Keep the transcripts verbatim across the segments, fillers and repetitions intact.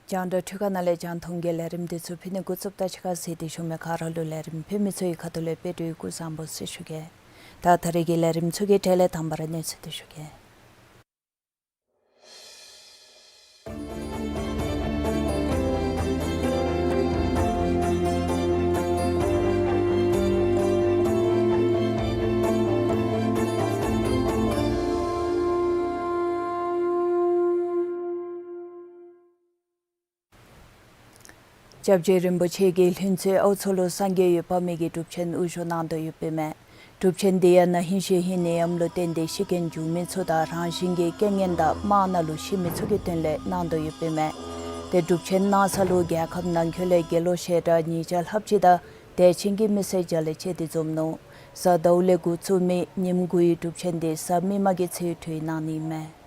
རྒྱང་བསྒྲགས་འཕྲུལ་ཁང་ནང་ལས་རྒྱང་མཐོང་གི་ལས་རིམ་འདི་ཚུ་ཕུལ་ནི་འགོ་བཙུགསཔ་ད་ཕྱི་ཁར་གཟིགས་ཏེ་བཞུགས་མི་ག་ར་ལུ་ལས་རིམ་ཕུལ་མི་ཚུ་གི་ཁ་ཐུག་ལས་དཔལ་སྒྲོན་སྐུ་གཟུགས་བཟང་པོ་ཟེར་ཞུ་གེ། ད་ད་རེས་ཀྱི་ལས་རིམ་ཚུ་གི་གྲས་ལས་དང་པ་ར་གནས་ཚུལ་འདི་ཞུ་གེ། སྐྱབས་རྗེ་རིན་པོ་ཆེ་གིས་ལྷུན་རྩེ་ཨའུ་མཚོ་ལུ་སངས་རྒྱས་འོད་དཔག་མེད་ཀྱི་སྒྲུབ་ཆེན་དབུ་བཞུགས་གནང་དོ་ཡོདཔ་ཨིན་མས། སྒྲུབ་ཆེན་འདི་ཡང་ན་ཧིང་གཤེགས་ཧིང་ནད་ཡམས་ལུ་བརྟེན་ཏེ་ཤི་རྐྱེན་བྱུང་མི་ཚུ་དང་རང་བཞིན་གྱི་རྐྱེན་ངན་དང་དམག་ནང་ལུ་ཤི་མི་ཚུ་གི་དོན་ལས་གནང་དོ་ཡོདཔ་ཨིན་མས། ཏེ་སྒྲུབ་ཆེན་གནང་ས་ལུ་རྒྱལ་ཁབ་ནང་འཁོད་ལས་དགེ་སློང་ཞལ་གྲངས་ཉིས་བརྒྱ་ལྷགཔ་ཅིག་དང་དད་ཅན་གྱི་མི་སེར་རྒྱ་ལས་བཅས་ཏེ་འཛོམས་ནུག། གཟའ་ཟླཝ་ལས་འགོ་བཙུགས་མི་ཉིནམ་དགུའི་སྒྲུབ་ཆེན་འདི་གཟའ་མིག་དམར་གྱི་ཚེས་གྲོལ་གནང་ནི་ཨིན་མས།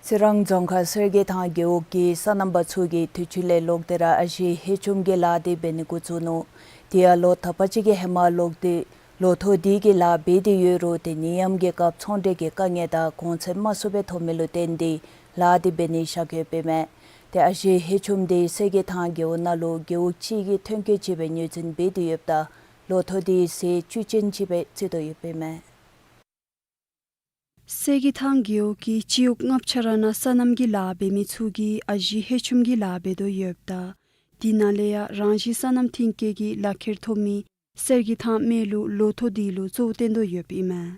རྩི་རང་རྫོང་ཁག་གསེར་གྱི་ཐང་རྒེད་འོག་གི་སོ་ནམ་པ་ཚུ་གིས་དུས་ཅི་ལས་ལོག་སྟེ་ར་ཨ་ཞེ་ཧེ་ཆུམ་གྱི་ལཱ་འདི་འབད་ནི་འགོ་བཙུགས་ནུག། དེ་ཡང་ལོ་དག་པ་ཅིག་གི་ཧེ་མ་ལོག་སྟེ་ལོ་ཐོག་འདི་གི་ལཱ་འབད་དེ་ཡོད་རུང་ཏེ་ནད་ཡམས་ཀྱི་སྐབས་ཚོང་འབྲེལ་གྱི་དཀའ་ངལ་དང་གོང་ཚད་མ་ཚུགས་པའི་ཐོག་མེད་ལུ་བརྟེན་ཏེ་ལཱ་འདི་འབད་ནི་བཞག་ཡོདཔ་ཨིན་མས། ཏེ་ཨ་ཞེ་ཧེ་ཆུམ་འདི་གསེར་གྱི་ཐང་རྒེད་འོག་ནང་ལུ་རྒེད་འོག་གཅིག་གི་ཐོན་སྐྱེད་ཅིག་སྦེ་ངོས་འཛིན་འབད་དེ་ཡོདཔ་ད་ལོ་ཐོག་འདི་ཟས་བཅུད་ཅན་ཅིག་སྦེ་བརྩི་དོ་ཡོདཔ་ཨིན་མས། གསེར་གྱི་ཐང་རྒེད་འོག་གི་སྤྱི་འོག་ལྔ་ཆ་ར་ནང་སོ་ནམ་གྱི་ལཱ་འབད་མི་ཚུ་གིས་ཨ་ཞེ་ཧེ་ཆུམ་གྱི་ལཱ་འབད་དོ་ཡོདཔ་ད་དེ་ནང་ལས་ཡང་རང་བཞིན་སོ་ནམ་ཐོན་སྐྱེད་ཀྱི་ལག་ཁྱེར་ཐོབ་མི་གསེར་གྱི་ཐང་སྨད་ལུ་ལོ་ཐོག་འདི་ལུ་གཙོ་བོ་བཏོན་དོ་ཡོདཔ་ཨིན་མས།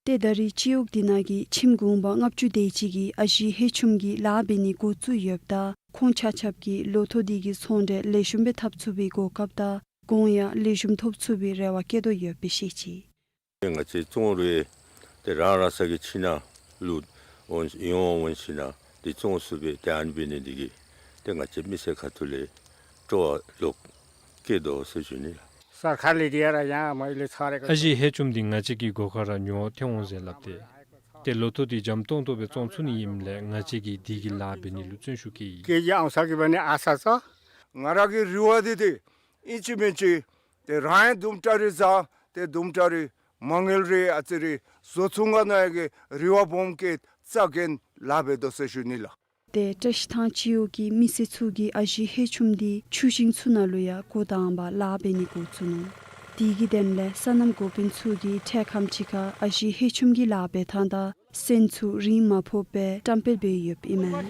ཏེ་ད་རེས་སྤྱི་འོག་འདི་ནང་གི་ཁྱིམ་གུང་པ་ལྔ་བཅུ་དེ་ཅིག་གིས་ཨ་ཞེ་ཧེ་ཆུམ་གྱི་ལཱ་འབད་ནི་འགོ་བཙུགས་ཡོདཔ་ད་ཁོང་ཆ་ཁྱབ་ཀྱིས་ལོ་ཐོག་འདི་གི་ཚོང་འབྲེལ་ལེགས་ཤོམ་སྦེ་འཐབ་ཚུགས་པའི་གོ་སྐབས་དང་གོང་ཡང་ལེགས་ཤོམ་ཐོབ་ཚུགས་པའི་རེ་བ་བསྐྱེད་དོ་ཡོདཔ་སྦེ་བཤད་ཅི། ང་བཅས་བཙོང་རུང་ཏེ་རང་རང་སོ་གི་ཁྱིམ་ནང་ལུ་འོང་ཡོང་འོང་ཞིན་ན་ཏེ་བཙོང་ཚུགས་པའི་ཏེ་ཨ་ནི་འབད་ནི་འདི་གིས་ཏེ་ང་བཅས་མི་སེར་ཁ་ཐུག་ལས་སྤྲོ་བ་ལོག་སྐྱེས་དོ་ཟེར་ཞུ་ནི་ལགས། ཨ་ཞེ་ཧེ་ཆུམ་འདི་ང་བཅས་ཀྱི་སྒོ་ཁར་ར་ཉོ་བར་ཐོན་འོང་ཟེར་སླབ་སྟེ། ཏེ་ལོ་ཐོག་འདི་འཇམ་ཏོང་ཏོ་སྦེ་བཙོང་ཚུགས་ནི་ཨིནམ་ལས་ང་བཅས་ཀྱིས་འདི་གི་ལཱ་འབད་ནི་ལུ་བརྩོན་ཤུགས་བསྐྱེད་ཡི། ཀེ་ཇི་ཨང་ས་གི་འབད་ནི་ཨ་ས་ས། ང་ར་གི་རེ་བ་འདི་ཏེ་ཨིན་ཅི་མིན་ཅི་ཏེ་རང་ཡང་དུམ་གྲ་རེ་བཟའ་ཏེ་དུམ་གྲ་རེ་མ་དངུལ་རེ་ཨ་ཙི་རེ་བཟོ་ཚུགས་ག་ནི་ཡང་གི་རེ་བ་སྦོམ་བསྐྱེད་རྩ་འགེངས་ལཱ་འབད་དོ་ཟེར་ཞུ་ནི་ལགས། ཏེ་བཀྲ་ཤིས་ཐང་སྤྱི་འོག་གི་མི་སེར་ཚུ་གིས་ཨ་ཞེ་ཧེ་ཆུམ་འདི་ཆུ་ཤིང་ཚུ་ནང་ལུ་ཡང་འགོ་དང་པ་ལཱ་འབད་ནི་འགོ་བཙུགས་ནུག། དེ་གི་དོན་ལས་སོ་ནམ་འགོ་དཔོན་ཚུ་གིས་འཕྲལ་ཁམས་ཅིག་ཁར་ཨ་ཞེ་ཧེ་ཆུམ་གྱི་ལཱ་འབད་ཐངས་དང་སོན་ཚུ་རིན་མ་ཕོགཔ་སྦེ་བཀྲམ་སྤེལ་འབད་ཡོདཔ་ཨིན་མས།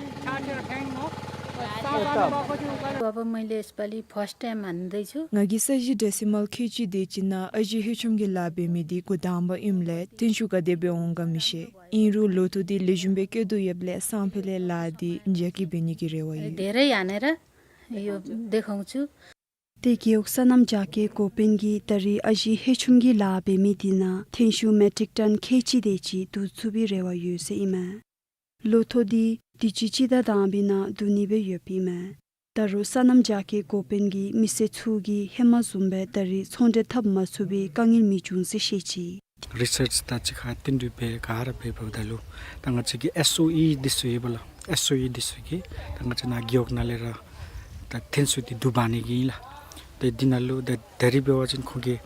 बाबा, मैले यसपालि first time हान्दैछु। ང་གིས་ས་གཞི་ཌེ་སི་མལ་ཁལ་གཅིག་དེ་ཅིག་ནང་ཨ་ཞེ་ཧེ་ཆུམ་གྱི་ལཱ་འབད་མི་འདི་འགོ་དང་པ་ཨིནམ་ལས་ཐོན་ཤུགས་ག་དེ་སྦེ་འོང་ག་མི་ཤེས། ཨིན་རུང་ལོ་ཐོག་འདི་ལེགས་ཤོམ་སྦེ་སྐྱེ་དོ་ཡོདཔ་ལས་སང་ཕོད་ལས་ལཱ་འདི་མཇལ་ཁ་འབད་ནི་གི་རེ་བ་ཡོད། धेरै हानेर यो देखाउँछु। ཏེ་རྒེད་འོག་སོ་ནམ་རྒྱ་སྐྱེད་འགོ་དཔོན་གྱིས་ད་རེས་ཨ་ཞེ་ཧེ་ཆུམ་གྱི་ལཱ་འབད་མི་འདི་ནང་ཐོན་ཤུགས་མེ་ཊིག་ཊོན་ཁལ་གཅིག་དེ་ཅིག་བསྡུ་ཚུགས་པའི་རེ་བ་ཡོད་ཟེར་ཨིན་མས། ལོ་ཐོག་འདི་དུས་ཅི་སྤྱི་ཟླ་དང་པའི་ནང་བསྡུ་ནི་སྦེ་ཡོདཔ་ཨིན་མས། ད་རུང་སོ་ནམ་རྒྱ་སྐྱེད་འགོ་དཔོན་གྱིས་མི་སེར་ཚུ་གིས་ཧེ་མ་བཟུམ་སྦེ་ད་རིས་ཚོང་འབྲེལ་འཐབ་མ་ཚུགས་པའི་དཀའ་ངལ་མི་འབྱུང་ཟེར་བཤད་ཅི། རི་སརཆ་དང་གཅིག་ཁར་བསྟུན་གྲོས་འབད་ག་ར་འབད་འབདཝ་ད་ལུ་ད་ང་བཅས་ཀྱི་ཨེསི་ཨོ་ཨི་འདི་ཚུ་ཡོད་པ་ལགས། ཨེསི་ཨོ་ཨི་འདི་ཚུ་གིས་ད་ང་བཅས་ནཱ་རྒེད་འོག་ནང་ལས་ར་ད་ཐོན་ཤུགས་འདི་བསྡུ་འབག་ནི་གི་ཨིན་ལགས། ཏེ་འདི་ནང་ལུ་ད་ད་རིས་འབད་བ་ཅིན་ཁོང་གིས་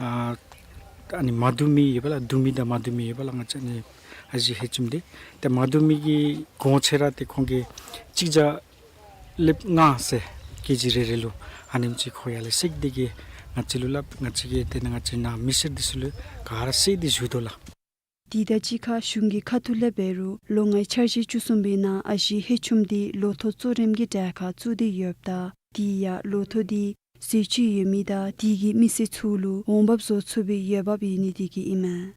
ཨ་ཨ་ནི་མ་བསྡུ་མི་ཡོད་པ་ལགས། བསྡུ་མི་དང་མ་བསྡུ་མི་ཡོད་པ་ལགས། ང་བཅས་ཨ་ནི་ཨ་ཞེ་ཧེ་ཆུམ་འདི་ཏེ་མ་བསྡུ་མི་གི་གོང་ཚད་ར་ཏེ་ཁོང་གིས་གཅིག་བརྒྱ་ལེབ་ལྔ་ཟེར་ཀེ་ཇི་རེ་རེ་ལུ་ཨ་ནེམ་ཅིག་ཁོང་ཡར་ལས་བསད་དེ་གིས་ང་བཅས་ལུ་སླབ། ང་བཅས་ཀྱིས་ཏེ་ནཱ་ང་བཅས་ནཱ་མི་སེར་འདི་ཚུ་ལུ་ག་ར་བསད་དེ་བཞུགས་དོ་ལགས། དེ་དང་གཅིག་ཁར་གཞུང་གི་ཁ་ཐུག་ལས་འབད་རུང་ལོ་ལྔའི་འཆར་གཞི་བཅུ་གསུམ་པའི་ནང་ཨ་ཞེ་ཧེ་ཆུམ་འདི་ལོ་ཐོག་གཙོ་རིམ་གྱི་གྲལ་ཁར་བཙུགས་ཏེ་ཡོདཔ་ད་དེ་ཡང་ལོ་ཐོག་འདི་ཟས་བཅུད་ཡོད་མི་དང་དེ་གིས་མི་སེར་ཚུ་ལུ་འོང་འབབ་བཟོ་ཚུགས་པའི་འོས་འབབ་ཡོད་ནི་དེ་གིས་ཨིན་མས།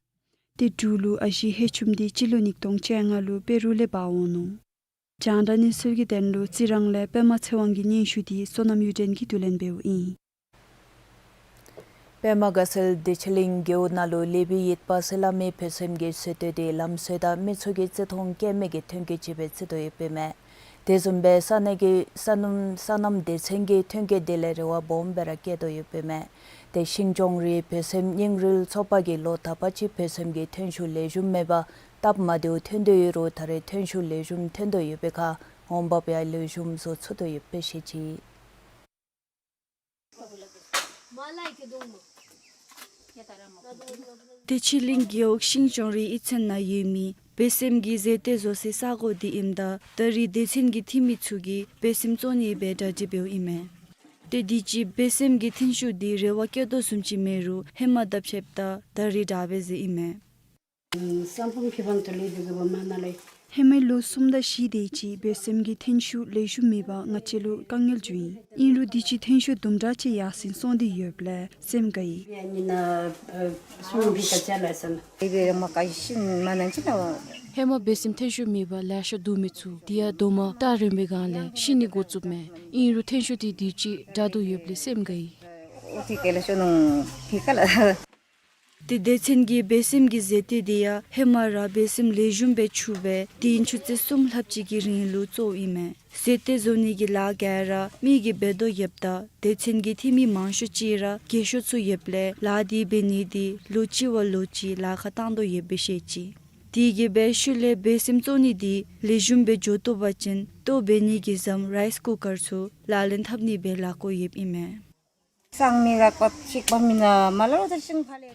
ཏེ་འབྲུག་ལུ་ཨ་ཞེ་ཧེ་ཆུམ་འདི་སྤྱི་ལོ་ཉིས་སྟོང་བཅོ་ལྔ་ལུ་པེ་རུ་ལས་འབག་འོང་ནུག། རྒྱང་བསྒྲགས་གནས་ཚུལ་གྱི་དོན་ལུ་རྩི་རང་ལས་པདྨ་ཚེ་དབང་གི་སྙན་ཞུ་འདི་བསོད་ནམས་གཡུ་སྒྲོན་གྱིས་བསྡུ་ལེན་འབདཝ་ཨིན། པདྨ་དགའ་ཚལ་བདེ་ཆེན་གླིང་རྒེད་འོག་ནང་ལུ་ལེགས་པའི་ཡིད་དཔའ་སེར་ལྷ་མོའི་བོད་སེམས་ཀྱི་ཟས་བསྟོད་འདི་ལམ་སྲོལ་དང་མི་ཚུ་གི་བརྩི་མཐོང་སྐྱེ་མི་གི་ཐོན་སྐྱེད་ཅིག་སྦེ་བརྩི་དོ་ཡོདཔ་ཨིན་མས། དེ་བཟུམ་སྦེ་ས་གནས་ཀྱི་སོ་ནམ་སོ་ནམ་སྡེ་ཚན་གྱི་ཐོན་སྐྱེད་འདི་ལས་རེ་བ་སྦོམ་སྦེ་ར་བསྐྱེད་དོ་ཡོདཔ་ཨིན་མས། ཏེ་ཤིང་ལྕོང་རི་བོད་སེམས་རྙིང་རུལ་ཚོགས་པ་གིས་ལོ་ད་པ་ཅིག་བོད་སེམས་ཀྱི་ཐོན་ཤུགས་ལེགས་ཤོམ་མེད་པར་སྟབས་མ་བདེཝ་ཐོན་དོ་ཡོད་རུང་ད་རེས་ཐོན་ཤུགས་ལེགས་ཤོམ་ཐོན་དོ་ཡོད་པའི་ཁར་འོང་འབབ་ཡང་ལེགས་ཤོམ་བཟོ་ཚུགས་དོ་ཡོདཔ་སྦེ་བཤད་ཅི། བདེ་ཆེན་གླིང་རྒེད་འོག་ཤིང་ལྕོང་རི་གཡུས་ཚན་ནང་ཡོད་མི་བོད་སེམས་ཀྱི་ཟས་བསྟོད་བཟོ་སའི་ས་གོ་འདི་ཨིནམ་ད་ད་རིས་སྡེ་ཚན་གྱི་འཐུས་མི་ཚུ་གིས་བོད་སེམས་བཙོང་ནི་སྦེ་གྲ་སྒྲིག་འབདཝ་ཨིན་མས། ཏེ་དུས་ཅི་བོད་སེམས་ཀྱི་ཐོན་ཤུགས་འདི་རེ་བ་བསྐྱེད་དོ་བཟུམ་ཅིག་མེད་རུང་ཧེ་མ་དང་ཕྱདཔ་ད་ད་རིས་དྲག་པས་ཟེར་ཨིན་མས། ཧེ་མའི་ལོ་གསུམ་དང་བཞི་དེ་ཅིག་བོད་སེམས་ཀྱི་ཐོན་ཤུགས་ལེགས་ཤོམ་མེད་པར་ང་བཅས་ལུ་དཀའ་ངལ་བྱུང་ཡི། ཨིན་རུང་དུས་ཅི་ཐོན་ཤུགས་དུམ་གྲ་ཅིག་ཡར་སེང་སོང་སྟེ་ཡོདཔ་ལས་སེམས་དགའ་ཡི། ཧེ་མ་བོད་སེམས་ཐོན་ཤུགས་མེད་པར་ལེ་ཤ་བསྡུ་མི་ཚུ་དེ་ཡང་རྡོག་མ་སྟ་རེངམ་པའི་སྒང་ལས་ཤི་ནི་འགོ་བཙུགསཔ་མས། ཨིན་རུང་ཐོན་ཤུགས་དེ་དུས་ཅི་དྲག་དོ་ཡོདཔ་ལས་སེམས་དགའ་ཡི། ཏེ་སྡེ་ཚན་གྱི་བོད་སེམས་ཀྱི་ཟས་བསྟོད་དེ་ཡང་ཧེ་མ་ར་བོད་སེམས་ལེགས་ཤོམ་སྦེ་ཕྱུག་སྦེ་དུས་ཡུན་ཆུ་ཚོད་གསུམ་ལྷགཔ་ཅིག་གི་རིང་ལུ་རྫོགསཔ་ཨིན་མས། ཟས་བསྟོད་བཟོ་ནི་གི་ལཱ་ག་ར་མི་གིས་འབད་དོ་ཡོདཔ་ད་སྡེ་ཚན་གྱི་འཐུས་མི་མང་ཤོས་ཅིག་ར་རྒས་ཤོས་ཚུ་ཡོདཔ་ལས་ལཱ་འདི་འབད་ནི་འདི་ལོ་གཅིག་བ་ལོ་གཅིག་ལཱ་ཁག་བཏང་དོ་ཡོདཔ་སྦེ་བཤད་ཅི། དེ་གིས་འབད་ཤུལ་ལས་བོད་སེམས་བཙོང་ནི་འདི་ལེགས་ཤོམ་སྦེ་འགྱོ་བཏུབ་པ་ཅིན་ལྟོ་འབད་ནི་གི་ཟམ་རའིསི་ཀུ་ཀར་ཚུ་ལག་ལེན་འཐབ་ནི་སྦེ་ལཱ་བཀོད་ཡོདཔ་ཨིན་མས།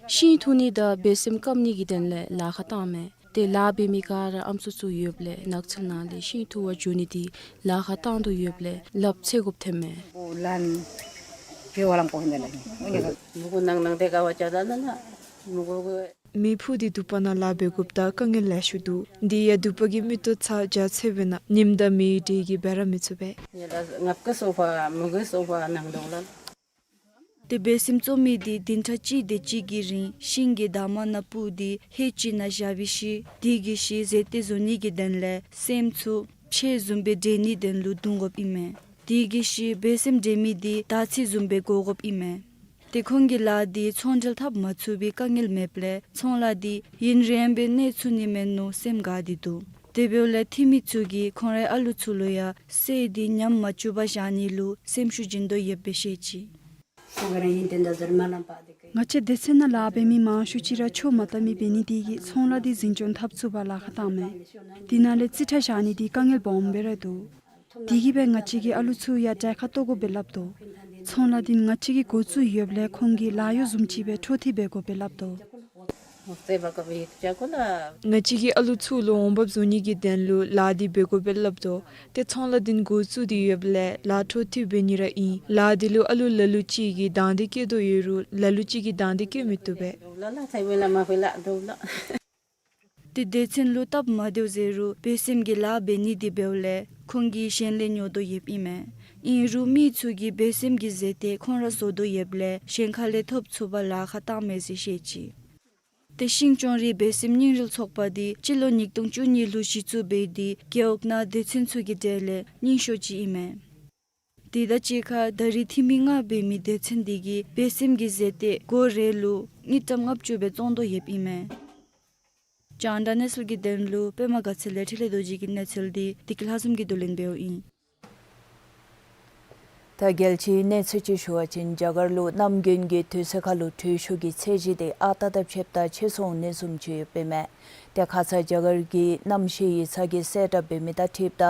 ཤིང་འཐུ་ནི་དང་བོད་སེམས་སྐམ་ནི་གི་དོན་ལས་ལཱ་ཁག་བཏངམ་མས། ཏེ་ལཱ་འབད་མི་ག་ར་ཨམ་སྲུ་ཚུ་ཡོདཔ་ལས་ནགས་ཚལ་ནང་ལས་ཤིང་འཐུ་བར་འགྱོ་ནི་འདི་ལཱ་ཁག་བཏང་དོ་ཡོདཔ་ལས་ལགཔ་ཚེ་དགོཔ་ཐོནམ་མས། མེ་ཕུ་འདི་དུ་པ་ནང་ལཱ་འབད་དགོཔ་ད་དཀའ་ངལ་ལེ་ཤ་འདུག། འདི་ཡང་དུ་པ་གི་མིག་ཏོ་ཚར་བརྒྱ་ཚད་འབད་ན་ཉིམ་དང་མེའི་འདྲེ་གིས་འབད་ར་མི་ཚུགས་པས། ཏེ་བོད་སེམས་བཙོང་མི་འདི་བདུན་ཕྲག་གཅིག་དེ་ཅིག་གི་རིང་ཤིང་གི་འདབ་མ་ནང་སྤུར་ཏེ་ཧེ་ཅིག་ནང་བཞག་པའི་ཤུལ་དེ་གི་ཤུལ་ཟས་བསྟོད་བཟོ་ནི་གི་དོན་ལས་སེམས་ཚུ་ཕྱེ་བཟུམ་སྦེ་འདྲེན་ནིའི་དོན་ལུ་བརྡུང་དགོཔ་ཨིན་མས། དེ་གི་ཤུལ་བོད་སེམས་འདྲེན་མི་འདི་དར་ཚི་བཟུམ་སྦེ་བགོ་དགོཔ་ཨིན་མས། ཏེ་ཁོང་གི་ལཱ་འདི་ཚོང་འབྲེལ་འཐབ་མ་ཚུགས་པའི་དཀའ་ངལ་མེདཔ་ལས་ཚོང་ལཱ་འདི་ཡུན་རིངམོ་སྦེ་གནས་ཚུགས་ནི་མས་མནོ་སེམས་དགའ་སྟེ་འདུག། དེ་འབདཝ་ལས་འཐུས་མི་ཚུ་གིས་ཁོང་རའི་ཨ་ལུ་ཚུ་ལུ་ཡང་ཟས་འདི་ཉམས་མ་བཅུག་པར་བཞག་ནི་ལུ་སེམས་ཤུགས་སྦྱིན་དོ་ཡོདཔ་སྦེ་བཤད་ཅི། ང་བཅས་སྡེ་ཚན་ནང་ལཱ་འབད་མི་མང་ཤོས་ཅིག་ར་ཆོས་མ་དར་མི་འབད་ནི་དེ་གིས་ཚོང་ལཱ་འདི་འཛིན་སྐྱོང་འཐབ་ཚུགས་པར་ལཱ་ཁག་བཏངམ་མས། དེ་ནང་ལས་རྩིས་ཁྲ་བཞག་ནི་འདི་དཀའ་ངལ་སྦོམ་སྦེ་ར་འདུག། དེ་གིས་སྦེ་ང་བཅས་ཀྱི་ཨ་ལུ་ཚུ་ཡང་གྲལ་ཁར་གཏོགས་དགོ་པས་སླབ་དོ། ཚོང་ལཱ་འདི་ང་བཅས་ཀྱིས་འགོ་བཙུགས་ཡོདཔ་ལས་ཁོང་གིས་ལཱ་གཡོག་བཟུམ་ཅིག་སྦེ་འཕྲོ་མཐུད་འབད་དགོ་པས་སླབ་དོ། ང་བཅས་ཀྱི་ཨ་ལུ་ཚུ་ལུ་འོང་འབབ་བཟོ་ནི་གི་དོན་ལུ་ལཱ་འདི་འབད་དགོ་པས་སླབ་དོ། ཏེ་ཚོང་ལཱ་འདི་འགོ་བཙུགས་ཏེ་ཡོདཔ་ལས་ལཱ་འཕྲོ་མཐུད་འབད་ནི་ར་ཨིན། ལཱ་འདི་ལུ་ཨ་ལུ་ལ་ལུ་ཅིག་གིས་དང་འདོད་བསྐྱེད་དོ་ཡོད་རུང་ལ་ལུ་ཅིག་གིས་དང་འདོད་བསྐྱེད་མི་བཏུབ་པས། ཏེ་སྡེ་ཚན་ལུ་སྟབས་མ་བདེཝ་ཟེར་རུང་བོད་སེམས་ཀྱི་ལཱ་འབད་ནི་འདི་འབདཝ་ལས་ཁོང་གིས་གཞན་ལས་ཉོ་དོ་ཡོདཔ་ཨིན་མས། ཨིན་རུང་མི་ཚུ་གིས་བོད་སེམས་ཀྱི་ཟས་འདི་ཁོང་ར་བཟོ་དོ་ཡོདཔ་ལས་གཞན་ཁ་ལས་ཐོབ་ཚུགས་པར་ལཱ་ཁག་བཏངམ་མས་ཟེར་བཤད་ཅི། ཏེ་ཤིང་ལྕོང་རི་བོད་སེམས་རྙིང་རུལ་ཚོགས་པ་འདི་སྤྱི་ལོ་ཉིས་སྟོང་བཅུ་གཉིས་ལུ་གཞི་བཙུགས་འབད་དེ་རྒེད་འོག་ནང་སྡེ་ཚན་ཚུ་གི་གྲས་ལས་རྙིང་ཤོས་ཅིག་ཨིན་མས། དེ་དང་གཅིག་ཁར་ད་རིས་འཐུས་མི་ལྔ་འབད་མི་སྡེ་ཚན་འདི་གིས་བོད་སེམས་ཀྱི་ཟས་འདི་སྒོར་རེ་ལུ་དངུལ་ཀྲམ་ལྔ་བཅུ་སྦེ་བཙོང་དོ་ཡོདཔ་ཨིན་མས། རྒྱང་བསྒྲགས་གནས་ཚུལ་གྱི་དོན་ལུ་པདྨ་དགའ་ཚལ་ལས་འཕྲིན་ལས་རྡོ་རྗེ་གི་གནས་ཚུལ་འདི་བདེ་སྐྱིད་ལྷ་འཛོམས་ཀྱིས་བསྡུ་ལེན་འབདཝ་ཨིན། ད་རྒྱལ་སྤྱིའི་གནས་ཚུལ་ཅིག་ཞུ་བ་ཅིན་རྒྱ་གར་ལུ་གནམ་དགུན་གྱི་དུས་ཚོད་ཁར་ལུ་དྲོད་ཤུགས་ཀྱི་ཚད་གཞི་དེ་ཨ་རྟག་དང་ཕྱདཔ་ད་ཆེ་སོང་ནི་བཟུམ་ཅིག་ཡོདཔ་ཨིན་མས། ཏེ་ཁ་ཙ་རྒྱ་གར་གྱི་གནམ་གཤིས་ཡིག་ཚང་གིས་གསལ་བསྒྲགས་འབད་མི་དང་འཁྲིལཝ་ད་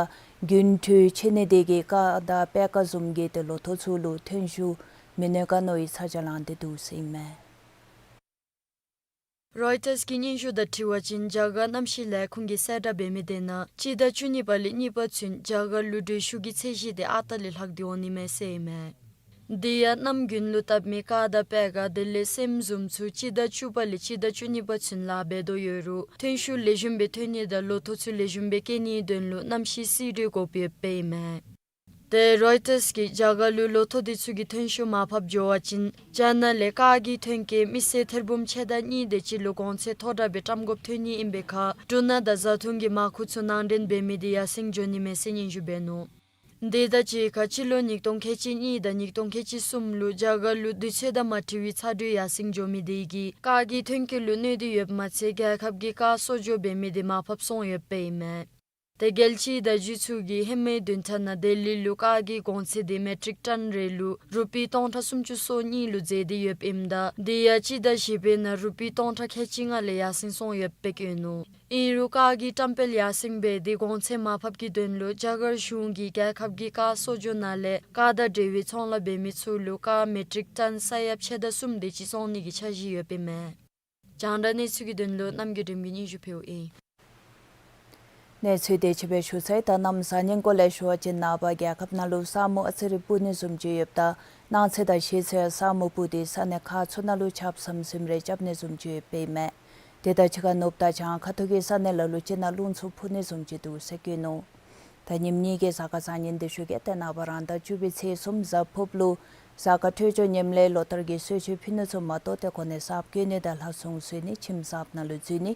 དགུན་དྲོད་ཆེ་ནི་དེ་གིས་ཀ་དང་པད་ཀ་བཟུམ་གྱི་ཏེ་ལོ་ཐོག་ཚུ་ལུ་ཐོན་ཤུགས་མི་ནུས་ག་མནོ་བའི་ཚ་གྱང་ལངས་ཏེ་འདུག་ཟེར་ཨིན་མས། རོའི་ཊརསི་གི་སྙན་ཞུ་དང་འཁྲིལ་བ་ཅིན་རྒྱ་གར་གནམ་གཤིས་ལས་ཁུངས་ཀྱིས་གསལ་བསྒྲགས་འབད་མི་དེ་ནང་སྤྱི་ཟླ་བཅུ་གཉིས་པ་ལས་གཉིས་པ་ཚུན་རྒྱ་གར་ལུ་དྲོད་ཤུགས་ཀྱི་ཚད་གཞི་དེ་ཨ་རྟག་ལས་ལྷག་སྟེ་འོང་ནི་མས་ཟེར་ཨིན་མས། དེ་ཡང་གནམ་དགུན་ལུ་བཏབ་མི་ཀ་དང་པད་ཀ་དེ་ལས་སྲནམ་བཟུམ་ཚུ་སྤྱི་ཟླ་བཅུ་པ་ལས་སྤྱི་ཟླ་བཅུ་གཉིས་པ་ཚུན་ལཱ་འབད་དོ་ཡོད་རུང་ཐོན་ཤུགས་ལེགས་ཤོམ་སྦེ་ཐོན་ནི་དང་ལོ་ཐོག་ཚུ་ལེགས་ཤོམ་སྦེ་སྐྱེ་ནིའི་དོན་ལུ་གནམ་གཤིས་བསིལ་དྲོད་དགོཔ་ཡོདཔ་ཨིན་མས། ཏེ་རོའི་ཊརསི་གིས་རྒྱ་གར་ལུ་ལོ་ཐོག་དེ་ཚུ་གི་ཐོན་ཤུགས་མར་ཕབ་འགྱོ་བ་ཅིན་རྒྱ་ནག་ལས་ཀར་གྱི་ཐོན་སྐྱེད་མི་སེར་ཐེར་འབུམ་ཕྱེད་དང་གཉིས་དེ་ཅིག་ལུ་གོང་ཚད་མཐོ་དྲགས་སྦེ་བཀྲམ་དགོཔ་ཐོན་ནི་ཨིན་པའི་ཁར་འབྲུ་སྣ་དང་བཟའ་འཐུང་གི་མར་ཁུ་ཚུ་ནང་འདྲེན་འབད་མི་དེ་ཡར་སེང་འགྱོ་ནི་མས་ཟེར་སྙན་ཞུ་འབད་ནུག། དེ་དང་གཅིག་ཁར་སྤྱི་ལོ་ཉིས་སྟོང་ཁལ་གཅིག་གཉིས་དང་ཉིས་སྟོང་ཁལ་གཅིག་གསུམ་ལུ་རྒྱ་གར་ལུ་དུས་ཚོད་དང་མ་འཁྲིལ་བའི་ཚ་དྲོད་ཡར་སེང་འགྱོ་མི་དེ་གིས་ཀར་གྱི་ཐོན་སྐྱེད་ལུ་གནོད་དེ་ཡོདཔ་མ་ཚད་རྒྱལ་ཁབ་ཀྱི་ཀར་གསོ་སྦྱོང་འབད་མི་དེ་མར་ཕབ་སོང་ཡོདཔ་ཨིན་མས། ཏེ་རྒྱལ་སྤྱིའི་བརྡ་བརྒྱུད་ཚུ་གིས་ཧེ་མའི་བདུན་ཕྲག་ནང་ལྡི་ལི་ལུ་ཀར་གྱི་གོང་ཚད་དེ་མེ་ཊིག་ཊོན་རེ་ལུ་རུ་པི་སྟོང་ཕྲག་སུམ་ཅུ་སོ་གཉིས་ལུ་འཛེགས་ཏེ་ཡོདཔ་ཨིནམ་ད་དེ་ཡང་སྤྱི་ཟླ་བཞི་པའི་ནང་རུ་པི་སྟོང་ཕྲག་ཁལ་གཅིག་ལྔ་ལས་ཡར་སེང་སོང་ཡོདཔ་སྦེ་བཀོད་ནུག། ཨིན་རུང་ཀར་གྱི་བཀྲམ་སྤེལ་ཡར་སེང་འབད་དེ་གོང་ཚད་མར་ཕབ་ཀྱི་དོན་ལུ་རྒྱ་གར་གཞུང་གིས་རྒྱལ་ཁབ་ཀྱི་ཀར་གསོ་སྦྱོང་ནང་ལས་ཀར་དང་འབྲེལ་བའི་ཚོང་ལཱ་འབད་མི་ཚུ་ལུ་ཀར་མེ་ཊིག་ཊོན་ས་ཡ་ཕྱེད་དང་གསུམ་དེ་ཅིག་བཙོང་ནི་གི་འཆར་གཞི་ཡོདཔ་ཨིན་མས། རྒྱང་བསྒྲགས་གནས་ཚུལ་གྱི་དོན་ལུ་རྣམ་རྒྱལ་སྒྲོལམ་གྱིས་སྙན་ཞུ་ཕུལཝ་ཨིན། གནས་ཚུལ་དེ་ཅིག་སྦེ་ཞུ་ཚར་ཡི། ད་གནམ་གཤིས་ཉེན་སྐོར་ལས་ཞུ་བ་ཅིན་ནངས་པ་རྒྱལ་ཁབ་ནང་ལུ་ས་སྨུག་ཨ་ཙི་རེ་སྤུབ་ནི་བཟུམ་ཅིག་ཡོདཔ་ད་གནངས་ཚེ་དང་གཞེས་ཚེ་ས་སྨུག་སྤུབས་ཏེ་ས་གནས་ཁག་ཚུ་ནང་ལུ་ཆརཔ་ཟམ་ཟིམ་རེ་རྐྱབ་ནི་བཟུམ་ཅིག་ཡོདཔ་ཨིན་མས། དེ་དང་གཅིག་ཁར་ནུབ་དང་བྱང་ཁ་ཐུག་གི་ས་གནས་ལ་ལུ་ཅིག་ནང་རླུང་འཚུབ་འཕུ་ནི་བཟུམ་ཅིག་འདུག་ཟེར་བཀོད་ནུག། ད་ཉིནམ་གཉིས་ཀྱི་གཟའ་སྐར་བཟང་ངན་དེ་ཞུ་གེ། ཏེ་ནངས་པ་རང་ཟླ་བཅུ་པའི་ཚེས་གསུམ་གཟའ་ཕུརཔ་ལུ་གཟའ་སྐར་འཕྲོད་སྦྱོར་ངནམ་ལས་ལོ་ལྟར་གྱི་གསོལ་མཆོད་ཕུལ་ནི་ཚུ་མ་གཏོགས་ཏེ་གོ་གནས་གསརཔ་བསྐོ་ནི་དང་ལྷ་སྲུང་གསོལ་ནི་ཁྱིམ་གསརཔ་ནང་ལུ་འཛུལ་ནི་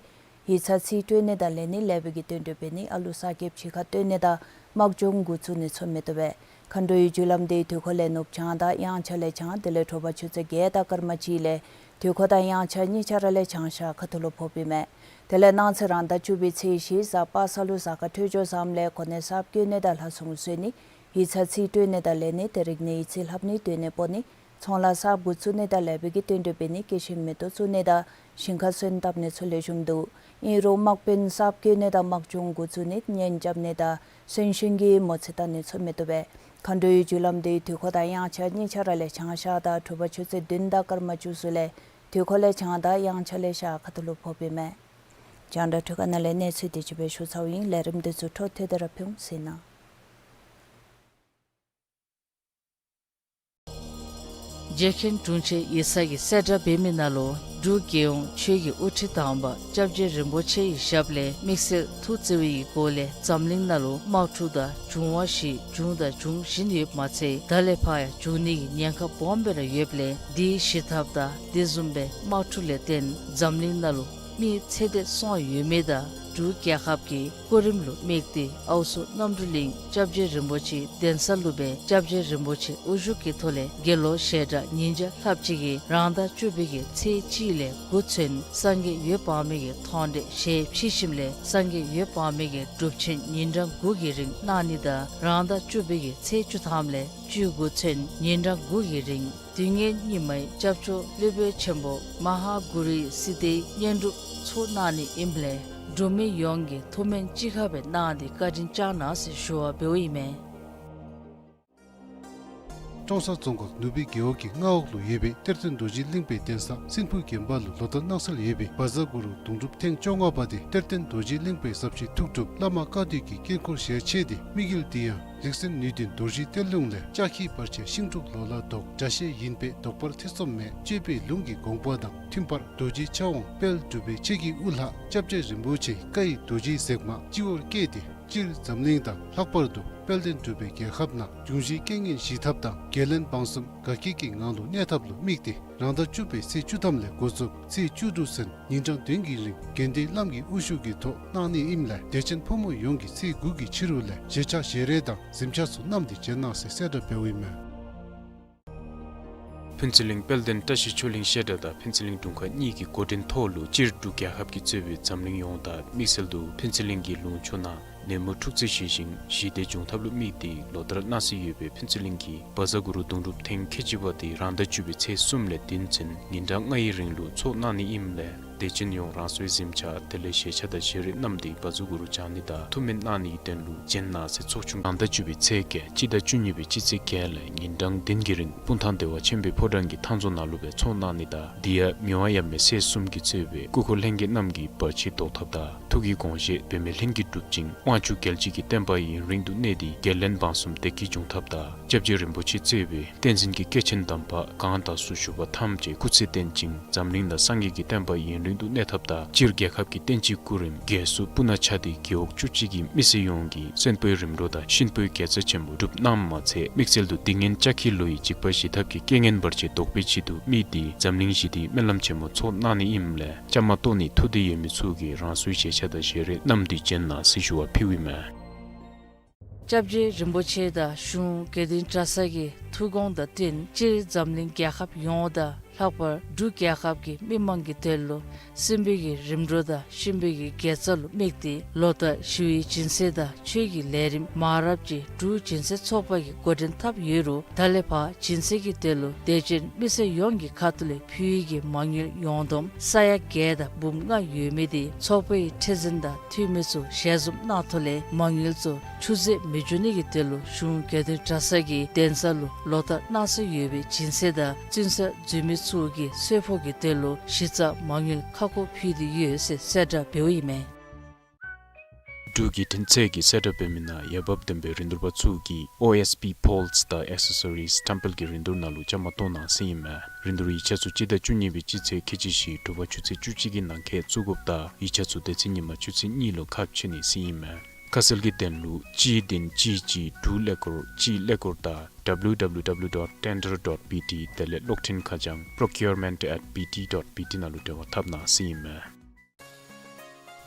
ཡིག་ཚང་རྩིས་སྤྲོད་ནི་དང་ལེན་ནི་ལེགས་པའི་གི་བསྟུན་གྲོས་འབད་ནི་ཨ་ལུ་གསར་སྐྱེསཔ་ཕྱི་ཁར་བཏོན་ནི་དང་དམག་སྦྱོང་འགོ་བཙུགས་ནི་ཚུ་མི་བཏུབ་པས། མཁའ་འགྲོའི་རྒྱུ་ལམ་དེ་དུས་འཁོར་ལས་ནུབ་བྱང་དང་དབྱངས་འཆར་ལས་བྱང་དེ་ལས་དྲོ་པ་ཆུ་ཚོད་བརྒྱད་དང་སྐར་མ་གཅིག་ལས་དུས་འཁོར་དང་དབྱངས་འཆར་གཉིས་ཆ་ར་ལས་བྱང་ཤར་ཁ་ཐུག་ལུ་ཕོགཔ་ཨིན་མས། དེ་ལས་གནངས་ཚེ་རང་ཟླ་བཅུ་པའི་ཚེས་བཞི་གཟའ་པ་སངས་ལུ་གཟའ་སྐར་འཕྲོད་སྦྱོར་བཟངམ་ལས་གོ་གནས་གསརཔ་བསྐོ་ནི་དང་ལྷ་སྲུང་གསོལ་ནི་ཡིག་ཚང་རྩིས་སྤྲོད་ནི་དང་ལེན་ནི་དེ་རིག་གནས་ཡིག་རྩིས་ལྷབ་ནི་སྡོད་གནས་སྤོ་ནི་ཚོང་ལཱ་གསརཔ་འགོ་བཙུགས་ནི་དང་ལེགས་པའི་གི་བསྟུན་གྲོས་འབད་ནི་སྐྱེད་ཤིང་མེ་ཏོག་བཙུགས་ནི་དང་ཞིང་ཁར་སོན་བཏབ་ནི་ཚུ་ལེགས་ཤོམ་འདུག། ཨིན་རུང་དམག་དཔོན་གསརཔ་བསྐོ་ནི་དང་དམག་སྦྱོང་འགོ་བཙུགས་ནི་གཉེན་རྐྱབ་ནི་དང་གསོན་གཤིན་གྱི་མོ་རྩིས་བཏང་ནི་ཚུ་མི་བཏུབ་པས། མཁའ་འགྲོའི་རྒྱུ་ལམ་དེ་དུས་འཁོར་དང་དབྱངས་འཆར་གཉིས་ཆ་ར་ལས་བྱང་ཤར་དང་དྲོ་པ་ཆུ་ཚོད་བདུན་དང་སྐར་མ་བཅུ་གསུམ་ལས་དུས་འཁོར་ལས་བྱང་དང་དབྱངས་འཆར་ལས་ཤར་ཁ་ཐུག་ལུ་ཕོགཔ་ཨིན་མས། རྒྱང་བསྒྲགས་འཕྲུལ་ཁང་ནང་ལས་གནས་ཚུལ་དེ་ཅིག་སྦེ་ཞུ་ཚརཝ་ཨིན། ལས་རིམ་དེ་ཚུ་འཕྲོ་མཐུད་དེ་ར་ཕུལ་འོང་ཟེར་ཨིན། རྗེ་མཁན་དྲུང་ཆེན་ཡིག་ཚང་གིས་གསལ་བསྒྲགས་འབད་མི་ནང་ལུ་འབྲུག་རྒྱལ་ཡོངས་ཆོས་ཀྱི་དབུ་ཁྲིད་དམ་པ་སྐྱབས་རྗེ་རིན་པོ་ཆེ་ཡི་ཞབས་ལས་དམིགས་བསལ་ཐུགས་བརྩེ་བའི་སྒོ་ལས་འཛམ་གླིང་ནང་ལུ་དམག་འཁྲུག་དང་འབྱུང་བ་བཞི་བྱུང་དང་འབྱུང་བཞིན་ཡོདཔ་མ་ཚད་ད་ལས་ཕར་ཡང་འབྱུང་ནི་གི་ཉེན་ཁ་སྦོམ་སྦེ་ར་ཡོདཔ་ལས་དེའི་ཞི་ཐབས་དང་དེ་བཟུམ་སྦེ་དམག་འཁྲུག་ལས་བརྟེན་འཛམ་གླིང་ནང་ལུ་མི་ཚེ་འདས་སོང་ཡོད་མི་དང་འབྲུག་རྒྱལ་ཁབ་ཀྱི་སྐུ་རིམ་ལུ་དམིགས་ཏེ་ཨའུ་མཚོ་རྣམ་གྲོལ་གླིང་སྐྱབས་རྗེ་རིན་པོ་ཆེའི་གདན་ས་ལུ་སྦེ་སྐྱབས་རྗེ་རིན་པོ་ཆེ་དབུ་བཞུགས་ཀྱི་ཐོག་ལས་དགེ་སློང་ཞལ་གྲངས་ཉིས་བརྒྱ་ལྷགཔ་ཅིག་གིས་རང་ཟླ་བཅུ་པའི་གི་ཚེས་གཅིག་ལས་དགུ་ཚུན་སངས་རྒྱས་འོད་དཔག་མེད་ཀྱི་མཐོང་གྲོལ་ཞལ་ཕྱེ་ཞིནམ་ལས་སངས་རྒྱས་འོད་དཔག་མེད་ཀྱི་སྒྲུབ་ཆེན་ཉིན་གྲངས་དགུ་གི་རིང་གནང་ནི་དང་རང་ཟླ་བཅུ་པའི་གི་ཚེས་བཅུ་ཐམ་ལས་བཅུ་དགུ་ཚུན་ཉིན་གྲངས་དགུ་གི་རིང་དུས་ངན་སྙིགས་མའི་སྐྱབས་བཅོལ་སློབ་དཔོན་ཆེན་པོ་མ་ཧཱ་གུ་རུའི་སྲིད་དེའི་བསྙེན་སྒྲུབ་ཚོགས་གནང་ནི་ཨིནམ་ལས་འབྲུག་མི་ཡོངས་ཀྱིས་ཐུགས་སྨོན་ཅི་ཁ་སྦེ་གནང་སྟེ་བཀའ་དྲིན་བསྐྱང་གནང་ཟེར་ཞུ་བ་འབདཝ་ཨིན་མས། ཀྲོང་གསར་རྫོང་ཁག་ནུབ་སྦིས་རྒེད་འོག་གི་མངའ་འོག་ལུ་ཡོད་པའི་གཏེར་སྟོན་རྡོ་རྗེ་གླིང་པའི་གདན་ས་སྲིན་ཕུ་དགོན་པ་ལུ་ལོ་ལྟར་གནང་སྲོལ་ཡོད་པའི་བཛྲ་གུ་རུ་གདུང་སྒྲུབ་ཐེངས་བཅོ་ལྔ་པ་དེ་གཏེར་སྟོན་རྡོ་རྗེ་གླིང་པའི་ཟབ་ཞི་ཐུགས་སྒྲུབ་བླ་མ་བཀའ་བསྡུས་ཀྱི་དཀྱིལ་འཁོར་ཞལ་ཕྱེ་སྟེ་དམིགས་ཡུལ་དེ་ཡང་རིག་འཛིན་ནུས་ལྡན་རྡོ་རྗེ་གཏེར་ལུང་ལས་ལྕགས་ཁྱི་བར་ཆད་ཤིང་འབྲུག་ལོ་ལ་ལྡོག། དགྲ་ཤེས་ཡིན་པས་ལྡོག་པར་ཐེ་ཚོམ་མེད། གཅོད་པའི་ལུང་གི་དགོངས་པ་དང་མཐུན་པར་རྡོ་རྗེ་ཕྱག་དབང་དཔལ་འབྲུག་པའི་ཆས་ཀྱི་དབུ་ལྷག་སྐྱབས་རྗེ་རིན་པོ་ཆེའི་བཀའ་ཡི་རྡོ་རྗེའི་ཟེགས་མ་སྤྱི་བོར་བསྐྱེད་དེ་སྤྱིར་འཛམ་གླིང་དང་ལྷག་པར་དུ་དཔལ་ལྡན་འབྲུག་པའི་རྒྱལ་ཁབ་ནང་འབྱུང་བཞིའི་རྐྱེན་ངན་ཞི་ཐབས་དང་རྒྱལ་བློན་འབངས་གསུམ་དགའ་སྐྱིད་ཀྱི་ངང་དུ་གནས་ཐབས་ལུ་དམིགས་ཏེ་རང་ཟླ་བཅུ་པའི་ཚེས་བཅུ་ཐམ་ལས་འགོ་བཙུགས་ཚེས་བཅུ་དྲུག་ཚུན་ཉིན་གྲངས་བདུན་གྱི་རིང་དགེ་འདུན་བླམ་གྱི་དབུ་བཞུགས་ཀྱི་ཐོག་གནང་ནི་ཨིནམ་ལས་དད་ཅན་ཕོ་མོ་ཡོངས་ཀྱིས་ཚེས་དགུ་གི་ཕྱི་རུ་ལས་བཞེས་ཆག་བཞེས་རེས་དང་གཟིམ་ཆགས་ཚུ་བསྣམས་ཏེ་བྱོན་གནང་ཟེར་གསལ་བསྒྲགས་འབདཝ་ཨིན་མས། ཕུན་ཚོགས་གླིང་དཔལ་ལྡན་བཀྲ་ཤིས་ཆོས་གླིང་བཤད་གྲྭ་དང་ཕུན་ཚོགས་གླིང་དྲུང་ཁག་གཉིས་ཀྱི་འགོ་འདྲེན་ཐོག་ལུ་སྤྱིར་འབྲུག་རྒྱལ་ཁབ་ཀྱིས་གཙོས་པའི་འཛམ་གླིང་ཡོངས་དང་དམིགས་བསལ་དུ་ཕུན་ཚོགས་གླིང་གི་ལུང་ཕྱོགས་ནང་ནད་མུག་འཁྲུག་རྩོད་ཞི་ཞིང་ཞི་བདེ་འབྱུང་ཐབས་ལུ་དམིགས་ཏེ་ལོ་ལྟར་གནང་སྲོལ་ཡོད་པའི་ཕུན་ཚོགས་གླིང་གི་བཛྲ་གུ་རུ་གདུང་སྒྲུབ་ཐེངས་ཁལ་གཅིག་པ་དེ་རང་ཟླ་བཅུ་པའི་ཚེས་གསུམ་ལས་བདུན་ཚུན་ཉིན་གྲངས་ལྔའི་རིང་ལུ་ཚོགས་གནང་ནི་ཨིནམ་ལས་དད་ཅན་ཡོངས་རང་སོའི་གཟིམ་ཆས་དེ་ལས་ཞལ་ཆས་དང་བཞེས་རིགས་བསྣམས་ཏེ་བཛྲ་གུ་རུ་བགྱང་ནི་དང་ཐུགས་སྨོན་གནང་ནི་གི་དོན་ལུ་བྱོན་གནང་ཟེར་ཚོགས་ཆུང་རང་ཟླ་བཅུ་པའི་ཚེས་བརྒྱད་སྤྱི་ཟླ་བཅུ་གཉིས་པའི་སྤྱི་ཚེས་བརྒྱད་ལས་ཉིན་གྲངས་བདུན་གྱི་རིང་སྤུངས་ཐང་བདེ་བ་ཆེན་པོའི་ཕོ་བྲང་གི་ཐང་རྫོང་ནང་ལུ་སྦེ་ཚོགས་གནང་ནི་དང་དེ་ཡང་མི་དབང་ཡབ་མེས་སྲས་གསུམ་གྱིས་གཙོས་པའི་སྐུ་འཁོར་ལྷན་རྒྱས་རྣམས་ཀྱིས་བར་ཆད་བཟློག་ཐབས་དང་ཐུགས་ཀྱི་དགོངས་བཞེད་འབད་མེད་ལྷུན་གྱིས་འགྲུབ་ཅིང་དབང་ཕྱུག་རྒྱལ་བྱེད་ཀྱི་བསྟན་པ་ཡུན་རིང་དུ་གནས་ཏེ་རྒྱལ་བློན་འབངས་གསུམ་བདེ་སྐྱིད་འབྱུང་ཐབས་དང་སྐྱབས་རྗེ་རིན་པོ་ཆེ་གཙོས་པའི་བསྟན་འཛིན་གྱི་སྐྱེས་ཆེན་དམ་པ་གང་དང་སུ་བཞུགས་པ་ཐམས་ཅད་སྐུ་ཚེ་བརྟན་ཅིང་འཛམ་གླིང་ནང་སངས་རྒྱས་ཀྱི་བསྟན་པ་ཡུན་རིང་དུ་གནས་ཐབས་དང་སྤྱིར་རྒྱལ་ཁབ་ཀྱི་བསྟན་སྤྱིའི་སྐུ་རིམ་རྒྱས་སུ་སྤུ་ན་ཆ་སྟེ་རྒེད་འོག་བཅུ་གཅིག་གི་མི་སེར་ཡོངས་ཀྱི་གསོན་པོའི་རིམ་གྲོ་དང་གཤིན་པོའི་དགེ་རྩ་ཆེན་མོ་སྒྲུབ་གནངམ་མ་ཚད་དམིགས་བསལ་དུ་འདི་སྔོན་ལྕགས་ཁྱི་ལོ་ཡི་འཇིགས་པ་ཞི་ཐབས་ཀྱི་རྐྱེན་ངན་བར་ཆད་བཟློག་པའི་ཆེད་དུ་དམིགས་ཏེ་འཛམ་གླིང་ཞི་བདེའི་སྨོན་ལམ་ཆེན་མོ་ཚོགས་གནང་ནི་ཨིནམ་ལས་བཅའ་མར་གཏོགས་ནི་ཐུགས་འདོད་ཡོད་མི་ཚུ་གིས་རང་སོའི་ཞལ་ཆས་དང་བཞེས་རིགས་བསྣམས་ཏེ་བྱོན་གནང་ཟེར་ཞུ་བ་ཕུལཝ་ཨིན་མས། སྐྱབས་རྗེ་རིན་པོ་ཆེ་དང་གཞུང་དགེ་འདུན་གྲྭ་ཚང་གི་ཐུགས་དགོངས་དང་བསྟུན་སྤྱིར་འཛམ་གླིང་རྒྱལ་ཁབ་ཡོངས་དང་ལྷག་པར་འབྲུག་རྒྱལ་ཁབ་ཀྱི་མི་དམངས་ཀྱི་དོན་ལུ་གསོན་པོའི་གི་རིམ་གྲོ་དང་གཤིན་པོའི་གི་དགེ་རྩ་ལུ་དམིགས་ཏེ་ལོ་ལྟར་ཞི་བའི་སྦྱིན་སྲེག་དང་ཆོས་ཀྱི་ལས་རིམ་མང་རབས་ཅིག་འབྲུག་སྦྱིན་སྲེག་ཚོགས་པ་གིས་འགོ་འདྲེན་འཐབ་ཡོད་རུང་ད་ལས་ཕར་སྦྱིན་སྲེག་གི་དོན་ལུ་དད་ཅན་མི་སེར་ཡོངས་ཀྱི་ཁ་ཐུག་ལས་ཕུལ་བའི་གི་མ་དངུལ་ཡོངས་བསྡོམས་ས་ཡ་བརྒྱད་དང་འབུམ་ལྔ་ཡོད་མི་དེ་ཚོགས་པའི་ཁྲི་འཛིན་དང་འཐུས་མི་ཚུ་ཞལ་འཛོམས་གནང་ཐོག་ལས་མ་དངུལ་ཚུ་ཆུད་ཟོས་མི་འགྱོ་ནི་གི་དོན་ལུ་གཞུང་དགེ་འདུན་གྲྭ་ཚང་གི་གདན་ས་ལུ་ལོ་ལྟར་གནང་སྲོལ་ཡོད་པའི་སྦྱིན་སྲེག་དང་བཙུན་ས་འཛུལ་མི་ཚུ་གི་གསོལ་ཕོགས་ཀྱི་དོན་ལུ་གཞི་རྩ་མ་དངུལ་ཁ་སྐོང་ཕུལ་ཏེ་ཡོད་ཟེར་གསལ་བསྒྲགས་འབདཝ་ཨིན་མས། འབྲུག་བརྒྱུད་འཕྲིན་ཚད་ཀྱི་གསལ་བསྒྲགས་འབད་མི་ནང་འོས་འབབ་ལྡན་པའི་རིན་བསྡུར་པ་ཚུ་གིས་ཨོ་ཨེསི་པི་པོལསི་དང་ཨེག་སེ་སོ་རིསི་བཀྲམ་སྤེལ་གྱི་རིན་བསྡུར་ནང་ལུ་བཅའ་མར་གཏོགས་གནང་ཟེར་ཨིན་མས། རིན་བསྡུར་ཡིག་ཆ་ཚུ་སྤྱི་ཟླ་བཅུ་གཉིས་པའི་སྤྱི་ཚེས་ཁལ་གཅིག་བཞི་དྲོ་པ་ཆུ་ཚོད་བཅུ་གཅིག་གི་ནང་འཁོད་བཙུགས་དགོཔ་དང་ཡིག་ཆ་ཚུ་དེ་ཚེ་ཉིན་མ་ཆུ་ཚོད་གཉིས་ལུ་ཁ་ཕྱེ་ནི་ཟེར་ཨིན་མས། ཁ་གསལ་གྱི་དོན་ལུ་གཅིག་བདུན་གཅིག་གཅིག་དྲུག་ཀླད་ཀོར་གཅིག་ཀླད་ཀོར་དང་W W W dot tender dot B T དེ་ལས་གློག་འཕྲིན་ཁ་བྱང་procurement at B T dot B T ནང་ལུ་འབྲེལ་བ་འཐབ་གནང་ཟེར་ཨིན་མས།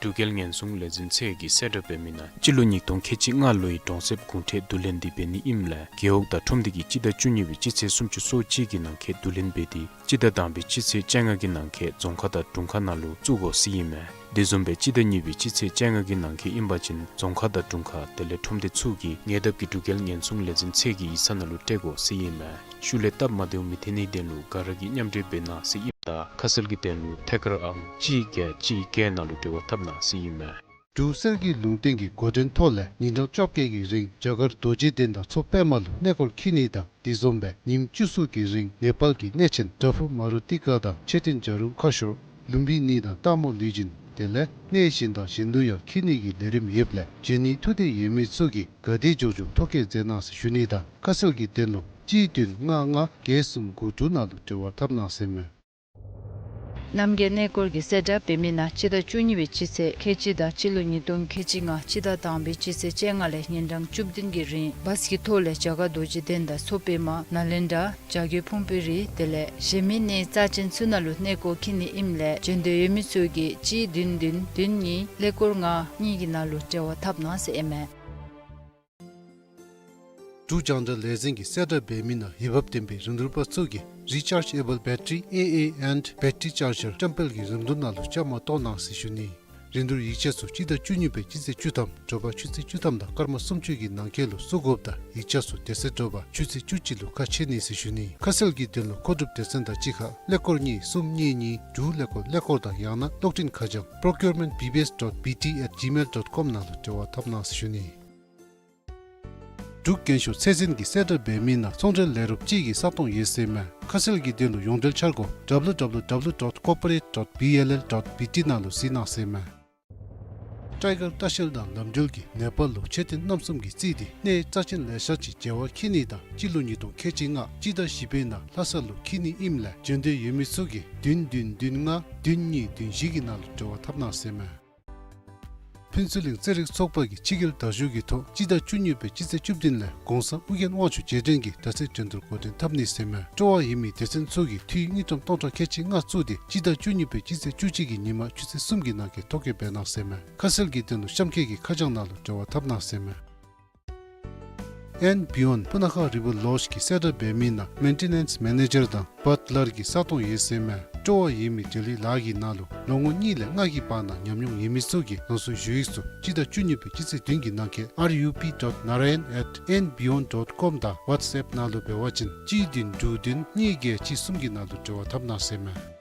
འབྲུག་རྒྱལ་ཉེན་སྲུང་ལས་འཛིན་ཚད་ཀྱི་གསལ་བསྒྲགས་འབད་མི་ནང་སྤྱི་ལོ་ཉིས་སྟོང་ཁལ་གཅིག་ལྔ་ལོའི་གྲོང་གསེབ་གུང་ཁྲན་བསྡུ་ལེན་འདི་འབད་ནི་ཨིནམ་ལས་རྒེད་འོག་དང་ཁྲོམ་སྡེ་གི་སྤྱི་ཟླ་བཅུ་གཉིས་པའི་སྤྱི་ཚེས་སུམ་ཅུ་སོ་གཅིག་གི་ནང་འཁོད་བསྡུ་ལེན་འབད་དེ་སྤྱི་ཟླ་དང་པའི་སྤྱི་ཚེས་བཅོ་ལྔ་གི་ནང་འཁོད་རྫོང་ཁག་དང་དྲུང་ཁག་ནང་ལུ་བཙུགས་དགོ་ཟེར་ཨིན་མས། དེ་བཟུམ་སྦེ་སྤྱི་ཟླ་གཉིས་པའི་སྤྱི་ཚེས་བཅོ་ལྔ་གི་ནང་འཁོད་ཨིན་པ་ཅིན་རྫོང་ཁག་དང་དྲུང་ཁག་དེ་ལས་ཁྲོམ་སྡེ་ཚུ་གིས་ཉེ་འདབས་ཀྱི་འབྲུག་རྒྱལ་ཉེན་སྲུང་ལས་འཛིན་ཚད་ཀྱི་ཡིག་ཚང་ནང་ལུ་སྤྲོད་དགོ་ཟེར་ཨིན་མས། ཤུལ་ལས་སྟབས་མ་བདེཝ་མི་ཐོན་ནིའི་དོན་ལུ་ག་ར་གིས་མཉམ་འབྲེལ་འབད་གནང་ཟེར་ཨིནམ་ད་ཁ་གསལ་གྱི་དོན་ལུ་ཐད་ཀར་ཨང་གཅིག་བརྒྱད་གཅིག་བརྒྱད་ནང་ལུ་འབྲེལ་བ་འཐབ་གནང་ཟེར་ཨིན་མས། འབྲུག་གསེར་གྱི་ལུང་བསྟན་གྱི་འགོ་འདྲེན་ཐོག་ལས་ཉིན་གྲངས་བཅོ་བརྒྱད་ཀྱི་རིང་རྒྱ་གར་རྡོ་རྗེ་གདན་དང་མཚོ་པདྨ་ལུ་གནས་སྐོར་འཁྱིད་ནི་དང་དེ་བཟུམ་སྦེ་ཉིནམ་བཅུ་གསུམ་གྱི་རིང་ནེ་པཱལ་གྱི་གནས་ཆེན་པྲ་བྷུ་མ་རུ་ཏི་ཀ་དང་མཆོད་རྟེན་བྱ་རུང་ཁ་ཤོར་ལུམ་བི་ནི་དང་སྟག་མོ་ལུས་སྦྱིན་དེ་ལས་གནས་གཞན་དང་གཞན་ལུ་ཡང་འཁྱིད་ནི་གི་ལས་རིམ་ཡོདཔ་ལས་འབྱོན་ནིའི་ཐུགས་འདོད་ཡོད་མི་ཚུ་གིས་ག་དེ་མགྱོགས་མགྱོགས་ཐོ་བཀོད་མཛད་གནང་ཟེར་ཞུ་ནི་དང་ཁ་གསལ་གྱི་དོན་ལུ་གཅིག་བདུན་ལྔ་ལྔ་བརྒྱད་གསུམ་དགུ་དྲུག་ནང་ལུ་འབྲེལ་བ་འཐབ་གནང་ཟེར་མས། རྣམ་རྒྱལ་གནས་སྐོར་གྱི་གསལ་བསྒྲགས་འབད་མི་ནང་སྤྱི་ཟླ་བཅུ་གཉིས་པའི་སྤྱི་ཚེས་ཁལ་གཅིག་དང་སྤྱི་ལོ་ཉིས་སྟོང་ཁལ་གཅིག་ལྔ་སྤྱི་ཟླ་དང་པའི་སྤྱི་ཚེས་བཅོ་ལྔ་ལས་ཉིན་གྲངས་བཅུ་བདུན་གྱི་རིང་བཱས་ཀྱི་ཐོག་ལས་རྒྱ་གར་རྡོ་རྗེ་གདན་དང་མཚོ་པདྨ་ནཱ་ལེནྡྲ་བྱ་རྒོད་ཕུང་པོའི་རི་དེ་ལས་གཞན་མི་གནས་རྩ་ཅན་ཚུ་ནང་ལུ་གནས་སྐོར་འཁྱིད་ནི་ཨིནམ་ལས་འབྱོན་འདོད་ཡོད་མི་ཚུ་གིས་གཅིག་བདུན་བདུན་བདུན་གཉིས་ཀླད་ཀོར་ལྔ་གཉིས་ཀྱི་ནང་ལུ་འབྲེལ་བ་འཐབ་གནང་ཟེར་ཨིན་མས། འབྲུག་རྒྱང་བསྒྲགས་ལས་འཛིན་གྱི་གསལ་བསྒྲགས་འབད་མི་ནང་འོས་འབབ་ལྡན་པའི་རིན་བསྡུར་པ་ཚུ་གིས་Rechargeable Battery A A and Battery Charger བཀྲམ་སྤེལ་གྱི་རིན་བསྡུར་ནང་ལུ་བཅའ་མར་གཏོགས་གནང་ཟེར་ཞུ་ནི། རིན་བསྡུར་ཡིག་ཆ་ཚུ་སྤྱི་ཟླ་བཅུ་གཉིས་པའི་སྤྱི་ཚེས་བཅུ་ཐམ་དྲོ་པ་ཆུ་ཚོད་བཅུ་ཐམ་དང་སྐར་མ་སུམ་ཅུ་གི་ནང་འཁོད་ལུ་བཙུགས་དགོཔ་ད་ཡིག་ཆ་ཚུ་དེ་ཚེ་དྲོ་པ་ཆུ་ཚོད་བཅུ་གཅིག་ལུ་ཁ་ཕྱེ་ནི་ཟེར་ཞུ་ནི། ཁ་གསལ་གྱི་དོན་ལུ་མཁོ་སྒྲུབ་སྡེ་ཚན་དང་གཅིག་ཁར་ཀླད་ཀོར་གཉིས་གསུམ་གཉིས་གཉིས་དྲུག་ཀླད་ཀོར་ཀླད་ཀོར་དང་ཡང་ན་གློག་འཕྲིན་ཁ་བྱང་procurement B B S dot B T at gmail dot com ནང་ལུ་འབྲེལ་བ་འཐབ་གནང་ཟེར་ཞུ་ནི། འབྲུག་རྒྱན་ཤོག་ཚད་འཛིན་གྱི་གསལ་བསྒྲགས་འབད་མི་ནང་ཚོང་འབྲེལ་ལས་རོགས་ཅིག་གི་ས་སྟོང་ཡོད་ཟེར་མས། ཁ་གསལ་གྱི་དོན་ལུ་ཡོངས་འབྲེལ་འཆར་སྒོ་W W W dot corporate dot B L L dot B T ནང་ལུ་གཟིགས་གནང་ཟེར་མས། ཊའི་གར་ལྟ་བཤལ་དང་ལམ་འགྲུལ་གྱིས་ནེ་པཱལ་ལུ་མཆོད་རྟེན་རྣམ་གསུམ་གྱིས་རྩིས་ཏེ་གནས་རྩ་ཅན་ལེ་ཤ་ཅིག་མཇལ་བར་འཁྱིད་ནི་དང་སྤྱི་ལོ་ཉིས་སྟོང་ཁལ་གཅིག་ལྔ་སྤྱི་ཟླ་བཞི་པའི་ནང་ལྷ་ས་ལུ་འཁྱིད་ནི་ཨིནམ་ལས་འབྱོན་འདོད་ཡོད་མི་ཚུ་གིས་བདུན་བདུན་བདུན་ལྔ་བདུན་གཉིས་བདུན་བཞི་གི་ནང་ལུ་འབྲེལ་བ་འཐབ་གནང་ཟེར་མས། ཕུན་ཚོགས་གླིང་རྩེད་རིགས་ཚོགས་པ་གིས་ཕྱི་རྒྱལ་དར་བཞུགས་ཀྱི་ཐོག་སྤྱི་ཟླ་བཅུ་གཉིས་པའི་སྤྱི་ཚེས་བཅུ་བདུན་ལས་གོང་ས་ཨྱོན་དབང་ཕྱུག་རྗེས་དྲན་གྱི་དར་རྩེད་འགྲན་བསྡུར་འགོ་འདྲེན་འཐབ་ནི་ཟེར་མས། སྤྲོ་བ་ཡོད་མི་སྡེ་ཚན་ཚུ་གིས་འཐུས་དངུལ་ཀྲམ་སྟོང་ཕྲག་ཁལ་གཅིག་ལྔ་བཙུགས་ཏེ་སྤྱི་ཟླ་བཅུ་གཉིས་པའི་སྤྱི་ཚེས་བཅུ་གཅིག་གི་ཉིན་མ་ཆུ་ཚོད་གསུམ་གྱི་ནང་འཁོད་ཐོ་བཀོད་འབད་གནང་ཟེར་མས། ཁ་གསལ་གྱི་དོན་ལུ་གཤམ་འཁོད་ཀྱི་ཁ་བྱང་ནང་ལུ་འབྲེལ་བ་འཐབ་གནང་ཟེར་མས། ཨེན་བི་ཡོན་སྤུ་ན་ཁ་རི་བར་ལོཇ་གི་སེ་ཊབ་འབད་མི་ནང་མེན་ཊེ་ནེནསི་མེ་ནེ་ཇར་དང་བཊ་ལར་གྱི་ས་སྟོང་ཡོད་ཟེར་མས། སྤྲོ་བ་ཡོད་མི་འབྲེལ་ཡོད་ལཱ་གི་ནང་ལུ་ལོ་ངོ་གཉིས་ལས་ལྔ་གི་བར་ན་ཉམས་མྱོང་ཡོད་མི་ཚུ་གིས་རང་སོའི་ཞུ་ཡིག་ཚུ་སྤྱི་ཟླ་བཅུ་གཉིས་པའི་སྤྱི་ཚེས་བདུན་གྱི་ནང་འཁོད་R U P dot narayan at N beyond dot com དང་ཝཊས་ཨེཔ་ནང་ལུ་འབད་བ་ཅིན་གཅིག་བདུན་དྲུག་བདུན་གཉིས་བརྒྱད་གཅིག་གསུམ་གྱི་ནང་ལུ་འབྲེལ་བ་འཐབ་གནང་ཟེར་མས།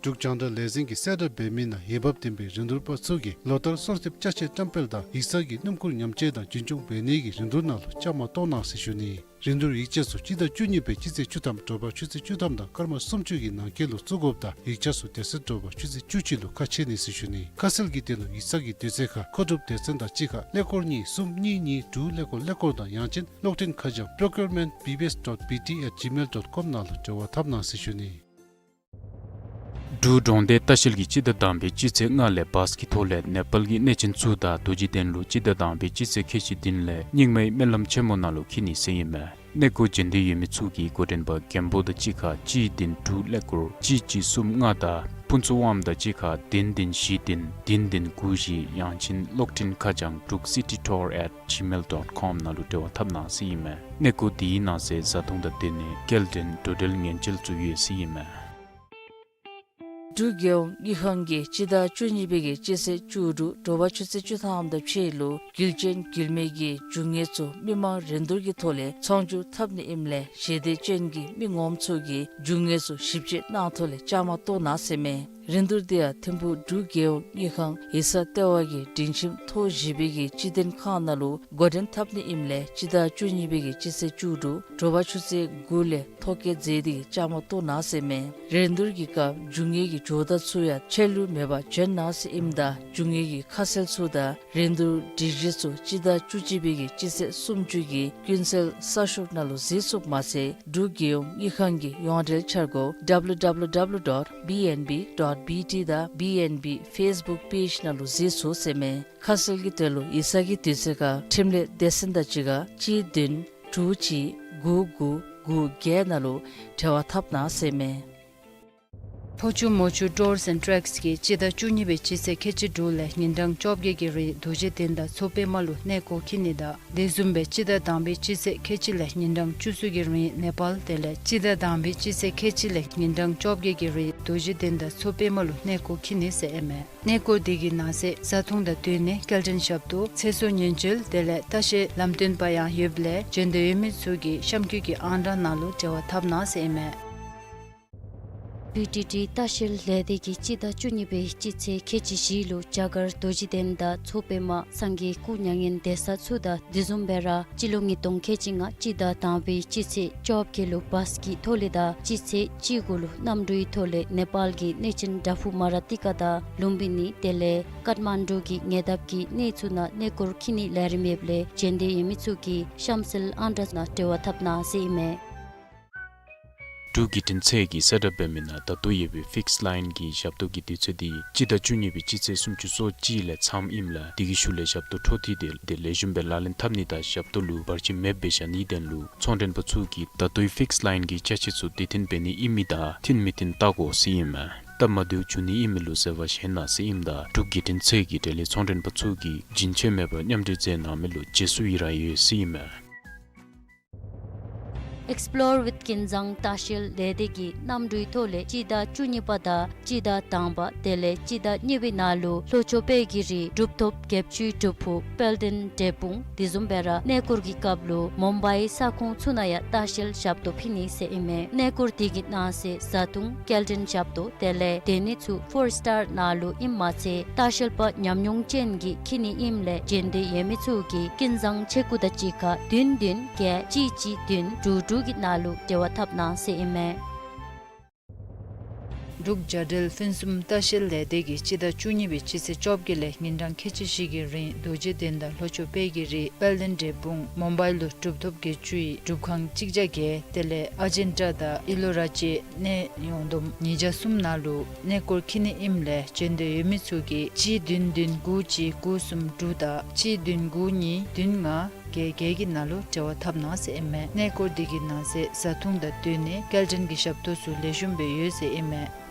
འབྲུག་རྒྱང་བསྒྲགས་ལས་འཛིན་གྱི་གསལ་བསྒྲགས་འབད་མི་ནང་འོས་འབབ་ལྡན་པའི་རིན་བསྡུར་པ་ཚུ་གིས་ལོ་ལྟར་གསོལ་འདེབས་ཅ་ཆས་བཀྲམ་སྤེལ་དང་ཡིག་ཚང་གི་སྣུམ་འཁོར་ཉམས་བཅོས་དང་རྒྱུན་སྐྱོང་འབད་ནི་གི་རིན་བསྡུར་ནང་ལུ་བཅའ་མར་གཏོགས་གནང་ཟེར་ཞུ་ནི། རིན་བསྡུར་ཡིག་ཆ་ཚུ་སྤྱི་ཟླ་བཅུ་གཉིས་པའི་སྤྱི་ཚེས་བཅུ་ཐམ་དྲོ་པ་ཆུ་ཚོད་བཅུ་ཐམ་དང་སྐར་མ་སུམ་ཅུ་གི་ནང་འཁོད་ལུ་བཙུགས་དགོཔ་དང་ཡིག་ཆ་ཚུ་དེ་ཚེ་དྲོ་པ་ཆུ་ཚོད་བཅུ་གཅིག་ལུ་ཁ་ཕྱེ་ནི་ཟེར་ཞུ་ནི། ཁ་གསལ་གྱི་དོན་ལུ་ཡིག་ཚང་གི་དུས་ཚོད་ཁར་མཁོ་སྒྲུབ་སྡེ་ཚན་དང་གཅིག་ཁར་ཀླད་ཀོར་གཉིས་གསུམ་གཉིས་གཉིས་དྲུག་ཀླད་ཀོར་ཀླད་ཀོར་དང་ཡང་ཅིན་གློག་འཕྲིན་ཁ་བྱང་procurement B B S dot B T at gmail dot com ནང་ལུ་འབྲེལ་བ་འཐབ་གནང་ཟེར་ཞུ་ནི། འབྲུག་གྲོང་སྡེ་ལྟ་བཤལ་གྱིས་སྤྱི་ཟླ་དང་པའི་སྤྱི་ཚེས་ལྔ་ལས་བཱས་ཀྱི་ཐོག་ལས་ནེ་པཱལ་གྱི་གནས་ཆེན་ཚུ་དང་རྡོ་རྗེ་གདན་ལུ་སྤྱི་ཟླ་དང་པའི་སྤྱི་ཚེས་ཁལ་གཅིག་བདུན་ལས་རྙིང་མའི་སྨོན་ལམ་ཆེན་མོ་ནང་ལུ་འཁྱིད་ནི་ཟེར་ཨིན་མས། གནས་སྐོར་འབྱོན་འདོད་ཡོད་མི་ཚུ་གིས་འགོ་འདྲེན་པ་མགོན་པོ་དང་གཅིག་ཁར་གཅིག་བདུན་དྲུག་ཀླད་ཀོར་གཅིག་གཅིག་གསུམ་ལྔ་དང་ཕུན་ཚོགས་དབང་དང་གཅིག་ཁར་བདུན་བདུན་བཞི་བདུན་བདུན་བདུན་དགུ་བཞི་ཡང་ཅིན་གློག་འཕྲིན་ཁ་བྱང་འབྲུག་སི་ཊི་ཊུར་ཨེཊ་ཇི་མེལ་ཌོཊ་ཀོམ་ནང་ལུ་འབྲེལ་བ་འཐབ་གནང་ཟེར་ཨིན་མས། གནས་སྐོར་དེའི་ནང་གསེས་བཟའ་འཐུང་དང་སྡོད་གནས་སྐྱེལ་འདྲེན་འགྲོ་འགྲུལ་ཉེན་བཅོལ་ཚུ་ཡོད་ཟེར་ཨིན་མས། འབྲུག་རྒྱལ་ཡོངས་དངུལ་ཁང་གིས་སྤྱི་ཟླ་བཅུ་གཉིས་པའི་གི་སྤྱི་ཚེས་བཅུ་དྲུག་དྲོ་པ་ཆུ་ཚོད་བཅུ་ཐམ་དང་ཕྱེད་ལུ་རྒྱུ་ཅན་རྒྱུ་མེད་ཀྱི་རྒྱུ་དངོས་ཚུ་མི་མང་རིན་བསྡུར་གྱི་ཐོག་ལས་ཚོང་སྒྱུར་འཐབ་ནི་ཨིནམ་ལས་ཞལ་འདེབས་ཅན་གྱི་མི་ངོམ་ཚུ་གིས་རྒྱུ་དངོས་ཚུ་ཞིབ་དཔྱད་གནང་ཐོག་ལས་བཅའ་མར་གཏོགས་གནང་ཟེར་མས། རིན་བསྡུར་དེ་ཡང་ཐིམ་ཕུག་འབྲུག་རྒྱལ་ཡོངས་དངུལ་ཁང་ཡིག་ཚང་ལྟེ་བ་གི་སྒྲིང་ཁྱིམ་ཐོག་བཞི་པའི་གི་སྤྱི་དོན་ཁང་ནང་ལུ་འགོ་འདྲེན་འཐབ་ནི་ཨིནམ་ལས་སྤྱི་ཟླ་བཅུ་གཉིས་པའི་གི་སྤྱི་ཚེས་བཅུ་དྲུག་དྲོ་པ་ཆུ་ཚོད་དགུ་ལས་ཐོ་བཀོད་མཛད་དེ་བཅའ་མར་གཏོགས་གནང་ཟེར་མས། རིན་བསྡུར་གྱི་སྐབས་རྒྱུ་དངོས་ཀྱི་ཇོ་བདག་ཚུ་ཡང་ཆད་ལུས་མེད་པར་བྱོན་གནང་ཟེར་ཨིནམ་ད་རྒྱུ་དངོས་ཀྱི་ཁ་གསལ་ཚུ་དང་རིན་བསྡུར་སྒྲིག་གཞི་ཚུ་སྤྱི་ཟླ་བཅུ་གཅིག་པའི་གི་སྤྱི་ཚེས་སུམ་ཅུ་གི་ཀུན་གསལ་གསར་ཤོག་ནང་ལུ་གཟིགས་ཚུགསཔ་མ་ཚད་འབྲུག་རྒྱལ་ཡོངས་དངུལ་ཁང་གི་ཡོངས་འབྲེལ་འཆར་སྒོ་W W W dot B N B dot B T དང་B N B Facebook page ནང་ལུ་གཟིགས་ཚུགས་ཟེར་མས། ཁ་གསལ་གྱི་དོན་ལུ་ཡིག་ཚང་གི་དུས་ཚོད་ཁར་འཕྲིན་ལས་སྡེ་ཚན་དང་གཅིག་ཁར་གཅིག་བདུན་དྲུག་གཅིག་དགུ་དགུ་དགུ་བརྒྱད་ནང་ལུ་འབྲེལ་བ་འཐབ་གནང་ཟེར་མས། ལྷོ་ཕྱོགས་མོ་ཆུ་ཊུརསི་ཨེནཌ་ཊུར་གིས་སྤྱི་ཟླ་བཅུ་གཉིས་པའི་སྤྱི་ཚེས་ཁལ་གཅིག་དྲུག་ལས་ཉིན་གྲངས་བཅོ་བརྒྱད་ཀྱི་རིང་རྡོ་རྗེ་གདན་དང་མཚོ་པདྨ་ལུ་གནས་སྐོར་འཁྱིད་ནི་དང་དེ་བཟུམ་སྦེ་སྤྱི་ཟླ་དང་པའི་སྤྱི་ཚེས་ཁལ་གཅིག་ལས་ཉིན་གྲངས་བཅུ་གསུམ་གྱི་རིང་ནེ་པཱལ་དེ་ལས་སྤྱི་ཟླ་དང་པའི་སྤྱི་ཚེས་ཁལ་གཅིག་ལས་ཉིན་གྲངས་བཅོ་བརྒྱད་ཀྱི་རིང་རྡོ་རྗེ་གདན་དང་མཚོ་པདྨ་ལུ་གནས་སྐོར་འཁྱིད་ནི་ཟེར་ཨིན་མས། གནས་སྐོར་དེ་གི་ནང་གསེས་བཟའ་འཐུང་དང་སྡོད་གནས་སྐྱེལ་འདྲེན་ཞབས་ཏོག་ཚེ་སྲོག་ཉེན་བཅོལ་དེ་ལས་ལྟ་བཤལ་ལམ་སྟོན་པ་ཡང་ཡོདཔ་ལས་བྱོན་འདོད་ཡོད་མི་ཚུ་གིས་གཤམ་འཁོད་ཀྱི་ཨང་གྲངས་ནང་ལུ་འབྲེལ་བ་འཐབ་གནང་ཟེར་ཨིན་མས། བི་ཊི་ཊི་ལྟ་བཤལ་ལས་སྡེ་གིས་སྤྱི་ཟླ་བཅུ་གཉིས་པའི་སྤྱི་ཚེས་ཁལ་གཅིག་བཞི་ལུ་རྒྱ་གར་རྡོ་རྗེ་གདན་དང་མཚོ་པདྨ་སངས་རྒྱས་སྐུ་མྱ་ངན་འདས་ས་ཚུ་དང་དེ་བཟུམ་སྦེ་ར་སྤྱི་ལོ་ཉིས་སྟོང་ཁལ་གཅིག་ལྔ་སྤྱི་ཟླ་དང་པའི་སྤྱི་ཚེས་བཅོ་བརྒྱད་ལུ་བཱས་ཀྱི་ཐོག་ལས་དང་སྤྱི་ཚེས་བཅུ་དགུ་ལུ་གནམ་གྲུའི་ཐོག་ལས་ནེ་པཱལ་གྱི་གནས་ཆེན་དྲ་ཕུག་མ་ར་ཏི་ཀ་དང་ལུམ་བི་ནི་དེ་ལས་ཀཏ་མན་ཌུ་གི་ཉེ་འདབས་ཀྱི་གནས་ཚུ་ནང་གནས་སྐོར་འཁྱིད་ནིའི་ལས་རིམ་ཡོདཔ་ལས་བྱོན་འདོད་ཡོད་མི་ཚུ་གིས་གཤམ་གསལ་ཨང་གྲངས་ནང་འབྲེལ་བ་འཐབ་གནང་ཟེར་ཨིན་མས། འབྲུག་བརྒྱུད་འཕྲིན་ཚད་ཀྱིས་གསལ་བསྒྲགས་འབད་མི་ནང་ད་ལྟོ་ཡོད་པའི་ཕིགསི་ལའིན་གྱི་ཞབས་ཏོག་གི་དུས་ཚོད་དེ་སྤྱི་ཟླ་བཅུ་གཉིས་པའི་སྤྱི་ཚེས་སུམ་ཅུ་སོ་གཅིག་ལས་མཚམས་ཨིནམ་ལས་དེ་གི་ཤུལ་ལས་ཞབས་ཏོག་འཕྲོ་མཐུད་དེ་ལེགས་ཤོམ་སྦེ་ལག་ལེན་འཐབ་ནི་དང་ཞབས་ཏོག་ལུ་བར་ཆད་མེདཔ་སྦེ་བཞག་ནིའི་དོན་ལུ་ཚོང་མགྲོན་པ་ཚུ་གིས་ད་ལྟོའི་ཕིགསི་ལའིན་གྱི་ཅ་ཆས་ཚུ་དུས་མཐུན་འབད་ནི་ཨིན་མི་དང་མཐུན་མི་མཐུན་བལྟ་དགོ་ཟེར་ཨིན་མས། སྟབས་མ་བདེཝ་འབྱུང་ནི་ཨིན་མི་ལུ་འཛོལ་བ་བཞེས་གནང་ཟེར་ཨིནམ་ད་འབྲུག་བརྒྱུད་འཕྲིན་ཚད་ཀྱིས་འབྲེལ་ཡོད་ཚོང་མགྲོན་པ་ཚུ་གིས་རྒྱུན་ཆད་མེད་པར་མཉམ་འབྲེལ་མཛད་གནང་མི་ལུ་རྗེས་སུ་ཡི་རང་ཡོད་ཟེར་ཨིན་མས། Explore with Kinzang ལྟ་བཤལ་ལས་སྡེ་གིས་གནམ་གྲུའི་ཐོག་ལས་སྤྱི་ཟླ་བཅུ་གཉིས་པ་དང་སྤྱི་ཟླ་དང་པ་དེ་ལས་སྤྱི་ཟླ་གཉིས་པའི་ནང་ལུ་ལྷོ་ཕྱོགས་དཔལ་གྱི་རི་གྲུབ་ཐོབ་བརྒྱད་ཅུའི་སྒྲུབ་ཕུག་དཔལ་ལྡན་འབྲས་སྤུངས་དེ་བཟུམ་སྦེ་ར་གནས་སྐོར་གྱི་སྐབས་ལུ་མུམ་བའི་ས་ཁོངས་ཚུ་ནང་ཡང་ལྟ་བཤལ་ཞབས་ཏོག་ཕུལ་ནི་ཟེར་ཨིན་མས། གནས་སྐོར་དེ་གི་ནང་གསེས་བཟའ་འཐུང་སྐྱེལ་འདྲེན་ཞབས་ཏོག་དེ་ལས་སྡོད་གནས་ཚུ་ཕོར་སི་ཊར་ནང་ལུ་ཨིནམ་མ་ཚད་ལྟ་བཤལ་པ་ཉམས་མྱོང་ཅན་གྱིས་འཁྱིད་ནི་ཨིནམ་ལས་བྱོན་འདོད་ཡོད་མི་ཚུ་གིས་ཀུན་བཟང་ཆེ་ཀུ་དང་གཅིག་ཁར་བདུན་བདུན་བརྒྱད་གཅིག་གཅིག་བདུན་དྲུག་དྲུག་གི་ནང་ལུ་འབྲེལ་བ་འཐབ་གནང་ཟེར་ཨིན་མས། འབྲུག་བྱ་བྲལ་ཕུན་སུམ་ལྟ་བཤལ་ལས་སྡེ་གིས་སྤྱི་ཟླ་བཅུ་གཉིས་པའི་སྤྱི་ཚེས་བཅོ་བརྒྱད་ལས་ཉིན་གྲངས་ཁལ་གཅིག་བཞི་གི་རིང་རྡོ་རྗེ་གདན་དང་ལྷོ་ཕྱོགས་དཔལ་གྱི་རི་དཔལ་ལྡན་འབྲས་སྤུངས་མུམ་བའི་ལུ་གྲུབ་ཐོབ་བརྒྱད་ཅུའི་སྒྲུབ་ཁང་གཅིག་བརྒྱ་བརྒྱད་དེ་ལས་ཨ་ཇན་ཊ་དང་ཨི་ལོ་ར་བཅས་གནས་ཡོངས་བསྡོམས་ཉིས་བརྒྱ་གསུམ་ནང་ལུ་གནས་སྐོར་འཁྱིད་ནི་ཨིནམ་ལས་བྱོན་འདོད་ཡོད་མི་ཚུ་གིས་གཅིག་བདུན་བདུན་དགུ་གཅིག་དགུ་གསུམ་དྲུག་དང་གཅིག་བདུན་དགུ་གཉིས་བདུན་ལྔ་བརྒྱད་བརྒྱད་ཀྱི་ནང་ལུ་འབྲེལ་བ་འཐབ་གནང་ཟེར་ཨིན་མས། གནས་སྐོར་དེ་གི་ནང་གསེས་བཟའ་འཐུང་དང་སྡོད་གནས་སྐྱེལ་འདྲེན་གྱི་ཞབས་ཏོག་ཚུ་ལེགས་ཤོམ་སྦེ་ཡོད་ཟེར་ཨིན་མས།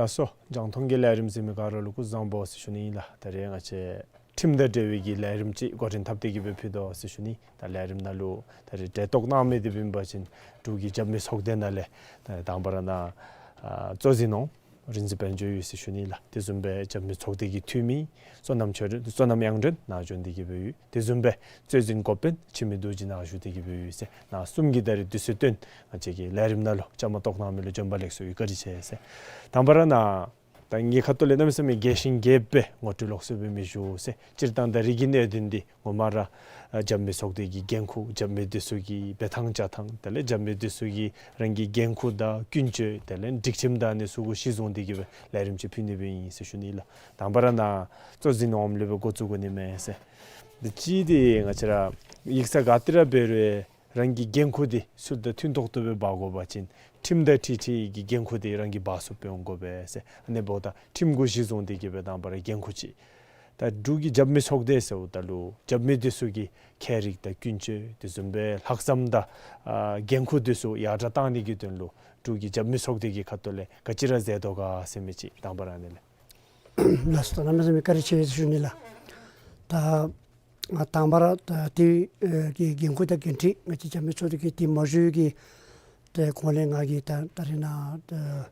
ལགས་སོ། རྒྱང་མཐོང་གི་ལས་རིམ་གཟིགས་མི་ག་ར་ལུ་སྐུ་གཟུགས་བཟང་པོ་ཟེར་ཞུ་ནི་ཨིན་ལགས། ད་རེས་ང་བཅས་ཁྲིམས་དང་འབྲེལ་བའི་གི་ལས་རིམ་ཅིག་འགོ་འདྲེན་འཐབ་སྟེ་གི་སྦེ་ཕུལ་དོ་ཟེར་ཞུ་ནི། ད་ལས་རིམ་ནང་ལུ་ད་རེས་གྲལ་གཏོགས་གནང་མི་འདི་འབད་བ་ཅིན་འབྲུག་གི་རྒྱབ་མི་ཚོགས་སྡེ་ནང་ལས་ད་དང་པ་ར་ནཱ་ཨ་གཙོ་འཛིན་འོགམ་རིག་འཛིན་དཔལ་འབྱོར་ཡོད་ཟེར་ཞུ་ནི་ལགས། དེ་བཟུམ་སྦེ་རྒྱབ་མི་ཚོགས་སྡེ་གི་འཐུས་མི་བསོད་ནམས་ཆོས་སྒྲོན་བསོད་ནམས་དབྱངས་སྒྲོན་ནཱ་བྱོན་ཏེ་གི་སྦེ་ཡོད། དེ་བཟུམ་སྦེ་གཙོ་འཛིན་འགོ་དཔོན་འཆི་མེད་རྡོ་རྗེ་ནཱ་བཞུགས་ཏེ་གི་སྦེ་ཡོད་ཟེར། ནཱ་གསུམ་གྱིས་ད་རེས་དུས་ཚོད་བཏོན་ང་བཅས་ཀྱི་ལས་རིམ་ནང་ལུ་བཅའ་མར་གཏོགས་གནང་མི་ལུ་བྱོན་པ་ལེགས་སོ་ཡོད། བཀའ་དྲིན་ཆེ་ཟེར། དང་པ་ར་ནཱ་ད་ངེའི་ཁ་ཐུག་ལས་གནམ་མེད་ས་མེད་རྒྱས་ཤིང་རྒྱསཔ་སྦེ་ངོ་སྤྲོད་ལོགས་སུ་སྦེ་མི་ཞུ་ཟེར། སྤྱིར་བཏང་ད་རིགས་ཀྱི་གནད་དོན་འདི་ངོ་མ་ར་ཨ་རྒྱབ་མི་ཚོགས་སྡེ་གི་འགན་ཁུར་རྒྱབ་མི་འདི་ཚུ་གི་འབད་ཐངས་བྱ་ཐངས་དེ་ལས་རྒྱབ་མི་འདི་ཚུ་གི་རང་གི་འགན་ཁུར་དང་ཀུན་སྤྱོད་དེ་ལས་སྒྲིག་ཁྲིམས་དང་ཨ་ནི་ཚུ་གུ་གཞི་བཟུང་སྟེ་གི་སྦེ་ལས་རིམ་ཅིག་ཕུལ་ནི་སྦེ་ཨིན་ཟེར་ཞུ་ནི་ལགས། དང་པ་ར་ནཱ་གཙོ་འཛིན་འོགམ་ལས་སྦེ་འགོ་བཙུགས་དགོ་ནི་མས་ཟེར། འདི་གཅིག་འདི་ང་བཅས་ར་ཡིག་ཚང་ག་ཏེ་ར་འབད་རུང་རང་གི་འགན་ཁུར་འདི་ཚུ་དང་མཐུན་ཏོག་ཏོ་སྦེ་འབག་དགོ་པ་ཅིན་ཁྲིམས་དང་འཁྲིལ་ཏེ་གི་འགན་ཁུར་འདི་རང་གིས་འབག་ཚུགསཔ་སྦེ་འོང་དགོ་པས་ཟེར། ཨ་ནི་འབདཝ་ད་ཁྲིམས་གུ་གཞི་བཟུང་སྟེ་གི་སྦེ་དང་པ་ར་འགན་ཁུར་ཅིག། ད་འབྲུག་གི་རྒྱབ་མི་ཚོགས་སྡེ་ཟེརཝ་ད་ལུ་རྒྱབ་མི་འདི་ཚུ་གི་ཁྱད་རིག་དང་ཀུན་སྤྱོད་དེ་བཟུམ་སྦེ་ལྷག་བསམ་དང་ཨ་འགན་ཁུར་འདི་ཚུ་ཡར་དྲག་གཏང་ནི་གི་དོན་ལུ་འབྲུག་གི་རྒྱབ་མི་ཚོགས་སྡེ་གི་ཁ་ཐུག་ལས་ག་ཅི་ར་མཛད་དོ་ག་ཟེར་མི་ཅིག་དང་པ་ར་ཨ་ནི་ལས། ལགས་སོ། ད་གནམ་མེད་ས་མེད་བཀའ་དྲིན་ཆེ་ཟེར་ཞུ་ནི་ལགས། ད་ང་དང་པ་ར་ད་དེ་ཨེ་གི་འགན་ཁུར་དང་འགན་འཁྲི་ང་བཅས་རྒྱབ་མི་ཚོགས་སྡེ་གི་དེ་མ་ཞུ་གི་ཏེ་གོང་ལས་ང་གིས་ད་ད་རེས་ནཱ་ཨེ་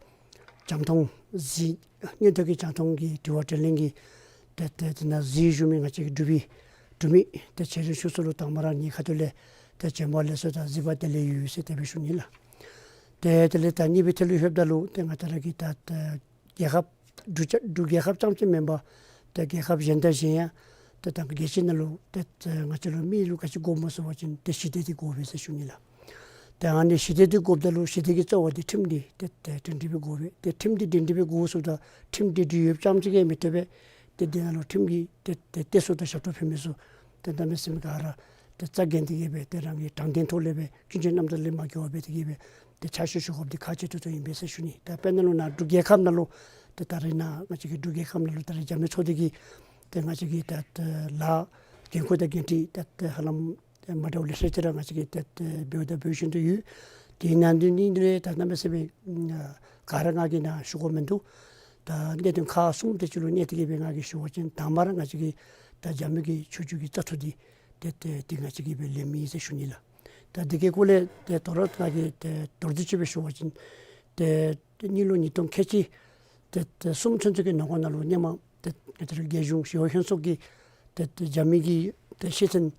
རྒྱང་མཐོང་གཟིགས་མངོན་མཐོ་གི་རྒྱང་མཐོང་གི་དྲི་བ་དྲིས་ལན་གྱི་ཏེ་ཏེ་དེ་ནང་གཟིགས་བཞུགས་མི་ང་བཅས་ཀྱི་འབྲུག་པའི་འབྲུག་མི་ཏེ་ཆེ་འབྲིང་ཆུང་གསུམ་ལུ་དང་པ་ར་ངེའི་ཁ་ཐུག་ལས་ཏེ་བྱོན་པ་ལེགས་སོ་དང་གཟིགས་པ་བདེ་ལེགས་ཡོད་ཟེར་དེ་སྦེ་ཞུ་ནི་ལགས། ཏེ་དེ་ལས་ད་གཉིས་པའི་ཐད་ལུ་ལྷོདཔ་ད་ལུ་ཏེ་ང་བཅས་ར་གི་ད་ཏེ་རྒྱལ་ཁབ་འབྲུག་རྒྱལ་ཁབ་རྐྱངམ་ཅིག་མེན་པར་ཏེ་རྒྱལ་ཁབ་གཞན་དང་གཞན་ཡང་ཏེ་ད་རྒྱལ་སྤྱི་ནང་ལུ་ཏེ་ཏེ་ང་བཅས་ལུ་མི་ལུ་ག་ཅི་དགོཔ་སྨོ་ཟེར་བ་ཅིན་ཏེ་ཞི་བདེ་འདི་དགོ་པས་ཟེར་ཞུ་ནི་ལགས། ཏེ་ཨ་ནི་ཞི་བདེ་འདི་དགོཔ་ད་ལུ་ཞི་བདེ་གི་རྩ་བ་འདི་ཁྲིམས་འདི་ཏེ་ཏེ་སྒྲིང་སྒྲི་སྦེ་དགོ་པས། ཏེ་ཁྲིམས་འདི་སྒྲིང་སྒྲི་སྦེ་དགོ་ཟེརཝ་ད་ཁྲིམས་འདི་སྒྲིང་ཡོདཔ་རྐྱངམ་ཅིག་གིས་མི་བཏུབ་པས། ཏེ་འདི་ནང་ལུ་ཁྲིམས་ཀྱི་ཏེ་ཏེ་གཏད་སོ་དང་ཞབས་ཏོག་ཕུལ་མི་ཚུ་ཏེ་གནམ་མེད་ས་མེད་ག་ར་ཏེ་རྩ་འགེངས་ཏེ་གི་སྦེ་ཏེ་རང་གི་དྲང་བདེན་ཐོག་ལས་སྦེ་ཀུན་སྤྱོད་རྣམ་དག་ལས་མ་འགལ་བར་འབད་དེ་གི་སྦེ་ཏེ་ཕྱག་ཞུ་ཞུ་དགོཔ་འདི་ཁག་ཆེ་ཏོག་ཏོ་ཨིན་པས་ཟེར་ཞུ་ནི། ད་དཔེར་ན་ལུ་ནཱ་འབྲུག་རྒྱལ་ཁབ་ནང་ལུ་ཏེ་ད་རེས་ནཱ་ང་བཅས་ཀྱི་འབྲུག་རྒྱལ་ཁབ་ནང་ལུ་ད་རེས་རྒྱབ་མི་ཚོགས་སྡེ་གི་ཏེ་ང་བཅས་ཀྱི་ད་ཏེ་ལཱ་འགན་ཁུར་དང་འགན་འཁྲི་ད་ཏེ་ཧ་ལམ་ཏེ་མ་འདྲཝ་ལེ་ཤ་ཅིག་ར་ང་བཅས་ཀྱིས་ཏེ་ཏེ་འབདཝ་དང་འབད་བཞིན་དུ་ཡོད། དེ་ནང་དོན་ནི་ལས་ད་གནམ་མེད་ས་མེད་ག་ར་ང་གིས་ནཱ་ཞུ་དགོཔ་མིན་འདུག། ད་གནད་དོན་ཁག་གསུམ་དེ་ཅིག་ལུ་གནས་ཏེ་གི་སྦེ་ང་གིས་ཞུ་བ་ཅིན་དང་པ་ར་ང་བཅས་ཀྱི་ད་རྒྱབ་མི་གི་ཆོས་བརྒྱུད་ཀྱི་བཙག་འཐུ་འདི་ཏེ་ཏེ་ཏེ་ང་བཅས་ཀྱིས་སྦེ་ལེན་མི་ཨིན་ཟེར་ཞུ་ནི་ལགས། ད་འདི་གི་སྐོར་ལས་ཏེ་དོ་རུང་ང་གིས་ཏེ་མདོར་བསྡུས་ཅིག་སྦེ་ཞུ་བ་ཅིན་ཏེ་ཏེ་གཉིས་ལོ་ཉིས་སྟོང་ཁལ་གཅིག་ཏེ་ཏེ་གསུམ་ཚུན་ཚོད་ཀྱི་ནང་འཁོད་ནང་ལུ་ཧེ་མ་ཏེ་ཏེ་རྒྱལ་གཞུང་ཞི་གཡོག་ལྷན་ཚོགས་ཀྱིས་ཏེ་ཏེ་རྒྱབ་མི་གི་ཏེ་ཤེས་ཚད་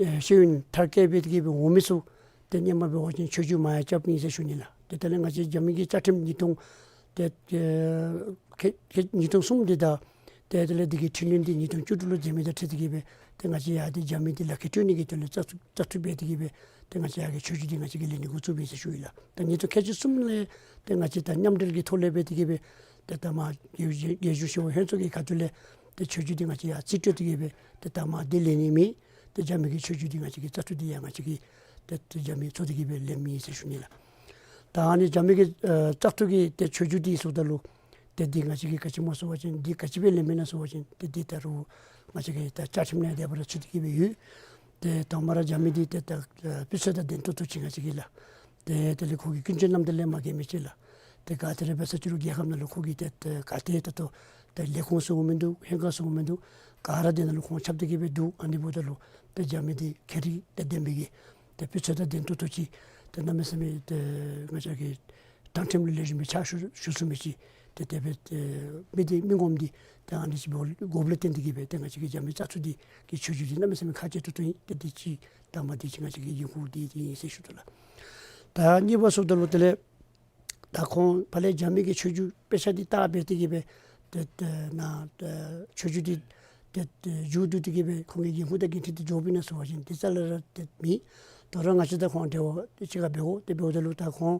ཨེ་ཤེས་ཡོན་མཐར་སྐྱེལ་འབད་དེ་གི་སྦེ་འོང་མི་ཚུ་ཏེ་ཧེ་མ་འབད་བ་ཅིན་ཆོས་བརྒྱུད་མ་ཡང་རྐྱབ་ཨིན་ཟེར་ཞུ་ནི་ལགས། ཏེ་དེ་ལས་ང་བཅས་རྒྱབ་མི་གི་བཅའ་ཁྲིམས་ཉིས་སྟོང་ཏེ་ཨེ་ཁལ་ཁལ་ཉིས་སྟོང་གསུམ་འདི་དང་ཏེ་དེ་ལས་འདི་གི་འཕྲི་སྣོན་འདི་ཉིས་སྟོང་བཅུ་དྲུག་ལུ་མཛད་མི་དང་འཁྲིལ་ཏེ་གི་སྦེ་ཏེ་ང་བཅས་ཡར་ཏེ་རྒྱབ་མི་འདི་ལག་ཁྱེར་སྤྲོད་ནི་གི་དོན་ལས་བཙག་བཙག་འཐུ་འབད་དེ་གི་སྦེ་ཏེ་ང་བཅས་ཡར་གི་ཆོས་བརྒྱུད་འདི་ང་བཅས་ཀྱིས་ལེན་ནི་འགོ་བཙུགས་ཨིན་ཟེར་ཞུ་ཡི་ལགས། ད་ཉིས་སྟོང་ཁལ་གཅིག་གསུམ་ལས་ཏེ་ང་བཅས་ད་མཉམ་འབྲེལ་གྱི་ཐོག་ལས་འབད་དེ་གི་སྦེ་ཏེ་ད་མར་རྒྱལ་རྒྱལ་གཞུང་ཞི་གཡོག་ལྷན་ཚོགས་ཀྱི་ཁ་ཐུག་ལས་ཏེ་ཆོས་བརྒྱུད་འདི་ང་བཅས་ཡར་རྩིས་སྤྲོད་དེ་གི་སྦེ་ཏེ་ད་མར་འདི་ལེན་ནི་མེད། ཏེ་རྒྱབ་མི་གི་ཆོས་བརྒྱུད་འདི་ང་བཅས་ཀྱི་བཙག་འཐུ་འདི་ཡང་ང་བཅས་ཀྱིས་ཏེ་ཏེ་རྒྱབ་མི་ཚོགས་སྡེ་གི་སྦེ་ལེན་མི་ཨིན་ཟེར་ཞུ་ནི་ལགས། ད་ཨ་ནི་རྒྱབ་མི་གི་ཨེ་བཙག་འཐུ་གི་ཏེ་ཆོས་བརྒྱུད་འདི་ཟེརཝ་ད་ལུ་ཏེ་འདི་ང་བཅས་ཀྱིས་ག་ཅི་སྨོ་ཟེར་བ་ཅིན་འདི་ག་ཅི་སྦེ་ལེན་མི་ཨིན་ན་ཟེར་བ་ཅིན་ཏེ་འདི་ད་རུང་ང་བཅས་ཀྱི་ད་བཅའ་ཁྲིམས་ནང་དེ་སྦེ་ར་ཚུད་དེ་གི་སྦེ་ཡོད། ཏེ་དང་པ་ར་རྒྱབ་མི་འདི་ཏེ་ད་ཨེ་སྤུས་ཚད་དང་ལྡན་ཏོག་ཏོ་ཅིག་ང་བཅས་ཀྱིས་ལགས། ཏེ་དེ་ལས་ཁོ་གི་ཀུན་སྤྱོད་རྣམ་དག་ལས་མ་འགལ་མི་ཅིག་ལགས། ཏེ་ག་ཏེ་ར་འབད་ས་ཅི་རུང་རྒྱལ་ཁབ་ནང་ལུ་ཁོ་གིས་ཏེ་ཏེ་ག་ཏེ་ད་ལྟོ་ཏེ་ལས་ཁུངས་ཟེར་དགོ་མིན་འདུག། ལྷན་ཁག་ཟེར་དགོ་མིན་འདུག། ག་ར་འདི་ནང་ལུ་ཁོང་ཁྱབ་སྟེ་གི་སྦེ་འདུག། ཨ་ནི་འབདཝ་ད་ལུ་ཏེ་རྒྱབ་མི་འདི་ཁྱད་རིག་དང་ལྡན་པའི་གི་ཏེ་སྤུས་ཚད་དང་ལྡན་ཏོག་ཏོ་ཅིག་ཏེ་གནམ་མེད་ས་མེད་ཏེ་ང་བཅས་ཀྱི་དྲང་ཁྲིམས་ལུ་ལེགས་ཤོམ་སྦེ་ཕྱག་ཞུ་ཞུ་ཚུགས་མི་ཅིག་ཏེ་དེ་སྦེ་ཏེ་མི་འདི་མི་ངོམ་འདི་ཏེ་ཨ་ནི་ཅིག་འབད་དགོཔ་ལས་བརྟེན་ཏེ་གི་སྦེ་ཏེ་ང་བཅས་ཀྱི་རྒྱབ་མི་བཙག་འཐུ་འདི་གི་ཆོས་བརྒྱུད་འདི་གནམ་མེད་ས་མེད་ཁག་ཆེ་ཏོག་ཏོ་ཨིན། ཏེ་འདི་ཅིག་དང་པ་འདི་ཅིག་ང་བཅས་ཀྱི་འགན་ཁུར་འདི་འདི་ཨིན་ཟེར་ཞུ་དོ་ལགས། ད་གཉིས་པ་ཟེརཝ་ད་ལུ་དེ་ལས་ད་ཁོང་ཕར་ལས་རྒྱབ་མི་གི་ཆོས་བརྒྱུད་དཔེ་ཆ་འདི་བལྟ་འབད་དེ་གི་སྦེ་ཏེ་ཏེ་ནཱ་ཏེ་ཆོས་བརྒྱུད་འདི་ཏེ་ཏེ་མཇུག་བསྡུ་སྟེ་གི་སྦེ་ཁོང་གི་འགན་ཁུར་དང་འགན་འཁྲི་འདི་འཇོགཔ་ཨིན་ན་ཟེར་བ་ཅིན་འདི་རྩ་ལས་ར་ཏེ་མེད། དོ་རུང་ང་བཅས་དང་ཁོང་འབྲེལ་བ་ཏེ་གཅིག་ཁར་འབད་དགོ། ཏེ་འབདཝ་ད་ལུ་ད་ཁོང་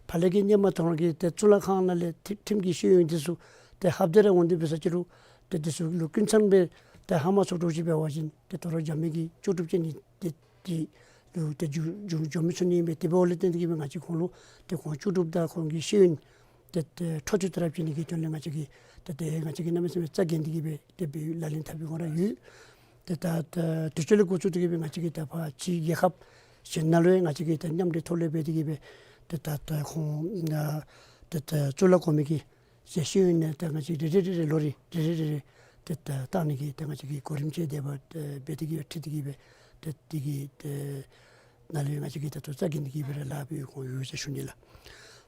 ཕར་ལས་ཀྱི་ཧེ་མ་ཐོན་གྱི་ཏེ་གཙུག་ལག་ཁང་ནང་ལས་ཁྲི་ཁྲིམས་ཀྱི་ཤེས་ཡོན་འདི་ཚུ་ཏེ་ལྷབ་སྟེ་ར་འོང་སྟེ་འབད་ས་ཅི་རུང་ཏེ་འདི་ཚུ་ལུ་ཀུན་ཚང་སྦེ་ཏེ་ཧ་མ་སོང་དོ་ཅིག་འབད་བ་ཅིན་ཏེ་དོ་རུང་རྒྱབ་མི་གི་ལྕོགས་གྲུབ་ཅན་ནི་ཏེ་ཏེ་ལུ་ཏེ་འགྱོ་འགྱོ་འགྱོ་མི་ཚུགས་ནི་ཨིན་པས། དེ་འབདཝ་ལས་བརྟེན་ཏེ་གི་སྦེ་ང་བཅས་ཁོང་ལུ་ཏེ་ཁོང་ལྕོགས་གྲུབ་དང་ཁོང་གི་ཤེས་ཡོན་ཏེ་ཏེ་འཕྲོ་མཐུད་དེ་ར་བྱིན་ནི་གི་དོན་ལས་ང་བཅས་ཀྱིས་ཏེ་ཏེ་ང་བཅས་ཀྱིས་གནམ་མེད་ས་མེད་རྩ་འགེངས་ཏེ་གི་སྦེ་ཏེ་སྦེ་ལག་ལེན་འཐབ་པའི་ངོ་ར་ཡོད། ཏེ་ད་ད་དུས་ཚོད་ལས་འགོ་བཙུགས་ཏེ་གི་སྦེ་ང་བཅས་ཀྱིས་ད་ཕར་ཕྱི་རྒྱལ་ཁབ་གཞན་ནང་ལུ་ཡང་ང་བཅས་ཀྱིས་ད་མཉམ་འབྲེལ་ཐོག་ལས་འབད་དེ་གི་སྦེ་ཏེ་ད་ད་ཁོང་ཏེ་ད་གཙུག་ལག་གོང་མའི་གི་ ཟེར་ཤེས་ཡོན་ནང་ད་ང་བཅས་རེ་རེ་རེ་རེ་ལོ་རེ་རེ་རེ་རེ་རེ་ཏེ་ད་བཏང་ནི་གི་ད་ང་བཅས་ཀྱི་གོ་རིམ་ཅིག་དེ་སྦེ་ཏེ་འབད་དེ་གི་སྦེ་ཁྲིད་དེ་གི་སྦེ་ཏེ་དེ་གི་ཏེ་ནང་ལས་ང་བཅས་ཀྱིས་ད་ལྟོ་རྩ་འགེངས་ཏེ་གི་སྦེ་ར་ལཱ་འབད་དགོཔ་ཡོད་ཟེར་ཞུ་ནི་ལགས།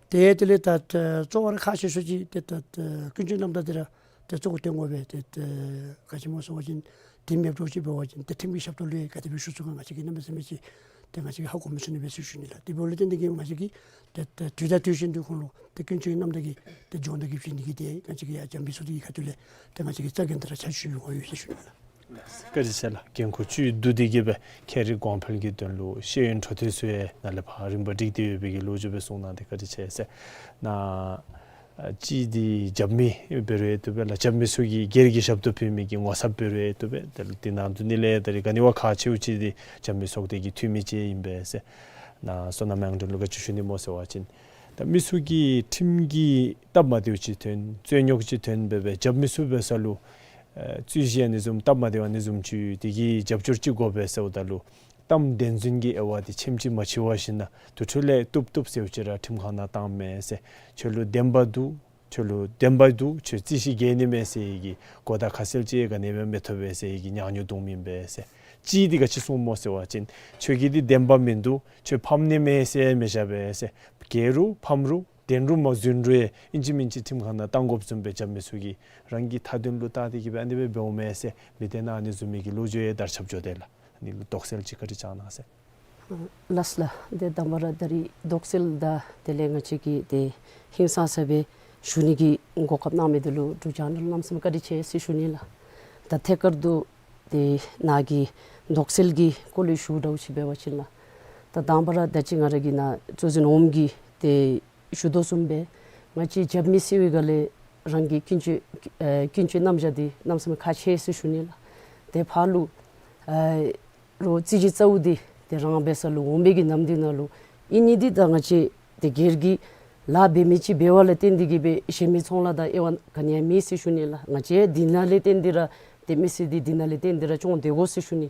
ཏེ་དེ་ལས་ད་ད་གཙོ་བོ་ར་ཁག་ཆེ་ཤོས་ཅིག་ཏེ་ད་ད་ཀུན་སྤྱོད་རྣམ་དག་འདི་ར་ཏེ་གཙོ་བོ་བཏོན་དགོ་པས། ཏེ་ད་ག་ཅི་སྨོ་ཟེར་བ་ཅིན་དེ་མེདཔ་འགྱོ་ཅི་འབད་བ་ཅིན་ཏེ་ཁྲིམས་ཀྱི་ཞབས་ཏོག་ལུ་ཡང་ག་དེ་སྦེ་ཞུ་ཚུགས་ག་ང་བཅས་ཀྱིས་གནམ་མེད་ས་མེད་ཅིག་ཏེ་ང་བཅས་ཀྱིས་ཧ་གོ་མི་ཚུགས་ནི་མས་ཟེར་ཞུ་ནི་ལགས། དེ་འབདཝ་ལས་བརྟེན་ཏེ་གི་ང་བཅས་ཀྱིས་ཏེ་ད་དུས་དང་དུས་བཞིན་དུ་ཁོང་ལུ་ཏེ་ཀུན་སྤྱོད་རྣམ་དག་གི་ཏེ་སྦྱོང་བརྡར་གྱི་བྱིན་གྱིས་ཏེ་ང་བཅས་ཀྱིས་ཡར་འཇམ་དཔལ་ཚོགས་སྡེ་གི་ཁ་ཐུག་ལས་ཏེ་ང་བཅས་ཀྱིས་རྩ་འགེངས་ཏེ་ར་ཕྱག་ཞུ་ཡོད་ཟེར་ཞུ་ནི་ལགས། བཀའ་དྲིན་ཆེ་ལགས། འགན་ཁུར་ཅིག་བསྡུ་སྟེ་གི་སྦེ་ཁྱེད་རའི་གོང་འཕེལ་གྱི་དོན་ལུ་ཤེས་ཡོན་འཕྲོ་མཐུད་ཚུ་ཡང་ནཱ་ལས་ཕར་རིམ་པ་བསྒྲིགས་ཏེ་ཡོད་པའི་གི་ལོ་རྒྱུས་སྦེ་གསུངས་གནང་སྟེ་བཀའ་དྲིན་ཆེ་ཟེར། ནཱ་ཨ་གཅིག་འདི་རྒྱབ་མི་འབད་རུང་ཡང་བཏུབ་པས་ལགས། རྒྱབ་མི་ཚུ་གིས་སྒེར་གྱི་ཞབས་ཏོག་ཕུལ་མི་གི་ངོ་ཚབ་འབད་རུང་ཡང་བཏུབ་པས། དེ་ལུ་དེ་ནང་དུ་ནི་ལས་ད་རིས་ག་ནི་བ་ཁག་ཆེཝ་ཅིག་འདི་རྒྱབ་མི་ཚོགས་སྡེ་གི་འཐུས་མི་བཅས་ཨིན་པས་ཟེར། ནཱ་བསོད་ནམས་དབྱངས་སྒྲོན་ལུ་ག་ཅི་ཞུ་ནི་སྨོ་ཟེར་བ་ཅིན་ད་མི་ཚུ་གིས་ཁྲིམས་ཀྱི་སྟབས་མ་བདེཝ་ཅིག་ཐོན་རྩོད་རྙོགས་ཅིག་ཐོན་འབད་བའི་རྒྱབ་མི་ཚུ་འབད་ས་ལུ་ཨེ་རྩོད་གཞི་ཨ་ནི་བཟུམ་སྟབས་མ་བདེཝ་ཨ་ནི་བཟུམ་ཅིག་དེ་གི་རྒྱབ་སྐྱོར་ཅིག་དགོ་པས་ཟེརཝ་ད་ལུ་གཏམ་བདེན་རྫུན་གྱི་དབྱེ་བ་དེ་ཕྱེནམ་ཅིག་མ་ཕྱེ་བར་ཞིན་ན་དེ་འཕྲོ་ལས་བཏུབ་བཏུབ་ཟེརཝ་ཅིག་ར་ཁྲིམས་ཁང་ནང་བཏང་མས་ཟེར། ཁྱོད་ལུ་བདེན་པ་འདུག། ཁྱོད་ལུ་བདེན་པ་འདུག། ཁྱོད་རྩོད་གཞི་འགེལ་ནི་མས་ཟེར་བའི་གི་གོ་བརྡ་ཁ་གསལ་ཅིག་ག་ནི་སྦེ་མི་ཐོབ་པས་ཟེར་བའི་གི་ཉག་ཉོག་བཏང་མི་ཨིན་པས་ཟེར། གཅིག་འདི་ག་ཅི་གསུངམ་སྨོ་ཟེར་བ་ཅིན་ཁྱོད་ཀྱི་འདི་བདེན་པ་མིན་འདུག། ཁྱོད་ཕམ་ནི་མས་ཟེར་མི་བཞག་པས་ཟེར། འགལ་རུང་ཕམ་རུང་བདེན་རུང་མ་རྫུན་རུང་ཡང་ཨིན་ཅི་མིན་ཅི་ཁྲིམས་ཁང་ནང་བཏང་དགོཔ་བཟུམ་སྦེ་རྒྱབ་མི་ཚུ་གིས་རང་གི་མཐའ་དོན་ལུ་བལྟ་སྟེ་གི་སྦེ་ཨ་ནི་སྦེ་འབདཝ་མས་ཟེར་མི་སྡེ་ནང་ཨ་ནི་བཟུམ་མའི་གི་ལོ་རྒྱུས་ཡང་དར་ཁྱབ་འགྱོ་དེས་ལགས། ཨ་ནི་ལུ་དོགས་སེལ་ཅིག་བཀའ་དྲིན་བསྐྱང་གནང་ཟེར། ལགས་ལགས། ཏེ་དང་པ་ར་ད་རིས་དོགས་སེལ་དང་དེ་ལས་ང་བཅས་ཀྱིས་ཏེ་ཧིང་སངས་ས་སྦེ་ཞུ་ནི་གི་གོ་སྐབས་གནང་མི་འདི་ལུ་འབྲུག་ཆེ་ནལ་གནམ་མེད་ས་མེད་བཀའ་དྲིན་ཆེ་ཟེར་ཞུ་ནི་ལགས། ད་ཐད་ཀར་དུ་ཏེ་ནཱ་གི་དོགས་སེལ་གྱི་སྐོར་ལས་ཞུ་འདྲཝ་ཅིག་འབད་བ་ཅིན་ལགས། ད་དང་པ་ར་ད་ཅི་ང་ར་གིས་ནཱ་གཙོ་འཛིན་འོགམ་གིས་ཏེ་ཞུ་དོ་བཟུམ་སྦེ་ང་བཅས་རྒྱབ་མི་ཟེར་བའི་སྒང་ལས་རང་གི་ཀུན་སྤྱོད་ཨེ་ཀུན་སྤྱོད་རྣམ་གཞག་འདི་གནམ་མེད་ས་མེད་ཁག་ཆེ་ཟེར་ཞུ་ནི་ལགས། ཏེ་ཕར་ལུ་ཨེ་རོགས་རྩོད་གཞི་རྩཝ་འདི་ཏེ་རང་འབད་ས་ལུ་འོང་པའི་གི་ནམ་འདི་ནང་ལུ་ཨིན་ནི་འདི་ད་ང་བཅས་ཏེ་སྒེར་གྱི་ལཱ་འབད་མི་ཅིག་འབད་བ་ལས་བརྟེན་ཏེ་གི་སྦེ་གཞན་མི་ཚོང་ལཱ་དང་དབྱེ་བ་ག་ནི་ཡང་མེད་ཟེར་ཞུ་ནི་ལགས། ང་བཅས་འདི་ནང་ལས་བརྟེན་ཏེ་ར་ཏེ་མི་སེར་འདི་འདི་ནང་ལས་བརྟེན་ཏེ་ར་སྐྱོང་སྡོད་དགོ་ཟེར་ཞུ་ནི།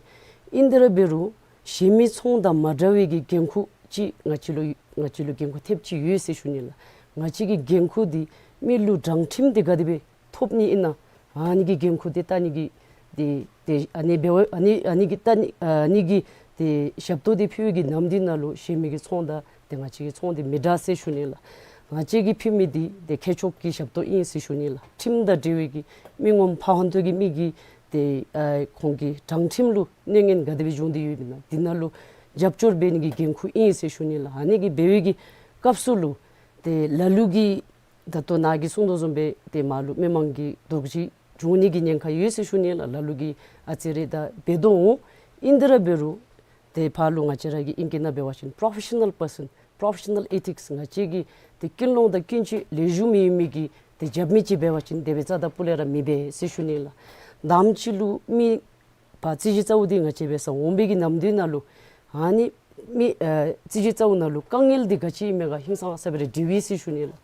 ཨིན་ཏེ་ར་འབད་རུང་གཞན་མི་ཚོང་དང་མ་འདྲ་བའི་གི་འགན་ཁུར་ཅིག་ང་བཅས་ལུ་ང་བཅས་ལུ་འགན་ཁུར་ཐེབས་ཅིག་ཡོད་ཟེར་ཞུ་ནི་ལགས། ང་བཅས་ཀྱི་འགན་ཁུར་འདི་མི་ལུ་དྲང་ཁྲིམས་འདི་ག་དེ་སྦེ་ཐོབ་ནི་ཨིན་ན་ཨ་ནི་གི་འགན་ཁུར་འདི་བལྟ་ནི་གི་ཏེ་ཏེ་ཨ་ནི་འབད་བ་ཨ་ནི་ཨ་ནི་གི་བལྟ་ནི་ཨ་ནི་གི་ཏེ་ཞབས་ཏོག་འདི་ཕུལ་བའི་གི་ནམ་འདི་ནང་ལུ་གཞན་མི་གི་ཚོང་དང་ཏེ་ང་བཅས་ཀྱི་ཚོང་འདི་མི་འདྲ་ཟེར་ཞུ་ནི་ལགས། ང་བཅས་ཀྱིས་ཕུལ་མི་འདི་ཏེ་ཁྱད་ཆོས་ཀྱི་ཞབས་ཏོག་ཨིན་ཟེར་ཞུ་ནི་ལགས། ཁྲིམས་དང་འབྲེལ་བའི་གི་མི་ངོམ་ཕ་ཧོན་ཐོ་གི་མི་གིས་ཏེ་ཨ་ཁོང་གི་དྲང་ཁྲིམས་ལུ་གནོད་ངན་ག་དེ་སྦེ་འབྱུང་སྟེ་ཡོདཔ་ཨིན་ན་འདི་ནང་ལུ་རྒྱབ་སྐྱོར་འབད་ནི་གི་འགན་ཁུར་ཨིན་ཟེར་ཞུ་ནི་ལགས། ཨ་ནི་གི་འབད་བའི་གི་སྐབས་སུ་ལུ་ཏེ་ལ་ལུ་གིས་ད་ལྟོ་ནཱ་གིས་གསུངས་དོ་བཟུམ་སྦེ་ཏེ་མར་ལུ་མི་མང་གི་དོགས་གཞི་འབྱུང་ནི་གི་ཉེན་ཁ་ཡོད་ཟེར་ཞུ་ནི་ལགས། ལ་ལུ་གིས་ཨ་ཙི་རེ་ད་འབད་དོ་འོང་། ཨིན་ཏེ་ར་འབད་རུང་ཏེ་ཕར་ལུ་ང་བཅས་ར་གི་ཨིང་སྐད་ནང་འབད་བ་ཅིན་professional person, professional ethics ང་བཅས་ཀྱི་ཏེ་ཀུན་སློང་དང་ཀུན་སྤྱོད་ལེགས་ཤོམ་ཡོད་མི་གི་ཏེ་རྒྱབ་མི་ཅིག་འབད་བ་ཅིན་དེ་སྦེ་རྩ་དང་སྤུ་ལས་ར་མི་འབད་ཟེར་ཞུ་ནི་ལགས། དང་པ་ཅིག་ལུ་མི་ཕར་རྩོད་གཞི་རྩཝ་འདི་ང་བཅས་འབད་སར་འོང་པའི་གི་ནམ་འདི་ནང་ལུ་ཨ་ནི་མི་ཨ་རྩོད་གཞི་རྩཝ་ནང་ལུ་དཀའ་ངལ་འདི་ག་ཅི་ཨིན་མས་ག་ཧིང་སངས་ས་སྦེ་ར་འདྲིཝ་ཨིན་ཟེར་ཞུ་ནི་ལགས།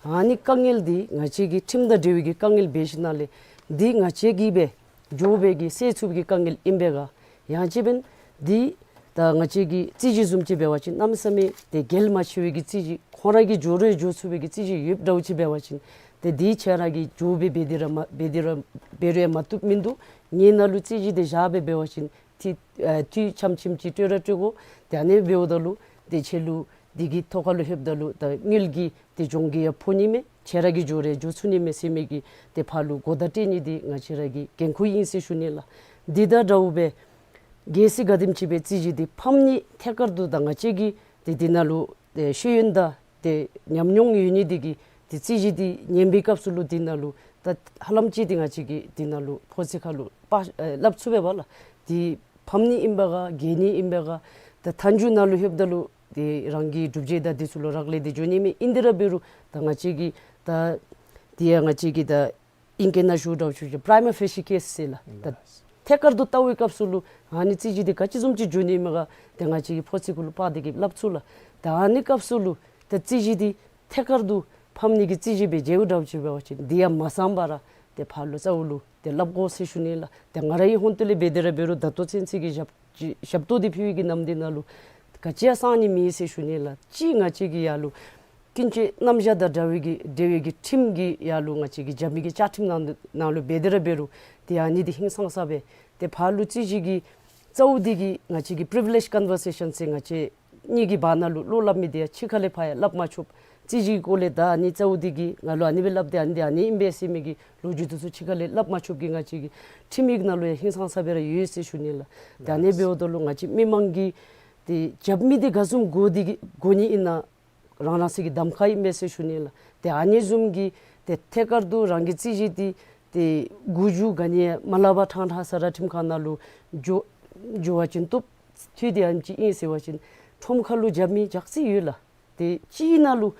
ཨ་ནི་དཀའ་ངལ་འདི་ང་བཅས་ཀྱི་ཁྲིམས་དང་འབྲེལ་བའི་གི་དཀའ་ངལ་འབད་ཞིནམ་ལས་འདི་ང་བཅས་ཀྱིས་སྦེ་འགྱོ་བའི་གི་སེལ་ཚུགས་པའི་གི་དཀའ་ངལ་ཨིན་པས་ག། ཡང་ཅིན་འདི་ད་ང་བཅས་ཀྱི་རྩོད་གཞི་བཟུམ་ཅིག་འབད་བ་ཅིན་གནམ་མེད་ས་མེད་ཏེ་གལ་མ་ཆེ་བའི་གི་རྩོད་གཞི་ཁོང་ར་གིས་འགྱོ་རུང་འགྱོ་ཚུགས་པའི་གི་རྩོད་གཞི་ཡོདཔ་འདྲཝ་ཅིག་འབད་བ་ཅིན་ཏེ་འདི་ཁྱེད་ར་གིས་འགྱོ་སྦེ་འབད་དེ་ར་མ་འབད་དེ་ར་འབད་རུང་ཡང་མ་བཏུབ་མིན་འདུག། ངེའི་ནང་ལུ་རྩོད་གཞི་འདི་བཞག་སྦེ་འབད་བ་ཅིན་འཐུས་ཨ་འཐུས་ཆམ་ཆིམ་ཅིག་སྤྲོད་ར་སྤྲོད་དགོ། ཏེ་ཨ་ནི་འབདཝ་ད་ལུ་ཏེ་ཁྱེད་ལུ་འདི་གི་ཐོག་ཁ་ལུ་ལྷོདཔ་ད་ལུ་ད་དངུལ་གྱི་ཏེ་གྱོང་གུད་ཡང་ཕོག་ནི་མས། ཁྱེད་ར་གིས་འགྱོ་རུང་འགྱོ་ཚུགས་ནི་མས་ཟེར་མི་གི་ཏེ་ཕར་ལུ་གོ་བརྡ་སྤྲོད་ནི་འདི་ང་བཅས་ར་གི་འགན་ཁུར་ཨིན་ཟེར་ཞུ་ནི་ལགས། འདི་དང་འདྲཝ་སྦེ་གལ་སྲིད་ག་དེམ་ཅིག་སྦེ་རྩོད་གཞི་འདི་ཕམ་ནི་ཐད་ཀར་དུ་ད་ང་བཅས་ཀྱིས་ཏེ་འདི་ནང་ལུ་ཏེ་ཤེས་ཡོན་དང་ཏེ་ཉམས་མྱོང་ཡོད་ནི་འདི་གིས་ཏེ་རྩོད་གཞི་འདི་ཉན་པའི་སྐབས་སུ་ལུ་འདི་ནང་ལུ་ད་ཧ་ལམ་ཅིག་ཏེ་ང་བཅས་ཀྱིས་འདི་ནང་ལུ་ཕོ་ཚོད་ཁ་ལུ་པ་ཨེ་སླབ་ཚུགས་པས་པ་ལགས། འདི་ཕམ་ནི་ཨིན་པས་ག་འགལ་ནི་ཨིན་པས་ག། ད་མཐའ་མཇུག་ནང་ལུ་ལྷོདཔ་ད་ལུ་ཏེ་རང་གི་སྒྲུབ་བྱེད་དང་འདི་ཚུ་ལུ་རག་ལས་ཏེ་འགྱོ་ནི་མས། ཨིན་ཏེ་ར་འབད་རུང་ད་ང་བཅས་ཀྱིས་ད་འདི་ཡང་ང་བཅས་ཀྱིས་ད་ཨིང་སྐད་ནང་ཞུ་འདྲཝ་ཅིག་prima facie case ཟེར་ལགས། ད་ཐད་ཀར་དུ་བལྟ་བའི་སྐབས་སུ་ལུ་ཨ་ནི་རྩོད་གཞི་འདི་ག་ཅི་བཟུམ་ཅིག་འགྱོ་ནི་མས་ག་ཏེ་ང་བཅས་ཀྱིས་ཕོ་ཚོད་ཁ་ལུ་པ་འདི་གིས་སླབ་ཚུགས་ལགས། ད་ཨ་ནི་སྐབས་སུ་ལུ་ད་རྩོད་གཞི་འདི་ཐད་ཀར་དུ་ཕམ་ནི་གི་རྩོད་གཞི་སྦེ་མཇལཝ་འདྲཝ་ཅིག་འབད་བ་ཅིན་འདི་ཡང་མ་གསང་པར་ར་ཏེ་ཕར་ལུ་རྩ་བ་ལུ་ཏེ་སླབ་དགོ་ཟེར་ཞུ་ནི་ལགས། ཏེ་ང་རའི་ཧོངས་ཏོ་ལས་འབད་དེ་ར་འབད་རུང་ད་ལྟོ་ཚུན་ཚོད་ཀྱི་ཞབས་ཞབས་ཏོག་འདི་ཕུལ་བའི་གི་ནམ་འདི་ནང་ལུ་ག་ཅི་ཡང་གསང་ནི་མེད་ཟེར་ཞུ་ནི་ལགས། གཅིག་ང་བཅས་ཀྱི་ཡར་ལུ་ ཀུན་སྤྱོད་རྣམ་གཞག་དང་འདྲ་བའི་གི་འབྲེལ་བའི་གི་ཁྲིམས་ཀྱི་ཡར་ལུ་ང་བཅས་ཀྱི་རྒྱབ་མི་གི་བཅའ་ཁྲིམས་ནང་ནང་ལུ་འབད་དེ་ར་འབད་རུང་ཏེ་ཨ་ནི་འདི་ཧིང་སངས་ས་སྦེ་ཏེ་ཕར་ལུ་རྩོད་གཞི་གི་རྩ་བོ་འདི་གིས་ང་བཅས་ཀྱི་པི་རི་བི་ལེཇ་ཀོན་བར་སེ་ཤཱན་ཟེར་ང་བཅས་གཉིས་ཀྱི་བར་ན་ལུ་བློ་སླབ་མི་འདི་ཡང་ཕྱི་ཁ་ལས་ཕར་ཡང་སླབ་མ་ཆོགཔ། རྩོད་གཞི་གི་སྐོར་ལས་ད་ཨ་ནི་རྩ་བོ་འདི་གིས་ང་ལུ་ཨ་ནི་སྦེ་སླབ་སྟེ་ཨ་ནི་འདི་ཨ་ནི་ཨིན་པས་ཟེར་མི་གི་ལོ་རྒྱུས་འདི་ཚུ་ཕྱི་ཁ་ལས་སླབ་མ་ཆོགཔ་གི་ང་བཅས་ཀྱི་ཁྲིམས་ཡིག་ནང་ལུ་ཡང་ཧིང་སངས་ས་སྦེ་ར་ཡོད་ཟེར་ཞུ་ནི་ལགས། ད་ཨ་ནི་འབདཝ་ད་ལུ་ང་བཅས་མི་མང་གིས་ཏེ་རྒྱབ་མི་འདི་ག་བཟུམ་དགོ་འདི་གི་དགོ་ནི་ཨིན་ན་རང་རང་སོའི་གི་གདམ་ཁ་ཨིན་པས་ཟེར་ཞུ་ནི་ལགས། ཏེ་ཨ་ནི་བཟུམ་གྱི་ཏེ་ཐད་ཀར་དུ་རང་གི་རྩོད་གཞི་འདི་ཏེ་མགུ་མཇུག་ག་ནི་ཡང་མ་སླབ་པར་ཕྲང་ཕྲང་ས་ར་ཁྲིམས་ཁང་ནང་ལུ་འགྱོ་འགྱོ་བ་ཅིན་བཏུབ། ཚུལ་འདི་ཨ་ནེམ་ཅིག་ཨིན་ཟེར་བ་ཅིན་ཁྲོམ་ཁ་ལུ་རྒྱབ་མི་ཇག་རྩིས་ཡོད་ལགས། ཏེ་གཅིག་ནང་ལུ་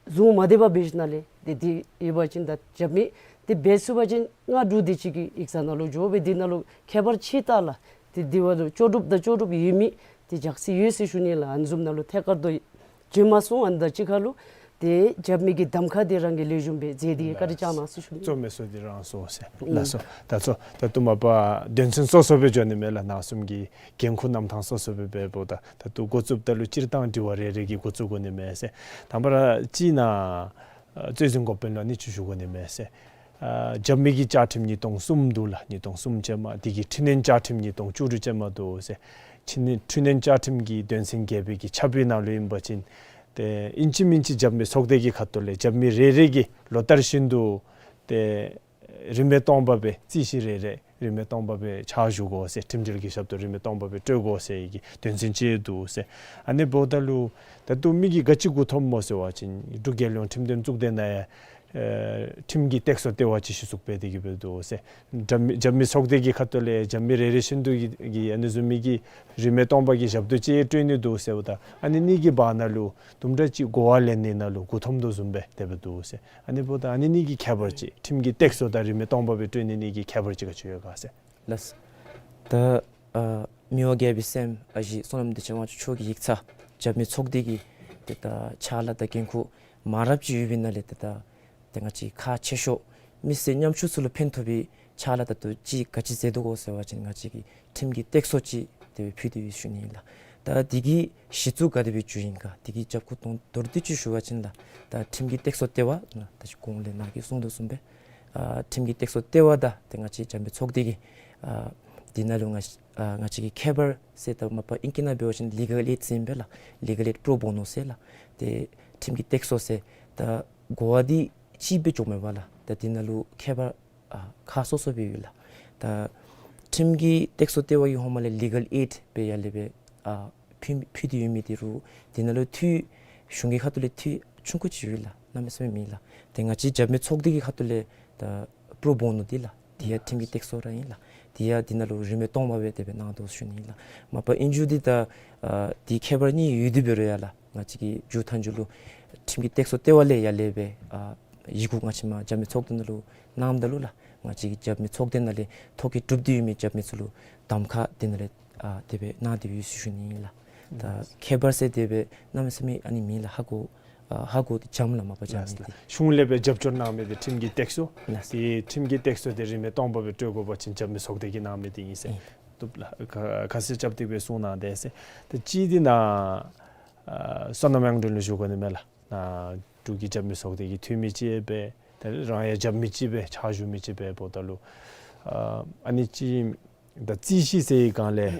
བཟུང་མ་སྡོད་པར་འབད་ཞིནམ་ལས་ཏེ་འདི་ཡོད་པ་ཅིན་ད་རྒྱབ་མི་འདི་འབད་ཚུགས་པ་ཅིན་ང་འབྲུག་བདེ་སྐྱིད་ཀྱི་ཡིག་ཚང་ནང་ལུ་འགྱོ་སྦེ་འདི་ནང་ལུ་ཁྱད་པར་ཅིག་བལྟ་ལགས། ཏེ་འདི་བ་ལུ་ལྕོགས་གྲུབ་དང་ལྕོགས་གྲུབ་ཡོད་མི་འདི་ཇག་རྩིས་ཡོད་ཟེར་ཞུ་ནི་ལགས། ཨ་ནི་བཟུམ་ནང་ལུ་ཐད་ཀར་དུ་བྱོན་མ་སོང་། ཨ་ནི་དང་གཅིག་ཁར་ལུ་ཏེ་རྒྱབ་མི་གི་གདམ་ཁ་འདི་རང་གིས་ལེགས་ཤོམ་སྦེ་མཛད་དེ་བཀའ་དྲིན་བསྐྱང་གནང་ཟེར་ཞུ་ནི། གཙོ་མེན་སོ་འདི་རང་སོ་ཟེར། ཨིན། ལགས་སོ། ད་གཙོ་ད་ལྟོ་མ་པ་དོན་ཚན་སོ་སོ་སྦེ་འགྱོ་ནི་མས་ལགས། ནཱ་གསུམ་གྱི་འགན་ཁུར་རྣམ་གྲངས་སོ་སོ་སྦེ་འབདཝ་ད་ད་ལྟོ་འགོ་བཙུགསཔ་ད་ལུ་སྤྱིར་བཏང་དྲི་བ་རེ་རེ་གིས་འགོ་བཙུགས་དགོ་ནི་མས་ཟེར། དང་པ་ར་གཅིག་ནཱ་ཨ་རྩོད་འཛིན་འགོ་དཔོན་ལུ་ཨ་ནི་ཅིག་ཞུ་དགོ་ནི་མས་ཟེར། ཨ་རྒྱབ་མི་གི་བཅའ་ཁྲིམས་ཉིས་སྟོང་གསུམ་འདུག་ལགས། ཉིས་སྟོང་གསུམ་ཅན་མ་འདི་གི་འཕྲི་སྣོན་བཅའ་ཁྲིམས་ཉིས་སྟོང་བཅུ་དྲུག་ཅན་མ་འདུག་ཟེར། འཕྲི་སྣོན་འཕྲི་སྣོན་བཅའ་ཁྲིམས་ཀྱི་དོན་ཚན་བརྒྱད་པའི་གི་ཆ་བུའི་ནང་ལུ་ཨིན་པ་ཅིན་ཏེ་ཨིན་ཅི་མིན་ཅི་རྒྱབ་མི་ཚོགས་སྡེ་གི་ཁ་ཐུག་ལས་རྒྱབ་མི་རེ་རེ་གིས་ལོ་ལྟར་བཞིན་དུ་ཏེ་རིན་མེད་སྟོང་པ་སྦེ་རྩོད་གཞི་རེ་རེ་རིན་མེད་སྟོང་པ་སྦེ་ཕྱག་ཞུ་དགོ་ཟེར། ཁྲིམས་འབྲེལ་གྱི་ཞབས་ཏོག་རིན་མེད་སྟོང་པ་སྦེ་སྤྲོད་དགོ་ཟེར་གྱི་དོན་ཚན་ཅིག་འདུག་ཟེར། ཨ་ནི་འབདཝ་ད་ལུ་ད་ལྟོ་མི་གིས་ག་ཅི་མགུ་འཐོམ་སྨོ་ཟེར་བ་ཅིན་འབྲུག་རྒྱལ་ཡོངས་ཁྲིམས་དོན་གཙུག་སྡེ་ནང་ཡང་ཨེ་ཁྲིམས་ཀྱི་སྟེགས་གསོ་ལྟེ་བ་ཅིག་གཞི་བཙུགས་འབད་དེ་གི་སྦེ་འདུག་ཟེར། རྒྱབ་མི་རྒྱབ་མི་ཚོགས་སྡེ་གི་ཁ་ཐུག་ལས་རྒྱབ་མི་རེ་རེ་བཞིན་དུ་གིས་གིས་ཨ་ནི་བཟུམ་མའི་གི་རིན་མེད་སྟོང་པ་གི་ཞབས་ཏོག་ཅིག་སྤྲོད་ནི་འདུག་ཟེརཝ་ད་ཨ་ནི་གཉིས་ཀྱི་བར་ན་ལུ་དུམ་གྲ་ཅིག་གོ་བ་ལེན་ནི་ནང་ལུ་མགུ་འཐོམ་དོ་བཟུམ་སྦེ་དེ་སྦེ་འདུག་ཟེར། ཨ་ནི་འབདཝ་ད་ཨ་ནི་གཉིས་ཀྱི་ཁྱད་པར་ཅིག་ཁྲིམས་ཀྱི་སྟེགས་གསོ་དང་རིན་མེད་སྟོང་པ་སྦེ་སྤྲོད་ནི་གཉིས་ཀྱི་ཁྱད་པར་ཅིག་ག་ཅི་ཡོད་ག་ཟེར། ལགས། ད་ཨ་མི་དབང་རྒྱལ་པོའི་སྲསམོ་ཨ་ཞེ་བསོད་ནམས་བདེ་ཆེན་དབང་ཕྱུག་མཆོག་གི་ཡིག་ཚང་རྒྱབ་མི་ཚོགས་སྡེ་གི་ཏེ་ད་ཕྱག་ལཱ་དང་འགན་ཁུར་མང་རབས་ཅིག་ཡོད་པའི་ནང་ལས་ཏེ་ད་ཏེ་ང་བཅས་ཁག་ཆེ་ཤོས་མི་སེར་ཉམ་ཆུང་ཚུ་ལུ་ཕན་ཐོགས་པའི་ཕྱག་ལཱ་ད་ལྟོ་ཅིག་ག་ཅི་མཛད་དོ་གོ་ཟེར་བ་ཅིན་ང་བཅས་ཀྱིས་ཁྲིམས་ཀྱི་སྟེགས་གསོ་ཅིག་དེ་སྦེ་ཕུལ་ཏེ་ཡོད་ཞུ་ནི་ཨིན་ལགས། ད་འདི་གི་གཞི་བཙུགས་ག་དེ་སྦེ་བཙུགས་ཡི་ག་འདི་གི་རྒྱབ་ཁུངས་དོན་མདོར་བསྡུས་ཅིག་ཞུ་བ་ཅིན་ལགས། ད་ཁྲིམས་ཀྱི་སྟེགས་གསོ་ལྟེ་བ་ནཱ་ད་ཅི་གོང་ལས་ནཱ་གིས་གསུངས་དོ་བཟུམ་སྦེ་ཨ་ཁྲིམས་ཀྱི་སྟེགས་གསོ་ལྟེ་བ་དང་ཏེ་ང་བཅས་རྒྱབ་མི་ཚོགས་སྡེ་གི་ཨ་འདི་ནང་ལུ་ང་ཨ་ང་བཅས་ཀྱི་ཁྱད་པར་ཟེར་ད་མ་པ་ཨིང་སྐད་ནང་འབད་བ་ཅིན་ལི་གལ་ཨེཌ་ཟེར་ཨིན་པས་ལགས། ལི་གལ་ཨེཌ་པྲོ་བོ་ནོ་ཟེར་ལགས། ཏེ་ཁྲིམས་ཀྱི་སྟེགས་གསོ་ཟེར་ད་གོ་བ་འདི་གཅིག་སྦེ་འགྱོཝ་མས་པ་ལགས། ད་འདི་ནང་ལུ་ཁྱད་པར་ཨ་ཁག་སོ་སོ་སྦེ་ཡོད་ལགས། ད་ཁྲིམས་ཀྱི་སྟེགས་གསོ་ལྟེ་བ་གིས་ཧོངས་མ་ལས་ལི་གལ་ཨེཌ་སྦེ་ཡར་ལས་སྦེ་ཨ་ཕུལ་ཕུལ་ཏེ་ཡོད་མི་འདི་རུང་འདི་ནང་ལུ་འཐུས་གཞུང་གི་ཁ་ཐུག་ལས་འཐུས་ཆུང་ཀུ་ཅིག་ཡོད་ལགས། གནམ་མེད་ས་མེད་མེད་ལགས། ཏེ་ང་བཅས་རྒྱབ་མི་ཚོགས་སྡེ་གི་ཁ་ཐུག་ལས་ད་པྲོ་བོ་ནོ་འདི་ལགས། འདི་ཡང་ཁྲིམས་ཀྱི་སྟེགས་གསོ་ར་ཨིན་ལགས། འདི་ཡང་འདི་ནང་ལུ་རིན་མེད་སྟོང་པ་སྦེ་དེ་སྦེ་གནང་དོ་ཞུ་ནི་ཨིན་ལགས། མ་པ་ཨིན་རྒྱུ་འདི་ད་ཨ་འདི་ཁྱད་པར་གཉིས་ཡོད་དེ་འབད་རུང་ཡང་ལགས། ང་བཅས་ཀྱིས་མཇུག་མཐའ་མཇུག་ལུ་ཁྲིམས་ཀྱི་སྟེགས་གསོ་ལྟེ་བ་ལས་ཡར་ལས་སྦེ་ཨ་ཡི་གུ་ང་བཅས་མ་རྒྱབ་མི་ཚོགས་སྡེ་ནང་ལུ་གནངམ་ད་ལུ་ལགས། ང་བཅས་ཀྱི་རྒྱབ་མི་ཚོགས་སྡེ་ནང་ལས་ཐོ་བཀོད་གྲུབ་སྟེ་ཡོད་མི་རྒྱབ་མི་ཚུ་ལུ་གདམ་ཁ་འདི་ནང་ལས་ཨ་དེ་སྦེ་གནང་སྟེ་ཡོད་ཞུ་ནི་ཨིན་ལགས། ད་ཁྱད་པར་ཟེར་དེ་སྦེ་གནམ་མེད་ས་མེད་ཨ་ནི་མེད་ལགས། ཧ་གོ་ཨ་ཧ་གོ་འདི་འཇམ་ལགས། མ་པ་འཇམ་ཨིན་ཏེ། གཞུང་ལས་སྦེ་རྒྱབ་སྐྱོར་གནང་མི་འདི་ཁྲིམས་ཀྱི་སྟེགས་གསོ། ལགས། ཏེ་ཁྲིམས་ཀྱི་སྟེགས་གསོ་འདི་རིན་མེད་སྟོང་པ་སྦེ་སྤྲོད་དགོ་པ་ཅིན་རྒྱབ་མི་ཚོགས་སྡེ་གིས་གནང་མི་འདི་ཨིན་ཟེར། ཨིན། བཏུབ་ལགས། ཁ་ཁ་གསལ་རྐྱབ་སྟེ་སྦེ་གསུངས་གནང་དེས་ཟེར། ཏེ་གཅིག་འདི་ནཱ་ཨ་བསོད་ནམས་དབྱངས་སྒྲོན་ལུ་ཞུ་དགོ་ནི་མས་ལགས། ནཱ་འབྲུག་གི་རྒྱབ་མི་ཚོགས་སྡེ་གི་འཐུས་མི་ཅིག་སྦེ་ད་རང་ཡང་རྒྱབ་མི་ཅིག་སྦེ་ཕྱག་ཞུ་མི་ཅིག་སྦེ་འབདཝ་ད་ལུ་ཨ་ཨ་ནི་ཅིག་ད་རྩོད་གཞི་ཟེར་བའི་སྒང་ལས་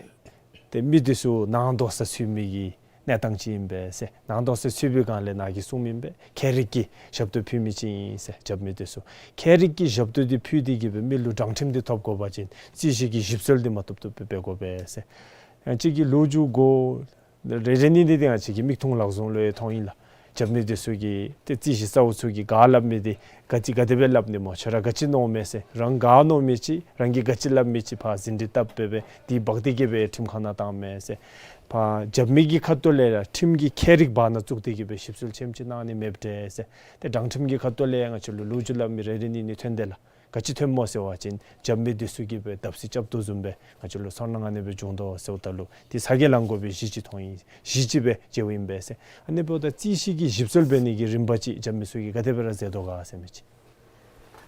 ཏེ་མི་འདི་ཚུ་ནང་དོགས་ས་ཚུད་མི་གི་གནས་སྟངས་ཅིག་ཨིན་པས་ཟེར། ནང་དོགས་ས་ཚུད་པའི་སྒང་ལས་ནཱ་གིས་གསུངམ་ཨིན་པས། ཁྱད་རིག་གི་ཞབས་ཏོག་ཕུལ་མི་ཅིག་ཨིན་ཟེར། རྒྱབ་མི་འདི་ཚུ་ཁྱད་རིག་གི་ཞབས་ཏོག་འདི་ཕུལ་ཏེ་གི་སྦེ་མི་ལུ་དྲང་ཁྲིམས་འདི་ཐོབ་དགོ་པ་ཅིན་རྩོད་གཞི་གི་ཞིབ་འཚོལ་འདི་མ་བཏུབ་བཏུབ་སྦེ་འབད་དགོ་པས་ཟེར། ཡང་གཅིག་གི་ལོ་རྒྱུས་གོ་རེ་རེ་གཉིས་གཉིས་འདི་ང་བཅས་ཀྱི་མིག་མཐོང་ལག་བཟུང་ལུ་ཡང་མཐོང་ཡི་ལགས། རྒྱབ་མི་འདི་ཚུ་གིས་ཏེ་རྩོད་གཞི་གཙོ་བོ་ཚུ་གིས་ག་སླབ་མི་འདི་ག་ཅི་ག་དེ་སྦེ་སླབ་ནི་སྨོ། ཁྱོད་ར་ག་ཅི་མནོཝ་མས་ཟེར། རང་ག་མནོ་མི་ཅིག་རང་གིས་ག་ཅི་སླབ་མི་ཅིག་ཕར་ཟིན་བྲིས་བཏབ་སྦེ་སྦེ་འདི་འབག་སྟེ་གི་སྦེ་ཁྲིམས་ཁང་ནང་བཏངམ་མས་ཟེར། ཕར་རྒྱབ་མི་གི་ཁ་ཐུག་ལས་ར་ཁྲིམས་ཀྱི་ཁྱད་རིག་བར་ན་བཙུགས་ཏེ་གི་སྦེ་ཞིབ་འཚོལ་ཆེམ་ཅིག་གནང་ནི་མེདཔ་འདྲས་ཟེར། ཏེ་དྲང་ཁྲིམས་ཀྱི་ཁ་ཐུག་ལས་ཡང་ང་བཅས་ལུ་ལོ་རྒྱུས་སླབ་མི་རེ་རེ་གཉིས་གཉིས་ཐོན་དེས་ལགས། ག་ཅི་ཐོནམ་སྨོ་ཟེར་བ་ཅིན་རྒྱབ་མི་འདི་ཚུ་གིས་སྦེ་བརྡབ་གསིག་རྐྱབ་དོ་བཟུམ་སྦེ་ང་བཅས་ལུ་ཚོར་སྣང་ཨ་ནི་སྦེ་བྱུང་དོ་ཟེརཝ་ད་ལུ་ཏེ་ཚ་གྱང་ལང་དགོ་པའི་གཞི་ཅིག་མཐོང་ཡི། གཞི་ཅིག་སྦེ་མཇལཝ་ཨིན་པས་ཟེར། ཨ་ནི་འབདཝ་ད་རྩོད་གཞི་གི་ཞིབ་འཚོལ་འབད་ནི་གི་རིམ་པ་ཅིག་རྒྱབ་མི་ཚུ་གིས་ག་དེ་སྦེ་ར་མཛད་དོ་ག་ཟེར་མི་ཅིག།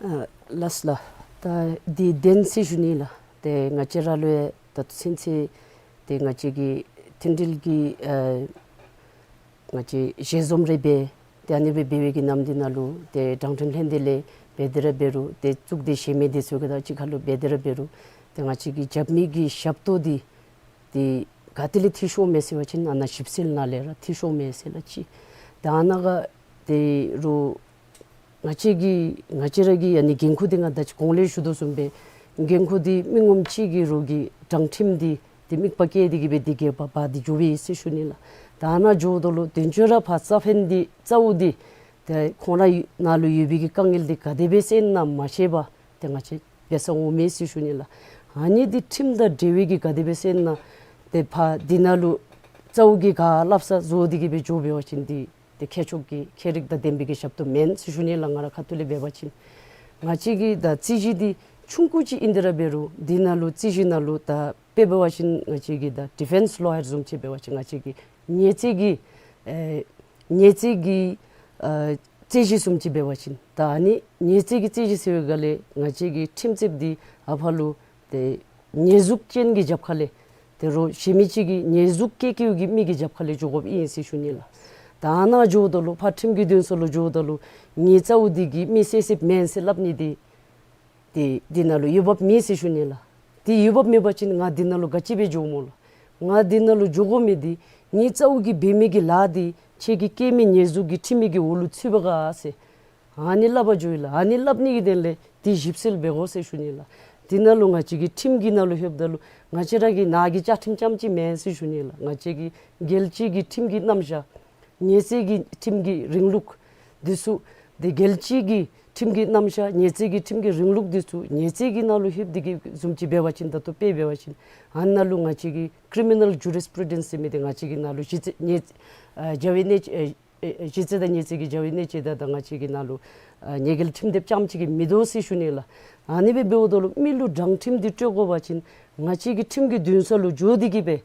ཨ་ལགས་ལགས། ད་འདི་བདེན་ཟེར་ཞུ་ནི་ལགས། ཏེ་ང་བཅས་ར་ལུ་ཡང་ད་ལྟོ་ཚུན་ཚོད་ཏེ་ང་བཅས་ཀྱི་མཐུན་སྒྲིལ་གྱི་ཨ་ང་བཅས་ཞལ་འཛོམས་རེ་འབད་ ཏེ་ཨ་ནི་སྦེ་འབད་བའི་གི་ནམ་འདི་ནང་ལུ་ཏེ་དྲང་ཁྲིམས་ལྷན་སྡེ་ལས་འབད་དེ་ར་འབད་རུང་ཏེ་གཙུག་སྡེ་གཞན་མི་འདི་ཚུ་ག་དང་གཅིག་ཁར་ལུ་འབད་དེ་ར་འབད་རུང་ཏེ་ང་བཅས་ཀྱི་རྒྱབ་མི་གི་ཞབས་ཏོག་འདི་ཏེ་ག་ཏེ་ལས་འཐུས་ཤོར་མས་ཟེར་བ་ཅིན་ཨ་ནཱ་ཞིབ་འཚོལ་ནང་ལས་ར་འཐུས་ཤོར་མས་ཟེར་ལགས་གཅིག། ཏེ་ཨ་ནཱ་ག་ཏེ་རུང་ང་བཅས་ཀྱི་ང་བཅས་ར་གི་ཨ་ནི་འགན་ཁུར་འདི་ང་ད་ཅི་གོང་ལས་ཞུ་དོ་བཟུམ་སྦེ་འགན་ཁུར་འདི་མི་ངོམ་གཅིག་གི་རོགས་ཀྱི་དྲང་ཁྲིམས་འདི་ཏེ་དམིགས་པ་བསྐྱེད་དེ་གི་སྦེ་འདི་གི་བ་བ་འདི་འགྱོ་བས་ཟེར་ཞུ་ནི་ལགས། ད་ཨ་ནཱ་འགྱོཝ་ད་ལུ་དོན་གཅོད་ར་ཕར་རྩ་ཕན་འདི་རྩ་བོ་འདི་ཏེ་ཁོང་ར་ནང་ལུ་ཡོད་པའི་གི་དཀའ་ངལ་འདི་ག་དེ་སྦེ་སེལ་ན་མ་ཤེས་པར་ཏེ་ང་བཅས་འབད་སར་འོང་མས་ཟེར་ཞུ་ནི་ལགས། ཨ་ནི་འདི་ཁྲིམས་དང་འབྲེལ་བའི་གི་ག་དེ་སྦེ་སེལ་ན་ཏེ་ཕར་འདི་ནང་ལུ་རྩ་བོ་གི་ག་སླབ་ས་བཟོ་སྟེ་གི་སྦེ་འགྱོ་འབད་བ་ཅིན་འདི་ཏེ་ཁྱད་ཆོས་ཀྱི་ཁྱད་རིག་དང་ལྡན་པའི་གི་ཞབས་ཏོག་མེན་ཟེར་ཞུ་ནི་ལགས། ང་ར་ཁ་ཐུག་ལས་འབད་བ་ཅིན་ང་བཅས་ཀྱི་ད་རྩོད་གཞི་འདི་ཆུང་ཀུ་ཅིག་ཨིན་ཏེ་ར་འབད་རུང་འདི་ནང་ལུ་རྩོད་གཞི་ནང་ལུ་ད་དཔེ་འབད་བ་ཅིན་ང་བཅས་ཀྱི་ད་ཌི་ཕེནསི་ལོ་ཡར་བཟུམ་ཅིག་འབད་བ་ཅིན་ང་བཅས་ཀྱི་ཉེས་རྩོད་ཀྱི་ཨེ་ཉེས་རྩོད་ཀྱི་ཨ་རྩོད་གཞི་བཟུམ་ཅིག་འབད་བ་ཅིན་ད་ཨ་ནི་ཉེས་རྩོད་ཀྱི་རྩོད་གཞི་ཟེར་བའི་སྒང་ལས་ང་བཅས་ཀྱི་ཁྲིམས་རྩོདཔ་འདི་ཨ་ཕར་ལུ་ཏེ་ཉེས་འཛུགས་ཅན་གྱི་རྒྱབ་ཁ་ལས་ཏེ་རོགས་གཞན་མི་ཅིག་གིས་ཉེས་འཛུགས་བཀལ་བཀལཝ་གི་མི་གི་རྒྱབ་ཁ་ལས་འགྱོ་དགོཔ་ཨིན་ཟེར་ཞུ་ནི་ལགས། ད་ཨ་ནཱ་འགྱོཝ་ད་ལུ་ཕར་ཁྲིམས་ཀྱི་འདུན་ས་ལུ་འགྱོཝ་ད་ལུ་ངེའི་རྩ་བོ་འདི་གིས་མི་བསད་བསདཔ་མེན་ཟེར་སླབ་ནི་འདི་ཏེ་འདི་ནང་ལུ་འོས་འབབ་མེད་ཟེར་ཞུ་ནི་ལགས། ཏེ་འོས་འབབ་མེད་པ་ཅིན་ང་འདི་ནང་ལུ་ག་ཅི་སྦེ་འགྱོཝ་སྨོ་ལགས། ང་འདི་ནང་ལུ་འགྱོ་དགོ་མི་འདི་ངེའི་རྩ་བོ་གིས་འབད་མི་གི་ལཱ་འདི་ཁྱེད་ཀྱིས་བཀལ་མི་ཉེས་འཛུགས་ཀྱི་ཁྲིམས་མི་གི་འོག་ལུ་ཚུད་པ་ག་ཟེར་ཨ་ནི་སླབ་པར་འགྱོ་ཡི་ལགས། ཨ་ནི་སླབ་ནི་གི་དོན་ལས་འདི་ཞིབ་འཚོལ་འབད་དགོ་ཟེར་ཞུ་ནི་ལགས། འདི་ནང་ལུ་ང་བཅས་ཀྱི་ཁྲིམས་ཀྱི་ནང་ལུ་ལྷོདཔ་ད་ལུ་ང་བཅས་ར་གི་ནང་གི་བཅའ་ཁྲིམས་རྐྱངམ་ཅིག་མེན་ཟེར་ཞུ་ནི་ལགས། ང་བཅས་ཀྱི་རྒྱལ་སྤྱི་གི་ཁྲིམས་ཀྱི་རྣམ་གཞག་ཉེས་རྩོད་ཀྱི་ཁྲིམས་ཀྱི་རིང་ལུགས་འདི་ཚུ་ཏེ་རྒྱལ་སྤྱི་གི་ཁྲིམས་ཀྱི་རྣམ་གཞག་ཉེས་རྩོད་ཀྱི་ཁྲིམས་ཀྱི་རིང་ལུགས་འདི་ཚུ་ཉེས་རྩོད་ཀྱི་ནང་ལུ་ལྷོདཔ་འདི་གི་བཟུམ་ཅིག་འབད་བ་ཅིན་ད་ལྟོ་དཔེ་འབད་བ་ཅིན་ཨ་ནཱ་ལུ་ང་བཅས་ཀྱི་ཀི་རི་མི་ནཱལ་ཇུ་རིས་པུ་རུ་ཌེནསི་ཟེར་མི་འདི་ང་བཅས་ཀྱི་ནང་ལུ་གཞི་རྩའི་ཉེས་ཨེ་གཞི་རྩའི་ཉེས་ཨེ་ཨེ་གཞི་རྩ་དང་ཉེས་རྩོད་ཀྱི་བྱ་བའི་གནད་ཀྱི་ད་ད་ང་བཅས་ཀྱི་ནང་ལུ་ཨ་ཉེས་འགེལ་ཁྲིམས་དེབ་རྐྱངམ་ཅིག་གིས་མི་དོ་ཟེར་ཞུ་ནི་ལགས། ཨ་ནི་སྦེ་འབདཝ་ད་ལུ་མི་ལུ་དྲང་ཁྲིམས་འདི་སྤྲོད་དགོ་པ་ཅིན་ང་བཅས་ཀྱི་ཁྲིམས་ཀྱི་འདུན་ས་ལུ་འགྱོ་སྟེ་གི་སྦེ་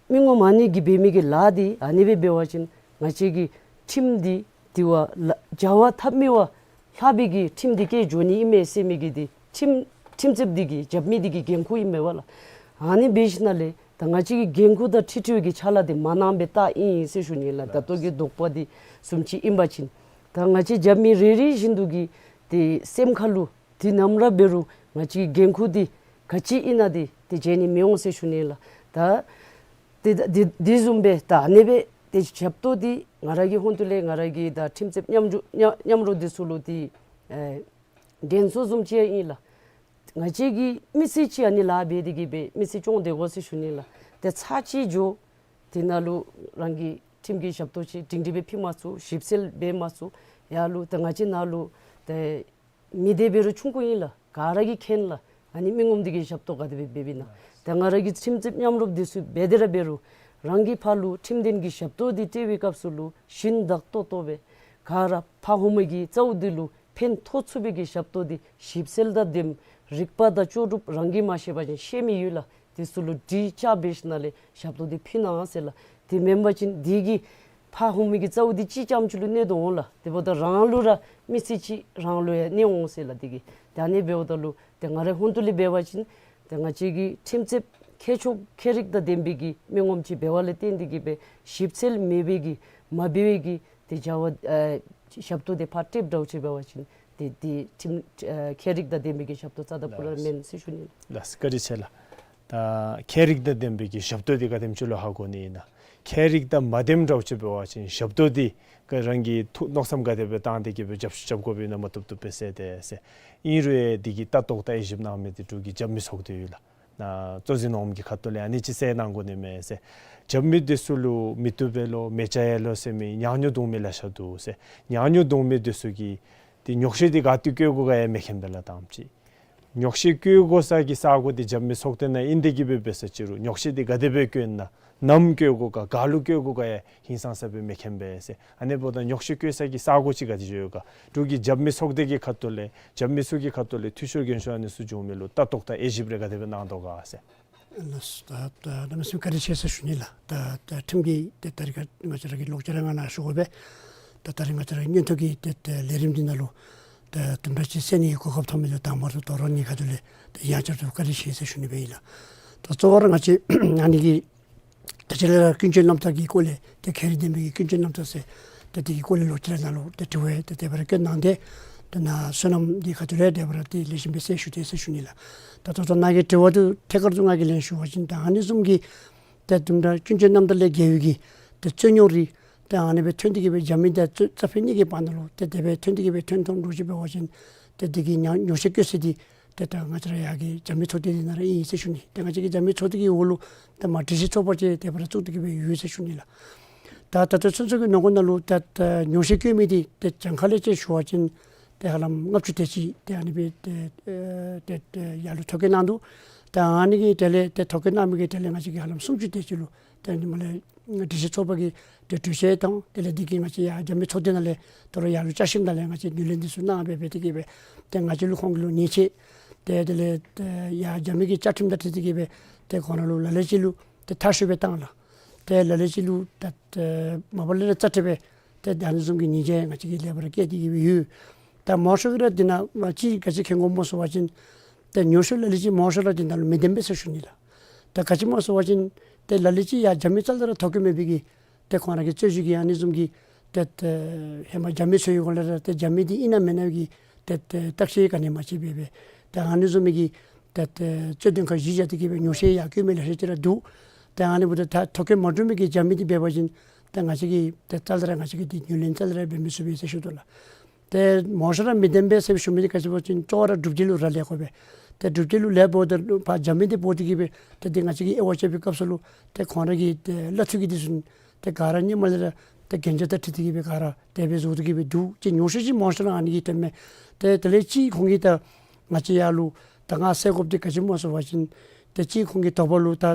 མི་ངོམ་ཨ་ནི་གིས་འབད་མི་གི་ལཱ་འདི་ཨ་ནི་སྦེ་འབད་བ་ཅིན་ང་བཅས་ཀྱི་ཁྲིམས་འདི་དེ་བ་ལ་བྱ་བ་ཐབས་མི་བ་ལྷག་པའི་གི་ཁྲིམས་འདི་བཀལ་འགྱོ་ནི་ཨིན་མས་ཟེར་མི་གི་འདི་ཁྲིམས་ཁྲིམས་རྩོདཔ་འདི་གི་རྒྱབ་མི་འདི་གི་འགན་ཁུར་ཨིན་མས་པ་ལགས། ཨ་ནི་འབད་ཞིནམ་ལས་ད་ང་བཅས་ཀྱི་འགན་ཁུར་དང་འཁྲིལ་འཁྲིལ་བའི་གི་ཕྱག་ལཱ་འདི་མ་གནང་པའི་རྟགས་ཨིན་ཟེར་ཞུ་ནི་ལགས། ད་ལྟོ་གི་དོགས་པ་འདི་བཟུམ་ཅིག་ཨིན་པ་ཅིན་ད་ང་བཅས་རྒྱབ་མི་རེ་རེ་བཞིན་དུ་གི་ཏེ་སེམས་ཁ་ལུ་དུས་ནམ་ར་འབད་རུང་ང་བཅས་ཀྱི་འགན་ཁུར་འདི་ག་ཅི་ཨིན་ན་འདི་ཏེ་བརྗེད་ནི་མི་འོང་ཟེར་ཞུ་ནི་ལགས། ད་ཏེ་ད་འདི་འདི་བཟུམ་སྦེ་ད་ཨ་ནི་སྦེ་ཏེ་ཞབས་ཏོག་འདི་ང་ར་གི་ཧོངས་ཏོ་ལས་ང་ར་གི་ད་ཁྲིམས་རྩོདཔ་མཉམ་རོགས་མཉམ་མཉམ་རོགས་འདི་ཚུ་ལུ་ཏེ་ཨེ་དྲན་གསོ་བཟུམ་ཅིག་ཡང་ཨིན་ལགས། ང་བཅས་ཀྱིས་མི་ཚེ་གཅིག་ཨ་ནི་ལཱ་འབད་དེ་གི་སྦེ་མི་ཚེ་སྐྱོང་སྡོད་དགོ་ཟེར་ཞུ་ནི་ལགས། ཏེ་ཚར་གཅིག་འགྱོ་དེ་ནང་ལུ་རང་གི་ཁྲིམས་ཀྱི་ཞབས་ཏོག་ཅིག་སྒྲིང་སྒྲི་སྦེ་ཕུལ་མ་ཚུགས། ཞིབ་འཚོལ་འབད་མ་ཚུགས། ཡར་ལུ་ཏེ་ང་བཅས་ནང་ལུ་ཏེ་མི་སྡེ་འབད་རུང་ཆུང་ཀུ་ཨིན་ལགས། ག་ར་གིས་མཁྱེན་ལགས། ཨ་ནི་མི་ངོམ་འདི་གིས་ཞབས་ཏོག་ག་དེ་སྦེ་འབདཝ་ཨིན་ན། ཏེ་ང་ར་གི་ཁྲིམས་རྩོདཔ་མཉམ་རོགས་འདི་ཚུ་འབད་དེ་ར་འབད་རུང་རང་གིས་ཕར་ལུ་ཁྲིམས་དོན་གྱི་ཞབས་ཏོག་འདི་སྤྲོད་པའི་སྐབས་སུ་ལུ་ཞིན་བདག་ཏོག་ཏོ་སྦེ་ག་ར་ཕར་ཧོངས་མི་གི་རྩ་བོ་འདི་ལུ་ཕན་ཐོགས་ཚུགས་པའི་གི་ཞབས་ཏོག་འདི་ཞིབ་འཚོལ་དང་ལྡནམ་རིག་པ་དང་ལྕོགས་གྲུབ་རང་གིས་མ་ཤེས་པ་ཅིན་ཤེས་མི་ཡོད་ལགས། དེ་ཚུ་ལུ་དྲི་དཔྱད་འབད་ཞིནམ་ལས་ཞབས་ཏོག་འདི་ཕུལ་གནང་ཟེར་ལགས། དེ་མེན་པ་ཅིན་འདི་གིས་ཕར་ཧོངས་མི་གི་རྩ་བོ་འདི་གཅིག་རྐྱངམ་ཅིག་ལུ་གནོད་དོ་འོང་ལགས། དེ་འབདཝ་ད་རང་ལུ་ར་མི་ཚེ་གཅིག་རང་ལུ་ཡང་གནོད་འོང་ཟེར་ལགས། དེ་གིས་ཏེ་ཨ་ནི་འབདཝ་ད་ལུ་ཏེ་ང་རའི་ཧོངས་ཏོ་ལས་འབད་བ་ཅིན་ཏེ་ང་བཅས་ཀྱི་ཁྲིམས་རྩོདཔ་ཁྱད་ཆོས་ཁྱད་རིག་དང་ལྡན་པའི་གི་མི་ངོམ་ཅིག་འབདཝ་ལས་བརྟེན་ཏེ་གི་སྦེ་ཞིབ་འཚོལ་མེད་པའི་གི་མ་འབད་བའི་གི་ཏེ་བྱ་བ་ཨ་ཞབས་ཏོག་འདི་ཕར་སྤྲོདཔ་འདྲཝ་ཅིག་འབད་བ་ཅིན་ཏེ་འདི་ཁྲིམས་ཨ་ཁྱད་རིག་དང་ལྡན་པའི་གི་ཞབས་ཏོག་རྩ་དང་པོ་ར་མེན་ཟེར་ཞུ་ནི། ལགས་བཀའ་དྲིན་ཆེ་ལགས། ད་ཁྱད་རིག་དང་ལྡན་པའི་གི་ཞབས་ཏོག་འདི་ག་དེམ་ཅིག་ལུ་ཧ་གོ་ནི་ཨིན་ན། ཁྱད་རིག་དང་མ་ལྡནམ་འདྲཝ་ཅིག་འབད་བ་ཅིན་ཞབས་ཏོག་འདི་ག་རང་གིས་ཐུགས་མནོ་བསམ་ག་དེ་སྦེ་བཏང་སྟེ་གི་སྦེ་རྒྱབ་ཞུ་རྐྱབ་དགོཔ་ཨིན་ན་མ་བཏུབ་བཏུབ་སྦེ་གསལ་ཏེ་ཟེར། ཨིན་རུང་ཡང་འདི་གི་ལྟ་རྟོག་དང་དབྱེ་ཞིབ་གནང་མི་འདི་འབྲུག་གི་རྒྱབ་མི་ཚོགས་སྡེ་ཡོད་ལགས། ན་གཙོ་འཛིན་འོགམ་གྱི་ཁ་ཐུག་ལས་ཨ་ནི་ཅིག་གསལ་གནང་དགོ་ནི་མས་ཟེར། རྒྱབ་མི་འདི་ཚུ་ལུ་མི་བཏུབ་པས་ལོ་མེ་ལྕེ་ཡལ་ལོ་ཟེར་མི་ཉག་ཉོག་བརྡུང་མི་ལེ་ཤ་འདུག་ཟེར། ཉག་ཉོག་བརྡུང་མི་འདི་ཚུ་གིས་ཏེ་ཉོག་བཤད་འདི་ག་ཏེ་བཀོད་དགོ་ག་ཡང་མི་མཁྱེན་པས་ལགས་དང་པ་ཅིག། ཉོག་བཤད་བཀོད་དགོ་ས་གི་ས་གོ་འདི་རྒྱབ་མི་ཚོགས་སྡེ་ནང་ཨིན་ཏེ་གི་སྦེ་འབད་ས་ཅི་རུང་ཉོག་བཤད་འདི་ག་དེ་སྦེ་བཀོད་ན་ནམ་བཀོད་དགོ་ག་ག་ལུ་བཀོད་དགོ་ག་ཡང་ཧིང་སངས་ས་སྦེ་མི་མཁྱེན་པས་ཟེར། ཨ་ནི་འབདཝ་ད་ཉོག་བཤད་བཀོད་ས་གི་ས་གོ་ཅིག་ག་དེ་ཅིག་ཡོད་ག། འབྲུག་གི་རྒྱབ་མི་ཚོགས་སྡེ་གི་ཁ་ཐུག་ལས་རྒྱབ་མི་ཚུ་གི་ཁ་ཐུག་ལས་འཐུས་ཤོར་རྒན་ཤོས་ཨ་ནི་ཚུ་བྱུང་མི་ལུ་ལྟ་རྟོག་དང་དབྱེ་ཞིབ་རེ་ག་དེ་སྦེ་གནང་དོ་ག་ཟེར། ལགས་སོ། ད་ད་གནམ་མེད་ས་མེད་བཀའ་དྲིན་ཆེ་ཟེར་ཞུ་ནི་ལགས། ད་ད་ཁྲིམས་ཀྱི་ཏེ་ད་རིས་ང་བཅས་ར་གི་ལོག་སྤྱོད་ར་ང་ནཱ་ཞུ་དགོ་པས། ད་ད་རིས་ང་བཅས་ར་གི་མངོན་མཐོ་གི་ཏེ་ཏེ་ལས་རིམ་འདི་ནང་ལུ་ད་དུམ་གྲ་ཅིག་གསན་ནི་གོ་སྐབས་ཐོབ་མི་འདི་དང་པ་ར་ཏེ་རོགས་གཉིས་ཁ་ཐུག་ལས་ཏེ་ཡང་བསྐྱར་དུ་བཀའ་དྲིན་ཆེ་ཟེར་ཞུ་ནི་སྦེ་ཨིན་ལགས། ད་གཙོ་བོ་ར་ང་བཅས་ཨ་ནི་གི་ད་ཅི་ལས་ར་ཀུན་སྤྱོད་རྣམ་དག་གི་སྐོར་ལས་ཏེ་ཁྱད་རིག་ལྡན་པའི་གི་ཀུན་སྤྱོད་རྣམ་དག་ཟེར་ ཏེ་དེ་གི་སྐོར་ལས་ལོག་ཅི་ར་ནཱ་ལུ་ཏེ་དྲི་བ་ཏེ་དེ་སྦེ་ར་བཀོད་གནང་སྟེ་ཏེ་ནཱ་བསོད་ནམས་འདི་ཁ་ཐུག་ལས་དེ་སྦེ་ར་ཏེ་ལེགས་ཤོམ་སྦེ་གསལ་ཞུ་དེས་ཟེར་ཞུ་ནི་ལགས། ད་ད་ལྟོ་ནཱ་གི་དྲི་བ་འདི་ཐད་ཀར་དུ་ང་གིས་ལན་ཞུ་བ་ཅིན་ད་ཨ་ནི་བཟུམ་གྱི་ཏེ་དུམ་གྲ་ཀུན་སྤྱོད་རྣམ་དག་ལས་འགལ་བའི་གི་ཏེ་རྩོད་རྙོག་རིགས་ཏེ་ཨ་ནི་སྦེ་ཐོན་ཏེ་གི་སྦེ་རྒྱབ་མི་དང་རྩ་རྩ་ཕན་གཉིས་ཀྱི་བར་ན་ལུ་ཏེ་དེ་སྦེ་ཐོན་ཏེ་གི་སྦེ་ཐོན་ཐོན་འགྱོ་ཅི་འབད་བ་ཅིན་ཏེ་དེ་གིས་ཉོ་ཉོགས་བཤད་བཀོད་ས་འདི་ཏེ་ད་ང་བཅས་ར་ཡར་གྱི་རྒྱབ་མི་ཚོགས་སྡེ་འདི་ནང་ར་ཨིན་ཟེར་ཞུ་ནི། ཏེ་ང་བཅས་ཀྱི་རྒྱབ་མི་ཚོགས་སྡེ་གི་འོག་ལུ་ཏེ་མ་སྒྲིག་གཞི་ཚོགས་པ་ཅིག་དེ་སྦེ་ར་བཙུགས་ཏེ་གི་སྦེ་ཡོད་ཟེར་ཞུ་ནི་ལགས། ད་ད་ལྟོ་ཚུན་ཚོད་ཀྱི་ནང་འཁོད་ནང་ལུ་ད་ད་ཉོགས་བཤད་བཀོད་མི་འདི་ཏེ་གྱངས་ཁ་ལས་ཅིག་ཞུ་བ་ཅིན་ཏེ་ཧ་ལམ་ལྔ་བཅུ་དེ་ཅིག་ཏེ་ཨ་ནི་སྦེ་ཏེ་ཨེ་ཏེ་ཏེ་ཡར་ལུ་ཐོ་བཀོད་གནང་འདུག། ད་ཨ་ནི་གི་དེ་ལས་ཏེ་ཐོ་བཀོད་གནང་མི་གི་དེ་ལས་ང་བཅས་ཀྱི་ཧ་ལམ་སུམ་ཅུ་དེ་ཅིག་ལུ་ཏེ་ཨ་ནི་མ་ལས་སྒྲིག་གཞི་ཚོགས་པ་གི་ཏེ་གྲོས་ཆོད་དང་དེ་ལས་འདི་གིས་ང་བཅས་ཡར་རྒྱབ་མི་ཚོགས་སྡེ་ནང་ལས་དོ་རུང་ཡར་ལུ་བཅའ་ཁྲིམས་ནང་ལས་ང་བཅས་ངོས་ལེན་འདི་ཚུ་གནང་སྦེ་སྦེ་ཏེ་གི་སྦེ་ཏེ་ང་བཅས་ལུ་ཁོང་གི་ལུ་ཉེས་ཆད་ཏེ་དེ་ལས་ཏེ་ཡར་རྒྱབ་མི་གི་བཅའ་ཁྲིམས་དང་འཁྲིལ་ཏེ་གི་སྦེ་ཏེ་ཁོང་ར་ལུ་ལ་ལུ་ཅིག་ལུ་ཏེ་མཐར་བཤུད་སྦེ་བཏང་ལགས། ཏེ་ལ་ལུ་ཅིག་ལུ་ཏེ་ཏེ་མ་པ་ལས་ར་རྩ་ཁྲིམས་སྦེ་ཏེ་ད་ཨ་ནི་བཟུམ་གྱི་ཉེས་ཆད་ང་བཅས་ཀྱིས་ལེགས་པར་བཀལ་ཏེ་གི་སྦེ་ཡོད། ད་མང་ཤོས་ཀྱིས་ར་འདི་ནང་ཅིག་ག་ཅི་མཁྱེན་དགོཔ་སྨོ་ཟེར་བ་ཅིན་ཏེ་ཉོགས་བཤད་ལ་ལུ་ཅིག་མང་ཤོས་ར་འདི་ནང་ལུ་མི་བདེན་པས་ཟེར་ཞུ་ནི་ལགས། ད་ག་ཅི་སྨོ་ཟེར་བ་ཅིན་ཏེ་ལ་ལུ་ཅིག་ཡར་རྒྱབ་མི་རྩ་ལས་ར་ཐོ་བཀོད་མེད་པའི་གི་ཏེ་ཁོང་ར་གི་རྩོད་གཞི་གི་ཨ་ནི་བཟུམ་གྱི་ཏེ་ཏེ་ཧེ་མ་རྒྱབ་མི་ཚུ་གི་སྐོར་ལས་ར་ཏེ་རྒྱབ་མི་འདི་ཨིན་ན་མེན་ན་གི་ཏེ་ཏེ་བརྟག་དཔྱད་ག་ནི་མ་བྱས་པར་སྦེ་ཏེ་ཨ་ནི་བཟུམ་མའི་གི་ཏེ་ཏེ་རྩོད་དོན་ཁག་གཞི་བཞག་སྟེ་གི་སྦེ་ཉོགས་བཤད་ཡར་བཀོད་མི་ལེ་ཤ་ཅིག་ར་འདུག། ཏེ་ཨ་ནི་འབདཝ་ད་ད་ཐོ་བཀོད་མ་གྲུབ་མི་གི་རྒྱབ་མི་འདི་འབད་བ་ཅིན་ཏེ་ང་བཅས་ཀྱིས་ཏེ་རྩ་ལས་ར་ང་བཅས་ཀྱིས་འདི་ངོས་ལེན་རྩ་ལས་ར་འབད་མི་ཚུགས་པས་ཟེར་ཞུ་དོ་ལགས། ཏེ་མང་ཤོས་ར་མི་བདེན་པས་ཟེར་ཞུ་མི་འདི་ག་ཅི་འབད་བ་ཅིན་ཅོག་ར་སྒྲུབ་བྱེད་ལུ་ར་ལེན་དགོ་པས། ཏེ་སྒྲུབ་བྱེད་ལུ་ལེན་འབདཝ་ད་ལུ་ཕར་རྒྱབ་མི་འདི་འབོ་སྟེ་གི་སྦེ་ཏེ་འདི་ང་བཅས་ཀྱིས་དབྱེ་བ་དཔྱད་པའི་སྐབས་སུ་ལུ་ཏེ་ཁོང་ར་གི་ཏེ་གླ་འཐུས་ཀྱི་འདི་ཚུ་ཏེ་ག་ར་ཧེ་མ་ལས་ར་ཏེ་གན་རྒྱ་དང་འཁྲིལ་ཏེ་གི་སྦེ་ག་ར་དེ་སྦེ་བཟོ་སྟེ་གི་སྦེ་འདུག། ཅིག་ཉོགས་བཤད་ཅིག་མང་ཤོས་ར་ཨ་ནི་གིས་ཐོནམ་མས། ཏེ་དེ་ལས་ཅིག་ཁོང་གིས་ད་ང་བཅས་ཡར་ལུ་ད་ང་ཟེར་དགོཔ་འདི་ག་ཅི་སྨོ་ཟེར་བ་ཅིན་ཏེ་ཅིག་ཁོང་གི་དོགས་པ་ལུ་ད་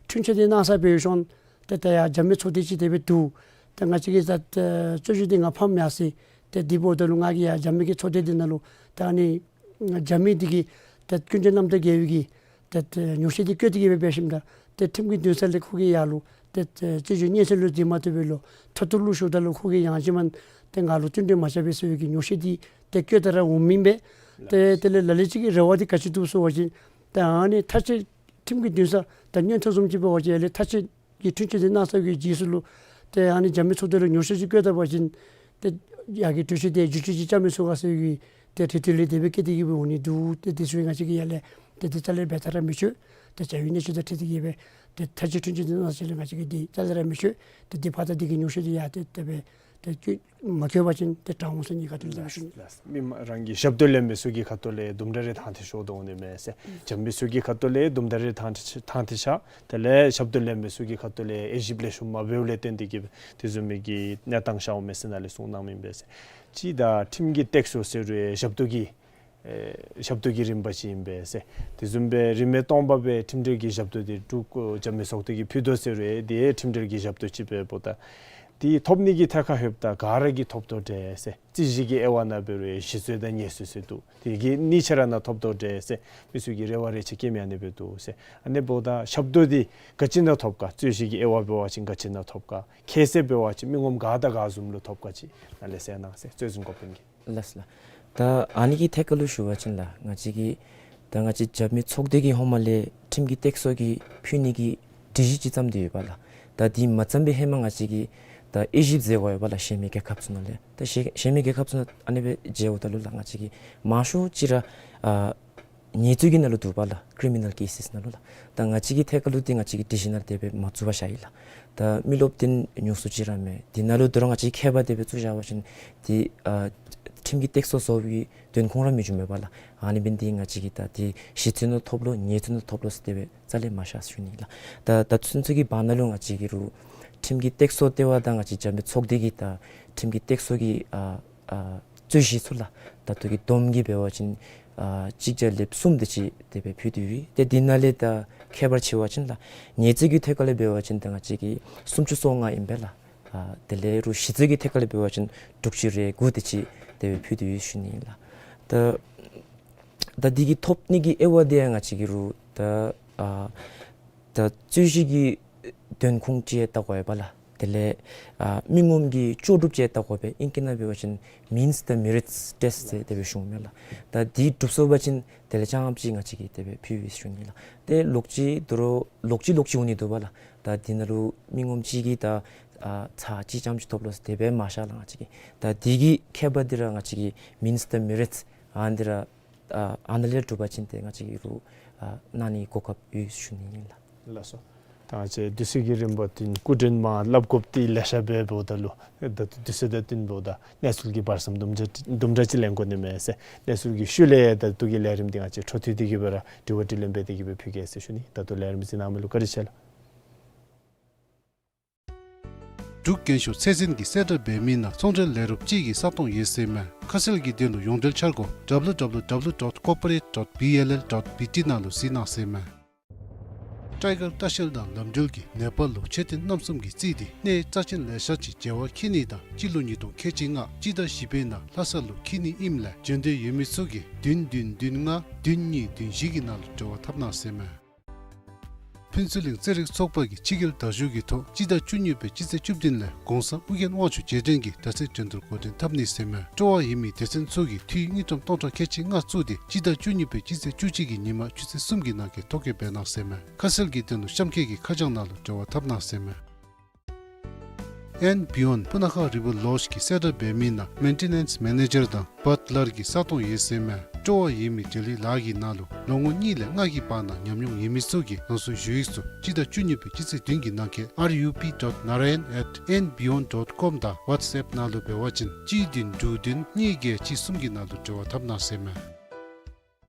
འཁྲུན་ཆོད་འདི་གནང་ས་འབད་ཞིནམ་ཏེ་ད་ཡར་རྒྱབ་མི་ཚོགས་སྡེ་ཅིག་དེ་སྦེ་འདུག། ཏེ་ང་བཅས་ཀྱིས་ད་ཨེ་རྩོད་གཞི་འདི་ང་ཕམ་ཡར་སོ་ཡི། ཏེ་འདི་འབདཝ་ད་ལུ་ང་གིས་ཡར་རྒྱབ་མི་གི་ཚོགས་སྡེ་འདི་ནང་ལུ་ད་ཨ་ནི་རྒྱབ་མི་འདི་གིས་ཏེ་ཀུན་སྤྱོད་རྣམ་དག་འགལ་བའི་གི་ཏེ་ཏེ་ཉོགས་བཤད་འདི་བཀོད་དེ་གི་སྦེ་འབད་ཞིནམ་ད་ཏེ་ཁྲིམས་ཀྱི་འདུན་ས་ལས་ཁོ་གིས་ཡར་ལུ་ཏེ་ཏེ་རྩོད་བྱེད་སྙན་སེང་ལུ་འཛིན་མ་བཏུབ་པར་ལུ་མཐོ་གཏུགས་ལུ་ཞུཝ་ད་ལུ་ཁོ་གིས་ཡང་ཅིན་མ་ཏེ་ང་ལུ་བསྟུན་གྲོས་མ་རྐྱབ་པས་ཟེར་བའི་གི་ཉོགས་བཤད་འདི་ཏེ་བཀོད་དེ་ར་འོང་མི་ཨིན་པས། ཏེ་དེ་ལས་ལ་ལུ་ཅིག་གི་རེ་བ་འདི་ག་ཅི་འདུག་ཟེར་བ་ཅིན་ཏེ་ཨ་ནི་མཐའ་དཔྱད་ཁྲིམས་ཀྱི་འདུན་ས་ད་མངོན་མཐོ་བཟུམ་ཅིག་འབད་བ་ཅིན་ཡར་ལས་མཐའ་དཔྱད་ཀྱི་འཁྲུན་ཆོད་འདི་གནང་ཚར་བའི་རྗེས་སུ་ལུ་ཏེ་ཨ་ནི་རྒྱབ་མི་ཚོགས་སྡེ་ལུ་ཉོགས་བཤད་ཅིག་བཀོད་ད་པ་ཅིན་ཏེ་ཡར་གྱི་གྲོས་ཆོད་འདི་བསྒྱུར་བཅོས་ཅིག་རྐྱབ་མི་ཚུགས་ག་ཟེར་བའི་གི་ཏེ་རེ་ལྟོས་ལས་དེ་སྦེ་བཀོད་དེ་གི་སྦེ་འོང་ནི་འདུག། ཏེ་དེ་ཚུ་ང་བཅས་ཀྱིས་ཡར་ལས་ཏེ་དེ་རྩ་ལས་འབད་ཐག་ར་མི་ཆོད། ཏེ་བྱ་བའི་གནས་ཚུལ་དང་འཁྲིལ་ཏེ་གི་སྦེ་ཏེ་མཐའ་དཔྱད་འཁྲུན་ཆོད་འདི་གནང་ཟེར་ལས་ང་བཅས་ཀྱིས་འདི་རྩ་ལས་ར་མི་ཆོད། ཏེ་འདི་ཕར་ད་འདི་གི་ཉོགས་བཤད་འདི་ཡར་ཏེ་དེ་སྦེ་ཏེ་བཀོད་མ་བཀོད་པ་ཅིན་ཏེ་དྲག་འོང་ཟེར་ནི་ཁ་ཐུག་ལས་ཞུ་ནི། མི་མ་རང་གི་ཞབས་ཏོག་ལེན་མི་ཚུ་གི་ཁ་ཐུག་ལས་དུམ་གྲ་རེ་ཐང་ཐད་ཤོར་དོ་འོང་ནི་མས་ཟེར། རྒྱབ་མི་ཚུ་གི་ཁ་ཐུག་ལས་དུམ་གྲ་རེ་ཐང་ཐད་ཐང་ཐད་ཤར། དེ་ལས་ཞབས་ཏོག་ལེན་མི་ཚུ་གི་ཁ་ཐུག་ལས་དབྱེ་ཞིབ་ལེགས་ཤོམ་མ་འབདཝ་ལས་བརྟེན་ཏེ་གི་དེ་བཟུམ་མའི་གི་གནས་སྟངས་ཤརཝ་མས་ཟེར་ནཱ་ལས་གསུངས་གནངམ་ཨིན་པས་ཟེར། ཅིག་ད་ཁྲིམས་ཀྱི་སྟེགས་གསོ་ཟེར་རུང་ཞབས་ཏོག་གི་ཨེ་ཞབས་ཏོག་གི་རིམ་པ་ཅིག་ཨིན་པས་ཟེར། དེ་བཟུམ་སྦེ་རིན་མེད་སྟོང་པ་སྦེ་ཁྲིམས་འབྲེལ་གྱི་ཞབས་ཏོག་འདི་འབྲུག་རྒྱབ་མི་ཚོགས་སྡེ་གིས་ཕུལ་དོ་ཟེར་རུང་དེ་ཁྲིམས་འབྲེལ་གྱི་ཞབས་ཏོག་ཅིག་འབདཝ་ད་དེ་ཐོབ་ནི་གི་ཐད་ཁར་ལྷོདཔ་ད་ག་ར་གིས་ཐོབ་དོ་འདྲས་ཟེར། རྩོད་གཞི་གི་དབྱེ་བ་ནང་འབད་རུང་ཞི་རྩོད་དང་ཉེས་རྩོད་ཟེར་འདུག། དེ་གི་གཉིས་ཆ་ར་ནང་ཐོབ་དོ་འདྲས་ཟེར་མི་ཚུ་གིས་རེ་བ་རེ་ཆེ་བསྐྱེད་མི་ཨ་ནི་སྦེ་འདུག་ཟེར། ཨ་ནི་འབདཝ་ད་ཞབས་ཏོག་འདི་ག་ཅི་ནང་ཐོབ་ག། རྩོད་གཞི་གི་དབྱེ་བ་འབད་བ་ཅིན་ག་ཅི་ནང་ཐོབ་ག། ཁྱད་གསོད་འབད་བ་ཅིན་མི་ངོམ་ག་དང་ག་བཟུམ་ལུ་ཐོབ་ག་ཅིག་ནཱ་ལས་གསལ་གནང་ཟེར། རྩོད་འཛིན་འགོ་དཔོན་གྱིས། ལགས་ལགས། ད་ཨ་ནི་གི་ཐད་ཁར་ལུ་ཞུ་བ་ཅིན་ལགས་ང་བཅས་ཀྱི་ད་ང་བཅས་རྒྱབ་མི་ཚོགས་སྡེ་གིས་ཧེ་མ་ལས་ཁྲིམས་ཀྱི་སྟེགས་གསོ་གི་ཕུལ་ནི་གི་སྒྲིག་གཞི་ཅིག་བརྩམས་ཏེ་ཡོད་པ་ལགས། ད་དེ་མ་བརྩམས་པའི་ཧེ་མ་ང་བཅས་ཀྱིས་ད་དབྱེ་ཞིབ་མཛད་དགོ་ཡོད་པ་ལགས། གཞན་མི་རྒྱལ་ཁབ་ཚུ་ནང་ལས་ད་གཞན་གཞན་མི་རྒྱལ་ཁབ་ཚུ་ནང་ཨ་ནི་སྦེ་མཇལཝ་ད་ལུ་ལགས་ང་བཅས་ཀྱིས་མང་ཤོས་ཅིག་ར་ཨ་ཉེས་རྩོད་ཀྱི་ནང་ལུ་འདུག་པ་ལགས། ཀི་རི་མི་ནཱལ་ཀེ་སེས་ནང་ལུ་ལགས། ད་ང་བཅས་ཀྱི་ཐད་ཁར་ལུ་འདི་ང་བཅས་ཀྱི་སྒྲིག་གཞི་ནང་དེ་སྦེ་མ་བཙུགས་པར་བཞག་ཡི་ལགས། ད་མི་རློབས་འདི་ཉུང་སུ་ཅིག་ར་མས། འདི་ནང་ལུ་དོ་རུང་ང་བཅས་ཁྱད་པར་དེ་སྦེ་བཙུགས་བཞག་པ་ཅིན་འདི་ཨ་ཁྲིམས་ཀྱི་སྟེགས་གསོ་བཟོ་བའི་དོན་ཁུངས་ར་མི་འབྱུང་མས་པ་ལགས། ཨ་ནི་འབད་ནི་འདི་ང་བཅས་ཀྱིས་ད་འདི་ཞི་རྩོད་ནང་ཐོབ་ལོ་ཉེས་རྩོད་ནང་ཐོབ་ལོ་ཟེར་དེ་སྦེ་རྩ་ལས་མ་བཞག་ཟེར་ཞུ་ནི་ལགས། ད་ད་ཚུན་ཚོད་ཀྱི་བར་ན་ལུ་ང་བཅས་ཀྱི་རུང་ཁྲིམས་ཀྱི་སྟེགས་གསོ་ལྟེ་བ་དང་ང་བཅས་རྒྱབ་མི་ཚོགས་སྡེ་གིས་ད་ཁྲིམས་ཀྱི་སྟེགས་གསོ་གི་ཨ་ཨ་རྩོད་གཞི་ཚུ་ལགས་ད་ལྟོ་གི་བསྡོམས་ཀྱིས་འབད་བ་ཅིན་ཨ་གཅིག་བརྒྱ་ལེབ་གསུམ་དེ་ཅིག་དེ་སྦེ་ཕུལ་ཏེ་ཡོད། ཏེ་འདི་ནང་ལས་ད་ཁྱད་པར་ཕྱེ་བ་ཅིན་ལགས་ཉེས་རྩོད་ཀྱི་ཐད་ཁར་ལས་འབད་བ་ཅིན་ད་ང་བཅས་ཀྱི་སུམ་ཅུ་སོ་ལྔ་ཨིན་པས་ལགས། ཨ་དེ་ལས་རུང་ཞི་རྩོད་ཀྱི་ཐད་ཁར་ལས་འབད་བ་ཅིན་དྲུག་ཅུ་རེ་དགུ་དེ་ཅིག་དེ་སྦེ་ཕུལ་ཏེ་ཡོད་ཞུ་ནི་ཨིན་ལགས། ད་ད་འདི་གི་ཐོབ་ནི་གི་དབྱེ་བ་འདི་ཡང་ང་བཅས་ཀྱི་རུང་ད་ཨ་ད་རྩོད་གཞི་གི་དོན་ཁུངས་ཅིག་ཡང་བལྟ་དགོ་ཡོད་པ་ལགས། དེ་ལས་ཨ་མི་ངོམ་གི་ལྕོགས་གྲུབ་ཅིག་བལྟ་དགོ་པས། ཨིང་སྐད་ནང་འབད་བ་ཅིན་meets the merits test ཟེར་དེ་སྦེ་ཞུཝ་མས་ལགས། ད་འདི་གྲུབ་སོང་པ་ཅིན་དེ་ལས་ཅ་ལ་ཅིག་ང་བཅས་ཀྱིས་དེ་སྦེ་ཕུལ་ཡི་ཟེར་ཞུ་ནི་ལགས། ཏེ་ལོག་ཅི་དོ་རུང་ལོག་ཅི་ལོག་ཅི་འོང་ནི་འདུག་པ་ལགས། ད་འདི་ནང་ལུ་མི་ངོམ་ཅིག་གིས་ད་ཨ་ཚར་གཅིག་ཙམ་ཅིག་ཐོབ་ལོ་ཟེར་དེ་སྦེ་མ་བཞག་ལགས། ང་བཅས་ཀྱིས་ད་འདི་གི་ཁྱད་པར་འདི་ར་ང་བཅས་ཀྱིས་meets the merits ཨ་འདི་ར་ཨ་ཨ་ནཱ་ལས་གྲུབ་པ་ཅིན་ཏེ་ང་བཅས་ཀྱིས་རུང་ཨ་གནང་ནི་གོ་སྐབས་ཡོད་ཞུ་ནི་ཨིན་ལགས། ལགས་སོ། ད་ང་བཅས་དུས་ཚོད་ཀྱི་རིམ་པ་འདི་སྐུ་མགྲོན་མ་སླབ་དགོཔ་འདི་ལེ་ཤ་འབད་འབདཝ་ད་ལུ་ད་དུས་ཚོད་དང་བསྟུན་འབདཝ་ད་གནས་ཚུལ་གྱི་བར་མཚམས་དུམ་གྲ་དུམ་གྲ་ཅིག་ལེན་དགོ་ནི་མས་ཟེར། གནས་ཚུལ་གྱི་ཤུལ་ལས་ད་ལྟོ་གི་ལས་རིམ་འདི་ང་བཅས་འཕྲོ་མཐུད་དེ་གི་སྦེ་ར་དྲི་བ་དྲིས་ལན་འབད་དེ་གི་སྦེ་ཕུལ་གེ་ཟེར་ཞུ་ནི། ད་ལྟོ་ལས་རིམ་གཟིགས་གནང་མི་ལུ་བཀའ་དྲིན་ཆེ་ལགས། འབྲུག་རྒྱན་ཤོག་ཚད་འཛིན་གྱི་གསལ་བསྒྲགས་འབད་མི་ནང་ཚོང་འབྲེལ་ལས་རོགས་ཅིག་གི་ས་སྟོང་ཡོད་ཟེར་མས། ཁ་གསལ་གྱི་དོན་ལུ་ཡོངས་འབྲེལ་འཆར་སྒོ་W W W dot corporate dot B L L dot B T ནང་ལུ་གཟིགས་གནང་ཟེར་མས། ཊའི་གར་ལྟ་བཤལ་དང་ལམ་འགྲུལ་གྱིས་ནེ་པཱལ་ལུ་མཆོད་རྟེན་རྣམ་གསུམ་གྱིས་རྩིས་ཏེ་གནས་རྩ་ཆེན་ལེ་ཤ་ཅིག་མཇལ་བར་འཁྱིད་ནི་དང་སྤྱི་ལོ་ཉིས་སྟོང་ཁལ་གཅིག་ལྔ་སྤྱི་ཟླ་བཞི་པའི་ནང་ལྷ་ས་ལུ་འཁྱིད་ནི་ཨིནམ་ལས་འབྱོན་འདོད་ཡོད་མི་ཚུ་གིས་བདུན་བདུན་བདུན་ལྔ་བདུན་གཉིས་བདུན་བཞི་གི་ནང་ལུ་འབྲེལ་བ་འཐབ་གནང་ཟེར་མས། ཕུན་ཚོགས་གླིང་རྩེད་རིགས་ཚོགས་པ་གིས་ཕྱི་རྒྱལ་དར་འཕྱར་གྱི་ཐོག་སྤྱི་ཟླ་བཅུ་གཉིས་པའི་སྤྱི་ཚེས་བཅུ་བདུན་ལས་གོང་ས་ཨོ་རྒྱན་དབང་ཕྱུག་རྗེས་དྲན་གྱི་དར་ཚིགས་འགྲན་བསྡུར་འགོ་འདྲེན་འཐབ་ནི་ཟེར་མས། སྤྲོ་བ་ཡོད་མི་སྡེ་ཚན་ཚུ་གིས་འཐུས་དངུལ་ཀྲམ་སྟོང་ཕྲག་ཁལ་གཅིག་ལྔ་བཙུགས་ཏེ་སྤྱི་ཟླ་བཅུ་གཉིས་པའི་སྤྱི་ཚེས་བཅུ་གཅིག་གི་ཉིན་མ་ཆུ་ཚོད་གསུམ་གྱི་ནང་འཁོད་ཐོ་བཀོད་འབད་གནང་ཟེར་མས། ཁ་གསལ་གྱི་དོན་ལུ་གཤམ་འཁོད་ཀྱི་ཁ་བྱང་ནང་ལུ་འབྲེལ་བ་འཐབ་གནང་ཟེར་མས། ཨེན་བི་ཡོན་སྤུ་ན་ཁ་རི་བར་ལོཇ་གི་གསལ་བསྒྲགས་འབད་མི་ནང་མེན་ཊེ་ནེནསི་མེ་ནེ་ཇར་དང་བཊ་ལར་གྱི་ས་སྟོང་ཡོད་ཟེར་མས། སྤྲོ་བ་ཡོད་མི་འབྲེལ་ཡོད་ལཱ་གི་ནང་ལུ་ལོ་ངོ་གཉིས་ལས་ལྔ་གི་བར་ན་ཉམས་མྱོང་ཡོད་མི་ཚུ་གིས་རང་སོའི་ཞུ་ཡིག་ཚུ་སྤྱི་ཟླ་བཅུ་གཉིས་པའི་སྤྱི་ཚེས་བདུན་གྱི་ནང་འཁོད་R U P dot narayan at N B Yond dot com དང་ཝཊས་ཨེཔ་ནང་ལུ་འབད་བ་ཅིན་གཅིག་བདུན་དྲུག་བདུན་གཉིས་བརྒྱད་གཅིག་གསུམ་གྱི་ནང་ལུ་འབྲེལ་བ་འཐབ་གནང་ཟེར་མས།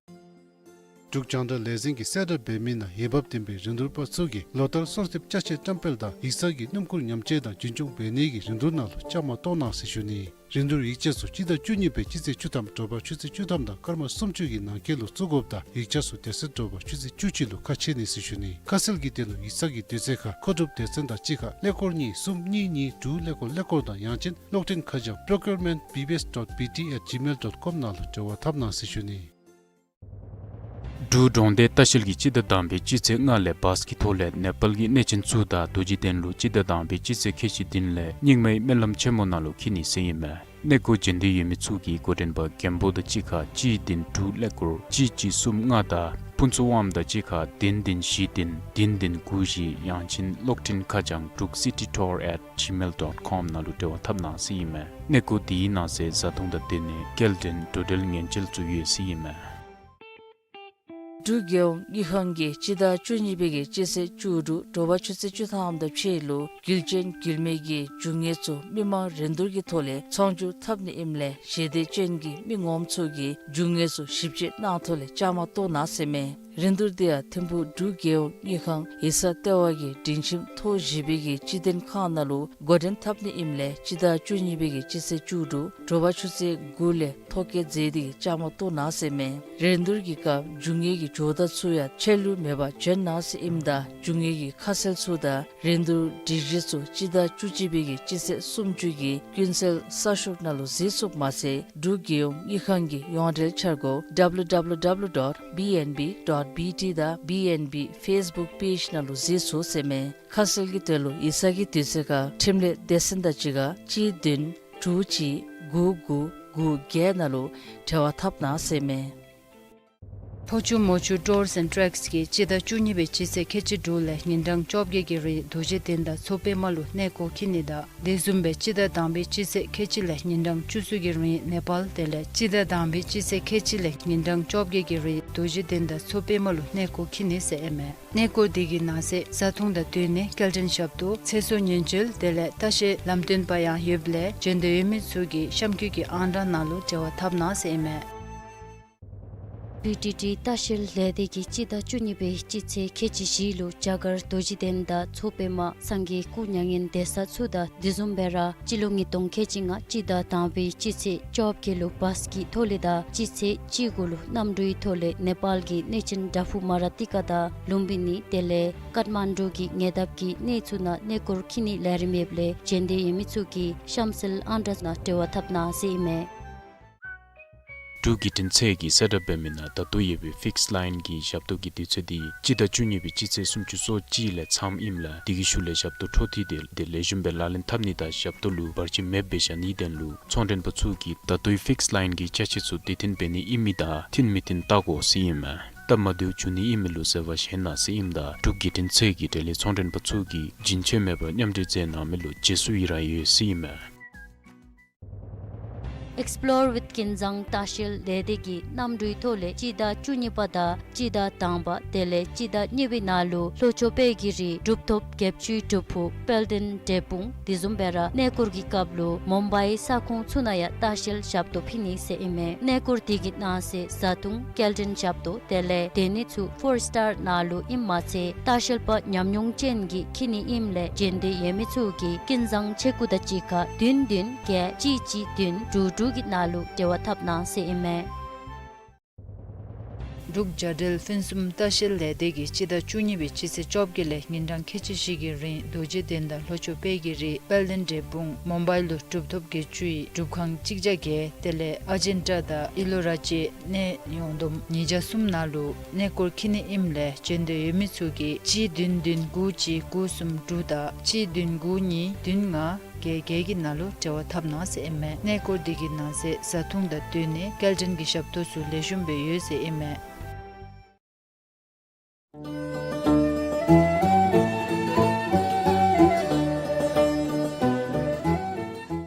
འབྲུག་རྒྱང་བསྒྲགས་ལས་འཛིན་གྱི་གསལ་བསྒྲགས་འབད་མི་ནང་འོས་འབབ་ལྡན་པའི་རིན་བསྡུར་པ་ཚུ་གིས་ལོ་ལྟར་གསོལ་འདེབས་ཅ་ཆས་བཀྲམ་སྤེལ་དང་ཡིག་ཚང་གི་སྣུམ་འཁོར་ཉམས་བཅོས་དང་རྒྱུན་སྐྱོང་འབད་ནི་གི་རིན་བསྡུར་ནང་ལུ་བཅའ་མར་གཏོགས་གནང་ཟེར་ཞུ་ནི། རིན་བསྡུར་ཡིག་ཆ་ཚུ་སྤྱི་ཟླ་བཅུ་གཉིས་པའི་སྤྱི་ཚེས་བཅུ་ཐམ་དྲོ་པ་ཆུ་ཚོད་བཅུ་ཐམ་དང་སྐར་མ་སུམ་ཅུ་གི་ནང་འཁོད་ལུ་བཙུགས་དགོཔ་དང་ཡིག་ཆ་ཚུ་དེ་ཚེ་དྲོ་པ་ཆུ་ཚོད་བཅུ་གཅིག་ལུ་ཁ་ཕྱེ་ནི་ཟེར་ཞུ་ནི། ཁ་གསལ་གྱི་དོན་ལུ་ཡིག་ཚང་གི་དུས་ཚོད་ཁར་མཁོ་སྒྲུབ་སྡེ་ཚན་དང་གཅིག་ཁར་ཀླད་ཀོར་གཉིས་གསུམ་གཉིས་གཉིས་དྲུག་ཀླད་ཀོར་ཀླད་ཀོར་དང་ཡང་ཅིན་གློག་འཕྲིན་ཁ་བྱང་procurement B B S dot B T at gmail dot com ནང་ལུ་འབྲེལ་བ་འཐབ་གནང་ཟེར་ཞུ་ནི། འབྲུག་གྲོང་སྡེ་ལྟ་བཤལ་གྱིས་སྤྱི་ཟླ་དང་པའི་སྤྱི་ཚེས་ལྔ་ལས་བཱས་ཀྱི་ཐོག་ལས་ནེ་པཱལ་གྱི་གནས་ཆེན་ཚུ་དང་རྡོ་རྗེ་གདན་ལུ་སྤྱི་ཟླ་དང་པའི་སྤྱི་ཚེས་ཁལ་གཅིག་བདུན་ལས་རྙིང་མའི་སྨོན་ལམ་ཆེན་མོ་ནང་ལུ་འཁྱིད་ནི་ཟེར་ཨིན་མས། གནས་སྐོར་འབྱོན་འདོད་ཡོད་མི་ཚུ་གིས་འགོ་འདྲེན་པ་རྒན་པོ་དང་གཅིག་ཁར་གཅིག་བདུན་དྲུག་ཀླད་ཀོར་གཅིག་གཅིག་གསུམ་ལྔ་དང་ཕུན་ཚོགས་དབང་དང་གཅིག་ཁར་བདུན་བདུན་བཞི་བདུན་བདུན་བདུན་དགུ་བཞི་ཡང་ཅིན་གློག་འཕྲིན་ཁ་བྱང་འབྲུག་སི་ཊི་ཊུར་at gmail dot com ནང་ལུ་འབྲེལ་བ་འཐབ་གནང་ཟེར་ཨིན་མས། གནས་སྐོར་འདི་གི་ནང་གསེས་བཟའ་འཐུང་དང་སྡོད་གནས་སྐྱེལ་འདྲེན་འགྲོ་འགྲུལ་ཉེན་བཅོལ་ཚུ་ཡོད་ཟེར་ཨིན་མས། འབྲུག་རྒྱལ་ཡོངས་དངུལ་ཁང་གིས་སྤྱི་ཟླ་བཅུ་གཉིས་པའི་གི་སྤྱི་ཚེས་བཅུ་དྲུག་དྲོ་པ་ཆུ་ཚོད་བཅུ་ཐམ་དང་ཕྱེད་ལུ་རྒྱུ་ཅན་རྒྱུ་མེད་ཀྱི་རྒྱུ་དངོས་ཚུ་མི་མང་རིན་བསྡུར་གྱི་ཐོག་ལས་ཚོང་སྒྱུར་འཐབ་ནི་ཨིནམ་ལས་ཞལ་འདེབས་ཅན་གྱི་མི་ངོམ་ཚུ་གིས་རྒྱུ་དངོས་ཚུ་ཞིབ་དཔྱད་གནང་ཐོག་ལས་བཅའ་མར་གཏོགས་གནང་ཟེར་མས། རིན་བསྡུར་འདི་ཡང་ཐིམ་ཕུག་འབྲུག་རྒྱལ་ཡོངས་དངུལ་ཁང་ཡིག་ཚང་ལྟེ་བ་གི་སྒྲིང་ཁྱིམ་ཐོག་བཞི་པའི་གི་སྤྱི་དོན་ཁང་ནང་ལུ་འགོ་འདྲེན་འཐབ་ནི་ཨིནམ་ལས་སྤྱི་ཟླ་བཅུ་གཉིས་པའི་གི་སྤྱི་ཚེས་བཅུ་དྲུག་དྲོ་པ་ཆུ་ཚོད་དགུ་ལས་ཐོ་བཀོད་མཛད་དེ་གི་བཅའ་མར་གཏོགས་གནང་ཟེར་མས། རིན་བསྡུར་གྱི་སྐབས་རྒྱུ་དངོས་ཀྱི་ཇོ་བདག་ཚུ་ཡང་ཆད་ལུས་མེད་པར་འབྱོན་གནང་ཟེར་ཨིནམ་ད་རྒྱུ་དངོས་ཀྱི་ཁ་གསལ་ཚུ་དང་རིན་བསྡུར་སྒྲིག་གཞི་ཚུ་སྤྱི་ཟླ་བཅུ་གཅིག་པའི་གི་སྤྱི་ཚེས་སུམ་ཅུ་གི་ཀུན་གསལ་གསར་ཤོག་ནང་ལུ་གཟིགས་ཚུགསཔ་མ་ཚད་འབྲུག་རྒྱལ་ཡོངས་དངུལ་ཁང་གི་ཡོངས་འབྲེལ་འཆར་སྒོ་W W W dot B N B dot B T དང་B N B Facebook page ནང་ལུ་གཟིགས་ཚུགས་ཟེར་མས། ཁ་གསལ་གྱི་དོན་ལུ་ཡིག་ཚང་གི་དུས་ཚོད་ཁར་འཕྲིན་ལས་སྡེ་ཚན་དང་གཅིག་ཁར་གཅིག་བདུན་དྲུག་གཅིག་དགུ་དགུ་དགུ་བརྒྱད་ནང་ལུ་འབྲེལ་བ་འཐབ་གནང་ཟེར་མས། ཕོ་ཆུ་མོ་ཆུ་ཊུརསི་ཨེནཌ་ཊུརསི་གིས་སྤྱི་ཟླ་བཅུ་གཉིས་པའི་སྤྱི་ཚེས་ཁལ་གཅིག་དྲུག་ལས་ཉིན་གྲངས་བཅོ་བརྒྱད་ཀྱི་རིང་རྡོ་རྗེ་གདན་དང་མཚོ་པདྨ་ལུ་གནས་སྐོར་འཁྱིད་ནི་དང་དེ་བཟུམ་སྦེ་སྤྱི་ཟླ་དང་པའི་སྤྱི་ཚེས་ཁལ་གཅིག་ལས་ཉིན་གྲངས་བཅུ་གསུམ་གྱི་རིང་ནེ་པཱལ་དེ་ལས་སྤྱི་ཟླ་དང་པའི་སྤྱི་ཚེས་ཁལ་གཅིག་ལས་ཉིན་གྲངས་བཅོ་བརྒྱད་ཀྱི་རིང་རྡོ་རྗེ་གདན་དང་མཚོ་པདྨ་ལུ་གནས་སྐོར་འཁྱིད་ནི་ཟེར་ཨིན་མས། གནས་སྐོར་འདི་གི་ནང་གསེས་བཟའ་འཐུང་དང་སྡོད་གནས་སྐྱེལ་འདྲེན་ཞབས་ཏོག་ཚེ་སྲོག་ཉེན་བཅོལ་དེ་ལས་ལྟ་བཤལ་ལམ་སྟོན་པ་ཡང་ཡོདཔ་ལས་འབྱོན་འདོད་ཡོད་མི་ཚུ་གིས་གཤམ་འཁོད་ཀྱི་ཨང་གྲངས་ནང་ལུ་འབྲེལ་བ་འཐབ་གནང་ཟེར་ཨིན་མས། བི་ཊི་ཊི་ལྟ་བཤལ་ལས་སྡེ་གིས་སྤྱི་ཟླ་བཅུ་གཉིས་པའི་སྤྱི་ཚེས་ཁལ་གཅིག་བཞི་ལུ་རྒྱ་གར་རྡོ་རྗེ་གདན་དང་མཚོ་པདྨ་སངས་རྒྱས་སྐུ་མྱ་ངན་འདས་ས་ཚུ་དང་དེ་བཟུམ་སྦེ་ར་སྤྱི་ལོ་ཉིས་སྟོང་ཁལ་གཅིག་ལྔ་སྤྱི་ཟླ་དང་པའི་སྤྱི་ཚེས་བཅོ་བརྒྱད་ལུ་བཱས་ཀྱི་ཐོག་ལས་དང་སྤྱི་ཚེས་བཅུ་དགུ་ལུ་གནམ་གྲུའི་ཐོག་ལས་ནེ་པཱལ་གྱི་གནས་ཆེན་དྲག་ཕུག་མ་ར་ཏི་ཀ་དང་ལུམ་བི་ནི་དེ་ལས་ཀཏ་མན་ཌུ་གི་ཉེ་འདབས་ཀྱི་གནས་ཚུ་ནང་གནས་སྐོར་འཁྱིད་ནིའི་ལས་རིམ་ཡོདཔ་ལས་འབྱོན་འདོད་ཡོད་མི་ཚུ་གིས་གཤམ་གསལ་ཨང་གྲངས་ནང་འབྲེལ་བ་འཐབ་གནང་ཟེར་ཨིན་མས། འབྲུག་བརྒྱུད་འཕྲིན་ཚད་ཀྱི་གསལ་བསྒྲགས་འབད་མི་ནང་ད་ལྟོ་ཡོད་པའི་ཕིགསི་ལའིན་གྱི་ཞབས་ཏོག་གི་དུས་ཚོད་འདི་སྤྱི་ཟླ་བཅུ་གཉིས་པའི་སྤྱི་ཚེས་སུམ་ཅུ་སོ་གཅིག་ལས་མཚམས་ཨིནམ་ལས་དེ་གི་ཤུལ་ལས་ཞབས་ཏོག་འཕྲོ་མཐུད་དེ་དེ་ལེགས་ཤོམ་སྦེ་ལག་ལེན་འཐབ་ནི་དང་ཞབས་ཏོག་ལུ་བར་ཆད་མེདཔ་སྦེ་བཞག་ནིའི་དོན་ལུ་ཚོང་མགྲོན་པ་ཚུ་གིས་ད་ལྟོའི་ཕིགསི་ལའིན་གྱི་ཅ་ཆས་ཚུ་དུས་མཐུན་འབད་ནི་ཨིན་མི་དང་མཐུན་མི་མཐུན་བལྟ་དགོ་ཟེར་ཨིན་མས། སྟབས་མ་བདེཝ་འབྱུང་ནི་ཨིན་མི་ལུ་ཟེར་བ་བཞེས་གནང་ཟེར་ཨིནམ་ད་འབྲུག་བརྒྱུད་འཕྲིན་ཚད་ཀྱིས་འབྲེལ་ཡོད་ཚོང་མགྲོན་པ་ཚུ་གིས་རྒྱུན་ཆད་མེད་པར་མཉམ་འབྲེལ་མཛད་གནང་མི་ལུ་རྗེས་སུ་ཡི་རང་ཡོད་ཟེར་ཨིན་མས། Explore with Kinzang ལྟ་བཤལ་ལས་སྡེ་གི་གནམ་གྲུའི་ཐོག་ལས་སྤྱི་ཟླ་བཅུ་གཉིས་པ་དང་སྤྱི་ཟླ་དང་པ་དེ་ལས་སྤྱི་ཟླ་གཉིས་པའི་ནང་ལུ་ལྷོ་ཕྱོགས་དཔལ་གྱི་རི་གྲུབ་ཐོབ་བརྒྱད་ཅུའི་སྒྲུབ་ཕུག་དཔལ་ལྡན་འབྲས་སྤུངས་དེ་བཟུམ་སྦེ་ར་གནས་སྐོར་གྱི་སྐབས་ལུ་མུམ་བའི་ས་ཁོངས་ཚུ་ནང་ཡང་ལྟ་བཤལ་ཞབས་ཏོག་ཕུལ་ནི་ཟེར་ཨིན་མས། གནས་སྐོར་དེ་གི་ནང་གསེས་བཟའ་འཐུང་སྐྱེལ་འདྲེན་ཞབས་ཏོག་དེ་ལས་སྡོད་ནི་ཚུ་ཕོར་སི་ཊར་ནང་ལུ་ཨིནམ་མ་ཚད་ལྟ་བཤལ་པ་ཉམས་མྱོང་ཅན་གྱིས་འཁྱིད་ནི་ཨིནམ་ལས་འབྱོན་འདོད་ཡོད་མི་ཚུ་གིས་ཀུན་བཟང་ཆེ་ཀུ་དང་གཅིག་ཁར་བདུན་བདུན་བརྒྱད་གཅིག་གཅིག་བདུན་དྲུག་དྲུག་གི་ནང་ལུ་འབྲེལ་བ་འཐབ་གནང་ཟེར་ཨིན་མས། འབྲུག་རྒྱ་འབྲེལ་ཕུན་སུམ་ལྟ་བཤལ་ལས་སྡེ་གིས་སྤྱི་ཟླ་བཅུ་གཉིས་པའི་སྤྱི་ཚེས་བཅོ་བརྒྱད་ལས་ཉིན་གྲངས་ཁལ་གཅིག་བཞི་གི་རིང་རྡོ་རྗེ་གདན་དང་ལྷོ་ཕྱོགས་དཔལ་གྱི་རི་དཔལ་ལྡན་འབྲས་སྤུངས་མུམ་བའི་ལུ་གྲུབ་ཐོབ་བརྒྱད་ཅུའི་སྒྲུབ་ཁང་གཅིག་བརྒྱ་བརྒྱད་དེ་ལས་ཨ་ཇན་ཊ་དང་ཨི་ལོ་ར་བཅས་གནས་ཡོངས་བསྡོམས་ཉིས་བརྒྱ་གསུམ་ནང་ལུ་གནས་སྐོར་འཁྱིད་ནི་ཨིནམ་ལས་འབྱོན་འདོད་ཡོད་མི་ཚུ་གིས་གཅིག་བདུན་བདུན་དགུ་གཅིག་དགུ་གསུམ་དྲུག་དང་གཅིག་བདུན་དགུ་གཉིས་བདུན་ལྔ་བརྒྱད་བརྒྱད་ཀྱི་ནང་ལུ་འབྲེལ་བ་འཐབ་གནང་ཟེར་ཨིན་མས། གནས་སྐོར་དེ་གི་ནང་གསེས་བཟའ་འཐུང་དང་སྡོད་གནས་སྐྱེལ་འདྲེན་གྱི་ཞབས་ཏོག་ཚུ་ལེགས་ཤོམ་སྦེ་ཡོད་ཟེར་ཨིན་མས།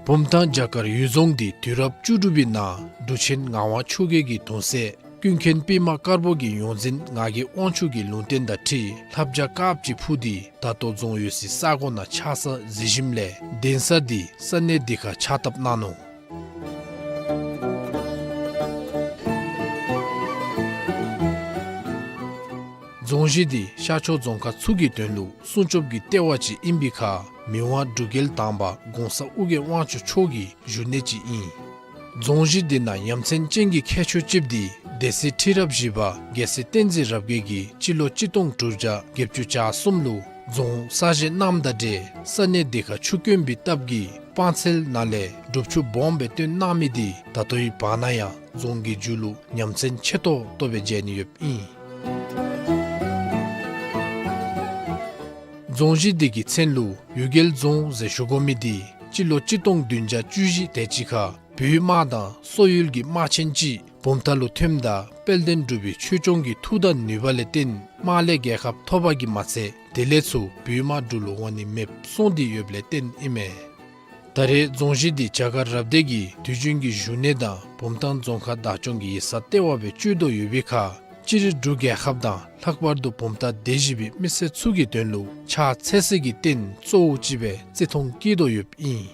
བུམ་ཐང་བྱ་དཀར་གཡུལ་རྫོང་འདི་དུས་རབས་བཅུ་དྲུག་པའི་ནང་འབྲུག་ཆེན་ངག་དབང་ཆོས་རྒྱལ་གྱི་གདུང་སྲས་ཀུན་མཁྱེན་པདྨ་དཀར་པོ་གི་ཡོངས་འཛིན་ངག་གི་དབང་ཕྱུག་གི་ལུང་བསྟན་དང་འཁྲིལ་ལྷ་བྱ་དཀརཔོ་ཅིག་འཕུར་ཏེ་ད་ལྟོ་རྫོང་ཡོད་སའི་ས་གོ་ནང་ཆགས་ས་གཟིགས་ཞིནམ་ལས་གདན་ས་འདི་ས་གནས་འདི་ཁར་ཕྱག་བཏབ་གནང་ནུག། རྫོང་གཞི་འདི་ཤར་ཕྱོགས་རྫོང་ཁག་ཚུ་གི་དོན་ལུ་སྲུང་སྐྱོབ་ཀྱི་ལྟེ་བ་ཅིག་ཨིན་པའི་ཁར་མི་དབང་འབྲུག་རྒྱལ་དང་པ་གོང་ས་ཨོ་རྒྱན་དབང་ཕྱུག་མཆོག་གི་བཞུགས་གནས་ཅིག་ཨིན། རྫོང་གཞི་འདི་ནང་ཡ་མཚན་ཅན་གྱི་ཁྱད་ཆོས་ཅིག་འདི་སྡེ་སྲིད་ཁྲི་རབས་བཞི་པ་རྒྱལ་སྲས་བསྟན་འཛིན་རབ་རྒྱས་ཀྱིས་སྤྱི་ལོ་གཅིག་སྟོང་དྲུག་བརྒྱ་བརྒྱད་ཅུ་གྱ་གསུམ་ལུ་རྫོང་གསར་བཞེངས་གནངམ་དང་འབྲེལ་ས་གནས་འདི་ཁར་ཆུ་དཀོན་པའི་སྟབས་ཀྱིས་སྤང་ཚལ་ནང་ལས་སྒྲུབ་ཆུ་སྦོམ་སྦེ་བཏོན་གནང་མི་འདི་ད་ལྟོའི་བར་ན་ཡང་རྫོང་གི་མཇུག་ལུ་ཡ་མཚན་ཆེ་ཏོག་ཏོ་སྦེ་མཇལ་ནི་ཡོདཔ་ཨིན། རྫོང་གཞི་འདི་གི་མཚན་ལུ་གཡུལ་རྒྱལ་རྫོང་ཟེར་ཞུ་དགོ་མི་འདི་སྤྱི་ལོ་གཅིག་སྟོང་བདུན་བརྒྱ་བཅུ་བཞི་དེ་ཅིག་ཁར་བོད་དམག་དང་སོག་ཡུལ་གྱི་དམག་ཆེན་ཅིག་བུམ་ཐང་ལུ་ཐོནམ་ད་དཔལ་ལྡན་འབྲུག་པའི་ཆོས་སྐྱོང་གི་མཐུ་དང་ནུས་པ་ལས་བརྟེན་དམག་ལས་རྒྱལ་ཁ་ཐོབ་པ་གིས་མ་ཚད་དེ་ལས་ཚུར་བོད་དམག་འབྲུག་ལུ་འོང་ནི་མེདཔ་སོང་སྟེ་ཡོདཔ་ལས་བརྟེན་ཨིན་མས། ད་རེས་རྫོང་གཞི་འདི་བྱ་དཀར་རབ་སྡེ་གི་དུས་རྒྱུན་གྱི་བཞུགས་གནས་དང་བུམ་ཐང་རྫོང་ཁག་བདག་སྐྱོང་གི་ཡིག་ཚང་ལྟེ་བ་སྦེ་སྤྱོད་དོ་ཡོད་པའི་ཁར་སྤྱིར་འབྲུག་རྒྱལ་ཁབ་དང་ལྷག་པར་དུ་བུམ་ཐང་སྡེ་བཞི་པའི་མི་སེར་ཚུ་གི་དོན་ལུ་ཕྱག་འཚལ་སའི་རྟེན་གཙོ་བོ་ཅིག་སྦེ་བརྩི་མཐོང་བསྐྱེད་དོ་ཡོདཔ་ཨིན།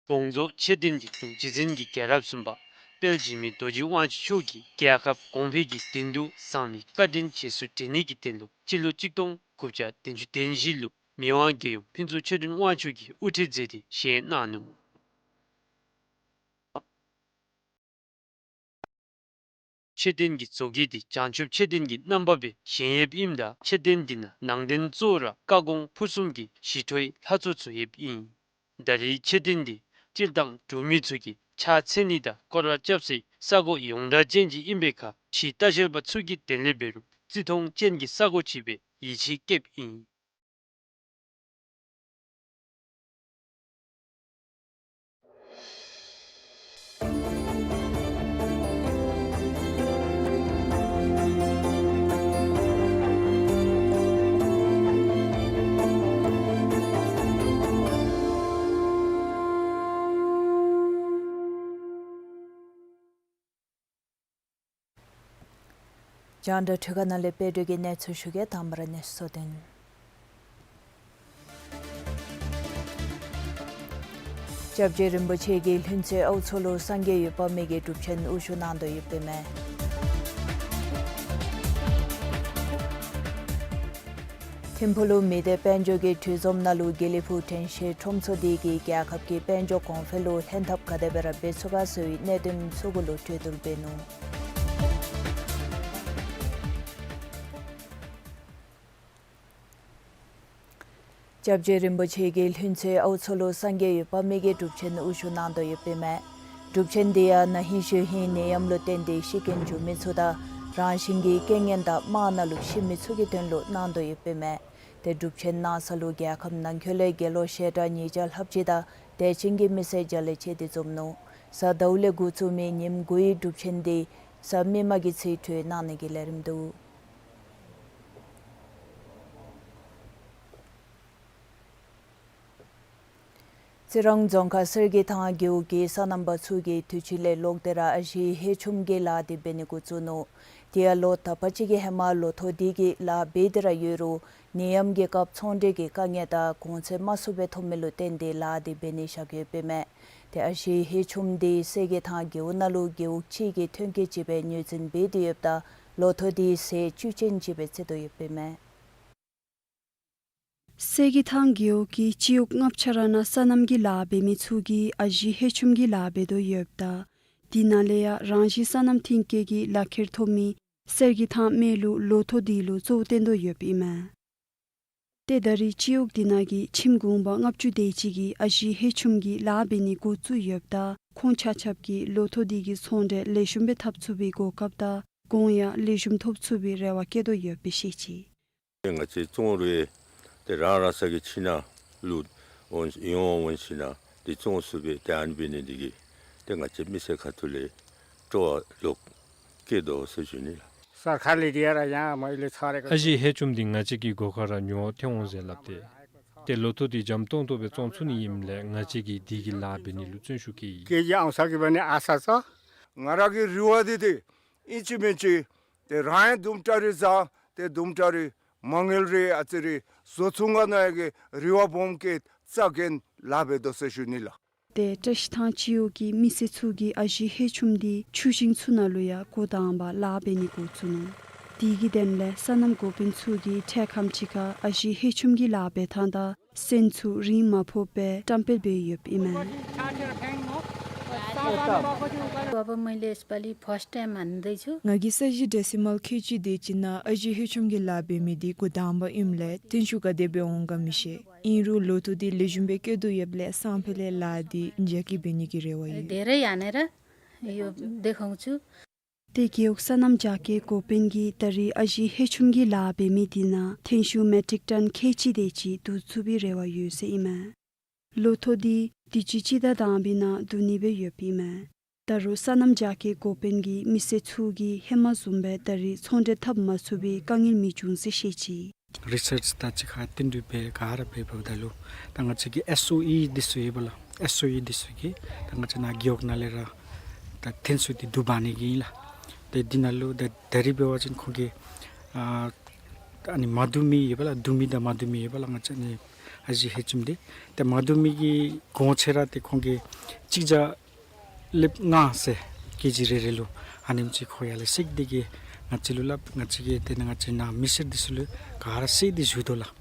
དགོངས་རྫོགས་མཆོད་རྟེན་གྱི་དྲུང་རྗེ་བཙུན་གྱི་རྒྱལ་རབས་གསུམ་པ་དཔལ་འཇིགས་མེད་རྡོ་རྗེ་དབང་ཕྱུག་མཆོག་གིས་རྒྱལ་ཁབ་གོང་འཕེལ་གྱི་དོན་དུ་བཟང་ལས་བཀའ་དྲིན་རྗེས་སུ་དྲན་ནི་གི་དོན་ལུ་སྤྱི་ལོ་གཅིག་སྟོང་དགུ་བརྒྱ་བདུན་ཅུ་དོན་བཞི་ལུ་མི་དབང་རྒྱལ་ཡུམ་ཕུན་ཚོགས་ཆོས་སྒྲོན་དབང་ཕྱུག་གིས་དབུ་ཁྲིད་མཛད་དེ་བཞེངས་གནང་ནུག། མཆོད་རྟེན་གྱི་བཟོ་བཀོད་འདི་བྱང་ཆུབ་མཆོད་རྟེན་གྱི་རྣམ་པ་སྦེ་བཞེངས་ཡོདཔ་ཨིནམ་ད་མཆོད་རྟེན་འདི་ནང་ནང་རྟེན་གཙོ་བོ་ར་བཀའ་དགོངས་ཕུར་གསུམ་གྱི་ཞི་ཁྲོའི་ལྷ་ཚོགས་ཚུ་ཡོདཔ་ཨིན། ད་རེས་མཆོད་རྟེན་འདི་སྤྱིར་བཏང་འབྲུག་མི་ཚུ་གིས་ཕྱག་འཚལ་ནི་དང་སྐོར་ར་རྐྱབ་སའི་ས་གོ་ཡོངས་གྲགས་ཅན་ཅིག་ཨིན་པའི་ཁར་ཕྱིའི་ལྟ་བཤལ་པ་ཚུ་གི་དོན་ལས་འབད་རུང་བརྩི་མཐོང་ཅན་གྱི་ས་གོ་ཅིག་སྦེ་ཡིད་ཆེས་བསྐྱེདཔ་ཨིན། རྒྱང་བསྒྲགས་འཕྲུལ་ཁང་ནང་ལས་དཔལ་སྒྲོལ་གྱིས་གནས་ཚུལ་ཞུ་གེ། དང་པ་ར་གནས་ཚུལ་གཙོ་དོན། སྐྱབས་རྗེ་རིན་པོ་ཆེ་གིས་ལྷུན་རྩེ་ཨའུ་མཚོ་ལུ་སངས་རྒྱས་འོད་དཔག་མེད་ཀྱི་སྒྲུབ་ཆེན་དབུ་བཞུགས་གནང་དོ་ཡོདཔ་ཨིན་མས། ཐིམ་ཕུག་ལུ་མི་སྡེ་དཔལ་འབྱོར་གྱི་གྲོས་འཛོམས་ནང་ལུ་དགེ་ལེགས་ཕུག་དྲན་ཤེས་ཁྲོམ་ཚོགས་སྡེ་གིས་རྒྱལ་ཁབ་ཀྱི་དཔལ་འབྱོར་གོང་འཕེལ་ལུ་ལྷན་ཐབས་ག་དེ་སྦེ་ར་འབད་ཚུགས་ག་ཟེར་བའི་གནད་དོན་ཚུ་གུ་ལུ་གྲོས་བསྡུར་འབད་ནུག། སྐྱབས་རྗེ་རིན་པོ་ཆེ་གིས་ལྷུན་རྩེ་ཨའུ་མཚོ་ལུ་སངས་རྒྱས་འོད་དཔག་མེད་ཀྱི་སྒྲུབ་ཆེན་དབུ་བཞུགས་གནང་དོ་ཡོདཔ་ཨིན་མས། སྒྲུབ་ཆེན་འདི་ཡང་ན་ཧིང་གཞེས་ཧིང་ནད་ཡམས་ལུ་བརྟེན་ཏེ་ཤི་རྐྱེན་བྱུང་མི་ཚུ་དང་རང་བཞིན་གྱི་རྐྱེན་ངན་དང་དམག་ནང་ལུ་ཤི་མི་ཚུ་གི་དོན་ལུ་གནང་དོ་ཡོདཔ་ཨིན་མས། ཏེ་སྒྲུབ་ཆེན་གནང་ས་ལུ་རྒྱལ་ཁབ་ནང་འཁོད་ལས་དགེ་སློང་ཞལ་གྲངས་ཉིས་བརྒྱ་ལྷགཔ་ཅིག་དང་དད་ཅན་གྱི་མི་སེར་བརྒྱ་ལས་བཅད་དེ་འཛོམས་ནུག། གཟའ་ཟླཝ་ལས་འགོ་བཙུགས་མི་ཉིནམ་དགུའི་སྒྲུབ་ཆེན་འདི་གཟའ་མིག་དམར་གྱི་ཚེས་དྲུག་གནང་ནི་གི་ལས་རིམ་འདུག། རྩི་རང་རྫོང་ཁག་གསེར་གྱི་ཐང་རྒེད་འོག་གི་སོ་ནམ་པ་ཚུ་གིས་དུས་ཅི་ལས་ལོག་སྟེ་ར་ཨ་ཞེ་ཧེ་ཆུམ་གྱི་ལཱ་འདི་འབད་ནི་འགོ་བཙུགས་ནུག། དེ་ཡང་ལོ་དག་པ་ཅིག་གི་ཧེ་མ་ལོ་ཐོག་འདི་གི་ལཱ་འབད་དེ་ར་ཡོད་རུང་ནད་ཡམས་ཀྱི་སྐབས་ཚོང་འབྲེལ་གྱི་དཀའ་ངལ་དང་གོང་ཚད་མ་ཚུགས་པའི་ཐོབ་མི་ལུ་བརྟེན་ཏེ་ལཱ་འདི་འབད་ནི་བཞག་ཡོདཔ་ཨིན་མས། ཏེ་ཨ་ཞེ་ཧེ་ཆུམ་འདི་གསེར་གྱི་ཐང་རྒེད་འོག་ནང་ལུ་རྒེད་འོག་གཅིག་གི་ཐོན་སྐྱེད་ཅིག་སྦེ་ངོས་འཛིན་འབད་དེ་ཡོདཔ་ད་ལོ་ཐོག་འདི་ཟས་བཅུད་ཅན་ཅིག་སྦེ་བརྩི་དོ་ཡོདཔ་ཨིན་མས། གསེར་གྱི་ཐང་རྒེད་འོག་གི་སྤྱི་འོག་ལྔ་ཆ་ར་ནང་སོ་ནམ་གྱི་ལཱ་འབད་མི་ཚུ་གིས་ཨ་ཞེ་ཧེ་ཆུམ་གྱི་ལཱ་འབད་དོ་ཡོདཔ་ད་དེ་ནང་ལས་ཡང་རང་བཞིན་སོ་ནམ་ཐོན་སྐྱེད་ཀྱི་ལག་ཁྱེར་ཐོབ་མི་གསེར་གྱི་ཐང་སྨད་ལུ་ལོ་ཐོག་འདི་ལུ་གཙོ་བོ་བཏོན་དོ་ཡོདཔ་ཨིན་མས། ཏེ་ད་རེས་སྤྱི་འོག་འདི་ནང་གི་ཁྱིམ་གུང་པ་ལྔ་བཅུ་དེ་ཅིག་གིས་ཨ་ཞེ་ཧེ་ཆུམ་གྱི་ལཱ་འབད་ནི་འགོ་བཙུགས་ཡོདཔ་ད་ཁོང་ཆ་ཁྱབ་ཀྱིས་ལོ་ཐོག་འདི་གི་ཚོང་འབྲེལ་ལེགས་ཤོམ་སྦེ་འཐབ་ཚུགས་པའི་གོ་སྐབས་དང་གོང་ཡང་ལེགས་ཤོམ་ཐོབ་ཚུགས་པའི་རེ་བ་བསྐྱེད་དོ་ཡོདཔ་སྦེ་བཤད་ཅི། ང་བཅས་བཙོང་རུང་ཏེ་རང་རང་སོ་གི་ཁྱིམ་ནང་ལུ་འོང་ཡོང་འོང་ཞིན་ན་ཏེ་བཙོང་ཚུགས་པའི་ཏེ་ཨ་ནི་འབད་ནི་འདི་གིས་ཏེ་ང་བཅས་མི་སེར་ཁ་ཐུག་ལས་སྤྲོ་བ་ལོག་སྐྱེས་དོ་ཟེར་ཞུ་ནི་ལགས། སར་ཁ་ལས་དེ་ར་ཡང་མ་ལས་ཚར་རེ་ཨ་ཞེ་ཧེ་ཆུམ་འདི་ང་བཅས་ཀྱི་སྒོ་ཁར་ར་ཉོ་བར་ཐོན་འོང་ཟེར་སླབ་སྟེ། ཏེ་ལོ་ཐོག་འདི་འཇམ་ཏོང་ཏོ་སྦེ་བཙོང་ཚུགས་ནི་ཨིནམ་ལས་ང་བཅས་ཀྱིས་འདི་གི་ལཱ་འབད་ནི་ལུ་བརྩོན་ཤུགས་བསྐྱེད་ཡི། ཀེ་ཇི་ཨང་ས་གི་འབད་ནི་ཨ་ས་ས། ང་ར་གི་རེ་བ་འདི་ཏེ་ཨིན་ཅི་མིན་ཅི་ཏེ་རང་ཡང་དུམ་གྲ་རེ་བཟའ་ཏེ་དུམ་གྲ་རེ་མ་དངུལ་རེ་ཨ་ཙི་རེ་བཟོ་ཚུགས་ག་ནི་ཡང་གི་རེ་བ་སྦོམ་བསྐྱེད་རྩ་འགེངས་ལཱ་འབད་དོ་ཟེར་ཞུ་ནི་ལགས། ཏེ་བཀྲ་ཤིས་ཐང་སྤྱི་འོག་གི་མི་སེར་ཚུ་གིས་ཨ་ཞེ་ཧེ་ཆུམ་འདི་ཆུ་ཞིང་ཚུ་ནང་ལུ་ཡང་འགོ་དང་པ་ལཱ་འབད་ནི་འགོ་བཙུགས་ནུག། དེ་གི་དོན་ལས་སོ་ནམ་འགོ་དཔོན་ཚུ་གིས་འཕྲལ་ཁམས་ཅིག་ཁར་ཨ་ཞེ་ཧེ་ཆུམ་གྱི་ལཱ་འབད་ཐངས་དང་སོན་ཚུ་རིན་མ་ཕོགཔ་སྦེ་བཀྲམ་སྤེལ་འབད་ཡོདཔ་ཨིན་མས། बाबा, मैले यसपालि first time हान्दैछु। ང་གིས་ས་གཞི་འབྲས་སིལ་མར་ཁལ་གཅིག་དེ་ཅིག་ནང་ཨ་ཞེ་ཧེ་ཆུམ་གྱི་ལཱ་འབད་མི་འདི་འགོ་དང་པ་ཨིནམ་ལས་ཐོན་ཤུགས་ག་དེ་སྦེ་འོང་ག་མི་ཤེས། ཨིན་རུང་ལོ་ཐོག་འདི་ལེགས་ཤོམ་སྦེ་སྐྱེ་དོ་ཡོདཔ་ལས་སང་ཕོད་ལས་ལཱ་འདི་རྒྱ་སྐྱེད་འབད་ནི་གི་རེ་བ་ཡོད། धेरै हानेर यो देखाउँछु। ཏེ་རྒེད་འོག་སོ་ནམ་རྒྱ་སྐྱེད་འགོ་དཔོན་གྱིས་ད་རེས་ཨ་ཞེ་ཧེ་ཆུམ་གྱི་ལཱ་འབད་མི་འདི་ནང་ཐོན་ཤུགས་མེ་ཊིག་ཊོན་ཁལ་གཅིག་དེ་ཅིག་བསྡུ་ཚུགས་པའི་རེ་བ་ཡོད་ཟེར་ཨིན་མས། ལོ་ཐོག་འདི་དུས་ཅི་སྤྱི་ཟླ་དང་པའི་ནང་བསྡུ་ནི་སྦེ་ཡོདཔ་ཨིན་མས། ད་རུང་སོ་ནམ་རྒྱ་སྐྱེད་འགོ་དཔོན་གྱིས་མི་སེར་ཚུ་གིས་ཧེ་མ་བཟུམ་སྦེ་ད་རེས་ཚོང་འབྲེལ་འཐབ་མ་ཚུགས་པའི་དཀའ་ངལ་མི་འབྱུང་ཟེར་བཤད་ཅི། རི་སརཆ་དང་གཅིག་ཁར་བསྟུན་གྲོས་འབད་ག་ར་འབད་འབདཝ་ད་ལུ་ད་ང་བཅས་ཀྱི་ཨེསི་ཨོ་ཨི་འདི་ཚུ་ཡོད་པ་ལགས། ཨེསི་ཨོ་ཨི་འདི་ཚུ་གིས་ད་ང་བཅས་ནཱ་རྒེད་འོག་ནང་ལས་ར་ད་ཐོན་ཤུགས་འདི་བསྡུ་འབག་ནི་གི་ཨིན་ལགས། ཏེ་འདི་ནང་ལུ་ད་ད་རིས་འབད་བ་ཅིན་ཁོང་གིས་ཨ་ཨ་ནི་མ་བསྡུ་མི་ཡོད་པ་ལགས། བསྡུ་མི་དང་མ་བསྡུ་མི་ཡོད་པ་ལགས། ང་བཅས་ནི་ཨ་ཞེ་ཧེ་ཆུམ་འདི་ཏེ་མ་བསྡུ་མི་གི་གོང་ཚད་ར་ཏེ་ཁོང་གིས་གཅིག་བརྒྱ་ལེབ་ལྔ་ཟེར་ཀེ་ཇི་རེ་རེ་ལུ་ཨ་ནེམ་ཅིག་ཁོང་ཡར་ལས་བསད་དེ་གིས་ང་བཅས་ལུ་སླབ། ང་བཅས་ཀྱིས་ཏེ་ནཱ་ང་བཅས་ནཱ་མི་སེར་འདི་ཚུ་ལུ་ག་ར་བསད་དེ་ཞུ་དོ་ལགས།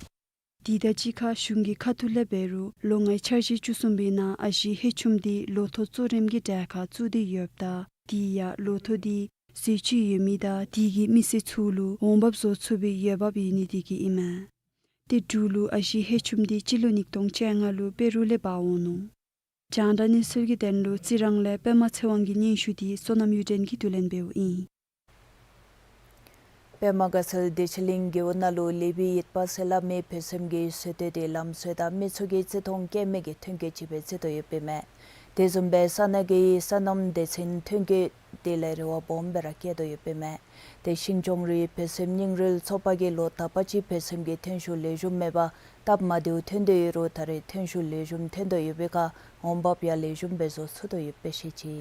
དེ་དང་གཅིག་ཁར་གཞུང་གི་ཁ་ཐུག་ལས་འབད་རུང་ལོ་ལྔའི་འཆར་གཞི་བཅུ་གསུམ་པའི་ནང་ཨ་ཞེ་ཧེ་ཆུམ་འདི་ལོ་ཐོག་གཙོ་རིམ་གྱི་གྲལ་ཁར་བཙུགས་ཏེ་ཡོདཔ་ད་དེ་ཡང་ལོ་ཐོག་འདི་ཟས་བཅུད་ཡོད་མི་དང་དེ་གི་མི་སེར་ཚུ་ལུ་འོང་འབབ་བཟོ་ཚུགས་པའི་འོས་འབབ་ཡོད་ནི་དེ་གིས་ཨིན་མས། ཏེ་འབྲུག་ལུ་ཨ་ཞེ་ཧེ་ཆུམ་འདི་སྤྱི་ལོ་ཉིས་སྟོང་བཅོ་ལྔ་ལུ་པེ་རུ་ལས་འབག་འོང་ནུག། རྒྱང་བསྒྲགས་གནས་ཚུལ་གྱི་དོན་ལུ་རྩི་རང་ལས་པདྨ་ཚེ་དབང་གི་སྙན་ཞུ་འདི་བསོད་ནམས་གཡུ་སྒྲོན་གྱིས་བསྡུ་ལེན་འབདཝ་ཨིན། པདྨ་དགའ་ཚལ་བདེ་ཆེན་གླིང་རྒེད་འོག་ནང་ལུ་ལེགས་པའི་ཡིད་དཔའ་ཟེར་སླབ་མི་བོད་སེམས་ཀྱི་ཟེར་སྡོད་དེ་ལམ་སྲོལ་དང་མི་ཚུ་གི་བརྩི་མཐོང་སྐྱེད་མི་གི་ཐོན་སྐྱེད་ཅིག་སྦེ་བརྩི་དོ་ཡོདཔ་ཨིན་མས། དེ་བཟུམ་སྦེ་ས་གནས་ཀྱི་སོ་ནམ་སྡེ་ཚན་ཐོན་སྐྱེད་དེ་ལས་རེ་བ་སྦོམ་སྦེ་ར་བསྐྱེད་དོ་ཡོདཔ་ཨིན་མས། ཏེ་ཤིང་སྐྱོང་རུའི་བོད་སེམས་རྙིང་རུལ་ཚོགས་པ་གིས་ལོ་དག་པ་ཅིག་བོད་སེམས་ཀྱི་ཐོན་ཤུགས་ལེགས་ཤོམ་མེད་པར་སྟབས་མ་བདེཝ་ཐོན་ཏེ་ཡོད་རུང་ད་རེས་ཐོན་ཤུགས་ལེགས་ཤོམ་ཐོན་དོ་ཡོད་པའི་ཁར་འོང་འབབ་ཡང་ལེགས་ཤོམ་སྦེ་བཟོ་ཚུགས་དོ་ཡོདཔ་སྦེ་བཤད་ཅི།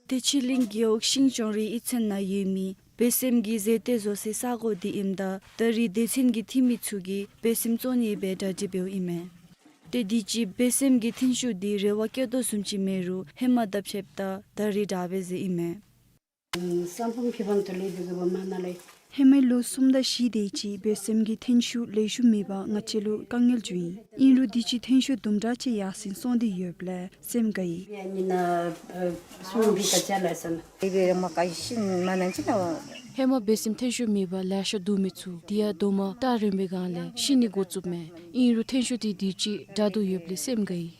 བདེ་ཆེན་གླིང་རྒེད་འོག་ཤིང་སྐྱོང་རུའི་ཡིག་ཚང་ནང་ཡོད་མི་བོད་སེམས་ཀྱི་ཟས་བཏོན་བཟོ་སའི་ས་གོ་འདི་ཨིནམ་ད་ད་རེས་སྡེ་ཚན་གྱི་འཐུས་མི་ཚུ་གིས་བོད་སེམས་བཙོང་ནི་སྦེ་གྲ་སྒྲིག་འབདཝ་ཨིན་མས། ཏེ་དུས་ཅི་བོད་སེམས་ཀྱི་ཐོན་ཤུགས་འདི་རེ་བ་བསྐྱེད་དོ་བཟུམ་ཅིག་མེད་རུང་ཧེ་མ་དང་ཕྱདཔ་ད་ད་རེས་དྲག་པས་ཟེར་ཨིན་མས། ཨམ་སམ་ཕུང་ཕི་བང་ཏོ་ལེ་དུ་གི་བ་མ་ན་ལེ་ ཧེ་མའི་ལོ་གསུམ་དང་བཞི་དེ་ཅིག་འབད་སེམས་ཀྱི་ཐོན་ཤུགས་ལེགས་ཤོམ་མེད་པར་ང་བཅས་ལུ་དཀའ་ངལ་བྱུང་ཡི། ཨིན་རུང་དུས་ཅི་ཐོན་ཤུགས་དུམ་གྲ་ཅིག་ཡར་སེང་སོང་སྟེ་ཡོདཔ་ལས་སེམས་དགའ་ཡི། ཧེ་མ་འབད་སེམས་ཐོན་ཤུགས་མེད་པར་ལེ་ཤ་བསྡུ་མི་ཚུགས། དེ་ཡང་རྡོག་མ་སྟ་རེངམ་སྦེ་སྒང་ལས་ཤི་ནི་འགོ་བཙུགསཔ་མས། ཨིན་རུང་ཐོན་ཤུགས་དེ་དུས་ཅི་དྲག་དོ་ཡོདཔ་ལས་སེམས་དགའ་ཡི།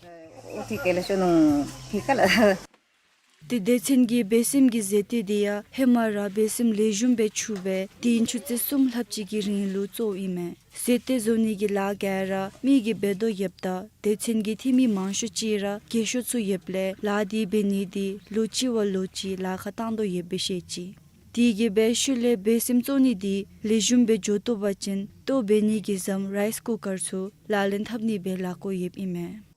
ཏེ་སྡེ་ཚན་གྱི་འབད་སེམས་ཀྱི་ཟས་བཏུས་དེ་ཡང་ཧེ་མ་ར་འབད་སེམས་ལེགས་ཤོམ་སྦེ་ཚུགས་པས། དེ་ཡང་ཆུ་ཚོད་གསུམ་ལྷགཔ་ཅིག་གི་རིང་ལུ་བཙོཝ་ཨིན་མས། ཟས་བཏུས་བཟོ་ནི་གི་ལཱ་ག་ར་མི་གིས་འབད་དོ་ཡོདཔ་ད་སྡེ་ཚན་གྱི་འཐུས་མི་མང་ཤོས་ཅིག་ར་རྒས་ཤོས་ཚུ་ཡོདཔ་ལས་ལཱ་དེ་འབད་ནི་དེ་ལོ་གཅིག་བ་ལོ་གཅིག་ལཱ་ཁག་བཏང་དོ་ཡོདཔ་སྦེ་བཤད་ཅི། དེ་གིས་འབད་ཤུལ་ལས་འབད་སེམས་བཙོ་ནི་དེ་ལེགས་ཤོམ་སྦེ་འགྱོ་བཏུབ་པ་ཅིན་ལྟོ་འབད་ནི་གི་ཟམ་རའིསི་ཀུ་ཀར་ཚུ་ལག་ལེན་འཐབ་ནི་སྦེ་ལཱ་བཀོད་ཡོདཔ་ཨིན་མས།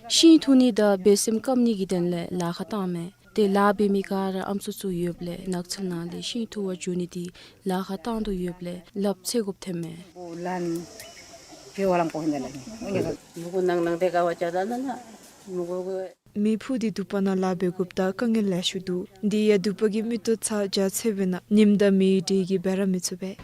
ཤིང་འཐུ་ནི་དང་འབད་སེམས་སྐམ་ནི་གི་དོན་ལས་ལཱ་ཁག་བཏངམ་མས། ཏེ་ལཱ་འབད་མི་ག་ར་ཨམ་སྲུ་ཚུ་ཡོདཔ་ལས་ནགས་ཚལ་ནང་ལས་ཤིང་འཐུ་བར་འགྱོ་ནི་དེ་ལཱ་ཁག་བཏང་དོ་ཡོདཔ་ལས་ལགཔ་ཚེ་དགོཔ་ཐོནམ་མས། མེ་ཕུ་སྟེ་དུ་པ་ནང་ལཱ་འབད་དགོཔ་ད་དཀའ་ངལ་ལེ་ཤ་འདུག། དེ་ཡང་དུ་པ་གི་མིག་ཏོ་ཚར་བརྒྱ་ཚད་འབད་ན་ཉིམ་དང་མེའི་དྲོད་ཀྱིས་འབད་ར་མི་ཚུགས་པས།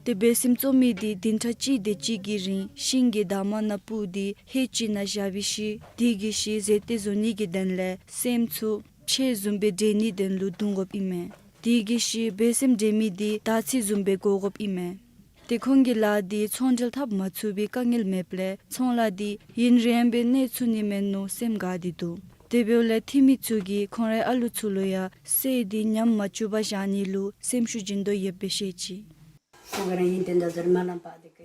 ཏེ་འབད་སེམས་བཙོ་མི་དེ་བདུན་ཕྲག་གཅིག་དེ་ཅིག་གི་རིང་ཤིང་གི་འདབ་མ་ནང་སྤུར་ཏེ་ཧེ་ཅིག་ནང་བཞག་པའི་ཤུལ་དེ་གི་ཤུལ་ཟས་བཏུས་བཟོ་ནི་གི་དོན་ལས་སྲནམ་ཚུ་ཕྱེ་བཟུམ་སྦེ་འདྲེན་ནིའི་དོན་ལུ་བརྡུང་དགོཔ་ཨིན་མས། དེ་གི་ཤུལ་འབད་སེམས་འདྲེན་མི་དེ་དར་ཚི་བཟུམ་སྦེ་བགོ་དགོཔ་ཨིན་མས། ཏེ་ཁོང་གིས་ལཱ་དེ་ཚོང་འབྲེལ་འཐབ་མ་ཚུགས་པའི་དཀའ་ངལ་མེདཔ་ལས་ཚོང་ལཱ་དེ་ཡུན་རིངམོ་སྦེ་གནས་ཚུགས་ནི་མས་མནོ་སེམས་དགའ་སྟེ་འདུག། དེ་འབདཝ་ལས་འཐུས་མི་ཚུ་གིས་ཁོང་རའི་ཨ་ལུ་ཚུ་ལུ་ཡང་ཟས་དེ་ཉམས་མ་བཅུག་པར་བཞག་ནི་ལུ་སེམས་ཤུགས་བྱིན་དོ་ཡོདཔ་སྦེ་བཤད་ཅི། ང་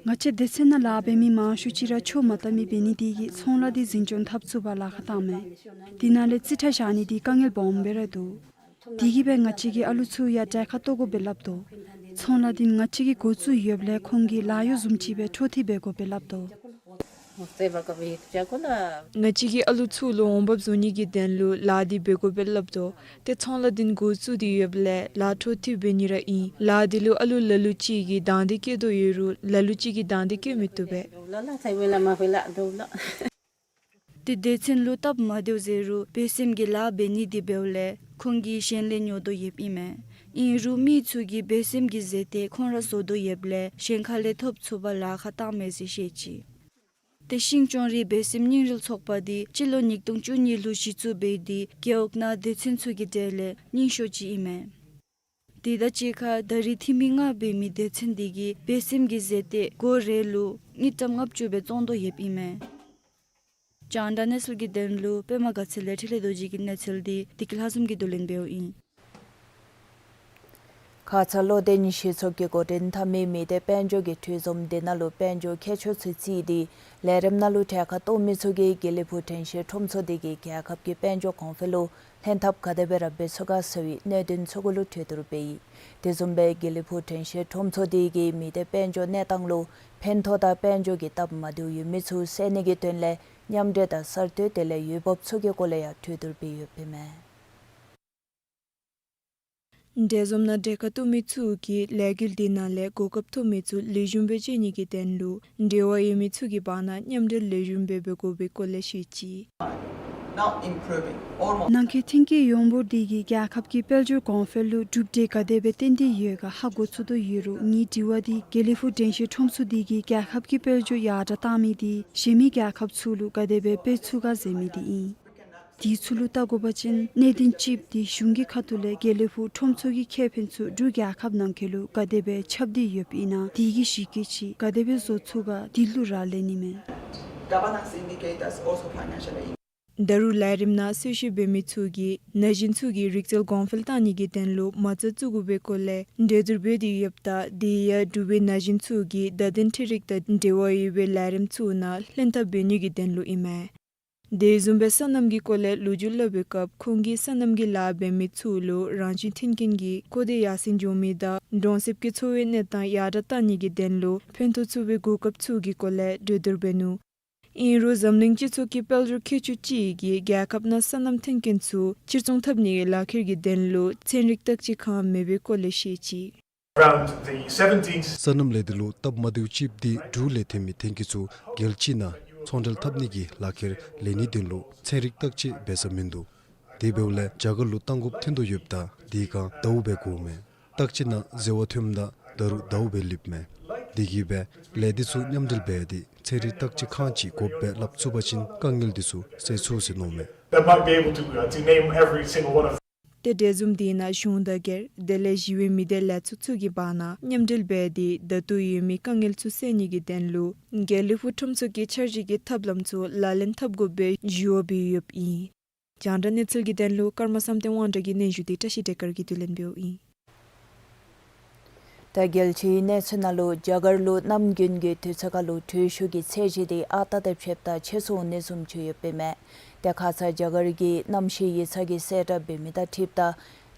བཅས་སྡེ་ཚན་ནང་ལཱ་འབད་མི་མང་ཤོས་ཅིག་ར་ཆོས་མ་བལྟ་མི་འབད་ནི་དེ་གིས་ཚོང་ལཱ་དེ་འཛིན་སྐྱོང་འཐབ་ཚུགས་པར་ལཱ་ཁག་བཏངམ་མས། དེ་ནང་ལས་རྩིས་ཁྲ་བཞག་ནི་དེ་དཀའ་ངལ་སྦོམ་སྦེ་ར་འདུག། དེ་གིས་འབད་ང་བཅས་ཀྱི་ཨ་ལུ་ཚུ་ཡང་གྲལ་ཁར་གཏོགས་དགོ་པས་སླབ་དོ། ཚོང་ལཱ་དེ་ང་བཅས་ཀྱིས་འགོ་བཙུགས་ཡོདཔ་ལས་ཁོང་གིས་ལཱ་གཡོག་བཟུམ་ཅིག་སྦེ་འཕྲོ་མཐུད་འབད་དགོ་པས་སླབ་དོ། ང་བཅས་ཀྱི་ཨ་ལུ་ཚུ་ལུ་འོང་འབབ་བཟོ་ནི་གི་དོན་ལུ་ལཱ་དེ་འབད་དགོ་པས་སླབ་དོ། ཏེ་ཚོང་ལཱ་དེ་འགོ་བཙུགས་ཏེ་ཡོདཔ་ལས་ལཱ་འཕྲོ་མཐུད་འབད་ནི་ར་ཨིན། ལཱ་དེ་ལུ་ཨ་ལུ་ལ་ལུ་ཅིག་གིས་དང་འདོད་བསྐྱེད་དོ་ཡོད་རུང་ལ་ལུ་ཅིག་གིས་དང་འདོད་བསྐྱེད་མི་བཏུབ་པས། ཏེ་སྡེ་ཚན་ལུ་སྟབས་མ་བདེཝ་ཟེར་རུང་འབད་སེམས་ཀྱི་ལཱ་འབད་ནི་དེ་འབདཝ་ལས་ཁོང་གིས་གཞན་ལས་ཉོ་དོ་ཡོདཔ་ཨིན་མས། ཨིན་རུང་མི་ཚུ་གིས་འབད་སེམས་ཀྱི་ཟས་དེ་ཁོང་ར་བཟོ་དོ་ཡོདཔ་ལས་གཞན་ཁ་ལས་ཐོབ་ཚུགས་པར་ལཱ་ཁག་བཏངམ་མས་ཟེར་བཤད་ཅི། ཏེ་ཤིང་སྐྱོང་རིག་འབད་སེམས་སྙིང་རུས་ཚོགས་པ་དེ་སྤྱི་ལོ་ཉིས་སྟོང་བཅུ་གཉིས་ལུ་གཞི་བཙུགས་འབད་དེ་རྒེད་འོག་ནང་སྡེ་ཚན་ཚུ་གི་གྲས་ལས་རྙིང་ཤོས་ཅིག་ཨིན་མས། དེ་དང་གཅིག་ཁར་ད་རེས་འཐུས་མི་ལྔ་འབད་མི་སྡེ་ཚན་དེ་གིས་འབད་སེམས་ཀྱི་ཟས་དེ་སྒོར་རེ་ལུ་དངུལ་ཀྲམ་ལྔ་བཅུ་སྦེ་བཙོང་དོ་ཡོདཔ་ཨིན་མས། རྒྱང་བསྒྲགས་གནས་ཚུལ་གྱི་དོན་ལུ་པདྨ་དགའ་ཚལ་ལས་འཕྲིན་ལས་རྡོ་རྗེ་གི་གནས་ཚུལ་དེ་བདེ་སྐྱིད་ལྷ་འཛོམས་ཀྱིས་བསྡུ་ལེན་འབདཝ་ཨིན། ཁ་ཙ་བློ་ལྡན་ཤེས་ཚོགས་ཀྱིས་འགོ་འདྲེན་འཐབ་མི་མི་སྡེ་དཔལ་འབྱོར་གྱི་གྲོས་འཛོམས་དེ་ནང་ལུ་དཔལ་འབྱོར་མཁས་མཆོག་ཚུ་བརྩིས་ཏེ་ལས་རིམ་ནང་ལུ་གྲལ་ཁར་གཏོགས་མི་ཚུ་གིས་དགེ་ལེགས་ཕུག་དྲན་ཤེས་ཁྲོམ་ཚོགས་སྡེ་གིས་རྒྱལ་ཁབ་ཀྱི་དཔལ་འབྱོར་གོང་འཕེལ་ལུ་ལྷན་ཐབས་ག་དེ་སྦེ་ར་འབད་ཚུགས་ག་ཟེར་བའི་གནད་དོན་ཚུ་གུ་ལུ་གྲོས་བསྡུར་འབད་ཡི། དེ་བཟུམ་སྦེ་དགེ་ལེགས་ཕུག་དྲན་ཤེས་ཁྲོམ་ཚོགས་སྡེ་གིས་མི་སྡེ་དཔལ་འབྱོར་གནས་སྟངས་ལུ་ཕན་ཐོགས་དང་དཔལ་འབྱོར་གྱི་སྟབས་མ་བདེཝ་ཡོད་མི་ཚུ་སེལ་ནི་གི་དོན་ལས་མཉམ་འབྲེལ་དང་གསར་གཏོད་དེ་ལས་འོས་འབབ་ཚུ་གི་སྐོར་ལས་ཡང་གྲོས་བསྡུར་འབད་ཡོདཔ་ཨིན་མས། གྲོས་འཛོམས་ནང་གྲལ་ཁར་གཏོགས་མི་ཚུ་གིས་ལས་འགུལ་དེ་ནང་ལས་གོ་སྐབས་ཐོབ་མི་ཚུ་ལེགས་ཤོམ་སྦེ་སྤྱོད་ནི་གི་དོན་ལུ་འབྲེལ་བ་ཡོད་མི་ཚུ་གི་བར་ན་མཉམ་འབྲེལ་ལེགས་ཤོམ་སྦེ་འབད་དགོ་པའི་སྐོར་ལས་བཤད་ཅི། ནང་འཁོད་མཐུན་རྐྱེན་ཡོངས་འབོར་དེ་གིས་རྒྱལ་ཁབ་ཀྱི་དཔལ་འབྱོར་གོང་འཕེལ་ལུ་གྲུབ་འབྲས་ག་དེ་སྦེ་ཏན་ཏིག་ཡོད་ག་ཧ་གོ་ཚུགས་དོ་ཡོད་རུང་ངེའི་དྲི་བ་དེ་དགེ་ལེགས་ཕུག་དྲན་ཤེས་ཁྲོམ་ཚོགས་སྡེ་གིས་རྒྱལ་ཁབ་ཀྱི་དཔལ་འབྱོར་ཡར་དྲགས་བཏང་མི་དེ་གཞན་མི་རྒྱལ་ཁབ་ཚུ་ལུ་ག་དེ་སྦེ་སྤེལ་ཚུགས་ག་ཟེར་མི་དེ་ཨིན། དེ་ཚུ་ལུ་བལྟ་དགོ་པ་ཅིན་གནད་དོན་གཅིག་དེ་གཞུང་གི་ཁ་ཐུག་ལས་དགེ་ལེགས་ཕུག་ཁྲོམ་ཚོགས་ཀྱི་ཁེ་ཕན་ཚུ་འབྲུག་རྒྱལ་ཁབ་ནང་འཁོད་ལུ་ག་དེ་སྦེ་ཁྱབ་སྟེ་ཡོདཔ་ཨིན་ན་དེ་གི་གཞི་བཀོད་ཅིག་ག་དེ་སྦེ་བཟོ་ཚུགས་ག་དེ་ལུ་ར་ལས་ནི་མས། Governance indicators also financially ད་རུང་ལས་རིམ་ནང་གསལ་བཤད་འབད་མི་ཚུ་གིས་ན་གཞོན་ཚུ་གི་རིག་རྩལ་གོང་འཕེལ་བཏང་ནི་གི་དོན་ལུ་མ་རྩ་བཙུགས་དགོ་པའི་སྐོར་ལས་གྲོས་བསྡུར་འབད་དེ་ཡོདཔ་ད་དེ་ཡང་འབྲུག་པའི་ན་གཞོན་ཚུ་གིས་བརྡ་དོན་འཕྲུལ་རིག་དང་འབྲེལ་བ་ཡོད་པའི་ལས་རིམ་ཚུ་ནང་ལྷན་ཐབས་འབད་ནི་གི་དོན་ལུ་ཨིན་མས། དེ་བཟུམ་སྦེ་སོ་ནམ་གྱི་སྐོར་ལས་ལོ་རྒྱུས་སླབ་པའི་སྐབས་ཁོང་གིས་སོ་ནམ་གྱི་ལཱ་འབད་མི་ཚུ་ལུ་རང་བཞིན་མཐུན་རྐྱེན་གྱི་གོ་བརྡ་ཡར་སེང་འགྱོ་མི་དང་གྲོང་གསེབ་ཀྱི་འཚོ་བའི་གནས་སྟངས་ཡར་དྲགས་བཏང་ནི་གི་དོན་ལུ་ཕན་ཐོགས་ཚུགས་པའི་གོ་སྐབས་ཚུ་གི་སྐོར་ལས་གྲོས་བསྡུར་འབད་ནུག། ཨིན་རུང་འཛམ་གླིང་སྤྱི་ཚོགས་ཀྱི་དཔལ་འབྱོར་ཁྱད་ཆོས་ཅིག་གིས་རྒྱལ་ཁབ་ནང་སོ་ནམ་མཐུན་རྐྱེན་ཚུ་ཕྱིར་ཚོང་འཐབ་ནི་གི་ལག་ཁྱེར་གྱི་དོན་ལུ་ཚན་རིག་བརྟག་དཔྱད་ཁང་མེད་པའི་སྐོར་ལས་བཤད་ཅི། Around the seventeenth སོ་ནམ་ལས་སྡེ་ལུ་སྟབས་མ་བདེཝ་ཅིག་དེ་འབྲུག་ལས་ཐོན་མི་ཐོན་སྐྱེད་ཚུ་རྒྱལ་སྤྱི་ནང་ ཚོང་འབྲེལ་འཐབ་ནི་གི་ལག་ཁྱེར་ལེན་ནིའི་དོན་ལུ་ཚན་རིག་བརྟག་དཔྱད་འབད་ས་མིན་འདུག། དེ་འབདཝ་ལས་རྒྱ་གར་ལུ་བཏང་དགོཔ་ཐོན་དོ་ཡོདཔ་ད་དེ་ཁར་ཟླཝ་སྦེ་འགོརཝ་མས། བརྟག་དཔྱད་ནང་འཛོལ་བ་ཐོནམ་ད་ད་རུང་ཟླཝ་སྦེ་ལུསཔ་མས། དེ་གིས་སྦེ་ལས་འདི་ཚུ་མཉམ་འབྲེལ་འབད་དེ་ཚན་རིག་བརྟག་དཔྱད་ཁང་ཅིག་དགོཔ་སྦེ་སླབ་ཚུགས་པ་ཅིན་དཀའ་ངལ་འདི་ཚུ་སེལ་ཚུགས་ཟེར་མནོཝ་མས། That might be able to, uh, to name every single one of ཏེ་འབྲེལ་འཛོམས་དེ་ནང་གཞུང་དང་སྒེར་དེ་ལས་ཞི་བའི་མི་སྡེ་ལས་ཚོགས་ཚུ་གི་བར་ན་མཉམ་འབྲེལ་འབད་དེ་ད་ལྟོ་ཡོད་མི་དཀའ་ངལ་ཚུ་སེལ་ནི་གི་དོན་ལུ་དགེ་ལེགས་ཕུག་ཁྲོམ་ཚོགས་ཀྱི་འཆར་གཞི་གི་ཐབས་ལམ་ཚུ་ལག་ལེན་འཐབ་དགོཔ་སྦེ་ཞུ་བ་འབད་ཡོདཔ་ཨིན། རྒྱང་བསྒྲགས་གནས་ཚུལ་གྱི་དོན་ལུ་ཀརྨ་བསམ་གཏན་དབང་གྲགས་ཀྱི་སྙན་ཞུ་དེ་བཀྲ་ཤིས་བདེ་དཀར་གྱིས་བསྡུ་ལེན་འབདཝ་ཨིན། ད་རྒྱལ་སྤྱིའི་གནས་ཚུལ་ནང་ལུ་རྒྱ་གར་ལུ་གནམ་དགུན་གྱི་དུས་ཚོད་ཁར་ལུ་དྲོད་ཤུགས་ཀྱི་ཚད་གཞི་དེ་ཨ་རྟག་དང་ཕྱདཔ་ད་ཆེ་སུ་འོང་ནི་བཟུམ་ཅིག་ཡོདཔ་ཨིན་མས། དེ་ཁ་ཙ་རྒྱ་གར་གྱི་གནམ་གཤིས་ཡིག་ཚང་གིས་གསལ་བསྒྲགས་འབད་མི་དང་འཁྲིལཝ་ད་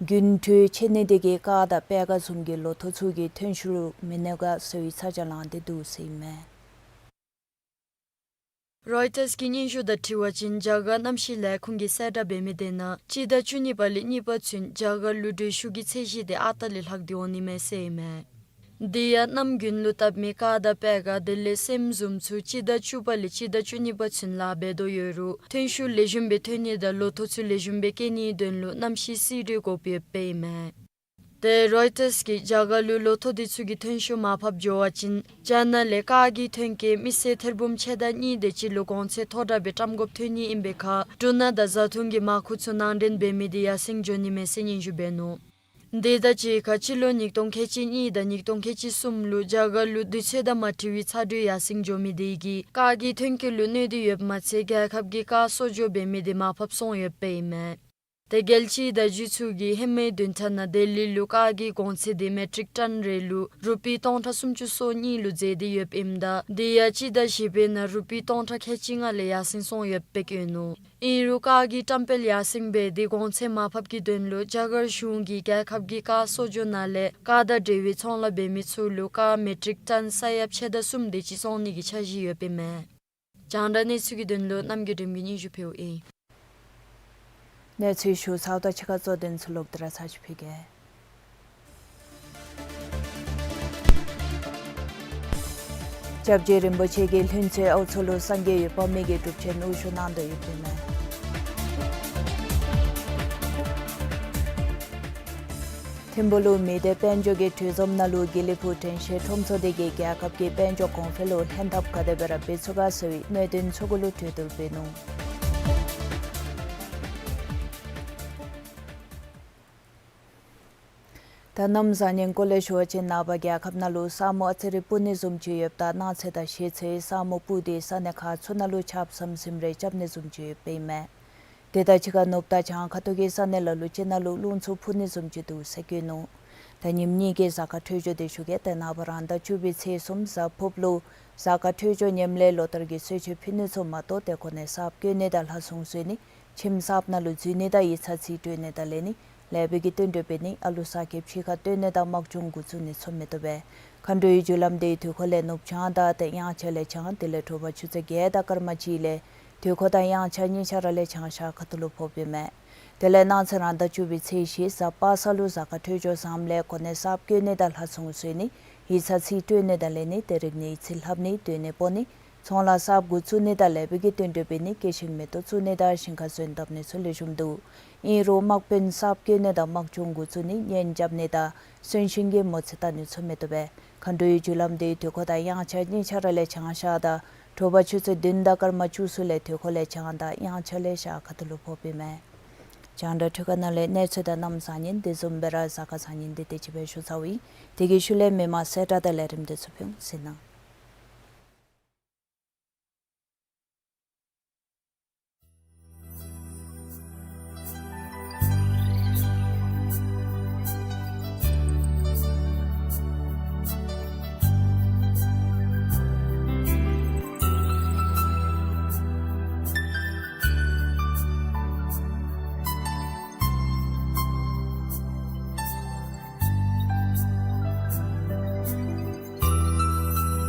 དགུན་དྲོད་ཆེ་ནི་དེ་གིས་ཀར་དང་པད་ཁ་བཟུམ་གྱི་ལོ་ཐོག་ཚུ་གི་ཐོན་ཤུགས་ལུ་མི་གནོད་ག་ཟེར་བའི་ཚ་གྱང་ལངས་ཏེ་འདུག་ཟེར་ཨིན་མས། རོའི་ཊརས་ཀྱི་སྙན་ཞུ་དང་འཁྲིལ་བ་ཅིན་རྒྱ་གར་གནམ་གཤིས་ལས་ཁུངས་ཀྱིས་གསལ་བསྒྲགས་འབད་མི་དེ་ནང་སྤྱི་ཟླ་བཅུ་གཉིས་པ་ལས་གཉིས་པ་ཚུན་རྒྱ་གར་ལུ་དྲོད་ཤུགས་ཀྱི་ཚད་གཞི་དེ་ཨ་རྟག་ལས་ལྷག་སྟེ་འོང་ནི་མས་ཟེར་ཨིན་མས། དེ་ཡང་གནམ་དགུན་ལུ་བཏབ་མི་ཀར་དང་པད་ཁ་དེ་ལས་སྲནམ་བཟུམ་ཚུ་སྤྱི་ཟླ་བཅུ་པ་ལས་སྤྱི་ཟླ་བཅུ་གཉིས་པ་ཚུན་ལཱ་འབད་དོ་ཡོད་རུང་ཐོན་ཤུགས་ལེགས་ཤོམ་སྦེ་ཐོན་ནི་དང་ལོ་ཐོག་ཚུ་ལེགས་ཤོམ་སྦེ་སྐྱེ་ནིའི་དོན་ལུ་གནམ་གཤིས་བསིལ་དྲོད་དགོཔ་ཡོདཔ་ཨིན་མས། ཏེ་རོའི་ཊརས་ཀྱིས་རྒྱ་གར་ལུ་ལོ་ཐོག་དེ་ཚུ་གི་ཐོན་ཤུགས་མར་ཕབ་འགྱོ་བ་ཅིན་རྒྱ་ནག་ལས་ཀར་གྱི་ཐོན་སྐྱེད་མི་སེར་ཐེར་འབུམ་ཕྱེད་དང་གཉིས་དེ་ཅིག་ལུ་གོང་ཚད་མཐོ་དྲགས་སྦེ་བཀྲམ་དགོཔ་ཐོན་ནི་ཨིན་པའི་ཁར་འབྲུ་སྣ་དང་བཟའ་འཐུང་གི་མར་ཁུ་ཚུ་ནང་འདྲེན་འབད་མི་དེ་ཡར་སེང་འགྱོ་ནི་མས་ཟེར་སྙན་ཞུ་འབད་ནུག། དེ་དང་གཅིག་ཁར་སྤྱི་ལོ་ཉིས་སྟོང་ཁལ་གཅིག་གཉིས་དང་ཉིས་སྟོང་ཁལ་གཅིག་གསུམ་ལུ་རྒྱ་གར་ལུ་དུས་ཚོད་དང་མ་འཁྲིལ་བའི་ཚ་དྲོད་ཡར་སེང་འགྱོ་མི་དེ་གིས་ཀར་གྱི་ཐོན་སྐྱེད་ལུ་གནོད་དེ་ཡོདཔ་མ་ཚད་རྒྱལ་ཁབ་ཀྱི་ཀར་གསོ་སྦྱོང་འབད་མི་དེ་མར་ཕབ་སོང་ཡོདཔ་ཨིན་མས། ཏེ་རྒྱལ་སྤྱིའི་བརྡ་བརྒྱུད་ཚུ་གིས་ཧེ་མའི་བདུན་ཕྲག་ནང་ལྡི་ལི་ལུ་ཀར་གྱི་གོང་ཚད་དེ་མེ་ཊིག་ཊོན་རེ་ལུ་རུ་པི་སྟོང་ཕྲག་སུམ་ཅུ་སོ་གཉིས་ལུ་འཛེགས་ཏེ་ཡོདཔ་ཨིནམ་ད་དེ་ཡང་སྤྱི་ཟླ་བཞི་པའི་ནང་རུ་པི་སྟོང་ཕྲག་ཁལ་གཅིག་ལྔ་ལས་ཡར་སེང་སོང་ཡོདཔ་སྦེ་བཀོད་ནུག། ཨིན་རུང་ཀར་གྱི་བཀྲམ་སྤེལ་ཡར་སེང་འབད་དེ་གོང་ཚད་མར་ཕབ་ཀྱི་དོན་ལུ་རྒྱ་གར་གཞུང་གིས་རྒྱལ་ཁབ་ཀྱི་ཀར་གསོ་སྦྱོང་ནང་ལས་ཀར་དང་འབྲེལ་བའི་ཚོང་ལཱ་འབད་མི་ཚུ་ལུ་ཀར་མེ་ཊིག་ཊོན་ས་ཡ་ཕྱེད་དང་གསུམ་དེ་ཅིག་བཙོང་ནི་གི་འཆར་གཞི་ཡོདཔ་ཨིན་མས། རྒྱང་བསྒྲགས་གནས་ཚུལ་གྱི་དོན་ལུ་རྣམ་རྒྱལ་སྒྲོལམ་གྱིས་སྙན་ཞུ་ཕུལཝ་ཨིན། གནས་ཚུལ་ཞུ་ཚརཝ་ད་ཕྱི་ཁ་གཙོ་དོན་ཚུ་ལོག་སྟེ་ར་ཚར་ཅིག་ཕུལ་གེ། སྐྱབས་རྗེ་རིན་པོ་ཆེ་གིས་ལྷུན་རྩེ་ཨའུ་མཚོ་ལུ་སངས་རྒྱས་འོད་དཔག་མེད་ཀྱི་སྒྲུབ་ཆེན་དབུ་བཞུགས་གནང་དོ་ཡོདཔ་ཨིན་མས། ཐིམ་ཕུག་ལུ་མི་སྡེ་དཔལ་འབྱོར་གྱི་གྲོས་འཛོམས་ནང་ལུ་དགེ་ལེགས་ཕུག་དྲན་ཤེས་ཁྲོམ་ཚོགས་སྡེ་གིས་རྒྱལ་ཁབ་ཀྱི་དཔལ་འབྱོར་གོང་འཕེལ་ལུ་ལྷན་ཐབས་ག་དེ་སྦེ་ར་འབད་ཚུགས་ག་ཟེར་བའི་གནད་དོན་ཚུ་གུ་ལུ་གྲོས་བསྡུར་འབད་ནུག། ད་གནམ་བཟང་ངན་སྐོར་ལས་ཞུ་བ་ཅིན་ནངས་པ་རྒྱལ་ཁབ་ནང་ལུ་ས་སྨུག་ཨ་ཙི་རེ་སྤུབ་ནི་བཟུམ་ཅིག་ཡོདཔ་ད་གནངས་ཚེ་དང་ཤེས་ཚེ་ས་སྨུག་སྤུབས་ཏེ་ས་གནས་ཁག་ཚུ་ནང་ལུ་ཆརཔ་ཟམ་ཟིམ་རེ་རྐྱབ་ནི་བཟུམ་ཅིག་ཡོདཔ་ཨིན་མས། དེ་དང་གཅིག་ཁར་ནུབ་དང་བྱང་ཁ་ཐུག་གི་ས་གནས་ལ་ལུ་ཅིག་ནང་ལུ་རླུང་འཚུབ་འཕུ་ནི་བཟུམ་ཅིག་འདུག་ཟེར་བཀོད་ནུག། ད་ཉིནམ་གཉིས་ཀྱི་གཟའ་སྐར་འཕྲོད་སྦྱོར་དེ་ཞུ་གེ། ཏེ་ནངས་པ་རང་ཟླ་བཅུ་པའི་ཚེས་གསུམ་གཟའ་ཕུརཔ་ལུ་གཟའ་སྐར་འཕྲོད་སྦྱོར་ངནམ་ལས་ལོ་ལྟར་གྱི་གསོལ་མཆོད་ཕུལ་ནི་ཚུ་མ་གཏོགས་ཏེ་གོ་གནས་གསརཔ་བསྐོ་ནི་དང་ལྷ་སྲུང་གསོལ་ནི་ཁྱིམ་གསརཔ་ནང་ལུ་འཛུལ་ནི་དང་ཡིག་ཚང་རྩིས་སྤྲོད་ནི་དང་ལེན་ནི་ལེགས་པའི་གི་བསྟུན་གྲོས་འབད་ནི་ཨ་ལུ་ས་ཁྱིམ་ཕྱི་ཁར་སྟོན་ནི་དང་དམག་སྦྱོང་འགོ་བཙུགས་ནི་ཚུ་མི་བཏུབ་པས། མཁའ་འགྲོའི་རྒྱུ་ལམ་དེ་དུས་འཁོར་ལས་ནུབ་བྱང་དང་ཏེ་དབྱངས་འཆར་ལས་བྱང་དེ་ལས་དྲོ་པ་ཆུ་ཚོད་བརྒྱད་དང་སྐར་མ་གཅིག་ལས་དུས་འཁོར་དང་དབྱངས་འཆར་གཉིས་ཆ་ར་ལས་བྱང་ཤར་ཁ་ཐུག་ལུ་ཕོགཔ་ཨིན་མས། དེ་ལས་གནངས་ཚེ་རང་ཟླ་བཅུ་པའི་ཚེས་བཞི་གཟའ་པ་སངས་ལུ་གཟའ་སྐར་འཕྲོད་སྦྱོར་བཟངམ་ལས་གོ་གནས་གསརཔ་བསྐོ་ནི་དང་ལྷ་སྲུང་གསོལ་ནི་ཡིག་ཚང་རྩིས་སྤྲོད་ནི་དང་ལེན་ནི་ཏེ་རིག་གནས་ཡིག་རྩིས་ལྷབ་ནི་སྡོད་གནས་སྤོ་ནི་ཚོང་ལཱ་གསརཔ་འགོ་བཙུགས་ནི་དང་ལེགས་པའི་གི་བསྟུན་གྲོས་འབད་ནི་སྐྱེད་ཤིང་མེ་ཏོག་བཙུགས་ནི་དང་ཞིང་ཁར་སོན་བཏབ་ནི་ཚུ་ལེགས་ཤོམ་འདུག། ཨིན་རུང་དམག་དཔོན་གསརཔ་བསྐོ་ནི་དང་དམག་སྦྱོང་འགོ་བཙུགས་ནི་གཉེན་རྐྱབ་ནི་དང་གསོན་གཤིན་གྱི་མོ་རྩིས་བལྟ་ནི་ཚུ་མི་བཏུབ་པས། མཁའ་འགྲོའི་རྒྱུ་ལམ་དེ་དུས་འཁོར་དང་དབྱངས་འཆར་གཉིས་ཆ་ར་ལས་བྱང་ཤར་དང་དྲོ་པ་ཆུ་ཚོད་བདུན་དང་སྐར་མ་བཅུ་གསུམ་ལས་དུས་འཁོར་ལས་བྱང་དང་དབྱངས་འཆར་ལས་ཤར་ཁ་ཐུག་ལུ་ཕོགཔ་ཨིན་མས། རྒྱང་བསྒྲགས་འཕྲུལ་ཁང་ནང་ལས་གནས་ཚུལ་དང་གནམ་བཟང་ངན་དེ་བཟུམ་སྦེ་ར་གཟའ་སྐར་བཟང་ངན་དེ་དེ་ཅིག་སྦེ་ཞུ་ཚརཝ་ཨིན། དེ་གི་ཤུལ་ལས་མི་མང་གསལ་བསྒྲགས་དང་ལས་རིམ་དེ་ཚུ་ཕུལ་འོང་ཟེར་ན།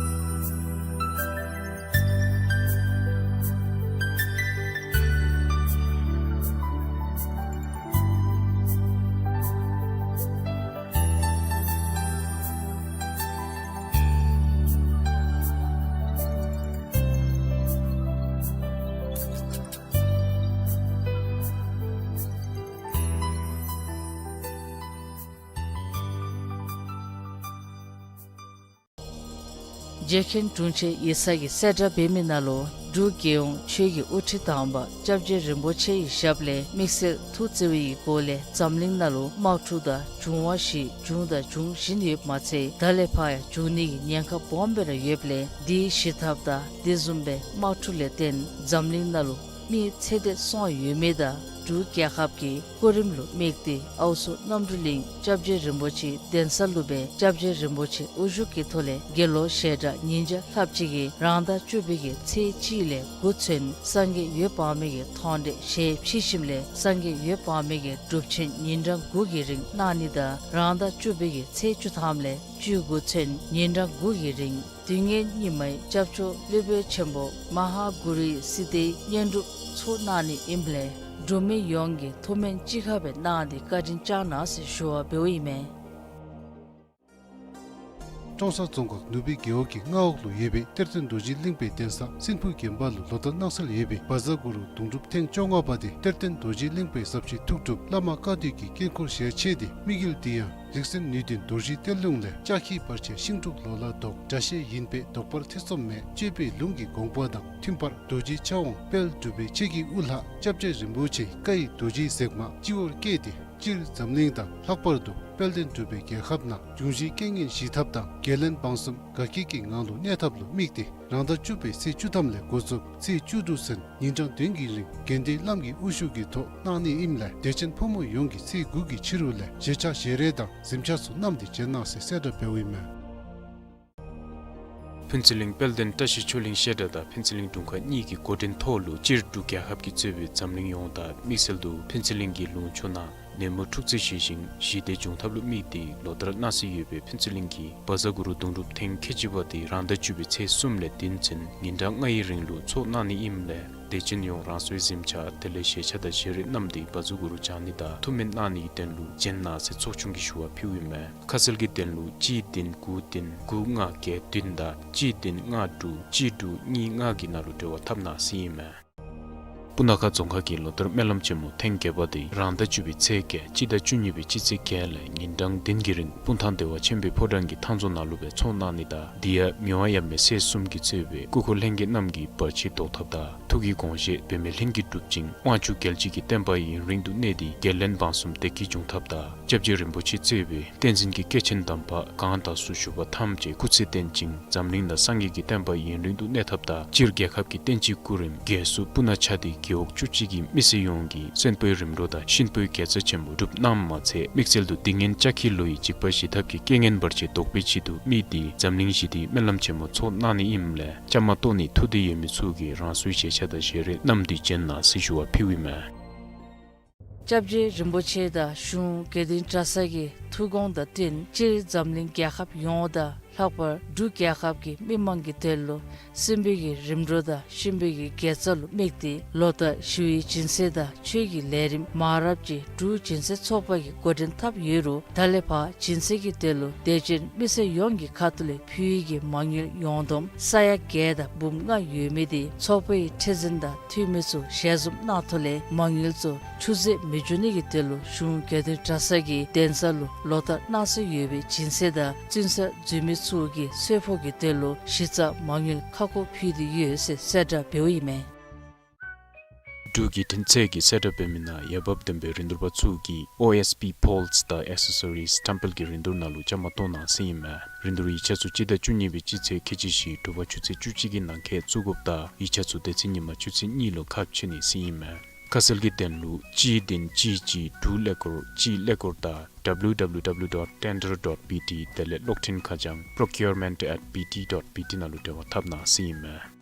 རྗེ་མཁན་དྲུང་ཆེན་ཡེ་ས་གིས་གསལ་བསྒྲགས་འབད་མི་ནང་ལུ་འབྲུག་རྒྱལ་ཡོངས་ཆོས་ཀྱི་དབུ་ཁྲིད་དང་པ་སྐྱབས་རྗེ་རིན་པོ་ཆེ་ཡི་ཞབས་ལས་དམིགས་བསལ་ཐུགས་བརྩེ་བའི་སྒོ་ལས་འཛམ་གླིང་ནང་ལུ་དམག་འཁྲུག་དང་འབྱུང་བ་བཞི་བྱུང་དང་འབྱུང་བཞིན་ཡོདཔ་མ་ཚད་ད་ལས་ཕར་ཡང་འབྱུང་ནི་གི་ཉེན་ཁ་སྦོམ་སྦེ་ར་ཡོདཔ་ལས་འདི་ཞི་ཐབས་དང་དེ་བཟུམ་སྦེ་དམག་འཁྲུག་ལས་བརྟེན་འཛམ་གླིང་ནང་ལུ་མི་ཚེ་འདས་སོང་ཡོད་མི་དང་འབྲུག་རྒྱལ་ཁབ་ཀྱི་སྐུ་རིམ་ལུ་དམིགས་ཏེ་ཨའུ་མཚོ་རྣམ་གྲོལ་གླིང་སྐྱབས་རྗེ་རིན་པོ་ཆེའི་གདན་ས་ལུ་སྦེ་སྐྱབས་རྗེ་རིན་པོ་ཆེ་དབུ་བཞུགས་ཀྱི་ཐོག་ལས་དགེ་སློང་བཤད་གྲྭ་ཉིན་ཞག་ལྷགཔ་ཅིག་གིས་རང་ཟླ་བཅུ་པའི་གི་ཚེས་གཅིག་ལས་དགུ་ཚུན་སངས་རྒྱས་འོད་དཔག་མེད་ཀྱི་མཐོང་གྲོལ་ཞལ་ཕྱེ་ཞིནམ་ལས་སངས་རྒྱས་འོད་དཔག་མེད་ཀྱི་སྒྲུབ་ཆེན་ཉིན་གྲངས་དགུ་གི་རིང་གནང་ནི་དང་རང་ཟླ་བཅུ་པའི་གི་ཚེས་བཅུ་ཐམ་ལས་བཅུ་དགུ་ཚུན་ཉིན་གྲངས་དགུ་གི་རིང་དུས་ངན་སྙིགས་མའི་སྐྱབས་བཅོལ་སློབ་དཔོན་ཆེན་པོ་མ་ཧཱ་གུ་རུའི་སིདྡྷིའི་བསྙེན་སྒྲུབ་ཚོགས་གནང་ནི་ཨིནམ་ལས་འབྲུག་མི་ཡོངས་ཀྱིས་ཐུགས་སྨོན་གཅིག་ཁར་སྦེ་གནང་སྟེ་བཀའ་དྲིན་བསྐྱང་གནང་ཟེར་ཞུ་བ་འབདཝ་ཨིན་མས། ཀྲོང་གསར་རྫོང་ཁག་ནུབ་སྦིས་རྒེད་འོག་གི་མངའ་འོག་ལུ་ཡོད་པའི་གཏེར་སྟོན་རྡོ་རྗེ་གླིང་པའི་གདན་ས་སྲིན་ཕུ་དགོན་པ་ལུ་ལོ་ལྟར་གནང་སྲོལ་ཡོད་པའི་བཛྲ་གུ་རུ་གདུང་སྒྲུབ་ཐེངས་བཅོ་ལྔ་པ་དེ་གཏེར་སྟོན་རྡོ་རྗེ་གླིང་པའི་ཟབ་ཞི་ཐུགས་སྒྲུབ་བླ་མ་བཀའ་བསྡུ་གི་དཀྱིལ་འཁོར་ཞལ་ཕྱེ་སྟེ་དམིགས་ཡུལ་འདི་ཡང་རིག་འཛིན་ནུས་ལྡན་རྡོ་རྗེ་གཏེར་ལུང་ལས་ལྕགས་ཁྱི་བར་ཆད་ཤིང་འབྲུག་ལོ་ལ་བཟློག་དགྲ་ཤེས་ཡིན་པས་བཟློག་པར་ཐེ་ཚོམ་མེད་སྤྱོད་པའི་ལུང་གི་དགོངས་པ་དང་མཐུན་པར་རྡོ་རྗེ་ཕྱག་དབང་དཔལ་འབྲུག་པའི་ཆས་ཀྱི་དབུ་ལྷ་སྐྱབས་རྗེ་རིན་པོ་ཆེ་བཀའ་ཡི་རྡོ་རྗེའི་ཟེགས་མ་སྤྱི་བོར་བསྐྱེད་དེ་སྤྱིར་འཛམ་གླིང་དང་ལྷག་པར་དུ་དཔལ་ལྡན་འབྲུག་པའི་རྒྱལ་ཁབ་ནང་འབྱུང་བཞིའི་རྐྱེན་ངན་ཞི་ཐབས་དང་རྒྱལ་བློན་འབངས་གསུམ་དགའ་སྐྱིད་ཀྱི་ངང་ལུ་གནས་ཐབས་ལུ་དམིགས་ཏེ་རང་ཟླ་བཅུ་པའི་ཚེས་བཅུ་ཐམ་ལས་འགོ་བཙུགས་ཚེས་བཅུ་དྲུག་ཚུན་ཉིན་གྲངས་བདུན་གྱི་རིང་དགེ་འདུན་བླམ་གྱི་དབུ་བཞུགས་ཀྱི་ཐོག་གནང་ནི་ཨིནམ་ལས་དད་ཅན་ཕོ་མོ་ཡོངས་ཀྱིས་ཚེས་དགུ་གི་ཕྱི་རུ་ལས་བཞེས་ཆག་བཞེས་རེས་དང་གཟིམ་ཆག་ཚུ་གནང་སྟེ་བྱོན་གནང་ཟེར་གསལ་བསྒྲགས་འབདཝ་ཨིན་མས། ཕུན་ཚོགས་གླིང་དཔལ་ལྡན་བཀྲ་ཤིས་ཆོས་གླིང་བཤད་གྲྭ་དང་ཕུན་ཚོགས་གླིང་དྲུང་ཁག་གཉིས་ཀྱི་འགོ་འདྲེན་ཐོག་ལུ་སྤྱིར་འབྲུག་རྒྱལ་ཁབ་ཀྱིས་གཙོས་པའི་འཛམ་གླིང་ཡོངས་དང་དམིགས་བསལ་དུ་ཕུན་ཚོགས་གླིང་གི་ལུང་ཕྱོགས་ནང་ནད་མུག་འཁྲུག་རྩོད་ཞི་ཞིང་ཞི་བདེ་འབྱུང་ཐབས་ལུ་དམིགས་ཏེ་ལོ་ལྟར་གནང་སྲོལ་ཡོད་པའི་ཕུན་ཚོགས་གླིང་གི་བཛྲ་གུ་རུ་གདུང་སྒྲུབ་ཐེངས་ཁལ་གཅིག་པ་དེ་རང་ཟླ་བཅུ་པའི་ཚེས་གསུམ་ལས་བདུན་ཚུན་ཉིན་གྲངས་ལྔའི་རིང་ལུ་ཚོགས་གནང་ནི་ཨིནམ་ལས་དད་ཅན་ཡོངས་རང་སོའི་གཟིམ་ཆག་དེ་ལས་བཞེས་ཆག་དང་བཞེས་རེས་གནང་སྟེ་བཛྲ་གུ་རུ་བགྱང་ནི་དང་ཐུགས་སྨོན་གནང་ནི་གི་དོན་ལུ་བྱོན་གནང་ཟེར་ཚོགས་ཆུང་གིས་ཞུ་བ་ཕུལཝ་ཨིན་མས། ཁ་གསལ་གྱི་དོན་ལུ་གཅིག་བདུན་དགུ་བདུན་དགུ་ལྔ་བརྒྱད་བདུན་དང་གཅིག་བདུན་ལྔ་དྲུག་གཅིག་དྲུག་གཉིས་ལྔ་གི་ནང་ལུ་འབྲེལ་བ་འཐབ་གནང་ཟེར་ཨིན་མས། སྤུ་ན་ཁ་རྫོང་ཁག་གི་ལོ་ལྟར་སྨོན་ལམ་ཆེན་མོ་ཐེངས་བརྒྱད་པ་དེ་རང་ཟླ་བཅུ་པའི་ཚེས་བརྒྱད་སྤྱི་ཟླ་བཅུ་གཉིས་པའི་སྤྱི་ཚེས་བརྒྱད་ལས་ཉིན་གྲངས་བདུན་གྱི་རིང་སྤུངས་ཐང་བདེ་བ་ཆེན་པོའི་ཕོ་བྲང་གི་ཐང་རྫོང་ནང་ལུ་སྦེ་ཚོགས་གནང་ནི་དང་འདི་ཡང་མི་དབང་ཡབ་མེས་སྲས་གསུམ་གྱིས་གཙོས་པའི་སྐུ་འཁོར་ལྷན་རྒྱས་རྣམས་ཀྱིས་བར་ཆད་བཟློག་ཐབས་དང་ཐུགས་ཀྱི་དགོངས་བཞེད་འབད་མེད་ལྷུན་གྱིས་གྲུབ་ཅིང་དབང་ཕྱུག་རྒྱལ་བྱེད་ཀྱི་བསྟན་པ་ཡུན་རིང་དུ་གནས་ཏེ་རྒྱལ་བློན་འབངས་གསུམ་བདེ་སྐྱིད་འབྱུང་ཐབས་དང་སྐྱབས་རྗེ་རིན་པོ་ཆེ་གཙོས་པའི་བསྟན་འཛིན་གྱི་སྐྱེས་ཆེན་དམ་པ་གང་དག་སུ་བཞུགས་པ་ཐམས་ཅད་སྐུ་ཚེ་བརྟན་ཅིང་འཛམ་གླིང་ན་སངས་རྒྱས་ཀྱི་བསྟན་པ་ཡུན་རིང་དུ་གནས་ཐབས་དང་སྤྱིར་རྒྱལ་ཁབ་ཀྱི་བསྟན་སྤྱིའི་སྐུ་རིམ་རྒྱས་སུ་སྤུ་ན་ཆ་སྟེ་རྒེད་འོག་བཅུ་གཅིག་གི་མི་སེར་ཡོངས་ཀྱིས་གསོན་པོའི་རིམ་གྲོ་དང་གཤིན་པོའི་དགེ་རྩ་ཆེན་མོ་སྒྲུབ་གནངམ་མ་ཚད་དམིགས་བསལ་དུ་སྡིག་ངན་ལྕགས་ཁྱི་ལོ་ཡི་འཇིགས་པ་ཞི་ཐབས་ཀྱི་རྐྱེན་ངན་བར་ཆད་བཟློག་པའི་ཆེད་དུ་དམིགས་ཏེ་འཛམ་གླིང་ཞི་བདེའི་སྨོན་ལམ་ཆེན་མོ་ཚོགས་གནང་ནི་ཨིནམ་ལས་བཅའ་མར་གཏོགས་ནི་ཐུགས་འདོད་ཡོད་མི་ཚུ་གིས་རང་སོའི་བཞེས་ཆག་དང་བཞེས་རེས་གནང་སྟེ་བྱོན་གནང་ཟེར་ཞུ་བ་ཕུལཝ་ཨིན་མས། སྐྱབས་རྗེ་རིན་པོ་ཆེ་དང་གཞུང་དགེ་འདུན་གྲྭ་ཚང་གི་ཐུགས་དགོངས་དང་བསྟུན་སྤྱིར་འཛམ་གླིང་རྒྱལ་ཁབ་ཡོངས་དང་ལྷག་པར་འབྲུག་རྒྱལ་ཁབ་ཀྱི་མི་མང་གི་དོན་ལུ་གསོན་པོའི་གི་རིམ་གྲོ་དང་གཤིན་པོའི་གི་དགེ་རྩ་ལུ་དམིགས་ཏེ་ལོ་ལྟར་ཞི་བའི་སྦྱིན་སྲེག་དང་ཆོས་ཀྱི་ལས་རིམ་མང་རབས་ཅིག་འབྲུག་སྦྱིན་སྲེག་ཚོགས་པ་གིས་འགོ་འདྲེན་འཐབ་ཡོད་རུང་ད་ལས་ཕར་སྦྱིན་སྲེག་གི་དོན་ལུ་དད་ཅན་མི་སེར་ཡོངས་ཀྱི་ཁ་ཐུག་ལས་ཕུལ་བའི་གི་མ་དངུལ་ཡོངས་བསྡོམས་ས་ཡ་བརྒྱད་དང་འབུམ་ལྔ་ཡོད་མི་དེ་ཚོགས་པའི་ཁྲི་འཛིན་དང་འཐུས་མི་ཚུ་ཞལ་འཛོམས་གནང་ཐོག་ལས་མ་དངུལ་ཚུ་ཆུད་ཟོས་མི་འགྱོ་ནི་གི་དོན་ལུ་གཞུང་དགེ་འདུན་གྲྭ་ཚང་གི་གདན་ས་ལུ་ལོ་ལྟར་གནང་སྲོལ་ཡོད་པའི་སྦྱིན་སྲེག་དང་བཙུན་ས་འཛུལ་མི་ཚུ་གི་གསོལ་ཕོགས་ཀྱི་དོན་ལུ་གཞི་རྩ་མ་དངུལ་ཁ་སྐོང་ཕུལ་ཏེ་ཡོད་ཟེར་གསལ་བསྒྲགས་འབདཝ་ཨིན་མས། འབྲུག་བརྒྱུད་འཕྲིན་ཚད་ཀྱིས་གསལ་བསྒྲགས་འབད་མི་ནང་འོས་འབབ་ལྡན་པའི་རིན་བསྡུར་པ་ཚུ་གིས་ཨོ་ཨེསི་པི་པོལསི་དང་ཨེག་སེ་སོ་རིསི་བཀྲམ་སྤེལ་གྱི་རིན་བསྡུར་ནང་ལུ་བཅའ་མར་གཏོགས་གནང་ཟེར་ཨིན་མས། རིན་བསྡུར་ཡིག་ཆ་ཚུ་སྤྱི་ཟླ་བཅུ་གཉིས་པའི་སྤྱི་ཚེས་ཁལ་གཅིག་བཞི་དྲོ་པ་ཆུ་ཚོད་བཅུ་གཅིག་གི་ནང་འཁོད་བཙུགས་དགོཔ་དང་ཡིག་ཆ་ཚུ་དེ་ཚེ་ཉིན་མ་ཆུ་ཚོད་གཉིས་ལུ་ཁ་ཕྱེ་ནི་ཟེར་ཨིན་མས། ཁ་གསལ་གྱི་དོན་ལུ་གཅིག་བདུན་གཅིག་གཅིག་དྲུག་ཀླད་ཀོར་གཅིག་ཀླད་ཀོར་དང་W W W dot tender dot B T དེ་ལས་གློག་འཕྲིན་ཁ་བྱང་procurement at B T dot B T ནང་ལུ་འབྲེལ་བ་འཐབ་གནང་ཟེར་ཨིན་མས།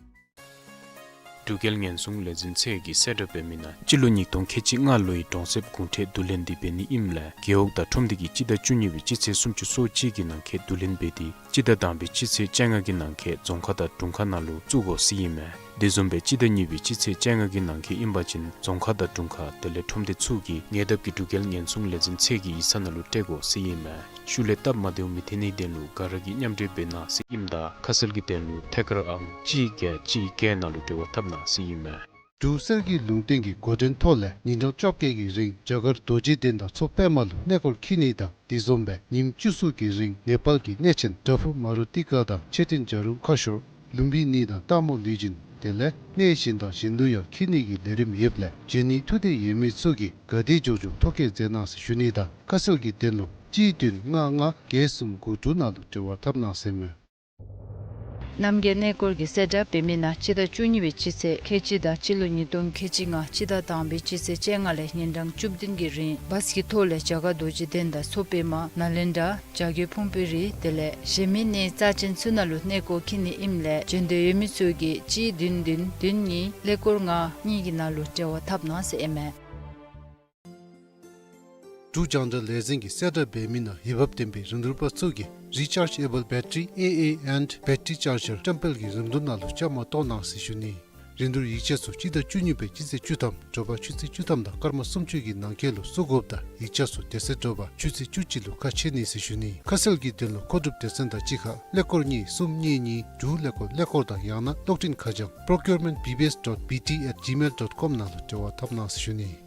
འབྲུག་རྒྱལ་ཉེན་སྲུང་ལས་འཛིན་ཚད་ཀྱིས་གསལ་བསྒྲགས་འབད་མི་ནང་སྤྱི་ལོ་ཉིས་སྟོང་ཁལ་གཅིག་ལྔ་ལོའི་གྲོང་གསེབ་གུང་ཁྲན་བསྡུ་ལེན་འདི་འབད་ནི་ཨིནམ་ལས་རྒེད་འོག་དང་ཁྲོམ་སྡེ་གིས་སྤྱི་ཟླ་བཅུ་གཉིས་པའི་སྤྱི་ཚེས་སུམ་ཅུ་སོ་གཅིག་གི་ནང་འཁོད་བསྡུ་ལེན་འབད་དེ་སྤྱི་ཟླ་དང་པའི་སྤྱི་ཚེས་བཅོ་ལྔ་གི་ནང་འཁོད་རྫོང་ཁག་དང་དྲུང་ཁག་ནང་ལུ་བཙུགས་དགོ་ཟེར་ཨིན་མས། དེ་བཟུམ་སྦེ་སྤྱི་ཟླ་གཉིས་པའི་སྤྱི་ཚེས་བཅོ་ལྔ་གི་ནང་འཁོད་ཨིན་པ་ཅིན་རྫོང་ཁག་དང་དྲུང་ཁག་དེ་ལས་ཁྲོམ་སྡེ་ཚུ་གིས་ཉེ་འདབས་ཀྱི་འབྲུག་རྒྱལ་ཉེན་སྲུང་ལས་འཛིན་ཚད་ཀྱི་ཡིག་ཚང་ནང་ལུ་སྤྲོད་དགོ་ཟེར་ཨིན་མས། ཤུལ་ལས་སྟབས་མ་བདེཝ་མི་འཐོན་ནིའི་དོན་ལུ་ག་ར་གིས་མཉམ་འབྲེལ་འབད་གནང་ཟེར་ཨིནམ་ད་ཁ་གསལ་གྱི་དོན་ལུ་ཐད་ཀར་ཨང་གཅིག་བརྒྱད་གཅིག་བརྒྱད་ནང་ལུ་འབྲེལ་བ་འཐབ་གནང་ཟེར་ཨིན་མས། འབྲུག་གསེར་གྱི་ལུང་བསྟན་གྱི་འགོ་འདྲེན་ཐོག་ལས་ཉིན་གྲངས་བཅོ་བརྒྱད་ཀྱི་རིང་རྒྱ་གར་རྡོ་རྗེ་གདན་དང་མཚོ་པདྨ་ལུ་གནས་སྐོར་འཁྱིད་ནི་དང་། དེ་བཟུམ་སྦེ་ཉིནམ་བཅུ་གསུམ་གྱི་རིང་ནེ་པཱལ་གྱི་གནས་ཆེན་པྲ་བྷུ་མ་རུ་ཏི་ཀ་དང་མཆོད་རྟེན་བྱ་རུང་ཁ་ཤོར་ལུམ་བི་ནི་དང་སྟག་མོ་ལུས་སྦྱིན་དེ་ལས་གནས་གཞན་དང་གཞན་ལུ་ཡང་འཁྱིད་ནི་གི་ལས་རིམ་ཡོདཔ་ལས་འབྱོན་ནི་ཐུགས་འདོད་ཡོད་མི་ཚུ་གིས་ག་དེ་མགྱོགས་མགྱོགས་ཐོ་བཀོད་མཛད་གནང་ཟེར་ཞུ་ནི་དང་། ཁ་གསལ་གྱི་དོན་ལུ་གཅིག་བདུན་ལྔ་ལྔ་བརྒྱད་གསུམ་དགུ་དྲུག་ནང་ལུ་འབྲེལ་བ་འཐབ་གནང་ཟེར་མས། རྣམ་རྒྱལ་གནས་སྐོར་གྱི་གསལ་བསྒྲགས་འབད་མི་ནང་སྤྱི་ཟླ་བཅུ་གཉིས་པའི་སྤྱི་ཚེས་ཁལ་གཅིག་དང་སྤྱི་ལོ་ཉིས་སྟོང་ཁལ་གཅིག་ལྔ་སྤྱི་ཟླ་དང་པའི་སྤྱི་ཚེས་བཅོ་ལྔ་ལས་ཉིན་གྲངས་བཅུ་བདུན་གྱི་རིང་བཱས་ཀྱི་ཐོག་ལས་རྒྱ་གར་རྡོ་རྗེ་གདན་དང་མཚོ་པདྨ་ནཱ་ལེནྡྲ་བྱ་རྒོད་ཕུང་པོའི་རི་དེ་ལས་གཞན་མི་གནས་རྩ་ཅན་ཚུ་ནང་ལུ་གནས་སྐོར་འཁྱིད་ནི་ཨིནམ་ལས་འབྱོན་འདོད་ཡོད་མི་ཚུ་གིས་གཅིག་བདུན་བདུན་བདུན་གཉིས་ཀླད་ཀོར་ལྔ་གཉིས་ཀྱི་ནང་ལུ་འབྲེལ་བ་འཐབ་གནང་ཟེར་ཨིན་མས། འབྲུག་རྒྱང་བསྒྲགས་ལས་འཛིན་གྱིས་གསལ་བསྒྲགས་འབད་མི་ནང་འོས་འབབ་ལྡན་པའི་རིན་བསྡུར་པ་ཚུ་གིས་Rechargeable Battery, A A, and Battery Charger ཊེམ་པལ་གྱི་རིན་བསྡུར་ནང་ལུ་བཅའ་མར་གཏོགས་གནང་ཟེར་ཞུ་ནི། རིན་བསྡུར་ཡིག་ཆ་ཚུ་སྤྱི་ཟླ་བཅུ་གཉིས་པའི་སྤྱི་ཚེས་བཅུ་ཐམ་དྲོ་པ་ཆུ་ཚོད་བཅུ་ཐམ་དང་སྐར་མ་སུམ་ཅུ་གི་ནང་འཁོད་ལུ་བཙུགས་དགོཔ་དང་ཡིག་ཆ་ཚུ་དེ་ཚེ་དྲོ་པ་ཆུ་ཚོད་བཅུ་གཅིག་ལུ་ཁ་ཕྱེ་ནི་ཟེར་ཞུ་ནི། ཁ་གསལ་གྱི་དོན་ལུ་མཁོ་སྒྲུབ་སྡེ་ཚན་དང་གཅིག་ཁར་ཀླད་ཀོར་གཉིས་གསུམ་གཉིས་གཉིས་དྲུག་ཀླད་ཀོར་ཀླད་ཀོར་དང་ཡང་ན་གློག་འཕྲིན་ཁ་བྱང་procurement B B S dot B T at gmail dot com ནང་ལུ་འབྲེལ་བ་འཐབ་གནང་ཟེར་ཞུ་ནི།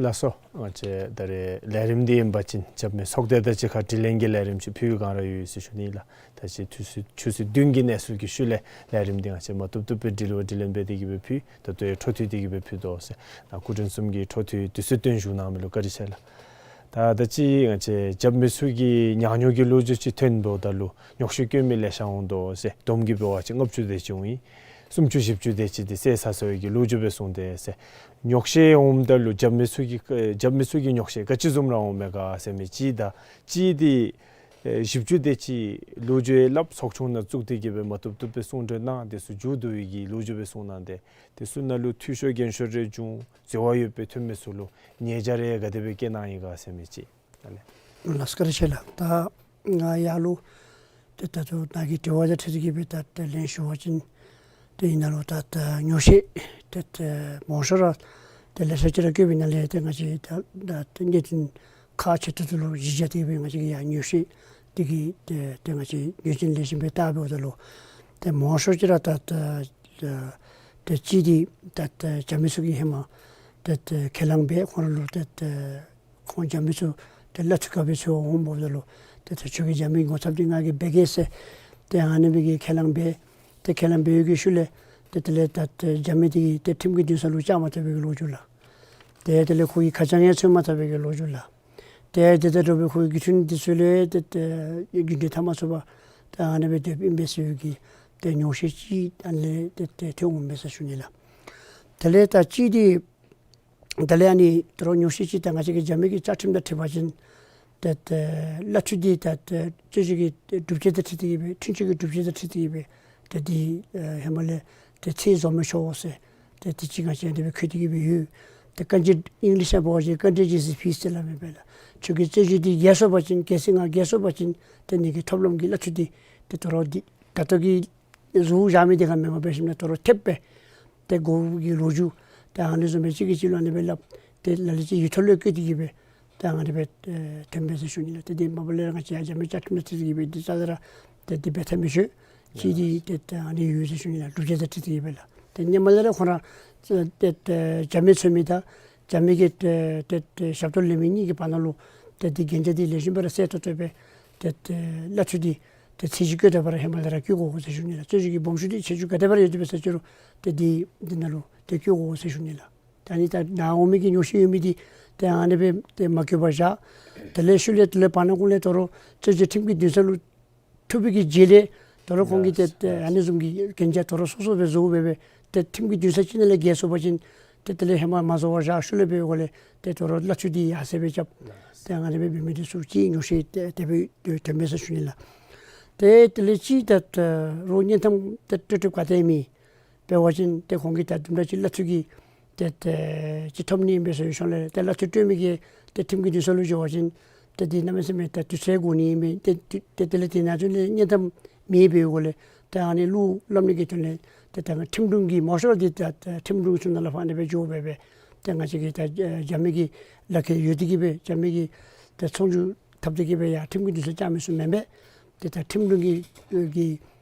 ལགས་སོ། ང་བཅས་ད་རེས་ལས་རིམ་འདི་ཨིན་པ་ཅིན་རྒྱབ་མི་ཚོགས་སྡེ་དང་གཅིག་ཁར་དྲི་ལན་གྱི་ལས་རིམ་ཅིག་ཕུལ་བའི་སྒང་ར་ཡོད་ཟེར་ཞུ་ནི་ལགས། ད་ཅི་ཆུ་ཚོད་ཆུ་ཚོད་བདུན་གྱི་གནས་ཚུལ་གྱི་ཤུལ་ལས་ལས་རིམ་འདི་ང་བཅས་མ་བཏུབ་བཏུབ་སྦེ་དྲི་ལན་དྲི་ལན་འབད་དེ་གི་སྦེ་ཕུལ། ད་ལྟོ་ཡང་འཕྲོ་མཐུད་དེ་གི་སྦེ་ཕུལ་དོ་ཟེར། ད་སྐུ་མགྲོན་གསུམ་གྱིས་འཕྲོ་མཐུད་དུས་ཚོད་བཏོན་བཞུགས་གནང་མི་ལུ་བཀའ་དྲིན་ཆེ་ལགས། ད་ད་ཅི་ང་བཅས་རྒྱབ་མི་ཚུ་གི་ཉག་ཉོག་གི་ལོ་རྒྱུས་ཅིག་ཐོན་འབདཝ་ད་ལུ་ཉོག་བཤད་བཀོད་མི་ལེ་ཤ་འོང་དོ་ཟེར། བསྡོམས་ཀྱིས་འབད་བ་ཅིན་ལྔ་བཅུ་དེ་ཅིག་འོང་ཡི། སུམ་ཅུ་བཞི་བཅུ་དེ་ཅིག་འདི་བསད་ཚར་སོང་ཡི་གི་ལོ་རྒྱུས་སྦེ་གསུངས་ཏེ་ཟེར། ཉོག་བཤད་འོངམ་ད་ལུ་རྒྱབ་མི་ཚུ་གི་རྒྱབ་མི་ཚུ་གི་ཉོག་བཤད་ག་ཅི་བཟུམ་ར་འོང་མས་ག་ཟེར་མི་ཅིག་དང་གཅིག་འདི་ཨེ་བཞི་བཅུ་དེ་ཅིག་ལོ་རྒྱུས་ཡང་སླབ་ཚོགས་ཆུང་ནང་བཙུགས་ཏེ་གི་སྦེ་མ་བཏུབ་བཏུབ་སྦེ་གསུང་གྲོས་གནང་། དེ་ཚུ་མཇུག་བསྡུ་བའི་གི་ལོ་རྒྱུས་སྦེ་གསུང་གནང་སྟེ་དེ་ཚུ་ནང་ལུ་འཐུས་ཤོར་འགན་ཤོར་རེ་བྱུང་འཛོལ་བ་ཡོདཔ་སྦེ་ཐོན་མི་ཚུ་ལུ་ཉེས་བྱ་རེ་ག་དེ་སྦེ་བཀལ་གནང་ཡི་ག་ཟེར་མི་ཅིག། ཨ་ལས། ལགས་སོ་བཀའ་དྲིན་ཆེ་ལགས། ད་ང་ཡར་ལུ་ཏེ་ད་ལྟོ་ནཱ་གི་དྲི་བ་དང་འཁྲིལ་ཏེ་གི་སྦེ་ད་ད་ལན་ཞུ་བ་ཅིན་ཏེ་ཨིན་ན་ལུ་ད་ད་ཉོག་བཤད་ཏེ་ད་མང་ཤོས་ར་ཏེ་ལེ་ཤ་ཅིག་ར་བཀོད་པའི་ནང་ལས་ཏེ་ང་བཅས་ད་ད་ད་གནད་དོན་ཁག་ཆེ་ཏོག་ཏོ་ལུ་གཞི་བཞག་སྟེ་སྦེ་ང་བཅས་ཀྱིས་ཡང་ཉོག་བཤད་འདི་གི་ཏེ་ཏེ་ང་བཅས་ཉོག་བཤད་ལེགས་ཤོམ་སྦེ་བལྟ་འབདཝ་ད་ལུ་ཏེ་མང་ཤོས་ཅིག་ར་ད་ད་ད་ཏེ་གཅིག་འདི་ད་ད་རྒྱབ་མི་ཚུ་གིས་ཧེ་མ་ད་ད་ཁས་བླངས་འབད་ཁོང་ར་ལུ་ད་ད་ཁོང་རྒྱབ་མི་ཚུ་ཏེ་གླ་འཐུས་ག་འབད་ཚུགས་འོང་འབདཝ་ད་ལུ་ཏེ་ད་ཁྱོད་ཀྱིས་རྒྱབ་མི་ངོ་ཚབ་འདི་ང་གིས་འབད་གེ་ཟེར་ཏེ་ཨ་ནི་སྦེ་གི་ཁས་བླངས་འབད། ཏེ་ཁས་བླངས་འབད་བའི་གི་ཤུལ་ལས་ཏེ་དེ་ལས་ད་ཏེ་རྒྱབ་མི་འདི་གིས་ཏེ་ཁྲིམས་ཀྱི་འདུན་ས་ལུ་བཅར་མ་ཚུགས་པའི་གི་ལོ་རྒྱུས་ལགས། ཏེ་དེ་ལས་ཁོ་གི་ཁ་བྱང་ཡང་འཚོལ་མ་ཚུགས་པའི་གི་ལོ་རྒྱུས་ལགས། ཏེ་དེ་དང་འདྲ་བའི་ཁོ་གི་རྒྱུ་མཚན་འདི་ཚུ་ལས་ཏེ་ཏེ་རྒྱུན་འཁྱོངས་འཐབ་མ་ཚུགས་པར་ཏེ་ཨ་ནི་སྦེ་སྡོདཔ་ཨིན་པས་ཟེར་བའི་གི་ཏེ་ཉོག་བཤད་ཅིག་ཨ་ནི་ལས་ཏེ་ཏེ་ཐོན་འོང་མས་ཟེར་ཞུ་ནི་ལགས། དེ་ལས་ད་གཅིག་འདི་དེ་ལས་ཨ་ནི་དོ་རུང་ཉོག་བཤད་ཅིག་ད་ང་བཅས་ཀྱི་རྒྱབ་མི་གི་བཅའ་ཁྲིམས་དང་འཁྲིལ་བ་ཅིན་ཏེ་ཏེ་གླ་འཐུས་འདི་ད་ཏེ་རྩོད་གཞི་གི་ཏེ་སྒྲུབ་བྱེད་དང་འཁྲིལ་ཏེ་གི་སྦེ་འཁྲུན་ཆོད་ཀྱི་སྒྲུབ་བྱེད་དང་འཁྲིལ་ཏེ་གི་སྦེ་ཏེ་འདི་ཨེ་ཧེ་མ་ལས་ཏེ་ཚད་བཟོ་མི་ཆོག་ཟེར་ཏེ་དེ་ཅིག་ང་བཅས་དེ་སྦེ་འཁོད་དེ་གི་སྦེ་ཡོད། ཏེ་བཀའ་འགྱུར་ཨིང་ལིཤ་ནང་འབད་བ་ཅིན་བཀའ་འགྱུར་ཇི་སྲིད་ཕྱིས་ཟེར་སླབ་མི་སྦེ་ལགས། ཁྱོད་ཀྱི་རྩོད་གཞི་འདི་རྒྱས་སོང་པ་ཅིན་གལ་སྲིད་ང་རྒྱས་སོང་པ་ཅིན་ཏེ་ངེ་གི་ཐོབ་ལམ་གྱི་གླ་འཐུས་འདི་ཏེ་དོ་རུང་འདི་ད་ལྟོ་གི་བཟོ་བཞག་མི་འདི་ག་མེན་པར་འབད་ཞིནམ་ལས་དོ་རུང་ཐེབས་སྦེ་ཏེ་དགོ་གི་ལོ་རྒྱུས་ཏེ་ཨ་ནི་བཟུམ་སྦེ་གཅིག་གིས་གཅིག་ལུ་ཨ་ནི་སྦེ་སླབ་སྟེ་ལ་ལུ་ཅིག་ཡིག་ཐོག་ལས་བཀོད་དེ་གི་སྦེ་ཏེ་ཨ་ནི་སྦེ་ཨེ་ཐོན་པས་ཟེར་ཞུ་ནི་ལགས། ཏེ་འདི་མ་པ་ལས་ར་ང་བཅས་ཡང་རྒྱབ་མི་བཅའ་ཁྲིམས་དང་འཁྲིལ་ཏེ་གི་སྦེ་འདི་རྩ་ལས་ར་ཏེ་འདི་འབད་ཐབས་མི་ཆོག་ཅིག་འདི་ཏེ་ཏེ་ཨ་ནི་ཡོད་ཟེར་ཞུ་ནི་ལགས། སྒྲུབ་བྱེད་དང་འཁྲིལ་ཏེ་གི་སྦེ་ལགས། ཏེ་ཧེ་མ་ལས་ར་ཁོང་ར་ཏེ་ཏེ་རྒྱབ་མི་འཚོལ་མི་དང་རྒྱབ་མི་གིས་ཏེ་ཏེ་ཏེ་ཞབས་ཏོག་ལེན་མི་གཉིས་ཀྱི་བར་ན་ལུ་ཏེ་འདི་གན་རྒྱ་འདི་ལེགས་ཤོམ་སྦེ་ར་གསལ་ཏོག་ཏོ་སྦེ་ཏེ་ཏེ་གླ་འཐུས་འདི་ཏེ་ཚད་གཞི་བཀོད་དེ་འབད་ར་ཧེ་མ་ལས་ར་བཀོད་དགོ་ཟེར་ཞུ་ནི་ལགས། རྩོད་གཞི་གི་སྦོམ་ཆུང་འདི་ཁྱད་ཆོས་ག་དེ་སྦེ་ར་ཡོད་དེ་འབད་ས་ཅི་རུང་ཏེ་འདི་འདི་ནང་ལུ་ཏེ་བཀོད་དགོ་ཟེར་ཞུ་ནི་ལགས། ད་ཨ་ནི་ད་ནཱ་འོང་མི་གི་ཉོག་བཤད་ཡོད་མི་འདི་ཏེ་ཨ་ནི་སྦེ་ཏེ་མ་བཀོད་པར་བཞག། དེ་ལས་ཤུལ་ལས་དེ་ལས་བར་ན་ཁོང་ལས་དོ་རུང་རྩོད་གཞི་ཁྲིམས་ཀྱི་འདུན་ས་ལུ་ཐུག་པའི་གི་རྗེས་ལས་དོ་རུང་ཁོང་གིས་ཏེ་ཏེ་ཨ་ནི་བཟུམ་གྱི་གན་རྒྱ་དོ་རུང་སོ་སོ་སྦེ་བཟོ་སྦེ་སྦེ་ཏེ་ཁྲིམས་ཀྱི་འདུན་ས་ཅིག་ནང་ལས་བརྒལ་སོང་པ་ཅིན་ཏེ་དེ་ལས་ཧེ་མ་མ་བཟོ་བར་བཞག། ཤུལ་ལས་འབད་བའི་སྒོ་ལས་ཏེ་དོ་རུང་གླ་འཐུས་འདི་ཡར་སེང་སྦེ་རྐྱབ། ཏེ་ཨ་ནི་སྦེ་འབད་མི་འདི་ཚུ་ཅིག་ཉོག་བཤད་ཏེ་དེ་སྦེ་ཐོན་མས་ཟེར་ཞུ་ནི་ལགས། ཏེ་དེ་ལས་ཅིག་ད་ད་རོགས་གཉེན་དམ་ཏེ་སྤྲོད་སྤྲོདཔ་ག་ཏེ་མེད། འབད་བ་ཅིན་ཏེ་ཁོང་གིས་ད་དུམ་གྲ་ཅིག་གླ་འཐུས་ཀྱི་ཏེ་ཏེ་ཅིག་ཐོབ་ནི་ཨིན་པས་ཟེར་ཞུ་ནི་ལགས། ཏེ་གླ་འཐུས་སྤྲོད་མི་གིས་ཏེ་ཁྲིམས་ཀྱི་འདུན་ས་ལུ་འགྱོ་བ་ཅིན་ཏེ་འདི་གནམ་མེད་ས་མེད་ད་དུས་ཚོད་འགོར་ནི་ཨིན་པས། ཏེ་ཏེ་དེ་ལས་དེ་ནང་ཚུན་ལས་སྙན་གཏམ་མེད་པའི་སྒོ་ལས་ཏེ་ཨ་ནི་གླུ་སླབ་ནི་གི་དོན་ལས་ཏེ་ད་ཁྲིམས་དྲུང་གི་མང་ཤོས་འདི་ད་ཁྲིམས་དྲུང་ཚུ་ནང་ལས་ཕར་ཨ་ནི་སྦེ་འགྱོ་སྦེ་སྦེ་ཏེ་ང་བཅས་ཀྱི་ད་རྒྱབ་མི་གི་ལག་ཁྱེར་ཡོད་དེ་གིས་སྦེ་རྒྱབ་མི་གི་ཏེ་ཚོང་བསྒྱུར་འཐབ་སྟེ་གིས་སྦེ་ཡར་ཁྲིམས་ཀྱི་འདུན་ས་བཅར་མི་ཚུ་མེན་པས། ཏེ་ད་ཁྲིམས་དྲུང་གི་གི་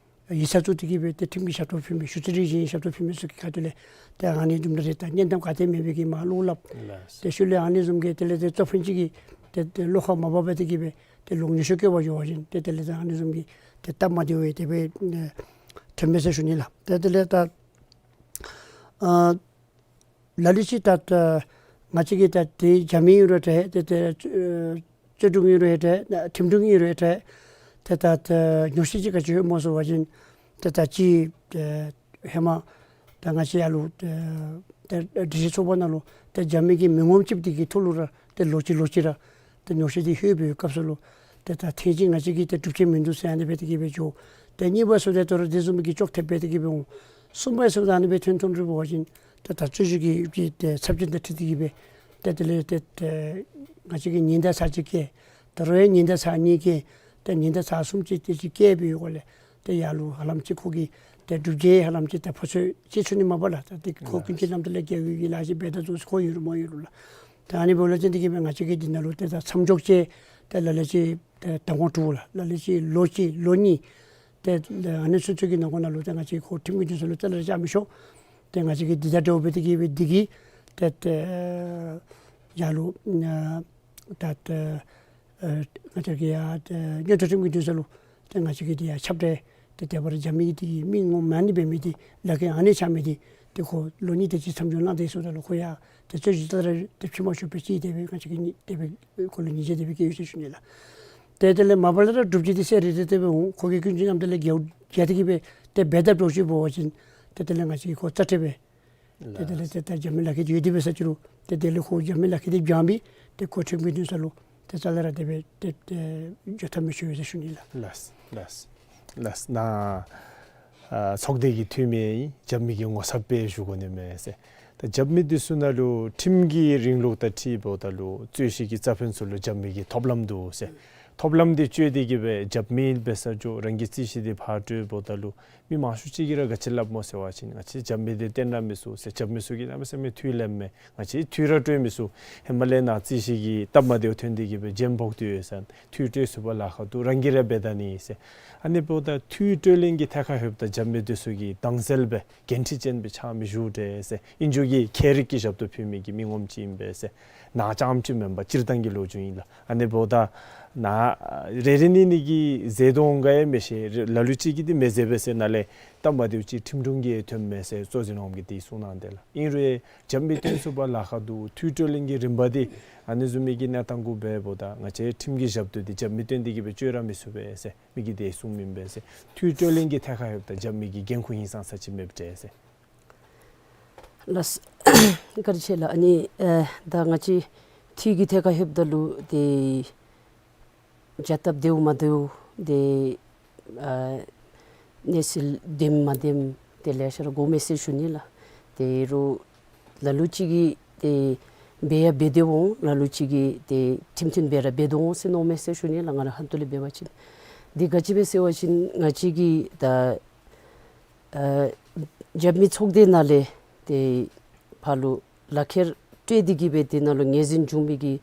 ཡིག་ཚང་བཙུགས་ཏེ་གིས་སྦེ་ཏེ་ཁྲིམས་ཀྱི་ཞབས་ཏོག་ཕུལ་མི་ཞུ་རྩིས་རིག་གཞན་ཞབས་ཏོག་ཕུལ་མི་ཚུ་གི་ཁ་ཐུག་ལས་ཏེ་ཨ་ནི་དུམ་གྲ་རེ་ད་སྙན་གཏམ་ག་ཏེ་མེད་པའི་གི་མར་གླུ་སླབ། ལགས། ཏེ་ཤུལ་ལས་ཨ་ནི་བཟུམ་གྱི་དེ་ལས་ཏེ་གཙོ་ཕུན་ཅིག་གིས་ཏེ་ཏེ་བློ་ཁ་མ་བབ་པར་དེ་གིས་སྦེ་ཏེ་ལོག་ཉེས་ཤོས་བཀལ་བར་འགྱོ་བ་ཅིན་ཏེ་དེ་ལས་ཏེ་ཨ་ནི་བཟུམ་གྱི་ཏེ་སྟབས་མ་བདེཝ་ཡང་དེ་སྦེ་ཨེ་ཐོན་མས་ཟེར་ཞུ་ནི་ལགས། ཏེ་དེ་ལས་ད་ཨ་ལ་ལུ་ཅིག་ད་ང་བཅས་ཀྱི་ད་ཏེ་རྒྱབ་མི་ཨིན་རུང་འདྲ་ཏེ་ཏེ་ཨེ་རྩོད་དྲུང་ཨིན་རུང་འདྲ་ཁྲིམས་དྲུང་ཨིན་རུང་འདྲ་ཏེ་ད་ད་ཉོགས་བཤད་ཅིག་ག་ཅི་ཡོད་སྨོ་ཟེར་བ་ཅིན་ཏེ་ད་ཅིག་ཨེ་ཧེ་མ་ད་ང་བཅས་ཡར་ལུ་ཨེ་ད་སྒྲིག་གཞི་ཚོགས་པ་ནང་ལུ་ཏེ་རྒྱབ་མི་གི་མི་ངོམ་ཅིག་འདི་གི་ཐོག་ལུ་ར་ཏེ་ལོག་ཅི་ལོག་ཅི་ར་ཏེ་ཉོགས་བཤད་འདི་ལྷོད་པའི་སྐབས་སུ་ལུ་ཏེ་ད་ཐེངས་ཅིག་ང་བཅས་ཀྱིས་ཏེ་སྒྲུབ་བྱེད་མིན་འདུག་ཟེར་ཨ་ནི་སྦེ་དེ་གིས་སྦེ་འགྱོ། ཏེ་གཉིས་པ་ཟེརཝ་ད་ལྟོ་ར་དེ་བཟུམ་གྱི་ཅོག་འཐདཔ་སྦེ་དེ་གིས་སྦེ་འོང་། གསུམ་པ་ཟེརཝ་ད་ཨ་ནི་སྦེ་ཐོན་ཐོན་རུང་འབད་བ་ཅིན་ཏེ་ད་རྩོད་བཞག་གི་ཏེ་ཚབས་ཆེན་དང་འཁྲིལ་ཏེ་གིས་སྦེ་ཏེ་དེ་ལས་ཏེ་ཏེ་ང་བཅས་ཀྱིས་ཉེན་བརྡ་ཚར་གཅིག་བཀལ། ད་རུང་ཡང་ཉེན་བརྡ་ཚར་གཉིས་བཀལ། ཏེ་ཉེན་བརྡ་ཚར་གསུམ་ཅིག་དེ་ཅིག་བཀལ་བའི་སྒོ་ལས་ཏེ་ཡར་ལུ་ཧ་ལམ་ཅིག་ཁོ་གིས་ཏེ་སྒྲུབ་བྱེད་ཧ་ལམ་ཅིག་ཏེ་ཕོ་ཚོད་ཅིག་ཚུད་ནི་མས་པ་ལགས། ད་ཏེ་ཁོ་ཀུན་མཁྱེན་རྣམ་དག་ལས་རྒྱལ་བའི་གི་ལཱ་ཅིག་འབད་ད་འདུག་ཟེར་ཁོ་ཡོད་རུང་མ་ཡོད་རུང་ལགས། ད་ཨ་ནི་འབདཝ་ལས་བརྟེན་ཏེ་གིས་སྦེ་ང་བཅས་ཀྱིས་འདི་ནང་ལུ་ཏེ་ད་མཚམས་འཇོག་ཅིག་ཏེ་ལ་ལུ་ཅིག་ཏེ་ད་དགོངས་གྲུབ་ལགས། ལ་ལུ་ཅིག་ལོ་གཅིག་ལོ་གཉིས་ཏེ་ཨ་ནི་ཚུན་ཚོད་ཀྱི་ནང་འཁོད་ནང་ལུ་ཏེ་ང་བཅས་ཁོ་ཁྲིམས་ཀྱི་འདུན་ས་ལུ་རྩ་ལས་ར་བཅར་མི་ཆོག། ཏེ་ང་བཅས་ཀྱིས་འདི་དང་འདྲཝ་སྦེ་དེ་གིས་སྦེ་འདི་གིས་ཏེ་ཏེ་ཡར་ལུ་ཨ་ད་ཏེ་ཨ་ང་བཅས་ཀྱིས་ཡར་ཏེ་མངོན་མཐོ་ཁྲིམས་ཀྱི་འདུན་ས་ལུ་ཏེ་ང་བཅས་ཀྱིས་འདི་ཡར་ཁྱབ་སྤྲོད་ཏེ་དེ་སྦེ་ར་རྒྱབ་མི་གི་འདི་གི་མི་ངོམ་ཨ་ནི་འབད་མི་འདི་ལག་ཁྱེར་ཨ་ནི་ཆགས་མི་འདི་ཏེ་ཁོ་ལོ་གཉིས་དེ་ཅིག་མཚམས་འཇོག་གནང་སྟེ་ཡོད་ས་ད་ལུ་ཁོ་ཡང་ཏེ་རྩོད་གཞི་རྩ་ལས་ར་ཏེ་ཕྱེ་མ་ཆོག་པའི་ཅིག་དེ་སྦེ་ང་བཅས་ཀྱིས་དེ་སྦེ་ཁོ་ལུ་ཉེས་ཆད་དེ་སྦེ་བཀལ་ཡོད་ཟེར་ཞུ་ནི་ལགས། ཏེ་དེ་ལས་མ་པ་ལས་ར་སྒྲུབ་བྱེད་འདི་ཟེར་རེ་ཏེ་དེ་སྦེ་འོང་། ཁོ་གིས་ཀུན་མཁྱེན་རྣམ་དག་ལས་རྒྱལ་རྒྱལ་ཏེ་གིས་སྦེ་ཏེ་འབད་དཔ་འདྲཝ་ཅིག་འབད་བ་ཅིན་ཏེ་དེ་ལས་ང་བཅས་ཀྱིས་ཁོ་རྩ་ཁྲིམས་སྦེ་ཏེ་དེ་ལས་ཏེ་ད་རྒྱབ་མི་ལག་ཁྱེར་འདི་ཡོད་དེ་འབད་ས་ཅི་རུང་ཏེ་དེ་ལས་ཁོ་རྒྱབ་མི་ལག་ཁྱེར་འདི་བྱང་པའི་ཏེ་ཁོ་ཁྲིམས་ཀྱི་འདུན་ས་ལུ་ཏེ་རྩ་ལས་ར་དེ་སྦེ་ཏེ་ཏེ་འགྱོ་ཐབས་མི་ཆོག་ཟེར་ཞུ་ནི་ལགས། ལགས་ལགས་ལགས། ནཱ་ཨ་ཚོགས་སྡེ་གི་འཐུས་མི་ཨིན། རྒྱབ་མི་གི་ངོ་ཚབ་སྦེ་ཞུ་དགོ་ནི་མས་ཟེར། ད་རྒྱབ་མི་འདི་ཚུ་ནང་ལུ་ཁྲིམས་ཀྱི་རིང་ལུགས་དང་འཁྲིལཝ་ད་ལུ་རྩོད་གཞི་གི་རྩ་ཕན་ཚུ་ལུ་རྒྱབ་མི་གི་ཐོབ་ལམ་འདུག་ཟེར། ཐོབ་ལམ་འདི་སྤྱོད་དེ་གིས་སྦེ་རྒྱབ་མི་འབད་ས་ཅིག་རང་གི་རྩོད་གཞི་འདི་ཕར་སྤྲོདཔ་ད་ལུ་མི་མང་ཤོས་ཅིག་གིས་ར་ག་ཅི་སླབ་སྨོ་ཟེར་བ་ཅིན་ང་བཅས་རྒྱབ་མི་འདི་བསྟེན་ར་མི་ཚུགས་ཟེར། རྒྱབ་མི་ཚུ་གིས་གནམ་མེད་ས་མེད་འཐུས་ལེན་མས། ང་བཅས་འཐུས་ར་སྤྲོད་མི་ཚུགས། ཧེ་མ་ལས་ནཱ་རྩོད་གཞི་གི་སྟབས་མ་བདེཝ་ཐོན་ཏེ་གིས་སྦེ་རྗེས་འབོག་སྟེ་ཡོད་ཟེར། འཐུས་སྤྲོད་ཚུགས་པར་ལཱ་ཁག་འདུག། རང་གིས་ར་འབད་ད་ནི་ཟེར། ཨ་ནི་འབདཝ་ད་འཐུས་སྤྲོད་ལེན་གྱི་ཐད་ཁར་ལྷོདཔ་ད་རྒྱབ་མི་འདི་ཚུ་གིས་དྭངས་གསལ་སྦེ་འགན་འཁྲི་ཅན་སྦེ་ཕྱག་མི་ཞུ་དེས་ཟེར། ཨིན་རུང་གི་ཁྱད་རིག་གི་ཞབས་ཏོག་ཕུལ་མི་གི་མི་ངོམ་ཅིག་ཨིན་པས་ཟེར། ནཱ་རྐྱངམ་ཅིག་མེན་པར་སྤྱིར་བཏང་གི་ལོ་རྒྱུས་ཨིན་ལགས། ཨ་ནི་འབདཝ་ད་ནཱ་རེ་རེ་གཉིས་གཉིས་ཀྱིས་མཛད་དོ་འོང་ག་ཡང་མི་ཤེས། ལ་ལུ་ཅིག་གིས་འདི་མི་མཛད་པས་ཟེར། ནཱ་ལས་སྟབས་མ་བདེཝ་ཅིག་ཁྲིམས་དྲུང་གིས་ཐོནམ་མས་ཟེར་གཙོ་འཛིན་འོགམ་གིས་འདི་གསུང་གནང་དེས་ལགས། ཨིན་རུང་རྒྱབ་མི་བསྟེན་ཚུགས་པར་ལཱ་ཁག་འདུག། འཐུས་སྤྲོད་ལེན་གྱི་རིམ་པ་འདི་ཨ་ནི་བཟུམ་མའི་གི་གནས་སྟངས་གུ་འབདཝ་ད་ང་བཅས་ཁྲིམས་ཀྱི་ཞབས་ཏོག་འདི་རྒྱབ་མི་བསྟེན་ཏེ་གིས་སྦེ་སྤྱོད་ར་མི་ཚུགས་པས་ཟེར། མི་གིས་དེ་གསུངམ་ཨིན་པས་ཟེར། འཐུས་སྤྲོད་ལེན་གྱི་ཐད་ཁར་ལྷོདཔ་ད་རྒྱབ་མི་གི་འགན་ཁུར་ཧིང་སངས་ས་ཅིག་མེདཔ་འདྲས་ཟེར། ལགས། བཀའ་དྲིན་ཆེ་ལགས། ཨ་ནི་ཨེ་ད་ང་བཅས་འཐུས་ཀྱི་ཐད་ཁར་ལྷོདཔ་ད་ལུ་ཏེ་བྱ་སྟབས་བདེཝ་མ་བདེཝ་ཏེ་ཨ་གནས་ཚུལ་བདེནམ་མ་བདེནམ་ཏེ་ལེ་ཤ་ར་གོཝ་མས་ཟེར་ཞུ་ནི་ལགས། ཏེ་རུང་ལ་ལུ་ཅིག་གིས་ཏེ་འབད་ཡང་འབད་དེ་འོང་། ལ་ལུ་ཅིག་གིས་ཏེ་ཁྲིམས་མཐུན་སྦེ་ར་འབད་དེ་འོང་ཟེར་མནོཝ་མས་ཟེར་ཞུ་ནི་ལགས། ང་ར་ཧོངས་ཏོ་ལས་འབད་བ་ཅིན་འདི་ག་ཅི་སྦེ་ཟེར་བ་ཅིན་ང་བཅས་ཀྱིས་ད་ཨ་རྒྱབ་མི་ཚོགས་སྡེ་ནང་ལས་ཏེ་ཕར་ལུ་ལག་ཁྱེར་སྤྲོད་དེ་གིས་སྦེ་དེ་ནང་ལུ་ངོས་འཛིན་འབྱུང་མི་གི་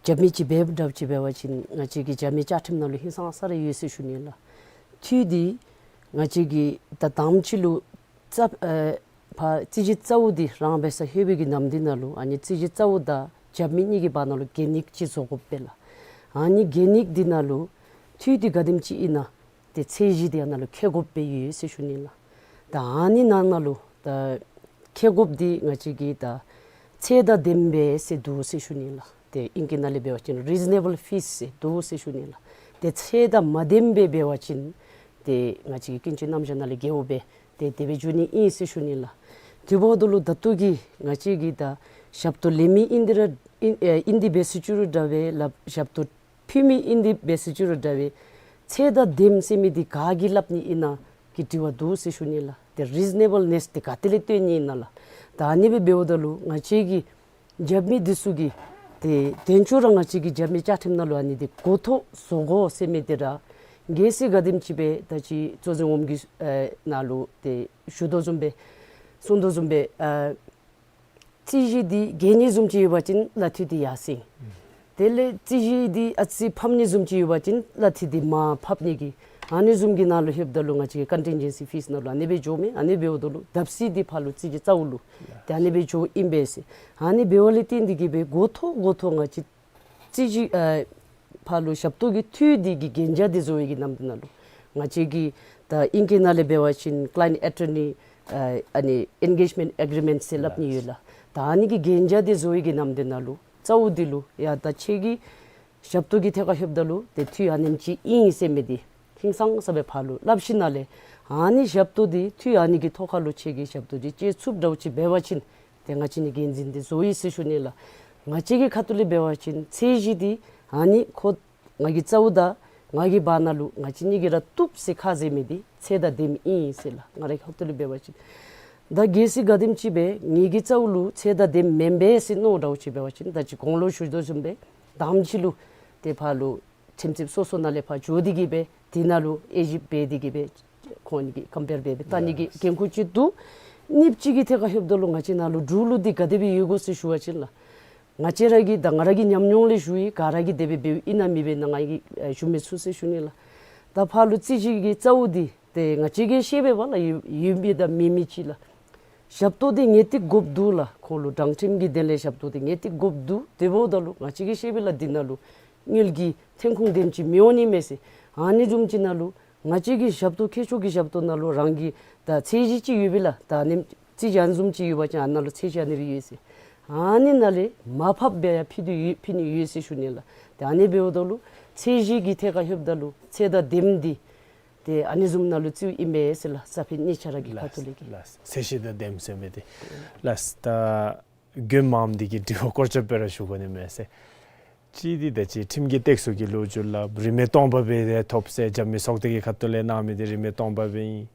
རྒྱབ་མི་ཅིག་འབདཝ་འདྲཝ་ཅིག་འབད་བ་ཅིན་ང་བཅས་ཀྱི་རྒྱབ་མི་བཅའ་ཁྲིམས་ནང་ལུ་ཧིང་སངས་ས་ར་ཡོད་ཟེར་ཞུ་ནི་ལགས། འཐུས་འདི་ང་བཅས་ཀྱིས་ད་དང་པ་ཅིག་ལུ་རྩ་ཨེ་ཕར་རྩོད་གཞི་རྩ་བོ་འདི་རང་འབད་སར་ལྷོད་པའི་གི་ནམ་དུས་ནང་ལུ་ཨ་ནི་རྩོད་གཞི་རྩ་བོ་དང་རྒྱབ་མི་གཉིས་ཀྱི་བར་ན་ལུ་གན་ཡིག་ཅིག་བཟོ་དགོཔ་སྦེ་ལགས། ཨ་ནི་གན་ཡིག་འདི་ནང་ལུ་འཐུས་འདི་ག་དེམ་ཅིག་ཨིན་ན་ཏེ་ཚད་གཞི་འདི་ཨ་ནཱ་ལུ་བཀོད་དགོཔ་སྦེ་ཡོད་ཟེར་ཞུ་ནི་ལགས། ད་ཨ་ནི་ནང་ན་ལུ་ད་བཀོད་དགོཔ་འདི་ང་བཅས་ཀྱིས་ད་ཚད་དང་ལྡནམ་སྦེ་ཟེར་འདུག་ཟེར་ཞུ་ནི་ལགས། ཏེ་ཨིང་སྐད་ནང་ལས་འབད་བ་ཅིན་རི་ཛི་ནེ་བཱལ་ཕིས་ཟེར་འདུག་ཟེར་ཞུ་ནི་ལགས། ཏེ་ཚད་དང་མ་ལྡནམ་སྦེ་འབད་བ་ཅིན་ཏེ་ང་བཅས་ཀྱི་ཀུན་སྤྱོད་རྣམ་གཞག་ནང་ལས་འགལཝ་སྦེ་ཏེ་དེ་སྦེ་འགྱོ་ནི་ཨིན་ཟེར་ཞུ་ནི་ལགས། དེ་འབདཝ་ད་ལུ་ད་ལྟོ་གི་ང་བཅས་ཀྱིས་ད་ཞབས་ཏོག་ལེན་མི་ཨིན་ཏེ་ར་ཨིན་ཨེ་ཨིན་ཏེ་འབད་ཟེར་ཅི་རུང་འདྲ་བས་ལགས། ཞབས་ཏོག་ཕུལ་མི་ཨིན་ཏེ་འབད་ཟེར་ཅི་རུང་འདྲ་བས་ཚད་དང་ལྡནམ་ཟེར་མི་འདི་ག་གིས་སླབ་ནི་ཨིན་ན། གི་དྲི་བ་འདུག་ཟེར་ཞུ་ནི་ལགས། ཏེ་རི་ཛི་ནེ་བཱལ་ནེས་འདི་ག་ཏེ་ལས་བཏོན་ནི་ཨིན་ན་ལགས། ད་ཨ་ནི་སྦེ་འབདཝ་ད་ལུ་ང་བཅས་ཀྱི་རྒྱབ་མི་འདི་ཚུ་གིས་ཏེ་དེན་ཆོག་ར་ང་བཅས་ཀྱི་རྒྱབ་མི་བཅའ་ཁྲིམས་ནང་ལུ་ཨ་ནི་འདི་གོ་ཐོབ་བཟོ་དགོ་ཟེར་མི་འདི་ར་གལ་སྲིད་ག་དེམ་ཅིག་སྦེ་ད་ཅི་གཙོ་འཛིན་འོགམ་གིས་ཨེ་ནང་ལུ་ཏེ་ཞུ་དོ་བཟུམ་སྦེ་གསུང་དོ་བཟུམ་སྦེ་ཨ་རྩོད་གཞི་འདི་རྒྱས་ནི་བཟུམ་ཅིག་ཡོད་པ་ཅིན་གླ་འཐུས་འདི་ཡར་སེང་། དེ་ལས་རྩོད་གཞི་འདི་ཨ་ཙི་ཕམ་ནི་བཟུམ་ཅིག་ཡོད་པ་ཅིན་གླ་འཐུས་འདི་མར་ཕབ་ནི་གི་ཨ་ནི་བཟུམ་གྱི་ནང་ལུ་ལྷོདཔ་ད་ལུ་ང་བཅས་ཀྱི་ཀོན་ཊིན་ཇེན་སི་ཕིསི་ནང་ལུ་ཨ་ནི་སྦེ་འགྱོཝ་མས། ཨ་ནི་འབདཝ་ད་ལུ་བརྡབ་གསིག་འདི་ཕར་ལུ་རྩོད་གཞི་རྩ་བོ་ལུ་ཏེ་ཨ་ནི་སྦེ་འགྱོཝ་ཨིན་པས་ཟེར། ཨ་ནི་འབདཝ་ལས་བརྟེན་ཏེ་གིས་སྦེ་འགོ་ཐོག་འགོ་ཐོག་ང་བཅས་རྩོད་གཞི་ཨ་ཕར་ལུ་ཞབས་ཏོག་གི་འཐུས་འདི་གི་གན་རྒྱ་འདི་བཟོ་བའི་གི་ནམ་དུས་ནང་ལུ་ང་བཅས་ཀྱི་ད་ཨིང་སྐད་ནང་ལས་འབད་བ་ཅིན་ཀ་ལའིནཊ་ཨེ་ཊོར་ནི་ཨ་ཨ་ནི་ཨེན་གེཇ་མེནཊ་ཨེ་གི་རི་མེནཊ་ཟེར་སླབ་ནི་ཡོད་ལགས། ད་ཨ་ནི་གི་གན་རྒྱ་འདི་བཟོ་བའི་གི་ནམ་དུས་ནང་ལུ་རྩ་བོ་འདི་ལུ་ཡ་ད་ཁྱེད་ཀྱི་ཞབས་ཏོག་གི་ཐད་ཁར་ལྷོདཔ་ད་ལུ་ཏེ་འཐུས་ཨ་ནེམ་ཅིག་ཨིན་ཟེར་མི་འདི་ཧིང་སངས་ས་སྦེ་ཕར་ལུ་སླབ་ཞིནམ་ལས་ཨ་ནི་ཞབས་ཏོག་འདི་འཐུས་ཨ་ནི་གི་ཐོག་ཁར་ལུ་ཁྱེད་ཀྱི་ཞབས་ཏོག་འདི་བཅད་ཚུགསཔ་འདྲཝ་ཅིག་འབད་བ་ཅིན་ཏེ་ང་བཅས་ནི་འགན་འཛིན་འདི་བཟོ་ཡི་ཟེར་ཞུ་ནི་ལགས། ང་བཅས་ཀྱི་ཁ་ཐུག་ལས་འབད་བ་ཅིན་ཚད་གཞི་འདི་ཨ་ནི་ཁོ་ང་གིས་རྩ་བོ་དང་ང་གི་བར་ན་ལུ་ང་བཅས་གཉིས་ཀྱིས་ར་བཏུབ་ཟེར་ཁ་བཟེད་མི་འདི་ཚད་དང་ལྡནམ་ཨིན་ཟེར་ལགས། ང་རའི་ཁ་ཐུག་ལས་འབད་བ་ཅིན་ད་གལ་སྲིད་ག་དེམ་ཅིག་སྦེ་ངེ་གི་རྩ་བོ་ལུ་ཚད་དང་ལྡནམ་མེན་པས་ཟེར་མནོ་འདྲཝ་ཅིག་འབད་བ་ཅིན་ད་ཅི་གོང་ལུ་ཞུ་དོ་བཟུམ་སྦེ་དང་པ་ཅིག་ལུ་ཏེ་ཕར་ལུ་ཁྲིམས་རྩོདཔ་སོ་སོ་ནང་ལས་ཕར་འགྱོ་སྟེ་གིས་སྦེ་དེ་ནང་ལུ་དབྱེ་ཞིབ་འབད་དེ་གིས་སྦེ་ཁོང་གཉིས་ཀྱི་ཀམ་པེར་འབད་སྦེ་བལྟ་ནི་གི་འགན་ཁུར་ཅིག་འདུག། གཉིས་པ་ཅིག་གི་ཐད་ཁར་ལྷོདཔ་ད་ལུ་ང་བཅས་ནང་ལུ་འབྲུག་ལུགས་འདི་ག་དེ་སྦེ་ཡོད་གོ་ཟེར་ཞུ་བ་ཅིན་ལགས། ང་བཅས་ར་གི་ད་ང་ར་གི་ཉམས་མྱོང་ལས་ཞུ་ཡི། ག་ར་གིས་དེ་སྦེ་འབདཝ་ཨིན་ན་མེན་པས་ན་ང་གིས་ཨེ་ཞུ་མི་ཚུགས་ཟེར་ཞུ་ནི་ལགས། ད་ཕར་ལུ་རྩོད་གཞི་གི་རྩ་བོ་འདི་ཏེ་ང་བཅས་ཀྱིས་ཤེས་པས་པ་ལགས། ཡོད་ཡོད་མི་དང་མེད་མི་ཅིག་ལགས། ཞབས་ཏོག་འདི་ངེས་ཏིག་དགོཔ་འདུག་ལགས། ཁོང་ལུ་དྲང་ཁྲིམས་ཀྱི་དོན་ལས་ཞབས་ཏོག་འདི་ངེས་ཏིག་དགོཔ་འདུག། དེ་འབདཝ་ད་ལུ་ང་བཅས་ཀྱིས་ཤེས་པས་ལགས། འདི་ནང་ལུ་དངུལ་གྱི་ཐོན་ཁུངས་དེམ་ཅིག་མི་འོང་ནི་མས་ཟེར། ཨ་ནི་བཟུམ་ཅིག་ནང་ལུ་ང་བཅས་ཀྱི་ཞབས་ཏོག་ཁྱེད་ཚུ་གི་ཞབས་ཏོག་ནང་ལུ་རང་གི་ད་ཚད་གཞི་ཅིག་ཡོད་པས་ལགས། ད་ཨ་ནི་རྩོད་གཞི་ཨ་ནི་བཟུམ་ཅིག་ཡོད་པ་ཅིན་ཨ་ནཱ་ལུ་ཚད་གཞི་ཨ་ནི་སྦེ་ཡོད་ཟེར། ཨ་ནི་ནང་ལས་མར་ཕབ་སྦེ་ཡང་ཕུལ་དོ་ཡོད་ཕུལ་ནི་ཡོད་ཟེར་ཞུ་ནི་ལགས། ཏེ་ཨ་ནི་འབདཝ་ད་ལུ་ཚད་གཞི་གི་ཐད་ཁར་ལྷོདཔ་ད་ལུ་ཚད་དང་ལྡནམ་འདི་ཏེ་ཨ་ནི་བཟུམ་ནང་ལུ་རྩིཝ་ཨིན་པས་ཟེར་ལགས། ས་ཕི་གཉིས་ཆ་ར་གི་ཁ་ཐུག་ལས་ཀྱི་ལགས། ཚད་གཞི་དང་ལྡནམ་ཟེར་མི་འདི་ལགས། ད་དགོངསམ་འདི་གི་དྲི་བ་སྐོར་ཅིག་སྦེ་ར་ཞུ་དགོ་ནི་མས་ཟེར། གཅིག་འདི་ད་ཅི་ཁྲིམས་ཀྱི་སྟེགས་གསོ་གི་ལོ་རྒྱུས་ལགས། རིན་མེད་སྟོང་པ་སྦེ་ཐོབ་ཟེར་རྒྱབ་མི་ཚོགས་སྡེ་གི་ཁ་ཐུག་ལས་གནང་མི་འདི་རིན་མེད་སྟོང་པ་སྦེ་ཨིན།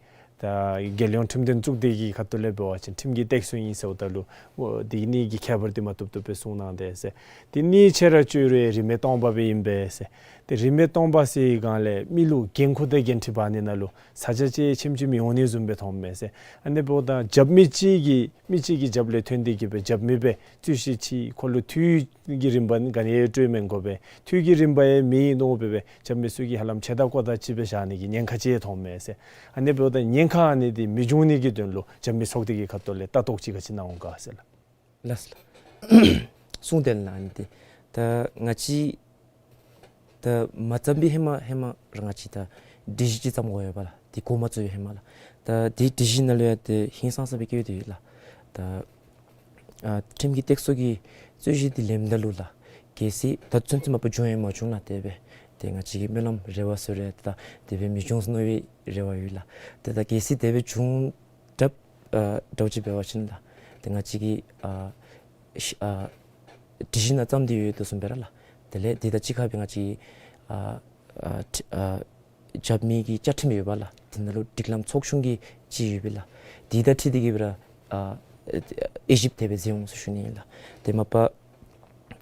ད་རྒྱལ་ཡོངས་ཁྲིམས་དོན་གཙུག་སྡེ་གི་ཁ་ཐུག་ལས་འབད་བ་ཅིན་ཁྲིམས་ཀྱི་སྟེགས་གསོ་ཨིན་ཟེརཝ་ད་ལུ་འོ་འདི་གཉིས་ཀྱི་ཁྱད་པར་འདི་མ་བཏུབ་བཏུབ་སྦེ་གསུང་གནང་དེས་ཟེར། འདི་གཉིས་ཆ་ར་བཅོས་རུང་རིན་མེད་སྟོང་པ་སྦེ་ཨིན་པས་ཟེར། ཏེ་རིན་མེད་སྟོང་པ་ཟེར་བའི་སྒང་ལས་མི་ལུ་འགན་ཁུར་དང་འགན་འཁྲི་འབག་ནི་ནང་ལུ་ས་ཆ་ཅིག་ཆེམ་ཅིག་མི་འོང་ནི་བཟུམ་སྦེ་མཐོངམ་མས་ཟེར། ཨ་ནི་འབདཝ་ད་རྒྱབ་མི་གཅིག་གིས་མི་གཅིག་གི་རྒྱབ་ལས་ཐོན་ཏེ་གིས་སྦེ་རྒྱབ་མི་སྦེ་རྩོད་གཞི་ཅིག་ཁོ་ལུ་འཐུས་ཀྱི་རིམ་པ་ག་ནི་ཡང་སྤྲོད་མི་དགོ་པས། འཐུས་ཀྱི་རིམ་པ་ཡང་མེད་མནོ་སྦེ་སྦེ་རྒྱབ་མི་ཚུ་གིས་ཧ་ལམ་ཆེ་ད་ཀོ་ད་ཅིག་སྦེ་བཞག་ནི་གི་ཉེན་ཁ་ཅིག་མཐོངམ་མས་ཟེར། ཨ་ནི་འབདཝ་ད་ཉེན་ཁ་ཨ་ནི་འདི་མི་འབྱུང་ནི་གི་དོན་ལུ་རྒྱབ་མི་ཚོགས་སྡེ་གི་ཁ་ཐུག་ལས་ལྟ་རྟོག་ཅིག་ག་ཅི་གནང་འོང་ག་ཟེར་ལགས། ལགས་སོ་ལགས། གསུང་དོན་ལགས། ཨ་ནི་འདི་ད་ང་བཅས་ད་མ་བརྩམས་པའི་ཧེ་མ་ཧེ་མ་ར་ང་བཅས་ད་སྒྲིག་གཞི་ཅིག་བརྩམ་དགོ་ཡོད་པ་ལགས། འདི་འགོ་མ་བཙུགས་པའི་ཧེ་མ་ལགས། ད་འདི་སྒྲིག་གཞི་ནང་ལུ་ཡང་ཏེ་ཧིང་སངས་ས་སྦེ་བཀོད་དེ་ཡོད་ལགས། ད་ཨ་ཁྲིམས་ཀྱི་སྟེགས་གསོ་གི་རྩོད་གཞི་འདི་ལེནམ་ད་ལུ་ལགས། གལ་སྲིད་ད་ཚུན་ཚོད་མ་པ་བྱུང་ཡང་མ་བྱུང་ལགས། དེ་སྦེ་ཏེ་ང་བཅས་ཀྱིས་སྨོན་ལམ་རེ་བ་ཟེར་རུང་ད་དེ་སྦེ་མི་འབྱུང་ཟེར་མནོ་བའི་རེ་བ་ཡོད་ལགས། ཏེ་ད་གལ་སྲིད་དེ་སྦེ་བྱུང་དྲགས་ཨ་འདྲཝ་ཅིག་འབད་བ་ཅིན་ལགས། ཏེ་ང་བཅས་ཀྱིས་ཨ་ཤ་ཨ་སྒྲིག་གཞི་ནང་བརྩམས་ཏེ་ཡོད་དོ་བཟུམ་སྦེ་ར་ལགས། དེ་ལས་འདི་དང་གཅིག་ཁར་སྦེ་ང་བཅས་ཀྱི་ཨ་ཨ་ཁྲི་ཨ་རྒྱབ་མི་གི་བཅའ་ཁྲིམས་ཡོད་པ་ལགས། དེ་ནང་ལུ་སྒྲིག་ལམ་ཚོགས་ཆུང་གི་ཅིག་ཡོད་པས་ལགས། འདི་དང་འཁྲིལ་ཏེ་གིས་སྦེ་ར་ཨ་དབྱེ་ཞིབ་དེ་སྦེ་མཛད་འོང་ཟེར་ཞུ་ནི་ཨིན་ལགས། ཏེ་མ་པ་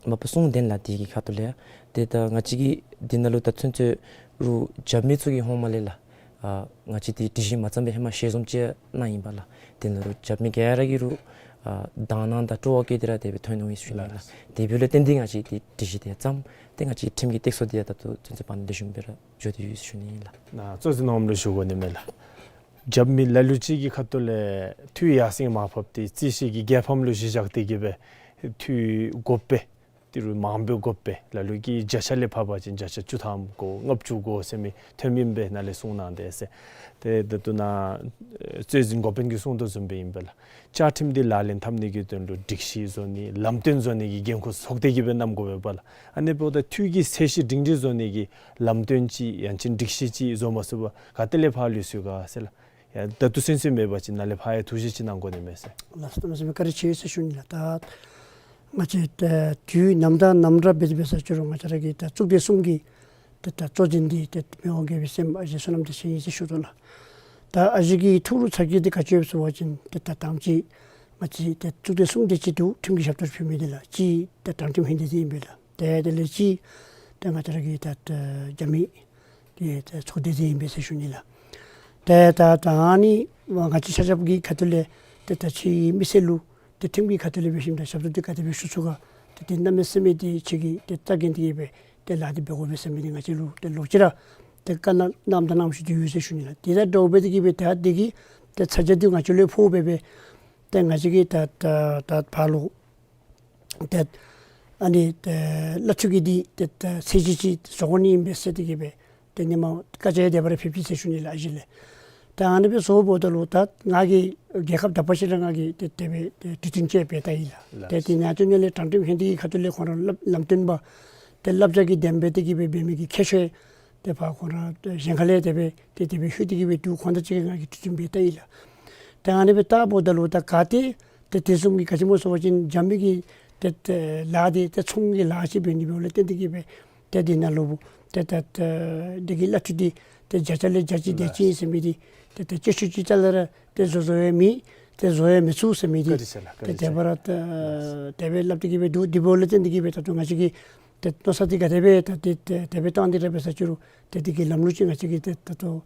མ་པ་གསུང་དོན་ལགས། འདི་གི་ཁ་ཐུག་ལས་ཏེ་ད་ང་བཅས་ཀྱིས་འདི་ནང་ལུ་ད་ཚུན་ཚོད་རུང་རྒྱབ་མི་ཚུ་གིས་ཧོངས་མ་ལས་ལགས། ཨ་ང་བཅས་འདི་སྒྲིག་གཞི་མ་བརྩམས་པའི་ཧེ་མ་ཞལ་འཛོམས་ཅིག་གནང་ཡི་པ་ལགས། དེ་ནང་ལུ་རྒྱབ་མི་ག་ར་གིས་རུང་ཨ་དང་བླངས་དང་སྤྲོ་བ་བསྐྱེད་དེ་ར་དེ་སྦེ་ཐོན་འོང་ཡི་ཟེར་ཞུ་ནི་ཨིན་ལགས། དེ་འབདཝ་ལས་བརྟེན་ཏེ་ང་བཅས་འདི་སྒྲིག་གཞི་འདི་བརྩམས་ཏེ་ང་བཅས་ཁྲིམས་ཀྱི་སྟེགས་གསོ་འདི་ཡང་ད་ལྟོ་ཚུན་ཚོད་བར་ན་ལེགས་ཤོམ་སྦེ་ར་འགྱོ་སྟེ་ཡོད་ཟེར་ཞུ་ནི་ཨིན་ལགས། ནཱ་གཙོ་འཛིན་འོགམ་ལུ་ཞུ་དགོ་ནི་མས་ལགས། རྒྱབ་མི་ལ་ལུ་ཅིག་གི་ཁ་ཐུག་ལས་འཐུས་ཡར་སེང་མར་ཕབ་སྟེ་རྩོད་གཞི་གི་རྒྱལ་ཕམ་ལུ་གཞི་བཞག་སྟེ་གིས་སྦེ་འཐུས་དགོ་པས། ཏི་རུ་མང་པོ་དགོ་པས། ལ་ལུ་གིས་བརྒྱ་ཆ་ལས་ཕབ་པ་ཅིན་བརྒྱ་ཆ་བཅུ་ཐམ་དགོ་ལྔ་བཅུ་དགོ་ཟེར་མི་ཐོནམ་ཨིན་པས། ནཱ་ལས་གསུང་གནང་དེས་ཟེར། ཏེ་ད་ལྟོ་ནཱ་གཙོ་འཛིན་འགོ་དཔོན་གྱིས་གསུང་དོ་བཟུམ་སྦེ་ཨིན་པས་ལགས། བཅའ་ཁྲིམས་འདི་ལག་ལེན་འཐབ་ནི་གི་དོན་ལུ་སྒྲིག་གཞི་བཟོ་ནི་ལམ་སྟོན་བཟོ་ནི་གི་འགན་ཁུར་ཚོགས་སྡེ་གིས་སྦེ་བསྣམ་དགོ་པས་པ་ལགས། ཨ་ནི་འབདཝ་ད་འཐུས་ཀྱི་ཚད་གཞི་སྒྲིང་སྒྲིང་བཟོ་ནི་གི་ལམ་སྟོན་ཅིག་ཡང་ཅིན་སྒྲིག་གཞི་ཅིག་བཟོ་མ་ཚུགས་པར་ག་ཏེ་ལས་ཕར་ལུས་སོང་ག་ཟེར་ལགས། ཡ་ད་ལྟོ་ཚུན་ཚོད་མེད་པ་ཅིན་ནཱ་ལས་ཕར་ཡང་ཐུགས་བཞེད་ཅིག་གནང་དགོ་ནི་མས་ཟེར། ལགས་སོ། གནམ་མེད་ས་མེད་བཀའ་དྲིན་ཆེ་ཟེར་ཞུ་ནི་ལགས། ད་ང་བཅས་ད་དུས་ནམ་དང་ནམ་ར་འབད་དེ་འབད་ས་ཅི་རུང་ང་བཅས་ར་གི་ད་གཙུག་སྡེ་གསུམ་གྱི་ད་ད་གཙོ་འཛིན་འདི་ད་མི་དབང་རྒྱལ་པོའི་སྲས་མོ་ཨ་ཞེ་བསོད་ནམས་བདེ་ཆེན་ཨིན་ཟེར་ཞུ་དོ་ལགས། ད་ཨ་ཞེ་གི་ཐུགས་ལུ་ཚ་གྱང་འདི་ག་ཅི་ཡོདཔ་ཟེར་བ་ཅིན་ཏེ་ད་དང་པ་ཅིག་ང་བཅས་ཏེ་གཙུག་སྡེ་གསུམ་དེ་ཅིག་འདུག། ཁྲིམས་ཀྱི་ཞབས་ཏོག་ཕུལ་མི་འདི་ལགས། གཅིག་ཏེ་དྲང་ཁྲིམས་ཧིང་སྡེ་འདི་ཨིན་པས་ལགས། ཏེ་དེ་ལས་གཅིག་ཏེ་ང་བཅས་ར་གི་ད་ད་རྒྱབ་མི་གི་ཏེ་ཚོགས་སྡེ་འདི་ཨིན་པས་ཟེར་ཞུ་ནི་ལགས། ཏེ་ད་ད་ཨ་ནི་ང་བཅས་ཆ་ཁྱབ་ཀྱི་ཁ་ཐུག་ལས་ཏེ་ད་ཁྱེད་མི་སེར་ལུ་ཏེ་ཁྲིམས་ཀྱི་ཁ་ཐུག་ལས་འབད་ཞིནམ་ད་ཞབས་ཏོག་འདི་ག་དེ་སྦེ་ཞུ་ཚུགས་ག། ཏེ་དེ་གནམ་མེད་ས་མེད་འདི་ཁྱེད་ཀྱིས་ཏེ་རྩ་འགེངས་ཏེ་གི་སྦེ་ཏེ་ལཱ་འདི་འབད་དགོ་པས་ཟེར་མི་འདི་ང་བཅས་ལུ་ཏེ་ལོག་ཅི་ར་ཏེ་བཀའ་གནང་གནངམ་དང་གནང་བཞིན་དུ་ཡོད་ཟེར་ཞུ་ནི་ལགས། དེ་དང་འདྲཝ་སྦེ་འདི་གིས་སྦེ་ད་འདི་གི་ཏེ་ཚ་གྱང་འདི་ང་བཅས་ལུ་ཕོག་སྦེ་སྦེ་ཏེ་ང་བཅས་ཀྱིས་ད་ད་ད་ཕར་ལུ་ཏེ་ཨ་ནི་ཏེ་གླ་འཐུས་ཀྱི་འདི་ཏེ་ད་ཚད་གཞི་ཅིག་བཟོ་དགོ་ནི་ཨིན་པས་ཟེར་འདི་གིས་སྦེ་ཏེ་ནི་མ་བཀའ་རྒྱ་དེ་སྦེ་ར་ཕེབས་ཅི་ཟེར་ཞུ་ནི་ལགས། ཨ་ཞེ་ལས་ད་ཨ་ནི་སྦེ་བཟོཝ་ད་ལུ་ད་ང་གིས་རྒྱལ་ཁབ་དག་པ་ཅིག་ར་ང་གིས་ཏེ་དེ་སྦེ་ཏེ་གྲོས་བསྟུན་ཅིག་འབད་ད་ཡི་ལགས། ལགས། ཏེ་དེ་ནང་དོན་ལས་དྲང་ཁྲིམས་ཧིང་སྡེ་གི་ཁ་ཐུག་ལས་ཁོང་ར་ལམ་སྟོན་པ་ཏེ་བསླབ་བྱ་གི་དེ་སྦེ་འདི་གིས་སྦེ་འབད་མི་གི་ཁྱད་ཆོས་ཏེ་ཕར་ཁོང་ར་གཞན་ཁ་ལས་དེ་སྦེ་ཏེ་དེ་སྦེ་ལྷོད་དེ་གི་སྦེ་འདུག། ཁོང་དང་གཅིག་ཁར་ང་གིས་གྲོས་བསྟུན་འབད་ད་ཡི་ལགས། ཏེ་ཨ་ནི་སྦེ་བལྟཝ་ད་ལུ་ད་ག་ཏེ་ཏེ་དེ་བཟུམ་གྱི་ག་ཅི་སྨོ་ཟེར་བ་ཅིན་རྒྱབ་མི་གི་ཏེ་ཏེ་ལཱ་འདི་ཏེ་ཚོང་གི་ལཱ་ཅིག་འབད་ནི་འབདཝ་ལས་བརྟེན་ཏེ་གི་སྦེ་ཏེ་འདི་ནང་ལུ་ཏེ་ཏེ་ཏེ་འདི་གི་གླ་འཐུས་འདི་ཏེ་བརྒྱ་ཆ་ལས་བརྒྱ་ཆ་དེ་ཅིག་ཨིན་ཟེར་མི་འདི་ཏེ་ཏེ་སྤྱོད་ཚུལ་ཅིག་རྩ་ལས་ར་ཏེ་བཟོ་བཟོ་ཡང་མེད། ཏེ་བཟོ་ཡང་མི་ཚུགས་ཟེར་མི་འདི་བཀའ་དྲིན་ཆེ་ལགས། ཏེ་བཀའ་དྲིན་ཆེ་དེ་སྦེ་ར་ཏེ་ལགས། དེ་སྦེ་སླབ་སྟེ་གི་སྦེ་འདུག། འདི་འབདཝ་ལས་བརྟེན་ཏེ་གི་སྦེ་ད་ལྟོ་ང་བཅས་ཀྱིས་ཏེ་མནོ་བསམ་འདི་ག་དེ་སྦེ་ད་ཏེ་ཏེ་དེ་སྦེ་བཏང་སྟེ་ར་འབད་ས་ཅི་རུང་ཏེ་འདི་གི་ལམ་ལུགས་ཅིག་ང་བཅས་ཀྱིས་ཏེ་ད་ལྟོ་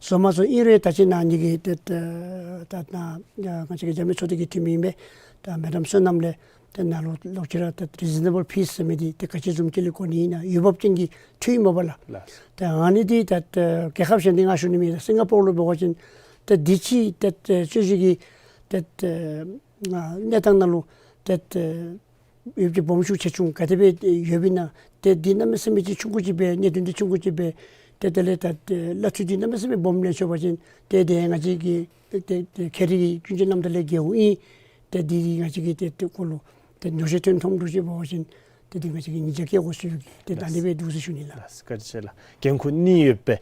བཟོ་མ་བཟོ་ཨིན་རུང་ད་ཅི་ནཱ་ངེ་གི་ཏེ་ཏེ་ད་ནཱ་ང་བཅས་ཀྱི་རྒྱབ་མི་ཚོགས་སྡེ་གི་འཐུས་མི་ཨིན་པས་ད་མེ་ཌམ་བསོད་ནམས་ལས་ཏེ་ནཱ་ལུ་ལོག་ཅི་ར་ཏེ་རི་ཛ་ན་བཱལ་ཕིས་ཟེར་མི་འདི་ཏེ་ག་ཅི་བཟུམ་ཅིག་ལས་གོ་ནི་ཨིན་ན་འོས་འབབ་ཅན་གྱི་འཐུས་ཨིན་མས་པ་ལགས། ལགས། ཏེ་ཨ་ནི་འདི་ཏེ་ཏེ་རྒྱལ་ཁབ་གཞན་འདི་ང་ཞུ་ནི་མེད། སིང་ག་པོར་ལུ་འབད་བ་ཅིན་ཏེ་འདི་ཅིག་ཏེ་ཏེ་རྩོད་གཞི་གི་ཏེ་ཏེ་གནས་སྟངས་ནང་ལུ་ཏེ་ཏེ་འོས་འབབ་ཅིག་སྦོམ་ཆུང་ཆེ་ཆུང་ག་དེ་སྦེ་ཡོདཔ་ཨིན་ན་ཏེ་འདི་གནམ་མེད་ས་མེད་ཅིག་ཆུང་ཀུ་ཅིག་སྦེ་གནད་དོན་འདི་ཆུང་ཀུ་ཅིག་སྦེ་ཏེ་དེ་ལས་ད་ཏེ་གླ་འཐུས་འདི་གནམ་མེད་ས་མེད་སྦོམ་ལེན་ཆོག་པ་ཅིན་ཏེ་དེ་ང་བཅས་ཀྱི་ཏེ་ཏེ་ཁེ་རི་གི་ཀུན་སྤྱོད་རྣམ་ཐར་ལས་འགལཝ་ཨིན། ཏེ་འདི་ང་བཅས་ཀྱིས་ཏེ་ཏེ་ཁོ་ལུ་ཏེ་ཉོགས་བཤད་ཐོན་ཐོནམ་འདྲཝ་ཅིག་འབད་བ་ཅིན་ཏེ་འདི་ང་བཅས་ཀྱིས་ཉེས་བྱ་བཀལ་དགོ་ཟེར་ཏེ་ད་ཨ་ནི་སྦེ་འདུག་ཟེར་ཞུ་ནི་ལགས། ལགས། བཀའ་དྲིན་ཆེ་ལགས། འགན་ཁུར་གཉིས་ཡོད་པས།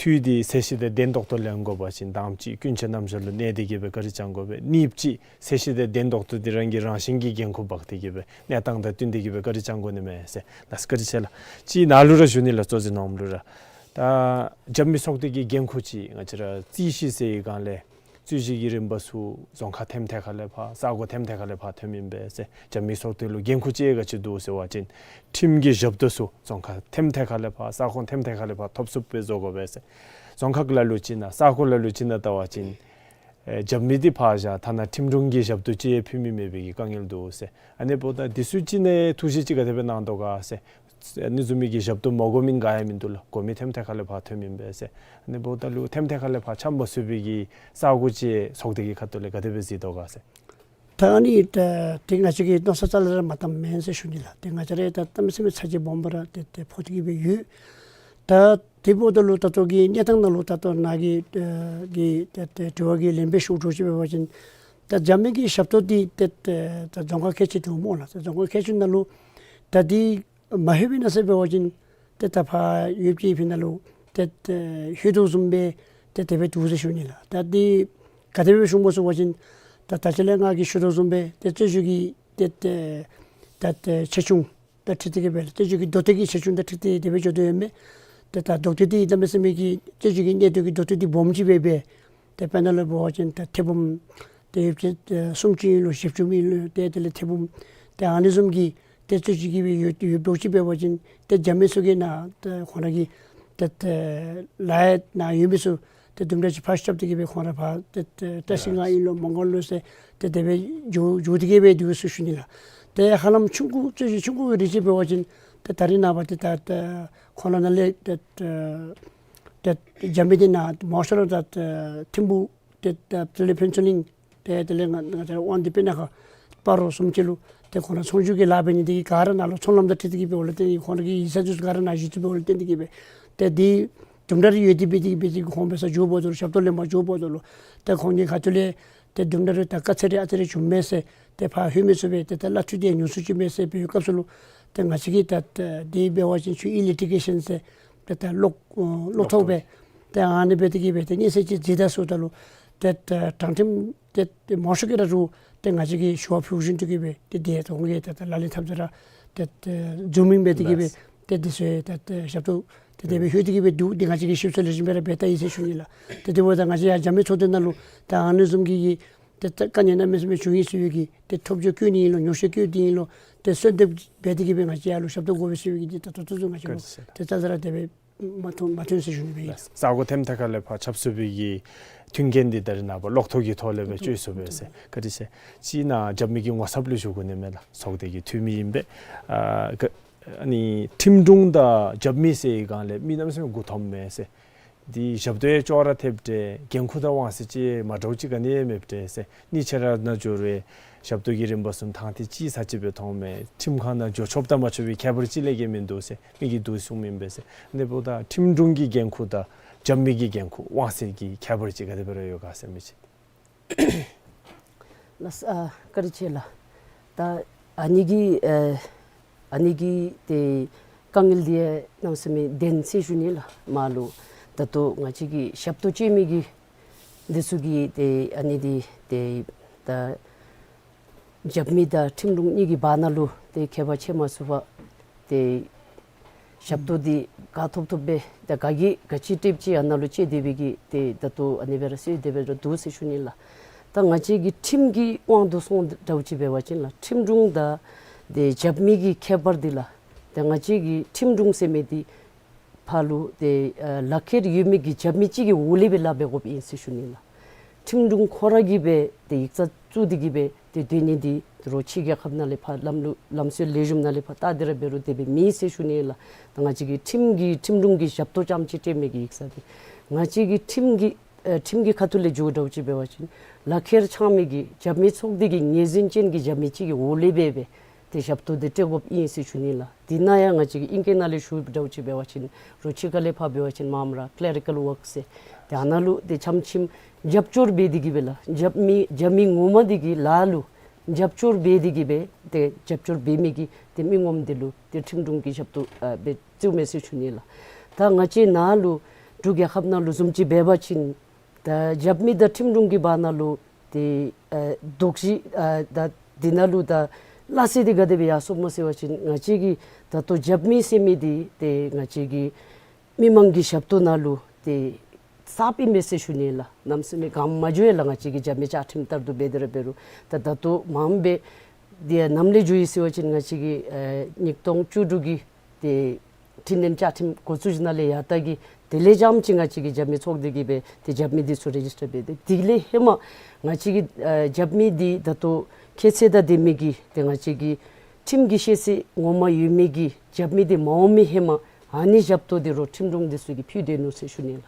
འཐུས་འདི་ཚད་གཞི་དང་ལྡན་ཏོག་ཏོ་ལེན་དགོ་པ་ཅིན་དང་པ་ཅིག་ཀུན་སྤྱོད་རྣམ་གཞག་ལུ་གནས་ཏེ་གི་སྦེ་བཀའ་དྲིན་བསྐྱང་དགོ་པས། གཉིས་པ་ཅིག་ཚད་གཞི་དང་ལྡན་ཏོག་ཏོ་འདི་རང་གིས་རང་བཞིན་གྱིས་འགན་ཁུར་འབག་སྟེ་གི་སྦེ་གནས་སྟངས་དང་བསྟུན་ཏེ་གི་སྦེ་བཀའ་དྲིན་བསྐྱང་དགོ་ནི་མས་ཟེར། ལགས་བཀའ་དྲིན་ཆེ་ལགས། ཅིག་ནཱ་ལུ་ར་ཞུ་ནི་ལགས། གཙོ་འཛིན་ནོར་བུ་ལུ་ར་ད་རྒྱབ་མི་ཚོགས་སྡེ་གི་འགན་ཁུར་ཅིག་ང་བཅས་ར་རྩོད་གཞི་ཟེར་བའི་སྒང་ལས་རྩོད་གཞི་གི་རིམ་པ་ཚུ་རྫོང་ཁག་ཐེམ་ཐད་ཁ་ལས་ཕར་ས་གོ་ཐེམ་ཐད་ཁ་ལས་ཕར་ཐོནམ་ཨིན་པས་ཟེར། རྒྱབ་མི་ཚོགས་སྡེ་ལུ་འགན་ཁུར་ཅིག་ག་ཅི་འདུག་ཟེར་བ་ཅིན་ཁྲིམས་ཀྱི་ཞབས་ཏོག་ཚུ་རྫོང་ཁག་ཐེམ་ཐད་ཁ་ལས་ཕར་ས་ཁོངས་ཐེམ་ཐད་ཁ་ལས་ཕར་ཐོབ་ཚུགསཔ་སྦེ་བཟོ་དགོ་པས་ཟེར། རྫོང་ཁག་ལ་ལུ་ཅིག་ནང་ས་ཁོངས་ལ་ལུ་ཅིག་ནང་བལྟ་བ་ཅིན་ཨེ་རྒྱབ་མི་འདི་ཕར་བཞག་ཐ་ན་ཁྲིམས་དྲུང་གི་ཞབས་ཏོག་ཅིག་ཕུལ་མི་མེད་པའི་གི་དཀའ་ངལ་འདུག་ཟེར། ཨ་ནི་འབདཝ་ད་འདི་ཚུ་ཅིག་ནང་ཐུགས་བཞེད་ཅིག་ག་དེ་སྦེ་གནང་དོ་ག་ཟེར། ཨ་ནི་བཟུམ་མའི་གི་ཞབས་ཏོག་མ་དགོ་མི་ག་ཡང་མིན་འདུག་ལགས། དགོ་མི་ཐེམ་ཐད་ཁ་ལས་ཕར་ཐོནམ་ཨིན་པས་ཟེར། ཨ་ནི་འབདཝ་ད་ལུ་ཐེམ་ཐད་ཁ་ལས་ཕར་འཁྱམས་མ་ཚུགས་པའི་གི་ས་གོ་ཅིག་ཚོགས་སྡེ་གི་ཁ་ཐུག་ལས་ག་དེ་སྦེ་གཟིགས་དོ་ག་ཟེར། ད་ཨ་ནི་ད་ཏེ་ང་བཅས་ཀྱིས་མནོ་བསམ་རྩ་ལས་ར་མ་བཏངམ་མེན་ཟེར་ཞུ་ནི་ལགས། ཏེ་ང་བཅས་ར་ད་གནམ་མེད་ས་མེད་ཚ་གྱང་སྦོམ་སྦེ་ར་ཏེ་ཏེ་ཕོག་སྟེ་གི་སྦེ་ཡོད། ད་དེ་འབདཝ་ད་ལུ་ད་ལྟོ་གི་གནས་སྟངས་ནང་ལུ་ད་ལྟོ་ནཱ་གི་ཨེ་གི་ཏེ་ཏེ་དྲི་བ་གི་ལན་སྦེ་ཞུ་དོ་ཅིག་འབད་བ་ཅིན་ད་རྒྱབ་མི་གི་ཞབས་ཏོག་འདི་ཏེ་ཏེ་ད་རྫོང་ཁག་ཁལ་གཅིག་འདུག་སྨོ་ལགས། ད་རྫོང་ཁག་ཁལ་གཅིག་ནང་ལུ་ད་འདི་མ་ལྷོད་པའི་ནང་ཟེར་འབད་བ་ཅིན་ཏེ་ད་ཕར་ཡོདཔ་ཅིག་ཕི་ནང་ལུ་ཏེ་ཏེ་ལྷོད་དོ་བཟུམ་སྦེ་ཏེ་དེ་སྦེ་འདུག་ཟེར་ཞུ་ནི་ལགས། ད་འདི་ག་དེ་སྦེ་ཞུཝ་སྨོ་ཟེར་བ་ཅིན་ད་ད་ཅི་ལས་ང་གིས་ཞུ་དོ་བཟུམ་སྦེ་ཏེ་རྩོད་གཞི་གི་ཏེ་ཏེ་ད་ཏེ་ཆེ་ཆུང་དང་འཁྲིལ་ཏེ་གི་སྦེ་རྩོད་གཞི་གི་མདོ་སྟོད་ཀྱི་ཆེ་ཆུང་དང་འཁྲིལ་ཏེ་དེ་སྦེ་འགྱོ་དོ་ཡོད་མས། ཏེ་ད་མདོ་སྟོད་འདི་གནམ་མེད་ས་མེད་ཀྱི་རྩོད་གཞི་གི་གནད་དོན་གྱི་མདོ་སྟོད་འདི་སྦོམ་ཅིག་སྦེ་སྦེ་ཏེ་དཔེར་ན་ལུ་འབད་བ་ཅིན་ད་ཐེར་འབུམ་ཏེ་ཡོདཔ་ཅིག་ཏེ་སུམ་ཅུ་ཨིན་རུང་བཞི་བཅུ་ཨིན་རུང་ཏེ་དེ་ལས་ཐེར་འབུམ་ཏེ་ཨ་ནི་བཟུམ་གྱི་ཏེ་རྩོད་གཞི་གི་སྦེ་ཡོད་ཡོདཔ་འདྲཝ་ཅིག་འབད་བ་ཅིན་ཏེ་རྒྱབ་མི་ཚུ་གིས་ནཱ་ཏེ་ཁོང་ར་གི་ཏེ་ཏེ་ལཱ་ཡང་ནཱ་ཡོད་མི་ཚུ་ཏེ་དུམ་གྲ་ཅིག་ཕར་རྐྱབ་སྟེ་གི་སྦེ་ཁོང་ར་ཕར་ཏེ་ཏེ་བཀྲིས་སྒང་ཨིན་ལོ་མོང་སྒར་ལོ་ཟེར་ཏེ་དེ་སྦེ་འགྱོ་འགྱོ་སྟེ་གི་སྦེ་འདུག་ཟེར་ཞུ་ནི་ལགས། ཏེ་ཧ་ལམ་ཆུང་ཀུ་རྩོད་གཞི་ཆུང་ཀུ་གི་རིགས་ཅིག་འབད་བ་ཅིན་ཏེ་ད་རིས་ནངས་པ་ཏེ་ད་ཏེ་ཁོང་ར་ནཱ་ལས་ཏེ་ཏེ་ཏེ་རྒྱབ་མི་འདི་ནཱ་མང་ཤོས་ར་ད་ཏེ་ཐིམ་ཕུག་ཏེ་ད་དེ་ལས་ཕུན་ཚོགས་གླིང་ཏེ་དེ་ལས་ང་ང་བཅས་ར་དབང་འདུས་སྤུ་ན་ཁ་སྤ་རོ་བཟུམ་ཅིག་ལུ་ཏེ་ཁོང་ར་ཚོང་རྒྱུག་གི་ལཱ་འབད་ནི་འདི་གིས་ག་ར་ནཱ་ལུ་ཚོང་ལམ་དང་འཁྲིལ་ཏེ་གི་འབདཝ་ལས་བརྟེན་ཏེ་ཁོང་ར་གི་ཡིག་ཚང་འདི་ཚུ་ག་ར་ནཱ་བཞུགས་ཏེ་འབདཝ་ལས་བརྟེན་ཏེ་གི་སྦེ་ཏེ་འདི་དུམ་གྲ་རེ་ཡོད་དེ་འབད་དེ་གི་སྦེ་ཏེ་ཁོང་འབད་སར་འགྱོཝ་ད་ལུ་ཞབས་ཏོག་ལེན་པར་འགྱོཝ་ད་ལུ་ཏེ་ཁོང་གི་ཁ་ཐུག་ལས་ཏེ་དུམ་གྲ་རེ་ད་དཀའ་ཚེགས་རེ་ཨ་ཙི་རེ་བྱུངམ་མས་ཟེར་ཏེ་ཕར་ལྷོད་མི་ཚུགས་པས། ཏེ་ད་གླ་འཐུས་འདི་ཉུང་སུ་ཅིག་མས་ཟེར་འབད་བའི་སྐབས་སུ་ལུ་ཏེ་ང་བཅས་ཀྱིས་ད་ད་འདི་འབད་བ་ཅིན་ཁྱོད་ཨི་ལི་ཊི་གེ་ཤཱན་ཟེར་ཏེ་ད་གློག་ཨ་གློག་ཐོག་སྦེ་ཏེ་ཨ་ནི་སྦེ་ཏེ་གི་སྦེ་ཏེ་སྙན་སེང་ཅིག་བྱིན་ད་ཟེརཝ་ད་ལུ་ཏེ་ད་དྲང་ཁྲིམས་ཏེ་ཏེ་མང་ཤོས་ཀྱིས་ར་རུང་ཏེ་ང་བཅས་ཀྱིས་ཞུ་བ་ཕུལ་བཞིན་དུ་གི་སྦེ་ཏེ་དེ་ད་ཁོང་གིས་ཏེ་ད་ལག་ལེན་འཐབ་སྟེ་ར་ཏེ་ཏེ་འཛུལཝ་ཨིན་པས། ཏེ་གི་སྦེ་ལགས། ཏེ་དེ་ཚུ་ད་ད་ཞབས་ཏོག་ཏེ་དེ་སྦེ་ལྷོད་དེ་གི་སྦེ་འདུག། ཏེ་ང་བཅས་ཀྱིས་ཞིབ་འཚོལ་ལེགས་ཤོམ་སྦེ་ར་འབད་བལྟ་ཡི་ཟེར་ཞུ་ནི་ལགས། ཏེ་དེ་འབདཝ་ད་ང་བཅས་ཡར་རྒྱབ་མི་ཚོགས་སྡེ་ནང་ལུ་ད་ཨ་ནི་བཟུམ་གྱི་གི་ཏེ་ད་དཀའ་ངལ་གནམ་མེད་ས་མེད་བྱུང་ཡི་ཟེར་བའི་གི་ཏེ་ཐོབ་བརྗོད་བཀོད་ནི་ཨིན་ལོ་ཉོགས་བཤད་བཀོད་དེ་ཨིན་ལོ་ཏེ་གསོལ་འདེབས་འབད་དེ་གི་སྦེ་ང་བཅས་ཡར་ལུ་ཞབས་ཏོག་དགོ་པས་ཟེར་བའི་གི་ཏེ་ད་ད་ད་ད་ང་བཅས་ལུ་བཀའ་དྲིན་ཆེ་ལགས། ཏེ་ད་ད་ར་དེ་སྦེ་མ་ཐོན་མ་ཐོན་ཟེར་ཞུ་ནི་སྦེ་ཨིན་ལགས། ས་གོ་ཐེམ་ཐ་ཁ་ལས་ཕར་ཆབ་སྲིད་པའི་གི་མཐུན་རྐྱེན་འདི་ད་རེས་ནངས་པ་གློག་ཐོག་གི་ཐོག་ལས་སྦེ་སྤྱོད་ཚུགས་པས་ཟེར། བཀའ་དྲིན་ཆེ། གཅིག་ནཱ་རྒྱབ་མི་གི་ངོ་ཚབ་ལུ་ཞུ་དགོ་ནི་མས་ལགས། ཚོགས་སྡེ་གི་འཐུས་མི་ཨིན་པས། ཨ་ག་ཨ་ནི་ཁྲིམས་དྲུང་དང་རྒྱབ་མི་ཟེར་བའི་སྒང་ལས་མི་གནམ་མེད་ས་མེད་མགུ་འཐོམ་མས་ཟེར། འདི་ཞབས་ཏོག་ཡང་ཅོག་ར་འཐདཔ་འདྲས། འགན་ཁུར་དང་དབང་ཚད་ཅིག་མ་འདྲཝ་ཅིག་ག་ནི་ཡང་མེདཔ་འདྲས་ཟེར། གཉིས་ཆ་ར་ནཱ་འགྱོ་རུང་ཞབས་ཏོག་གི་རིམ་པ་བཟུམ་ཐང་ཐིག་ཅིག་ས་ཅིག་སྦེ་མཐོངམ་མས། ཁྲིམས་ཁང་ནང་འགྱོ་ཆོགཔ་དང་མ་ཆོག་པའི་ཁྱད་པར་ཅིག་ལས་བརྒལ་མིན་འདུག་ཟེར་མི་གིས་འདུག་གསུངམ་ཨིན་པས་ཟེར། ཨ་ནི་འབདཝ་ད་ཁྲིམས་དྲུང་གི་འགན་ཁུར་དང་རྒྱབ་མི་གི་འགན་ཁུར་དབང་ཚད་ཀྱི་ཁྱད་པར་ཅིག་ག་དེ་སྦེ་ར་ཡོད་ག་ཟེར་མི་ཅིག། ལགས་སོ། ཨ་བཀའ་དྲིན་ཆེ་ལགས། ད་ཨ་ནི་གི་ཨ་ཨ་ནི་གི་ཏེ་དཀའ་ངལ་འདི་ཡང་གནམ་མེད་ས་མེད་བདེན་ཟེར་ཞུ་ནི་ལགས། མ་ལུ་ད་ལྟོ་ང་བཅས་ཀྱི་ཞབས་ཏོག་སྤྱོད་མི་གི་འདི་ཚུ་གི་ཏེ་ཨ་ནི་འདི་ཏེ་ད་རྒྱབ་མི་དང་ཁྲིམས་དྲུང་གཉིས་ཀྱི་བར་ན་ལུ་ཏེ་ཁྱད་པར་ཕྱེ་མ་ཚུགས་པར་ཏེ་ཞབས་ཏོག་འདི་ག་ཐོབ་ཐོབ་སྦེ་ད་ག་གིས་ག་ཅི་སྤྲོདཔ་ཅིག་ཨ་ནཱ་ལུ་སྤྱོད་དེ་སྦེ་གི་ཏེ་ད་ལྟོ་ཨ་ནི་སྦེ་ར་སོང་སྟེ་སྦེ་ར་འདུག་ཟེར་ཞུ་ནི་ལགས། ད་ང་བཅས་ཀྱི་ཁྲིམས་ཀྱི་དབང་དུ་སོང་འདྲཝ་ཅིག་འབད་བ་ཅིན་ལགས། ཁྲིམས་དྲུང་དང་ཏེ་རྒྱབ་མི་གི་ཁྱད་པར་འདི་ལགས། ད་ང་བཅས་ཀྱི་ཁྲིམས་དྲུང་ཟེར་མི་འདི་ཕར་ལུ་ཏེ་ཨ་ལག་ཁྱེར་ཡོད་མི་གི་རྒྱབ་མི་ཅིག་གི་འོག་ལས་སྦེ་ལཱ་འབད་དགོཔ་ཨིན་ཟེར་ཞུ་ནི་ལགས། ཁྲིམས་དྲུང་ཁོ་ར་གིས་སྦེ་ཏེ་ཡིག་ཚང་བཙུགས་ཏེ་གི་སྦེ་ཏེ་སྡོད་ནི་འདི་རོགས་ཕྱི་རྒྱལ་ཁབ་ནང་ལས་ཕར་ལམ་ལུགས་ལམ་སྲོལ་ལེགས་ཤོམ་ནང་ལས་ཕར་བལྟ་སྟེ་ར་འབད་རུང་དེ་སྦེ་མེད་ཟེར་ཞུ་ནི་ལགས། ད་ང་བཅས་ཀྱི་ཁྲིམས་ཀྱི་ཁྲིམས་དྲུང་གི་ཞབས་ཏོག་རྐྱངམ་ཅིག་སྤྲོད་མི་གི་ཡིག་ཚང་འདི་ང་བཅས་ཀྱི་ཁྲིམས་ཀྱི་ཨ་ཁྲིམས་ཀྱི་ཁ་ཐུག་ལས་འགྱོ་འདྲཝ་ཅིག་འབད་བ་ཅིན་ལག་ཁྱེར་འཆང་མི་གི་རྒྱབ་མི་ཚོགས་སྡེ་གི་ངོས་འཛིན་ཅན་གྱི་རྒྱབ་མི་ཅིག་གི་འོག་ལས་སྦེ་སྦེ་ཏེ་ཞབས་ཏོག་འདི་སྤྲོད་དགོཔ་ཨིན་ཟེར་ཞུ་ནི་ལགས། འདི་ནང་ཡང་ང་བཅས་ཀྱིས་ཨིང་སྐད་ནང་ལས་ཞུ་འདྲཝ་ཅིག་འབད་བ་ཅིན་རོགས་ཕྱི་ཁ་ལས་ཕར་འབད་བ་ཅིན་མངམ་ར་ཀེ་ལེ་རི་ཀཱལ་ཝརཀ་ཟེར་ཏེ་ཨ་ནཱ་ལུ་ཏེ་ཆམ་ཆིམ་རྒྱབ་སྐྱོར་འབད་དེ་གི་སྦེ་ལགས། རྒྱབ་མི་རྒྱབ་མི་ངོ་མ་འདི་གི་ལཱ་ལུ་རྒྱབ་སྐྱོར་འབད་དེ་གི་སྦེ་ཏེ་རྒྱབ་སྐྱོར་འབད་མི་གི་ཏེ་མི་ངོམ་འདི་ལུ་ཏེ་ཁྲིམས་དྲུང་གི་ཞབས་ཏོག་ཨ་སྦེ་བཙུགས་མས་ཟེར་ཞུ་ནི་ལགས། ད་ང་བཅས་ནཱ་ལུ་འབྲུག་རྒྱལ་ཁབ་ནང་ལུ་བཟུམ་ཅིག་འབད་བ་ཅིན་ད་རྒྱབ་མི་དང་ཁྲིམས་དྲུང་གི་བར་ན་ལུ་ཏེ་ཨ་དོགས་གཞི་ཨ་ད་འདི་ནང་ལུ་ད་སླ་བསྲེ་འདི་ག་དེ་སྦེ་ཡར་སོངམ་སྨོ་ཟེར་བ་ཅིན་ང་བཅས་ཀྱི་ད་ལྟོ་རྒྱབ་མི་ཟེར་མི་འདི་ཏེ་ང་བཅས་ཀྱི་མི་མང་གི་ཞབས་ཏོག་ནང་ལུ་ཏེ་གསརཔ་ཨིན་མས་ཟེར་ཞུ་ནི་ལགས། གནམ་མེད་ས་མེད་གང་མ་འགྱོ་ཡང་ལགས། ང་བཅས་ཀྱི་རྒྱབ་མི་བཅའ་ཁྲིམས་ལྟར་དུ་འབད་དེ་ར་འབད་རུང་ད་ད་ལྟོ་མངམ་སྦེ་འདི་ནམ་ལས་འགྱོ་ཡི་ཟེར་བ་ཅིན་ང་བཅས་ཀྱི་ཨ་ཉིས་སྟོང་བཅུ་དྲུག་གི་ཏེ་འཕྲི་སྣོན་བཅའ་ཁྲིམས་འགོ་བཙུགས་ནང་ལས་ཡར་ད་གི་དེ་ལས་རྐྱངམ་ཅིག་ང་བཅས་ཀྱི་རྒྱབ་མི་ཚོགས་སྡེ་གི་སྦེ་ཏེ་རྒྱབ་མི་འདི་ཚུ་རེ་ཇིས་ཊར་འབད་དེ་དེ་ལས་ཧེ་མ་ང་བཅས་ཀྱི་ཨ་རྒྱབ་མི་འདི་ད་ལྟོ་ཁྱད་ཚད་དང་ལྡན་མི་གི་ཏེ་ང་བཅས་ཀྱི་ཁྲིམས་ཀྱི་ཤེས་ཚད་ངོ་མ་ཡོད་མི་གི་རྒྱབ་མི་འདི་མ་འོང་མི་ཧེ་མ་ཨ་ནི་ཞབས་ཏོག་འདི་རོགས་ཁྲིམས་དྲུང་འདི་ཚུ་གིས་ཕུལ་སྡོད་ནུག་ཟེར་ཞུ་ནི་ལགས།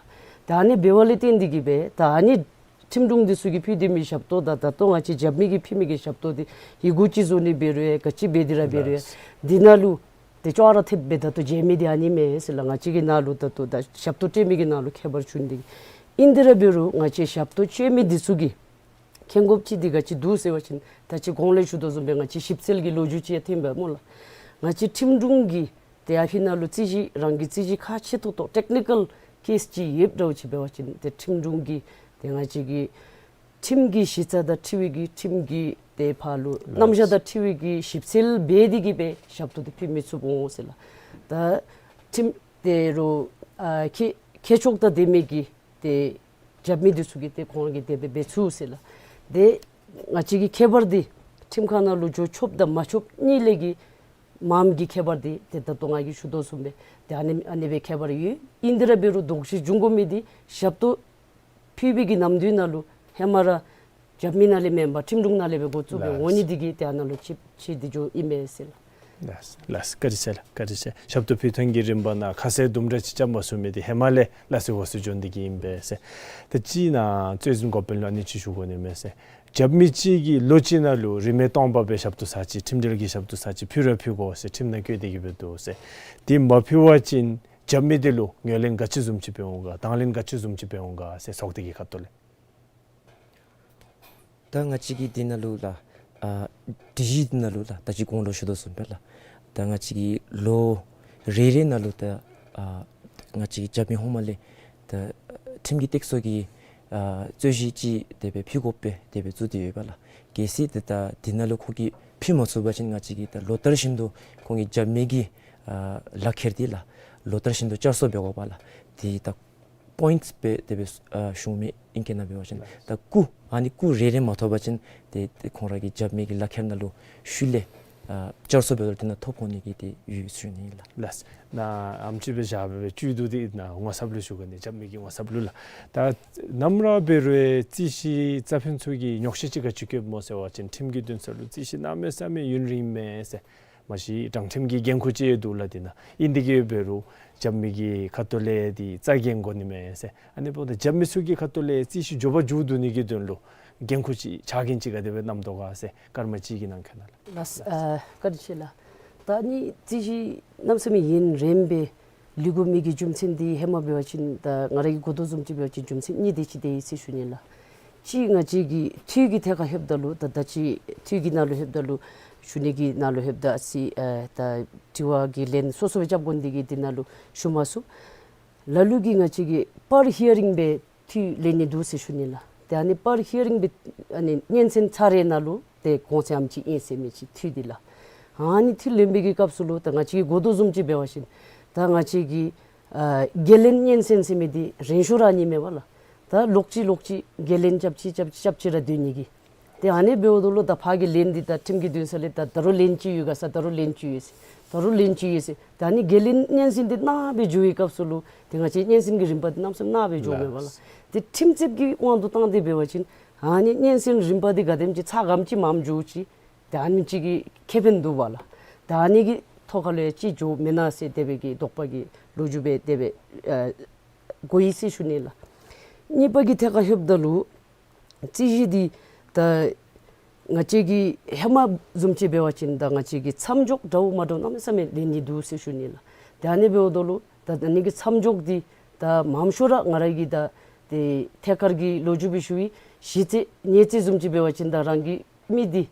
ད་ཨ་ནི་འབདཝ་ལས་བརྟེན་ཏེ་གི་སྦེ་ད་ཨ་ནི་ཁྲིམས་དྲུང་འདི་ཚུ་གིས་ཕུལ་སྡོད་མི་ཞབས་ཏོག་དང་ད་ལྟོ་ང་བཅས་རྒྱབ་མི་གིས་ཕུལ་མི་གི་ཞབས་ཏོག་འདི་ཡི་གུ་ཅིག་བཟོ་ནི་འབད་རུང་ཡང་ག་ཅི་འབད་དེ་ར་འབད་རུང་ཡང་འདི་ནང་ལུ་ཏེ་ཅོག་ར་འཐདཔ་སྦེ་ད་ལྟོ་མཇལ་མི་འདི་ཨ་ནི་མས་ཟེར་ལགས། ང་བཅས་ཀྱི་ནང་ལུ་ད་ལྟོ་ད་ཞབས་ཏོག་སྤྲོད་མི་གི་ནང་ལུ་ཁྱད་པར་བྱུང་སྟེ་ཨིན་དེ་ར་འབད་རུང་ང་བཅས་ཞབས་ཏོག་སྤྲོད་མི་འདི་ཚུ་གིས་མཁྱེན་དགོཔ་ཅིག་འདི་ག་ཅི་འདུག་ཟེར་བ་ཅིན་ད་ཅི་གོང་ལས་ཞུ་དོ་བཟུམ་སྦེ་ང་བཅས་ཞིབ་འཚོལ་གྱི་ལོ་རྒྱུས་ཅིག་ཡང་ཐོན་པས་སྨོ་ལགས། ང་བཅས་ཁྲིམས་དྲུང་གིས་ཏེ་ཨ་ཕི་ནང་ལུ་རྩོད་གཞི་རང་གི་རྩོད་གཞི་ཁག་ཆེ་ཏོག་ཏོ་ཊེཀ་ནི་ཀཱལ་ཀེསི་ཅིག་ཡོདཔ་འདྲཝ་ཅིག་འབད་བ་ཅིན་ཏེ་ཁྲིམས་དྲུང་གིས་ཏེ་ང་བཅས་ཀྱི་ཁྲིམས་ཀྱི་གཞི་རྩ་དང་འཁྲིལ་བའི་གི་ཁྲིམས་ཀྱི་ཏེ་ཕར་ལུ་རྣམ་གཞག་དང་འཁྲིལ་བའི་གི་ཞིབ་འཚོལ་འབད་དེ་གི་སྦེ་ཞབས་ཏོག་འདི་ཕུལ་མི་ཚུགས་འོང་ཟེར་ལགས། ད་ཁྲིམས་ཏེ་རོགས་ཨ་མཁས་མཁས་མཆོག་དང་ལྡན་མི་གི་ཏེ་རྒྱབ་མི་འདི་ཚུ་གིས་ཏེ་ཁོང་གིས་དེ་སྦེ་འབད་ཚུགས་ཟེར་ལགས། ཏེ་ང་བཅས་ཀྱི་ཁྱད་པར་འདི་ཁྲིམས་ཁང་ནང་ལུ་འགྱོ་ཆོགཔ་དང་མ་ཆོགཔ་གཉིས་ལས་ཀྱི་མངམ་གྱི་ཁྱད་པར་འདི་ཏེ་ད་ལྟོ་ང་གིས་ཞུ་དོ་བཟུམ་སྦེ་ཏེ་ཨ་ནི་ཨ་ནི་སྦེ་ཁྱད་པར་ཡོད། ཨིན་དེ་ར་འབད་རུང་དོགས་གཞི་འབྱུང་དགོ་མི་འདི་ཞབས་ཏོག་ཕུལ་བའི་གི་ནམ་དུས་ནང་ལུ་ཧེ་མ་ར་རྒྱབ་མི་ནང་ལས་མེན་པར་ཁྲིམས་དྲུང་ནང་ལས་སྦེ་འགོ་བཙུགས་སྦེ་འོང་ནི་འདི་གིས་ཏེ་ཨ་ནཱ་ལུ་ཅིག་ཅིག་འདི་འགྱོཝ་ཨིན་མས་ཟེར་ལགས། ལགས་སོ་ལགས་སོ། བཀའ་དྲིན་ཆེ་ལགས། བཀའ་དྲིན་ཆེ། ཞབས་ཏོག་ཕུལ་ཐངས་ཀྱི་རིམ་པ་ནང་ཁ་གསལ་དུམ་གྲ་ཅིག་རྐྱབ་མ་ཚུགས་མི་འདི་ཧེ་མ་ལས་ལགས་སོ་འོ་ཟེར་འགྱོ་ནི་འདི་གིས་ཨིན་པས་ཟེར། ད་ཅི་ནཱ་རྩོད་འཛིན་འགོ་དཔོན་ལུ་ཨ་ནི་ཅིག་ཞུ་དགོ་ནི་མས་ཟེར། རྒྱབ་མི་ཅིག་གིས་ལོ་གཅིག་ནང་ལུ་རིན་མེད་སྟོང་པ་སྦེ་ཞབས་ཏོག་ཚར་གཅིག་ཁྲིམས་འབྲེལ་གྱི་ཞབས་ཏོག་ཚར་གཅིག་ཕུལ་ར་ཕུལ་དགོ་ཟེར་ཁྲིམས་ནང་བཀོད་དེ་གི་སྦེ་འདུག་ཟེར། དེ་མ་ཕུལ་བ་ཅིན་རྒྱབ་མི་འདི་ལུ་ངོས་ལེན་ག་ཅི་བཟུམ་ཅིག་འབད་འོང་ག་དང་ལེན་ག་ཅི་བཟུམ་ཅིག་འབད་འོང་ག་ཟེར་ཚོགས་སྡེ་གི་ཁ་ཐུག་ལས། ད་ང་བཅས་ཀྱིས་འདི་ནང་ལུ་ལགས་ཨ་སྒྲིག་གཞི་འདི་ནང་ལུ་ལགས་ད་ཅི་གོང་ལུ་ཞུ་དོ་བཟུམ་སྦེ་ལགས་ད་ང་བཅས་ཀྱིས་ལོ་རེ་རེ་ནང་ལུ་ད་ཨ་ང་བཅས་ཀྱི་རྒྱབ་མི་ཧོངས་མ་ལས་ད་ཁྲིམས་ཀྱི་སྟེགས་གསོ་གི་ཨ་རྩོད་གཞི་ཅིག་དེ་སྦེ་ཕུལ་དགོཔ་སྦེ་དེ་སྦེ་བཙུགས་ཏེ་ཡོདཔ་ལགས། གལ་སྲིད་ཏེ་ད་འདི་ནང་ལུ་ཁོ་གིས་ཕུལ་མ་ཚུགས་པ་ཅིན་ང་བཅས་ཀྱིས་ད་ལོ་ལྟར་བཞིན་དུ་ཁོང་གི་རྒྱབ་མི་གི་ ཨ་ལག་ཁྱེར་འདི་ལགས་ལོ་ལྟར་བཞིན་དུ་བསྐྱར་གསོ་འབད་དགོ་པས་ལགས། དེ་ད་པོའིནཊསི་སྦེ་དེ་སྦེ་ཨ་ཞུཝ་མས། ཨིང་སྐད་ནང་འབད་བ་ཅིན་ད་སྐུ་ཨ་ནི་སྐུ་རེ་རེ་མ་ཐོབ་པ་ཅིན་དེ་དེ་ཁོང་ར་གི་རྐྱབ་མི་གི་ལག་ཁྱེར་ནང་ལུ་ཤུལ་ལས་ཨ་བསྐྱར་གསོ་འབད་དོ་དེ་ནང་ཐོབ་འོང་ནི་གི་དེ་ཡོད་ཟེར་ཞུ་ནི་ལགས། ལགས། ནཱ་ཨེམ་ཅིག་སྦེ་བཞག་སྦེ་བཅུད་བསྡུ་སྟེ་ནཱ་ངོ་ཚབ་ལུ་ཞུ་གེ་ནི། རྐྱབ་མི་གི་ངོ་ཚབ་ལུ་ལགས། ད་ནམ་ར་འབད་རུང་རྩིས་ཞིབ་རྩ་ཕན་ཚུ་གིས་ཉོགས་བཤད་ཅིག་ག་ཅི་བཀོདཔ་སྨོ་ཟེར་བ་ཅིན་ཁྲིམས་ཀྱི་འདུན་ས་ལུ་རྩིས་ཞིབ་གནམ་མེད་ས་མེད་ཡུན་རིངམ་མས་ཟེར། མ་གཞི་དྲང་ཁྲིམས་ཀྱི་འགན་ཁུར་ཅིག་ཡོད་འདུག་ལགས། དེ་ནང་ཨིན་དེ་གིས་འབད་རུང་རྐྱབ་མི་གི་ཁ་ཐུག་ལས་དེ་རྩ་འགེངས་དགོ་ནི་མས་ཟེར། ཨ་ནི་འབདཝ་ད་རྐྱབ་མི་ཚུ་གི་ཁ་ཐུག་ལས་རྩིས་ཞིབ་མགྱོགས་པ་མཇུག་བསྡུ་ནི་གི་དོན་ལུ་འགན་ཁུར་ཅིག་ཕྱག་འགན་ཅིག་ག་དེ་སྦེ་བསྣམ་དོ་ག་ཟེར་སྐར་མ་གཅིག་གི་ནང་འཁོད་ནང་ལགས། ལགས། ཨ་བཀའ་དྲིན་ཆེ་ལགས། ད་ཨ་ནི་རྩིས་ཞིབ་གནམ་མེད་ས་མེད་ཡུན་རིངམ་སྦེ་ལུས་དགོ་མི་གི་རྒྱུ་མཚན་འདི་ཧེ་མ་འབད་བ་ཅིན་ད་ང་ར་གིས་གོ་དོ་བཟུམ་ཅིག་འབད་བ་ཅིན་རྒྱུ་མཚན་གཉིས་དེ་ཅིག་དེ་ཨིན་ཟེར་ཞུ་ནི་ལགས། གཅིག་ང་བཅས་ཀྱི་འཐུས་ཀྱི་ཐད་ཁར་ལྷོདཔ་ད་ལུ་ད་ད་ཅི་འཐུས་ཀྱི་ནང་ལུ་ལྷོདཔ་ད་ལུ་ཞུ་ནི་གི་ནང་ལུ་ལྷོདཔ་ད་ཨ་ཙི་ཨ་ད་དྲི་བ་གི་ལན་སོ་སོ་སྦེ་རྐྱབ་དགོ་ནི་དེ་གིས་དེ་ནང་ལུ་ཞུ་མ་ཚུགས། ལ་ལུ་གིས་ང་བཅས་ཀྱིས་པར་ཧི་ཡ་རིང་སྦེ་འཐུས་ལེན་ནི་འདུག་ཟེར་ཞུ་ནི་ལགས། ཏེ་ཨ་ནི་པར་ཧི་ཡ་རིང་སྦེ་ཨ་ནི་སྙན་གསན་ཚར་རེ་ནང་ལུ་ཏེ་གོང་ཚད་ཨེམ་ཅིག་ཨིན་ཟེར་མི་ཅིག་འཐུས་འདི་ལགས། ཨ་ནི་འཐུས་ལེན་པའི་གི་སྐབས་སུ་ལུ་ད་ང་བཅས་ཀྱིས་གོ་དོ་བཟུམ་ཅིག་འབད་བ་ཅིན་ད་ང་བཅས་ཀྱིས་ཨ་འགན་ལེན་སྙན་གསན་ཟེར་མི་འདི་རན་ཤོས་ར་ཨ་ནི་མས་པ་ལགས། ད་ལོག་ཅི་ལོག་ཅི་འགན་ལེན་རྐྱབ་ཅི་རྐྱབ་ཅི་རྐྱབ་ཅི་ར་སྡོད་ནི་གི། ཏེ་ཨ་ནི་འབདཝ་ད་ལུ་ད་ཕར་གྱི་ལན་འདི་ད་ཁྲིམས་ཀྱི་འདུན་ས་ལས་ད་ད་རུང་ལན་ཅིག་ཡོད་ག་ཟེར། ད་རུང་ལན་ཅིག་ཡོད་ཟེར། ད་རུང་ལན་ཅིག་ཡོད་ཟེར། ད་ཨ་ནི་འགན་ལེན་སྙན་གསན་འདི་གནང་སྦེ་འགྱོ་བའི་སྐབས་སུ་ལུ་ཏེ་ང་བཅས་སྙན་གསན་གྱི་རིམ་པ་འདི་གནམ་མེད་ས་མེད་གནང་སྦེ་འགྱོཝ་མས་པ་ལགས། ལགས། ཏེ་ཁྲིམས་རྩོདཔ་གི་དབང་དུ་བཏང་སྟེ་འབད་བ་ཅིན་ཨ་ནི་སྙན་གསན་རིམ་པ་འདི་ག་དེམ་ཅིག་ཚ་ག་དེམ་ཅིག་མངམ་འགྱོ་ཅི། ད་ཨ་ནི་ཅིག་གི་ཁེ་ཕན་འདུག་པ་ལགས། ད་ཨ་ནི་གི་ཐོག་ཁ་ལུ་ཡང་ཅིག་འགྱོཝ་མེན་ན་ཟེར་དེ་སྦེ་གི་དོགས་པ་གི་ལོ་རྒྱུས་སྦེ་དེ་སྦེ་ཨ་གོ་ཡི་ཟེར་ཞུ་ནི་ལགས། གཉིས་པ་གི་ཐད་ཁར་ལྷོདཔ་ད་ལུ་རྩིས་ཞིབ་འདི་ད་ང་བཅས་ཀྱིས་ཧེ་མ་བཟུམ་ཅིག་འབད་བ་ཅིན་ད་ང་བཅས་ཀྱིས་མཚམས་འཇོག་འདྲཝ་མ་འདྲཝ་གནམ་མེད་ས་མེད་ལེན་ནི་འདུག་ཟེར་ཞུ་ནི་ལགས། ཏེ་ཨ་ནི་འབདཝ་ད་ལུ་ད་ཨ་ནི་གི་མཚམས་འཇོག་འདི་ད་མངམ་ཤོས་ར་ང་ར་གིས་ད་ཏེ་ཐད་ཀར་གྱི་ལོ་རྒྱུས་སྦེ་ཞུ་ཡི། གཞི་རྩ་ཉེས་རྩ་བཟུམ་ཅིག་འབད་བ་ཅིན་ད་རང་གི་མི་འདི་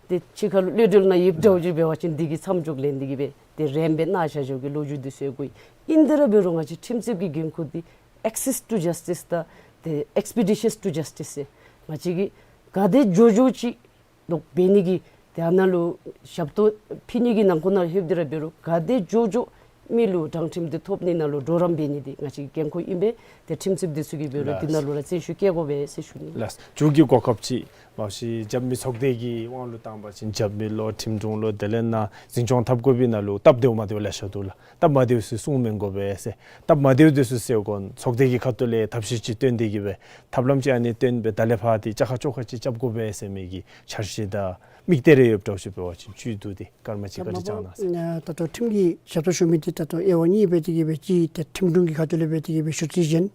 ཏེ་ཕྱི་ཁ་ལུ་གློད་གྲོལ་ནང་ཡོདཔ་འདྲཝ་ཅིག་འབད་བ་ཅིན་འདི་གི་མཚམས་འཇོག་ལེན་ཏེ་གི་སྦེ་ཏེ་རནམ་སྦེ་གནང་བཞག་བཞག་གི་ལོ་རྒྱུས་འདི་ཚུ་ཡང་གོ་ཡི། ཨིན་ཏེ་ར་འབད་རུང་ང་བཅས་ཁྲིམས་རྩོདཔ་གི་འགན་ཁུར་འདི་access to justice དང་ཏེ་expeditious to justice ཟེར་ང་བཅས་ཀྱིས་ག་དེ་མགྱོགས་མགྱོགས་ཅིག་ལོག་འབད་ནི་གི་ཏེ་ཨ་ནཱ་ལུ་ཞབས་ཏོག་ཕུལ་ནི་གི་ནང་འཁོད་ནང་ལྷོདཔ་ད་ར་འབད་རུང་ག་དེ་མགྱོགས་མགྱོགས་མི་ལུ་དྲང་ཁྲིམས་འདི་ཐོབ་ནི་ནང་ལུ་གྲོགས་རམ་འབད་ནི་འདི་ང་བཅས་ཀྱི་འགན་ཁུར་ཨིན་པས། ཏེ་ཁྲིམས་རྩོདཔ་འདི་ཚུ་གིས་འབད་རུང་འདི་ནང་ལུ་ར་བརྩོན་ཤུགས་བསྐྱེད་དགོ་པས་ཟེར་ཞུ་ནི། ལགས། མཇུག་གི་གོ་སྐབས་ཅིག་མ་གཞི་རྐྱབ་མི་ཚོགས་སྡེ་གི་དབང་ལུ་བཏང་པ་ཅིན་རྐྱབ་མི་ལོ་ཁྲིམས་དྲུང་ལོ་དེ་ལས་ནཱ་འཛིན་སྐྱོང་འཐབ་དགོ་པའི་ནང་ལུ་སྟབས་བདེཝ་མ་བདེཝ་ལེ་ཤ་འདུག་ལགས། སྟབས་མ་བདེཝ་ཚུ་གསུང་མི་དགོ་པས་ཟེར། སྟབས་མ་བདེཝ་འདི་ཚུ་སེལ་དགོ་ཚོགས་སྡེ་གི་ཁ་ཐུག་ལས་ཐབས་ཤེས་ཅིག་བཏོན་ཏེ་གི་སྦེ་ཐབས་ལམ་ཅིག་ཨ་ནི་བཏོན་སྦེ་ད་ལས་ཕར་འདི་བཅའ་ཁ་བཅོ་ཁ་ཅིག་རྐྱབ་དགོ་པས་ཟེར་མི་གི་འཆར་གཞི་དང་དམིགས་གཏད་རེ་ཡོདཔ་འདྲཝ་ཅིག་འབད་བ་ཅིན་བཅུད་བསྡུ་སྟེ་སྐར་མ་གཅིག་ཁར་ཅིག་བཅར་གནང་ཟེར། ད་ལྟོ་ཁྲིམས་ཀྱི་ཞབས་ཏོག་ཞུ་མི་འདི་ད་ལྟོ་དབྱེ་བ་གཉིས་སྦེ་དེ་གི་སྦེ་གཅིག་ཏེ་ཁྲིམས་དྲུང་གི་ཁ་ཐུག་ལས་སྦེ་དེ་གི་སྦེ་ཞུ་རྩིས་གཞན།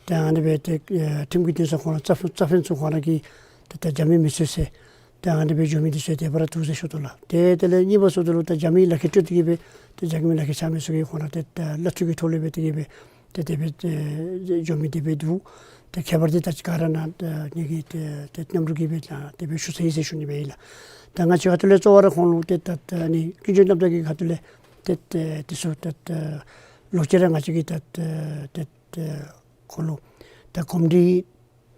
ཏེ་ཨ་ནི་སྦེ་ཏེ་ཨེ་ཁྲིམས་ཀྱི་འདུན་ས་ཁོང་ར་རྩ་ཕན་རྩ་ཕན་ཚུ་ཁོང་ར་གིས་ཏེ་ད་རྐྱབ་མི་མི་ཚུ་ཟེར། ཏེ་ཨ་ནི་སྦེ་འགྱོ་མི་འདི་ཚུ་དེ་སྦེ་ར་འདུག་ཟེར་ཞུ་དོ་ལགས། ཏེ་དེ་ལས་གཉིས་པ་ཟེརཝ་ད་ལུ་ད་རྐྱབ་མི་ལག་ཁྱེར་སྤྲོད་དེ་གི་སྦེ་ཏེ་རྐྱབ་མི་ལག་ཁྱེར་ཆགས་མི་ཚུ་གིས་ཁོང་ར་ཏེ་ད་གླ་འཐུས་ཀྱི་ཐོག་ལས་སྦེ་དེ་གི་སྦེ་ཏེ་དེ་སྦེ་ཏེ་འགྱོ་མི་དེ་སྦེ་འདུག། ཏེ་ཁྱད་པར་འདི་ད་ཅི་ག་ར་ནཱ་ཏེ་ངེ་གི་ཏེ་ཏེ་མཉམ་རོགས་ཀྱིས་སྦེ་ད་དེ་སྦེ་ཞུ་ཚར་ཡི་ཟེར་ཞུ་ནི་སྦེ་ཨིན་ལགས། ད་ང་བཅས་ཁ་ཐུག་ལས་གཙོ་བོ་ར་ཁོང་ལུ་ཏེ་ད་ད་ཨ་ནི་ཀུན་མཁྱེན་རྣམ་དག་གི་ཁ་ཐུག་ལས་ཏེ་ཏེ་དེ་ཚུ་ད་ད་ལོག་ཅི་ར་ང་བཅས་ཀྱིས་ད་ད་ཏེ་ཏེ་ཁོང་ལུ་ད་གོམས་འདྲིས་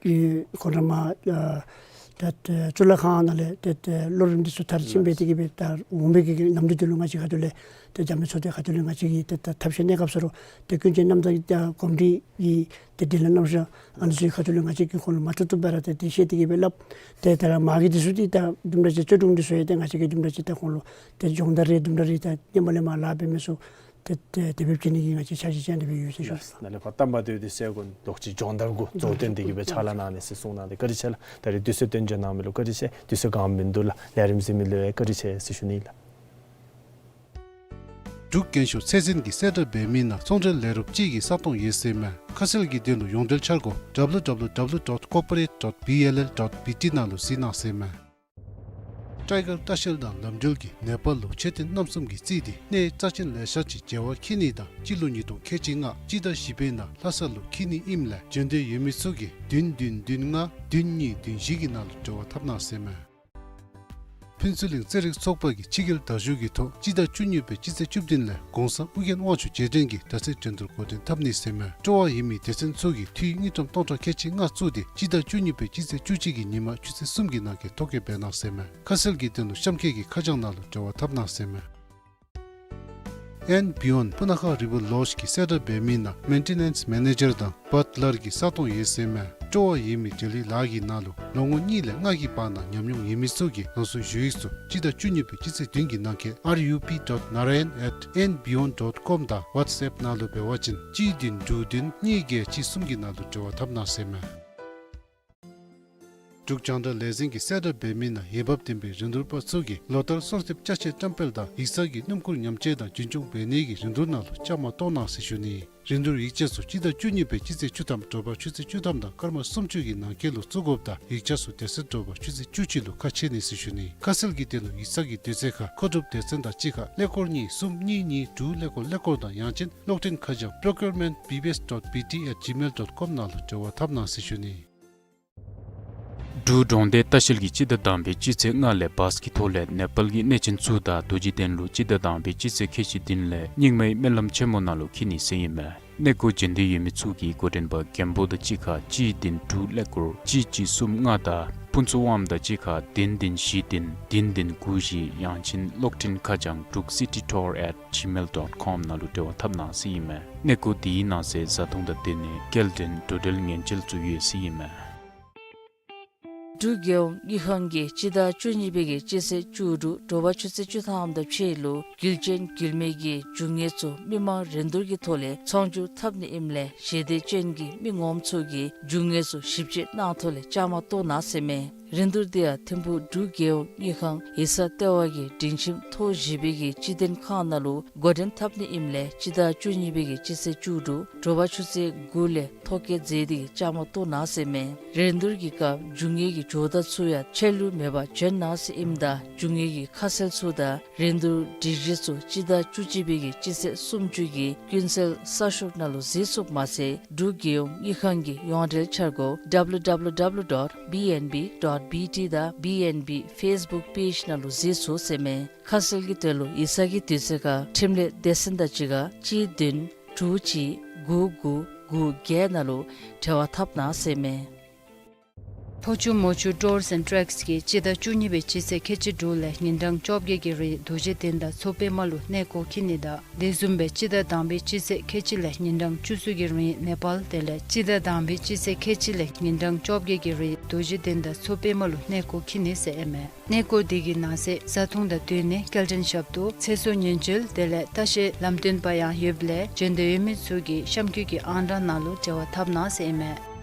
ཨེ་ཁོང་ར་མར་ཨ་ད་ད་གཙུག་ལག་ཁང་ནང་ལས་ཏེ་ད་ལོ་རིམ་འདི་ཚུ་མཐར་ཕྱིན་སྦེ་དེ་གི་སྦེ་ད་འོང་པའི་གི་ལམ་འདི་འདི་ལུ་ང་བཅས་ཁ་ཐུག་ལས་ཏེ་རྐྱབ་མི་ཚོགས་སྡེ་ཁ་ཐུག་ལས་ང་བཅས་ཀྱིས་ཏེ་ད་ཐབས་ཤེས་གནས་སྐབས་སུ་ར་ཏེ་ཀུན་མཁྱེན་རྣམ་དག་གི་ད་གོམས་འདྲིས་ཀྱི་ཏེ་དྲི་ལན་གནམ་མེད་ས་མེད་ཨ་ནི་ཚུ་གི་ཁ་ཐུག་ལས་ང་བཅས་ཀྱིས་ཁོང་ལུ་མ་ཐུབ་ཐུབ་སྦེ་ར་ཏེ་དེ་བཤད་དེ་གི་སྦེ་སླབ། ཏེ་ད་ར་མ་གི་འདི་ཚུ་འདི་ད་དུམ་གྲ་ཅིག་རྩོད་དྲུང་འདི་ཚུ་ཡང་ཏེ་ང་བཅས་ཀྱིས་དུམ་གྲ་ཅིག་ད་ཁོང་ལུ་ཏེ་སྦྱོང་བརྡར་རེ་དུམ་གྲ་རེ་ད་སྔོན་མ་ལས་མར་ལཱ་འབད་མི་ཚུ་ཏེ་ཏེ་དེ་སྦེ་བྱིན་ནི་གི་ང་བཅས་འཆར་གཞི་ཅིག་ཨ་ནི་སྦེ་ཡོད་ཟེར་ཞུ། ལགས། ནཱ་ལས་ཕར་སྟབས་མ་བདེཝ་འདི་སེལ་དགོ་ལོག་ཅི་སྦྱོང་བརྡར་གུ་གཙོ་བོ་བཏོན་ཏེ་གི་སྦེ་ཕྱག་ལཱ་གནང་ནི་ཟེར་གསུངས་གནང་སྟེ་བཀའ་དྲིན་ཆེ་ལགས། ད་རེས་དུས་ཚོད་བཏོན་བྱོན་གནང་མི་ལུ་བཀའ་དྲིན་ཆེ། དུས་ཚོད་གང་མིན་འདུག་ལགས། ལས་རིམ་གཟིགས་མི་ལུ་ཡང་བཀའ་དྲིན་ཆེ་ཟེར་ཞུ་ནི་ལགས། འབྲུག་རྒྱན་ཤོག་ཚད་འཛིན་གྱིས་གསལ་བསྒྲགས་འབད་མི་ནང་ཚོང་འབྲེལ་ལས་རོགས་ཅིག་གི་ས་སྟོང་ཡོད་ཟེར་མས། ཁ་གསལ་གྱི་དོན་ལུ་ཡོངས་འབྲེལ་འཆར་སྒོ་W W W dot corporate dot B L L dot B T ནང་ལུ་གཟིགས་གནང་ཟེར་མས། ཊའི་གར་ལྟ་བཤལ་དང་ལམ་འགྲུལ་གྱིས་ནེ་པཱལ་ལུ་མཆོད་རྟེན་རྣམ་གསུམ་གྱིས་རྩིས་ཏེ་གནས་རྩ་ཆེན་ལེ་ཤ་ཅིག་མཇལ་བར་འཁྱིད་ནི་དང་སྤྱི་ལོ་ཉིས་སྟོང་ཁལ་གཅིག་ལྔ་སྤྱི་ཟླ་བཞི་པའི་ནང་ལྷ་ས་ལུ་འཁྱིད་ནི་ཨིནམ་ལས་འབྱོན་འདོད་ཡོད་མི་ཚུ་གིས་བདུན་བདུན་བདུན་ལྔ་བདུན་གཉིས་བདུན་བཞི་གི་ནང་ལུ་འབྲེལ་བ་འཐབ་གནང་ཟེར་མས། ཕུན་ཚོགས་གླིང་རྩེད་རིགས་ཚོགས་པ་གིས་ཕྱི་རྒྱལ་དར་ཞུགས་ཀྱི་ཐོག་སྤྱི་ཟླ་བཅུ་གཉིས་པའི་སྤྱི་ཚེས་བཅུ་བདུན་ལས་གོང་ས་ཨྱོན་དབང་ཕྱུག་རྗེས་དྲན་གྱི་དྲ་ཚིགས་འགྲན་བསྡུར་འགོ་འདྲེན་འཐབ་ནི་ཟེར་མས། སྤྲོ་བ་ཡོད་མི་སྡེ་ཚན་ཚུ་གིས་འཐུས་དངུལ་ཀྲམ་སྟོང་ཕྲག་ཁལ་གཅིག་ལྔ་བཙུགས་ཏེ་སྤྱི་ཟླ་བཅུ་གཉིས་པའི་སྤྱི་ཚེས་བཅུ་གཅིག་གི་ཉིན་མ་ཆུ་ཚོད་གསུམ་གྱི་ནང་འཁོད་ཐོ་བཀོད་འབད་གནང་ཟེར་མས། ཁ་གསལ་གྱི་དོན་ལུ་གཤམ་འཁོད་ཀྱི་ཁ་བྱང་ནང་ལུ་འབྲེལ་བ་འཐབ་གནང་ཟེར་མས། ཨེན་བི་ཡོན་སྤུ་ན་ཁ་རི་བར་ལོཇ་གི་སེ་ཊབ་འབད་མི་ནང་མེན་ཊེ་ནེནསི་མེ་ནེ་ཇར་དང་བཊ་ལར་གྱི་ས་སྟོང་ཡོད་ཟེར་མས། སྤྲོ་བ་ཡོད་མི་འབྲེལ་ཡོད་ལཱ་གི་ནང་ལུ་ལོ་ངོ་གཉིས་ལས་ལྔ་གི་བར་ན་ཉམས་མྱོང་ཡོད་མི་ཚུ་གིས་རང་སོའི་ཞུ་ཡིག་ཚུ་སྤྱི་ཟླ་བཅུ་གཉིས་པའི་སྤྱི་ཚེས་བདུན་གྱི་ནང་འཁོད་R U P dot narayan at N beyond dot com དང་ཝཊས་ཨེཔ་ནང་ལུ་འབད་བ་ཅིན་གཅིག་བདུན་དྲུག་བདུན་གཉིས་བརྒྱད་གཅིག་གསུམ་གྱི་ནང་ལུ་འབྲེལ་བ་འཐབ་གནང་ཟེར་མས། འབྲུག་རྒྱང་བསྒྲགས་ལས་འཛིན་གྱི་གསལ་བསྒྲགས་འབད་མི་ནང་འོས་འབབ་ལྡན་པའི་རིན་བསྡུར་པ་ཚུ་གིས་ལོ་ལྟར་གསོལ་འདེབས་ཅ་ཆས་བཀྲམ་སྤེལ་དང་ཡིག་ཚང་གི་སྣུམ་འཁོར་ཉམས་བཅོས་དང་རྒྱུན་སྐྱོང་འབད་ནི་གི་རིན་བསྡུར་ནང་ལུ་བཅའ་མར་གཏོགས་གནང་ཟེར་ཞུ་ནི། རིན་བསྡུར་ཡིག་ཆ་ཚུ་སྤྱི་ཟླ་བཅུ་གཉིས་པའི་སྤྱི་ཚེས་བཅུ་ཐམ་དྲོ་པ་ཆུ་ཚོད་བཅུ་ཐམ་དང་སྐར་མ་སུམ་ཅུ་གི་ནང་འཁོད་ལུ་བཙུགས་དགོཔ་དང་ཡིག་ཆ་ཚུ་དེ་ཚེ་དྲོ་པ་ཆུ་ཚོད་བཅུ་གཅིག་ལུ་ཁ་ཕྱེ་ནི་ཟེར་ཞུ་ནི། ཁ་གསལ་གྱི་དོན་ལུ་ཡིག་ཚང་གི་དུས་ཚོད་ཁར་མཁོ་སྒྲུབ་སྡེ་ཚན་དང་གཅིག་ཁར་ཀླད་ཀོར་གཉིས་གསུམ་གཉིས་གཉིས་དྲུག་ཀླད་ཀོར་ཀླད་ཀོར་དང་ཡང་ཅིན་གློག་འཕྲིན་ཁ་བྱང་procurement B B S dot B T at gmail dot com ནང་ལུ་འབྲེལ་བ་འཐབ་གནང་ཟེར་ཞུ་ནི། འབྲུག་གྲོང་སྡེ་ལྟ་བཤལ་གྱིས་སྤྱི་ཟླ་དང་པའི་སྤྱི་ཚེས་ལྔ་ལས་བཱས་ཀྱི་ཐོག་ལས་ནེ་པཱལ་གྱི་གནས་ཆེན་ཚུ་དང་རྡོ་རྗེ་གདན་ལུ་སྤྱི་ཟླ་དང་པའི་སྤྱི་ཚེས་ཁལ་གཅིག་བདུན་ལས་རྙིང་མའི་སྨོན་ལམ་ཆེན་མོ་ནང་ལུ་འཁྱིད་ནི་ཟེར་ཨིན་མས། གནས་སྐོར་འབྱོན་འདོད་ཡོད་མི་ཚུ་གིས་འགོ་འདྲེན་པ་མགོན་པོ་དང་གཅིག་ཁར་གཅིག་བདུན་དྲུག་ཀླད་ཀོར་གཅིག་གཅིག་གསུམ་ལྔ་དང་ཕུན་ཚོགས་དབང་དང་གཅིག་ཁར་བདུན་བདུན་བཞི་བདུན་བདུན་བདུན་དགུ་བཞི་ཡང་ཅིན་གློག་འཕྲིན་ཁ་བྱང་འབྲུག་སི་ཊི་ཊུར་ཨེཊ་ཇི་མེལ་ཌོཊ་ཀོམ་ནང་ལུ་འབྲེལ་བ་འཐབ་གནང་ཟེར་ཨིན་མས། གནས་སྐོར་དེའི་ནང་གསེས་བཟའ་འཐུང་དང་སྡོད་གནས་སྐྱེལ་འདྲེན་འགྲོ་འགྲུལ་ཉེན་བཅོལ་ཚུ་ཡོད་ཟེར་ཨིན་མས། འབྲུག་རྒྱལ་ཡོངས་དངུལ་ཁང་གིས་སྤྱི་ཟླ་བཅུ་གཉིས་པའི་གི་སྤྱི་ཚེས་བཅུ་དྲུག་དྲོ་པ་ཆུ་ཚོད་བཅུ་ཐམ་དང་ཕྱེད་ལུ་རྒྱུ་ཅན་རྒྱུ་མེད་ཀྱི་རྒྱུ་དངོས་ཚུ་མི་མང་རིན་བསྡུར་གྱི་ཐོག་ལས་ཚོང་སྒྱུར་འཐབ་ནི་ཨིནམ་ལས་ཞལ་འདེབས་ཅན་གྱི་མི་ངོམ་ཚུ་གིས་རྒྱུ་དངོས་ཚུ་ཞིབ་དཔྱད་གནང་ཐོག་ལས་བཅའ་མར་གཏོགས་གནང་ཟེར་མས། རིན་བསྡུར་དེ་ཡང་ཐིམ་ཕུག་འབྲུག་རྒྱལ་ཡོངས་དངུལ་ཁང་ཡིག་ཚང་ལྟེ་བ་གི་སྒྲིང་ཁྱིམ་ཐོག་བཞི་པའི་གི་སྤྱི་དོན་ཁང་ནང་ལུ་འགོ་འདྲེན་འཐབ་ནི་ཨིནམ་ལས་སྤྱི་ཟླ་བཅུ་གཉིས་པའི་གི་སྤྱི་ཚེས་བཅུ་དྲུག་དྲོ་པ་ཆུ་ཚོད་དགུ་ལས་ཐོ་བཀོད་མཛད་དེ་གི་བཅའ་མར་གཏོགས་གནང་ཟེར་མས། རིན་བསྡུར་གྱི་སྐབས་རྒྱུ་དངོས་ཀྱི་ཇོ་བདག་ཚུ་ཡང་ཆད་ལུས་མེད་པར་འབྱོན་གནང་ཟེར་ཨིནམ་ད་རྒྱུ་དངོས་ཀྱི་ཁ་གསལ་ཚུ་དང་རིན་བསྡུར་སྒྲིག་གཞི་ཚུ་སྤྱི་ཟླ་བཅུ་གཅིག་པའི་གི་སྤྱི་ཚེས་སུམ་ཅུ་གི་ཀུན་གསལ་གསར་ཤོག་ནང་ལུ་གཟིགས་ཚུགསཔ་མ་ཚད་འབྲུག་རྒྱལ་ཡོངས་དངུལ་ཁང་གི་ཡོངས་འབྲེལ་འཆར་སྒོ་W W W dot B N B dot B T དང་B N B Facebook page ནང་ལུ་གཟིགས་ཚུགས་ཟེར་མས། ཁ་གསལ་གྱི་དོན་ལུ་ཡིག་ཚང་གི་དུས་ཚོད་ཁར་འཕྲིན་ལས་སྡེ་ཚན་དང་གཅིག་ཁར་གཅིག་བདུན་དྲུག་གཅིག་དགུ་དགུ་དགུ་བརྒྱད་ནང་ལུ་འབྲེལ་བ་འཐབ་གནང་ཟེར་མས། ལྷོ་ཕྱོགས་མོ་ཆུ་ཊུརསི་ཨེནཌ་ཊེགསི་གིས་སྤྱི་ཟླ་བཅུ་གཉིས་པའི་སྤྱི་ཚེས་ཁལ་གཅིག་དྲུག་ལས་ཉིན་གྲངས་བཅོ་བརྒྱད་ཀྱི་རིང་རྡོ་རྗེ་གདན་དང་མཚོ་པདྨ་ལུ་གནས་སྐོར་འཁྱིད་ནི་དང་དེ་བཟུམ་སྦེ་སྤྱི་ཟླ་དང་པའི་སྤྱི་ཚེས་ཁལ་གཅིག་ལས་ཉིན་གྲངས་བཅུ་གསུམ་གྱི་རིང་ནེ་པཱལ་དེ་ལས་སྤྱི་ཟླ་དང་པའི་སྤྱི་ཚེས་ཁལ་གཅིག་ལས་ཉིན་གྲངས་བཅོ་བརྒྱད་ཀྱི་རིང་རྡོ་རྗེ་གདན་དང་མཚོ་པདྨ་ལུ་གནས་སྐོར་འཁྱིད་ནི་ཟེར་ཨིན་མས། གནས་སྐོར་དེ་གི་ནང་གསེས་བཟའ་འཐུང་དང་སྡོད་གནས་སྐྱེལ་འདྲེན་ཞབས་ཏོག་ཚེ་སྲོག་ཉེན་བཅོལ་དེ་ལས་ལྟ་བཤལ་ལམ་སྟོན་པ་ཡང་ཡོདཔ་ལས་འབྱོན་འདོད་ཡོད་མི་ཚུ་གིས་གཤམ་འཁོད་ཀྱི་ཨང་གྲངས་ནང་ལུ་འབྲེལ་བ་འཐབ་གནང་ཟེར་ཨིན་མས།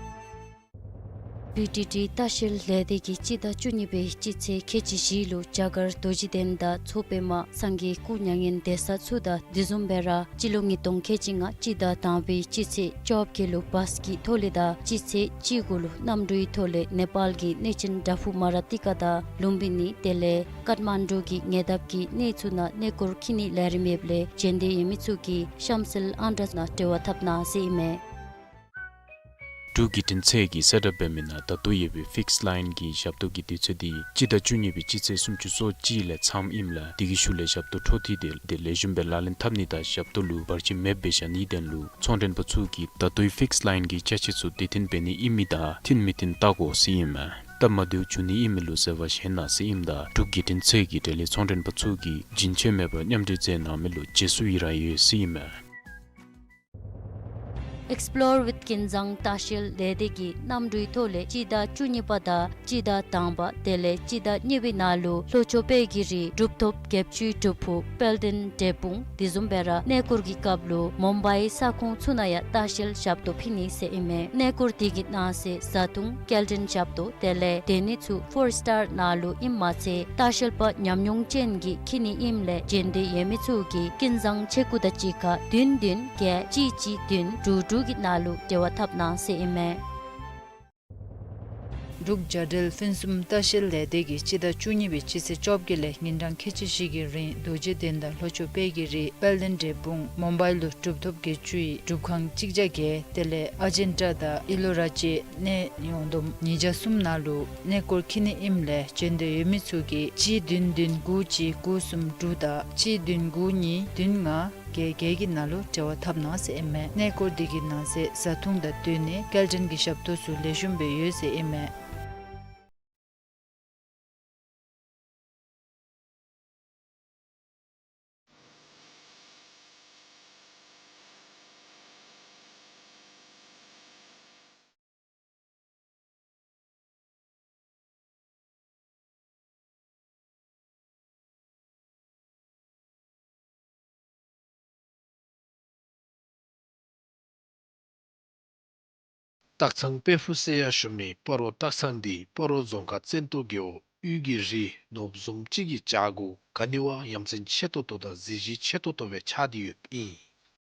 བི་ཊི་ཊི་ལྟ་བཤལ་ལས་སྡེ་གིས་སྤྱི་ཟླ་བཅུ་གཉིས་པའི་སྤྱི་ཚེས་ཁལ་གཅིག་བཞི་ལུ་རྒྱ་གར་རྡོ་རྗེ་གདན་དང་མཚོ་པདྨ་སངས་རྒྱས་སྐུ་མྱ་ངན་འདས་ས་ཚུ་དང་དེ་བཟུམ་སྦེ་ར་སྤྱི་ལོ་ཉིས་སྟོང་ཁལ་གཅིག་ལྔ་སྤྱི་ཟླ་དང་པའི་སྤྱི་ཚེས་བཅོ་བརྒྱད་ལུ་བཱས་ཀྱི་ཐོག་ལས་དང་སྤྱི་ཚེས་བཅུ་དགུ་ལུ་གནམ་གྲུའི་ཐོག་ལས་ནེ་པཱལ་གྱི་གནས་ཆེན་དྲ་ཕུག་མ་ར་ཏི་ཀ་དང་ལུམ་བི་ནི་དེ་ལས་ཀཏ་མན་ཌུ་གི་ཉེ་འདབས་ཀྱི་གནས་ཚུ་ནང་གནས་སྐོར་འཁྱིད་ནིའི་ལས་རིམ་ཡོདཔ་ལས་འབྱོན་འདོད་ཡོད་མི་ཚུ་གིས་གཤམ་གསལ་ཨང་གྲངས་ནང་འབྲེལ་བ་འཐབ་གནང་ཟེར་ཨིན་མས། འབྲུག་བརྒྱུད་འཕྲིན་ཚད་ཀྱིས་གསལ་བསྒྲགས་འབད་མི་ནང་ད་ལྟོ་ཡོད་པའི་ཕིགསི་ལའིན་གྱི་ཞབས་ཏོག་གི་དུས་ཚོད་འདི་སྤྱི་ཟླ་བཅུ་གཉིས་པའི་སྤྱི་ཚེས་སུམ་ཅུ་སོ་གཅིག་ལས་མཚམས་ཨིནམ་ལས་དེ་གི་ཤུལ་ལས་ཞབས་ཏོག་འཕྲོ་མཐུད་དེ་ཏེ་ལེགས་ཤོམ་སྦེ་ལག་ལེན་འཐབ་ནི་དང་ཞབས་ཏོག་ལུ་བར་ཆད་མེདཔ་སྦེ་བཞག་ནིའི་དོན་ལུ་ཚོང་མགྲོན་པ་ཚུ་གིས་ད་ལྟོའི་ཕིགསི་ལའིན་གྱི་ཅ་ཆས་ཚུ་དུས་མཐུན་འབད་ནི་ཨིན་མི་དང་མཐུན་མི་མཐུན་བལྟ་དགོ་ཟེར་ཨིན་མས། སྟབས་མ་བདེཝ་འབྱུང་ནི་ཨིན་མི་ལུ་འཛོལ་བ་བཞེས་གནང་ཟེར་ཨིནམ་ད་འབྲུག་བརྒྱུད་འཕྲིན་ཚད་ཀྱིས་འབྲེལ་ཡོད་ཚོང་མགྲོན་པ་ཚུ་གིས་རྒྱུན་ཆད་མེད་པར་མཉམ་འབྲེལ་མཛད་གནང་མི་ལུ་རྗེས་སུ་ཡི་རང་ཡོད་ཟེར་ཨིན་མས། Explore with Kinzang ལྟ་བཤལ་ལས་སྡེ་གིས་གནམ་གྲུའི་ཐོག་ལས་སྤྱི་ཟླ་བཅུ་གཉིས་པ་དང་སྤྱི་ཟླ་དང་པ་དེ་ལས་སྤྱི་ཟླ་གཉིས་པའི་ནང་ལུ་ལྷོ་ཕྱོགས་དཔལ་གྱི་རི་གྲུབ་ཐོབ་བརྒྱད་ཅུའི་སྒྲུབ་ཕུག་དཔལ་ལྡན་འབྲས་སྤུངས་དེ་བཟུམ་སྦེ་ར་གནས་སྐོར་གྱི་སྐབས་ལུ་མུམ་བའི་ས་ཁོངས་ཚུ་ནང་ཡང་ལྟ་བཤལ་ཞབས་ཏོག་ཕུལ་ནི་ཟེར་ཨིན་མས། གནས་སྐོར་དེ་གི་ནང་གསེས་བཟའ་འཐུང་སྐྱེལ་འདྲེན་ཞབས་ཏོག་དེ་ལས་སྡོད་གནས་ཚུ་ཕོར་སི་ཊར་ནང་ལུ་ཨིནམ་མ་ཚད་ལྟ་བཤལ་པ་ཉམས་མྱོང་ཅན་གྱིས་འཁྱིད་ནི་ཨིནམ་ལས་འབྱོན་འདོད་ཡོད་མི་ཚུ་གིས་ཀུན་བཟང་ཆེ་དགུ་དང་གཅིག་ཁར་བདུན་བདུན་བརྒྱད་གཅིག་གཅིག་བདུན་དྲུག་དྲུག་གི་ནང་ལུ་འབྲེལ་བ་འཐབ་གནང་ཟེར་ཨིན་མས། འབྲུག་བྱ་བྲལ་ཕུན་སུམ་ལྟ་བཤལ་ལས་སྡེ་གིས་སྤྱི་ཟླ་བཅུ་གཉིས་པའི་སྤྱི་ཚེས་བཅོ་བརྒྱད་ལས་ཉིན་གྲངས་ཁལ་གཅིག་བཞི་གི་རིང་རྡོ་རྗེ་གདན་དང་ལྷོ་ཕྱོགས་དཔལ་གྱི་རི་དཔལ་ལྡན་འབྲས་སྤུངས་མུམ་བའི་ལུ་གྲུབ་ཐོབ་བརྒྱད་ཅུའི་སྒྲུབ་ཁང་གཅིག་བརྒྱ་བརྒྱད་དེ་ལས་ཨ་ཇན་ཊ་དང་ཨི་ལོ་ར་བཅས་གནས་ཡོངས་བསྡོམས་ཉིས་བརྒྱ་གསུམ་ནང་ལུ་གནས་སྐོར་འཁྱིད་ནི་ཨིནམ་ལས་འབྱོན་འདོད་ཡོད་མི་ཚུ་གིས་གཅིག་བདུན་བདུན་དགུ་གཅིག་དགུ་གསུམ་དྲུག་དང་གཅིག་བདུན་དགུ་གཉིས་བདུན་ལྔ་བརྒྱད་བརྒྱད་ཀྱི་ནང་ལུ་འབྲེལ་བ་འཐབ་གནང་ཟེར་ཨིན་མས། གནས་སྐོར་དེ་གི་ནང་གསེས་བཟའ་འཐུང་དང་སྡོད་གནས་སྐྱེལ་འདྲེན་གྱི་ཞབས་ཏོག་ཚུ་ལེགས་ཤོམ་སྦེ་ཡོད་ཟེར་ཨིན་མས། སྟག་ཚང་དཔལ་ཕུག་ཟེར་ཡང་ཞུ་མི་སྤ་རོ་སྟག་ཚང་འདི་སྤ་རོ་རྫོང་ཁག་བཙན་ཏོ་རྒེད་འོག་དབུས་ཀྱི་རི་ནོར་བུ་བཟུམ་ཅིག་གི་བྱག་གུ་ག་ནི་བ་ཡ་མཚན་ཆེ་ཏོག་ཏོ་དང་གཟི་བརྗིད་ཆེ་ཏོག་ཏོ་སྦེ་ཆགས་ཏེ་ཡོདཔ་ཨིན།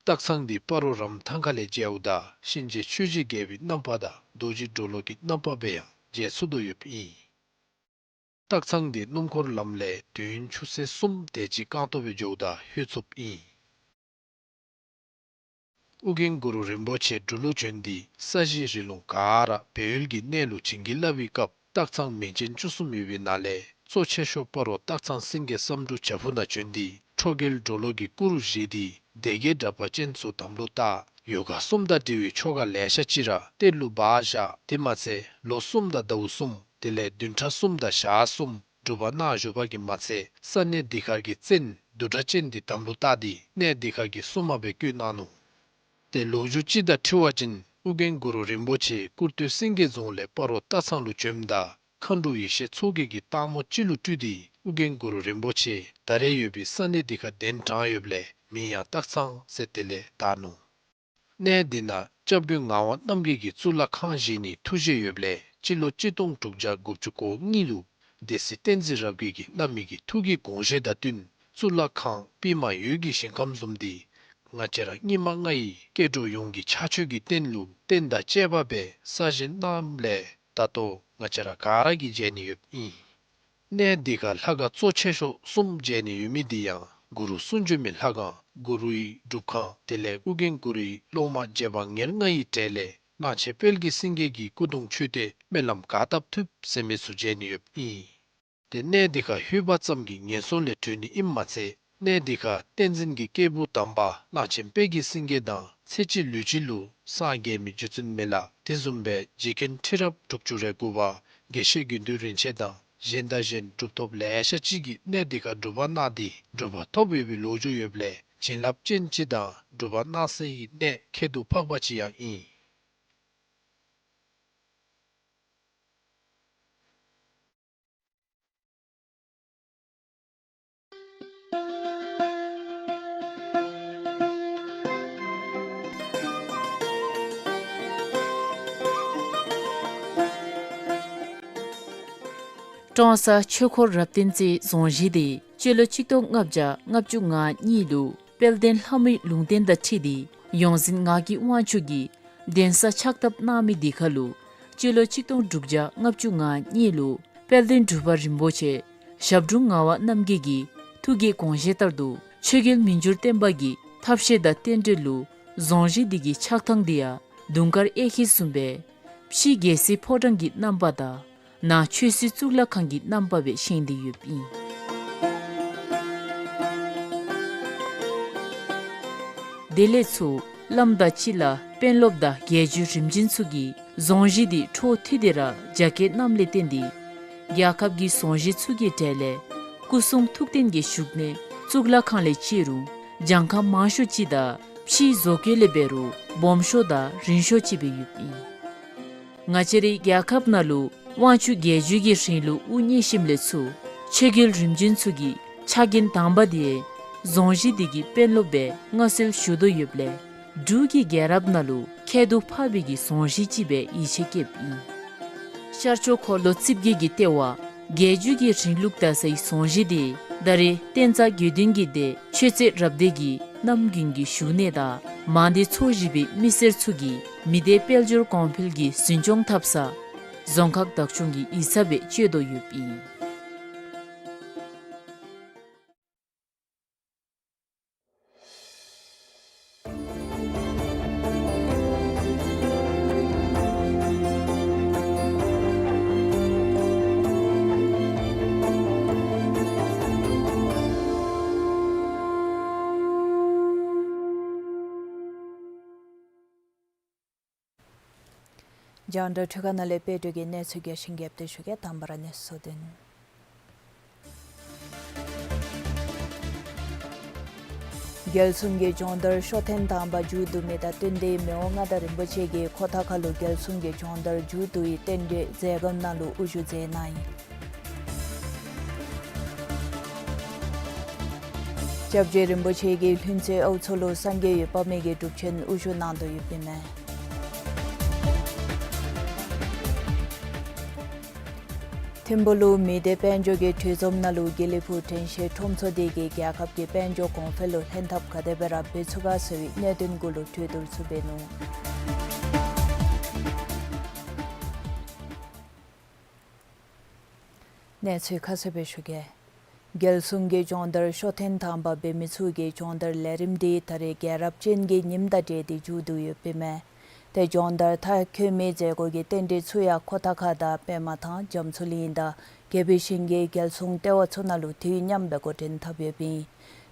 སྟག་ཚང་འདི་སྤ་རོ་རམ་ཐང་ཁ་ལས་མཇལཝ་ད་གཤིན་རྗེ་ཆོས་ཀྱི་རྒྱལ་པོའི་རྣམ་པ་དང་རྡོ་རྗེ་གྲོ་ལོད་ཀྱི་རྣམ་པ་སྦེ་ཡང་མཇལ་ཚུགས་དོ་ཡོདཔ་ཨིན། སྟག་ཚང་འདི་སྣུམ་འཁོར་ལམ་ལས་དུས་ཡུན་ཆུ་ཚོད་གསུམ་དེ་ཅིག་རྐང་སྟོང་སྦེ་འགྱོཝ་ད་ལྷོད་ཚུགསཔ་ཨིན། ཨོ་རྒྱན་གུ་རུ་རིན་པོ་ཆེ་འབྲུག་ལུ་བྱོན་ཏེ་ས་གཞི་རི་ལུང་ག་ར་སྦས་ཡུལ་གྱི་གནས་ལུ་བྱིན་གྱིས་བརླབས་པའི་སྐབས་སྟག་ཚང་མིང་ཅན་བཅུ་གསུམ་ཡོད་པའི་ནང་ལས་གཙོ་ཆེ་ཤོས་སྤ་རོ་སྟག་ཚང་སེང་གེ་བསམ་འགྲུབ་བྱག་ཕུག་ནང་བྱོན་ཏེ་ཁྲོ་རྒྱལ་གྲོ་ལོད་ཀྱི་སྐུ་རུ་བཞེངས་ཏེ་སྡེ་བརྒྱད་དྲེགས་པ་ཅན་ཚུ་དམ་ལུ་བཏགས། ཡོ་ག་གསུམ་དང་འབྲེལ་བའི་ཆོ་ག་ལེ་ཤ་ཅིག་ར་གཏེར་ལུ་སྦ་བཞག། དེ་མ་ཚད་ལོ་གསུམ་དང་ཟླཝ་གསུམ་དེ་ལས་བདུན་ཕྲག་གསུམ་དང་ཞག་གསུམ་སྒྲུབ་པ་གནང་བཞུགས་པ་གིས་མ་ཚད་ས་གནས་འདི་ཁར་གྱི་བཙན་བདུད་དྲེགས་ཅན་འདི་དམ་ལུ་བཏགས་ཏེ་གནས་འདི་ཁར་གྱི་སྲུང་མ་སྦེ་བསྐོས་གནང་ནུག། ཏེ་ལོ་རྒྱུས་ཅིག་དང་འཁྲིལ་བ་ཅིན་ཨོ་རྒྱན་གུ་རུ་རིན་པོ་ཆེ་སྐུར་སྟོད་སེང་གེ་རྫོང་ལས་སྤ་རོ་སྟག་ཚང་ལུ་བྱོནམ་ད་མཁའ་འགྲོ་ཡེ་ཤེས་མཚོ་རྒྱལ་གྱིས་སྟག་མོ་ཅིག་ལུ་སྤྲུལ་ཏེ་ཨོ་རྒྱན་གུ་རུ་རིན་པོ་ཆེ་ད་རེས་ཡོད་པའི་ས་གནས་འདི་ཁར་གདན་དྲངས་ཡོདཔ་ལས་མིང་ཡང་སྟག་ཚང་ཟེར་དེ་ལས་བཏགས་ནུག། གནས་འདི་ནང་སྐྱབས་མགོན་ངག་དབང་རྣམ་རྒྱལ་གྱིས་གཙུག་ལག་ཁང་བཞེངས་ནིའི་ཐུགས་བཞེད་ཡོདཔ་ལས་སྤྱི་ལོ་གཅིག་སྟོང་དྲུག་བརྒྱ་དགུ་བཅུ་གོ་གཉིས་ལུ་སྡེ་སྲིད་བསྟན་འཛིན་རབ་རྒྱས་ཀྱིས་བླ་མའི་གི་ཐུགས་ཀྱི་དགོངས་བཞེད་དང་བསྟུན་གཙུག་ལག་ཁང་པདྨ་འོད་ཀྱི་ཞིང་ཁམས་བཟུམ་འདི་ང་བཅས་ར་སྙིགས་མ་ལྔ་ཡི་སྐྱེ་འགྲོ་ཡོངས་ཀྱི་ཕྱག་མཆོད་ཀྱི་རྟེན་ལུ་རྟེན་དང་བཅས་པ་སྦེ་གསར་བཞེངས་གནངམ་ལས་ད་ལྟོ་ང་བཅས་ར་ག་ར་གིས་མཇལ་ནི་ཡོདཔ་ཨིན། གནས་འདི་ཁར་ལྷ་ཁང་གཙོ་ཆེ་ཤོས་གསུམ་མཇལ་ནི་ཡོད་མི་འདི་ཡང་གུ་རུ་གསུང་བྱོན་མའི་ལྷ་ཁང་གུ་རུའི་སྒྲུབ་ཁང་དེ་ལས་ཨོ་རྒྱན་གུ་རུའི་སློབ་མ་རྗེ་འབངས་ཉེར་ལྔ་ཡི་གྲས་ལས་གླང་ཆེན་དཔལ་གྱི་སེང་གེ་གི་སྐུ་གདུང་མཆོད་རྟེན་སྨོན་ལམ་ག་བཏབ་ཐུབ་ཟེར་མི་ཚུ་མཇལ་ནི་ཡོདཔ་ཨིན། ཏེ་གནས་འདི་ཁར་ལྷོད་པ་ཙམ་གྱིས་ངན་སོང་ལས་གྲོལ་ནི་ཨིནམ་མ་ཚད་གནས་འདི་ཁར་བསྟན་འཛིན་གྱི་སྐྱེས་བུ་དམ་པ་གླང་ཆེན་དཔལ་གྱི་སེང་གེ་དང་ཚེ་གཅིག་ལུས་གཅིག་ལུ་སངས་རྒྱས་མི་རྗེ་བཙུན་མི་ལ་དེ་བཟུམ་སྦེ་རྗེ་མཁན་ཁྲི་རབས་དྲུག་ཅུ་རེ་དགུ་པ་དགེ་བཤེས་དགེ་འདུན་རིན་ཆེན་དང་གཞན་དང་གཞན་གྲུབ་ཐོབ་ལེ་ཤ་ཅིག་གིས་གནས་འདི་ཁར་སྒྲུབ་པ་གནང་སྟེ་གྲུབ་པ་ཐོབ་ཡོད་པའི་ལོ་རྒྱུས་ཡོདཔ་ལས་བྱིན་རླབས་ཅན་ཅིག་དང་གྲུབ་པ་གནང་སའི་གནས་ཁྱད་དུ་འཕགས་པ་ཅིག་ཡང་ཨིན། ཀྲོང་གསར་ཆོས་འཁོར་རབ་བརྟན་རྩེའི་རྫོང་གཞིས་འདི་སྤྱི་ལོ་གཅིག་སྟོང་ལྔ་བརྒྱ་ལྔ་བཅུ་ང་གཉིས་ལུ་དཔལ་ལྡན་ལྷ་མོའི་ལུང་བསྟན་དང་འཁྲིལ་ཏེ་ཡོངས་འཛིན་ངག་གི་དབང་ཕྱུག་གིས་གདན་ས་ཕྱག་བཏབ་གནང་མི་འདི་ཁར་ལུ་སྤྱི་ལོ་གཅིག་སྟོང་དྲུག་བརྒྱ་ལྔ་བཅུ་ང་གཉིས་ལུ་དཔལ་ལྡན་འབྲུག་པ་རིན་པོ་ཆེ་ཞབས་དྲུང་ངག་དབང་རྣམ་རྒྱལ་གྱི་ཐུགས་ཀྱི་དགོངས་བཞེད་ལྟར་དུ་ཆོས་རྒྱལ་མི་འགྱུར་བརྟན་པ་གི་ཐབས་ཤེས་དང་རྟེན་འབྲེལ་ལུ་རྫོང་གཞིས་འདི་གི་ཆགས་ཐངས་འདི་ཡང་དུང་དཀར་གཡས་འཁྱིལ་བཟུམ་སྦེ་ཕྱི་རྒྱལ་སྲིད་ཕོ་བྲང་གི་རྣམ་པ་དང་ནང་ཆོས་སྲིད་གཙུག་ལག་ཁང་གི་རྣམ་པ་སྦེ་བཞེངས་ཏེ་ཡོདཔ་ཨིན། དེ་ལས་ཚུར་བླམ་དང་སྤྱི་བླ་དཔོན་སློབ་དང་རྒྱལ་བརྒྱུད་རིམ་བྱོན་ཚུ་གིས་རྫོང་གཞིས་འདི་འཕྲོ་མཐུད་དེ་ར་རྒྱ་སྐྱེད་གནངམ་ལས་བརྟེན་ཏེ་རྒྱལ་ཁབ་ཀྱི་རྫོང་གཞིས་ཚུ་གི་གྲས་ལས་སྐུ་གསུང་ཐུགས་རྟེན་གྱི་བཞུགས་གནས་གཙུག་ལག་ཁང་ལས་བརྩི་རུང་གྱངས་ཁ་མང་ཤོས་ཅིག་དང་ཕྱིའི་བཟོ་བཀོད་ལས་འབད་རུང་སྦོམ་ཤོས་དང་རིང་ཤོས་ཅིག་སྦེ་ཡོདཔ་ཨིན། ང་བཅས་རའི་རྒྱལ་ཁབ་ནང་ལུ་དབང་ཕྱུག་རྒྱལ་བརྒྱུད་ཀྱི་རིང་ལུགས་དབུ་བརྙེས་ཞིནམ་ལས་ཚུར་ཆོས་རྒྱལ་རིམ་བྱོན་ཚུ་གི་ཕྱག་འགན་དང་པ་འདི་རྫོང་གཞིས་འདི་གི་དཔོན་སློབ་སྦེ་མངའ་གསོལ་ཞུ་དོ་ཡོདཔ་ལས་འབྲུག་གི་རྒྱལ་རབས་ནང་ལུ་ཁྱད་དུ་འཕགས་པའི་གི་རྫོང་གཞིས་ཅིག་སྦེ་ཡིད་ཆེས་བསྐྱེདཔ་ཨིན། ཤར་ཕྱོགས་འཁོར་ལོ་རྩིབས་བརྒྱད་ཀྱི་ལྟེ་བ་རྒྱལ་བརྒྱུད་ཀྱི་རིང་ལུགས་དར་སའི་རྫོང་གཞིས་འདི་ད་རེས་བསྟན་རྩ་དགེ་འདུན་གྱི་སྡེ་ཆོས་རྩེ་རབ་སྡེ་གི་རྣམ་རྒྱུན་གྱི་བཞུགས་གནས་དང་མང་སྡེ་ཚོ་བཞི་པའི་མི་སེར་ཚུ་གིས་མི་སྡེ་དཔལ་འབྱོར་གོང་འཕེལ་གྱི་འཛིན་སྐྱོང་འཐབ་ས་རྫོང་ཁག་བདག་སྐྱོང་གི་ཡིག་ཚང་སྦེ་སྤྱོད་དོ་ཡོདཔ་ཨིན། རྒྱང་བསྒྲགས་འཕྲུལ་ཁང་ནང་ལས་དཔལ་སྒྲོན་གྱིས་གནས་ཚུལ་རྒྱས་ཤིང་རྒྱས་པ་སྦེ་ཞུ་གེ། དང་པ་ར་གནས་ཚུལ་དོན། རྒྱལ་གསུང་གི་སྦྱོང་བརྡར་ཤོག་ཐེངས་དང་པ་མཇུག་བསྡུ་མི་དང་བསྟུན་ཏེ་མི་དབང་མངའ་བདག་རིན་པོ་ཆེ་གིས་ཁོ་ཐང་ཁ་ལུ་རྒྱལ་གསུང་གི་སྦྱོང་བརྡར་མཇུག་བསྡུ་བའི་རྟེན་འབྲེལ་མཛད་སྒོམ་ནང་ལུ་དབུ་བཞུགས་མཛད་གནང་ཡི། སྐྱབས་རྗེ་རིན་པོ་ཆེ་གིས་ལྷུན་རྩེ་ཨའུ་མཚོ་ལུ་སངས་རྒྱས་འོད་དཔག་མེད་ཀྱི་སྒྲུབ་ཆེན་དབུ་བཞུགས་གནང་དོ་ཡོདཔ་ཨིན་མས། ཐིམ་ཕུག་ལུ་མི་སྡེ་དཔལ་འབྱོར་གྱི་གྲོས་འཛོམས་ནང་ལུ་དགེ་ལེགས་ཕུག་དྲན་ཤེས་ཁྲོམ་ཚོགས་སྡེ་གིས་རྒྱལ་ཁབ་ཀྱི་དཔལ་འབྱོར་གོང་འཕེལ་ལུ་ལྷན་ཐབས་ག་དེ་སྦེ་ར་འབད་ཚུགས་ག་ཟེར་བའི་གནད་དོན་གུ་ལུ་གྲོས་བསྡུར་ཚུ་འབད་ནུག། གནས་ཚུལ་ཁ་གསལ་སྦེ་ཞུ་གེ། རྒྱལ་སྲུང་གི་སྦྱོང་བརྡར་ཤོ་ཐེངས་དང་པ་འབད་མི་ཚུ་གི་སྦྱོང་བརྡར་ལས་རིམ་འདི་ད་རེས་རྒྱལ་རབས་ཅན་གྱི་ཉིནམ་དང་འབྲེལ་ཏེ་མཇུག་བསྡུ་ཡོདཔ་ཨིན་མས། ཏེ་སྦྱོང་བརྡར་མཐར་འཁྱོལ་མི་མཛད་སྒོ་གི་རྟེན་འབྲེལ་ཚུ་ཡང་ཁོ་ཐང་ཁ་དང་པདྨ་ཐང་རྒྱ་མཚོ་གླིང་དང་རྒྱལ་པོའི་ཞིང་གི་རྒྱལ་སྲུང་ལྟེ་བ་ཚུ་ནང་ལུ་དུས་མཉམ་སྦེ་འགོ་འདྲེན་འཐབ་ཡོདཔ་ཨིན།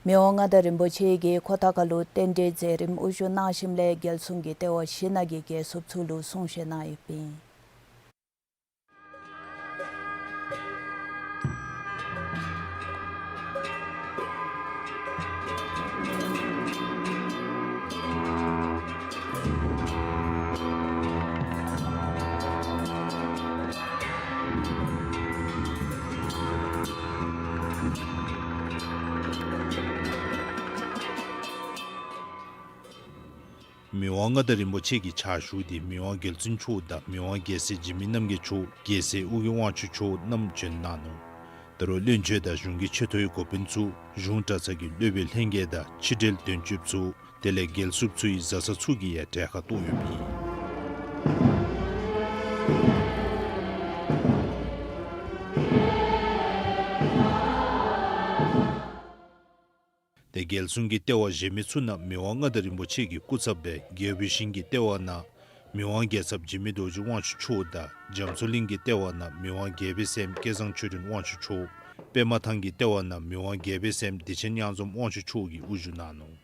མི་དབང་མངའ་བདག་རིན་པོ་ཆེ་གིས་ཁོ་ཐང་ཁ་ལུ་རྟེན་འབྲེལ་མཛད་རིམ་དབུ་བཞུགས་གནང་ཞིནམ་ལས་རྒྱལ་སྲུང་གི་ལྟེ་བ་བཞི་ནང་གི་རྒྱལ་སྲུངཔ་ཚུ་ལུ་གསུང་བཤད་གནང་ཡོདཔ་ཨིན། མི་དབང་མངའ་བདག་རིན་པོ་ཆེ་གི་ཕྱག་ཞུ་སྟེ་མི་དབང་རྒྱལ་བཙུན་མཆོག་དང་མི་དབང་རྒྱལ་སྲས་འཇིགས་མེད་རྣམ་རྒྱལ་མཆོག། རྒྱལ་སྲས་ཨོ་རྒྱན་དབང་ཕྱུག་མཆོག་རྣམས་བྱོན་གནང་ནུག། ད་རུང་བློན་ཆེན་དང་གཞུང་གི་ཆེ་མཐོའི་འགོ་དཔོན་ཚུ་གཞུང་གྲྭ་ཚང་གི་སློབ་དཔོན་ལྷན་རྒྱས་དང་ཕྱི་འབྲེལ་དོན་གཅོདཔ་ཚུ་དེ་ལས་རྒྱལ་སྲུངཔ་ཚུ་ཡི་བཟའ་ཚང་ཚུ་གིས་ཡང་གྲལ་ཁར་གཏོགས་ཡོདཔ་ཨིན། ཏེ་རྒྱལ་སྲུང་གི་ལྟེ་བ་གཞན་མི་ཚུ་ནང་མི་དབང་མངའ་བདག་རིན་པོ་ཆེ་གི་སྐུ་ཚབ་སྦེ་རྒྱལ་པོའི་ཞིང་གི་ལྟེ་བ་ནང་མི་དབང་རྒྱལ་ཚབ་འཇིགས་མེད་རྡོ་རྗེ་དབང་ཕྱུག་མཆོག་དང་རྒྱ་མཚོ་གླིང་གི་ལྟེ་བ་ནང་མི་དབང་རྒྱལ་པོའི་སྲསམོ་སྐལ་བཟང་ཆོས་སྒྲོན་དབང་ཕྱུག་མཆོག། པདྨ་ཐང་གི་ལྟེ་བ་ནང་མི་དབང་རྒྱལ་པོའི་སྲསམོ་བདེ་ཆེན་གཡང་འཛོམས་དབང་ཕྱུག་མཆོག་གིས་དབུ་བཞུགས་གནང་ནུག།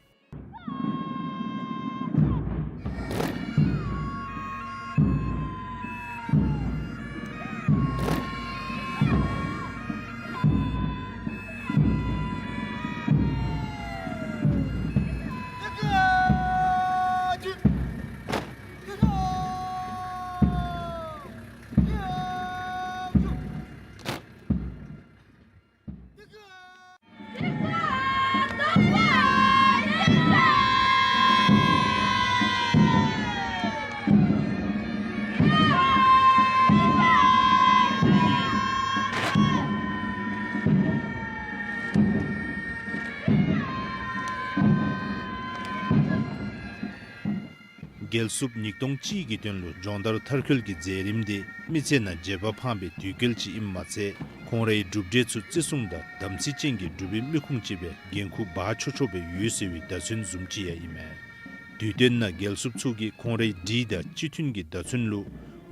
རྒྱལ་སྲུངཔ་ཉིས་སྟོང་གཅིག་གི་དོན་ལུ་སྦྱོང་བརྡར་མཐར་འཁྱོལ་གྱི་མཛད་རིམ་དེ་མི་ཚེ་ནང་བརྗེད་པ་འཕངས་པའི་དུས་སྐལ་ཅིག་ཨིནམ་མ་ཚད་ཁོང་རའི་གྲུབ་འབྲས་ཚུ་བརྩི་སྲུང་དང་དམ་ཚིག་ཅན་གྱི་སྒྲུབ་པའི་མི་ཁུངས་ཅིག་སྦེ་འགན་ཁུར་འབག་ཆོག་ཆོ་སྦེ་ཡོད་ཟེར་བའི་བརྡ་མཚོན་བཟུམ་ཅིག་ཡང་ཨིན་མས། དུས་སྟོན་ནང་རྒྱལ་སྲུངཔ་ཚུ་གིས་ཁོང་རའི་སྒྲིག་དང་སྤྱི་མཐུན་གྱི་བརྡ་མཚོན་ལུ་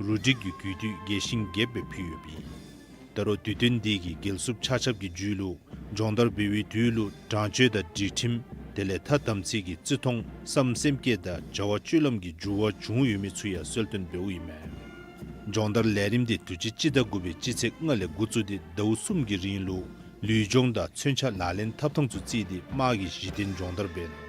རུ་སྒྲིག་གི་གུས་འདུད་རྒྱས་ཤིང་རྒྱསཔ་སྦེ་ཕུལ་ཡོདཔ་ཨིན། ད་རུང་དུས་སྟོན་འདི་གིས་རྒྱལ་སྲུངཔ་ཆ་ཁྱབ་ཀྱི་རྒྱུད་ལུ་སྦྱོང་བརྡར་འབད་བའི་དུས་ལུ་དྲང་སྤྱོད་དང་སྒྲིག་ཁྲིམས་དེ་ལས་ཐ་དམ་ཚིག་གི་བརྩི་མཐོང་བསམ་སེམས་བསྐྱེད་དང་བྱ་བ་སྤྱོད་ལམ་གྱི་འགྱུར་བ་བྱུང་ཡོད་མི་ཚུ་ཡང་གསལ་སྟོན་འབདཝ་ཨིན་མས། སྦྱོང་བརྡར་ལས་རིམ་དེ་དུས་ཅི་སྤྱི་ཟླ་དགུ་པའི་སྤྱི་ཚེས་ལྔ་ལས་འགོ་བཙུགས་ཏེ་ཟླཝ་གསུམ་གྱི་རིང་ལུ་ལུས་སྦྱོང་དང་མཚོན་ཆ་ལག་ལེན་འཐབ་ཐངས་ཚུ་བརྩིས་ཏེ་དམག་གི་གཞི་རྟེན་སྦྱོང་བརྡར་འབད་ནུག།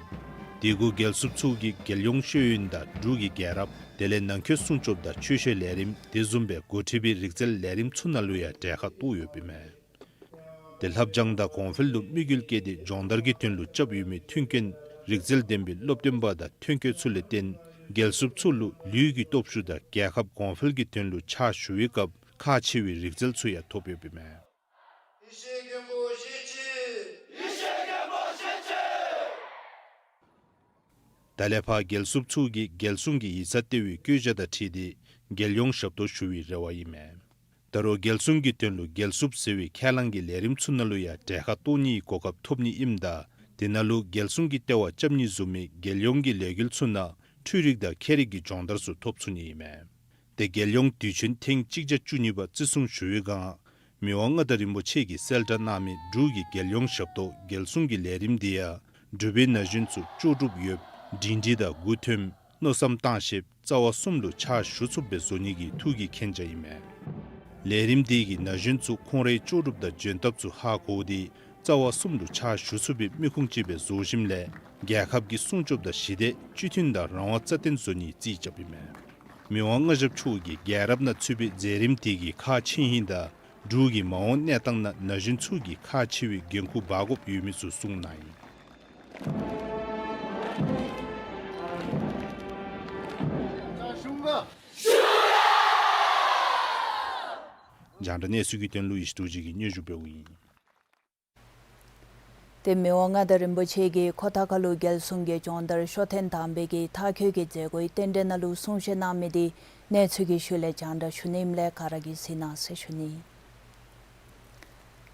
དེ་གུ་རྒྱལ་སྲུངཔ་ཚུ་གིས་རྒྱལ་ཡོངས་ཤེས་ཡོན་དང་འབྲུག་གི་རྒྱལ་རབས་དེ་ལས་ནང་འཁོད་སྲུང་སྐྱོབ་དང་ཆོས་བཤད་ལས་རིམ་དེ་བཟུམ་སྦེ་འགོ་ཁྲིད་པའི་རིག་རྩལ་ལས་རིམ་ཚུ་ནང་ལུ་ཡང་གྲལ་ཁར་གཏོགས་ཡོདཔ་ཨིན་མས། དེ་ལྷབ་སྦྱང་དང་གོང་འཕེལ་ལུ་དམིགས་ཡུལ་བསྐྱེད་དེ་སྦྱོང་བརྡར་གྱི་དོན་ལུ་རྐྱབ་ཡོད་མི་མཐུན་རྐྱེན་རིག་རྩལ་ལྡན་པའི་སློབ་སྟོན་པ་དང་ཐོན་སྐྱེད་ཚུ་ལས་བརྟེན་རྒྱལ་སྲུངཔ་ཚུ་ལུ་ལུས་ཀྱི་སྟོབས་ཤུགས་དང་རྒྱལ་ཁབ་གོང་འཕེལ་གྱི་དོན་ལུ་ཕྱག་ཞུ་བའི་སྐབས་ཁག་ཆེ་བའི་རིག་རྩལ་ཚུ་ཡང་ཐོབ་ཡོདཔ་ཨིན་མས། ཡེ་ཤེས་མགོན་པོ་ཞལ་ཕྱེ། ཡེ་ཤེས་མགོན་པོ་ཞལ་ཕྱེ། ད་ལས་ཕར་རྒྱལ་སྲུངཔ་ཚུ་གིས་རྒྱལ་སྲུང་གི་ཡིག་ཚང་ལྟེ་བའི་བཀོད་རྒྱ་དང་འཁྲིལ་ཏེ་རྒྱལ་ཡོངས་ཞབས་ཏོག་ཞུ་བའི་རེ་བ་ཨིན་མས། ད་རུང་རྒྱལ་སྲུང་གི་དོན་ལུ་རྒྱལ་སྲུངཔ་ཟེར་བའི་ཁས་བླངས་ཀྱི་ལས་རིམ་ཚུ་ནང་ལུ་ཡང་གྲལ་ཁར་གཏོགས་ནིའི་གོ་སྐབས་ཐོབ་ནི་ཨིནམ་ད་དེ་ནང་ལུ་རྒྱལ་སྲུང་གི་ལྟེ་བ་རྐྱབ་ནི་བཟུམ་མའི་རྒྱལ་ཡོངས་ཀྱི་ལས་འགུལ་ཚུ་ནང་འཕྲུལ་རིག་དང་ཁྱད་རིག་གི་སྦྱོང་བརྡར་ཚུ་ཐོབ་ཚུགས་ནི་ཨིན་མས། ཏེ་རྒྱལ་ཡོངས་དུས་ཆེན་ཐེངས་གཅིག་བརྒྱ་བཅུ་གཉིས་པ་བརྩི་སྲུང་ཞུ་བའི་སྒང་མི་དབང་མངའ་བདག་རིན་པོ་ཆེ་གིས་གསལ་བསྒྲགས་གནང་མི་འབྲུག་གི་རྒྱལ་ཡོངས་ཞབས་ཏོག་རྒྱལ་སྲུང་གི་ལས་རིམ་འདི་ཡང་འབྲུག་པའི་ན་གཞོན་ཚུ་ལྕོགས་གྲུབ་ཡོདཔ་སྒྲིང་སྒྲི་དང་མགུ་འཐོམ་མནོ་བསམ་བཏང་ཤེསཔ་རྩ་བ་གསུམ་ལུ་ཕྱག་ཞུ་ཚུགསཔ་སྦེ་བཟོ་ནི་གི་ཐུགས་ཀྱི་མཁྱེན་རྒྱ་ཨིན་མས། ལས་རིམ་འདི་གིས་ན་གཞོན་ཚུ་ཁོང་རའི་ལྕོགས་གྲུབ་དང་འཇོན་ཐབས་ཚུ་ཧ་གོ་སྟེ་རྩ་བ་གསུམ་ལུ་ཕྱག་ཞུ་ཚུགས་པའི་མི་ཁུངས་ཅིག་སྦེ་བཟོ་ཞིནམ་ལས་རྒྱལ་ཁབ་ཀྱི་སྲུང་སྐྱོབ་དང་ཞི་བདེ་སྤྱི་མཐུན་དང་རང་དབང་རྩ་བརྟན་བཟོ་ནིའི་རྩིས་རྐྱབ་ཨིན་མས། མི་དབང་མངའ་ཞབས་མཆོག་གིས་རྒྱལ་རབས་ནང་ཚུད་པའི་མཛད་རིམ་དེ་གིས་ཁག་ཆེ་ཧིང་དང་འབྲུག་གི་མ་འོངས་གནས་སྟངས་ནང་ན་གཞོན་ཚུ་གིས་ཁག་ཆེ་བའི་འགན་ཁུར་འབག་དགོཔ་ཡོད་མི་ཚུ་གསུངས་གནང་ཡི། རྒྱང་བསྒྲགས་གནས་ཚུལ་གྱི་དོན་ལུ་ཡེ་ཤེས་རྡོ་རྗེ་གིས་སྙན་ཞུ་འབདཝ་ཨིན། ཏེ་མི་དབང་མངའ་བདག་རིན་པོ་ཆེ་གིས་ཁོ་ཐང་ཁ་ལུ་རྒྱལ་སྲུང་གི་སྦྱོང་བརྡར་ཤོ་ཐེངས་དང་པའི་གི་མཐར་འཁྱོལ་གྱི་མཛད་སྒོའི་རྟེན་འབྲེལ་ནང་ལུ་གསུང་བཤད་གནང་མི་འདི་གནས་ཚུལ་གྱི་ཤུལ་ལས་རྒྱང་བསྒྲགས་ཞུ་ནི་ཨིནམ་ལས་ག་ར་གིས་གཟིགས་གནང་ཟེར་ཞུ་ནི།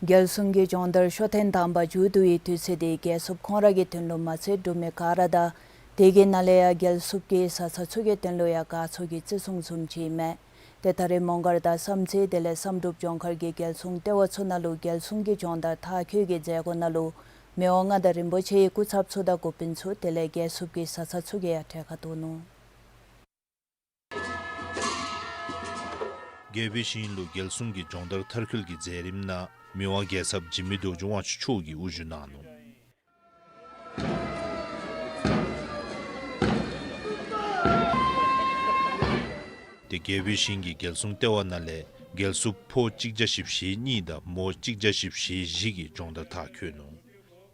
རྒྱལ་སྲུང་གི་སྦྱོང་བརྡར་ཤོ་ཐེངས་དང་པ་མཇུག་བསྡུ་བའི་དུས་ཚོད་འདི་རྒྱལ་སྲུངཔ་ཁོང་ར་གི་དོན་ལུ་མ་ཚད་འབྲུག་མི་ག་ར་དང་དེ་གི་ནང་ལས་ཡང་རྒྱལ་སྲུངཔ་གི་བཟའ་ཚང་ཚུ་གི་དོན་ལུ་ཡང་དགའ་ཚོར་གྱི་བརྩི་སྲུང་བཟུམ་ཅིག་མས། ཏེ་ད་རེས་མོང་སྒར་དང་བསམ་རྩེ་དེ་ལས་བསམ་གྲུབ་ལྗོངས་མཁར་གྱི་རྒྱལ་སྲུང་ལྟེ་བ་ཚུ་ནང་ལུ་རྒྱལ་སྲུང་གི་སྦྱོང་བརྡར་མཐར་འཁྱོལ་གྱི་མཛད་སྒོ་ནང་ལུ་མི་དབང་མངའ་བདག་རིན་པོ་ཆེའི་སྐུ་ཚབ་ཚུ་དང་འགོ་དཔོན་ཚུ་དེ་ལས་རྒྱལ་སྲུངཔ་གི་བཟའ་ཚང་ཚུ་གིས་ཡང་གྲལ་ཁར་གཏོགས་ནུག། རྒྱལ་པོའི་ཞིང་ལུ་རྒྱལ་སྲུང་གི་སྦྱོང་བརྡར་མཐར་འཁྱོལ་གྱི་མཛད་རིམ་ནང་མི་དབང་རྒྱལ་ཚབ་འཇིགས་མེད་རྡོ་རྗེ་དབང་ཕྱུག་མཆོག་གིས་དབུ་བཞུགས་གནང་ནུག། ཏེ་རྒྱལ་པོའི་ཞིང་གི་རྒྱལ་སྲུང་ལྟེ་བ་ནང་ལས་རྒྱལ་སྲུངཔ་ཕོ་གཅིག་བརྒྱ་བཞི་བཅུ་ཞེ་གཉིས་དང་མོ་གཅིག་བརྒྱ་བཞི་བཅུ་ཞེ་བཞི་གིས་སྦྱོང་བརྡར་མཐར་འཁྱོལ་ནུག།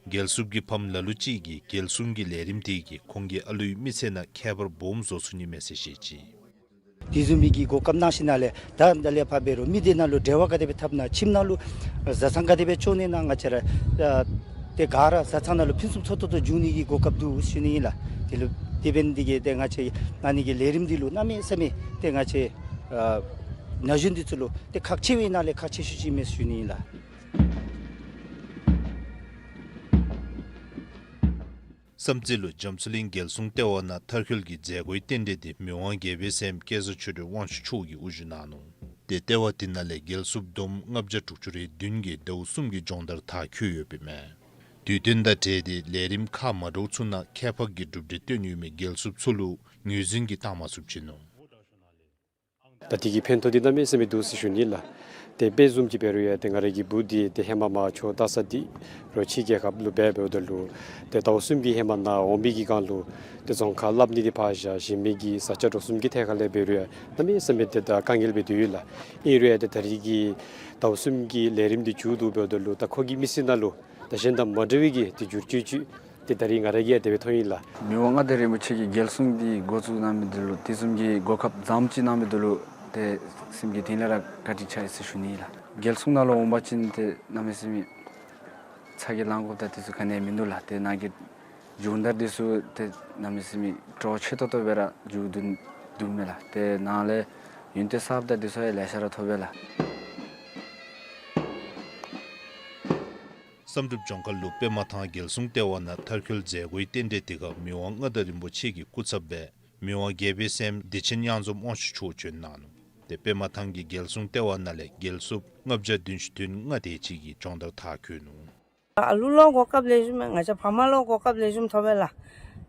རྒྱལ་སྲུངཔ་གི་ཕམ་ལ་ལུ་ཅིག་གིས་རྒྱལ་སྲུང་གི་ལས་རིམ་དེ་གིས་ཁོང་གི་ཨ་ལུའི་མི་ཚེ་ནང་ཁྱད་པར་སྦོམ་བཟོ་ཚུགས་ནི་མས་ཟེར་བཤད་ཅི། དེ་བཟུམ་མའི་གི་གོ་སྐབས་གནང་ཞིནམ་ལས་ད་ད་ལས་ཕར་འབད་རུང་མི་སྡེ་ནང་ལུ་འབྲེལ་བ་ག་དེ་སྦེ་འཐབ་ན་ཁྱིམ་ནང་ལུ་བཟའ་ཚང་ག་དེ་སྦེ་འགྱོ་ནི་ན་ང་བཅས་ར་ཨ་ཏེ་ག་ར་བཟའ་ཚང་ནང་ལུ་ཕུན་སུམ་ཚོགས་ཏོག་ཏོ་འགྱོ་ནི་གི་གོ་སྐབས་འདུག་ཞུ་ནི་ཨིན་ལགས། དེ་ལུ་དེ་འབད་ནི་དེ་གིས་ཏེ་ང་བཅས་ཨ་ནི་གི་ལས་རིམ་འདི་ལུ་གནམ་མེད་ས་མེད་ཏེ་ང་བཅས་ཨ་ན་གཞོན་འདི་ཚུ་ལུ་ཏེ་ཁག་ཆེ་བའི་ནང་ལས་ཁག་ཆེ་ཤོས་ཅིག་མས་ཞུ་ནི་ཨིན་ལགས། བསམ་རྩེ་ལུ་རྒྱ་མཚོ་གླིང་རྒྱལ་སྲུང་ལྟེ་བ་ནང་མཐར་འཁྱོལ་གྱི་མཛད་སྒོའི་རྟེན་འབྲེལ་འདི་མི་དབང་རྒྱལ་པོའི་སྲསམོ་སྐལ་བཟང་ཆོས་སྒྲོན་དབང་ཕྱུག་མཆོག་གིས་དབུ་བཞུགས་གནང་ནུག། ཏེ་ལྟེ་བ་དེ་ནང་ལས་རྒྱལ་སྲུངཔ་བསྡོམས་ལྔ་བརྒྱ་དྲུག་ཅུ་རེ་བདུན་གྱིས་ཟླཝ་གསུམ་གྱི་སྦྱོང་བརྡར་མཐར་འཁྱོལ་ཡོདཔ་ཨིན་མས། དུས་སྟོན་དང་འབྲེལ་ཏེ་ལས་རིམ་ཁག་མ་འདྲཝ་ཚུ་ནང་ཁྱད་འཕགས་ཀྱི་གྲུབ་འབྲས་བཏོན་ཡོད་མི་རྒྱལ་སྲུངཔ་ཚུ་ལུ་ངོས་འཛིན་གྱིས་བཏང་མ་ཚུགསཔ་བྱུང་ནུག། ད་དེ་གི་ཕན་ཐོགས་འདི་གནམ་མེད་ས་མེད་འདུག་ཟེར་ཞུ་ནི་ལགས། ཏེ་དཔེ་བཟུམ་ཅིག་འབད་རུང་ཡང་ཏེ་ང་རའི་གི་བུ་འདི་ཏེ་ཧེ་མ་མར་ཆོས་ལྟ་ས་འདི་རོགས་ཕྱི་རྒྱལ་ཁབ་ལུ་འབད་འབདཝ་ད་ལུ་ཏེ་ཟླཝ་གསུམ་གྱི་ཧེ་མ་ནཱ་འོང་མི་གི་སྒང་ལུ་ཏེ་རྫོང་ཁ་སླབ་ནི་འདི་ཕར་བཞག་གཞན་མི་གི་བཟའ་ཆས་འགྲོ་གསུམ་གྱི་ཐད་ཁ་ལས་འབད་རུང་ཡང་གནམ་མེད་ས་མེད་ཏེ་ད་དཀའ་ངལ་སྦེ་སྡོད་ཡོད་ལགས། ཨིན་རུང་ཡང་ཏེ་ད་རིས་ཀྱི་ཟླཝ་གསུམ་གྱི་ལས་རིམ་འདི་མཇུག་བསྡུ་འབདཝ་ད་ལུ་ད་ཁོ་གི་མི་ཚེ་ནང་ལུ་ད་གཞན་དང་མ་འདྲ་བའི་གི་ཏེ་འགྱུར་བཅོས་ཅིག་ཏེ་ད་རིས་ང་ར་གིས་ཡང་དེ་སྦེ་མཐོང་ཡི་ལགས། མི་དབང་མངའ་བདག་རིན་པོ་ཆེ་གིས་རྒྱལ་སྲུང་འདི་འགོ་བཙུགས་གནང་མི་འདི་ལུ་དེ་བཟུམ་གྱི་གོ་སྐབས་བཟངམ་ཅིག་གནང་མི་འདི་ལུ་ཏེ་སེམས་ཀྱི་གཏིང་ལས་ར་བཀའ་དྲིན་ཆེ་ཟེར་ཞུ་ནི་ཨིན་ལགས། རྒྱལ་སྲུང་ནང་ལུ་འོང་པ་ཅིན་ཏེ་གནམ་མེད་ས་མེད་ཚ་གྱང་ལང་དགོཔ་དང་དེ་ཚུ་ག་ནི་ཡང་མིན་འདུག་ལགས། ཏེ་ནཱ་གི་སྦྱོང་བརྡར་འདི་ཚུ་ཏེ་གནམ་མེད་ས་མེད་སྤྲོ་བ་ཆེ་ཏོག་ཏོ་སྦེ་ར་མཇུག་བསྡུ་བསྡུཝ་མས་ལགས། ཏེ་ནཱ་ལས་ཡོན་ཏན་གསརཔ་དང་འདི་ཚུ་ཡང་ལེ་ཤ་ར་ཐོབ་པས་ལགས། བསམ་གྲུབ་ལྗོངས་མཁར་ལུ་པདྨ་ཐང་རྒྱལ་སྲུང་ལྟེ་བ་ནང་མཐར་འཁྱོལ་མཛད་སྒོའི་རྟེན་འབྲེལ་དེ་ཁར་མི་དབང་མངའ་བདག་རིན་པོ་ཆེ་གི་སྐུ་ཚབ་སྦེ་མི་དབང་རྒྱལ་པོའི་སྲསམོ་བདེ་ཆེན་གཡང་འཛོམས་དབང་ཕྱུག་མཆོག་བྱོན་གནང་ནུག། ཏེ་པདྨ་ཐང་གི་རྒྱལ་སྲུང་ལྟེ་བ་ནང་ལས་རྒྱལ་སྲུངཔ་ལྔ་བརྒྱ་བདུན་ཅུ་དོན་ལྔ་དེ་ཅིག་གིས་སྦྱོང་བརྡར་མཐར་འཁྱོལ་ནུག། ཨ་ལུ་ལུ་གོ་སྐབས་ལེགས་ཤོམ་མས། ང་བཅས་ཕམ་ལུ་གོ་སྐབས་ལེགས་ཤོམ་ཐོབ་པས་ལགས།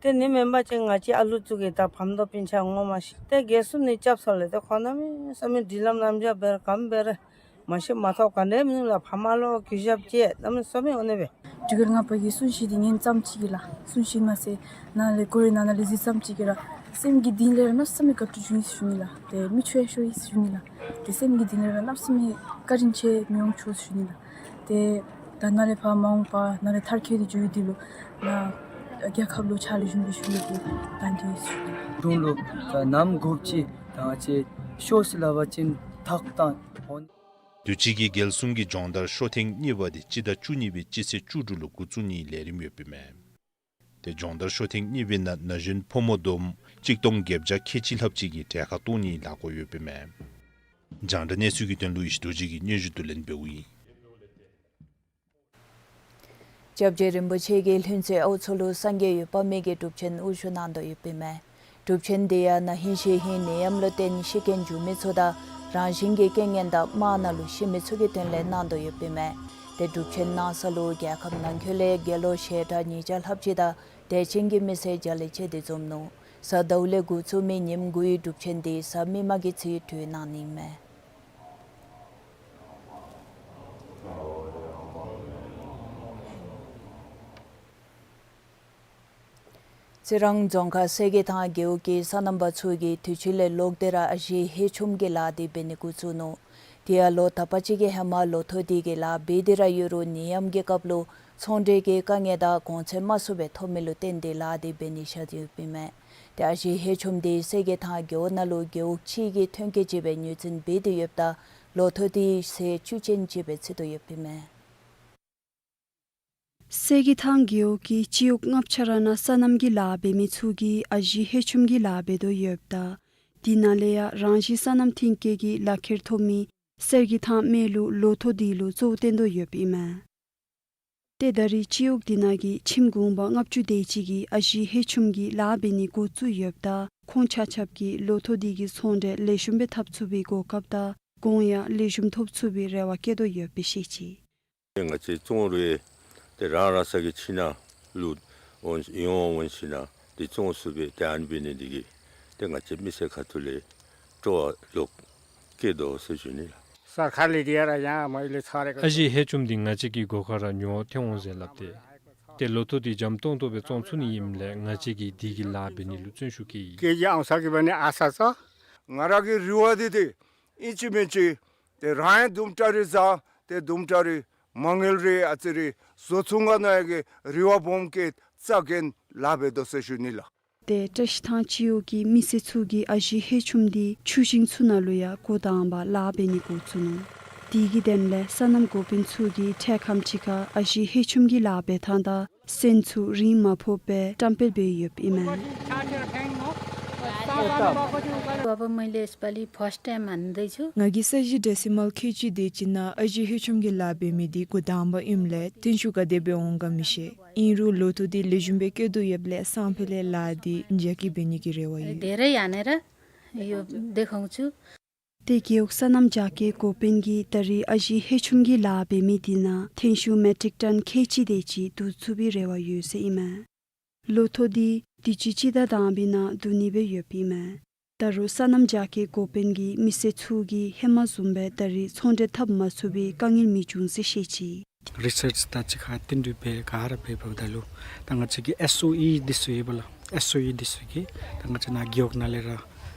ཏེ་ཨ་ནི་མེན་པ་ཅིན་ང་བཅས་ཨ་ལུ་ཚུ་གིས་ད་ཕམ་དང་སྤུན་ཆ་ངོ་མ་ཤེས། ཏེ་རྒྱལ་སྲུང་ནི་རྐྱབ་ཚར་ལས་ཏེ་ཁོང་གནམ་མེད་ས་མེད་སྒྲིག་ལམ་རྣམ་གཞག་འབད་རུང་ག་དེམ་འབད་རུང་མ་ཤེས་མ་ཐོབ་ག་ནི་ཡང་མིན་ལགས། ཕམ་ལུ་གུས་ཞབས་ཅིག་གནམ་མེད་ས་མེད་འོང་ནི་སྦེ། འབྲུག་རྒྱལ་ལྔ་པ་གི་གསུང་བཤད་འདི་ཉན་ཙམ་ཅིག་གིས་ལགས། གསུང་བཤད་མ་ཚད་ནཱ་ལས་སྐོར་ར་ནང་ན་ལས་གཟིགས་ཙམ་ཅིག་གིས་ར་སེམས་ཀྱི་གཏིང་ལས་ར་གནམ་མེད་ས་མེད་བཀའ་དྲིན་ཞུ་ཡི་ཞུ་ནི་ལགས། ཏེ་མི་ཆོས་ཤོར་ཡི་ཞུ་ནི་ལགས། ཏེ་སེམས་ཀྱི་གཏིང་ལས་ར་གནམ་མེད་ས་མེད་བཀའ་དྲིན་ཆེ་མི་དབང་མཆོག་ཞུ་ནི་ལགས། ཏེ་ད་ནཱ་ལས་ཕར་མ་འོངས་པ་ནཱ་ལས་མཐར་འཁྱོལ་ཏེ་འགྱོ་ཡི་འདི་ལུ་ནཱ་རྒྱལ་ཁབ་ལུ་ཕྱག་ལེགས་ཤོམ་སྦེ་ཞུ་ནི་གི་དང་འདོད་ཞུ་ནི་ལགས། དུང་ལུ་ནམ་དགོཔ་ཅིག་ད་ང་བཅས་ཤོར་སོ་ལ་བ་ཅིན་ཐག་བཏང་འོང་། དུས་ཅི་གི་རྒྱལ་སྲུང་གི་སྦྱོང་བརྡར་ཤོ་ཐེངས་གཉིས་པ་འདི་སྤྱི་ཟླ་བཅུ་གཉིས་པའི་སྤྱི་ཚེས་བཅུ་དྲུག་ལུ་འགོ་བཙུགས་ནིའི་ལས་རིམ་ཡོདཔ་ཨིན་མས། ཏེ་སྦྱོང་བརྡར་ཤོ་ཐེངས་གཉིས་པའི་ནང་ན་གཞོན་ཕོ་མོ་བསྡོམས་གཅིག་སྟོང་བརྒྱད་བརྒྱ་ཁལ་གཅིག་ལྷགཔ་ཅིག་གིས་གྲལ་ཁར་གཏོགས་ནིའི་ལས་འགུལ་ཡོདཔ་ཨིན་མས། རྒྱང་བསྒྲགས་གནས་ཚུལ་གྱི་དོན་ལུ་ཡེ་ཤེས་རྡོ་རྗེ་གིས་སྙན་ཞུ་བསྡུ་ལེན་འབདཝ་ཨིན། སྐྱབས་རྗེ་རིན་པོ་ཆེ་གིས་ལྷུན་རྩེ་ཨའུ་མཚོ་ལུ་སངས་རྒྱས་འོད་དཔག་མེད་ཀྱི་སྒྲུབ་ཆེན་དབུ་བཞུགས་གནང་དོ་ཡོདཔ་ཨིན་མས། སྒྲུབ་ཆེན་འདི་ཡང་ན་ཧིང་གཤེགས་ཧིང་ནད་ཡམས་ལུ་བརྟེན་ཤི་རྐྱེན་བྱུང་མི་ཚུ་དང་རང་བཞིན་གྱི་རྐྱེན་ངན་དང་དམག་ནང་ལུ་ཤི་མི་ཚུ་གི་དོན་ལས་གནང་དོ་ཡོདཔ་ཨིན་མས། ཏེ་སྒྲུབ་ཆེན་གནང་ས་ལུ་རྒྱལ་ཁབ་ནང་འཁོད་ལས་དགེ་སློང་ཞལ་གྲངས་ཉིས་བརྒྱ་ལྷགཔ་ཅིག་དང་དད་ཅན་གྱི་མི་སེར་བརྒྱ་ལས་བཅད་དེ་འཛོམས་ནུག། གཟའ་ཟླཝ་ལས་འགོ་བཙུགས་མི་ཉིནམ་དགུའི་སྒྲུབ་ཆེན་འདི་གཟའ་མིག་དམར་གྱི་ཚེས་གྲོལ་གནང་ནི་ཨིན་མས། རྩི་རང་རྫོང་ཁག་གསེར་གྱི་ཐང་རྒེད་འོག་གི་སོ་ནམ་པ་ཚུ་གིས་དུས་ཅི་ལས་ལོག་སྟེ་ར་ཨ་ཞེ་ཧེ་ཆོམ་གྱི་ལཱ་འདི་འབད་ནི་འགོ་བཙུགས་ནུག། དེ་ཡང་ལོ་དག་པ་ཅིག་གི་ཧེ་མ་ལོ་ཐོག་འདི་གི་ལཱ་འབད་དེ་ར་ཡོད་རུང་ནད་ཡམས་ཀྱི་སྐབས་ལུ་ཚོང་འབྲེལ་གྱི་དཀའ་ངལ་དང་གོང་ཚད་དམའ་སུ་སྦེ་ཐོབ་མི་ལུ་བརྟེན་ཏེ་ལཱ་འདི་འབད་ནི་བཞག་སྟེ་ཡོདཔ་ཨིན་མས། ཏེ་ཨ་ཞེ་ཧེ་ཆོམ་འདི་གསེར་གྱི་ཐང་རྒེད་འོག་ནང་ལུ་རྒེད་འོག་གཅིག་གི་ཐོན་སྐྱེད་ཅིག་སྦེ་ངོས་འཛིན་འབད་དེ་ཡོདཔ་ད་ ལོ་ཐོག་འདི་ཚེས་བཅུ་ཅན་ཅིག་སྦེ་བརྩི་དོ་ཡོདཔ་ཨིན་མས། གསེར་གྱི་ཐང་རྒེད་འོག་གི་སྤྱི་འོག་ལྔ་པ་ཆ་ར་ནང་སོ་ནམ་གྱི་ལཱ་འབད་མི་ཚུ་གིས་ཨ་ཞེ་ཧེ་ཆུམ་གྱི་ལཱ་འབད་དོ་ཡོདཔ་ད་དེ་ནང་ལས་ཡང་རང་བཞིན་སོ་ནམ་ཐོན་སྐྱེད་ཀྱི་ལག་ཁྱེར་ཐོབ་མི་གསེར་གྱི་ཐང་མེ་ལུ་ལོ་ཐོག་འདི་ལུ་གཙོ་བོ་བཏོན་དོ་ཡོདཔ་ཨིན་མས། ཏེ་ད་རེས་སྤྱི་འོག་འདི་ནང་གི་ཁྱིམ་གུང་པ་ལྔ་བཅུ་དེ་ཅིག་གིས་ཨ་ཞེ་ཧེ་ཆུམ་གྱི་ལཱ་འབད་ནི་འགོ་བཙུགས་ཡོདཔ་ད་ཁོང་ཆ་ཁྱབ་ཀྱིས་ལོ་ཐོག་འདི་གི་ཚོང་འབྲེལ་ལེགས་ཤོམ་སྦེ་འཐབ་ཚུགས་པའི་གོ་སྐབས་དང་གོང་ཡང་ལེགས་ཤོམ་ཐོབ་ཚུགས་པའི་རེ་བ་བསྐྱེད་དོ་ཡོདཔ་སྦེ་བཤད་ཅི། ང་བཅས་བཙོང་རུང་ཏེ་རང་རང་སོ་གི་ཁྱིམ་ནང་ལུ་འོང་ཡོང་འོང་ཞིནམ་ལས་ཏེ་བཙོང་ཚུགས་པའི་ཏེ་ཨ་ནི་འབད་ནི་འདི་གིས་ཏེ་ང་བཅས་མི་སེར་ཁ་ཐུག་ལས་སྤྲོ་བ་ལོག་སྐྱེས་དོ་ཟེར་ཞུ་ནི་ལགས། སར་ཁར་ལས་དེ་ཡ་ར་ཡང་མ་ཡི་ལས་ཚར་རེ་ཨ་ཞེ་ཧེ་ཆུམ་འདི་ང་བཅས་ཀྱི་སྒོ་ཁར་ར་ཉོ་བར་ཐོན་འོང་ཟེར་སླབ་སྟེ། ཏེ་ལོ་ཐོག་འདི་འཇམ་ཏོང་ཏོ་སྦེ་བཙོང་ཚུགས་ནི་ཨིནམ་ལས་ང་བཅས་ཀྱིས་འདི་གི་ལཱ་འབད་ནི་ལུ་བརྩོན་ཤུགས་བསྐྱེད་ཡི། ཀེ་ཇི་ཨང་ས་གི་བ་ནི་ཨ་ས་ས། ང་ར་གི་རེ་བ་འདི་ཏེ་ཨིན་ཅི་མིན་ཅི་ཏེ་རང་ཡང་དུམ་གྲ་རེ་བཟའ་ཏེ་དུམ་གྲ་རེ་མ་དངུལ་རེ་ཨ་ཙི་རེ་བཟོ་ཚུགས་ག་ནི་ཡ་གི་རེ་བ་སྦོམ་བསྐྱེད་རྩ་འགེངས་ལཱ་འབད་དོ་ཟེར་ཞུ་ནི་ལགས། ཏེ་བཀྲ་ཤིས་ཐང་སྤྱི་འོག་གི་མི་སེར་ཚུ་གིས་ཨ་ཞེ་ཧེ་ཆུམ་འདི་ཆུ་ཤིང་ཚུ་ནང་ལུ་ཡང་འགོ་དང་པ་ལཱ་འབད་ནི་འགོ་བཙུགས་ནུག། དེ་གི་དོན་ལས་སོ་ནམ་འགོ་དཔོན་ཚུ་གིས་འཕྲལ་ཁམས་ཅིག་ཁར་ཨ་ཞེ་ཧེ་ཆུམ་གྱི་ལཱ་འབད་ཐངས་དང་སོན་ཚུ་རིན་མ་ཕོགཔ་སྦེ་བཀྲམ་སྤེལ་འབད་ཡོདཔ་ཨིན་མས། बाबा, मैले यसपालि first time हान्दैछु। ང་གིས་ས་གཞི་ཌེ་སི་མཱལ་ཁལ་གཅིག་དེ་ཅིག་ནང་ཨ་ཞེ་ཧེ་ཆུམ་གྱི་ལཱ་འབད་མི་འདི་འགོ་དང་པ་ཨིནམ་ལས་ཐོན་ཤུགས་ག་དེ་སྦེ་འོང་ག་མི་ཤེས། ཨིན་རུང་ལོ་ཐོག་འདི་ལེགས་ཤོམ་སྦེ་སྐྱེས་དོ་ཡོདཔ་ལས་སང་ཕོད་ལས་ལཱ་འདི་མཇུག་སྐྱེལ་འབད་ནི་གི་རེ་བ་ཡོད། ཏེ་རྒེད་འོག་སོ་ནམ་རྒྱ་སྐྱེད་འགོ་དཔོན་གྱིས་ད་རེས་ཨ་ཞེ་ཧེ་ཆུམ་གྱི་ལཱ་འབད་མི་འདི་ནང་ཐོན་ཤུགས་མེ་ཊིག་ཊོན་ཁལ་གཅིག་དེ་ཅིག་བསྡུ་ཚུགས་པའི་རེ་བ་ཡོད་ཟེར་ཨིན་མས། ལོ་ཐོག་འདི་དུས་ཅི་སྤྱི་ཟླ་དང་པའི་ནང་བསྡུ་ནི་སྦེ་ཡོདཔ་ཨིན་མས། ད་རུང་སོ་ནམ་རྒྱ་སྐྱེད་འགོ་དཔོན་གྱིས་མི་སེར་ཚུ་གིས་ཧེ་མ་བཟུམ་སྦེ་ད་རེས་ཚོང་འབྲེལ་འཐབ་མ་ཚུགས་པའི་དཀའ་ངལ་མི་འབྱུང་ཟེར་བཤད་ཅི། རི་སརཆ་དང་གཅིག་ཁར་བསྟུན་གྲོས་འབད་ག་ར་འབད་འབདཝ་ད་ལུ་ད་ང་བཅས་ཀྱི་ཨེསི་ཨོ་ཨི་འདི་ཚུ་ཡོད་པ་ལགས། ཨེསི་ཨོ་ཨི་འདི་ཚུ་གིས་ད་ང་བཅས་ནཱ་རྒེད་འོག་ནང་ལས་ར་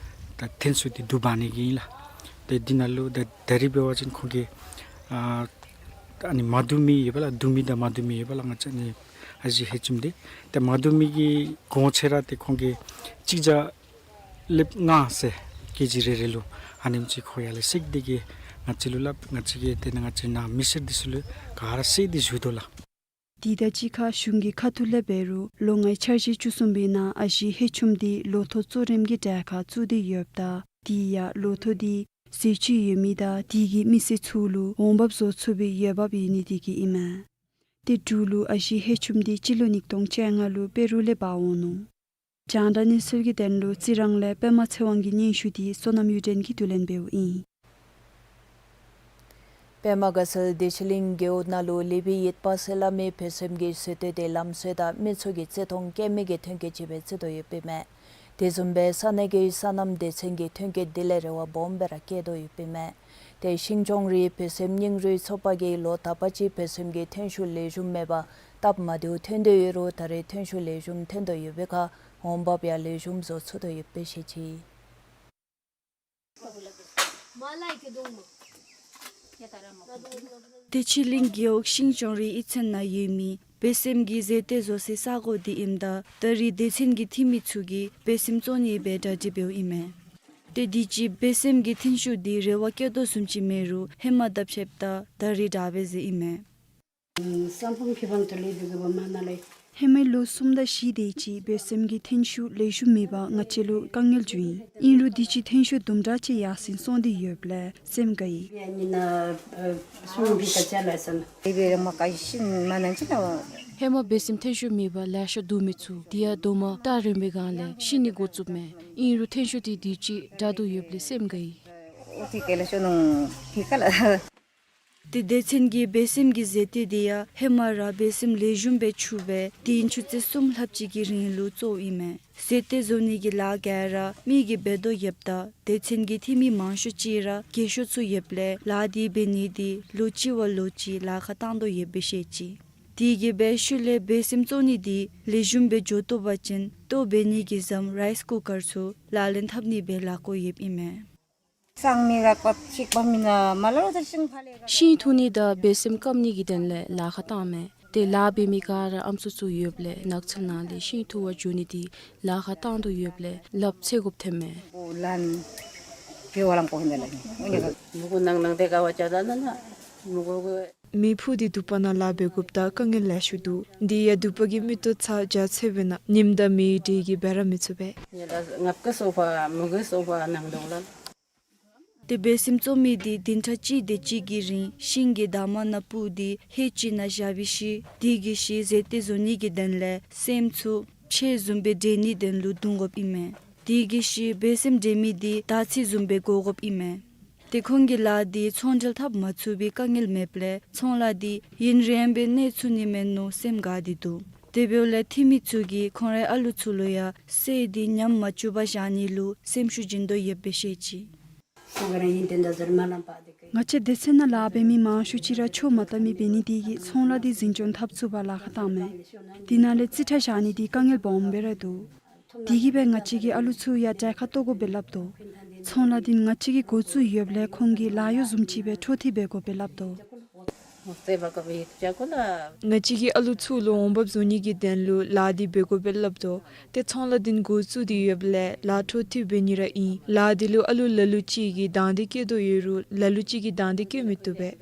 ད་ཐོན་ཤུགས་འདི་བསྡུ་འབག་ནི་གི་ཨིན་ལགས། ཏེ་འདི་ནང་ལུ་ད་ད་རེས་འབད་བ་ཅིན་ཁོང་གིས་ཨ་ཨ་ནི་མ་བསྡུ་མི་ཡོད་པ་ལགས། བསྡུ་མི་དང་མ་བསྡུ་མི་ཡོད་པ་ལགས། ང་བཅས་ནི་ཨ་ཞེ་ཧེ་ཆུམ་འདི་ཏེ་མ་བསྡུ་མི་གི་གོང་ཆེ་ར་ཏེ་ཁོང་གིས་གཅིག་བརྒྱ་ལེབ་ལྔ་ཟེར་ཀེ་ཇི་རེ་རེ་ལུ་ཨ་ནེམ་ཅིག་ཁོང་ཡར་ལས་བསྲེ་སྟེ་གིས་ང་བཅས་ལུ་སླབ། ང་བཅས་ཀྱིས་ཏེ་ནཱ་ང་བཅས་ནཱ་མི་སེར་འདི་ཚུ་ལུ་ག་ར་བསྲེ་སྟེ་ཞུ་དོ་ལགས། དེ་དང་གཅིག་ཁར་གཞུང་གི་ཁ་ཐུག་ལས་འབད་རུང་ལོ་ལྔའི་འཆར་གཞི་བཅུ་གསུམ་པའི་ནང་ཨ་ཞེ་ཧེ་ཆུམ་འདི་ལོ་ཐོག་གཙོ་རིམ་གྱི་གྲལ་ཁར་བཙུགས་ཏེ་ཡོདཔ་ད་དེ་ཡང་ལོ་ཐོག་འདི་ཟས་བཅུད་ཡོད་མི་དང་དེ་གིས་མི་སེར་ཚུ་ལུ་འོང་འབབ་བཟོ་ཚུགས་པའི་འོས་འབབ་ཡོད་ནི་དེ་གིས་ཨིན་མས། ཏེ་འབྲུག་ལུ་ཨ་ཞེ་ཧེ་ཆུམ་འདི་སྤྱི་ལོ་ཉིས་སྟོང་བཅོ་ལྔ་ལུ་པེ་རུ་ལས་འབག་འོང་ནུག། རྒྱང་བསྒྲགས་གནས་ཚུལ་གྱི་དོན་ལུ་རྩི་རང་ལས་པདྨ་ཚེ་དབང་གི་སྙན་ཞུ་འདི་བསོད་ནམས་གཡུ་སྒྲོན་གྱིས་བསྡུ་ལེན་འབདཝ་ཨིན། པདྨ་དགའ་ཚལ་བདེ་ཆེན་གླིང་རྒེད་འོག་ནང་ལུ་ལེགས་པའི་ཡིད་དཔའ་སེམས་ལ་མི་བོད་སེམས་ཀྱི་ཟས་བཏུས་འདི་ལམ་སྲོལ་དང་མི་ཚུ་གི་བརྩི་མཐོང་སྐྱེད་མི་གི་ཐོན་སྐྱེད་ཅིག་སྦེ་བརྩི་དོ་ཡོདཔ་ཨིན་མས། དེ་བཟུམ་སྦེ་ས་གནས་ཀྱི་སོ་ནམ་སྡེ་ཚན་གྱི་ཐོན་སྐྱེད་འདི་ལས་རེ་བ་སྦོམ་སྦེ་ར་བསྐྱེད་དོ་ཡོདཔ་ཨིན་མས། ཏེ་ཤིང་སྐྱོང་རི་བོད་སེམས་སྙིང་རུས་ཚོགས་པ་གིས་ལོ་ད་པ་ཅིག་བོད་སེམས་ཀྱི་ཐོན་ཤུགས་ལེགས་ཤོམ་མེད་པར་སྟབས་མ་བདེཝ་ཐོན་ཏེ་ཡོད་རུང་ད་རེས་ཐོན་ཤུགས་ལེགས་ཤོམ་ཐོན་དོ་ཡོད་པའི་ཁར་འོང་འབབ་ཡང་ལེགས་ཤོམ་བཟོ་ཚུགས་དོ་ཡོདཔ་སྦེ་བཤད་ཅི། བདེ་ཆེན་གླིང་རྒེད་འོག་ཤིང་སྐྱོང་རི་གཡུས་ཚན་ནང་ཡོད་མི་བོད་སེམས་ཀྱི་ཟས་བཏུས་བཟོ་སའི་ས་གོ་འདི་ཨིནམ་ད་ད་རེས་སྡེ་ཚན་གྱི་འཐུས་མི་ཚུ་གིས་བོད་སེམས་བཙོང་ནི་སྦེ་གྲ་སྒྲིག་འབདཝ་ཨིན་མས། ཏེ་དུས་ཅི་བོད་སེམས་ཀྱི་ཐོན་ཤུགས་འདི་རེ་བ་བསྐྱེད་དོ་བཟུམ་ཅིག་མེད་རུང་ཧེ་མ་དང་ཕྱདཔ་ད་ད་རེས་དྲག་པས་ཟེར་ཨིན་མས། ཧེ་མའི་ལོ་གསུམ་དང་བཞི་དེ་ཅིག་བོད་སེམས་ཀྱི་ཐོན་ཤུགས་ལེགས་ཤོམ་མེད་པར་ང་བཅས་ལུ་དཀའ་ངལ་བྱུང་ཡི། ཨིན་རུང་དུས་ཅི་ཐོན་ཤུགས་དུམ་གྲ་ཅིག་ཡར་སེང་སོང་སྟེ་ཡོདཔ་ལས་སེམས་དགའ་ཡི། ཧེ་མ་བོད་སེམས་ཐོན་ཤུགས་མེད་པར་ལེ་ཤ་བསྡུ་མི་ཚུ་དེ་ཡང་རྡོག་མ་སྟ་རེ་མའི་སྒང་ལས་ཤི་ནི་འགོ་བཙུགསཔ་མས། ཨིན་རུང་ཐོན་ཤུགས་འདི་དུས་ཅི་དྲག་དོ་ཡོདཔ་ལས་སེམས་དགའ་ཡི། ཏེ་སྡེ་ཚན་གྱིས་བོད་སེམས་ཀྱི་ཟས་བཏུས་འདི་ཡང་ཧེ་མ་ར་བོད་སེམས་ལེགས་ཤོམ་སྦེ་འཁྱུ་སྦེ་དེ་ཡང་ཆུ་ཚོད་གསུམ་ལྷགཔ་ཅིག་གི་རིང་ལུ་བཙོཝ་ཨིན་མས། ཟས་བཏུས་བཟོ་ནི་གི་ལཱ་ག་ར་མི་གིས་འབད་དོ་ཡོདཔ་ད་སྡེ་ཚན་གྱི་འཐུས་མི་མང་ཤོས་ཅིག་ར་རྒས་ཤོས་ཚུ་ཡོདཔ་ལས་ལཱ་འདི་འབད་ནི་འདི་ལོ་གཅིག་བ་ལོ་གཅིག་ལཱ་ཁག་བཏང་དོ་ཡོདཔ་སྦེ་བཤད་ཅི། དེ་གིས་སྦེ་ཤུལ་ལས་བོད་སེམས་བཙོང་ནི་འདི་ལེགས་ཤོམ་སྦེ་འགྱོ་བཏུབ་པ་ཅིན་ལྟོ་འབད་ནི་གི་ཟམ་རའིས་ཀུ་ཀར་ཚུ་ལག་ལེན་འཐབ་ནི་སྦེ་ལཱ་བཀོད་ཡོདཔ་ཨིན་མས། ཤིང་འཐུ་ནི་དང་བོད་སེམས་སྐམ་ནི་གི་དོན་ལས་ལཱ་ཁག་བཏངམ་མས། ཏེ་ལཱ་འབད་མི་ག་ར་ཨམ་སྲུ་ཚུ་ཡོདཔ་ལས་ནགས་ཚལ་ནང་ལས་ཤིང་འཐུ་བར་འགྱོ་ནི་འདི་ལཱ་ཁག་བཏང་དོ་ཡོདཔ་ལས་ལགཔ་ཚེ་དགོཔ་ཐོནམ་མས། མི་ཕུད་དེ་དུ་པ་ནང་ལཱ་འབད་དགོཔ་ད་དཀའ་ངལ་ལེ་ཤ་འདུག། དེ་ཡང་དུ་པ་གི་མི་ཏོ་ཚ་གྱང་ཚ་བའི་ནང་ཉིམ་དང་མེ་འདི་གིས་འབད་ར་མི་ཚུགས་པས། ཏེ་འབད་སེམས་བཙུགས་མི་འདི་བདུན་ཕྲག་གཅིག་དེ་ཅིག་གི་རིང་ཤིང་གི་འདབ་མ་ནང་སྤུར་ཏེ་ཧེ་ཅིག་ནང་བཞག་པའི་ཤུལ་དེ་གི་ཤུལ་ཟས་ཏེ་བཟོ་ནི་གི་དོན་ལས་སྲནམ་ཚུ་ཕྱེ་བཟུམ་སྦེ་འདྲེན་ནིའི་དོན་ལུ་བརྡུང་དགོཔ་ཨིན་མས། དེ་གི་ཤུལ་འབད་སེམས་འདྲེན་མི་འདི་དར་ཚིལ་བཟུམ་སྦེ་བགོ་དགོཔ་ཨིན་མས། ཏེ་ཁོང་གི་ལཱ་འདི་ཚོང་འབྲེལ་འཐབ་མ་ཚུགས་པའི་དཀའ་ངལ་མེདཔ་ལས་ཚོང་ལཱ་འདི་ཡུན་རིངམོ་སྦེ་གནས་ཚུགས་ནི་མས་མནོ་སེམས་དགའ་སྟེ་འདུག། དེ་འབདཝ་ལས་འཐུས་མི་ཚུ་གིས་ཁོང་རའི་ཨ་ལུ་ཚུ་ལུ་ཡང་ཟས་འདི་ཉམས་མ་བཅུག་པར་བཞག་ནི་ལུ་སེམས་ཤུགས་བྱིན་དོ་ཡོདཔ་སྦེ་བཤད་ཅི། ང་བཅས་སྡེ་ཚན་ནང་ལཱ་འབད་མི་མང་ཤོས་ཅིག་ར་ཆོས་མ་བཏབ་མི་འབད་ནི་དེ་གིས་ཚོང་ལཱ་འདི་འཛིན་སྐྱོང་འཐབ་ཚུགས་པར་ལཱ་ཁག་བཏངམ་མས། དེ་ནང་ལས་རྩིས་ཁྲ་བཞག་ནི་འདི་དཀའ་ངལ་སྦོམ་སྦེ་ར་འདུག། དེ་གིས་སྦེ་ང་བཅས་ཀྱི་ཨ་ལུ་ཚུ་ཡང་གྲལ་ཁར་གཏོགས་དགོ་པས་སླབ་དོ། ཚོང་ལཱ་འདི་ང་བཅས་ཀྱིས་འགོ་བཙུགས་ཡོདཔ་ལས་ཁོང་གིས་ལཱ་གཡོག་བཟུམ་ཅིག་སྦེ་འཕྲོ་མཐུད་འབད་དགོ་པས་སླབ་དོ། ང་བཅས་ཀྱི་ཨ་ལུ་ཚུ་ལུ་འོང་འབབ་བཟོ་ནི་གི་དོན་ལུ་ལཱ་འདི་འབད་དགོ་པས་སླབ་དོ། ཏེ་ཚོང་ལཱ་འདི་འགོ་བཙུགས་ཏེ་ཡོདཔ་ལས་ལཱ་འཕྲོ་མཐུད་འབད་ནི་ར་ཨིན། ལཱ་འདི་ལུ་ཨ་ལུ་ལ་ལུ་ཅིག་གིས་དང་འདོད་བསྐྱེད་དོ་ཡོད་རུང་ལ་ལུ་ཅིག་གིས་དང་འདོད་བསྐྱེད་མི་བཏུབ་པས།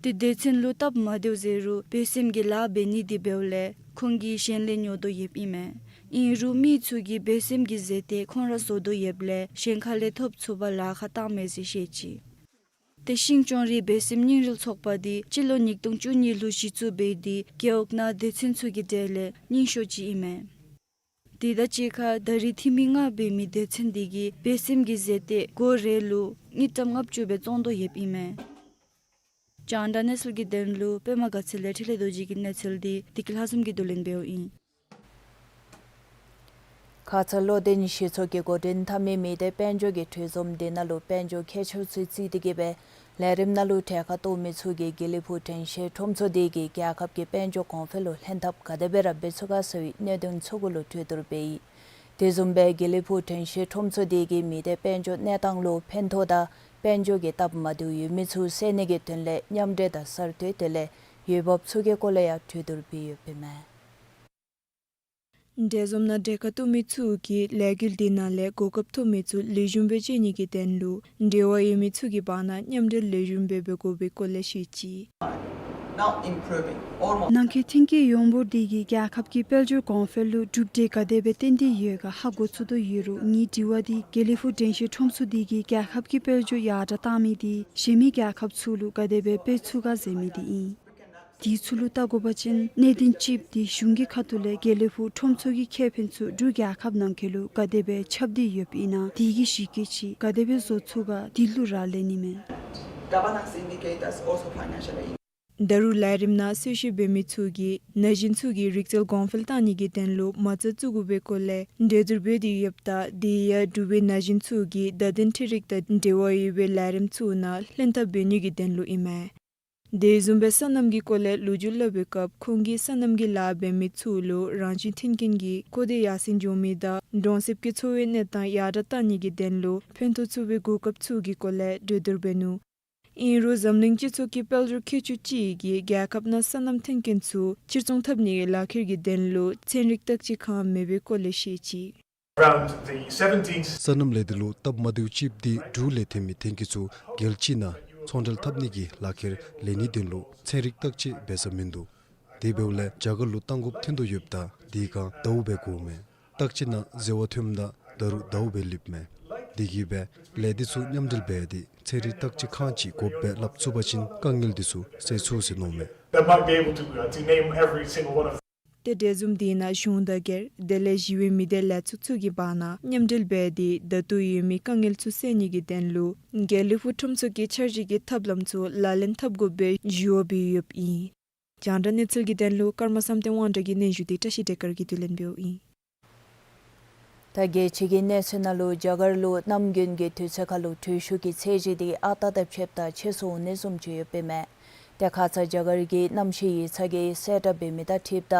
ཏེ་སྡེ་ཚན་ལུ་སྟབས་མ་བདེཝ་ཟེར་རུང་འབད་སེམས་ཀྱིས་ལཱ་འབད་ནི་འདི་འབདཝ་ལས་ཁོང་གིས་གཞན་ལས་ཉོ་དོ་ཡོདཔ་ཨིན་མས། ཨིན་རུང་མི་ཚུ་གིས་འབད་སེམས་ཀྱིས་ཟས་ཏེ་ཁོང་ར་བཟོ་དོ་ཡོདཔ་ལས་གཞན་ཁ་ལས་ཐོབ་ཚུགས་པར་ལཱ་ཁག་བཏངམ་མས་ཟེར་བཤད་ཅི། ཏེ་ཤིང་སྐྱོང་རིག་འབད་སེམས་རྙིང་རུལ་ཚོགས་པ་འདི་སྤྱི་ལོ་ཉིས་སྟོང་བཅུ་གཉིས་ལུ་གཞི་བཙུགས་འབད་དེ་རྒེད་འོག་ནང་སྡེ་ཚན་ཚུ་གི་གྲས་ལས་རྙིང་ཤོས་ཅིག་ཨིན་མས། དེ་དང་གཅིག་ཁར་ད་རེས་འཐུས་མི་ལྔ་འབད་མི་སྡེ་ཚན་འདི་གིས་འབད་སེམས་ཀྱིས་ཟས་ཏེ་སྒོ་རེ་ལུ་དངུལ་ཀྲམ་ལྔ་བཅུ་སྦེ་བཙོང་དོ་ཡོདཔ་ཨིན་མས། རྒྱང་བསྒྲགས་གནས་ཚུལ་གྱི་དོན་ལུ་པདྨ་དགའ་ཚལ་ལས་འཕྲིན་ལས་རྡོ་རྗེ་གི་གནས་ཚུལ་འདི་བདེ་སྐྱིད་ལྷ་འཛོམས་ཀྱིས་བསྡུ་ལེན་འབདཝ་ཨིན། ཁ་ཙ་བློ་ལྡན་གཞི་ཚོགས་ཀྱིས་འགོ་འདྲེན་འཐབ་མི་མི་སྡེ་དཔལ་འབྱོར་གྱི་གྲོས་འཛོམས་འདི་ནང་ལུ་དཔལ་འབྱོར་མཁས་མཆོག་ཚུ་བརྩིས་ཏེ་གིས་སྦེ་ལས་རིམ་ནང་ལུ་གྲལ་ཁར་གཏོགས་མི་ཚུ་གིས་དགེ་ལེགས་ཕུག་དྲན་ཤེས་ཁྲོམ་ཚོགས་སྡེ་གི་རྒྱལ་ཁབ་ཀྱི་དཔལ་འབྱོར་གོང་འཕེལ་ལུ་ལྷན་ཐབས་ག་དེ་སྦེ་ར་འབད་ཚུགས་ག་ཟེར་བའི་གནད་དོན་ཚུ་གུ་ལུ་གྲོས་བསྡུར་འབད་ཡི། དེ་བཟུམ་སྦེ་དགེ་ལེགས་ཕུག་དྲན་ཤེས་ཁྲོམ་ཚོགས་སྡེ་གིས་མི་སྡེ་དཔལ་འབྱོར་གནས་སྟངས་ལུ་ཕན་ཐོགས་དང་དཔལ་འབྱོར་གྱི་སྟབས་མ་བདེཝ་ཡོད་མི་ཚུ་བསལ་ནི་གི་དོན་ལས་མཉམ་འབྲེལ་དང་གསར་གཏོད་དེ་ལས་འོས་འབབ་ཚུ་གི་སྐོར་ལས་ཡང་གྲོས་བསྡུར་འབད་ཡོདཔ་ཨིན་མས། གྲོས་འཛོམས་ནང་གྲལ་ཁར་གཏོགས་མི་ཚུ་གིས་ལས་འགུལ་འདི་ནང་ལས་གོ་སྐབས་ཐོབ་མི་ཚུ་ལེགས་ཤོམ་སྦེ་སྤྱོད་ནི་གི་དོན་ལུ་འབྲེལ་བ་ཡོད་མི་ཚུ་གི་བར་ན་མཉམ་འབྲེལ་ལེགས་ཤོམ་སྦེ་འབད་དགོ་པའི་སྐོར་ལས་བཤད་ཅི། Not improving. Almost ནང་འཁོད་མཐུན་རྐྱེན་ཡོངས་འབོར་འདི་གིས་རྒྱལ་ཁབ་ཀྱི་དཔལ་འབྱོར་གོང་འཕེལ་ལུ་གྲུབ་འབྲས་ག་དེ་སྦེ་བཏོན་ཏེ་ཡོད་ག་ཧ་གོ་ཚུགས་དོ་ཡོད་རུང་ངེའི་དྲི་བ་འདི་དགེ་ལེགས་ཕུག་དྲན་ཤེས་ཁྲོམ་ཚོགས་སྡེ་གིས་རྒྱལ་ཁབ་ཀྱི་དཔལ་འབྱོར་ཡར་དྲག་བཏང་མི་འདི་གཞན་མི་རྒྱལ་ཁབ་ཚུ་ལུ་ག་དེ་སྦེ་འབད་ཚུགས་ག་ཟེར་མི་འདི་ཨིན། དེ་ཚུ་ལུ་བལྟ་དགོ་པ་ཅིན་གནད་དོན་གཅིག་འདི་གཞུང་གི་ཁ་ཐུག་ལས་དགེ་ལེགས་ཕུག་ཁྲོམ་ཚོགས་ཀྱི་ཁེ་ཕན་ཚུ་འབྲུག་རྒྱལ་ཁབ་ནང་འཁོད་ལུ་ག་དེ་སྦེ་ཁྱབ་སྟེ་ཡོདཔ་ཨིན་ན་དེ་གི་གཞི་བཀོད་ཅིག་ག་དེ་སྦེ་བཟོ་ཚུགས་ག་དེ་ལུ་རག་ལས་ནི་མས། Governance indicators also financially ད་རུང་ལས་རིམ་ནང་གསལ་བཤད་འབད་མི་ཚུ་གིས་ན་གཞོན་ཚུ་གི་རིག་རྩལ་གོང་འཕེལ་བཏང་ནི་གི་དོན་ལུ་མ་རྩ་བཙུགས་དགོ་པའི་སྐོར་ལས་གྲོས་བསྡུར་འབད་དེ་ཡོདཔ་ད་དེ་ཡང་འབྲུག་པའི་ན་གཞོན་ཚུ་གིས་བརྡ་དོན་འཕྲུལ་རིག་དང་འབྲེལ་བ་ཡོད་པའི་ལས་རིམ་ཚུ་ནང་ལྷན་ཐབས་འབད་ནི་གི་དོན་ལུ་ཨིན་མས། དེ་བཟུམ་སྦེ་སོ་ནམ་གྱི་སྐོར་ལས་ལོ་རྒྱུས་སླབ་པའི་སྐབས་ཁོང་གིས་སོ་ནམ་གྱི་ལཱ་འབད་མི་ཚུ་ལུ་རང་བཞིན་མཐུན་རྐྱེན་གྱི་སྐོར་དེ་ཡར་སེང་འགྱོ་མི་དང་གྲོང་གསེབ་ཀྱི་འཚོ་བའི་གནས་སྟངས་ཡར་དྲག་བཏང་ནི་གི་དོན་ལུ་ཕན་ཐོགས་ཚུགས་པའི་གོ་སྐབས་ཚུ་གི་སྐོར་ལས་གྲོས་བསྡུར་འབད་ནུག། ཨིན་རུང་འཛམ་གླིང་སྤྱི་ཚོགས་ཀྱི་དཔལ་འབྱོར་ཁྱད་ཆོས་ཅིག་གིས་རྒྱལ་ཁབ་ནང་སོ་ནམ་མཐུན་རྐྱེན་ཚུ་ཕྱིར་ཚོང་འཐབ་ནི་གི་ལག་ཁྱེར་གྱི་དོན་ལུ་ཚན་རིག་བརྟག་དཔྱད་ཁང་མེད་པའི་སྐོར་ལས་བཤད་ཅི། Around the seventeen སོ་ནམ་ལས་སྡེ་ལུ་སྟབས་མ་བདེཝ་ཅིག་འདི་འབྲུག་ལས་ཐོན་མི་ཐོན་སྐྱེད་ཚུ་རྒྱལ་སྤྱི་ནང་ཚོང་འབྲེལ་འཐབ་ནི་གི་ལག་ཁྱེར་ལེན་ནིའི་དོན་ལུ་ཚན་རིག་བརྟག་དཔྱད་འབད་ས་མིན་འདུག། དེ་འབདཝ་ལས་རྒྱ་གར་ལུ་བཏང་དགོཔ་ཐོན་དོ་ཡོདཔ་ད་དེ་ཁར་དྭཝ་སྦེ་དགོ་མས། བརྟག་དཔྱད་ནང་འཛོལ་བ་ཐོནམ་ད་ད་རུང་དྭཝ་སྦེ་ལུསཔ་མས། དེ་གིས་སྦེ་ལས་སྡེ་ཚུ་མཉམ་འབྲེལ་འབད་དེ་ཚན་རིག་བརྟག་དཔྱད་ཁང་ཅིག་དགོཔ་སྦེ་སླབ་ཚུགས་པ་ཅིན་དཀའ་ངལ་འདི་ཚུ་སེལ་ཚུགས་ཟེར་མནོཝ་མས། They might be able to, uh, to name every single one of ཏེ་གྲོས་འཛོམས་དེ་ནང་གཞུང་དང་སྒེར་དེ་ལས་ཞི་བའི་མི་སྡེ་ལས་ཚོགས་ཚུ་གི་བར་ན་མཉམ་འབྲེལ་འབད་དེ་ད་ལྟོ་ཡོད་མི་དཀའ་ངལ་ཚུ་སེལ་ནི་གི་དོན་ལུ་དགེ་ལེགས་ཕུག་ཁྲོམ་ཚོགས་ཀྱི་འཆར་གཞི་གི་ཐབས་ལམ་ཚུ་ལག་ལེན་འཐབ་དགོཔ་སྦེ་ཞུ་བ་འབད་ཡོདཔ་ཨིན། རྒྱང་བསྒྲགས་གནས་ཚུལ་གྱི་དོན་ལུ་ཀརྨ་བསམ་གཏན་དབང་གྲགས་ཀྱི་སྙན་ཞུ་འདི་བཀྲ་ཤིས་བདེ་དཀར་གྱིས་བསྡུ་ལེན་འབདཝ་ཨིན། ད་རྒྱལ་སྤྱི་གི་གནས་ཚུལ་ནང་ལུ་རྒྱ་གར་ལུ་གནམ་དགུན་གྱི་དུས་ཚོད་ཁར་ལུ་དྲོད་ཤུགས་ཀྱི་ཚད་གཞི་འདི་ཨ་རྟག་དང་ཕྱདཔ་ད་ཆེ་སུ་འོང་ནི་བཟུམ་ཅིག་ཡོདཔ་ཨིན་མས། ཏེ་ཁ་ཙ་རྒྱ་གར་གྱི་གནམ་གཤིས་ཡིག་ཚང་གིས་གསལ་བསྒྲགས་འབད་མི་དང་འཁྲིལཝ་ད་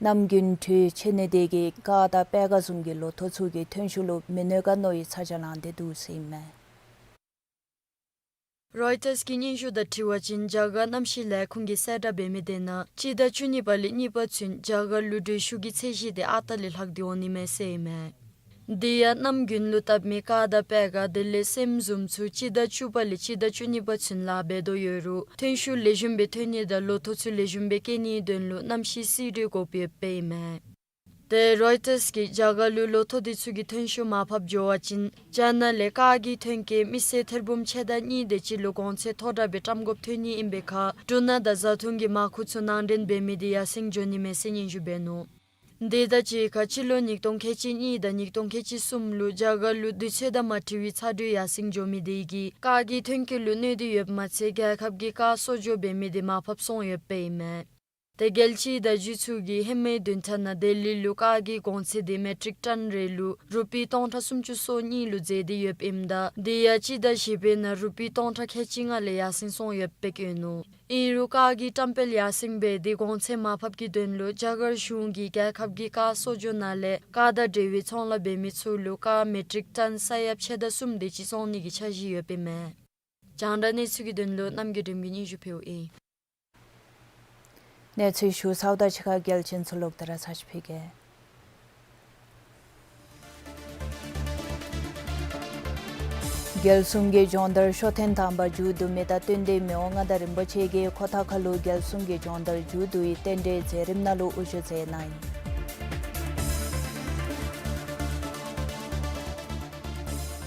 གནམ་དགུན་དྲོད་ཆེ་ནི་དེ་གིས་ཀར་དང་པེ་ཀ་བཟུམ་གྱི་ལོ་ཐོག་ཚུ་གི་ཐོན་ཤུགས་ལུ་མི་གནོད་ག་མནོ་བའི་ཚ་གྱང་ལངས་ཏེ་འདུག་ཟེར་ཨིན་མས། རོའི་ཊརསི་གི་སྙན་ཞུ་དང་འཁྲིལ་བ་ཅིན་རྒྱ་གར་གནམ་གཤིས་ལས་ཁུངས་ཀྱིས་གསལ་བསྒྲགས་འབད་མི་དེ་ནང་སྤྱི་ཟླ་བཅུ་གཉིས་པ་ལས་གཉིས་པ་ཚུན་རྒྱ་གར་ལུ་དྲོད་ཤུགས་ཀྱི་ཚད་གཞི་དེ་ཨ་རྟག་ལས་ལྷག་སྟེ་འོང་ནི་མས་ཟེར་ཨིན་མས། དེ་ཡང་གནམ་དགུན་ལུ་བཏབ་མི་ཀ་དང་པད་ཁ་དེ་ལས་སྲནམ་བཟུམ་ཚུ་སྤྱི་ཟླ་བཅུ་པ་ལས་སྤྱི་ཟླ་བཅུ་གཉིས་པ་ཚུན་ལཱ་འབད་དོ་ཡོད་རུང་ཐོན་ཤུགས་ལེགས་ཤོམ་སྦེ་ཐོན་ནི་དང་ལོ་ཐོག་ཚུ་ལེགས་ཤོམ་སྦེ་སྐྱེ་ནིའི་དོན་ལུ་གནམ་གཤིས་བསིལ་དྲོད་དགོཔ་ཡོདཔ་ཨིན་མས། ཏེ་རོའི་ཊརསི་གིས་རྒྱ་གར་ལུ་ལོ་ཐོག་དེ་ཚུ་གི་ཐོན་ཤུགས་མར་ཕབ་འགྱོ་བ་ཅིན་རྒྱ་ནག་ལས་ཀར་གྱི་ཐོན་སྐྱེད་མི་སེར་ཐེར་འབུམ་ཕྱེད་དང་གཉིས་དེ་ཅིག་ལུ་གོང་ཚད་མཐོ་དྲགས་སྦེ་བཀྲམ་དགོཔ་ཐོན་ནི་ཨིན་པའི་ཁར་འབྲུ་སྣ་དང་བཟའ་འཐུང་གི་མར་ཁུ་ཚུ་ནང་འདྲེན་འབད་མི་དེ་ཡར་སེང་འགྱོ་ནི་མས་ཟེར་སྙན་ཞུ་འབད་ནུག། དེ་དང་གཅིག་ཁར་སྤྱི་ལོ་ཉིས་སྟོང་ཁལ་གཅིག་གཉིས་དང་ཉིས་སྟོང་ཁལ་གཅིག་གསུམ་ལུ་རྒྱ་གར་ལུ་དུས་ཚོད་དང་མ་འཁྲིལ་བའི་ཚ་དྲོད་ཡར་སེང་འགྱོ་མི་དེ་གིས་ཀར་གྱི་ཐོན་སྐྱེད་ལུ་གནོད་དེ་ཡོདཔ་མ་ཚད་རྒྱལ་ཁབ་ཀྱི་ཀར་གསོ་སྦྱོང་འབད་མི་དེ་མར་ཕབ་སོང་ཡོདཔ་ཨིན་མས། ཏེ་རྒྱལ་སྤྱི་བརྡ་བརྒྱུད་ཚུ་གིས་ཧེ་མའི་བདུན་ཕྲག་ནང་ལྡི་ལི་ལུ་ཀར་གྱི་གོང་ཚད་དེ་མེ་ཊིག་ཊོན་རེ་ལུ་རུ་པི་སྟོང་ཕྲག་སུམ་ཅུ་སོ་གཉིས་ལུ་འཛེགས་ཏེ་ཡོདཔ་ཨིནམ་ད་དེ་ཡང་སྤྱི་ཟླ་བཞི་པའི་ནང་རུ་པི་སྟོང་ཕྲག་ཁལ་གཅིག་ལྔ་ལས་ཡར་སེང་སོང་ཡོདཔ་སྦེ་བཀོད་ནུག། ཨིན་རུང་ཀར་གྱི་བཀྲམ་སྤེལ་ཡར་སེང་འབད་དེ་གོང་ཚད་མར་ཕབ་ཀྱི་དོན་ལུ་རྒྱ་གར་གཞུང་གིས་རྒྱལ་ཁབ་ཀྱི་ཀར་གསོ་སྦྱོང་ནང་ལས་ཀར་དང་འབྲེལ་བའི་ཚོང་ལཱ་འབད་མི་ཚུ་ལུ་ཀར་མེ་ཊིག་ཊོན་ས་ཡ་ཕྱེད་དང་གསུམ་དེ་ཅིག་བཙོང་ནི་གི་འཆར་གཞི་ཡོདཔ་ཨིན་མས། རྒྱང་བསྒྲགས་གནས་ཚུལ་གྱི་དོན་ལུ་རྣམ་རྒྱལ་སྒྲོལ་མ་གིས་སྙན་ཞུ་ཕུལཝ་ཨིན། གནས་ཚུལ་ཞུ་ཚརཝ་ད་གཅིག་ཁར་གལ་ཆེན་ཚུ་ལོག་སྟེ་ར་ཚར་ཅིག་ཕུལ་གེ། རྒྱལ་གསུམ་གྱི་སྦྱོང་བརྡར་ཤོ་ཐེངས་དང་པ་མཇུག་བསྡུ་མི་དང་བསྟུན་ཏེ་མི་དབང་མངའ་བདག་རིན་པོ་ཆེ་གིས་ཁོ་ཐང་ཁ་ལུ་རྒྱལ་གསུམ་གྱི་སྦྱོང་བརྡར་མཇུག་བསྡུ་བའི་རྟེན་འབྲེལ་མཛད་རིམ་ནང་ལུ་དབུ་བཞུགས་མཛད་གནང་ཡི།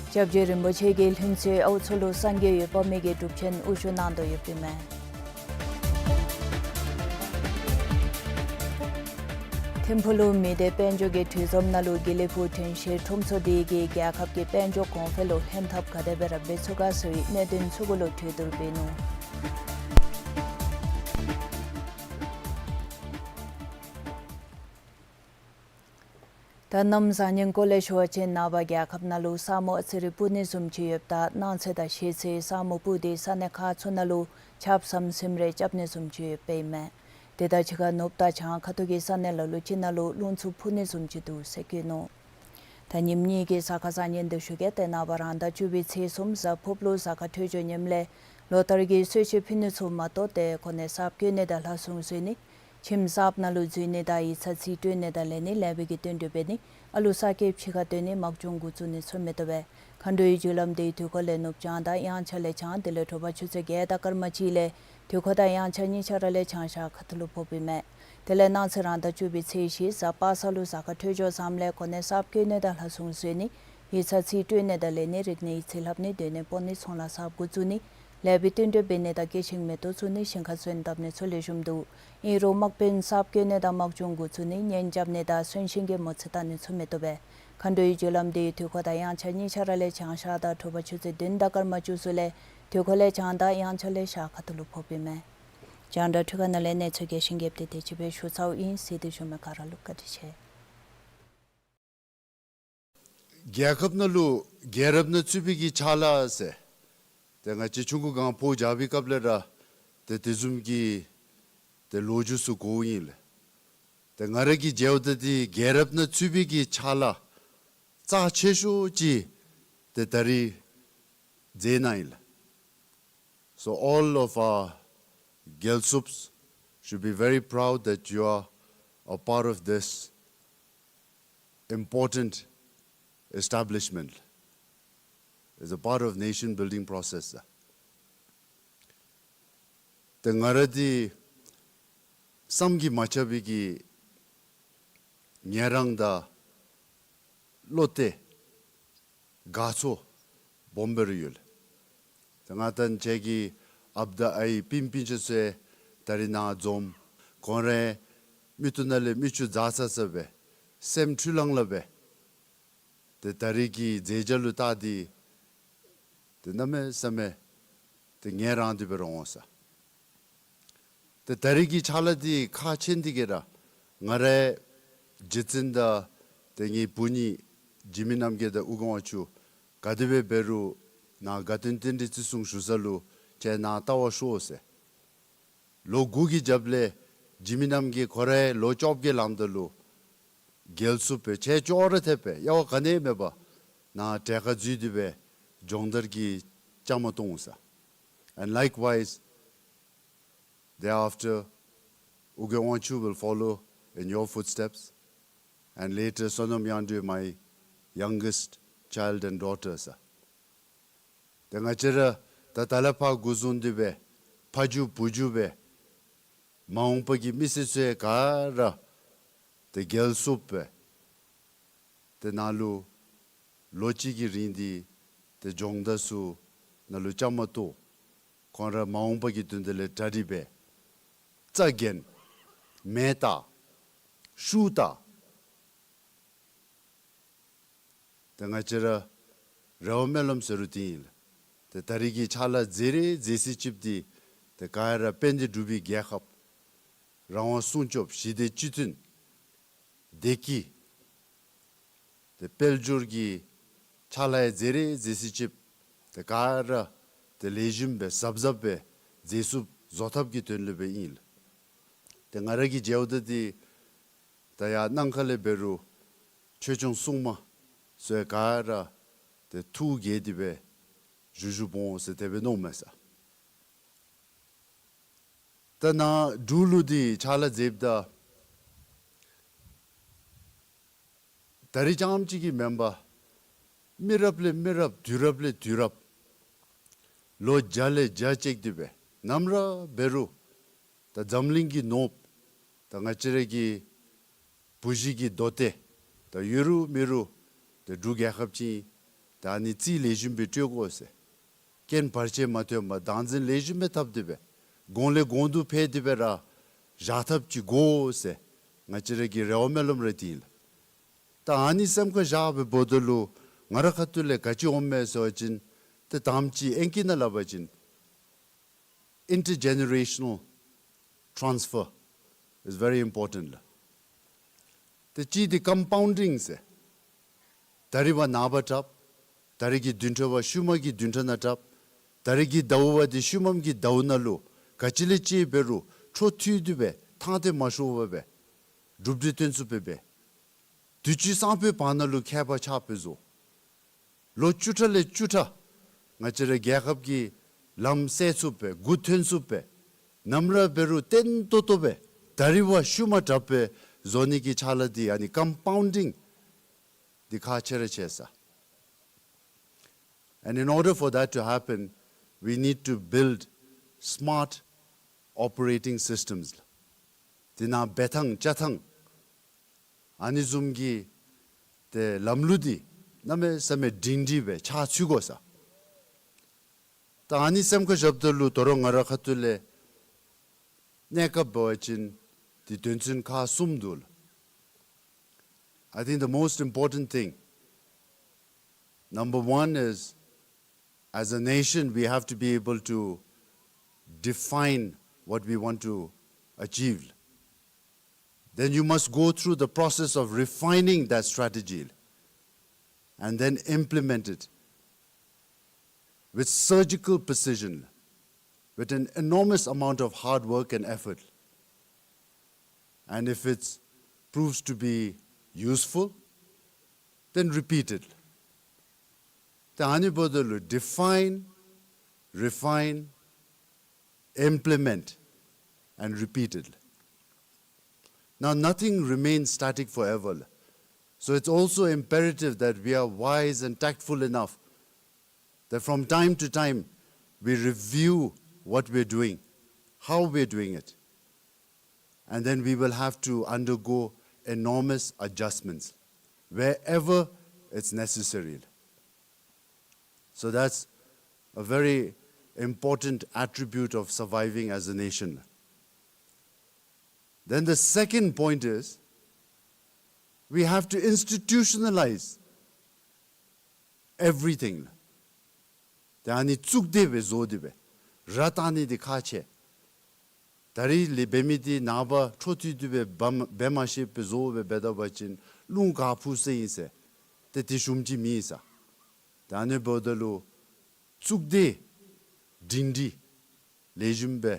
སྐྱབས་རྗེ་རིན་པོ་ཆེ་གིས་ལྷུན་རྩེ་ཨའུ་མཚོ་ལུ་སངས་རྒྱས་འོད་དཔག་མེད་ཀྱི་སྒྲུབ་ཆེན་དབུ་བཞུགས་གནང་དོ་ཡོདཔ་ཨིན་མས། ཐིམ་ཕུག་ལུ་མི་སྡེ་དཔལ་འབྱོར་གྱི་གྲོས་འཛོམས་ནང་ལུ་དགེ་ལེགས་ཕུག་དྲན་ཤེས་ཁྲོམ་ཚོགས་སྡེ་གིས་རྒྱལ་ཁབ་ཀྱི་དཔལ་འབྱོར་གོང་འཕེལ་ལུ་ལྷན་ཐབས་ག་དེ་སྦེ་ར་འབད་ཚུགས་ག་ཟེར་བའི་གནད་དོན་ཚུ་གུ་ལུ་གྲོས་བསྡུར་འབད་ནུག། ད་གནམ་བཟང་ངན་སྐོར་ལས་ཞུ་བ་ཅིན་ནངས་པ་རྒྱལ་ཁབ་ནང་ལུ་ས་སྨུག་ཨ་ཙི་རེ་སྤུབ་ནི་བཟུམ་ཅིག་ཡོདཔ་ད་གནངས་ཚེ་དང་གཞེས་ཚེ་ས་སྨུག་སྤུབས་ཏེ་ས་གནས་ཁག་ཚུ་ནང་ལུ་ཆརཔ་ཟམ་ཟིམ་རེ་རྐྱབ་ནི་བཟུམ་ཅིག་ཡོདཔ་ཨིན་མས། དེ་དང་གཅིག་ཁར་ནུབ་དང་བྱང་ཁ་ཐུག་གི་ས་གནས་ལ་ལུ་ཅིག་ནང་ལུ་རླུང་འཚུབ་འཕུ་ནི་བཟུམ་ཅིག་འདུག་ཟེར་བཀོད་ནུག། ད་ཉིནམ་གཉིས་ཀྱི་གཟའ་སྐར་བཟང་ངན་འདི་ཞུ་གེ། ཏེ་ནངས་པ་རང་ཟླ་བཅུ་པའི་ཚེས་གསུམ་གཟའ་ཕུརཔ་ལུ་གཟའ་སྐར་འཕྲོད་སྦྱོར་ངནམ་ལས་ལོ་ལྟར་གྱི་གསོལ་མཆོད་ཕུལ་ནི་ཚུ་མ་གཏོགས་ཏེ་གོ་གནས་གསརཔ་བསྐོ་ནི་དང་ལྷ་སྲུང་བཟོ་ནི་ཁྱིམ་གསརཔ་ནང་ལུ་འཛུལ་ནི་དང་ཡིག་ཚང་རྩིས་སྤྲོད་ནི་དང་ལེན་ནི་ལེགས་པའི་གི་བསྟུན་གྲོས་འབད་ནི་ཨ་ལུ་གསར་སྐྱེས་ཕྱི་ཁར་སྡོད་ནི་དམག་སྦྱོང་འགོ་བཙུགས་ནི་ཚུ་མི་བཏུབ་པས། མཁའ་འགྲོའི་རྒྱུ་ལམ་དེའི་དུས་འཁོར་ལས་ནུབ་བྱང་དང་དབྱངས་འཆར་ལས་བྱང་དེ་ལས་དྲོ་པ་ཆུ་ཚོད་བརྒྱད་དང་སྐར་མ་གཅིག་ལས་དུས་འཁོར་དང་དབྱངས་འཆར་གཉིས་ཆ་ར་ལས་བྱང་ཤར་ཁ་ཐུག་ལུ་ཕོགཔ་ཨིན་མས། དེ་ལས་གནངས་ཚེ་རང་ཟླ་བཅུ་པའི་ཚེས་བཞི་གཟའ་པ་སངས་ལུ་གཟའ་སྐར་འཕྲོད་སྦྱོར་བཟངམ་ལས་གོ་གནས་གསརཔ་བསྐོ་ནི་དང་ལྷ་སྲུང་བཟོ་ནི་ཡིག་ཚང་རྩིས་སྤྲོད་ནི་དང་ལེན་ནི་རིག་གནས་ཡིག་རྩིས་ལྷབ་ནི་སྡོད་གནས་སྤོ་ནི་ཚོང་ལཱ་གསརཔ་འགོ་བཙུགས་ནི་ལེགས་པའི་བསྟུན་གྲོས་འབད་ནི་དང་སྐྱེད་ཤིང་མེ་ཏོག་བཙུགས་ནི་ཞིང་ཁར་སོན་བཏབ་ནི་ཚུ་ལེགས་ཤོམ་འདུག། ཨིན་རུང་དམག་དཔོན་གསརཔ་བསྐོ་ནི་དང་དམག་སྦྱོང་འགོ་བཙུགས་ནི་གཉེན་རྐྱབ་ནི་དང་གསོན་གཤིན་གྱི་མོ་རྩིས་བལྟ་ནི་ཚུ་མི་བཏུབ་པས། མཁའ་འགྲོའི་རྒྱུ་ལམ་དེའི་དུས་འཁོར་དང་དབྱངས་འཆར་གཉིས་ཆ་ར་ལས་བྱང་ཤར་དང་དྲོ་པ་ཆུ་ཚོད་བདུན་དང་སྐར་མ་བཅུ་གསུམ་ལས་དུས་འཁོར་ལས་བྱང་དང་དབྱངས་འཆར་ལས་ཤར་ཁ་ཐུག་ལུ་ཕོགཔ་ཨིན་མས། རྒྱང་བསྒྲགས་འཕྲུལ་ཁང་ནང་ལས་གནས་ཚུལ་རྒྱས་ཤིང་རྒྱསཔ་འདི་དེ་ཅིག་སྦེ་ཞུ་ཚརཝ་ཨིན། གཟིགས་ཏེ་བཞུགས་མི་ག་ར་ལུ་བཀའ་དྲིན་ཆེ། རྒྱལ་ཁབ་ནང་ལུ་རྒྱལ་རབས་ནང་ཚུད་པའི་གི་ཕྱག་ལཱ་ཟེར། ཏེ་ང་བཅས་ཆུང་ཀུ་སྒང་སྤོ་རྒྱག་པའི་སྐབས་ལས་ར་ཏེ་དེ་བཟུམ་གྱི་ཏེ་ལོ་རྒྱུས་ཚུ་གོཝ་ཨིན་ལགས། ཏེ་ང་ར་གིས་མཇལཝ་ད་འདི་རྒྱལ་རབས་ནང་ཚུད་པའི་གི་ཕྱག་ལཱ་རྩ་ཆེ་ཤོས་ཅིག་ཏེ་ད་རིས་མཛད་གནང་ཡི་ལགས། So all of our རྒྱལ་སྲུངཔ་should be very proud that you are a part of this important establishment. It's a part of nation building process. ཏེ་ང་ར་འདི་བསམ་གྱིས་མ་ཁྱབ་པའི་གི་ངལ་རངས་དང་བློ་གཏད་དགའ་ཚོར་སྦོམ་སྦེ་ར་ཡོད་ལགས། ཏེ་ང་དང་ཁྱེད་ཀྱི་ཨཔ་དང་ཨའི་སྤུན་སྤུན་ཆ་ཚུ་ད་རིས་ནཱ་འཛོམས། ཁོང་རའི་མིག་ཏོ་ནང་ལས་མིག་ཆུ་འཛག་ས་ས་སྦེ་སེམས་འཁྲུལ་ལང་ལང་སྦེ་ཏེ་ད་རིས་ཀྱི་མཛད་བྱ་ལུ་བལྟ་སྟེ་ཏེ་གནམ་མེད་ས་མེད་ཏེ་ངལ་རངས་ཏེ་སྦེ་ར་འོང་ས། ཏེ་ད་རིས་ཀྱི་ཕྱག་ལཱ་འདི་ཁག་ཆེ་ནི་འདི་གིས་ར་ང་རའི་རྗེ་བཙུན་དང་ཏེ་ངེའི་བུ་གཉིས་འཇིགས་མེད་རྣམ་རྒྱལ་དང་ཨོ་རྒྱན་དབང་ཕྱུག་ག་དེ་སྦེ་འབད་རུང་ནཱ་དགའ་སྟོན་རྟེན་འབྲེལ་བརྩི་སྲུང་ཞུ་ས་ལུ་ཁྱེད་ནཱ་བལྟ་བར་ཤོག་ཟེར། ལོ་དགུ་གི་རྒྱབ་ལས་འཇིགས་མེད་རྣམ་རྒྱལ་ཁོ་རའི་ལོ་བཅོ་བརྒྱད་ལངམ་ད་ལུ་རྒྱལ་སྲུངཔ་སྦེ་ཁྱེད་ཅོག་ར་འཐདཔ་སྦེ་དབྱེ་བ་ག་ནི་མེད་པར་ནཱ་གྲལ་ཁར་འཛུལ་ཏེ་སྦེ་སྦྱོང་བརྡར་གྱི་བཅའ་མར་གཏོགས་འོང་ས། And likewise, thereafter, ཨོ་རྒྱན་དབང་ཕྱུག་will follow in your footsteps, and later བསོད་ནམས་དབྱངས་སྒྲོན, my youngest child and daughter ཟེར། ཏེ་ང་བཅས་ར་ད་ད་ལས་ཕར་འགོ་བཟུང་སྟེ་སྦེ་ཕ་རྒྱུད་བུ་རྒྱུད་སྦེ་མ་འོངས་པ་གི་མི་སེར་ཚུ་ཡང་ག་ར་ཏེ་རྒྱལ་སོངཔ་སྦེ་ཏེ་ནཱ་ལུ་ལོ་གཅིག་གི་རིང་འདི་ཏེ་སྦྱོང་བརྡར་ཚུ་ནང་ལུ་བཅའ་མར་གཏོགས། ཁོང་ར་མ་འོངས་པ་གི་དོན་དག་ལས་གྲ་སྒྲིག་འབད། རྩ་འགེངས། མེ་བཏགས། ཤུགས་བཏགས། ཏེ་ང་བཅས་ར་རེ་བ་སྨོན་ལམ་ཟེར་རུང་འདི་ཨིན་ལགས། ཏེ་ད་རེས་ཀྱི་ཕྱག་ལཱ་མཛད་རེ་མཛད་ས་ཅིག་འདི་ཏེ་ག་ར་དཔལ་ལྡན་འབྲུག་པའི་རྒྱལ་ཁབ་རང་དབང་སྲུང་སྐྱོབ་ཞི་བདེ་སྤྱི་མཐུན་བདེ་སྐྱིད་ཏེ་དཔལ་འབྱོར་གྱི་ཕྱག་ལཱ་ཡང་མཛད་རེ་མཛད་ས་ཅིག་ཏེ་ག་ར་ཏེ་ལེགས་ཤོམ་སྦེ་གཟབ་གཟབ་སྦེ་མཛད་ཚུགསཔ་བཟོ་ཐབས་ཀྱི་དོན་ལུ་སྦེ་ཨིན་ལགས། ཏེ་ང་ར་གིས་མཇལཝ་ད་འདི་ད་ཡར་གནམ་ཁ་ལས་འབད་རུང་ཆོས་སྐྱོང་སྲུང་མ་ཚུ་ཡང་ག་ར་ཏེ་ཐུགས་དགྱེས་ཏེ་སྦེ་བཞུགས་བཞུགསཔ་འོང་ཟེར་དེ་སྦེ་མནོཝ་མས་ཟེར། ད་ནཱ་འབྲུག་ལུ་འདི་ཕྱག་ལཱ་མཛདཔ་ད་ད་རིས་རྐྱངམ་གཅིག་གིས་མེན་པར་མི་རབས་ལས་མི་རབས་དུས་རབས་ལས་དུས་རབས་ལོ་བརྒྱ་ལས་བརྒྱ་བཅད་དེ་སྦེ་ནམ་ར་འབད་རུང་ད་འཛམ་གླིང་གི་ནོར་བུ་ད་ང་བཅས་ར་གི་བུ་གཞི་གི་མདོ་སྡེ་ད་ཡོད་རུང་མེད་རུང་ད་འབྲུག་རྒྱལ་ཁབ་ཅིག་ད་ཨ་ནི་རྩིས་ལེགས་ཤོམ་སྦེ་སྤྲོད་དགོ་ཟེར། རྐྱེན་བར་ཆད་མ་ཐོན་པར་བདག་འཛིན་ལེགས་ཤོམ་སྦེ་འཐབ་སྟེ་སྦེ་གོང་ལས་གོང་དུ་འཕེལ་ཏེ་སྦེ་ར་བཞག་ཐབས་ཅིག་དགོ་ཟེར་ང་བཅས་ར་གི་རེ་བ་སྨོན་ལམ་ར་འདི་ཨིན་ལགས། ད་ཨ་ནི་སེམས་ཁར་བཞག་སྦེ་འབདཝ་ད་ལུ་ང་ར་ཁ་ཐུག་ལས་ག་ཅི་འོངམ་མས་ཟེར་བ་ཅིན་ཏེ་དང་པ་ཅིག་ཨིང་སྐད་ནང་སླབ་པ་ཅིན་intergenerational transfer is very important ལགས། ཏེ་གཅིག་འདི་compounding ཟེར། ད་རིས་བ་ནངས་པ་དྲགཔ། ད་རིས་ཀྱི་བདུན་ཕྲག་བ་ཤུལ་མམ་གྱི་བདུན་ཕྲག་ནང་དྲགཔ། ད་རིས་ཀྱི་ཟླཝ་བ་འདི་ཤུལ་མམ་གྱི་ཟླཝ་ནང་ལུ་ག་ཅི་ལས་ཅིག་འབད་རུང་འཕྲོ་མཐུད་དེ་སྦེ་ཐང་སྟེ་མ་ཤོར་བར་སྦེ་གྲུབ་འབྲས་སྟོན་ཚུགསཔ་སྦེ་དུས་ཅི་སང་ཕོད་བར་ན་ལུ་ཁྱད་པར་ཆགས་པའི་བཟོ། ལོ་བཅུ་ཕྲག་ལས་བཅུ་ཕྲག་ང་བཅས་ར་རྒྱལ་ཁབ་ཀྱི་ལམ་སེལ་ཚུགསཔ་སྦེ་འགོ་ཐོན་ཚུགསཔ་སྦེ་ནམ་ར་འབད་རུང་བརྟན་ཏོག་ཏོ་སྦེ་ད་རིས་བ་ཤུལ་མ་དྲགཔ་སྦེ་བཟོ་ནི་གི་ཕྱག་ལཱ་འདི་ཨ་ནི་compounding འདི་ཁག་ཆེ་ར་ཆེ་ཟེར། And in order for that to happen, we need to build smart operating systems. འདི་ནང་འབད་ཐངས་བཅའ་ཐངས་ཨ་ནི་བཟུམ་གྱི་ཏེ་ལམ་ལུགས་འདི་གནམ་མེད་ས་མེད་སྒྲིང་སྒྲི་སྦེ་ཆགས་ཚུགས་དགོ་ཟེར། ད་ཨ་ནི་སེམས་ཁར་བཞགཔ་ད་ལུ་དོ་རུང་ང་ར་ཁ་ཐུག་ལས་གནས་སྐབས་འབད་བ་ཅིན་འདི་དོན་ཚན་ཁག་གསུམ་འདུག་ལགས། I think the most important thing, number one is, as a nation, we have to be able to define what we want to achieve. Then you must go through the process of refining that strategy and then implement it with surgical precision, with an enormous amount of hard work and effort. And if it proves to be useful, then repeat it. ཏེ་ཨ་ནི་འབདཝ་ད་ལུ་define, refine, implement, and repeat it. Now, nothing remains static forever. So it's also imperative that we are wise and tactful enough that from time to time we review what we're doing, how we're doing it. And then we will have to undergo enormous adjustments wherever it's necessary. So that's a very important attribute of surviving as a nation. Then the second point is, we have to institutionalize everything. ཏེ་ཨ་ནི་གཙུག་སྡེ་སྦེ་བཟོ་སྟེ་སྦེ་ར་བཏང་ནི་འདི་ཁག་ཆེ། ད་རིས་ལས་འབད་མི་འདི་ནངས་པ་འཕྲོ་མཐུད་དེ་སྦེ་འབད་མ་ཤེས་པའི་བཟོ་སྦེ་འབད་ད་པ་ཅིན་རླུང་ག་འཕུ་ས་ཨིན་ཟེར་ཏེ་དེ་ཞུམ་ཅིག་མེད་ཟེར། ད་ཨ་ནི་འབདཝ་ད་ལུ་གཙུག་སྡེ་སྒྲིང་སྒྲི་ལེགས་ཤོམ་སྦེ་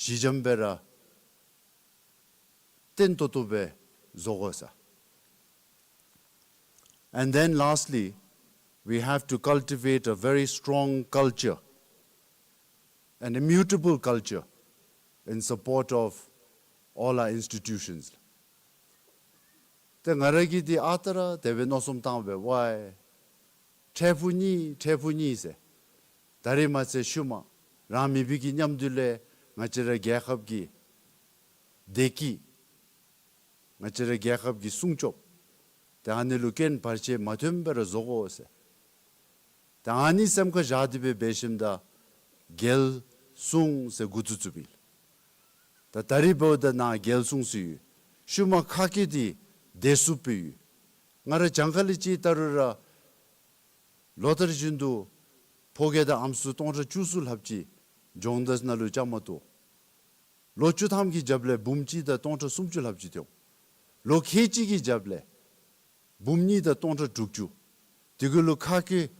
ཞི་འཇམ་སྦེ་ར་བརྟན་ཏོག་ཏོ་སྦེ་བཟོ་དགོ་ཟེར། And then lastly, we have to cultivate a very strong culture, an immutable culture in support of all our institutions. ཏེ་ང་ར་གིས་འདི་ཨ་རྟག་ར་དེ་སྦེ་མནོ་བསམ་བཏང་སྦེ་ཝའི་འཕྲལ་ཕུགས་གཉིས་འཕྲལ་ཕུགས་གཉིས་ཟེར། ད་རིས་མ་ཚད་ཤུལ་མ་རང་མི་སྦེ་གི་མཉམ་དུ་ལས་ང་བཅས་ར་རྒྱལ་ཁབ་ཀྱི་བདེ་སྐྱིད། ང་བཅས་ར་རྒྱལ་ཁབ་ཀྱི་སྲུང་སྐྱོབ། ཏེ་ཨ་ནི་ལུ་རྐྱེན་བར་ཆད་མ་ཐོན་པར་བཟོ་དགོ་ཟེར། ཏེ་ཨ་ནི་སེམས་ཁར་བཞག་སྟེ་སྦེ་འབད་ཞིནམ་ད་རྒྱལ་སྲུང་ཟེར་འགོ་བཙུགས་བཙུགསཔ་ཨིན། ད་ད་རིས་འབདཝ་ད་ནཱ་རྒྱལ་སྲུང་ཟེར་ཡོད། ཤུལ་མ་ཁ་སྐད་འདི་བདེ་སྲུངཔ་སྦེ་ཡོད། ང་ར་གྱངས་ཁ་ལས་ཅིག་བལྟ་རུང་ར་ལོ་ལྟར་བཞིན་དུ་ཕོ་སྐྱེས་དང་ཨམ་སྲུ་སྟོང་ཕྲག་བཅུ་གསུམ་ལྷགཔ་ཅིག་སྦྱོང་བརྡར་ནང་ལུ་བཅའ་མར་གཏོགས། ལོ་བཅུ་ཐམ་གྱི་རྒྱབ་ལས་འབུམ་གཅིག་དང་སྟོང་ཕྲག་སུམ་ཅུ་ལྷགཔ་ཅིག་ཐོན། ལོ་ཁལ་གཅིག་གི་རྒྱབ་ལས་འབུམ་གཉིས་དང་སྟོང་ཕྲག་དྲུག་ཅུ། དེ་གུ་ལུ་ཁ་སྐད་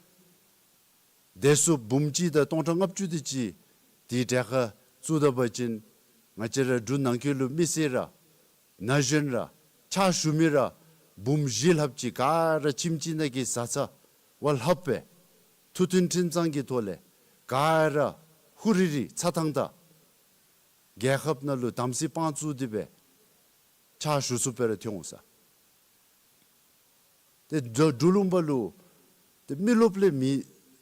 བདེ་སྲུངཔ་འབུམ་གཅིག་དང་སྟོང་ཕྲག་ལྔ་བཅུ་དེ་ཅིག་དེའི་གྲས་ཁར་བཙུགས་ད་པ་ཅིན་ང་བཅས་ར་འབྲུག་ནང་འཁོད་ལུ་མི་སེར་ར་ན་གཞོན་ར་ཕྱག་ཞུ་མི་ར་འབུམ་བཞི་ལྷགཔ་ཅིག་ག་ར་ཁྱིམ་གཅིག་ནང་གི་བཟའ་ཚང་བ་ལྷགཔ་སྦེ་ཐུགས་མཐུན་ཁྲིམས་གཙང་གི་ཐོག་ལས་ག་ར་ཧུ་རི་རི་ཚ་ཐང་ཐང་རྒྱལ་ཁབ་ནང་ལུ་དམ་སྲི་དཔང་བཙུགས་ཏེ་སྦེ་ཕྱག་ཞུ་ཚུགསཔ་སྦེ་ར་ཐོན་འོང་ཟེར། ཏེ་འབྲུག་འབྲུག་ལུང་པ་ལུ་ཏེ་མི་རློབས་ལས་མི་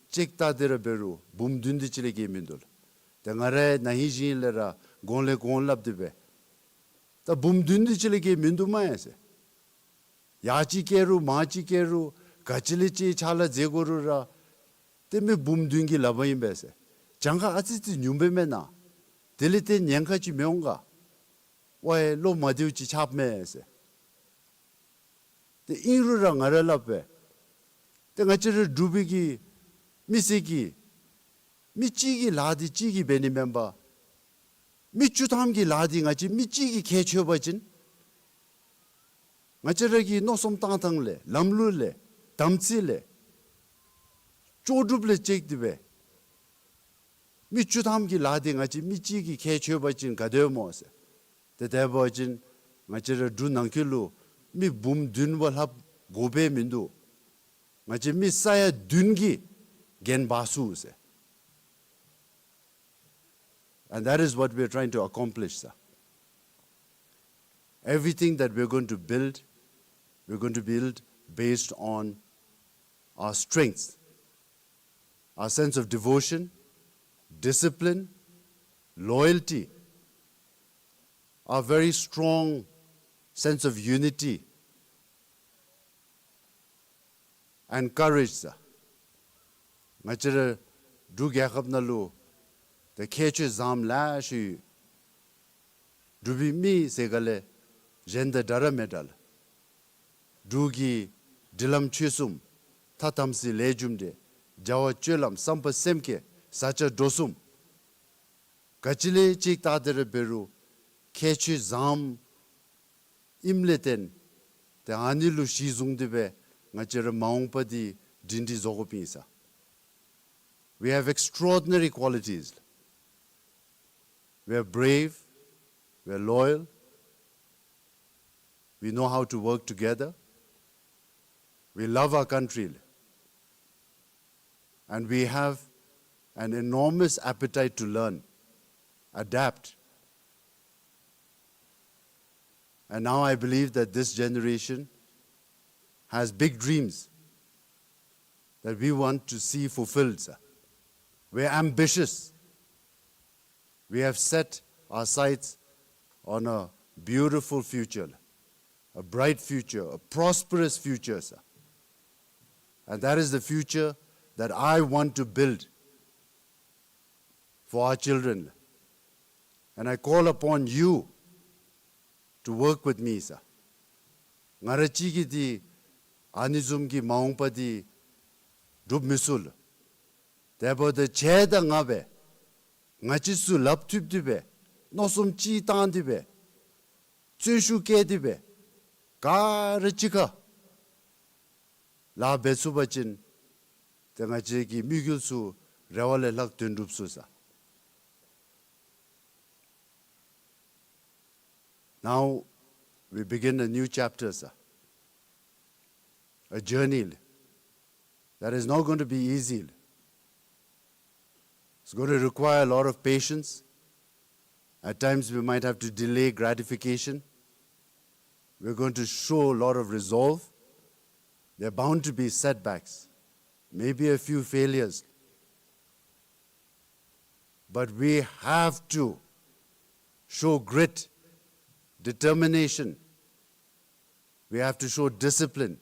ཅིག་བལྟ་སྟེ་ར་འབད་རུང་འབུམ་བདུན་དེ་ཅིག་ལས་བརྒལ་མིན་འདུག་ལགས། ཏེ་ང་ར་ན་ཧིང་ཞིང་ལས་ར་གོང་ལས་གོང་སླབ་སྟེ་སྦེ་ད་འབུམ་བདུན་དེ་ཅིག་ལས་བརྒལ་མིན་འདུག་མས་ཟེར། ཡར་ཅིག་བསྐྱལ་རུང་མར་ཅིག་བསྐྱལ་རུང་ག་ཅི་ལས་ཅིག་ཕྱག་ལཱ་མཛད་དགོ་རུང་ར་ཏེ་མི་འབུམ་བདུན་གྱི་ལག་པར་ཨིན་པས་ཟེར། གྱངས་ཁ་ཨ་ཙི་ཙི་ཉུང་པས་མེན་ན། དེ་ལས་ཏེ་ཉེན་ཁ་ཅིག་མི་འོང་ག། ཝའི་བློ་མ་བདེཝ་ཅིག་ཆགསཔ་མས་ཟེར། ཏེ་ཨིན་རུང་ར་ང་ར་སླབ་པས། ཏེ་ང་བཅས་ར་འབྲུག་པའི་གི་མི་སེར་གྱིས་མི་གཅིག་གི་ལཱ་འདི་གཅིག་གིས་འབད་ནི་མེན་པར་མི་བཅུ་ཐམ་གྱི་ལཱ་འདི་ང་བཅས་མི་གཅིག་གིས་ཁྱད་ཆོད་པ་ཅིན་ང་བཅས་ར་གི་མནོ་བསམ་བཏང་ཐངས་ལས་ལམ་ལུགས་ལས་དམ་ཚིག་ལས་ལྕོགས་གྲུབ་ལས་བཅད་དེ་སྦེ་མི་བཅུ་ཐམ་གྱི་ལཱ་འདི་ང་བཅས་མི་གཅིག་གིས་ཁྱད་ཆོད་པ་ཅིན་ག་དེ་སྨོ་ཟེར། ཏེ་དེ་འབད་བ་ཅིན་ང་བཅས་ར་འབྲུག་ནང་འཁོད་ལུ་མི་འབུམ་བདུན་བ་ལྷགཔ་དགོ་པས་མིན་འདུག། ང་བཅས་མི་ས་ཡ་བདུན་གྱིས་འགན་འབག་ཚུགས་ཟེར། And that is what we are trying to accomplish, sir. Everything that we are going to build, we are going to build based on our strengths, our sense of devotion, discipline, loyalty, our very strong sense of unity, and courage, sir. ང་བཅས་ར་འབྲུག་རྒྱལ་ཁབ་ནང་ལུ་ཏེ་ཁྱད་ཆོས་བཟངམ་ལེ་ཤ་ཡོད། འབྲུག་པའི་མི་ཟེར་ག་ལས་གཞན་དང་འདྲ་ར་མི་འདྲ་ལགས། འབྲུག་གི་སྒྲིག་ལམ་ཆོས་གསུམ་ཐ་དམ་ཚིག་ལས་རྒྱུ་འབྲས་བྱ་བ་སྤྱོད་ལམ་བསམ་པ་སེམས་བསྐྱེད་བཟའ་བཅའ་འགྲོ་གསུམ་ག་ཅི་ལས་ཅིག་བལྟ་སྟེ་ར་འབད་རུང་ཁྱད་ཆོས་བཟངམ་ཨིནམ་ལས་བརྟེན་ཏེ་ཨ་ནི་ལུ་གཞི་བཟུང་སྟེ་སྦེ་ང་བཅས་ར་མ་འོངས་པ་འདི་སྒྲིང་སྒྲིང་བཟོ་དགོཔ་ཨིན་ཟེར། We have extraordinary qualities. We are brave, we are loyal, we know how to work together, we love our country, and we have an enormous appetite to learn, adapt. And now I believe that this generation has big dreams that we want to see fulfilled, sir. We're ambitious. We have set our sights on a beautiful future, a bright future, a prosperous future, sir. And that is the future that I want to build for our children. And I call upon you to work with me, sir. ང་ར་གཅིག་གིས་འདི་ཨ་ནི་བཟུམ་གྱི་མ་འོངས་པ་འདི་སྒྲུབ་མི་ཚུགས་ལགས། དེ་འབདཝ་ད་ཁྱེད་དང་ང་སྦེ་ང་བཅས་ཚུ་ལགཔ་མཐུད་དེ་སྦེ་མནོ་བསམ་གཅིག་བཏང་སྟེ་སྦེ་བརྩོན་ཤུགས་བསྐྱེད་དེ་སྦེ་ག་ར་གཅིག་ཁར་ལཱ་འབད་ཚུགས་པ་ཅིན་ཏེ་ང་བཅས་ཀྱི་དམིགས་ཡུལ་ཚུ་རེ་བ་ལས་ལྷག་དོན་འགྲུབ་ཚུགས་ཟེར། Now we begin a new chapter, sir. A journey that is not going to be easy. It's going to require a lot of patience. At times we might have to delay gratification. We're going to show a lot of resolve. There are bound to be setbacks, maybe a few failures. But we have to show grit, determination. We have to show discipline.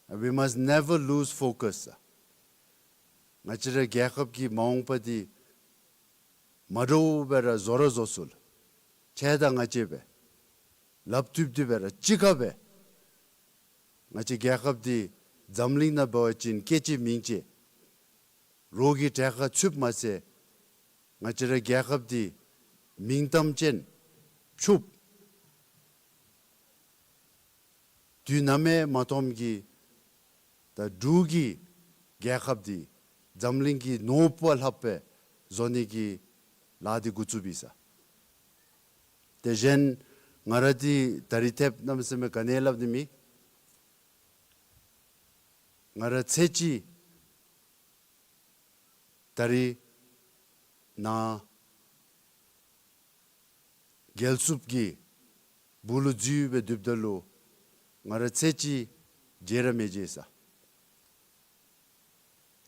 And we must never lose focus. ང་བཅས་རའི་རྒྱལ་ཁབ་ཀྱི་མ་འོངས་པ་འདི་མ་འདྲཝ་སྦེ་ར་བཟོ་ར་བཟོ་ཚུགས། ཁྱེད་དང་ང་བཅས་སྦེ་ལགཔ་མཐུད་དེ་སྦེ་ར་གཅིག་ཁར་སྦེ་ང་བཅས་རྒྱལ་ཁབ་འདི་འཛམ་གླིང་ནང་འབད་བ་ཅིན་སྐད་ཅིག་མིང་ཅིག་རོགས་ཀྱི་གྲལ་ཁར་ཚུདཔ་མ་ཚད་ང་བཅས་རའི་རྒྱལ་ཁབ་འདི་མིང་གཏམ་ཅན་ཕྱུགཔོ་དུས་ནམ་ཡང་མ་མཐོངམ་གི་ད་འབྲུག་གི་རྒྱལ་ཁབ་འདི་འཛམ་གླིང་གི་ནོར་བུ་ལྷགཔ་སྦེ་བཟོ་ནི་གི་ལཱ་འདི་འགོ་བཙུགས་ཡི་ས། དེ་བཞིན་ང་ར་འདི་ད་རིས་ཐེབས་གནམ་མེད་ས་མེད་ག་ནི་སླབ་ནི་མེད། ང་ར་ཚེ་གཅིག་ད་རིས་ནཱ་རྒྱལ་སྲུངཔ་གི་སྦུག་ལུ་འཛུལ་སྦེ་སྡོདཔ་ད་ལུ་ང་ར་ཚེ་གཅིག་མཇལ་ར་མི་མཇལ་ས།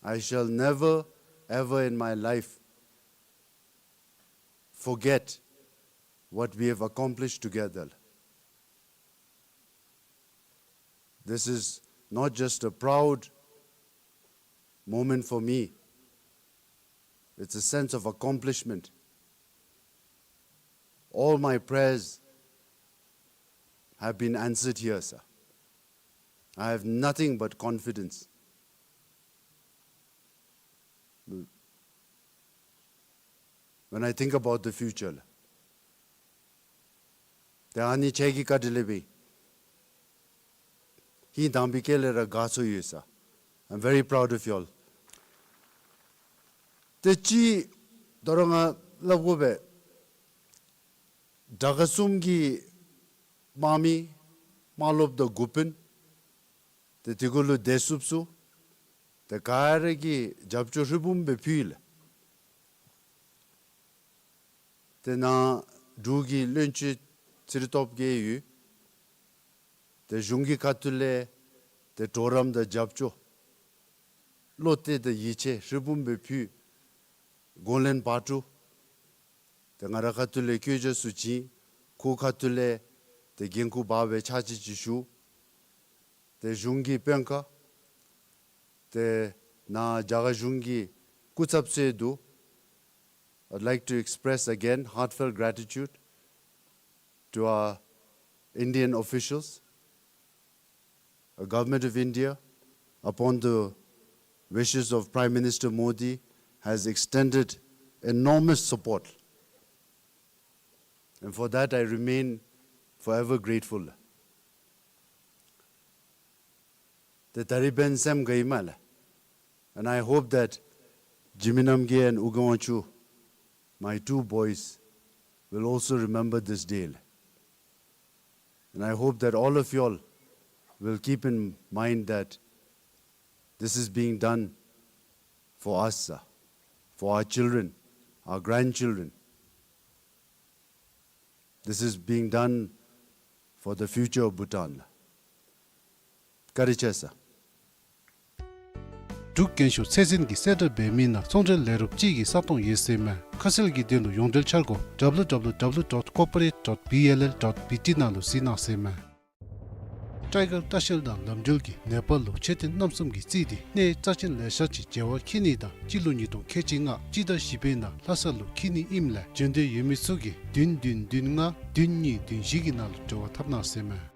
I shall never ever in my life forget what we have accomplished together. This is not just a proud moment for me, it's a sense of accomplishment. All my prayers have been answered here, sir. I have nothing but confidence. When I think about the future, ཏེ་ཨ་ནི་ཁྱེད་ཀྱི་བཀའ་དྲིན་ལས་སྦེ་ཧིང་དྭངས་པའི་དཀྱིལ་ལས་ར་དགའ་ཚོར་ཡོད་ས། I'm very proud of you all. ཏེ་ཅིག་ད་རུང་ང་སླབ་དགོ་པས། དྲག་ཁག་གསུམ་གྱི་དམག་མི་དམག་སློབ་དང་འགོ་དཔོན་ཏེ་དེ་གུ་ལུ་བདེ་སྲུངཔ་ཚུ་ཏེ་ག་ར་གིས་རྒྱབ་སྐྱོར་ཧྲིལ་བུམ་སྦེ་ཕུལ་ཡི་ལགས། ཏེ་ནཱ་འབྲུག་གི་བློན་ཆེན་ཚེ་རིང་སྟོབས་རྒྱས་ཡོད། ཏེ་གཞུང་གི་ཁ་ཐུག་ལས་ཏེ་གྲོགས་རམ་དང་རྒྱབ་སྐྱོར་བློ་གཏད་དང་ཡིད་ཆེས་ཧྲིལ་བུམ་སྦེ་ཕུལ། གོང་ལེན་བ་ཀྲུ་ཏེ་ང་ར་ཁ་ཐུག་ལས་བཀོད་རྒྱ་ཚུ་བྱིན། ཁོ་ཁ་ཐུག་ལས་ཏེ་འགན་ཁུར་འབག་སྦེ་ཕྱག་ཕྱིད་ཅིག་ཞུ། ཏེ་གཞུང་གི་དཔོན་ཁག་ཏེ་ནཱ་རྒྱ་གར་གཞུང་གི་སྐུ་ཚབ་ཚུ་འདུག། I'd like to express again heartfelt gratitude to our Indian officials. The Government of India, upon the wishes of Prime Minister Modi, has extended enormous support. And for that, I remain forever grateful. ཏེ་ད་རིས་འབདན་སེམས་དགའ་ཡི་མས་ལགས། And I hope that Jigme Namgay and Ugay Wangchuck, my two boys, will also remember this day. And I hope that all of you all will keep in mind that this is being done for us, sir, for our children, our grandchildren. This is being done for the future of Bhutan. བཀའ་དྲིན་ཆེ་ས། འབྲུག་རྒྱན་ཤོག་ཚད་འཛིན་གྱི་གསལ་བསྒྲགས་འབད་མི་ནང་ཚོང་འབྲེལ་ལས་རོགས་ཅིག་གི་ས་སྟོང་ཡོད་ཟེར་མས། ཁ་གསལ་གྱི་དོན་ལུ་ཡོངས་འབྲེལ་འཆར་སྒོ་W W W dot corporate dot B L L dot B T ནང་ལུ་གཟིགས་གནང་ཟེར་མས། ཊའི་གར་ལྟ་བཤལ་དང་ལམ་འགྲུལ་གྱིས་ནེ་པཱལ་ལུ་མཆོད་རྟེན་རྣམ་གསུམ་གྱིས་བརྩིས་ཏེ་གནས་རྩ་ཆེན་ལེ་ཤ་ཅིག་མཇལ་བར་འཁྱིད་ནི་དང་སྤྱི་ལོ་ཉིས་སྟོང་ཁལ་གཅིག་ལྔ་སྤྱི་ཟླ་བཞི་པའི་ནང་ལྷ་ས་ལུ་འཁྱིད་ནི་ཨིནམ་ལས་འབྱོན་འདོད་ཡོད་མི་ཚུ་གིས་བདུན་བདུན་བདུན་ལྔ་བདུན་གཉིས་བདུན་བཞི་གི་ནང་ལུ་འབྲེལ་བ་འཐབ་གནང་ཟེར་མས།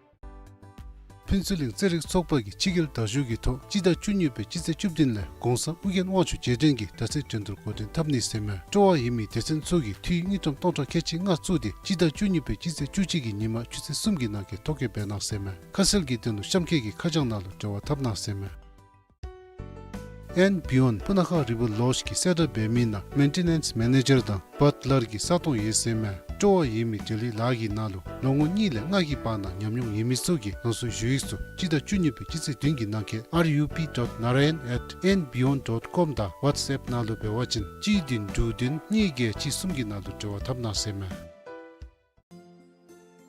ཕུན་ཚོགས་གླིང་རྩེད་རིགས་ཚོགས་པ་གིས་ཕྱི་རྒྱལ་དར་ཞུགས་ཀྱི་ཐོག་སྤྱི་ཟླ་བཅུ་གཉིས་པའི་སྤྱི་ཚེས་བཅུ་བདུན་ལས་གོང་ས་ཨྱོན་དབང་ཕྱུག་རྗེས་དྲན་གྱི་དར་རྩེད་འགྲན་བསྡུར་འགོ་འདྲེན་འཐབ་ནི་ཟེར་མས། སྤྲོ་བ་ཡོད་མི་སྡེ་ཚན་ཚུ་གིས་འཐུས་དངུལ་ཀྲམ་སྟོང་ཕྲག་ཁལ་གཅིག་ལྔ་བཙུགས་ཏེ་སྤྱི་ཟླ་བཅུ་གཉིས་པའི་སྤྱི་ཚེས་བཅུ་གཅིག་གི་ཉིན་མ་ཆུ་ཚོད་གསུམ་གྱི་ནང་འཁོད་ཐོ་བཀོད་འབད་གནང་ཟེར་མས། ཁ་གསལ་གྱི་དོན་ལུ་གཤམ་འཁོད་ཀྱི་ཁ་བྱང་ནང་ལུ་འབྲེལ་བ་འཐབ་གནང་ཟེར་མས། ཨེན་བི་ཡོན་སྤུ་ན་ཁ་རི་ཝར་ལོཇ་གི་གསལ་བསྒྲགས་འབད་མི་ནང་མེན་ཊེ་ནེནསི་མེ་ནེ་ཇར་དང་བཊ་ལར་གྱི་ས་སྟོང་ཡོད་ཟེར་མས། སྤྲོ་བ་ཡོད་མི་འབྲེལ་ཡོད་ལཱ་གི་ནང་ལུ་ལོ་ངོ་གཉིས་ལས་ལྔ་གི་བར་ན་ཉམས་མྱོང་ཡོད་མི་ཚུ་གིས་རང་སོའི་ཞུ་ཡིག་ཚུ་སྤྱི་ཟླ་བཅུ་གཉིས་པའི་སྤྱི་ཚེས་བདུན་གྱི་ནང་འཁོད་R U P dot narayan at N beyond dot com དང་ཝཊས་ཨེཔ་ནང་ལུ་འབད་བ་ཅིན་གཅིག་བདུན་དྲུག་བདུན་གཉིས་བརྒྱད་གཅིག་གསུམ་གྱི་ནང་ལུ་འབྲེལ་བ་འཐབ་གནང་ཟེར་མས།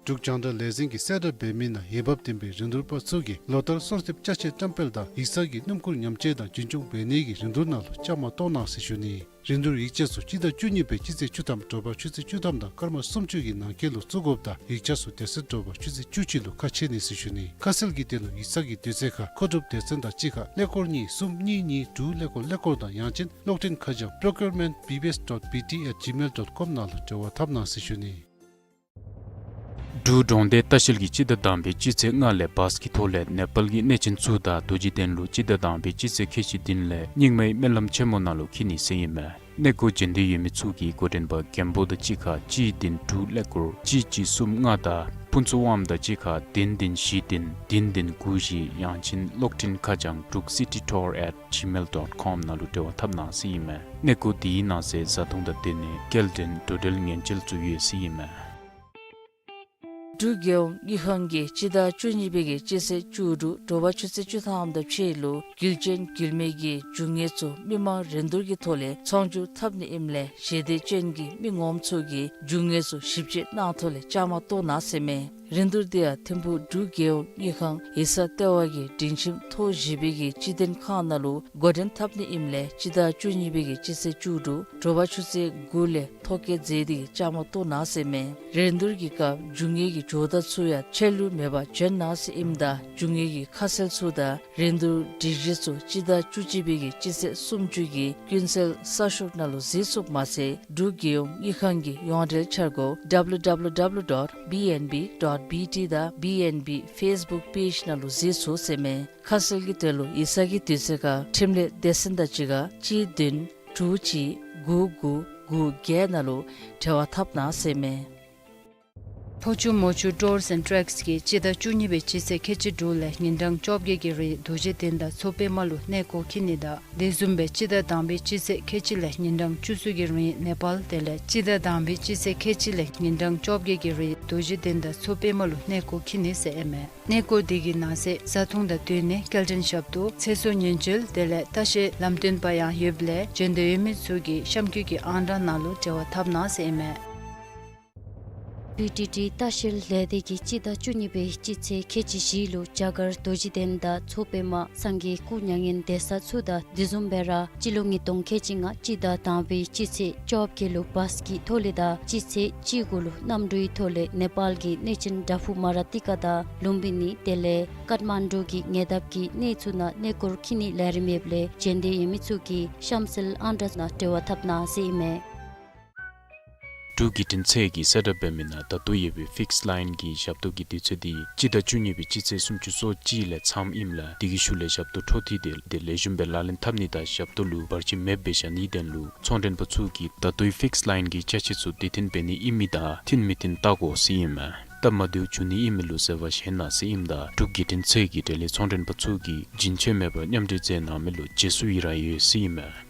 འབྲུག་རྒྱང་བསྒྲགས་ལས་འཛིན་གྱིས་གསལ་བསྒྲགས་འབད་མི་ནང་འོས་འབབ་ལྡན་པའི་རིན་བསྡུར་པ་ཚུ་གིས་ལོ་ལྟར་གསོལ་འདེབས་ཅ་ཆས་བཀྲམ་སྤེལ་དང་ཡིག་ཚང་གི་སྣུམ་འཁོར་ཉམས་བཅོས་དང་རྒྱུན་སྐྱོང་འབད་ནི་གི་རིན་བསྡུར་ནང་ལུ་བཅའ་མར་གཏོགས་གནང་ཟེར་ཞུ་ནི། རིན་བསྡུར་ཡིག་ཆ་ཚུ་སྤྱི་ཟླ་བཅུ་གཉིས་པའི་སྤྱི་ཚེས་བཅུ་ཐམ་དྲོ་པ་ཆུ་ཚོད་བཅུ་ཐམ་དང་སྐར་མ་སུམ་ཅུ་གི་ནང་འཁོད་ལུ་བཙུགས་དགོཔ་དང་ཡིག་ཆ་ཚུ་དེ་ཚེ་དྲོ་པ་ཆུ་ཚོད་བཅུ་གཅིག་ལུ་ཁ་ཕྱེ་ནི་ཟེར་ཞུ་ནི། ཁ་གསལ་གྱི་དོན་ལུ་ཡིག་ཚང་གི་དུས་ཚོད་ཁར་མཁོ་སྒྲུབ་སྡེ་ཚན་དང་གཅིག་ཁར་ཀླད་ཀོར་གཉིས་གསུམ་གཉིས་གཉིས་དྲུག་ཀླད་ཀོར་ཀླད་ཀོར་དང་ཡང་ཅིན་གློག་འཕྲིན་ཁ་བྱང་procurement B B S dot B T at gmail dot com ནང་ལུ་འབྲེལ་བ་འཐབ་གནང་ཟེར་ཞུ་ནི། འབྲུག་གྲོང་སྡེ་ལྟ་བཤལ་གྱིས་སྤྱི་ཟླ་དང་པའི་སྤྱི་ཚེས་ལྔ་ལས་བཱས་ཀྱི་ཐོག་ལས་ནེ་པཱལ་གྱི་གནས་ཆེན་ཚུ་དང་རྡོ་རྗེ་གདན་ལུ་སྤྱི་ཟླ་དང་པའི་སྤྱི་ཚེས་ཁལ་གཅིག་བདུན་ལས་རྙིང་མའི་སྨོན་ལམ་ཆེན་མོ་ནང་ལུ་འཁྱིད་ནི་ཟེར་ཨིན་མས། གནས་སྐོར་འབྱོན་འདོད་ཡོད་མི་ཚུ་གིས་འགོ་འདྲེན་པ་མགོན་པོ་དང་གཅིག་ཁར་གཅིག་བདུན་དྲུག་ཀླད་ཀོར་གཅིག་གཅིག་གསུམ་ལྔ་དང་ཕུན་ཚོགས་དབང་དང་གཅིག་ཁར་བདུན་བདུན་བཞི་བདུན་བདུན་བདུན་དགུ་བཞི་ཡང་ཅིན་གློག་འཕྲིན་ཁ་བྱང་འབྲུག་སི་ཊི་ཊུར་ཨེཊ་ཇི་མེལ་ཌོཊ་ཀོམ་ནང་ལུ་འབྲེལ་བ་འཐབ་གནང་ཟེར་ཨིན་མས། གནས་སྐོར་དེའི་ནང་གསེས་བཟའ་འཐུང་དང་སྡོད་གནས་སྐྱེལ་འདྲེན་འགྲོ་འགྲུལ་ཉེན་བཅོལ་ཚུ་ཡོད་ཟེར་ཨིན་མས། འབྲུག་རྒྱལ་ཡོངས་དངུལ་ཁང་གིས་སྤྱི་ཟླ་བཅུ་གཉིས་པའི་གི་སྤྱི་ཚེས་བཅུ་དྲུག་དྲོ་པ་ཆུ་ཚོད་བཅུ་ཐམ་དང་ཕྱེད་ལུ་རྒུད་ཅན་རྒུད་མའི་གི་རྒྱུ་དངོས་ཚུ་མི་མང་རིན་བསྡུར་གྱི་ཐོག་ལས་ཚོང་སྒྱུར་འཐབ་ནི་ཨིནམ་ལས་ཞལ་འདེབས་ཅན་གྱི་མི་ངོམ་ཚུ་གིས་རྒྱུ་དངོས་ཚུ་ཞིབ་དཔྱད་གནང་ཐོག་ལས་བཅའ་མར་གཏོགས་གནང་ཟེར་མས། རིན་བསྡུར་དེ་ཡང་ཐིམ་ཕུག་འབྲུག་རྒྱལ་ཡོངས་དངུལ་ཁང་ཡིག་ཚང་ལྟེ་བ་གི་སྒྲིང་ཁྱིམ་ཐོག་བཞི་པའི་གི་སྤྱི་དོན་ཁང་ནང་ལུ་འགོ་འདྲེན་འཐབ་ནི་ཨིནམ་ལས་སྤྱི་ཟླ་བཅུ་གཉིས་པའི་གི་སྤྱི་ཚེས་བཅུ་དྲུག་དྲོ་པ་ཆུ་ཚོད་དགུ་ལས་ཐོ་བཀོད་མཛད་དེ་གི་བཅའ་མར་གཏོགས་གནང་ཟེར་མས། རིན་བསྡུར་གྱི་སྐབས་རྒྱུ་དངོས་ཀྱི་ཇོ་བདག་ཚུ་ཡང་ཆད་ལུས་མེད་པར་བྱོན་གནང་ཟེར་ཨིནམ་ད་རྒྱུ་དངོས་ཀྱི་ཁ་གསལ་ཚུ་དང་རིན་བསྡུར་སྒྲིག་གཞི་ཚུ་སྤྱི་ཟླ་བཅུ་གཅིག་པའི་གི་སྤྱི་ཚེས་སུམ་ཅུ་གི་ཀུན་གསལ་གསར་ཤོག་ནང་ལུ་གཟིགས་ཚུགསཔ་མ་ཚད་འབྲུག་རྒྱལ་ཡོངས་དངུལ་ཁང་གི་ཡོངས་འབྲེལ་འཆར་སྒོ་W W W dot B N B dot B T དང་B N B Facebook page ནང་ལུ་གཟིགས་ཚུགས་ཟེར་མས། ཁ་གསལ་གྱི་དོན་ལུ་ཡིག་ཚང་གི་དུས་ཚོད་ཁར་འཕྲིན་ལས་སྡེ་ཚན་དང་གཅིག་ཁར་གཅིག་བདུན་དྲུག་གཅིག་དགུ་དགུ་དགུ་བརྒྱད་ནང་ལུ་འབྲེལ་བ་འཐབ་གནང་ཟེར་མས། ལྷོ་ཕྱོགས་མོ་ཆུ་ཊུརསི་ཨེནཌ་ཊེགསི་གིས་སྤྱི་ཟླ་བཅུ་གཉིས་པའི་སྤྱི་ཚེས་ཁལ་གཅིག་དྲུག་ལས་ཉིན་གྲངས་བཅོ་བརྒྱད་ཀྱི་རིང་རྡོ་རྗེ་གདན་དང་མཚོ་པདྨ་ལུ་གནས་སྐོར་འཁྱིད་ནི་དང་དེ་བཟུམ་སྦེ་སྤྱི་ཟླ་དང་པའི་སྤྱི་ཚེས་ཁལ་གཅིག་ལས་ཉིན་གྲངས་བཅུ་གསུམ་གྱི་རིང་ནེ་པཱལ་དེ་ལས་སྤྱི་ཟླ་དང་པའི་སྤྱི་ཚེས་ཁལ་གཅིག་ལས་ཉིན་གྲངས་བཅོ་བརྒྱད་ཀྱི་རིང་རྡོ་རྗེ་གདན་དང་མཚོ་པདྨ་ལུ་གནས་སྐོར་འཁྱིད་ནི་ཟེར་ཨིན་མས། གནས་སྐོར་དེ་གི་ནང་གསེས་བཟའ་འཐུང་དང་སྡོད་གནས་སྐྱེལ་འདྲེན་ཞབས་ཏོག་ཚེ་སྲོག་ཉེན་བཅོལ་དེ་ལས་ལྟ་བཤལ་ལམ་སྟོན་པ་ཡང་ཡོདཔ་ལས་བྱོན་འདོད་ཡོད་མི་ཚུ་གིས་གཤམ་འཁོད་ཀྱི་ཨང་གྲངས་ནང་ལུ་འབྲེལ་བ་འཐབ་གནང་ཟེར་ཨིན་མས། བི་ཊི་ཊི་ལྟ་བཤལ་ལས་སྡེ་གིས་སྤྱི་ཟླ་བཅུ་གཉིས་པའི་སྤྱི་ཚེས་ཁལ་གཅིག་བཞི་ལུ་རྒྱ་གར་རྡོ་རྗེ་གདན་དང་མཚོ་པདྨ་སངས་རྒྱས་སྐུ་མྱ་ངན་འདས་ས་ཚུ་དང་དེ་བཟུམ་སྦེ་ར་སྤྱི་ལོ་ཉིས་སྟོང་ཁལ་གཅིག་ལྔ་སྤྱི་ཟླ་དང་པའི་སྤྱི་ཚེས་བཅོ་བརྒྱད་ལུ་བཱས་ཀྱི་ཐོག་ལས་དང་སྤྱི་ཚེས་བཅུ་དགུ་ལུ་གནམ་གྲུའི་ཐོག་ལས་ནེ་པཱལ་གྱི་གནས་ཆེན་དྭ་ཕུ་མ་ར་ཏི་ཀ་དང་ལུམ་བི་ནི་དེ་ལས་ཀཏ་མན་ཌུ་གི་ཉེ་འདབས་ཀྱི་གནས་ཚུ་ནང་གནས་སྐོར་འཁྱིད་ནི་ལས་རིམ་ཡོདཔ་ལས་བྱོན་འདོད་ཡོད་མི་ཚུ་གིས་གཤམ་གསལ་ཨང་གྲངས་ནང་འབྲེལ་བ་འཐབ་གནང་ཟེར་ཨིན་མས། འབྲུག་བརྒྱུད་འཕྲིན་ཚད་ཀྱིས་གསལ་བསྒྲགས་འབད་མི་ནང་ད་ལྟོ་ཡོད་པའི་ཕིགསི་ལའིན་གྱི་ཞབས་ཏོག་གི་དུས་ཚོད་དེ་སྤྱི་ཟླ་བཅུ་གཉིས་པའི་སྤྱི་ཚེས་སུམ་ཅུ་སོ་གཅིག་ལས་མཚམས་ཨིནམ་ལས་དེ་གི་ཤུལ་ལས་ཞབས་ཏོག་འཕྲོ་མཐུད་དེ་ལེགས་ཤོམ་སྦེ་ལག་ལེན་འཐབ་ནི་དང་ཞབས་ཏོག་ལུ་བར་ཆད་མེདཔ་སྦེ་བཞག་ནིའི་དོན་ལུ་ཚོང་མགྲོན་པ་ཚུ་གིས་ད་ལྟོའི་ཕིགསི་ལའིན་གྱི་ཅ་ཆས་ཚུ་དེ་འཐེན་འབད་ནི་ཨིན་མི་དང་འཐེན་མི་འཐེན་བལྟ་དགོ་ཟེར་ཨིན་མས། སྟབས་མ་བདེཝ་འབྱུང་ནི་ཨིན་མི་ལུ་འཛོལ་བ་བཞེས་གནང་ཟེར་ཨིནམ་ད་འབྲུག་བརྒྱུད་འཕྲིན་ཚད་ཀྱིས་འབྲེལ་ཡོད་ཚོང་མགྲོན་པ་ཚུ་གིས་རྒྱུན་ཆད་མེད་པར་མཉམ་འབྲེལ་མཛད་གནང་མི་ལུ་རྗེས་སུ་ཡི་རང་ཡོད་ཟེར་ཨིན་མས།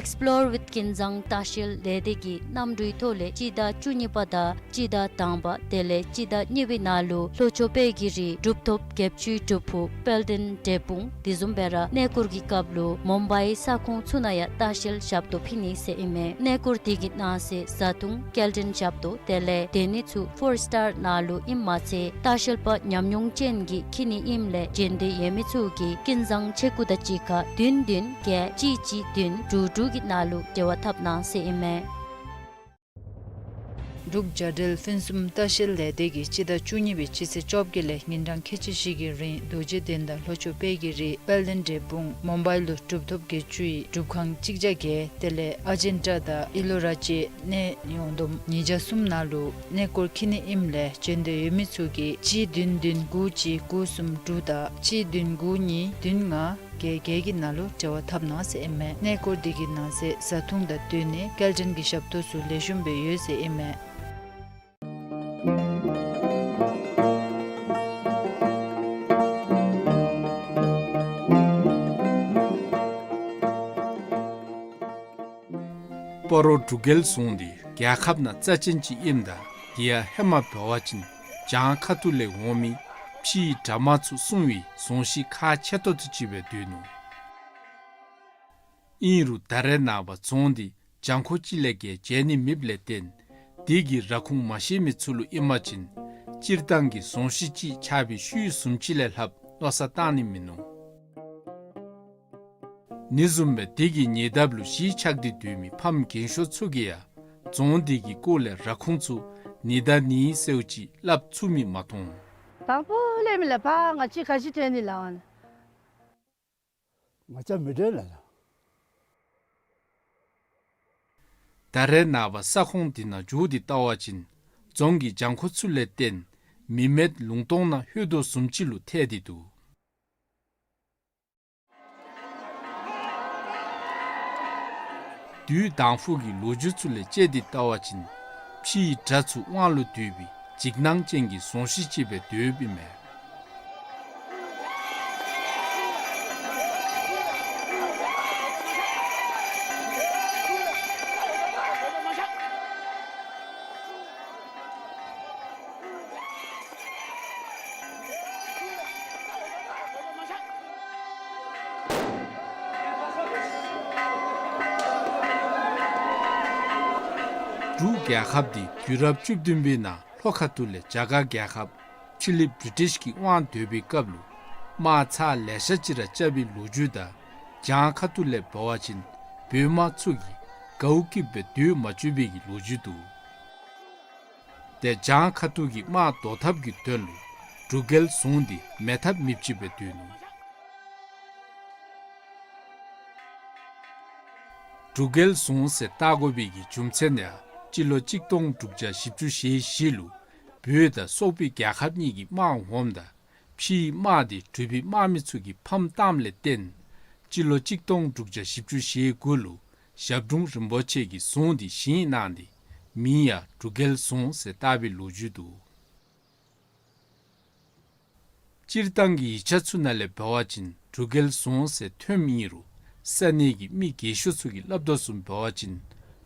Explore with ཀུན་བཟང་ལྟ་བཤལ་ལས་སྡེ་གིས་གནམ་གྲུའི་ཐོག་ལས་སྤྱི་ཟླ་བཅུ་གཉིས་པ་དང་སྤྱི་ཟླ་དང་པ་དེ་ལས་སྤྱི་ཟླ་གཉིས་པའི་ནང་ལུ་ལྷོ་ཕྱོགས་དཔལ་གྱི་རི་གྲུབ་ཐོབ་བརྒྱད་ཅུའི་སྒྲུབ་ཕུག་དཔལ་ལྡན་འབྲས་སྤུངས་དེ་བཟུམ་སྦེ་ར་གནས་སྐོར་གྱི་སྐབས་ལུ་མུམ་བའི་ས་ཁོངས་ཚུ་ནང་ཡང་ལྟ་བཤལ་ཞབས་ཏོག་ཕུལ་ནི་ཟེར་ཨིན་མས། གནས་སྐོར་དེ་གི་ནང་གསེས་བཟའ་འཐུང་སྐྱེལ་འདྲེན་ཞབས་ཏོག་དེ་ལས་སྡོད་གནས་ཚུ་ཕོར་སི་ཊར་ནང་ལུ་ཨིནམ་མ་ཚད་ལྟ་བཤལ་པ་ཉམས་མྱོང་ཅན་གྱིས་འཁྱིད་ནི་ཨིནམ་ལས་བྱོན་འདོད་ཡོད་མི་ཚུ་གིས་ཀུན་བཟང་ཆེ་སྐུ་དང་གཅིག་ཁར་བདུན་བདུན་བརྒྱད་གཅིག་གཅིག་བདུན་དྲུག་དྲུག་གི་ནང་ལུ་འབྲེལ་བ་འཐབ་གནང་ཟེར་ཨིན་མས། འབྲུག་རྒྱ་འབྲེལ་ཕུན་སུམ་ལྟ་བཤལ་ལས་སྡེ་གིས་སྤྱི་ཟླ་བཅུ་གཉིས་པའི་སྤྱི་ཚེས་བཅོ་བརྒྱད་ལས་ཉིན་གྲངས་ཁལ་གཅིག་བཞི་གི་རིང་རྡོ་རྗེ་གདན་དང་ལྷོ་ཕྱོགས་དཔལ་གྱི་རི་དཔལ་ལྡན་འབྲས་སྤུངས་མུམ་བའི་ལུ་གྲུབ་ཐོབ་བརྒྱད་ཅུའི་སྒྲུབ་ཁང་གཅིག་བརྒྱ་བརྒྱད་དེ་ལས་ཨ་ཇན་ཊ་དང་ཨི་ལོ་ར་ཅའི་གནས་ཡོངས་བསྡོམས་ཉིས་བརྒྱ་གསུམ་ནང་ལུ་གནས་སྐོར་འཁྱིད་ནི་ཨིནམ་ལས་བྱོན་འདོད་ཡོད་མི་ཚུ་གིས་གཅིག་བདུན་བདུན་དགུ་གཅིག་དགུ་གསུམ་དྲུག་དང་གཅིག་བདུན་དགུ་གཉིས་བདུན་ལྔ་བརྒྱད་བརྒྱད་ཀྱི་ནང་ལུ་འབྲེལ་བ་འཐབ་གནང་ཟེར་ཨིན་མས། གནས་སྐོར་དེ་གི་ནང་གསེས་བཟའ་འཐུང་དང་སྡོད་གནས་སྐྱེལ་འདྲེན་གྱི་ཞབས་ཏོག་ཚུ་ལེགས་ཤོམ་སྦེ་ཡོད་ཟེར་ཨིན་མས། སྤ་རོ་འབྲུག་རྒྱལ་རྫོང་འདི་རྒྱལ་ཁབ་ནང་རྩ་ཅན་ཅིག་ཨིནམ་ད་དེ་ཡང་ཧེ་མ་འབད་བ་ཅིན་བྱང་ཁ་ཐུག་ལས་འོང་མི་ཕྱིའི་དགྲ་དམག་ཚུ་སྲུང་བའི་རྫོང་གཞི་ཁག་ཆེ་ཏོག་ཏོ་ཅིག་སྦེ་སྡོད་ནུག། ཨིན་རུང་ད་རེས་ནངས་པ་རྫོང་འདི་གྱང་ཁོག་ཅིག་ལས་བརྒལ་མཇལ་ནི་མེདཔ་ལས་བརྟེན་ དེ་གི་ར་ཁུངས་མ་ཤེས་མི་ཚུ་ལུ་ཨིན་པ་ཅིན་སྤྱིར་བཏང་གི་རྫོང་གཞི་ཅིག་ཆགས་པའི་ཤུལ་བཟུམ་ཅིག་ལས་ལྷགཔ་མནོ་བསམ་བཏང་ནི་མིན་ནུག། ཨ་ནི་བཟུམ་སྦེ་དེ་གི་ཉེ་འདབས་ལུ་གཞིས་ཆགས་ཏེ་སྡོད་མི་ཕམ་རྒན་ཤོས་ཚུ་གིས་ཡང་རྫོང་དེ་གི་སྐོར་ལས་ར་ཁུངས་ཚུ་ནི་ད་ནི་ཟེརཝ་ཅིག་སླབ་ཚུགས་མི་མ་མཐོང་། དང་པོ་ལས་མི་ལས་ཕར་ང་བཅས་ག་ཅི་དྲན་ནི་ལགས། ང་བཅས་མི་དྲན་ལགས། ད་རེས་ནངས་པ་ས་ཁོངས་འདི་ནང་འགྱོ་སྟེ་བལྟ་བ་ཅིན་རྫོང་གི་གྱང་ཁོག་ཚུ་ལས་བརྟེན་མི་མེད་ལུང་སྟོང་ནང་ལྷོད་དོ་བཟུམ་ཅིག་ལུ་ཐལ་ཏེ་འདུག། དུས་དང་ཕུ་གི་ལོ་རྒྱུས་ཚུ་ལས་དཔྱད་དེ་བལྟ་བ་ཅིན་ཕྱིའི་དགྲ་ཚུ་དབང་ལུ་བསྡུས་པའི་འཇིགས་སྣང་ཅན་གྱི་རྫོང་གཞི་ཅིག་སྦེ་སྡོདཔ་ཨིན་མས། འབྲུག་རྒྱལ་ཁབ་འདི་དུས་རབས་བཅུ་བདུན་པའི་ནང་ལྷོ་ཁ་ཐུག་ལས་རྒྱ་གར་རྒྱལ་ཁབ་ཕྱི་གླིངཔ་བི་རི་ཊིཤ་གི་དབང་སྡོད་པའི་སྐབས་ལུ་དམག་ཚར་ལེ་ཤ་ཅིག་ར་རྐྱབ་པའི་ལོ་རྒྱུས་དང་བྱང་ཁ་ཐུག་ལས་འབད་བ་ཅིན་བོད་དམག་ཚུ་གིས་དགའཝ་སྐྱིདཔ་སྦེ་སྡོད་མ་བཅུག་པའི་གི་ལོ་རྒྱུས་འདུག། ཏེ་བྱང་ཁ་ཐུག་གི་དམག་བཟློག་ཐབས་ཀྱི་དོན་ལུ་འབྲུག་རྒྱལ་རྫོང་འདི་མེད་ཐབས་མེདཔ་ཅིག་སྦེ་སྡོད་ནུག། འབྲུག་རྒྱལ་རྫོང་ཟེར་བཏགས་དགོ་པའི་གི་རྒྱུ་མཚན་ཡང་སྤྱི་ལོ་གཅིག་སྟོང་དྲུག་བརྒྱ་བཞི་བཅུ་ཞེ་བཞི་ལུ་བོད་དང་སོག་པོའི་རྒྱལ་ཁབ་གཉིས་ཀྱི་དམག་འོངམ་ད་ཕྱིའི་དམག་དེ་འབྲུག་པའི་དམག་མི་ཚུ་གིས་ཕམ་བཏངམ་ལས་བརྟེན་སྤྱི་ལོ་གཅིག་སྟོང་དྲུག་བརྒྱ་བཞི་བཅུ་ཞེ་དགུ་ལུ་ཞབས་དྲུང་རིན་པོ་ཆེ་གིས་རྫོང་དེ་བཞེངས་གནང་སྟེ་མིང་ཡང་འབྲུག་རྒྱལ་རྫོང་ཟེར་བཏགས་པའི་ལོ་རྒྱུས་འདུག། སྤྱིར་བཏང་གི་ཡིག་ཆ་ཚུ་ནང་ལས་འབད་བ་ཅིན་འབྲུག་རྒྱལ་རྫོང་ཟེར་ཐོནམ་ཨིན་རུང་ས་གནས་ཀྱི་མི་རྒས་ཤོས་ཚུ་གིས་སླབ་དོ་བཟུམ་འབད་བ་ཅིན་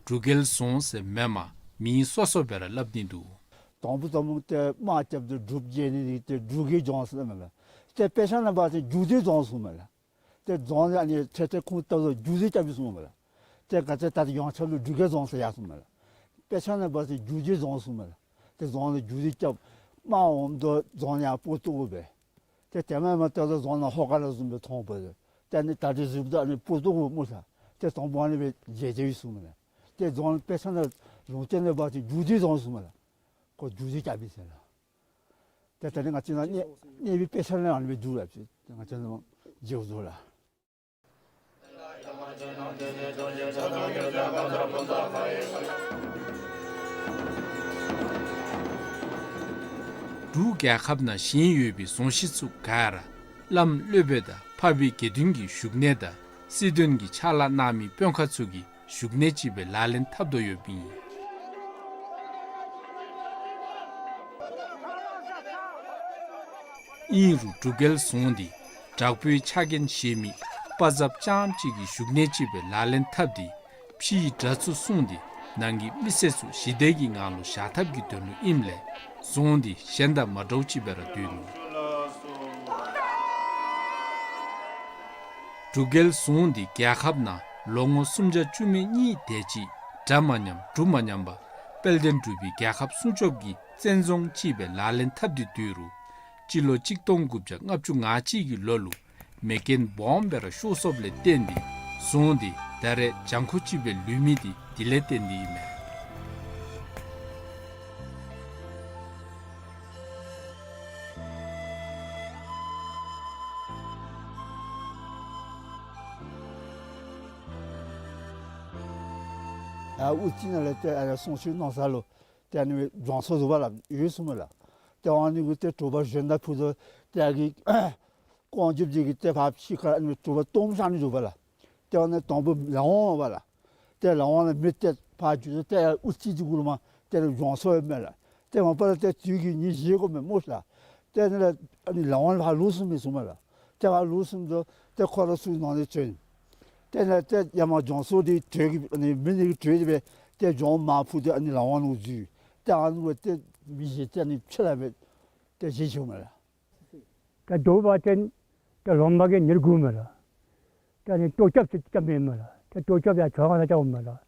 འབྲུག་རྒྱལ་རྫོང་ཟེར་མེན་པར་མིང་སོ་སོ་སྦེ་ར་སླབ་ནི་འདུག། དང་པོ་དང་པོ་ཏེ་དམག་རྐྱབ་སྟེ་འབྲུགཔ་རྒྱལ་ནི་འདི་ཏེ་འབྲུག་གི་རྫོང་ཟེར་མས་ལགས། ཏེ་དཔེ་ཆ་ནང་འབད་བ་ཅིན་རྒྱུད་སྡེའི་རྫོང་གསུངམ་མས་ལགས། ཏེ་རྫོང་ཨ་ནི་ཏེ་ཏེ་ཁུངས་བཏབ་སྟེ་རྒྱུད་སྡེ་རྐྱབ་པའི་གསུངམ་མས་ལགས། ཏེ་ག་ཏེ་ད་ཡོངས་ཁྱབ་ལུ་འབྲུག་རྒྱལ་རྫོང་ཟེར་ཡར་གསུངམ་མས་ལགས། དཔེ་ཆ་ནང་འབད་བ་ཅིན་རྒྱུད་སྡེའི་རྫོང་གསུངམ་མས་ལགས། ཏེ་རྫོང་ལུ་རྒྱུད་སྡེ་རྐྱབ་དམག་འོངམ་ད་རྫོང་ཡང་སྤུར་བཏུབ་དགོ་པས། ཏེ་དེ་མེན་པར་ཏེ་རྫོང་ནང་ཧོ་ཀ་ལ་བཟུམ་སྦེ་མཐོང་བས། ཏེ་ཨ་ནི་ད་རེས་བཟུམ་ད་ཨ་ནི་སྤུར་བཏུབ་དགོ་སྨོ་ལགས། ཏེ་དང་པོ་ཨ་ནི་སྦེ་མཇལ་མཇལཝ་ཨིན་གསུངམ་མས་ལགས། ཏེ་རྫོང་དཔེ་ཆ་ནང་ལུང་བསྟན་ནང་འབད་བ་ཅིན་རྒྱུད་སྡེའི་རྫོང་གསུངམ་མས་ལགས། ཁོ་རྒྱུད་སྡེ་རྐྱབ་པས་ཟེར་ལགས། ཏེ་ད་རེས་ང་བཅས་ནཱ་གནས་གནས་པའི་དཔེ་ཆ་ནང་ཨ་ནི་སྦེ་འདུག་ལགས། ང་བཅས་ནཱ་མཇལཝ་འདུག་ལགས། འབྲུག་རྒྱལ་ཁབ་ནང་བཞེངས་ཡོད་པའི་རྫོང་གཞི་ཚུ་ག་ར་བླམ་སློབ་དཔོན་དང་འཕགས་པའི་དགེ་འདུན་གྱི་བཞུགས་གནས་དང་སྲིད་དོན་གྱི་ཕྱག་ལཱ་གནང་མི་དཔོན་ཁག་ཚུ་གི་བཞུགས་གནས་ཅིག་སྦེ་ལག་ལེན་འཐབ་དོ་ཡོདཔ་ཨིན། ཨིན་རུང་འབྲུག་རྒྱལ་རྫོང་འདི་དྲག་པོའི་ཕྱག་འགན་བཞེས་མི་དཔའ་མཛངསཔ་རྐྱངམ་གཅིག་གི་བཞུགས་གནས་ཅིག་སྦེ་ལག་ལེན་འཐབ་སྟེ་ཕྱིའི་དགྲ་ཚུ་སྲུང་སྟེ་ནང་གི་མི་སེར་ཚུ་ཞི་བདེ་གི་ངང་ལུ་བཞག་ཐབས་ཀྱི་དོན་ལུ་ཨིནམ་ལས་རྫོང་འདི་གཞན་དང་མ་འདྲཝ་ཅིག་སྦེ་ར་སྡོད་ནུག། འབྲུག་རྒྱལ་རྫོང་འདི་རྒྱལ་ཁབ་ནང་ལོ་ངོ་སུམ་བརྒྱ་བཅུ་མེད་གཉིས་དེ་ཅིག་དགྲ་མ་ཉམས་འབྲུག་མ་ཉམས་པར་དཔལ་ལྡན་འབྲུག་པའི་རྒྱལ་ཁབ་སྲུང་སྐྱོབ་ཀྱི་བཙན་རྫོང་ཅིག་སྦེ་ལག་ལེན་འཐབ་སྟེ་སྡོད་རུང་སྤྱི་ལོ་གཅིག་སྟོང་དགུ་བརྒྱ་ལྔ་བཅུ་ང་གཅིག་གི་ལོ་ལུ་མེ་རྐྱེན་སྦོམ་སྦེ་ར་ཤོར་སོཔ་ལས་བརྟེན་ཏེ་རྫོང་འདི་ད་རེས་གྱང་ཁོག་ཅིག་སྦེ་ལུས་མི་འདི་དེ་ལས་བརྟེན་ཏེ་ཨིན་མས། ཨ་དབུ་རྩེ་ནང་ལས་ཏེ་ཨ་གསུང་ཆོས་གནང་ས་ལུ་ཏེ་ཨ་ནི་སྦེ་སྦྱོང་ས་བཟོ་བ་ལགས་ཡོད་གསུངམ་མས་ལགས། ཏེ་ཨ་ནི་གུ་ཏེ་དྲོ་པ་བཞེངས་ད་ཕུལ་དོ། ཏེ་ཨ་གི་ཀོང་རྒྱབ་འདི་གི་ཏེ་ཕར་ཕྱི་ཁར་ཨ་ནི་དྲོ་པ་སྟོངམ་བཞག་ནི་བཟོ་བ་ལགས། ཏེ་ཨ་ནི་དང་པོ་ལག་དབང་འབད་བ་ལགས། ཏེ་ལག་དབང་ལུ་མི་ཏེ་ཕར་འགྱོ་དོ། ཏེ་དབུ་རྩེ་འདི་གུ་ལུ་མར་ཏེ་སྦྱོང་ས་ཡོདཔ་མས་ལགས། ཏེ་མ་པ་ལས་ཏེ་དུས་ཀྱི་ཉིན་བཞེས་དགོ་མས་སྨོ་ལགས། ཏེ་ཨ་ནི་ལག་ཨ་ནི་ལག་དབང་ལུ་ཕར་ལོག་སོང་མི་གསུངམ་མས་ལགས། ཏེ་ཕར་ལོག་སོང་ད་ཏེ་ཁོ་ར་ཚུ་ནང་ལས་བྱོན། ཏེ་ནཱ་ཏེ་ཡར་མར་སྦྱོང་ས་འདི་གྲོས་ཀྱི་ཨ་ནི་མི་ནི་གི་གྲོས་འདི་སྦེ་ཏེ་སྦྱོང་མར་ཕུལ་ཏེ་ཨ་ནི་ལག་དབང་ལུ་འཛུལ། ཏེ་ཨ་ནི་སྦེ་ཏེ་མི་བཞེས་ཏེ་ཨ་ནི་ཕྱི་ལས་སྦེ་ཏེ་བཞེས་བྱོནམ་མས་ལགས། ཏེ་དོ་བ་ཏེ་ཏེ་ལོ་མ་གི་ཉེར་དགུ་མས་ལགས། ཏེ་ཨ་ནི་ལྟོ་རྐྱབ་ཅིག་རྐྱབ་མི་མས་ལགས། ཏེ་ལྟོ་རྐྱབ་ཡར་ཇོ་ཁང་ནང་རྐྱབ་མས་ལགས།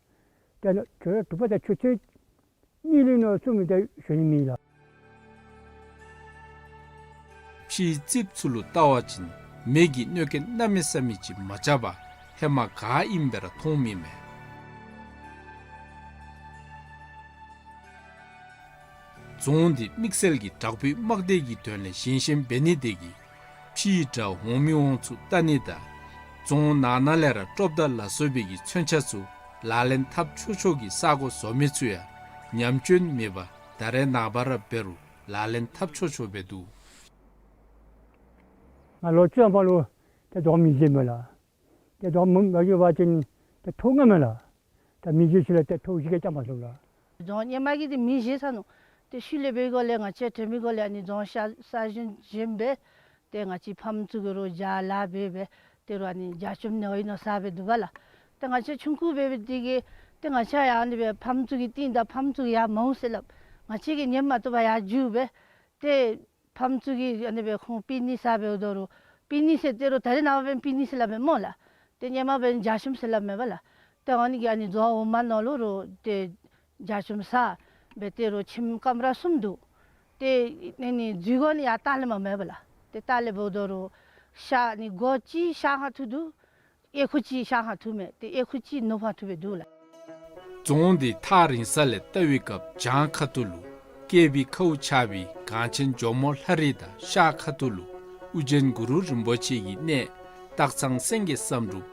ཏེ་ཨ་ནི་ཁྱོད་དྲོ་པ་ཏེ་ཆུ་ཚོད་ མི་ལུས་ནོར་གསུམ་མི་ད་ཞུ་ནི་མེད་ལགས། ཕྱིའི་རྩིགཔ་ཚུ་ལུ་བལྟ་བ་ཅིན་མེ་གི་གནོད་རྐྱེན་གནམ་མེད་ས་མེད་ཅིག་མ་རྐྱབ་པར་ཧེ་མ་ག་ཨིནམ་སྦེ་ར་མཐོངམ་ཨིན་མས། རྫོང་འདི་དམིགས་བསལ་གྱི་དྲག་པོའི་དམག་སྡེ་གི་དོན་ལས་བཞེངས་བཞེངསམ་འབད་ནི་དེ་གིས་ཕྱིའི་དགྲ་འོང་མི་འོང་ཚུ་བལྟ་ནི་དང་རྫོང་ནང་ན་ལས་ར་ཀྲོབ་མདའ་ལ་སོགས་པའི་གི་མཚོན་ཆ་ཚུ་ལག་ལེན་འཐབ་ཆོག་ཆོ་གི་ས་གོ་བཟོ་མི་ཚུ་ཡང་ཉམས་སྐྱོན་མེད་པར་ད་རེས་ནངས་པ་ར་འབད་རུང་ལག་ལེན་འཐབ་ཆོག་ཆོ་སྦེ་འདུག། ང་ལོ་བཅོ་ལྔ་ལུ་ཏེ་རྫོང་མེ་བཞེས་མས་ལགས། ཏེ་རྫོང་མེ་མ་བཞེས་པ་ཅིན་ཏེ་ཐོག་ལྔ་མས་ལགས། ཏེ་མེ་བཞེས་ཞིནམ་ལས་ཏེ་ཐོག་བཞི་ག་རྐྱབ་མ་ཚུགས་ལགས། རྫོང་ཧེ་མ་གི་ཏེ་མེ་བཞེས་ས་ནུག། ཏེ་ཤུལ་ལས་འབད་སྒོ་ལས་ང་བཅས་དྲན་པའི་སྒོ་ལས་ཨ་ནི་རྫོང་གསར་གསར་བཞེངས་བཞེངསམ་སྦེ་ཏེ་ང་བཅས་ཕམ་ཚུ་གིས་རོགས་ཇ་ལཱ་འབད་སྦེ་ཏེ་རོགས་ཨ་ནི་ཇ་ཆུམ་ནི་ཨིན་ནོ་ཟ་སྦེ་འདུག་པ་ལགས། ཏེ་ང་བཅས་ཆུང་ཀུ་འབད་སྦེ་དེ་གིས་ཏེ་ང་བཅས་ཡང་ཨ་ནི་སྦེ་ཕམ་ཚུ་གི་རྟིང་བདའ་ཕམ་ཚུ་གིས་ཡར་མ་འོང་ཟེར་སླབ། ང་བཅས་ཀྱིས་ཉན་མ་བཏུབ་པར་ཡར་རྒྱུག་སྦེ་ཏེ་ཕམ་ཚུ་གིས་ཨ་ནི་སྦེ་ཁོང་པི་ནི་ཟ་སྦེ་འོང་དོ་རུང་པི་ནི་ཟེར་ཏེ་རོགས་ད་རེས་ནངས་པ་འབདན་པི་ནི་ཟེར་སླབ་མས་སྨོ་ལགས། ཏེ་སྔོན་མ་འབདན་ཇ་ཆུམ་ཟེར་སླབ་མས་པ་ལགས། ཏེ་ཨ་ནི་གིས་ཨ་ནི་རྫོང་འོག་མ་ནང་ལུ་རོགས་ཏེ་ཇ་ཆུམ་ཟ་སྦེ་ཏེ་རོགས་ཁྱིམ་ཀམ་ར་གསུམ་འདུག། ཏེ་ཨ་ནི་འཛུལ་སྒོ་ནི་ཡར་ལྟག་ལས་མར་མས་པ་ལགས། ཏེ་ལྟག་ལས་འབདཝ་ད་རོགས་ཤར་ནི་སྒོ་གཅིག་ཤར་ཁ་ཐུག་འདུག། ཨེ་ཁུག་གཅིག་ཤར་ཁ་ཐུག་མས། ཏེ་ཨེ་ཁུག་གཅིག་ནུབ་ཁ་ཐུག་སྦེ་འདུག་ལགས། རྫོང་འདི་ཐག་རིང་ས་ལས་བལྟ་བའི་སྐབས་བྱང་ཁ་ཐུག་ལུ་བསྐལ་པའི་ཁཝ་ཆགས་པའི་གངས་ཅན་ཇོ་མོ་ལྷ་རི་དང་ཤར་ཁ་ཐུག་ལུ་ཨོ་རྒྱན་གུ་རུ་རིན་པོ་ཆེ་གི་གནས་སྟག་ཚང་སེང་གེ་བསམ་འགྲུབ།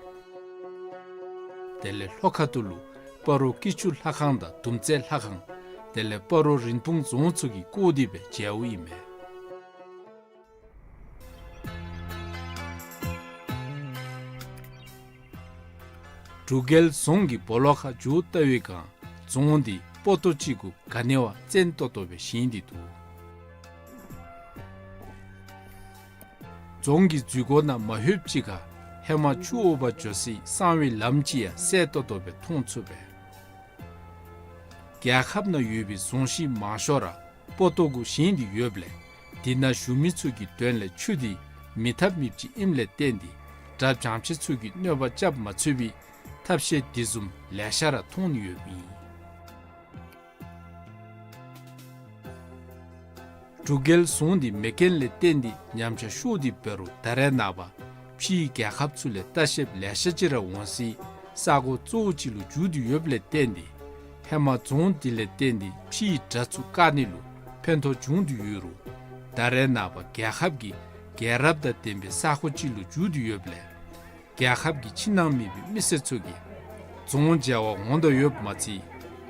དེ་ལས་ལྷོ་ཁ་ཐུག་ལུ་སྤ་རོ་སྐྱིད་ཆུ་ལྷ་ཁང་དང་དུམ་རྩེ་ལྷ་ཁང་། དེ་ལས་སྤ་རོ་རིན་སྤུངས་རྫོང་ཚུ་གིས་བསྐོར་ཏེ་སྦེ་མཇལཝ་ཨིན་མས། འབྲུག་རྒྱལ་རྫོང་གི་སྦོ་ལོགས་ཁར་འགྱོ་བལྟ་བའི་སྒང་རྫོང་འདི་སྤོ་ཏོ་ཅིག་གུ་ག་ནི་བ་བཙན་ཏོག་ཏོ་སྦེ་བཞེངས་ཏེ་འདུག། རྫོང་གི་འཛུལ་སྒོ་ནང་མ་ལྷོདཔ་ཅིག་ཁར་ཧེ་མ་ཆུ་འོ་བར་འགྱོ་སའི་གསང་བའི་ལམ་ཅིག་ཡང་གསལ་ཏོག་ཏོ་སྦེ་མཐོང་ཚུགས་པས། རྒྱལ་ཁབ་ནང་ཡོད་པའི་རྫོང་གཞི་མང་ཤོས་ར་སྤོ་ཏོ་གུ་བཞེངས་ཏེ་ཡོདཔ་ལས་དེ་ནང་བཞུགས་མི་ཚུ་གི་དོན་ལས་ཆུ་འདི་མེད་ཐབས་མེདཔ་ཅིག་ཨིནམ་ལས་བརྟེན་ཏེ་དགྲ་བྱང་ཆེ་ཚུ་གིས་གནོད་པ་རྐྱབ་མ་ཚུགས་པའི་ཐབས་ཤེས་དེ་བཟུམ་ལེ་ཤ་ར་མཐོང་ནི་ཡོདཔ་ཨིན། འབྲུག་རྒྱལ་རྫོང་འདི་མེ་རྐྱེན་ལས་བརྟེན་ཏེ་ཉམས་ཆག་ཤོར་ཏེ་འབད་རུང་ད་རེས་ནངས་པ་ཕྱིའི་རྒྱལ་ཁབ་ཚུ་ལས་ལྟ་བཤལཔ་ལེ་ཤ་ཅིག་ར་འོང་སའི་ས་གོ་གཙོ་བོ་ཅིག་ལུ་གྱུར་ཏེ་ཡོདཔ་ལས་བརྟེན་ཏེ་ཧེ་མ་རྫོང་འདི་ལས་བརྟེན་ཏེ་ཕྱིའི་དགྲ་ཚུ་བཀག་ནི་ལུ་ཕན་ཐོགས་བྱུང་སྟེ་ཡོད་རུང་ད་རེས་ནངས་པ་རྒྱལ་ཁབ་ཀྱི་རྒྱལ་རབས་དང་ལྡན་པའི་ས་གོ་ཅིག་ལུ་གྱུར་ཏེ་ཡོདཔ་ལས་རྒྱལ་ཁབ་ཀྱི་ཕྱི་ནང་མེད་པའི་མི་སེར་ཚུ་གིས་རྫོང་མཇལ་བར་འོང་དོ་ཡོདཔ་མ་ཚད་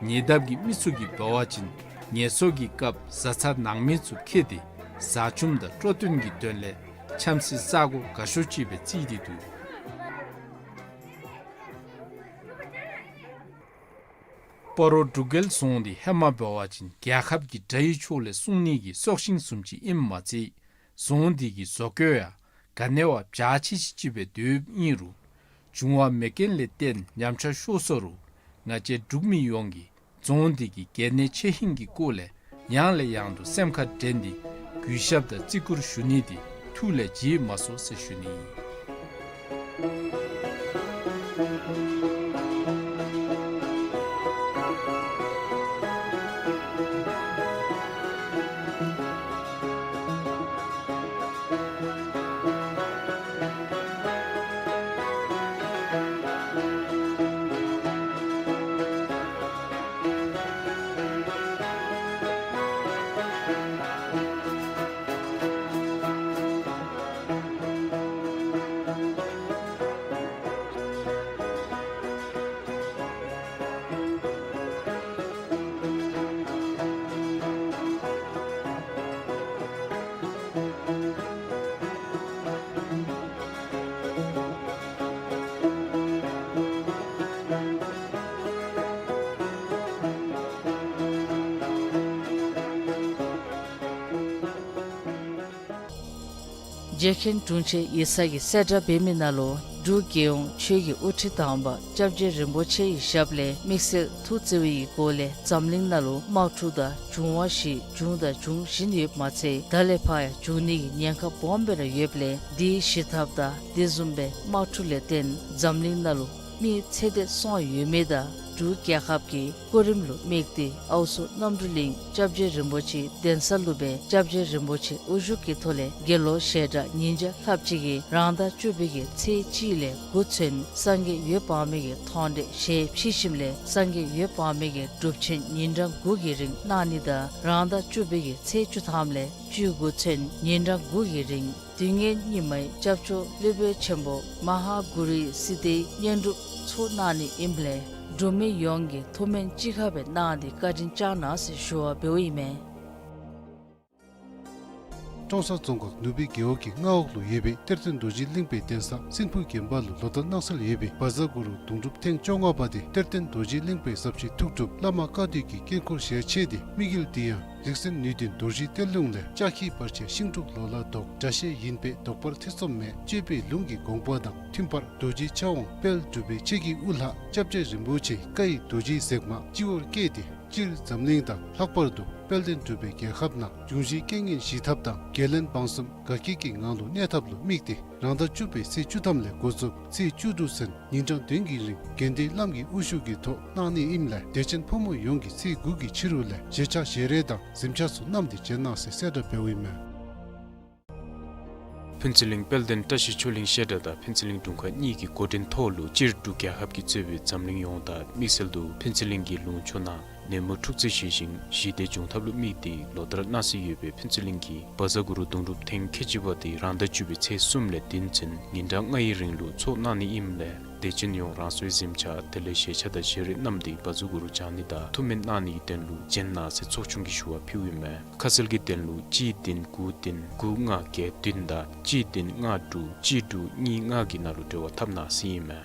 ཉེ་འདབས་ཀྱི་མི་ཚུ་གིས་འབད་བ་ཅིན་ངལ་གསོ་གི་སྐབས་བཟའ་ཚང་ནང་མི་ཚུ་འཁྱིད་དེ་བཟའ་འཆམ་དང་སྤྲོ་སྟོན་གྱི་དོན་ལས་འཆམ་སའི་ས་གོ་དགའ་ཤོས་ཅིག་སྦེ་བརྩིས་ཏེ་འདུག། སྤ་རོ་འབྲུག་རྒྱལ་རྫོང་འདི་ཧེ་མ་འབད་བ་ཅིན་རྒྱལ་ཁབ་ཀྱི་དགྲ་ཡི་ཕྱོགས་ལས་སྲུང་ནི་གི་སྲོག་ཤིང་བཟུམ་ཅིག་ཨིནམ་མ་ཚད་རྫོང་འདི་གི་བཟོ་བཀོད་ཡང་ག་ནི་བ་འཇའ་ཆི་ཆི་ཅིག་སྦེ་འདུགཔ་ཨིན་རུང་བྱུང་བ་མེ་རྐྱེན་ལས་བརྟེན་ཉམས་ཆག་ཤོར་སོ་རུང་ང་བཅས་འབྲུག་མི་ཡོངས་ཀྱིས་རྫོང་འདི་གི་གལ་གནད་ཆེ་ཧིང་གི་སྐོར་ལས་ཡང་ལས་ཡང་དུ་སེམས་ཁར་དྲན་ཏེ་གུས་ཞབས་དང་བརྩི་བཀུར་ཞུ་ནི་འདི་ཐུགས་ལས་བརྗེད་མ་སོང་ཟེར་ཞུ་ནི་ཨིན། རྗེ་མཁན་དྲུང་ཆེན་ཡེ་ས་གིས་གསལ་བསྒྲགས་འབད་མི་ནང་ལུ་འབྲུག་རྒྱལ་ཡོངས་ཆོས་ཀྱི་དབུ་ཁྲིད་དམ་པ་སྐྱབས་རྗེ་རིན་པོ་ཆེ་ཡི་ཞབས་ལས་དམིགས་བསལ་ཐུགས་བརྩེ་བའི་སྒོ་ལས་འཛམ་གླིང་ནང་ལུ་དམག་འཁྲུག་དང་འབྱུང་བ་བཞི་བྱུང་དང་འབྱུང་བཞིན་ཡོདཔ་མ་ཚད་ད་ལས་ཕར་ཡང་འབྱུང་ནི་གི་ཉེན་ཁ་སྦོམ་སྦེ་ར་ཡོདཔ་ལས་དེའི་ཞི་ཐབས་དང་དེ་བཟུམ་སྦེ་དམག་འཁྲུག་ལས་བརྟེན་འཛམ་གླིང་ནང་ལུ་མི་ཚེ་འདས་སོང་ཡོད་མི་དང་ འབྲུག་རྒྱལ་ཁབ་ཀྱི་སྐུ་རིམ་ལུ་དམིགས་ཏེ་ཨའུ་མཚོ་རྣམ་གྲོལ་གླིང་སྐྱབས་རྗེ་རིན་པོ་ཆེ་གདན་ས་ལུ་སྦེ་སྐྱབས་རྗེ་རིན་པོ་ཆེ་དབུ་བཞུགས་ཀྱི་ཐོག་ལས་དགེ་སློང་ཞལ་གྲངས་ཉིས་བརྒྱ་ལྷགཔ་ཅིག་གིས་རང་ཟླ་བཅུ་པའི་གི་ཚེས་གཅིག་ལས་དགུ་ཚུན་སངས་རྒྱས་འོད་དཔག་མེད་ཀྱི་མཐོང་གྲོལ་ཞལ་ཕྱེ་ཞིནམ་ལས་སངས་རྒྱས་འོད་དཔག་མེད་ཀྱི་སྒྲུབ་ཆེན་ཉིན་གྲངས་དགུ་གི་རིང་གནང་ནི་དང་རང་ཟླ་བཅུ་པའི་གི་ཚེས་བཅུ་ཐམ་ལས་བཅུ་དགུ་ཚུན་ཉིན་གྲངས་དགུ་གི་རིང་དུས་ངན་སྙིགས་མའི་སྐྱབས་མཆོག་སློབ་དཔོན་ཆེན་པོ་མ་ཧཱ་གུ་རུའི་སིདྡྷིའི་བསྙེན་སྒྲུབ་ཚོགས་གནང་ནི་ཨིནམ་ལས་འབྲུག་མི་ཡོངས་ཀྱིས་ཐུགས་སྨོན་ཅི་ཁ་སྦེ་གནང་སྟེ་བཀའ་དྲིན་བསྐྱང་གནང་ཟེར་ཞུ་བ་འབདཝ་ཨིན་མས། ཀྲོང་གསར་རྫོང་ཁག་ནུབ་སྦིས་རྒེད་འོག་གི་མངའ་འོག་ལུ་ཡོད་པའི་གཏེར་སྟོན་རྡོ་རྗེ་གླིང་པའི་གདན་ས་སྲིན་པོའི་དགོན་པ་ལུ་ལོ་ལྟར་གནང་སྲོལ་ཡོད་པའི་བཛྲ་གུ་རུ་གདུང་སྒྲུབ་ཐེངས་བཅོ་ལྔ་པ་དེ་གཏེར་སྟོན་རྡོ་རྗེ་གླིང་པའི་ཟབ་ཞི་ཐུགས་སྒྲུབ་བླ་མ་བཀའ་བསྡུས་ཀྱི་དཀྱིལ་འཁོར་ཞལ་ཕྱེ་སྟེ་དམིགས་ཡུལ་དེ་ཡང་རིག་འཛིན་ནུས་ལྡན་རྡོ་རྗེའི་གཏེར་ལུང་ལས་ལྕགས་ཁྱི་བར་ཆད་ཤིང་འབྲུག་ལོ་ལ་ལྡོག། དགྲ་ཤེད་ཡིན་པས་ལྡོག་པར་ཐེ་ཚོམ་མེད། སྤྱོད་པའི་ལུང་གི་དགོངས་པ་དང་མཐུན་པར་རྡོ་རྗེ་ཕྱག་དབང་དཔལ་འབྲུག་པའི་ཆས་ཀྱི་དབུ་ལྷག་སྐྱབས་རྗེ་རིན་པོ་ཆེ་བཀའ་ཡི་རྡོ་རྗེའི་ཟེགས་མ་སྤྱི་བོར་བཀལ་ཏེ་སྤྱིར་འཛམ་གླིང་དང་ལྷག་པར་དུ་དཔལ་ལྡན་འབྲུག་པའི་རྒྱལ་ཁབ་ནང་འབྱུང་བཞིའི་རྐྱེན་ངན་ཞི་ཐབས་དང་བརྒལ་ལན་སྦང་གསུམ་དགའ་སྐྱིད་ཀྱི་ངང་ལུ་གནས་ཐབས་ལུ་དམིགས་ཏེ་རང་ཟླ་བཅུ་པའི་ཚེས་བཅུ་ཐམ་ལས་འགོ་བཙུགས་ཚེས་བཅུ་དྲུག་ཚུན་ཉིན་གྲངས་བདུན་གྱི་རིང་དགེ་འདུན་བླམ་གྱི་དབུ་བཞུགས་ཀྱི་ཐོག་གནང་ནི་ཨིནམ་ལས་དད་ཅན་ཕོ་མོ་ཡོངས་ཀྱིས་ཚེས་དགུ་གི་ཕྱི་རུ་ལས་བཞེས་ཆག་བཞེས་རས་དང་གཟིམ་ཆགས་ཚུ་བསྣམས་ཏེ་བྱོན་གནང་ཟེར་གསལ་བསྒྲགས་འབདཝ་ཨིན་མས། ཕུན་ཚོགས་གླིང་དཔལ་ལྡན་བཀྲ་ཤིས་ཆོས་གླིང་བཤད་གྲྭ་དང་ཕུན་ཚོགས་གླིང་དྲུང་ཁག་གཉིས་ཀྱི་འགོ་འདྲེན་ཐོག་ལུ་སྤྱིར་འབྲུག་རྒྱལ་ཁབ་ཀྱིས་གཙོས་པའི་འཛམ་གླིང་ཡོངས་དང་དམིགས་བསལ་དུ་ཕུན་ཚོགས་གླིང་གི་ལུང་ཕྱོགས་ནང་ནད་མུག་འཁྲུག་རྩོད་ཞི་ཞིང་ཞི་བདེ་འབྱུང་ཐབས་ལུ་དམིགས་ཏེ་ལོ་ལྟར་གནང་སྲོལ་ཡོད་པའི་ཕུན་ཚོགས་གླིང་གི་བཛྲ་གུ་རུ་གདུང་སྒྲུབ་ཐེངས་ཁལ་གཅིག་པ་དེ་རང་ཟླ་བཅུ་པའི་ཚེས་གསུམ་ལས་བདུན་ཚུན་ཉིན་གྲངས་ལྔའི་རིང་ལུ་ཚོགས་གནང་ནི་ཨིནམ་ལས་དད་ཅན་ཡོངས་རང་སོའི་གཟིམ་ཆགས་དེ་ལས་བཞེས་ཆགས་དང་བཞེས་རས་བསྣམས་ཏེ་བཛྲ་གུ་རུ་བགྱང་ནི་དང་ཐུགས་སྨོན་གནང་ནིའི་དོན་ལུ་བྱོན་གནང་ཟེར་ཚོགས་ཆུང་གིས་ཞུ་བ་ཕུལཝ་ཨིན་མས། ཁ་གསལ་གྱི་དོན་ལུ་གཅིག་བདུན་དགུ་བདུན་དགུ་ལྔ་བརྒྱད་བདུན་དང་གཅིག་བདུན་ལྔ་དྲུག་གཅིག་དྲུག་གཉིས་ལྔ་གི་ནང་ལུ་འབྲེལ་བ་འཐབ་གནང་ཟེར་ཨིན་མས།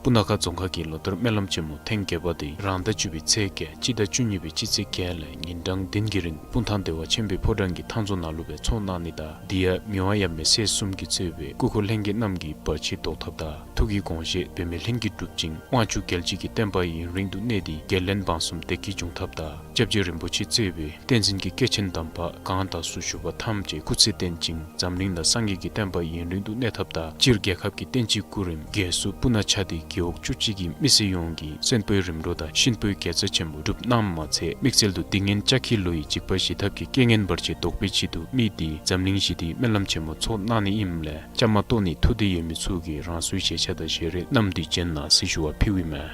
སྤུ་ན་ཁ་རྫོང་ཁག་གིས་ལོ་ལྟར་སྨོན་ལམ་ཆེན་མོ་ཐེངས་བརྒྱད་པ་དེ་རང་ཟླ་བཅུ་པའི་ཚེས་བརྒྱད་སྤྱི་ཟླ་བཅུ་གཉིས་པའི་སྤྱི་ཚེས་བརྒྱད་ལས་ཉིན་གྲངས་བདུན་གྱི་རིང་སྤུངས་ཐང་བདེ་བ་ཆེན་པོའི་ཕོ་བྲང་གི་ཐང་རྫོང་ནང་ལུ་སྦེ་ཚོགས་གནང་ནི་དང་དེ་ཡང་མི་དབང་ཡབ་མེས་སྲས་གསུམ་གྱིས་གཙོས་པའི་སྐུ་འཁོར་ལྷན་རྒྱས་རྣམས་ཀྱི་བར་ཆད་བཟློག་ཐབས་དང་ཐུགས་ཀྱི་དགོངས་བཞེད་འབད་མེད་ལྷུན་གྱིས་འགྲུབ་ཅིང་དབང་ཕྱུག་རྒྱལ་བྱེད་ཀྱི་བསྟན་པ་ཡུན་རིང་དུ་གནས་ཏེ་བརྒལ་ལན་སྦང་གསུམ་བདེ་སྐྱིད་འབྱུང་ཐབས་དང་སྐྱབས་རྗེ་རིན་པོ་ཆེ་གཙོས་པའི་བསྟན་འཛིན་གྱི་སྐྱེས་ཆེན་དམ་པ་གང་དག་སུ་བཞུགས་པ་ཐམས་ཅད་སྐུ་ཚེ་བརྟན་ཅིང་འཛམ་གླིང་ནང་སངས་རྒྱས་ཀྱི་བསྟན་པ་ཡུན་རིང་དུ་གནས་ཐབས་དང་སྤྱིར་རྒྱལ་ཁབ་ཀྱི་བསྟན་སྤྱིའི་སྐུ་རིམ་རྒྱས་སུ་སྤུ་ན་ཆ་སྟེ་རྒེད་འོག་བཅུ་གཅིག་གི་མི་སེར་ཡོངས་ཀྱིས་གསོན་པོའི་རིམ་གྲོ་དང་གཤིན་པོའི་དགེ་རྩ་ཆེན་མོ་སྒྲུབ་གནངམ་མ་ཚད་དམིགས་བསལ་དུ་འདི་ཉིན་ལྕགས་ཁྱི་ལོ་ཡི་འཇིགས་པ་ཞི་ཐབས་ཀྱི་རྐྱེན་ངན་བར་ཆད་བཟློག་པའི་ཆེད་དུ་དམིགས་ཏེ་འཛམ་གླིང་ཞི་བདེའི་སྨོན་ལམ་ཆེན་མོ་ཚོགས་གནང་ནི་ཨིནམ་ལས་བཅའ་མར་གཏོགས་ནི་ཐུགས་འདོད་ཡོད་མི་ཚུ་གིས་རང་སོའི་བཞེས་ཆགས་དང་བཞེས་རས་བསྣམས་ཏེ་བྱོན་གནང་ཟེར་ཞུ་བ་ཕུལཝ་ཨིན་མས།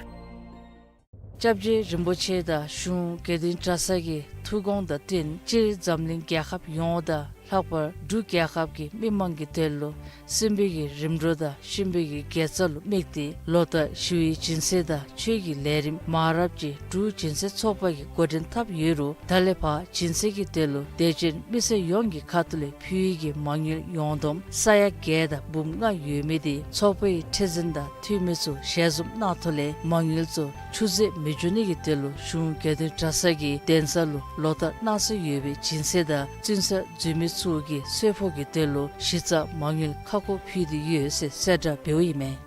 སྐྱབས་རྗེ་རིན་པོ་ཆེ་དང་གཞུང་དགེ་འདུན་གྲྭ་ཚང་གི་ཐུགས་དགོངས་དང་བསྟུན་སྤྱིར་འཛམ་གླིང་རྒྱལ་ཁབ་ཡོངས་དང་ལྷག་པར་འབྲུག་རྒྱལ་ཁབ་ཀྱི་མི་དམངས་ཀྱི་དོན་ལུ་གསོན་པོའི་གི་རིམ་གྲོ་དང་གཤིན་པོའི་གི་དགེ་རྩ་ལུ་དམིགས་ཏེ་ལོ་ལྟར་ཞི་བའི་སྦྱིན་སྲེག་དང་ཆོས་ཀྱི་ལས་རིམ་མང་རབས་ཅིག་འབྲུག་སྦྱིན་སྲེག་ཚོགས་པ་གིས་འགོ་འདྲེན་འཐབ་ཡོད་རུང་ད་ལས་ཕར་སྦྱིན་སྲེག་གི་དོན་ལུ་དད་ཅན་མི་སེར་ཡོངས་ཀྱི་ཁ་ཐུག་ལས་ཕུལ་བའི་གི་མ་དངུལ་ཡོངས་བསྡོམས་ས་ཡ་བརྒྱད་དང་འབུམ་ལྔ་ཡོད་མི་དེ་ཚོགས་པའི་ཁྲི་འཛིན་དང་འཐུས་མི་ཚུ་ཞལ་འཛོམས་གནང་ཐོག་ལས་མ་དངུལ་ཚུ་ཆུད་ཟོས་མི་འགྱོ་ནི་གི་དོན་ལུ་གཞུང་དགེ་འདུན་གྲྭ་ཚང་གི་གདན་ས་ལུ་ལོ་ལྟར་གནང་སྲོལ་ཡོད་པའི་སྦྱིན་སྲེག་དང་བཙུན་ས་འཛུལ་མི་ཚུ་གི་གསོལ་ཕོགས་ཀྱི་དོན་ལུ་གཞི་རྩ་མ་དངུལ་ཁ་སྐོང་ཕུལ་ཏེ་ཡོད་ཟེར་གསལ་བསྒྲགས་འབདཝ་ཨིན་མས།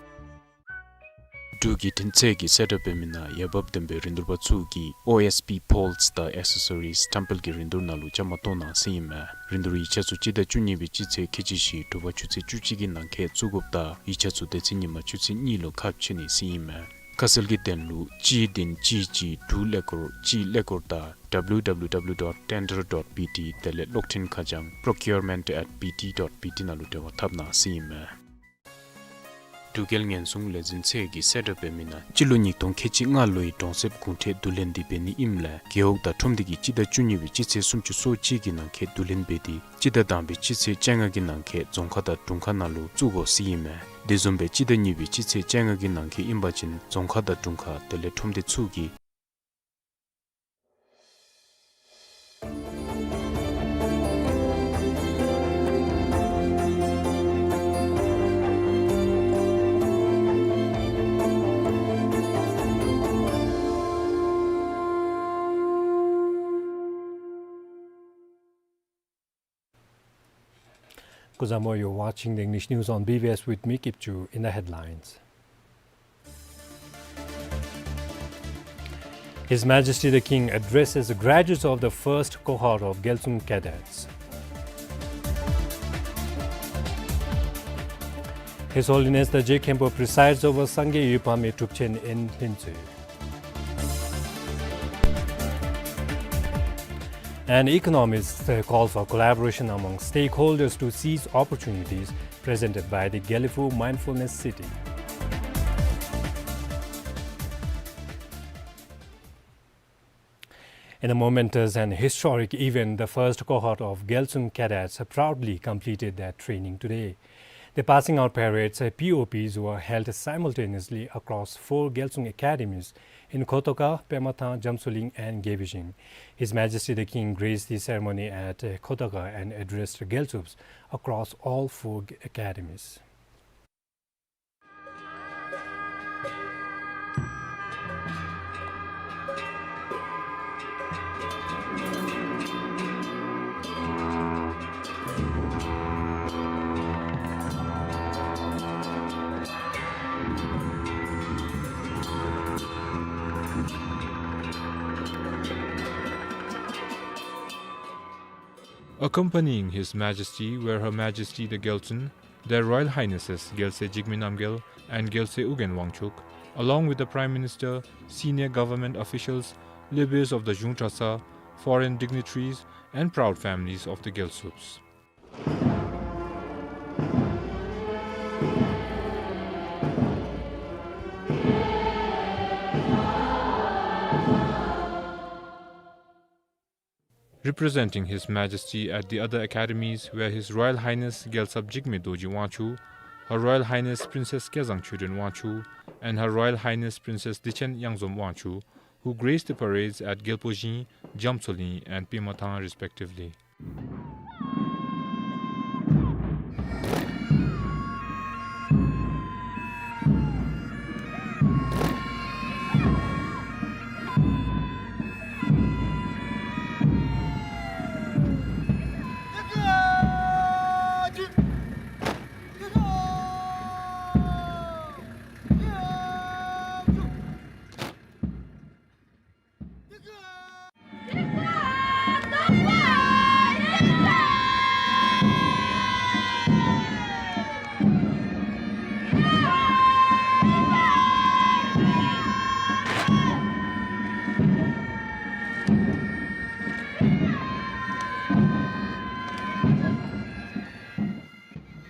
འབྲུག་བརྒྱུད་འཕྲིན་ཚད་ཀྱིས་གསལ་བསྒྲགས་འབད་མི་ནང་འོས་འབབ་ལྡན་པའི་རིན་བསྡུར་པ་ཚུ་གིས་ཨོ་ཨེསི་པི་པོལསི་དང་ཨེག་སེ་སོ་རིསི་བཀྲམ་སྤེལ་གྱི་རིན་བསྡུར་ནང་ལུ་བཅའ་མར་གཏོགས་གནང་ཟེར་ཨིན་མས། རིན་བསྡུར་ཡིག་ཆ་ཚུ་སྤྱི་ཟླ་བཅུ་གཉིས་པའི་སྤྱི་ཚེས་ཁལ་གཅིག་བཞི་དྲོ་པ་ཆུ་ཚོད་བཅུ་གཅིག་གི་ནང་འཁོད་བཙུགས་དགོཔ་དང་ཡིག་ཆ་ཚུ་དེ་ཚེ་ཉིན་མ་ཆུ་ཚོད་གཉིས་ལུ་ཁ་ཕྱེ་ནི་ཟེར་ཨིན་མས། ཁ་གསལ་གྱི་དོན་ལུ་གཅིག་བདུན་གཅིག་གཅིག་དྲུག་ཀླད་ཀོར་གཅིག་ཀླད་ཀོར་དང་W W W dot tender dot B T དེ་ལས་གློག་འཕྲིན་ཁ་བྱང་procurement at B T dot B T ནང་ལུ་འབྲེལ་བ་འཐབ་གནང་ཟེར་ཨིན་མས། འབྲུག་རྒྱལ་ཉེན་སྲུང་ལས་འཛིན་ཚད་ཀྱིས་གསལ་བསྒྲགས་འབད་མི་ནང་སྤྱི་ལོ་ཉིས་སྟོང་ཁལ་གཅིག་ལྔ་ལོའི་གྲོང་གསེབ་གུང་ཁྲན་བསྡུ་ལེན་འདི་འབད་ནི་ཨིནམ་ལས་རྒེད་འོག་དང་ཁྲོམ་སྡེ་གིས་སྤྱི་ཟླ་བཅུ་གཉིས་པའི་སྤྱི་ཚེས་སུམ་ཅུ་སོ་གཅིག་གི་ནང་འཁོད་བསྡུ་ལེན་འབད་དེ་སྤྱི་ཟླ་དང་པའི་སྤྱི་ཚེས་བཅོ་ལྔ་གི་ནང་འཁོད་རྫོང་ཁག་དང་དྲུང་ཁག་ནང་ལུ་བཙུགས་དགོ་ཟེར་ཨིན་མས། དེ་བཟུམ་སྦེ་སྤྱི་ཟླ་གཉིས་པའི་སྤྱི་ཚེས་བཅོ་ལྔ་གི་ནང་འཁོད་ཨིན་པ་ཅིན་རྫོང་ཁག་དང་དྲུང་ཁག་དེ་ལས་ཁྲོམ་སྡེ་ཚུ་གིས། Kuzuzangpo, you're watching the English news on B B S with me, Kipchu. In the headlines, His Majesty the King addresses the graduates of the first cohort of Gyaltsung cadets. His Holiness the Je Khenpo presides over Sangay Yupame Trupchen in Hlintsue. And economists, uh, call for collaboration among stakeholders to seize opportunities presented by the Gelephu Mindfulness City. In a momentous and historic event, the first cohort of Gyaltsung cadets proudly completed their training today. The passing out parades, uh, P O Ps, were held simultaneously across four Gyaltsung academies in Khotoka, Pemathang, Jamtsoling and Gebijing. His Majesty the King graced the ceremony at, uh, Khotoka and addressed Gyaltsups across all four g-, academies. Accompanying His Majesty were Her Majesty the Gyaltsuen, Their Royal Highnesses Gyaltsey Jigme Namgyel and Gyaltsey Ugyen Wangchuck, along with the Prime Minister, senior government officials, leaders of the Zhung Traca, foreign dignitaries, and proud families of the Gyaltsups. Representing His Majesty at the other academies were His Royal Highness Gyaltsap Jigme Dorji Wangchuck, Her Royal Highness Princess Kezang Choden Wangchuck, and Her Royal Highness Princess Dichen Yangzom Wangchuck, who graced the parades at Gyalpo Zing, Jamtsoling, and Pemathang, respectively.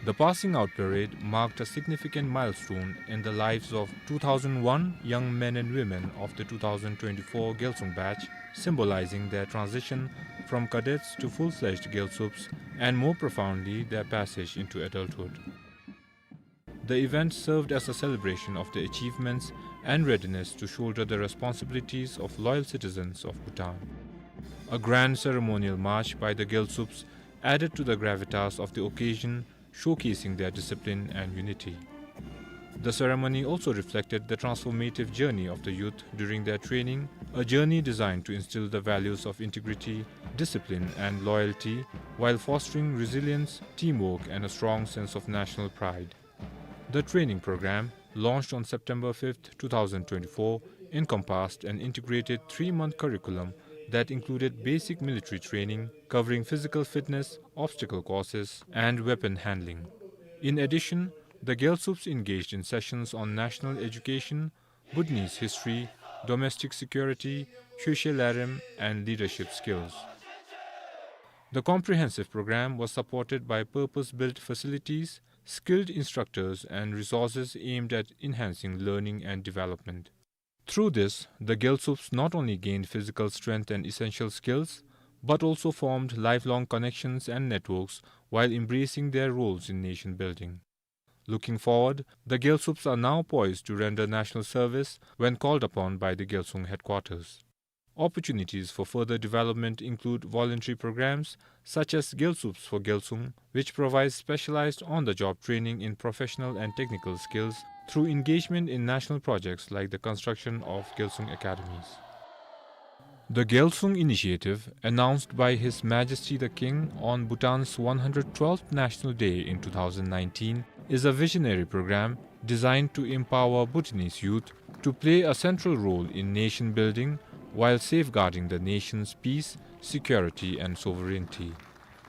The passing out parade marked a significant milestone in the lives of two thousand one young men and women of the two thousand twenty-four Gyaltsung batch, symbolizing their transition from cadets to full-fledged Gyaltsups and, more profoundly, their passage into adulthood. The event served as a celebration of their achievements and readiness to shoulder the responsibilities of loyal citizens of Bhutan. A grand ceremonial march by the Gyaltsups added to the gravitas of the occasion, showcasing their discipline and unity. The ceremony also reflected the transformative journey of the youth during their training, a journey designed to instill the values of integrity, discipline, and loyalty, while fostering resilience, teamwork, and a strong sense of national pride. The training program, launched on September fifth, two thousand twenty-four, encompassed an integrated three-month curriculum that included basic military training, covering physical fitness, obstacle courses, and weapon handling. In addition, the Gyaltsups engaged in sessions on national education, Bhutanese history, domestic security, Chökyi Larim, and leadership skills. The comprehensive program was supported by purpose-built facilities, skilled instructors, and resources aimed at enhancing learning and development. Through this, the Gyaltsups not only gained physical strength and essential skills, but also formed lifelong connections and networks while embracing their roles in nation building. Looking forward, the Gyaltsups are now poised to render national service when called upon by the Gyaltsung headquarters. Opportunities for further development include voluntary programs such as Gyaltsups for Gyaltsung, which provides specialized on-the-job training in professional and technical skills through engagement in national projects like the construction of Gyaltsung academies. The Gyaltsung Initiative, announced by His Majesty the King on Bhutan's one hundred twelfth National Day in two thousand nineteen, is a visionary program designed to empower Bhutanese youth to play a central role in nation building while safeguarding the nation's peace, security, and sovereignty.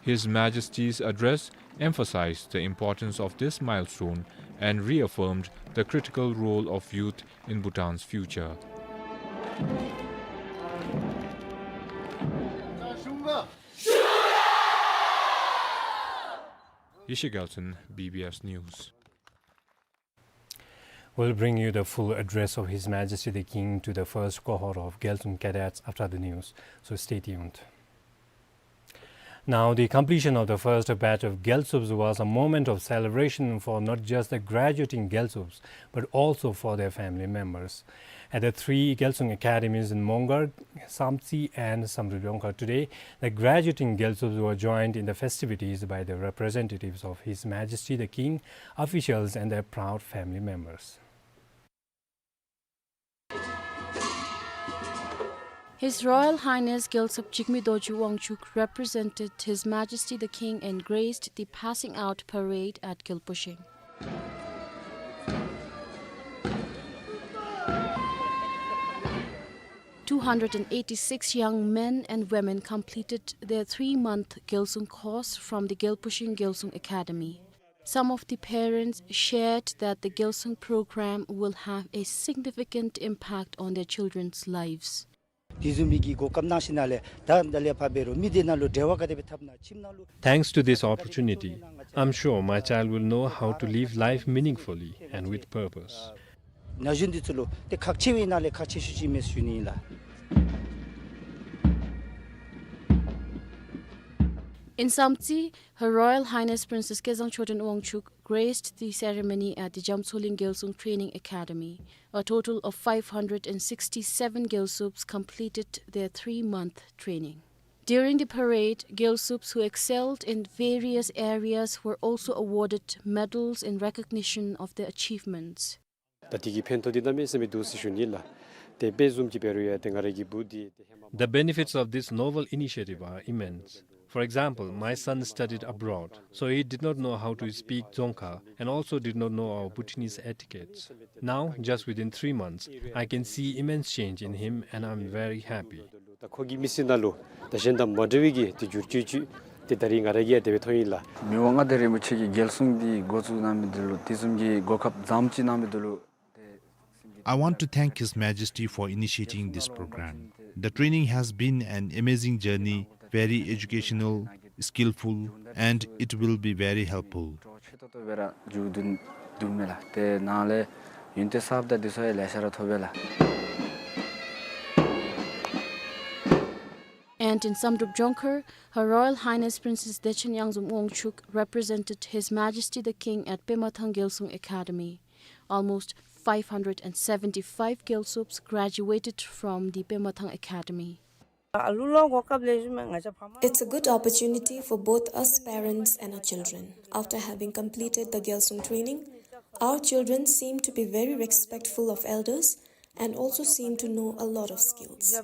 His Majesty's address emphasized the importance of this milestone and reaffirmed the critical role of youth in Bhutan's future. Yeshe Gyaltshen, B B S News. We'll bring you the full address of His Majesty the King to the first cohort of Gyaltshen cadets after the news, so stay tuned. Now, the completion of the first batch of Gyaltsubs was a moment of celebration for not just the graduating Gyaltsubs, but also for their family members. At the three Gyaltshen academies in Mongar, Samtse and Samdrup Jongkhar today, the graduating Gyaltsubs were joined in the festivities by the representatives of His Majesty the King, officials and their proud family members. His Royal Highness Gyaltsab Jigme Dorji Wangchuck represented His Majesty the King and graced the passing out parade at Gyalpushing. Two hundred and eighty-six young men and women completed their three-month Gyaltshen course from the Gyalpushing Gyaltshen Academy. Some of the parents shared that the Gyaltshen program will have a significant impact on their children's lives. དེ་བཟུམ་མའི་གི་གོ་སྐབས་གནང་ཞིནམ་ལས་ད་ད་ལས་ཕར་འབད་རུང་མི་སྡེ་ནང་ལུ་འབྲེལ་བ་ག་དེ་སྦེ་འཐབ་ན་ཁྱིམ་ནང་ལུ། Thanks to this opportunity, I'm sure my child will know how to live life meaningfully and with purpose. ན་གཞོན་འདི་ཚུ་ལུ་ཏེ་ཁག་ཆེ་བའི་ནང་ལས་ཁག་ཆེ་ཤོས་ཅིག་མས་ཟེར་ཞུ་ནི་ཨིན་ལགས། In Samtse, Her Royal Highness Princess Kezang Choden Wangchuck graced the ceremony at the Jamtsoling Gyaltshen Training Academy. A total of five hundred and sixty-seven Gyaltsubs completed their three-month training. During the parade, Gyaltsubs who excelled in various areas were also awarded medals in recognition of their achievements. ད་འདི་གི་ཕན་ཐོགས་འདི་གནམ་མེད་ས་མེད་འདུག་ཟེར་ཞུ་ནི་ལགས། ཏེ་དཔེ་བཟུམ་ཅིག་འབད་རུང་ཡང་ཏེ་ང་རའི་གི་བུ་འདི་ཏེ་ཧེ་མ། The benefits of this novel initiative are immense. For example, my son studied abroad, so he did not know how to speak Dzongkha and also did not know our Bhutanese etiquettes. Now, just within three months, I can see immense change in him and I'm very happy. ད་ཁོ་གི་མི་ཚེ་ནང་ལུ་ད་གཞན་དང་མ་འདྲ་བའི་གི་ཏེ་འགྱུར་བཅོས་ཅིག་ཏེ་ད་རིས་ང་ར་གིས་ཡང་དེ་སྦེ་མཐོང་ཡི་ལགས། མི་དབང་མངའ་བདག་རིན་པོ་ཆེ་གིས་རྒྱལ་སྲུང་འདི་འགོ་བཙུགས་གནང་མི་འདི་ལུ་དེ་བཟུམ་གྱི་གོ་སྐབས་བཟངམ་ཅིག་གནང་མི་འདི་ལུ་ཏེ། I want to thank His Majesty for initiating this program. The training has been an amazing journey, very educational, skillful, and it will be very helpful. ཆེ་ཏོག་ཏོ་སྦེ་ར་མཇུག་བསྡུ་བསྡུཝ་མས་ལགས། ཏེ་ནཱ་ལས་ཡུན་ཏེ་གསརཔ་དང་འདི་ཚུ་ཡང་ལེ་ཤ་ར་ཐོབ་པས་ལགས། And in Samdrup Jongkhar, Her Royal Highness Princess Dechen Yangzum Wangchuck represented His Majesty the King at Pemathang Gyalsung Academy. Almost five hundred and seventy-five Gyaltsubs graduated from the Pemathang Academy. It's a good opportunity for both us parents and our children. After having completed the Gyalsung training, our children seem to be very respectful of elders and also seem to know a lot of skills.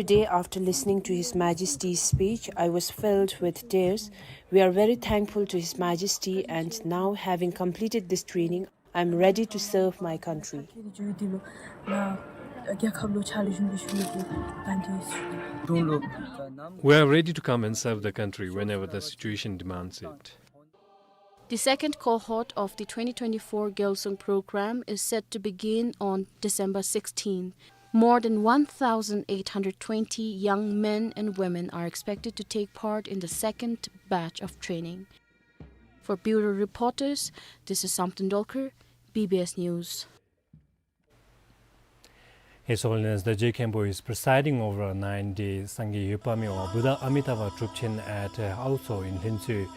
Today, after listening to His Majesty's speech, I was filled with tears. We are very thankful to His Majesty, and now, having completed this training, I'm ready to serve my country. We are ready to come and serve the country whenever the situation demands it. The second cohort of the twenty twenty-four Gyalsung program is set to begin on December sixteenth. More than one thousand eight hundred twenty young men and women are expected to take part in the second batch of training. For bureau reporters, this is Samten Dolkar, B B S News. His Holiness the Je Khenpo is presiding over a nine-day Sangye Yoppa Miwa Buddha Amitabha Trupchen at, uh, Aoso in Hlintsue.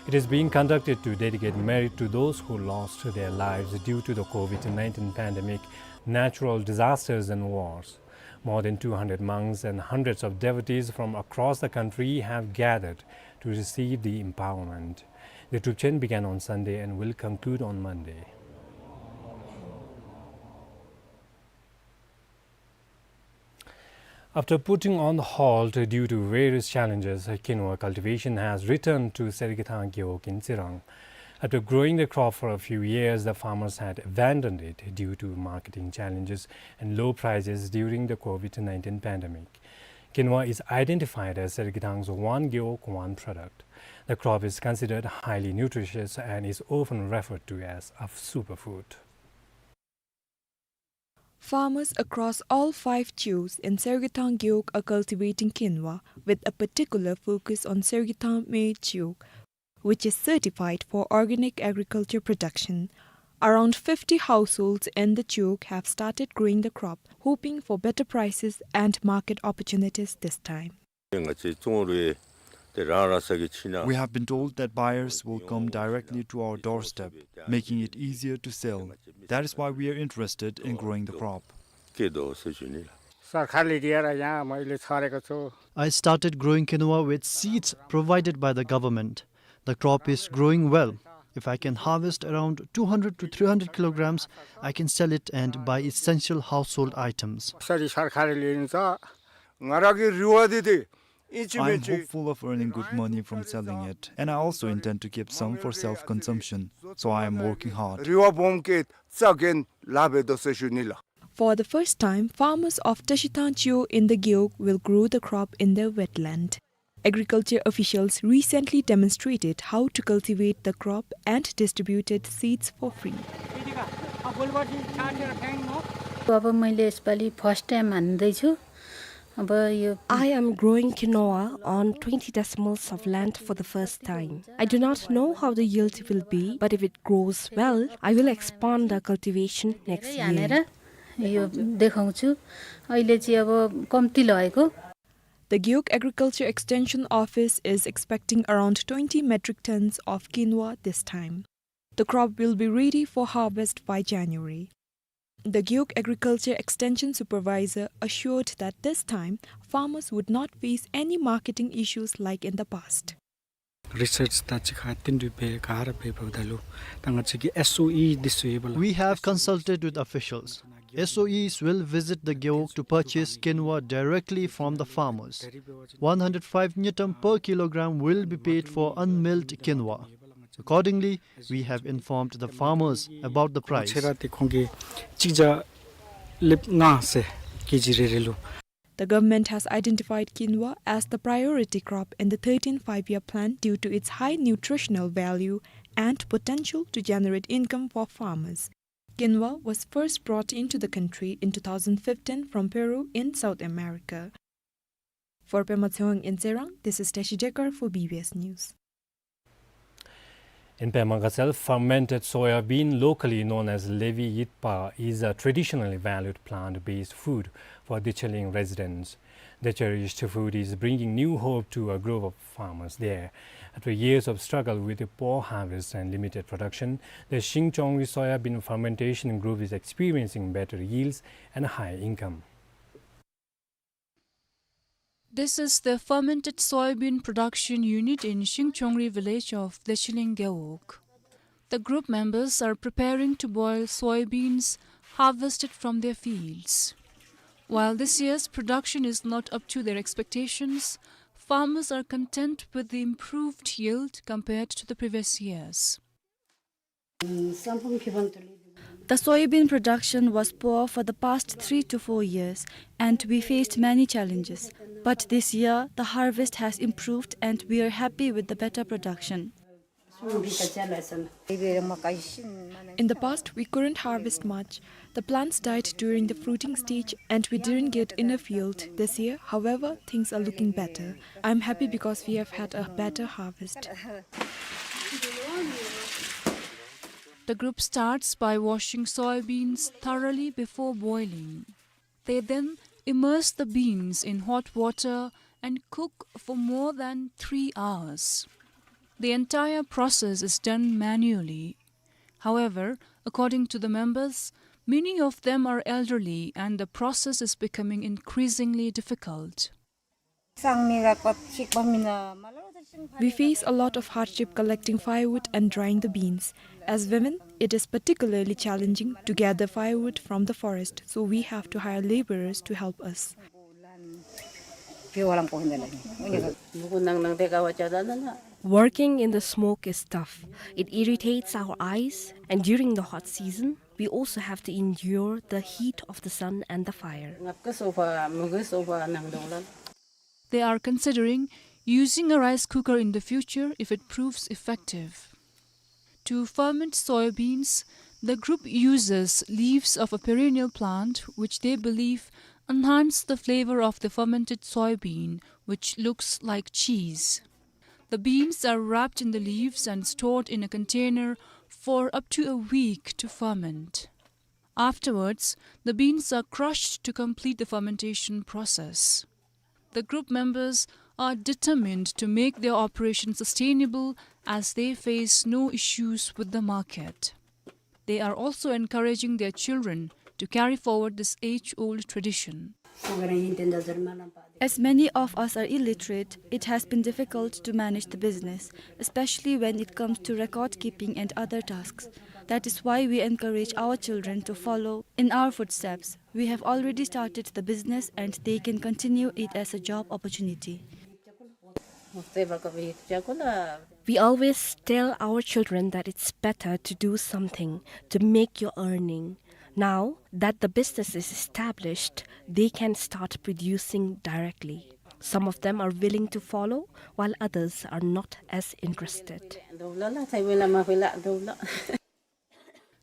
It is being conducted to dedicate merit to those who lost their lives due to the COVID nineteen pandemic, natural disasters and wars. More than two hundred monks and hundreds of devotees from across the country have gathered to receive the empowerment. The Trupchen began on Sunday and will conclude on Monday. After putting on halt due to various challenges, quinoa cultivation has returned to Sergethang Gewog in Tsirang. After growing the crop for a few years, the farmers had abandoned it due to marketing challenges and low prices during the COVID nineteen pandemic. Quinoa is identified as Sergethang's one gewog one product. The crop is considered highly nutritious and is often referred to as a superfood. Farmers across all five chius in Sergethang Gewog are cultivating quinoa, with a particular focus on Sergethang Mey Chiog, which is certified for organic agriculture production. Around fifty households in the chiog have started growing the crop, hoping for better prices and market opportunities this time. We have been told that buyers will come directly to our doorstep, making it easier to sell. That is why we are interested in growing the crop. सरकारले दिएर यहाँ मैले छरेको छु। I started growing quinoa with seeds provided by the government. The crop is growing well. If I can harvest around two hundred to three hundred kilograms, I can sell it and buy essential household items. यसरी सरकारले लिन्छ। ང་རང་གིས་རེ་བ་འདི་དེ་ཨིན་ཅི་མིན་ཅི། I am hopeful of earning good money from selling it, and I also intend to keep some for self-consumption, so I am working hard. རེ་བ་སྦོམ་བསྐྱེད་རྩ་འགེངས་ལཱ་འབད་དོ་ཟེར་ཞུ་ནི་ལགས། For the first time, farmers of Tashithang Chiog in the Gewog will grow the crop in their wetland. Agriculture officials recently demonstrated how to cultivate the crop and distributed seeds for free. अब मैले यसपालि first time हान्दैछु। अब यो I am growing quinoa on twenty decimals of land for the first time. I do not know how the yield will be, but if it grows well, I will expand the cultivation next year. हानेर यो देखाउँछु। अहिले चाहिँ अब कम्ती लगाएको। The Gewog Agriculture Extension Office is expecting around twenty metric tons of quinoa this time. The crop will be ready for harvest by January. The Gewog Agriculture Extension Supervisor assured that this time, farmers would not face any marketing issues like in the past. Research ད་ཅི་ཁ་ཏིན་རུ་བེ་ག་ར་བེ་བ་ད་ལུ་ད་ང་ཅིག་གི་S O E འདི་ཚུ་ཡོད་པ་ལགས། We have consulted with officials. S O Es will visit the Gewog to purchase quinoa directly from the farmers. One hundred five ngultrum per kilogram will be paid for unmilled quinoa. Accordingly, we have informed the farmers about the price. ཁོང་ཁྱེད་ར་དེ་ཁོང་གིས་གཅིག་བརྒྱ་ལེབ་ལྔ་ཟེར་ཀེ་ཇི་རེ་རེ་ལུ། The government has identified quinoa as the priority crop in the thirteenth Five-Year Plan due to its high nutritional value and potential to generate income for farmers. Quinoa was first brought into the country in two thousand fifteen from Peru in South America. For Pema Tshewang in Tserang, this is Tashi Dekar for B B S News. In Pema Gatshel, fermented soya bean, locally known as Levi Yitpa, is a traditionally valued plant-based food for Decheling residents. The cherished food is bringing new hope to a group of farmers there. After years of struggle with poor harvest and limited production, the Shingchongri soya bean fermentation group is experiencing better yields and higher income. This is the fermented soybean production unit in Shingchongri village of Decheling Gewog. The group members are preparing to boil soybeans harvested from their fields. While this year's production is not up to their expectations, farmers are content with the improved yield compared to the previous years. The soybean production was poor for the past three to four years, and we faced many challenges. But this year, the harvest has improved, and we are happy with the better production. In the past, we couldn't harvest much. The plants died during the fruiting stage, and we didn't get enough yield this year. However, things are looking better. I'm happy because we have had a better harvest. The group starts by washing soybeans thoroughly before boiling. They then immerse the beans in hot water and cook for more than three hours. The entire process is done manually. However, according to the members, many of them are elderly and the process is becoming increasingly difficult. We face a lot of hardship collecting firewood and drying the beans. As women, it is particularly challenging to gather firewood from the forest, so we have to hire laborers to help us. Working in the smoke is tough. It irritates our eyes, and during the hot season, we also have to endure the heat of the sun and the fire. They are considering using a rice cooker in the future if it proves effective. To ferment soybeans, The group uses leaves of a perennial plant, which they believe enhance the flavor of the fermented soybean, which looks like cheese. The beans are wrapped in the leaves and stored in a container for up to a week to ferment. Afterwards, the beans are crushed to complete the fermentation process. The group members are determined to make their operation sustainable as they face no issues with the market. They are also encouraging their children to carry forward this age-old tradition. As many of us are illiterate, it has been difficult to manage the business, especially when it comes to record keeping and other tasks. That is why we encourage our children to follow in our footsteps. We have already started the business and they can continue it as a job opportunity. We always tell our children that it's better to do something to make your earning. Now that the business is established, they can start producing directly. Some of them are willing to follow, while others are not as interested.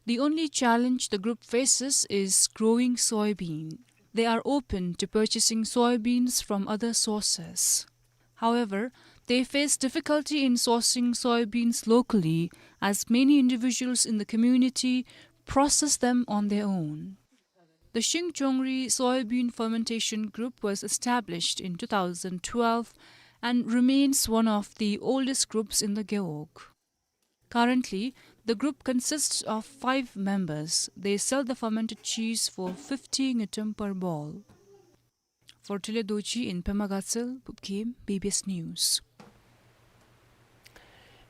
The only challenge the group faces is growing soybean. They are open to purchasing soybeans from other sources. However, they face difficulty in sourcing soybeans locally, as many individuals in the community process them on their own. The Shingchongri Soybean Fermentation Group was established in two thousand twelve and remains one of the oldest groups in the Gewog. Currently, the group consists of five members. They sell the fermented cheese for fifty ngultrum per ball. For Tule Dorji in Pema Gatshel, Pupkim, B B S News.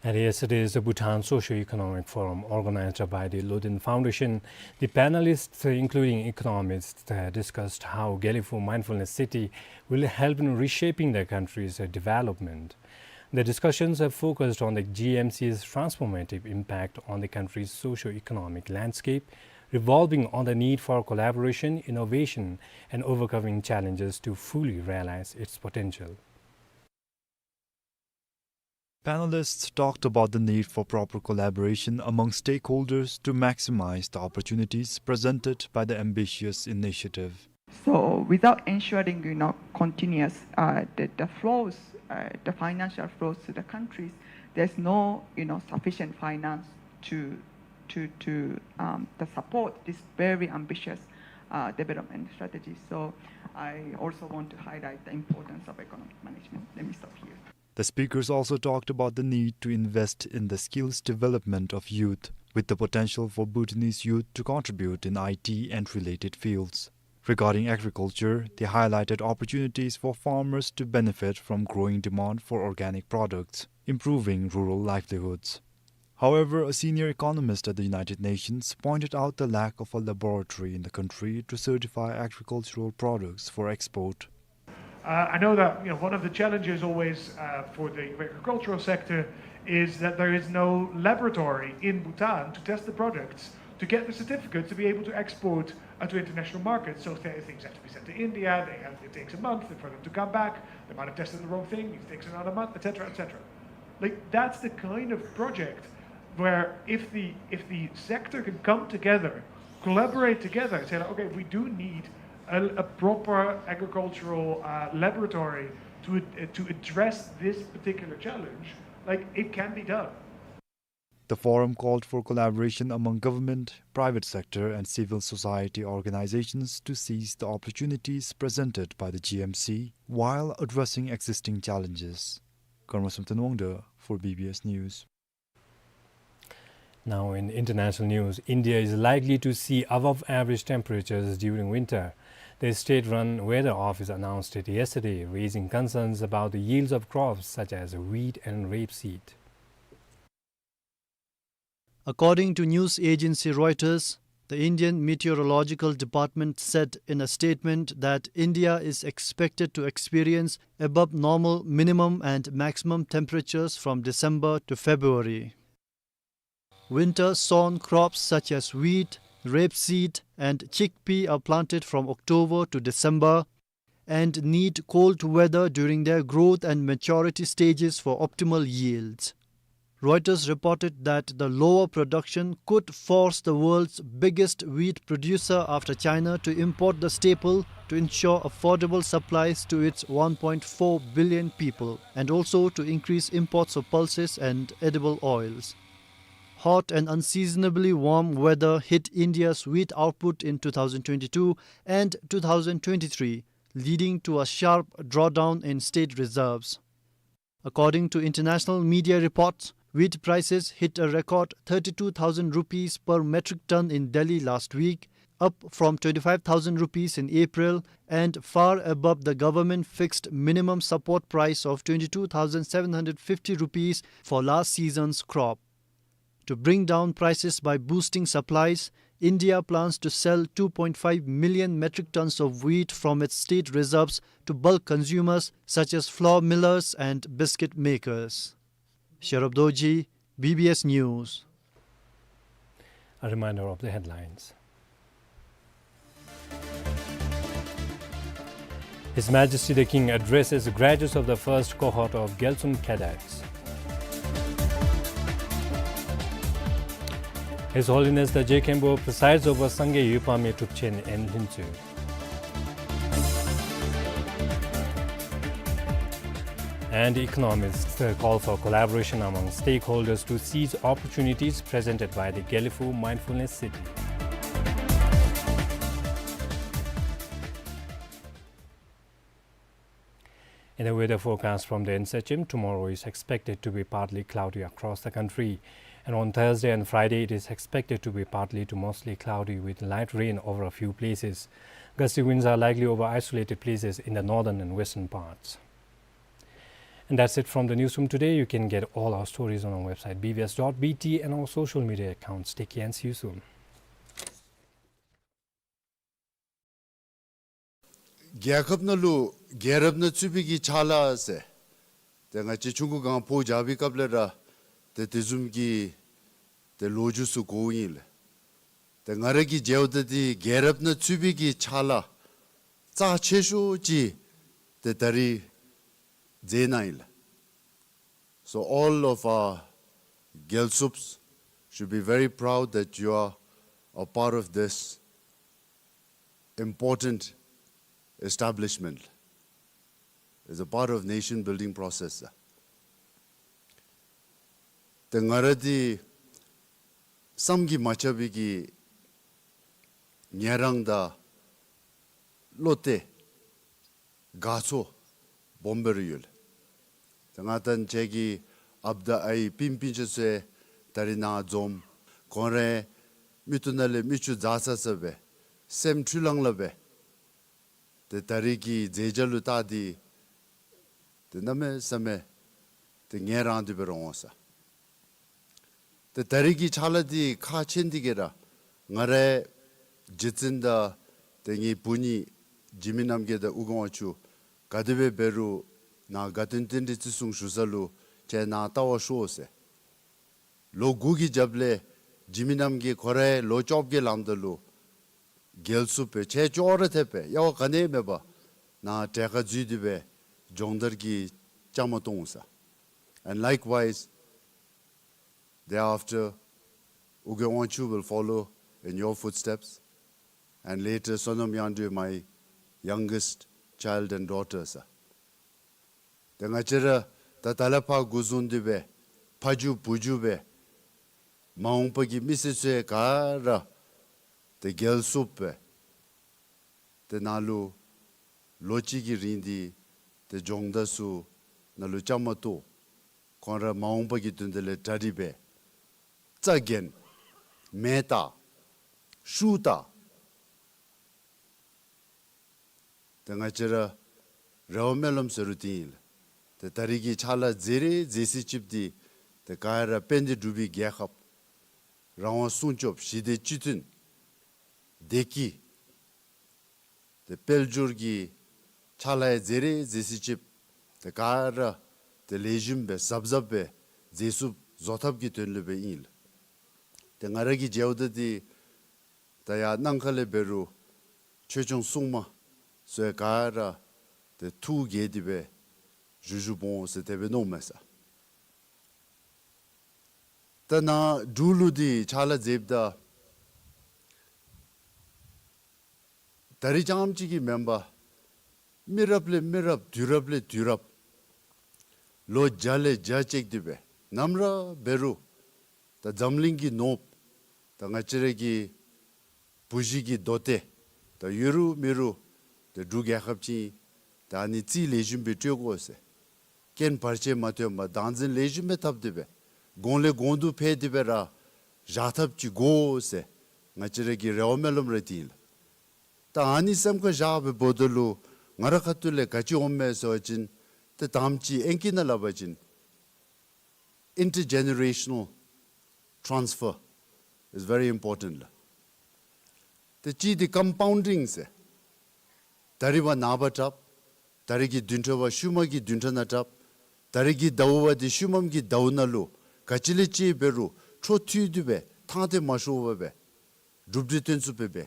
At yesterday's Bhutan Socio-Economic Forum, organized by the Loden Foundation, the panelists, including economists, uh, discussed how Gelephu Mindfulness City will help in reshaping the country's, uh, development. The discussions have focused on the G M C's transformative impact on the country's socio-economic landscape, revolving on the need for collaboration, innovation, and overcoming challenges to fully realize its potential. Panelists talked about the need for proper collaboration among stakeholders to maximize the opportunities presented by the ambitious initiative. So without ensuring, you know, continuous, uh, the, the flows, uh, the financial flows to the countries, there's no, you know, sufficient finance to, to, to, um, to support this very ambitious, uh, development strategy. So I also want to highlight the importance of economic management. Let me stop here. The speakers also talked about the need to invest in the skills development of youth, with the potential for Bhutanese youth to contribute in I T and related fields. Regarding agriculture, they highlighted opportunities for farmers to benefit from growing demand for organic products, improving rural livelihoods. However, a senior economist at the United Nations pointed out the lack of a laboratory in the country to certify agricultural products for export. Uh, I know that, you know, one of the challenges always, uh, for the agricultural sector is that there is no laboratory in Bhutan to test the products, to get the certificates to be able to export, uh, to international markets. So th-, things have to be sent to India. They have, it takes a month for them to come back. They might have tested the wrong thing. It takes another month, et cetera, et cetera. Like, that's the kind of project where if the, if the sector can come together, collaborate together, say, like, "Okay, we do need a, a proper agricultural, uh, laboratory to ad-, to address this particular challenge," like, it can be done. The forum called for collaboration among government, private sector, and civil society organizations to seize the opportunities presented by the G M C while addressing existing challenges. Karma Samten Wangda for B B S News. Now in international news, India is likely to see above average temperatures during winter. The state-run weather office announced it yesterday, raising concerns about the yields of crops such as wheat and rapeseed. According to news agency Reuters, the Indian Meteorological Department said in a statement that India is expected to experience above normal minimum and maximum temperatures from December to February. Winter-sown crops such as wheat, rapeseed, and chickpea are planted from October to December and need cold weather during their growth and maturity stages for optimal yields. Reuters reported that the lower production could force the world's biggest wheat producer after China to import the staple to ensure affordable supplies to its one point four billion people, and also to increase imports of pulses and edible oils. Hot and unseasonably warm weather hit India's wheat output in two thousand twenty-two and two thousand twenty-three, leading to a sharp drawdown in state reserves. According to international media reports, wheat prices hit a record thirty-two thousand rupees per metric ton in Delhi last week, up from twenty-five thousand rupees in April and far above the government fixed minimum support price of twenty-two thousand seven hundred fifty rupees for last season's crop. To bring down prices by boosting supplies, India plans to sell two point five million metric tons of wheat from its state reserves to bulk consumers such as flour millers and biscuit makers. Sherab Dorji, B B S News. A reminder of the headlines. His Majesty the King addresses graduates of the first cohort of Gyaltsum cadets. His Holiness the Je Khenpo presides over Sangay Yupame Trupchen in Hlintsue. And economists, uh, call for collaboration among stakeholders to seize opportunities presented by the Gelephu Mindfulness City. In the weather forecast from the N S H M, tomorrow is expected to be partly cloudy across the country. And on Thursday and Friday, it is expected to be partly to mostly cloudy with light rain over a few places. Gusty winds are likely over isolated places in the northern and western parts. And that's it from the newsroom today. You can get all our stories on our website, B B S dot B T, and our social media accounts. Take care and see you soon. རྒྱལ་ཁབ་ནང་ལུ་རྒྱལ་རབས་ནང་ཚུད་པའི་གི་ཕྱག་ལཱ་ཟེར། ཏེ་ང་བཅས་ཆུང་ཀུ་སྒང་སྤོ་རྒྱག་པའི་སྐབས་ལས་ར་ཏེ་དེ་བཟུམ་གྱི་ཏེ་ལོ་རྒྱུས་ཚུ་གོཝ་ཨིན་ལགས། ཏེ་ང་ར་གིས་མཇལཝ་ད་འདི་རྒྱལ་རབས་ནང་ཚུད་པའི་གི་ཕྱག་ལཱ་རྩ་ཆེ་ཤོས་ཅིག་ཏེ་ད་རིས་མཛད་གནང་ཡི་ལགས། So all of our Gyaltsups should be very proud that you are a part of this important establishment. It's a part of nation building process. ཏེ་ང་ར་འདི་བསམ་གྱིས་མ་ཁྱབ་པའི་གི་ངལ་རངས་དང་བློ་གཏད་དགའ་ཚོར་སྦོམ་སྦེ་ར་ཡོད་ལགས། ཏེ་ང་དང་ཁྱེད་ཀྱི་ཨཔ་དང་ཨའི་སྤུན་སྤུན་ཆ་ཚུ་ད་རིས་ནཱ་འཛོམས། ཁོང་རའི་མིག་ཏོ་ནང་ལས་མིག་ཆུ་འཛག་ས་ས་སྦེ་སེམས་འཁྲུལ་ལང་ལང་སྦེ་ཏེ་ད་རིས་ཀྱི་མཛད་བྱ་ལུ་བལྟ་སྟེ་ཏེ་གནམ་མེད་ས་མེད་ཏེ་ངལ་རངས་ཏེ་སྦེ་ར་འོང་ས། ཏེ་ད་རིས་ཀྱི་ཕྱག་ལཱ་འདི་ཁག་ཆེ་ནི་འདི་གིས་ར་ང་རའི་རྗེ་བཙུན་དང་ཏེ་ངེའི་བུ་གཉིས་འཇིགས་མེད་རྣམ་རྒྱལ་དང་ཨོ་རྒྱན་དབང་ཕྱུག་ག་དེ་སྦེ་འབད་རུང་ནཱ་དགའ་སྟོན་རྟེན་འབྲེལ་བརྩི་སྲུང་ཞུ་ས་ལུ་ཁྱེད་ནཱ་བལྟ་བར་ཤོག་ཟེར། ལོ་དགུ་གི་རྒྱབ་ལས་འཇིགས་མེད་རྣམ་རྒྱལ་ཁོ་རའི་ལོ་བཅོ་བརྒྱད་ལངམ་ད་ལུ་རྒྱལ་སྲུང་སྦེ་ཁྱེད་ཅོག་ར་འཐདཔ་སྦེ་དབྱེ་བ་ག་ནི་མེད་པར་ནཱ་གྲལ་ཁར་འཛུལ་ཏེ་སྦེ་སྦྱོང་བརྡར་གྱི་བཅའ་མར་གཏོགས་འོང་ས། And likewise, thereafter, ཨོ་རྒྱན་དབང་ཕྱུག་will follow in your footsteps, and later Sonam Yangdrui, my youngest child and daughter, sir. ཏེ་ང་བཅས་ར་ད་ད་ལས་ཕར་འགོ་བཟུང་སྟེ་སྦེ་ཕ་རྒྱུད་བུ་རྒྱུད་སྦེ་མ་འོངས་པ་གི་མི་སེར་ཚུ་ག་ར་ཏེ་རྒྱལ་སྲུངཔ་སྦེ་ཏེ་ནཱ་ལུ་ལོ་གཅིག་གི་རིང་འདི་ཏེ་སྦྱོང་བརྡར་ཚུ་ནང་ལུ་བཅའ་མར་གཏོགས། ཁོང་ར་མ་འོངས་པ་གི་དོན་དག་ལས་གྲ་སྒྲིག་འབད། རྩ་འགེངས། མེ་བཏགས། ཤུགས་བཏགས། ཏེ་ང་བཅས་ར་རེ་བ་སྨོན་ལམ་ཟེར་རུང་འདི་ཨིན་ལགས། ཏེ་ད་རིས་ཀྱི་ཕྱག་ལཱ་མཛད་རིགས་མཛད་ས་ཅིག་འདི་ཏེ་ག་ར་དཔལ་ལྡན་འབྲུག་པའི་རྒྱལ་ཁབ་རང་དབང་སྲུང་སྐྱོབ་ཞི་བདེ་སྤྱི་མཐུན་བདེ་སྐྱིད་ཏེ་དཔལ་འབྱོར་གྱི་ཕྱག་ལཱ་ཡང་མཛད་རིགས་མཛད་ས་ཅིག་ཏེ་ག་ར་ཏེ་ལེགས་ཤོམ་སྦེ་གཟབ་གཟབ་སྦེ་མཛད་ཚུགསཔ་བཟོ་ཐབས་ཀྱི་དོན་ལུ་སྦེ་ཨིན་ལགས། ཏེ་ང་ར་གིས་མཇལཝ་ད་འདི་ད་ཡར་གནམ་ཁ་ལས་འབད་རུང་ཆོས་སྐྱོང་སྲུང་མ་ཚུ་ཡང་ག་ར་ཏེ་ཐུགས་དགྱེས་ཏེ་སྦེ་བཞུགས་བཞུགསཔ་འོང་ཟེར་དེ་སྦེ་མནོཝ་མས་ས། ད་ནཱ་འབྲུག་ལུ་འདི་ཕྱག་ལཱ་མཛདཔ་ད་ད་རིས་རྐྱངམ་གཅིག་གིས་མེན་པར་མི་རབས་ལས་མི་རབས་དུས་རབས་ལས་དུས་རབས་ལོ་བརྒྱ་ལས་བརྒྱ་བཅད་དེ་སྦེ་ནམ་ར་འབད་རུང་ད་འཛམ་གླིང་གི་ནོར་བུ་ད་ང་བཅས་ར་གི་བུ་གཞི་གི་མདོ་སྡེ་ད་ཡོད་རུང་མེད་རུང་ཏེ་འབྲུག་རྒྱལ་ཁབ་ཅིག་ད་ཨ་ནི་རྩིས་ལེགས་ཤོམ་སྦེ་སྤྲོད་དགོ་ཟེར། རྐྱེན་བར་ཆད་མ་ཐོན་པར་བདག་འཛིན་ལེགས་ཤོམ་སྦེ་འཐབ་སྟེ་སྦེ་གོང་ལས་གོང་དུ་འཕེལ་ཏེ་སྦེ་ར་བཞག་ཐབས་ཅིག་དགོ་ཟེར་ང་བཅས་ར་གི་རེ་བ་སྨོན་ལམ་ར་འདི་ཨིན་ལགས། ད་ཨ་ནི་སེམས་ཁར་བཞག་སྦེ་འབདཝ་ད་ལུ་ང་ར་ཁ་ཐུག་ལས་ག་ཅི་འོངམ་མས་ཟེར་བ་ཅིན་ཏེ་དང་པ་ཅིག་ཨིང་སྐད་ནང་སླབ་པ་ཅིན་intergenerational transfer is very important ལགས། ཏེ་གཅིག་འདི་ཀམ་པའུན་ཌིང་ཟེར། ད་རིས་བ་ནངས་པ་དྲགཔ། ད་རིས་ཀྱི་བདུན་ཕྲག་བ་ཤུལ་མ་གི་བདུན་ཕྲག་ནང་དྲགཔ། ད་རིས་ཀྱི་ཟླཝ་བ་འདི་ཤུལ་མམ་གི་ཟླཝ་ནང་ལུ་ག་ཅི་ལས་ཅིག་འབད་རུང་འཕྲོ་མཐུད་དེ་སྦེ་ཐང་སྟེ་མ་ཤོར་བར་སྦེ་གྲུབ་འབྲས་སྟོན་ཚུགསཔ་སྦེ་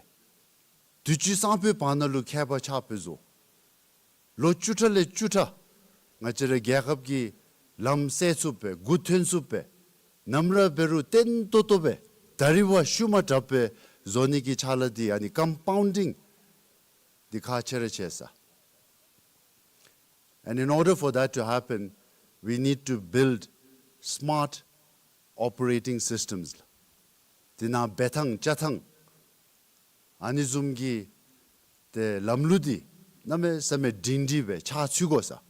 དུས་ཅི་སང་ཕོད་བར་ན་ལུ་ཁྱད་པར་ཆགས་པའི་བཟོ། ལོ་བཅུ་ཕྲག་ལས་བཅུ་ཕྲག་ང་བཅས་ར་རྒྱལ་ཁབ་ཀྱི་ལམ་སེལ་ཚུགསཔ་སྦེ་མགུ་ཐོན་ཚུགསཔ་སྦེ་ནམ་ར་འབད་རུང་བརྟན་ཏོག་ཏོ་སྦེ་ད་རིས་བ་ཤུལ་མ་དྲགཔ་སྦེ་བཟོ་ནི་གི་ཕྱག་ལཱ་འདི་ཨ་ནི་ཀམ་པའུན་ཌིང་འདི་ཁག་ཆེ་ར་ཆེ་ས། And in order for that to happen, we need to build smart operating systems. དེ་ནང་འབད་ཐངས་བཅའ་ཐངས་ཨ་ནི་བཟུམ་གྱི་ཏེ་ལམ་ལུགས་འདི་གནམ་མེད་ས་མེད་སྒྲིང་སྒྲི་སྦེ་ཆགས་ཚུགས་དགོ་ས།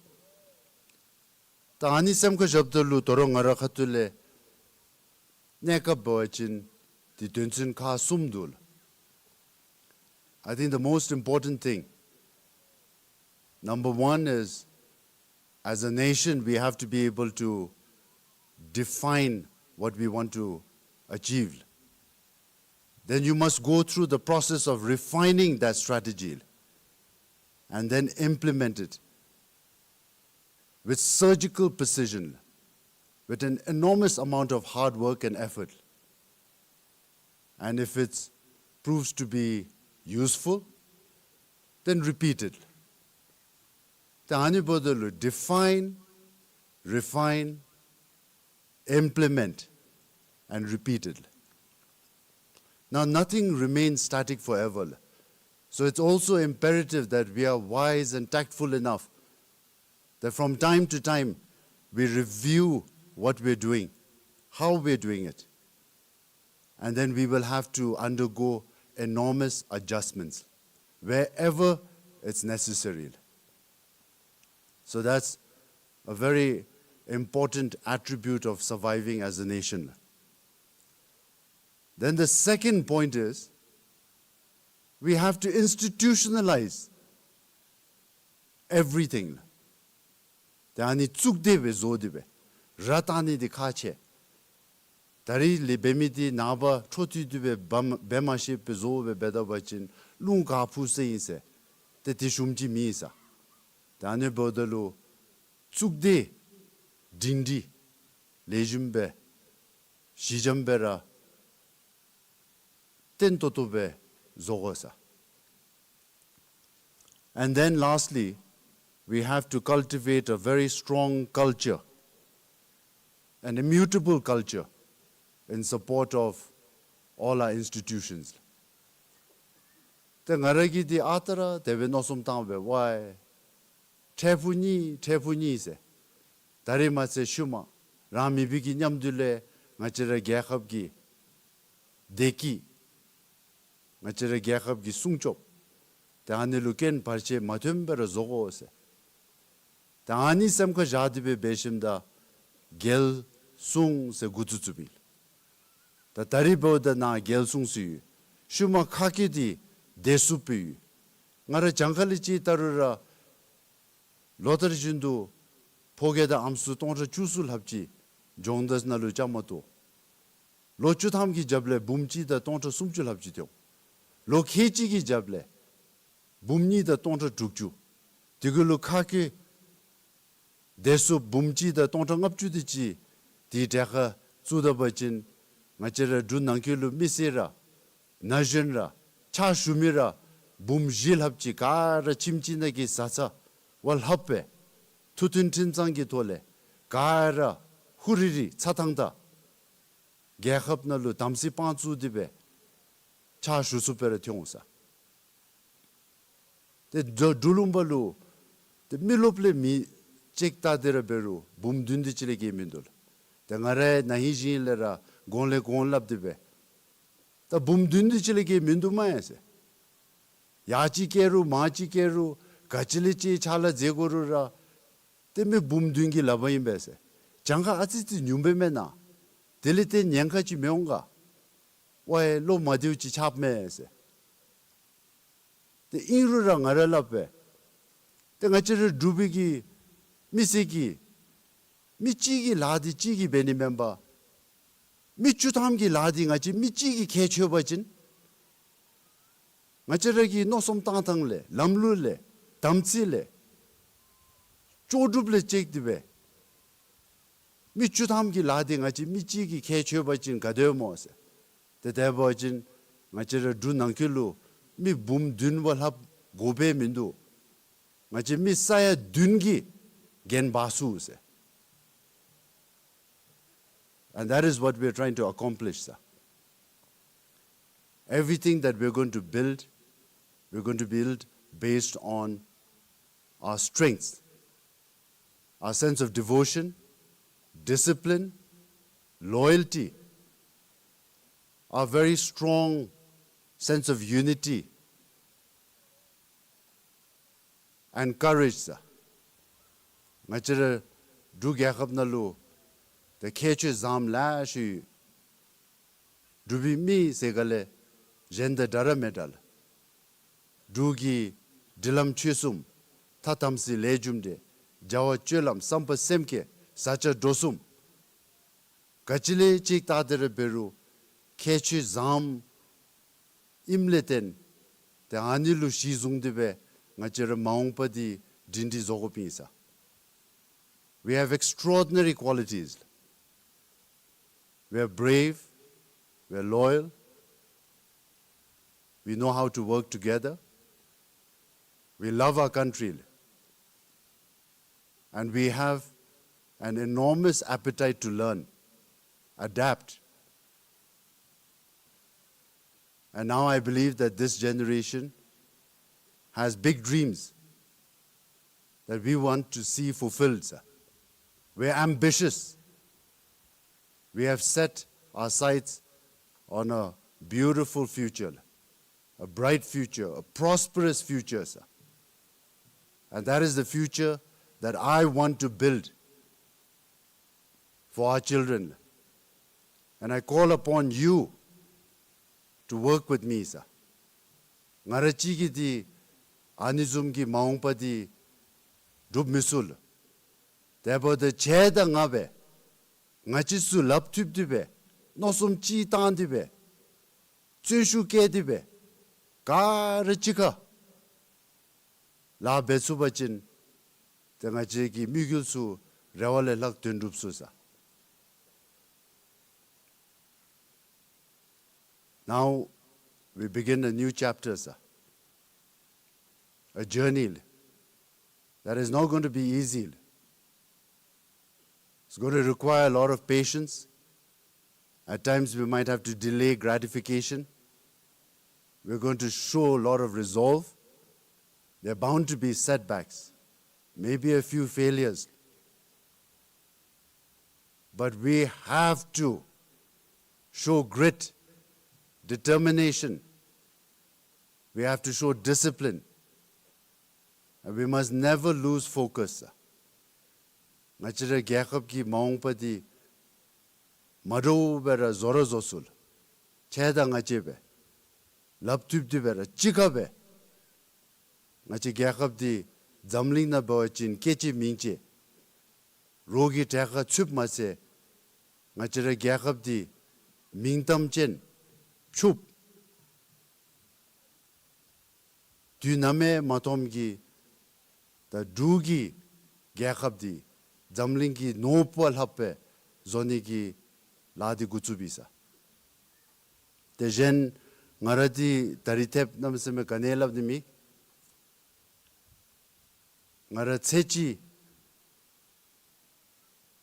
ད་ཨ་ནི་སེམས་ཁར་བཞགཔ་ད་ལུ་ད་རུང་ང་ར་ཁ་ཐུག་ལས་གནས་སྐབས་འབད་བ་ཅིན་འདི་དོན་ཚན་ཁག་གསུམ་འདུག་ལགས། I think the most important thing, number one is, as a nation, we have to be able to define what we want to achieve. Then you must go through the process of refining that strategy and then implement it with surgical precision, with an enormous amount of hard work and effort. And if it proves to be useful, then repeat it. ད་ཨ་ནི་འབདཝ་ད་ལུ་define, refine, implement, and repeat it. Now, nothing remains static forever. So it's also imperative that we are wise and tactful enough that from time to time we review what we're doing, how we're doing it. And then we will have to undergo enormous adjustments wherever it's necessary. So that's a very important attribute of surviving as a nation. Then the second point is, we have to institutionalize everything. ཏེ་ཨ་ནི་གཙུག་སྡེ་སྦེ་བཟོ་སྟེ་སྦེ་ར་བཏང་ནི་འདི་ཁག་ཆེ། ད་རིས་ལས་འབད་མི་འདི་ནངས་པ་འཕྲོ་མཐུད་དེ་སྦེ་འབད་མ་འབད་མ་ཤེས་པའི་བཟོ་སྦེ་འབད་ད་པ་ཅིན་རླུང་ག་འཕུ་ས་ཨིན་ཟེར་ཏེ་དེ་ཞུམ་ཅིག་མེད་ས། ད་ཨ་ནི་འབདཝ་ད་ལུ་གཙུག་སྡེ་སྒྲིང་སྒྲི་ལེགས་ཤོམ་སྦེ་ཞི་འཇམ་སྦེ་ར་བརྟན་ཏོག་ཏོ་སྦེ་བཟོ་དགོ་ས། And then lastly, we have to cultivate a very strong culture, an immutable culture in support of all our institutions. ཏེ་ང་ར་གིས་འདི་ཨ་རྟག་ར་དེ་སྦེ་མནོ་བསམ་བཏང་སྦེ་ཝའི་འཕྲལ་ཕུགས་གཉིས་འཕྲལ་ཕུགས་གཉིས་ཟེར། ད་རིས་མ་ཚད་ཤུལ་མ་རང་མེད་པའི་གི་མཉམ་དུ་ལས་ང་བཅས་ར་རྒྱལ་ཁབ་ཀྱི་བདེ་སྐྱིད་ང་བཅས་ར་རྒྱལ་ཁབ་ཀྱི་སྲུང་སྐྱོབ་ཏེ་ཨ་ནི་ལུ་རྐྱེན་བར་ཆད་མ་ཐོན་པར་བཟོ་དགོ་ཟེར། ད་ཨ་ནི་སེམས་ཁར་བཞག་སྟེ་སྦེ་འབད་ཞིནམ་ད་རྒྱལ་སྲུང་ཟེར་འགོ་བཙུགས་བཙུགསཔ་ཨིན། ད་ད་རིས་འབདཝ་ད་ནཱ་རྒྱལ་སྲུང་ཟེར་ཡོད། ཤུལ་མ་ཁ་སྐད་འདི་བདེ་སྲུངཔ་སྦེ་ཡོད། ང་ར་གྱངས་ཁ་ལས་ཅིག་བལྟ་རུང་ར་ལོ་ལྟར་བཞིན་དུ་ཕོ་སྐྱེས་དང་ཨམ་སྲུ་སྟོང་ཕྲག་བཅུ་གསུམ་ལྷགཔ་ཅིག་སྦྱོང་བརྡར་ནང་ལུ་བཅའ་མར་གཏོགས། ལོ་བཅུ་ཐམ་གྱི་རྒྱབ་ལས་འབུམ་གཅིག་དང་སྟོང་ཕྲག་སུམ་ཅུ་ལྷགཔ་ཅིག་ཐོན། ལོ་ཁལ་གཅིག་གི་རྒྱབ་ལས་འབུམ་གཉིས་དང་སྟོང་ཕྲག་དྲུག་ཅུ། དེ་གུ་ལུ་ཁ་སྐད་བདེ་སྲུངཔ་འབུམ་གཅིག་དང་སྟོང་ཕྲག་ལྔ་བཅུ་དེ་ཅིག་དེའི་གྲལ་ཁར་བཙུགས་ད་པ་ཅིན་ང་བཅས་ར་འབྲུག་ནང་འཁོད་ལུ་མི་སེར་ར་ན་གཞོན་ར་ཕྱག་ཞུ་མི་ར་འབུམ་བཞི་ལྷགཔ་ཅིག་ག་ར་ཁྱིམ་གཅིག་ནང་གི་བཟའ་ཚང་བ་ལྷགཔ་སྦེ་ཐུགས་མཐུན་ཁྲིམས་གཙང་གི་ཐོག་ལས་ག་ར་ཧུ་རི་རི་ཚ་ཐང་དང་ རྒྱལ་ཁབ་ནང་ལུ་དམ་སྲི་དཔང་བཙུགས་ཏེ་སྦེ་ཕྱག་ཞུ་ཚུགསཔ་སྦེ་ར་ཐོན་འོང་ཟེར། ཏེ་འབྲུག་འབྲུག་ལུང་པ་ལུ་ཏེ་མི་རློབས་ལས་མི་གཅིག་བལྟ་སྟེ་ར་འབད་རུང་འབུམ་བདུན་དེ་ཅིག་ལས་བརྒལ་མིན་འདུག་ལགས། ཏེ་ང་ར་ན་ཧིང་གཞེས་ཧིང་ལས་ར་གོང་ལས་གོང་སླབ་སྟེ་སྦེ་ད་འབུམ་བདུན་དེ་ཅིག་ལས་བརྒལ་མིན་འདུག་སྨ་ཡ་ཟེར། ཡར་ཅིག་བསྐྱལ་རུང་མར་ཅིག་བསྐྱལ་རུང་ག་ཅི་ལས་ཅིག་ཕྱག་ལཱ་མཛད་དགོ་རུང་ར་ཏེ་མི་འབུམ་བདུན་གྱི་ལག་པར་ཨིན་པས་ཟེར། གྱངས་ཁ་ཨ་ཙི་ཙི་ཉུང་པས་མེན་ན། དེ་ལས་ཏེ་ཉེན་ཁ་ཅིག་མི་འོང་ག། ཝའི་བློ་མ་བདེཝ་ཅིག་ཆགསཔ་མས་ཟེར། ཏེ་ཨིན་རུང་ར་ང་ར་སླབ་པས། ཏེ་ང་བཅས་ར་འབྲུག་པའི་གི་མི་སེར་གྱིས་མི་གཅིག་གི་ལཱ་འདི་གཅིག་གིས་འབད་ནི་མེན་པར་མི་བཅུ་ཐམ་གྱི་ལཱ་འདི་ང་བཅས་མི་གཅིག་གིས་ཁྱད་ཆོད་པ་ཅིན་ང་བཅས་ར་གི་མནོ་བསམ་བཏང་ཐངས་ལས་ལམ་ལུགས་ལས་དམ་ཚིག་ལས་ལྕོགས་གྲུབ་ལས་བཅད་དེ་སྦེ་མི་བཅུ་ཐམ་གྱི་ལཱ་འདི་ང་བཅས་མི་གཅིག་གིས་ཁྱད་ཆོད་པ་ཅིན་ག་དེ་སྨོ་ཟེར། ཏེ་དེ་འབད་བ་ཅིན་ང་བཅས་ར་འབྲུག་ནང་འཁོད་ལུ་མི་འབུམ་བདུན་བ་ལྷགཔ་དགོཔ་མིན་འདུག། ང་བཅས་མི་ས་ཡ་བདུན་གྱིས་འགན་འབག་ཚུགས་ཟེར། And that is what we are trying to accomplish, sir. Everything that we are going to build, we are going to build based on our strengths, our sense of devotion, discipline, loyalty, our very strong sense of unity, and courage, sir. ང་བཅས་ར་འབྲུག་རྒྱལ་ཁབ་ནང་ལུ་ཏེ་ཁྱད་ཆོས་བཟངམ་ལེ་ཤ་ཡོད། འབྲུག་པའི་མི་ཟེར་ག་ལས་གཞན་དང་འདྲ་ར་མི་འདྲ་ལགས། འབྲུག་གི་སྒྲིག་ལམ་ཆོས་གསུམ་ཐ་དམ་ཚིག་ལས་རྒྱུ་འབྲས་བྱ་བ་སྤྱོད་ལམ་བསམ་པ་སེམས་བསྐྱེད་བཟའ་བཅའ་འགྲོ་གསུམ་ག་ཅི་ལས་ཅིག་བལྟ་སྟེ་ར་འབད་རུང་ཁྱད་ཆོས་བཟངམ་ཨིནམ་ལས་བརྟེན་ཏེ་ཨ་ནི་ལུ་གཞི་བཟུང་སྟེ་སྦེ་ང་བཅས་ར་མ་འོངས་པ་འདི་སྒྲིང་སྒྲི་བཟོ་དགོཔ་ཨིན་ཟེར། We have extraordinary qualities. We are brave, we are loyal, we know how to work together, we love our country, and we have an enormous appetite to learn, adapt. And now I believe that this generation has big dreams that we want to see fulfilled, sir. We're ambitious. We have set our sights on a beautiful future, a bright future, a prosperous future, sir. And that is the future that I want to build for our children. And I call upon you to work with me, sir. ང་ར་གཅིག་གིས་འདི་ཨ་ནི་བཟུམ་གྱི་མ་འོངས་པ་འདི་སྒྲུབ་མི་ཚུགས་ལགས། དེ་འབདཝ་ད་ཁྱེད་དང་ང་སྦེ་ང་བཅས་ཚུ་ལགཔ་མཐུད་དེ་སྦེ་མནོ་བསམ་གཅིག་བཏང་སྟེ་སྦེ་བརྩོན་ཤུགས་བསྐྱེད་དེ་སྦེ་ག་ར་གཅིག་ཁར་ལཱ་འབད་ཚུགས་པ་ཅིན་ཏེ་ང་བཅས་ཀྱི་དམིགས་ཡུལ་ཚུ་རེ་བ་ལས་ལྷག་དོན་འགྲུབ་ཚུགས་ཟེར། Now we begin a new chapter, sir. A journey that is not going to be easy. It's going to require a lot of patience. At times we might have to delay gratification. We're going to show a lot of resolve. There are bound to be setbacks, maybe a few failures. But we have to show grit, determination. We have to show discipline. And we must never lose focus. ང་བཅས་ར་རྒྱལ་ཁབ་ཀྱི་མ་འོངས་པ་འདི་མ་འདྲཝ་སྦེ་ར་བཟོ་ར་བཟོ་ཚུགས་ལགས། ཁྱེད་དང་ང་བཅས་སྦེ་ལགཔ་མཐུད་དེ་སྦེ་ར་གཅིག་ཁར་སྦེ་ང་བཅས་རྒྱལ་ཁབ་འདི་འཛམ་གླིང་ནང་འབད་བ་ཅིན་སྐད་ཅིག་མིང་གཅིག་རོགས་ཀྱི་གྲལ་ཁར་ཚུདཔ་མ་ཚད་ང་བཅས་ར་རྒྱལ་ཁབ་འདི་མིང་གཏམ་ཅན་ཕྱུགཔོ་དུས་ནམ་ཡང་མ་མཐོངམ་གི་ད་འབྲུག་གི་རྒྱལ་ཁབ་འདི་འཛམ་གླིང་གི་ནོར་བུ་ལྷགཔ་སྦེ་བཟོ་ནི་གི་ལཱ་འདི་འགོ་བཙུགསཔ་ཨིན་ཟེར། དེ་བཞིན་ང་ར་འདི་ད་རིས་ཐེབས་གནམ་མེད་ས་མེད་ག་ནི་སླབ་ནི་མེད། ང་ར་ཚེ་གཅིག་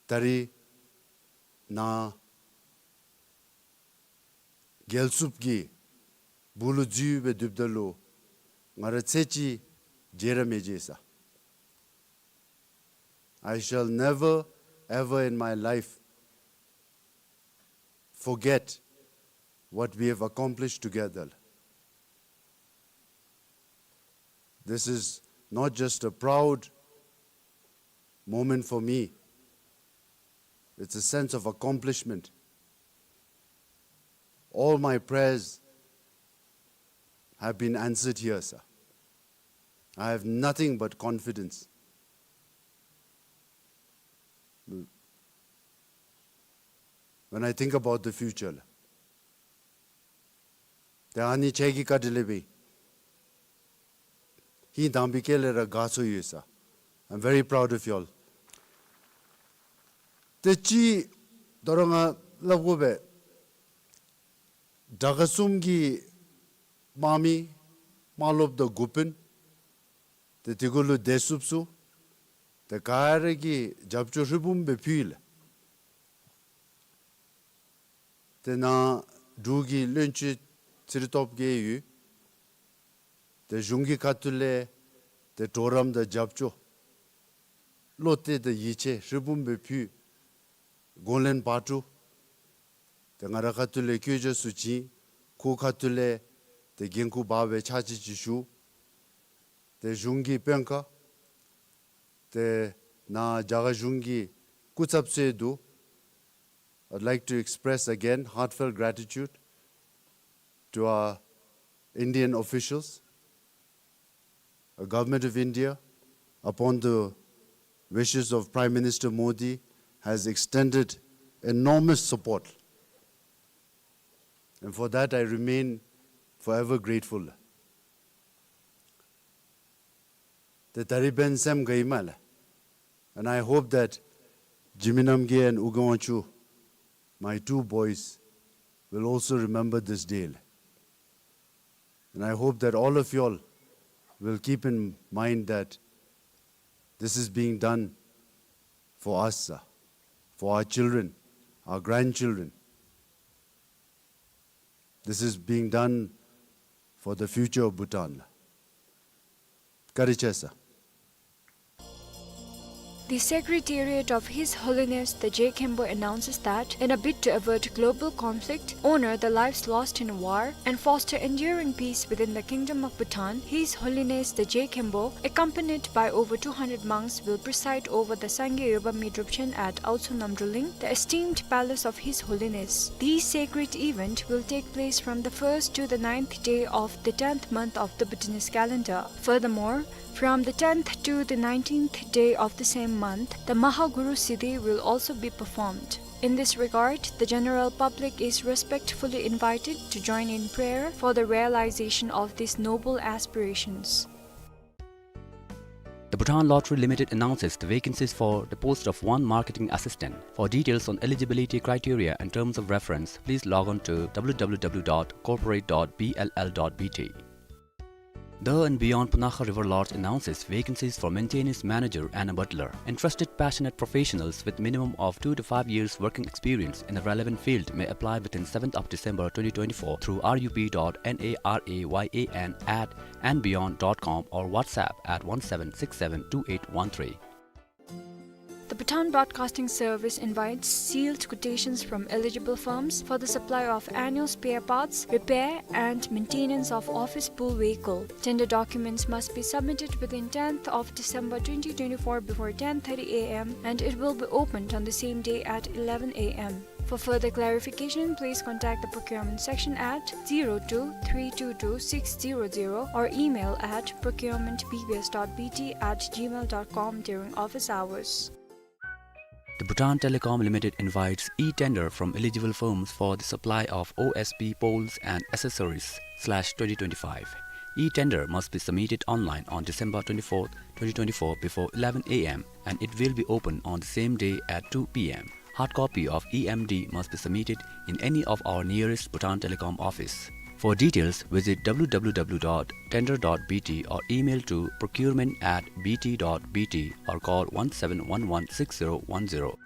ད་རིས་ནཱ་ རྒྱལ་སྲུངཔ་གི་སྦུག་ལུ་འཛུལ་སྦེ་སྡོདཔ་ད་ལུ་ང་ར་ཚེ་གཅིག་བརྗེད་ར་མི་བརྗེད་ས། I shall never ever in my life forget what we have accomplished together. This is not just a proud moment for me, it's a sense of accomplishment. All my prayers have been answered here, sir. I have nothing but confidence when I think about the future. ཏེ་ཨ་ནི་ཁྱེད་ཀྱི་བཀའ་དྲིན་ལས་སྦེ་ཧིང་དྭངས་པའི་དཀྱིལ་ལས་ར་དགའ་ཚོར་ཡོད་ས། I'm very proud of you all. ཏེ་གཅིག་ད་རུང་ང་སླབ་དགོ་པས། དྲག་ཁག་གསུམ་གྱི་དམག་མི་དམག་སློབ་དང་འགོ་དཔོན་ཏེ་དེ་གུ་ལུ་བདེ་སྲུངཔ་ཚུ་ཏེ་ག་ར་གིས་རྒྱབ་སྐྱོར་ཧྲིལ་བུམ་སྦེ་ཕུལ་ཡི་ལགས། ཏེ་ནཱ་འབྲུག་གི་བློན་ཆེན་ཚེ་རིང་སྟོབས་རྒྱས་ཡོད། ཏེ་གཞུང་གི་ཁ་ཐུག་ལས་ཏེ་གྲོགས་རམ་དང་རྒྱབ་སྐྱོར་བློ་གཏད་དང་ཡིད་ཆེས་ཧྲིལ་བུམ་སྦེ་ཕུལ། དགོངས་ལེན་བགྲོ་གླེང་ཏེ་ང་ར་ཁ་ཐུག་ལས་བཀོད་རྒྱ་ཚུ་བྱིན། ཁོ་ཁ་ཐུག་ལས་ཏེ་འགན་ཁུར་འབག་སྦེ་ཕྱག་ཕྱིད་ཅིག་ཞུ། ཏེ་གཞུང་གི་དཔོན་ཁག་ཏེ་ནཱ་རྒྱ་གར་གཞུང་གི་སྐུ་ཚབ་ཚུ་ཡང་འདུག། I'd like to express again heartfelt gratitude to our Indian officials, a Government of India, upon the wishes of Prime Minister Modi, has extended enormous support. And for that, I remain forever grateful. ཏེ་ད་རིས་འབདན་སེམས་དགའ་ཡི་མས་ལགས། And I hope that འཇིགས་མེད་རྣམ་རྒྱལ་and ཨོ་རྒྱན་དབང་ཕྱུག, my two boys, will also remember this day. And I hope that all of you all will keep in mind that this is being done for us, sir, for our children, our grandchildren. This is being done for the future of Bhutan. བཀའ་དྲིན་ཆེ་ས། The Secretariat of His Holiness the Je Khenpo announces that, in a bid to avert global conflict, honor the lives lost in war, and foster enduring peace within the Kingdom of Bhutan, His Holiness the Je Khenpo, accompanied by over two hundred monks, will preside over the Sangay Yobami Drupchen at Aotsu Namdruling, the esteemed palace of His Holiness. These sacred events will take place from the first to the ninth day of the tenth month of the Bhutanese calendar. Furthermore, from the tenth to the nineteenth day of the same month, the Mahaguru Siddhi will also be performed. In this regard, the general public is respectfully invited to join in prayer for the realization of these noble aspirations. The Bhutan Lottery Limited announces the vacancies for the post of one marketing assistant. For details on eligibility criteria and terms of reference, please log on to W W W dot corporate dot B L L dot B T. The and Beyond Punakha River Lodge announces vacancies for maintenance manager and a butler. Interested passionate professionals with minimum of two to five years working experience in the relevant field may apply within seventh of December twenty twenty-four through R U P dot N A R A Y A N at and beyond dot com or WhatsApp at one seven six seven two eight one three. The Bhutan Broadcasting Service invites sealed quotations from eligible firms for the supply of annual spare parts, repair and maintenance of office pool vehicle. Tender documents must be submitted within tenth of December twenty twenty-four before ten thirty A M and it will be opened on the same day at eleven A M. For further clarification, please contact the procurement section at zero two three two two six zero zero or email at procurement B B S dot B T at gmail dot com during office hours. The Bhutan Telecom Limited invites e-tender from eligible firms for the supply of O S P poles and accessories slash twenty twenty-five. E-tender must be submitted online on December twenty-fourth, twenty twenty-four before eleven A M and it will be open on the same day at two P M. Hard copy of E M D must be submitted in any of our nearest Bhutan Telecom office. For details, visit W W W dot tender dot B T or email to procurement at B T dot B T or call one seven one one six zero one zero.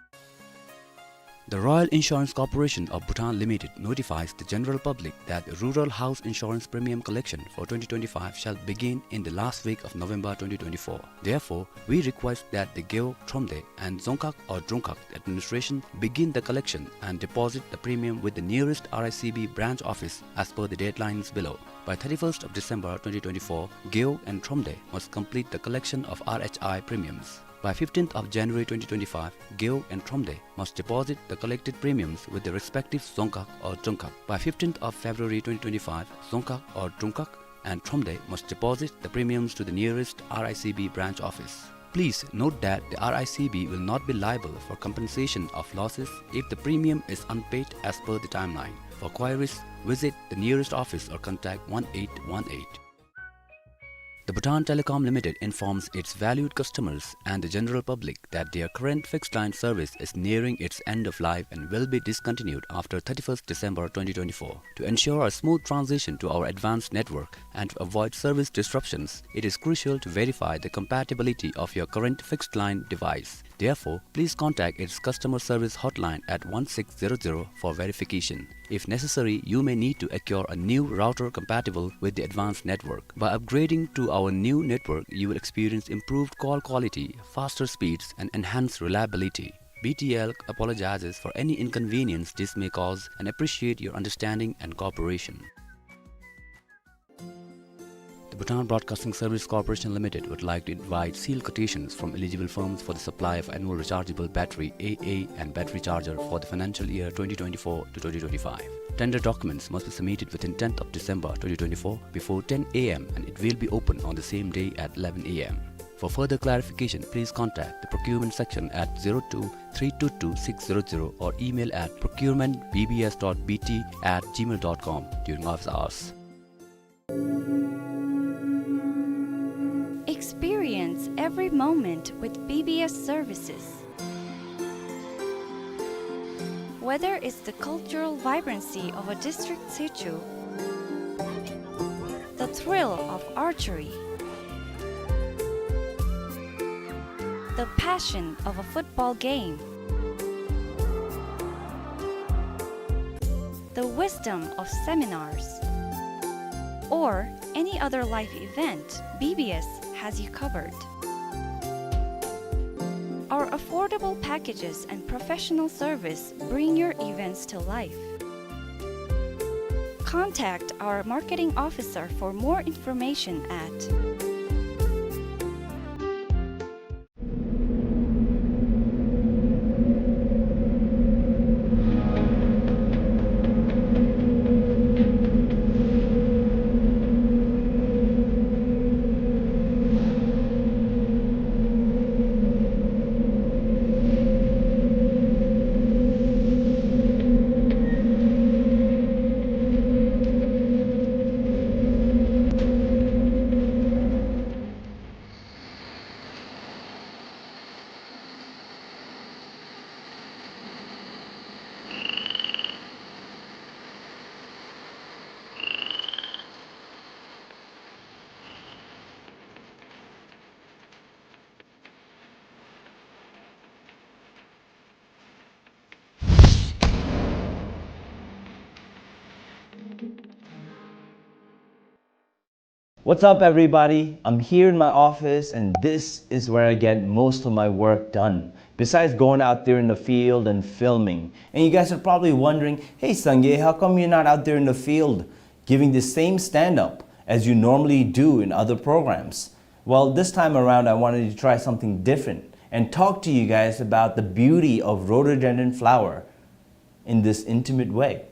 The Royal Insurance Corporation of Bhutan Limited notifies the general public that rural house insurance premium collection for twenty twenty-five shall begin in the last week of November twenty twenty-four. Therefore, we request that the Gewog, Thromde and Dzongkhag or Drongkhag administration begin the collection and deposit the premium with the nearest R I C B branch office as per the deadlines below. By thirty-first of December twenty twenty-four, Gewog and Thromde must complete the collection of R H I premiums. By fifteenth of January twenty twenty-five, Gewog and Thromde must deposit the collected premiums with the respective Dzongkhag or Drongkhag. By fifteenth of February twenty twenty-five, Dzongkhag or Drongkhag and Thromde must deposit the premiums to the nearest R I C B branch office. Please note that the R I C B will not be liable for compensation of losses if the premium is unpaid as per the timeline. For queries, visit the nearest office or contact one eight one eight. The Bhutan Telecom Limited informs its valued customers and the general public that their current fixed line service is nearing its end of life and will be discontinued after thirty-first December twenty twenty-four. To ensure a smooth transition to our advanced network and to avoid service disruptions, it is crucial to verify the compatibility of your current fixed line device. Therefore, please contact its customer service hotline at one six zero zero for verification. If necessary, you may need to acquire a new router compatible with the advanced network. By upgrading to our new network, you will experience improved call quality, faster speeds, and enhanced reliability. B T L apologizes for any inconvenience this may cause and appreciate your understanding and cooperation. The Bhutan Broadcasting Service Corporation Limited would like to invite sealed quotations from eligible firms for the supply of annual rechargeable battery, A A, and battery charger for the financial year twenty twenty-four to twenty twenty-five. Tender documents must be submitted within tenth of December twenty twenty-four before ten A M, and it will be open on the same day at eleven A M. For further clarification, please contact the procurement section at zero two three two two six zero zero or email at procurement B B S dot B T at gmail dot com during office hours. Experience every moment with B B S services. Whether it's the cultural vibrancy of a district situ, the thrill of archery, the passion of a football game, the wisdom of seminars, or any other life event, B B S has you covered. Our affordable packages and professional service bring your events to life. Contact our marketing officer for more information at What's up, everybody? I'm here in my office, and this is where I get most of my work done, besides going out there in the field and filming. And you guys are probably wondering, "Hey, Sangay, how come you're not out there in the field giving the same stand-up as you normally do in other programs?" Well, this time around, I wanted to try something different and talk to you guys about the beauty of rhododendron flower in this intimate way.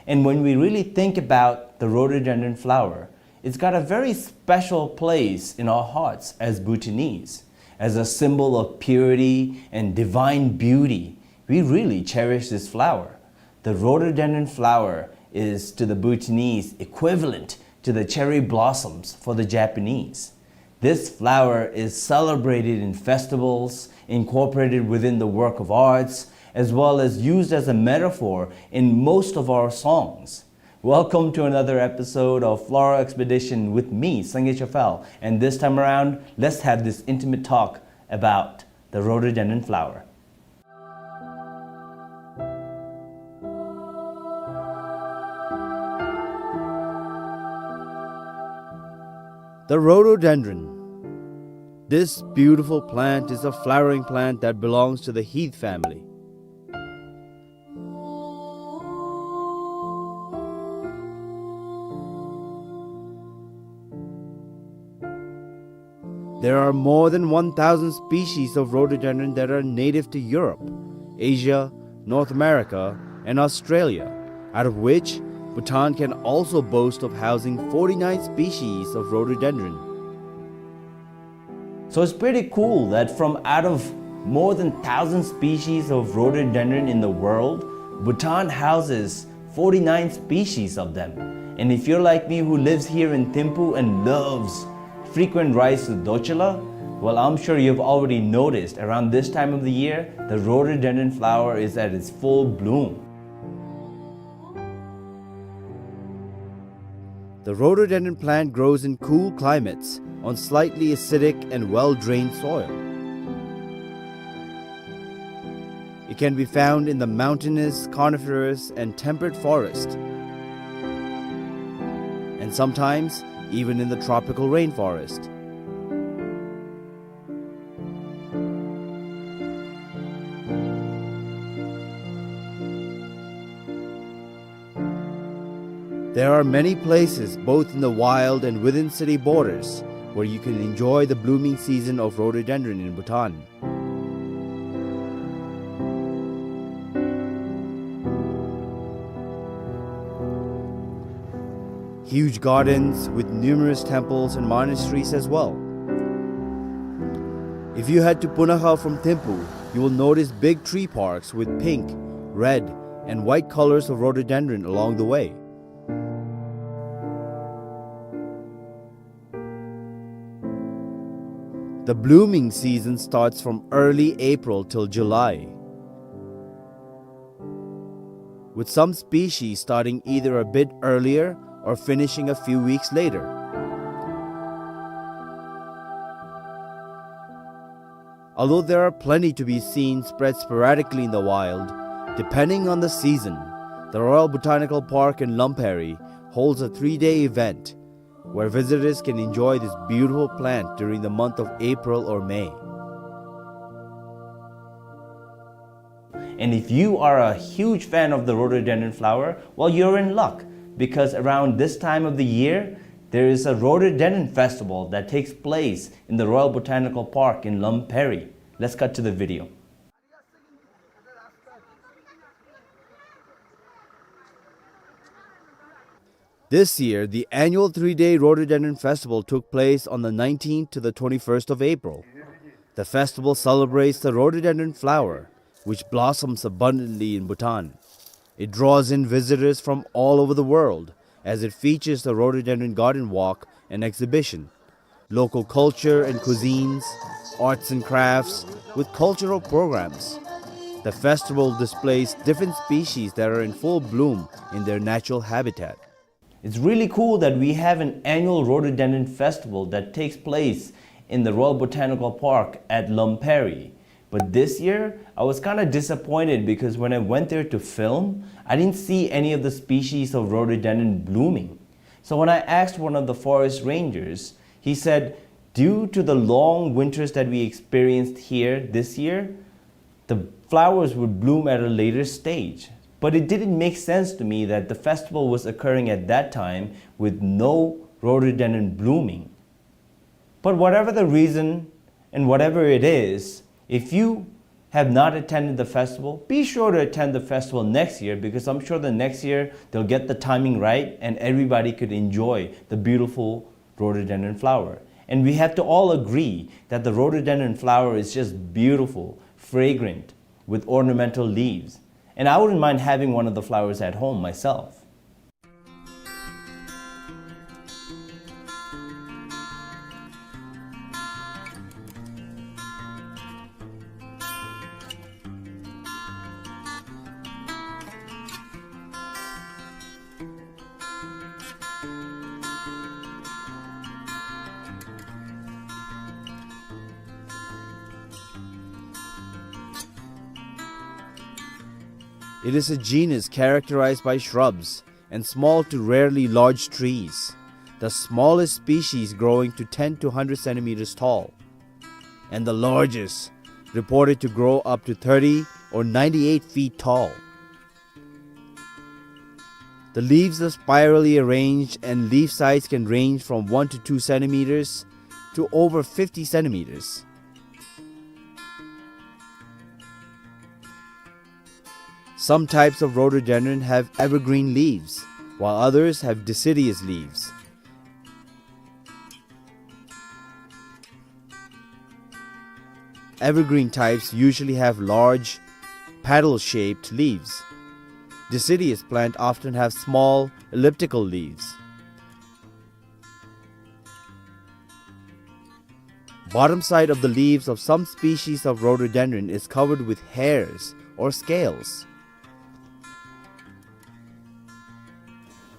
And when we really think about the rhododendron flower, it's got a very special place in our hearts as Bhutanese. As a symbol of purity and divine beauty, we really cherish this flower. The rhododendron flower is, to the Bhutanese, equivalent to the cherry blossoms for the Japanese. This flower is celebrated in festivals, incorporated within the work of arts, as well as used as a metaphor in most of our songs. Welcome to another episode of Floral Expedition with me, Sangay Chafal, and this time around, let's have this intimate talk about the rhododendron flower. The rhododendron. This beautiful plant is a flowering plant that belongs to the heath family. There are more than one thousand species of rhododendron that are native to Europe, Asia, North America, and Australia, out of which Bhutan can also boast of housing forty-nine species of rhododendron. So it's pretty cool that from out of more than thousand species of rhododendron in the world, Bhutan houses forty-nine species of them. And if you're like me, who lives here in Thimphu and loves frequent rides to Dorcula, well, I'm sure you've already noticed around this time of the year, the rhododendron flower is at its full bloom. The rhododendron plant grows in cool climates on slightly acidic and well-drained soil. It can be found in the mountainous, coniferous, and temperate forest, and sometimes even in the tropical rainforest. There are many places, both in the wild and within city borders, where you can enjoy the blooming season of rhododendron in Bhutan. Huge gardens with numerous temples and monasteries as well. If you head to Punakha from Thimphu, you will notice big tree parks with pink, red, and white colors of rhododendron along the way. The blooming season starts from early April till July, with some species starting either a bit earlier or finishing a few weeks later. Although there are plenty to be seen spread sporadically in the wild, depending on the season, the Royal Botanical Park in Lamperi holds a three-day event where visitors can enjoy this beautiful plant during the month of April or May. And if you are a huge fan of the rhododendron flower, well, you're in luck, because around this time of the year, there is a rhododendron festival that takes place in the Royal Botanical Park in Lamperi. Let's cut to the video. This year, the annual three-day Rhododendron Festival took place on the nineteenth to the twenty-first of April. The festival celebrates the rhododendron flower, which blossoms abundantly in Bhutan. It draws in visitors from all over the world, as it features the rhododendron garden walk and exhibition, local culture and cuisines, arts and crafts, with cultural programs. The festival displays different species that are in full bloom in their natural habitat. It's really cool that we have an annual rhododendron festival that takes place in the Royal Botanical Park at Lamperi. But this year, I was kinda disappointed because when I went there to film, I didn't see any of the species of rhododendron blooming. So when I asked one of the forest rangers, he said, "Due to the long winters that we experienced here this year, the flowers would bloom at a later stage." But it didn't make sense to me that the festival was occurring at that time with no rhododendron blooming. But whatever the reason and whatever it is, if you have not attended the festival, be sure to attend the festival next year, because I'm sure the next year they'll get the timing right and everybody could enjoy the beautiful rhododendron flower. And we have to all agree that the rhododendron flower is just beautiful, fragrant, with ornamental leaves. And I wouldn't mind having one of the flowers at home myself. It is a genus characterized by shrubs and small to rarely large trees. the smallest species growing to ten to hundred centimeters tall, and the largest reported to grow up to thirty or ninety-eight feet tall. The leaves are spirally arranged, and leaf size can range from one to two centimeters to over fifty centimeters. Some types of rhododendron have evergreen leaves, while others have deciduous leaves. Evergreen types usually have large, petal-shaped leaves. Deciduous plant often have small, elliptical leaves. Bottom side of the leaves of some species of rhododendron is covered with hairs or scales.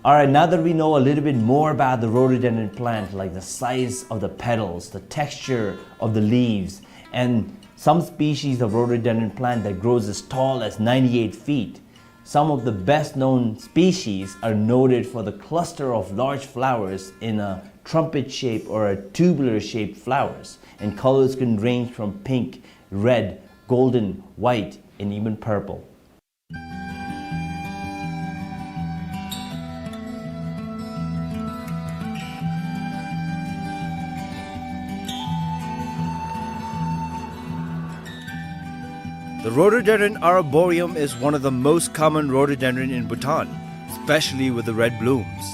All right, now that we know a little bit more about the rhododendron plant, like the size of the petals, the texture of the leaves, and some species of rhododendron plant that grows as tall as ninety-eight feet, some of the best known species are noted for the cluster of large flowers in a trumpet shape or a tubular shaped flowers, and colors can range from pink, red, golden, white, and even purple. The rhododendron arboreum is one of the most common rhododendron in Bhutan, especially with the red blooms.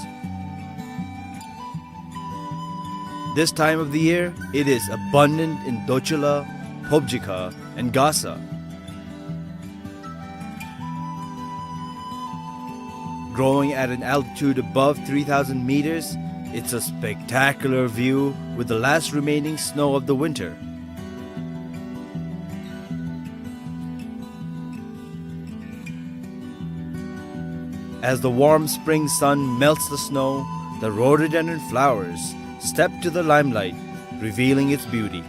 This time of the year, it is abundant in Dochula, Phobjikha, and Gasa. Growing at an altitude above three thousand meters, it's a spectacular view with the last remaining snow of the winter. As the warm spring sun melts the snow, the rhododendron flowers step to the limelight, revealing its beauty.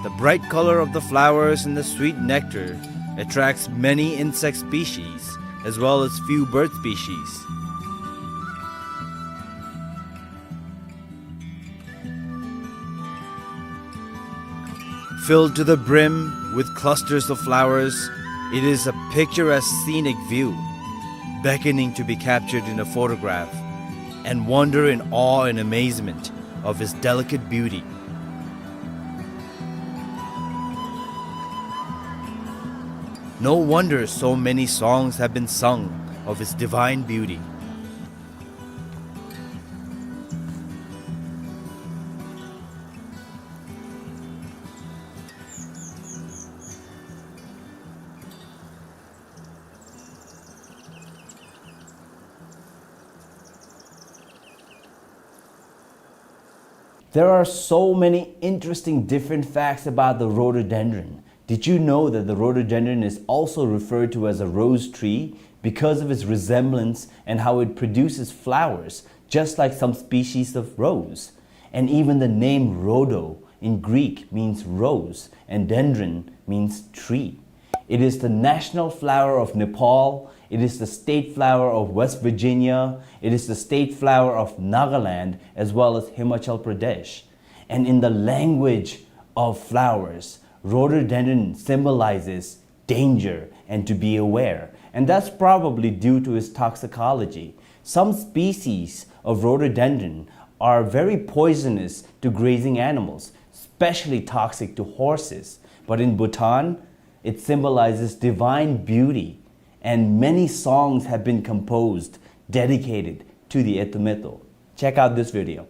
The bright color of the flowers and the sweet nectar attracts many insect species, as well as few bird species. Filled to the brim with clusters of flowers, it is a picturesque scenic view, beckoning to be captured in a photograph, and wonder in awe and amazement of its delicate beauty. No wonder so many songs have been sung of its divine beauty. There are so many interesting different facts about the rhododendron. Did you know that the rhododendron is also referred to as a rose tree because of its resemblance and how it produces flowers, just like some species of rose? And even the name rhodo in Greek means rose, and dendron means tree. It is the national flower of Nepal. It is the state flower of West Virginia. It is the state flower of Nagaland, as well as Himachal Pradesh. And in the language of flowers, rhododendron symbolizes danger and to be aware. And that's probably due to its toxicology. Some species of rhododendron are very poisonous to grazing animals, especially toxic to horses. But in Bhutan, it symbolizes divine beauty, and many songs have been composed dedicated to the Ethymitho. Check out this video.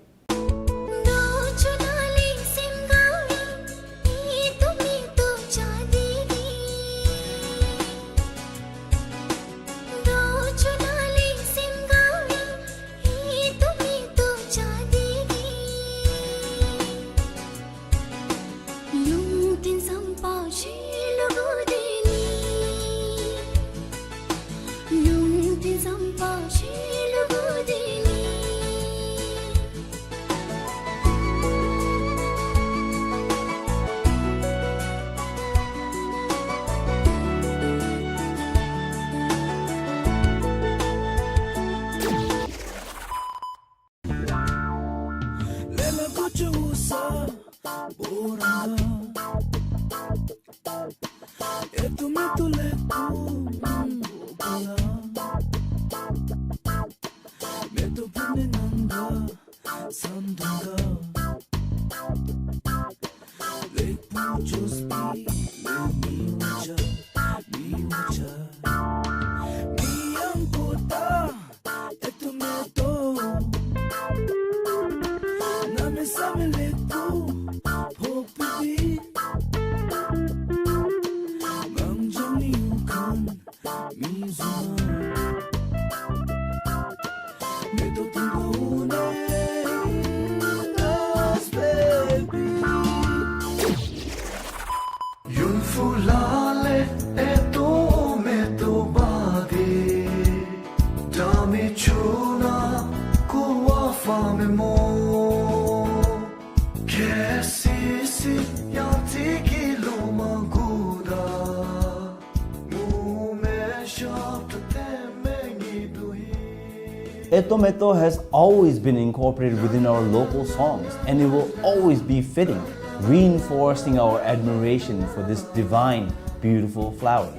Etometo has always been incorporated within our local songs, and it will always be fitting, reinforcing our admiration for this divine, beautiful flower.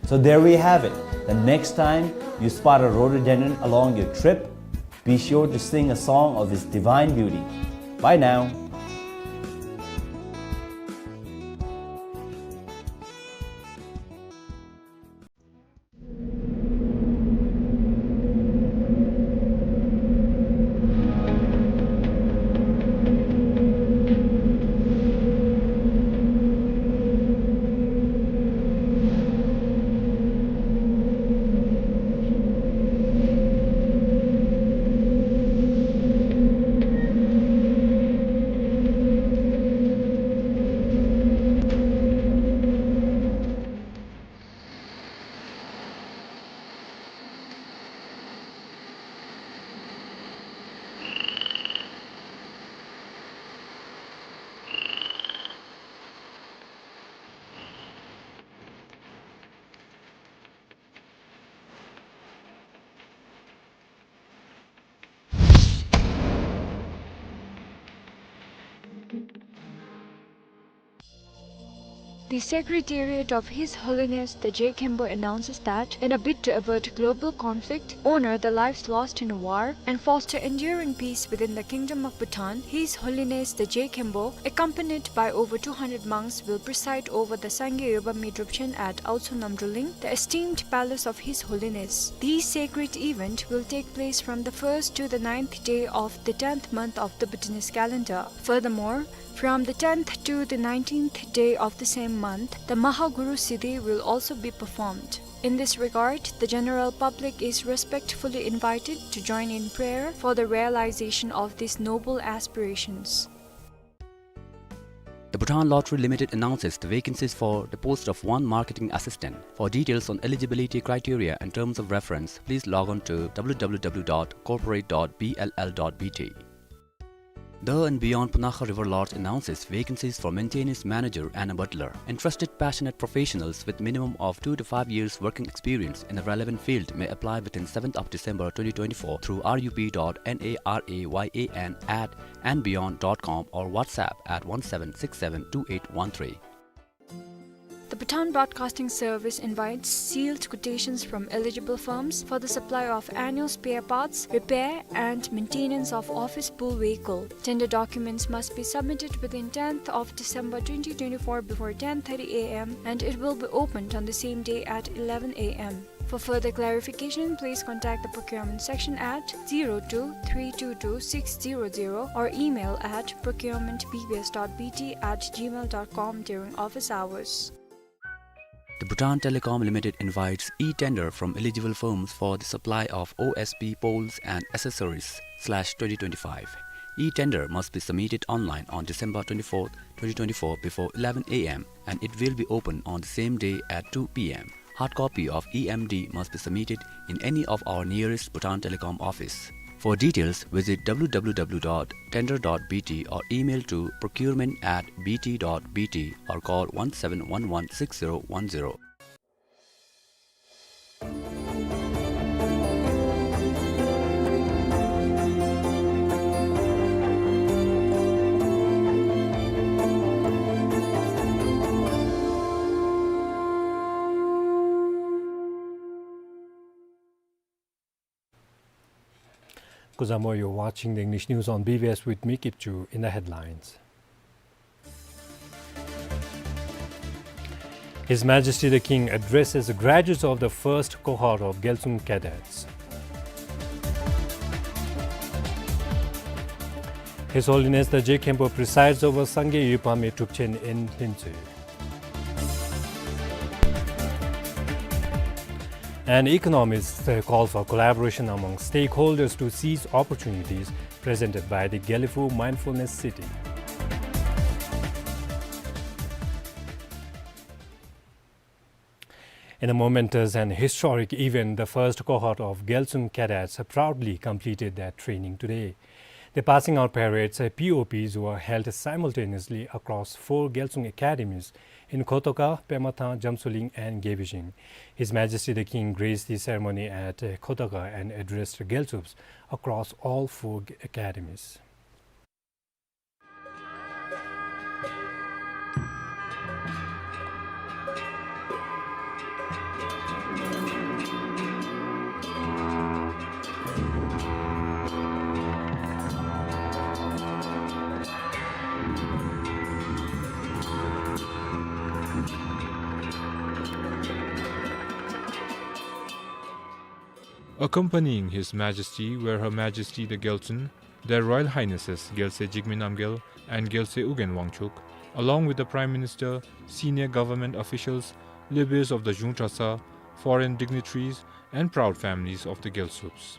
So there we have it. The next time you spot a rhododendron along your trip, be sure to sing a song of its divine beauty. Bye now. The Secretariat of His Holiness the J Khenpo announces that, in a bid to avert global conflict, honor the lives lost in war, and foster enduring peace within the Kingdom of Bhutan, His Holiness the J Khenpo, accompanied by over two hundred monks, will preside over the Sangye Yobami Drupchen at Aotsu Namdruling, the esteemed palace of His Holiness. This sacred event will take place from the first to the ninth day of the tenth month of the Bhutanese calendar. Furthermore, from the tenth to the nineteenth day of the same month, the Mahaguru Siddhi will also be performed. In this regard, the general public is respectfully invited to join in prayer for the realization of these noble aspirations. The Bhutan Lottery Limited announces the vacancies for the post of one marketing assistant. For details on eligibility criteria and terms of reference, please log on to W W W dot corporate dot B L L dot B T. The and Beyond Punakha River Lodge announces vacancies for maintenance manager and a butler. Interested passionate professionals with minimum of two to five years working experience in the relevant field may apply within seventh of December twenty twenty-four through R U P dot N A R A Y A N at and beyond dot com or WhatsApp at one seven six seven two eight one three. The Bhutan Broadcasting Service invites sealed quotations from eligible firms for the supply of annual spare parts, repair and maintenance of office pool vehicle. Tender documents must be submitted within tenth of December twenty twenty-four before ten thirty A M and it will be opened on the same day at eleven A M. For further clarification, please contact the procurement section at zero two three two two six zero zero or email at procurement B B S dot B T at gmail dot com during office hours. The Bhutan Telecom Limited invites e-tender from eligible firms for the supply of O S P poles and accessories slash twenty twenty-five. E-tender must be submitted online on December twenty-fourth, twenty twenty-four before eleven A M and it will be open on the same day at two P M. Hard copy of E M D must be submitted in any of our nearest Bhutan Telecom office. For details, visit W W W dot tender dot B T or email to procurement at B T dot B T or call one seven one one six zero one zero. Kuzuzangpo, you're watching the English news on B B S with me, Kipchu. In the headlines: His Majesty the King addresses graduates of the first cohort of Gyaltsung cadets. His Holiness the Je Khenpo presides over Sangay Yupame Drupchen in Hlintsue. And economists, uh, call for collaboration among stakeholders to seize opportunities presented by the Gelephu Mindfulness City. In a momentous and historic event, the first cohort of Gyaltsung cadets proudly completed their training today. The passing out parades, uh, P O Ps, were held simultaneously across four Gyaltsung academies in Khotoka, Pemathang, Jamtsoling and Gebijing. His Majesty the King graced the ceremony at, uh, Khotoka and addressed Gyaltsups across all four g-, academies. Accompanying His Majesty were Her Majesty the Gyaltsen, Their Royal Highnesses Gyalse Jigme Namgyal and Gyalse Ugyen Wangchuck, along with the Prime Minister, senior government officials, leaders of the Zhung Trasa, foreign dignitaries, and proud families of the Gyaltsups.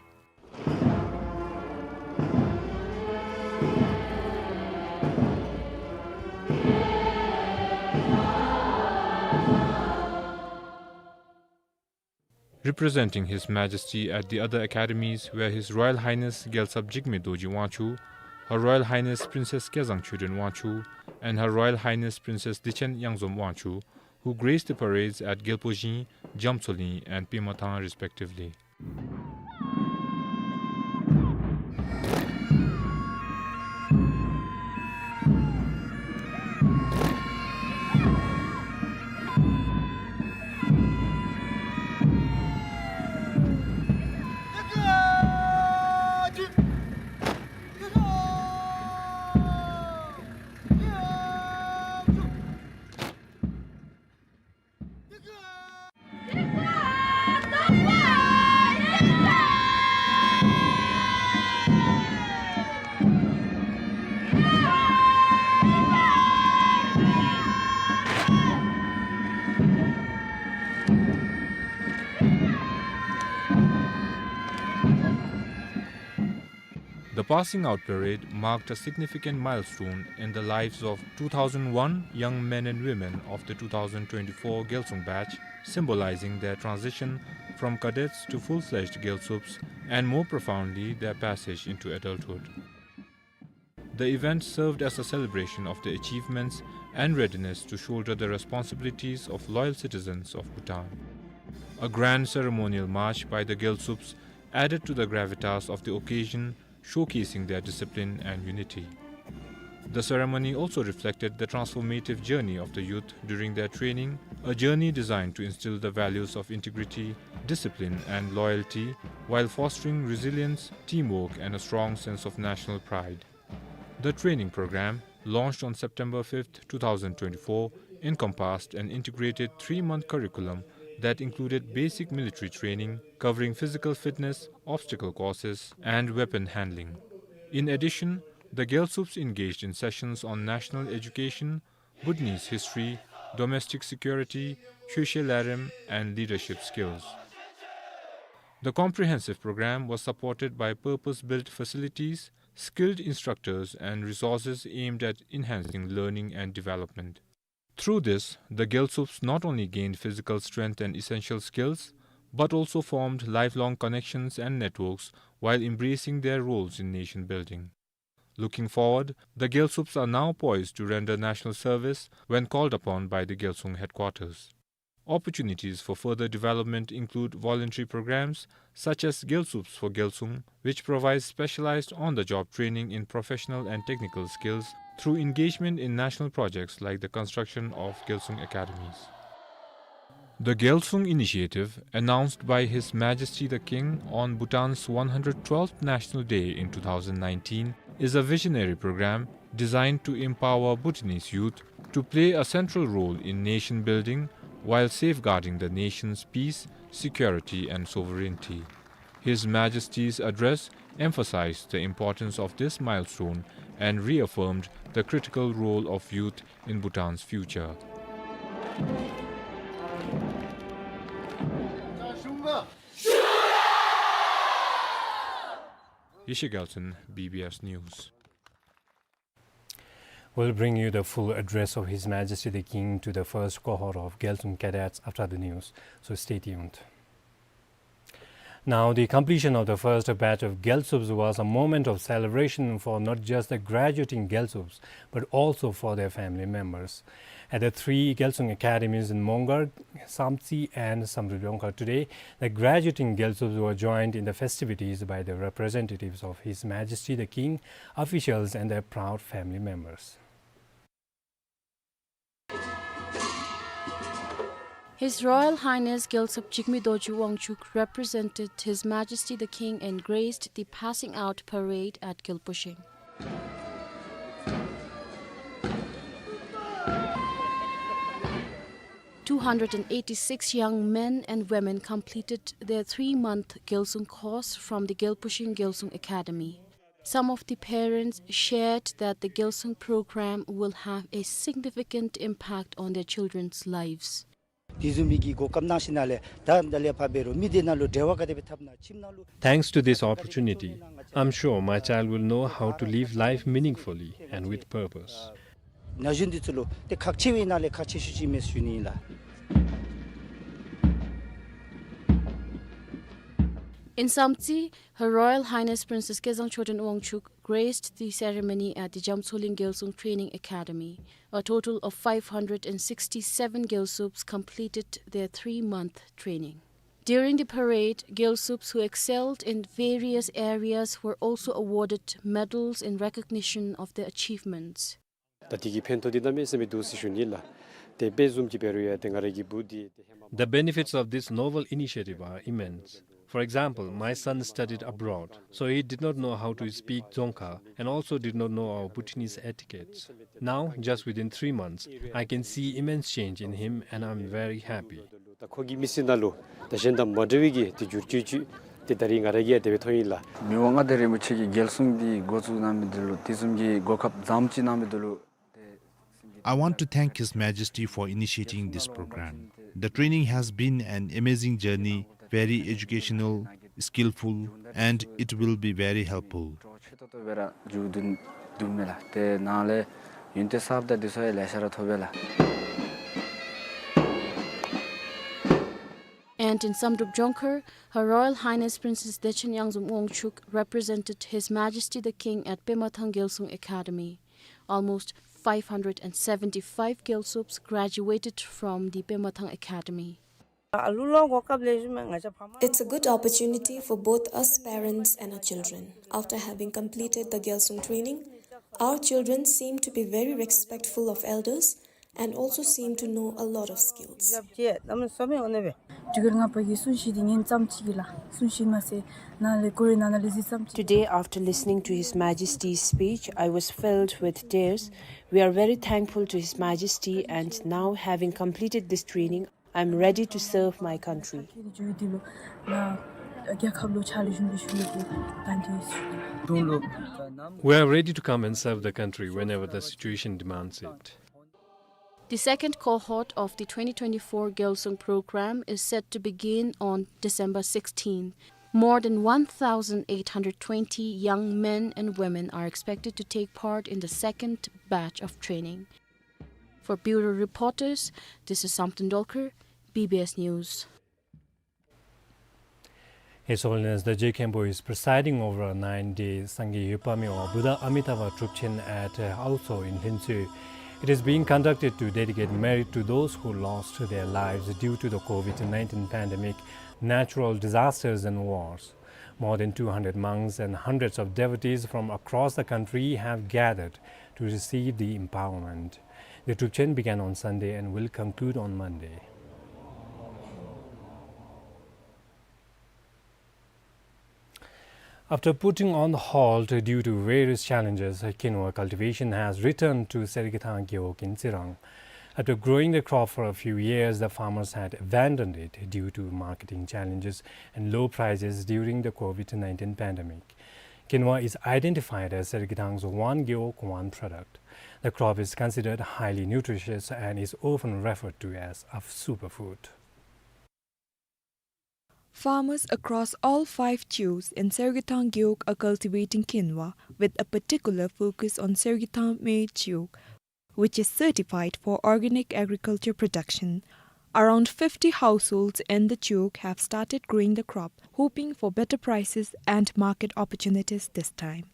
Representing His Majesty at the other academies were His Royal Highness Gyaltsap Jigme Dorji Wangchuck, Her Royal Highness Princess Kezang Choden Wangchuck, and Her Royal Highness Princess Dichen Yangzom Wangchuck, who graced the parades at Gyalpo Zing, Jamtsoling, and Pemathang, respectively. The passing out parade marked a significant milestone in the lives of two thousand one young men and women of the two thousand twenty-four Gyaltsung batch, symbolizing their transition from cadets to full-fledged Gyaltsups and, more profoundly, their passage into adulthood. The event served as a celebration of their achievements and readiness to shoulder the responsibilities of loyal citizens of Bhutan. A grand ceremonial march by the Gyaltsups added to the gravitas of the occasion, showcasing their discipline and unity. The ceremony also reflected the transformative journey of the youth during their training, a journey designed to instill the values of integrity, discipline, and loyalty, while fostering resilience, teamwork, and a strong sense of national pride. The training program, launched on September fifth, two thousand twenty-four, encompassed an integrated three-month curriculum that included basic military training, covering physical fitness, obstacle courses, and weapon handling. In addition, the Gyaltsups engaged in sessions on national education, Bhutanese history, domestic security, Shoshe Larem, and leadership skills. The comprehensive program was supported by purpose-built facilities, skilled instructors, and resources aimed at enhancing learning and development. Through this, the Gyaltsups not only gained physical strength and essential skills, but also formed lifelong connections and networks while embracing their roles in nation building. Looking forward, the Gyaltsups are now poised to render national service when called upon by the Gyaltsung headquarters. Opportunities for further development include voluntary programs such as Gyaltsups for Gyaltsung, which provides specialized on-the-job training in professional and technical skills through engagement in national projects like the construction of Gyaltsung academies. The Gyalsung Initiative, announced by His Majesty the King on Bhutan's one hundred twelfth National Day in two thousand nineteen, is a visionary program designed to empower Bhutanese youth to play a central role in nation building while safeguarding the nation's peace, security, and sovereignty. His Majesty's address emphasized the importance of this milestone and reaffirmed the critical role of youth in Bhutan's future. Yeshe Gyaltshen, B B S News. We'll bring you the full address of His Majesty the King to the first cohort of Gyalsung cadets after the news, so stay tuned. Now, the completion of the first batch of Gyalsups was a moment of celebration for not just the graduating Gyalsups, but also for their family members. At the three Gyalsung academies in Mongar, Samtse and Samdrup Jongkhar today, the graduating Gyalsups were joined in the festivities by the representatives of His Majesty the King, officials and their proud family members. His Royal Highness Gyalsup Jigme Dorji Wangchuck represented His Majesty the King and graced the passing out parade at Gyalpushing. Two hundred and eighty-six young men and women completed their three-month Gyalsung course from the Gyalpushing Gyalsung Academy. Some of the parents shared that the Gyalsung program will have a significant impact on their children's lives. དེ་བཟུམ་མའི་གི་གོ་སྐབས་གནང་ཞིནམ་ལས་ད་ད་ལས་ཕར་འབད་རུང་མི་སྡེ་ནང་ལུ་འབྲེལ་བ་ག་དེ་སྦེ་འཐབ་ན་ཁྱིམ་ནང་ལུ། Thanks to this opportunity, I'm sure my child will know how to live life meaningfully and with purpose. ན་གཞོན་འདི་ཚུ་ལུ་ཏེ་ཁག་ཆེ་བའི་ནང་ལས་ཁག་ཆེ་ཤོས་ཅིག་མས་ཟེར་ཞུ་ནི་ཨིན་ལགས། In Samtse, Her Royal Highness Princess Kezang Choden Wangchuck graced the ceremony at the Jamtsoling Gyalsung Training Academy. A total of five hundred and sixty-seven Gyalsups completed their three-month training. During the parade, Gyalsups who excelled in various areas were also awarded medals in recognition of their achievements. ད་དེ་གི་ཕན་ཐོགས་འདི་གནམ་མེད་ས་མེད་འདུག་ཟེར་ཞུ་ནི་ལགས། ཏེ་དཔེ་བཟུམ་ཅིག་འབད་རུང་ཡང་ཏེ་ང་རའི་གི་བུ་འདི་ཏེ་ཧེ་མ། The benefits of this noble initiative are immense. For example, my son studied abroad, so he did not know how to speak Dzongkha and also did not know our Bhutanese etiquettes. Now, just within three months, I can see immense change in him and I'm very happy. ད་ཁོ་གི་མི་ཚེ་ནང་ལུ་ད་གཞན་དང་མ་འདྲ་བའི་གི་ཏེ་འགྱུར་བཅོས་ཅིག་ཏེ་ད་རིས་ང་ར་གིས་ཡང་དེ་སྦེ་མཐོང་ཡི་ལགས། མི་དབང་མངའ་བདག་རིན་པོ་ཆེ་གིས་རྒྱལ་སྲུང་འདི་འགོ་བཙུགས་གནང་མི་འདི་ལུ་དེ་བཟུམ་གྱི་གོ་སྐབས་བཟངམ་ཅིག་གནང་མི་འདི་ལུ། I want to thank His Majesty for initiating this program. The training has been an amazing journey, very educational, skillful, and it will be very helpful. ཆེ་ཏོག་ཏོ་སྦེ་ར་མཇུག་བསྡུ་བསྡུཝ་མས་ལགས། དེ་ནང་ལས་ཡུན་བརྟན་གསརཔ་དང་འདི་ཚུ་ཡང་ལེ་ཤ་ར་ཐོབ་པས་ལགས། And in Samdrup Jongkhar, Her Royal Highness Princess Dechen Yangzum Wangchuck represented His Majesty the King at Pemathang Gyalsung Academy. Almost five hundred and seventy-five Gyalsups graduated from the Pemathang Academy. It's a good opportunity for both us parents and our children. After having completed the Gyalsung training, our children seem to be very respectful of elders and also seem to know a lot of skills. Today, after listening to His Majesty's speech, I was filled with tears. We are very thankful to His Majesty, and now, having completed this training, I'm ready to serve my country. We are ready to come and serve the country whenever the situation demands it. The second cohort of the twenty twenty-four Gyalsung program is set to begin on December sixteenth. More than one thousand eight hundred twenty young men and women are expected to take part in the second batch of training. For Bureau Reporters, this is Samten Dolkar, B B S News. His Holiness the Je Khenpo is presiding over a nine-day Sangye Yoppa Miwa Buddha Amitabha Trupchen at uh, Aoso in Hlintsue. It is being conducted to dedicate merit to those who lost their lives due to the COVID nineteen pandemic, natural disasters and wars. More than two hundred monks and hundreds of devotees from across the country have gathered to receive the empowerment. The Trupchen began on Sunday and will conclude on Monday. After putting on hold due to various challenges, quinoa cultivation has returned to Sergethang Gewog in Tsirang. After growing the crop for a few years, the farmers had abandoned it due to marketing challenges and low prices during the COVID nineteen pandemic. Quinoa is identified as Sergethang's one Gewog, one product. The crop is considered highly nutritious and is often referred to as a superfood. Farmers across all five chiyogs in Sergethang Gewog are cultivating quinoa, with a particular focus on Sergethang Me chiyog, which is certified for organic agriculture production. Around fifty households in the chiyog have started growing the crop, hoping for better prices and market opportunities this time.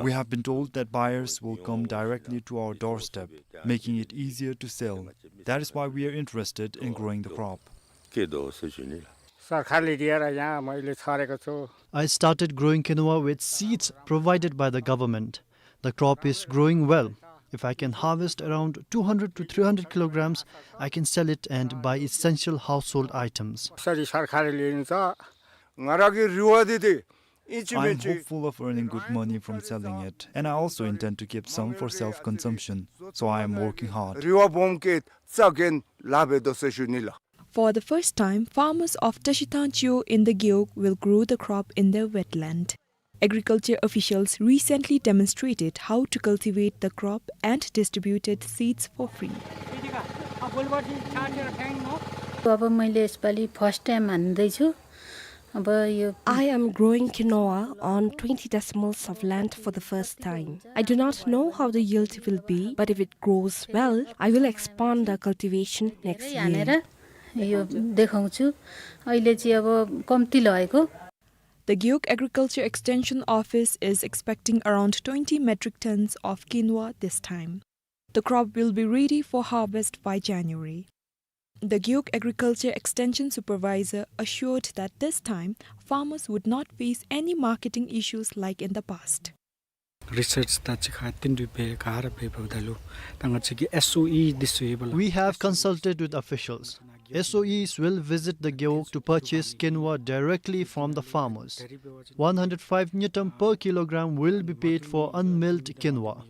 We have been told that buyers will come directly to our doorstep, making it easier to sell. That is why we are interested in growing the crop. सरकारले दिएर यहाँ मैले छरेको छु। I started growing quinoa with seeds provided by the government. The crop is growing well. If I can harvest around two hundred to three hundred kilograms, I can sell it and buy essential household items. यसरी सरकारले लिन्छ। ང་རང་གིས་རེ་བ་འདི་དེ། I am hopeful of earning good money from selling it, and I also intend to keep some for self-consumption, so I am working hard. རེ་བ་སྦོམ་བསྐྱེད་རྩ་འགེངས་ལཱ་འབད་དོ་ཟེར་ཞུ་ནི་ལགས། For the first time, farmers of Tashithang Chiyo in the Gewog will grow the crop in their wetland. Agriculture officials recently demonstrated how to cultivate the crop and distributed seeds for free. अब मैले यसपालि first time हान्दैछु। अब यो I am growing quinoa on twenty decimals of land for the first time. I do not know how the yield will be, but if it grows well, I will expand the cultivation next year. हानेर यो देखाउँछु। अहिले चाहिँ अब कम्ती लगाएको। The Gewog Agriculture Extension Office is expecting around twenty metric tons of quinoa this time. The crop will be ready for harvest by January. The Gewog Agriculture Extension Supervisor assured that this time, farmers would not face any marketing issues like in the past. Research ད་ཅི་ཁ་ཏིན་དུ་བེ་ག་ར་བེ་བ་ད་ལུ་ད་ང་ཅིག་གི་S O E འདི་ཚུ་ཡོད་པ་ལགས། We have consulted with officials. S O Es will visit the Gewog to purchase quinoa directly from the farmers. One hundred five ngultrum per kilogram will be paid for unmilled quinoa.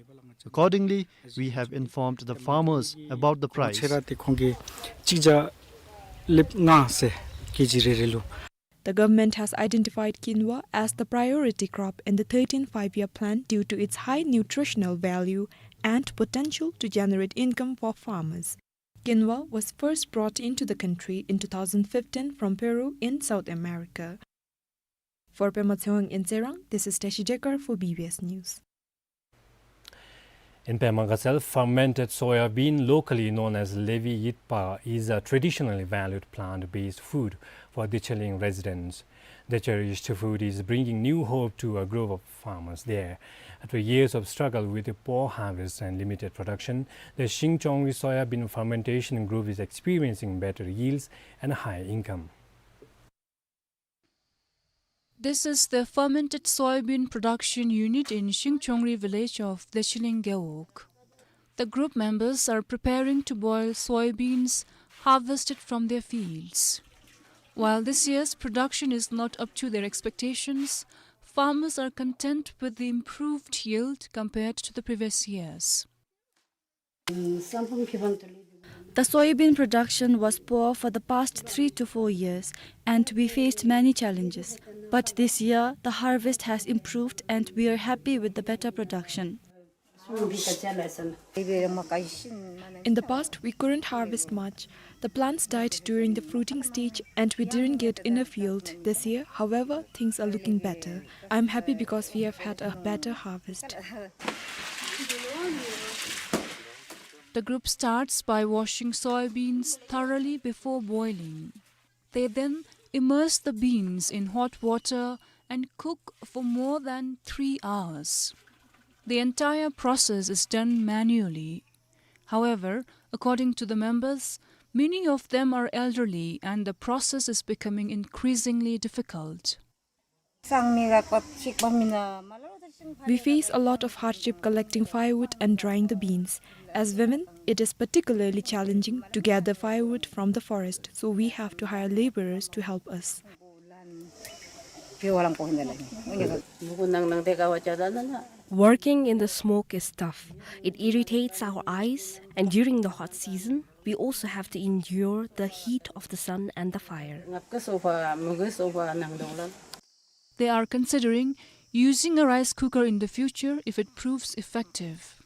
Accordingly, we have informed the farmers about the price. ཁྱེད་ར་དེ་ཁོང་གིས་གཅིག་བརྒྱ་ལེབ་ལྔ་ཟེར་ཀེ་ཇི་རེ་རེ་ལུ། The government has identified quinoa as the priority crop in the thirteenth Five-Year Plan due to its high nutritional value and potential to generate income for farmers. Quinoa was first brought into the country in two thousand fifteen from Peru in South America. For Pema Tshewang in Tsirang, this is Teshi Jekar for B B S News. In Pema Gatshel, fermented soya bean, locally known as Levi Yitpa, is a traditionally valued plant-based food for Decheling residents. The cherished food is bringing new hope to a group of farmers there. After years of struggle with poor harvest and limited production, the Shingchongri soya bean fermentation group is experiencing better yields and high income. This is the fermented soybean production unit in Shingchongri village of Decheling Gewog. The group members are preparing to boil soybeans harvested from their fields. While this year's production is not up to their expectations, farmers are content with the improved yield compared to the previous years. The soybean production was poor for the past three to four years, and we faced many challenges. But this year, the harvest has improved, and we are happy with the better production. In the past, we couldn't harvest much. The plants died during the fruiting stage, and we didn't get enough yield. This year, however, things are looking better. I'm happy because we have had a better harvest. The group starts by washing soybeans thoroughly before boiling. They then immerse the beans in hot water and cook for more than three hours. The entire process is done manually. However, according to the members, many of them are elderly and the process is becoming increasingly difficult. We face a lot of hardship collecting firewood and drying the beans. As women, it is particularly challenging to gather firewood from the forest, so we have to hire laborers to help us. Working in the smoke is tough. It irritates our eyes, and during the hot season, we also have to endure the heat of the sun and the fire. They are considering using a rice cooker in the future if it proves effective.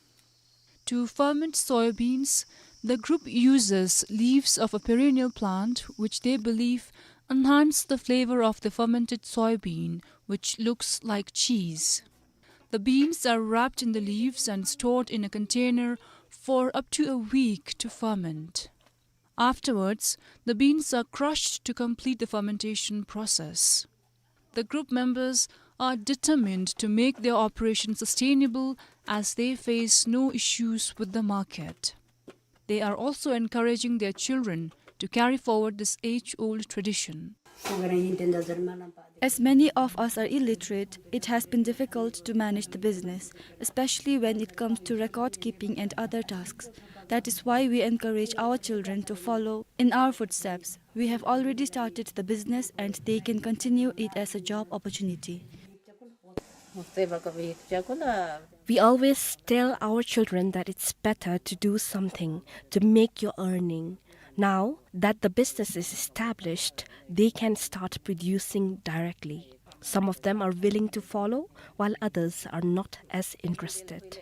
To ferment soybeans, the group uses leaves of a perennial plant which they believe enhance the flavor of the fermented soybean, which looks like cheese. The beans are wrapped in the leaves and stored in a container for up to a week to ferment. Afterwards, the beans are crushed to complete the fermentation process. The group members are determined to make their operation sustainable as they face no issues with the market. They are also encouraging their children to carry forward this age-old tradition. As many of us are illiterate, it has been difficult to manage the business, especially when it comes to record keeping and other tasks. That is why we encourage our children to follow in our footsteps. We have already started the business and they can continue it as a job opportunity. We always tell our children that it's better to do something to make your earning. Now that the business is established, they can start producing directly. Some of them are willing to follow, while others are not as interested.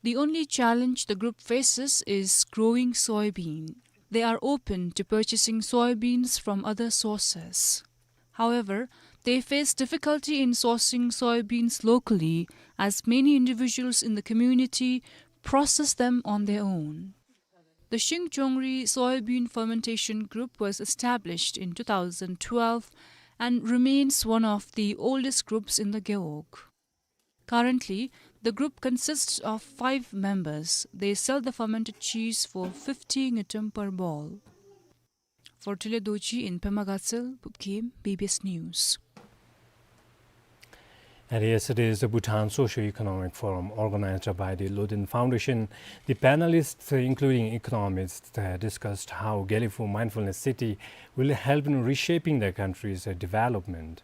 The only challenge the group faces is growing soybean. They are open to purchasing soybeans from other sources. However, they face difficulty in sourcing soybeans locally, as many individuals in the community process them on their own. The Shingchongri Soybean Fermentation Group was established in two thousand twelve and remains one of the oldest groups in the Gewog. Currently, the group consists of five members. They sell the fermented cheese for fifty ngultrum per ball. For Tule Dorji in Pema Gatshel, Bupkhem, B B S News. At yesterday's Bhutan Socio-Economic Forum, organized by the Loden Foundation, the panelists, including economists, uh, discussed how Gelephu Mindfulness City will help in reshaping the country's, uh, development.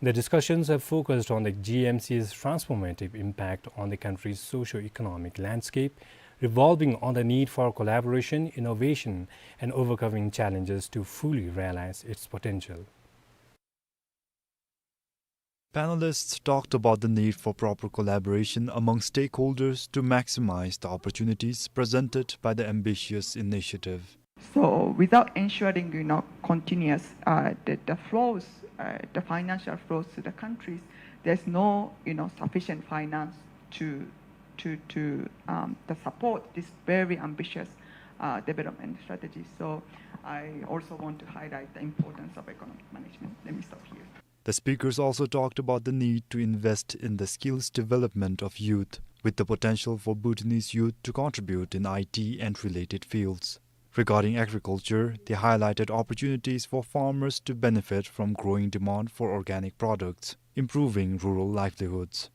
The discussions have focused on the G M C's transformative impact on the country's socio-economic landscape, revolving on the need for collaboration, innovation, and overcoming challenges to fully realize its potential. Panelists talked about the need for proper collaboration among stakeholders to maximize the opportunities presented by the ambitious initiative. So without ensuring, you know, continuous, uh, the, the flows, uh, the financial flows to the countries, there's no, you know, sufficient finance to, to, to, um, to support this very ambitious, uh, development strategy. So I also want to highlight the importance of economic management. Let me stop here. The speakers also talked about the need to invest in the skills development of youth, with the potential for Bhutanese youth to contribute in I T and related fields. Regarding agriculture, they highlighted opportunities for farmers to benefit from growing demand for organic products, improving rural livelihoods.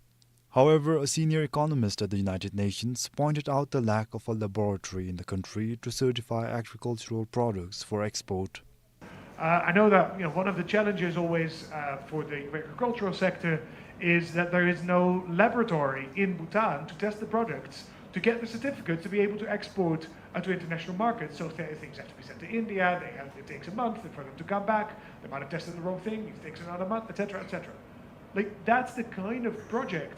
However, a senior economist at the United Nations pointed out the lack of a laboratory in the country to certify agricultural products for export. Uh, I know that, you know, one of the challenges always, uh, for the agricultural sector is that there is no laboratory in Bhutan to test the products, to get the certificates to be able to export, uh, to international markets. So th-, things have to be sent to India. They have, it takes a month for them to come back. They might have tested the wrong thing. It takes another month, et cetera, et cetera. Like, that's the kind of project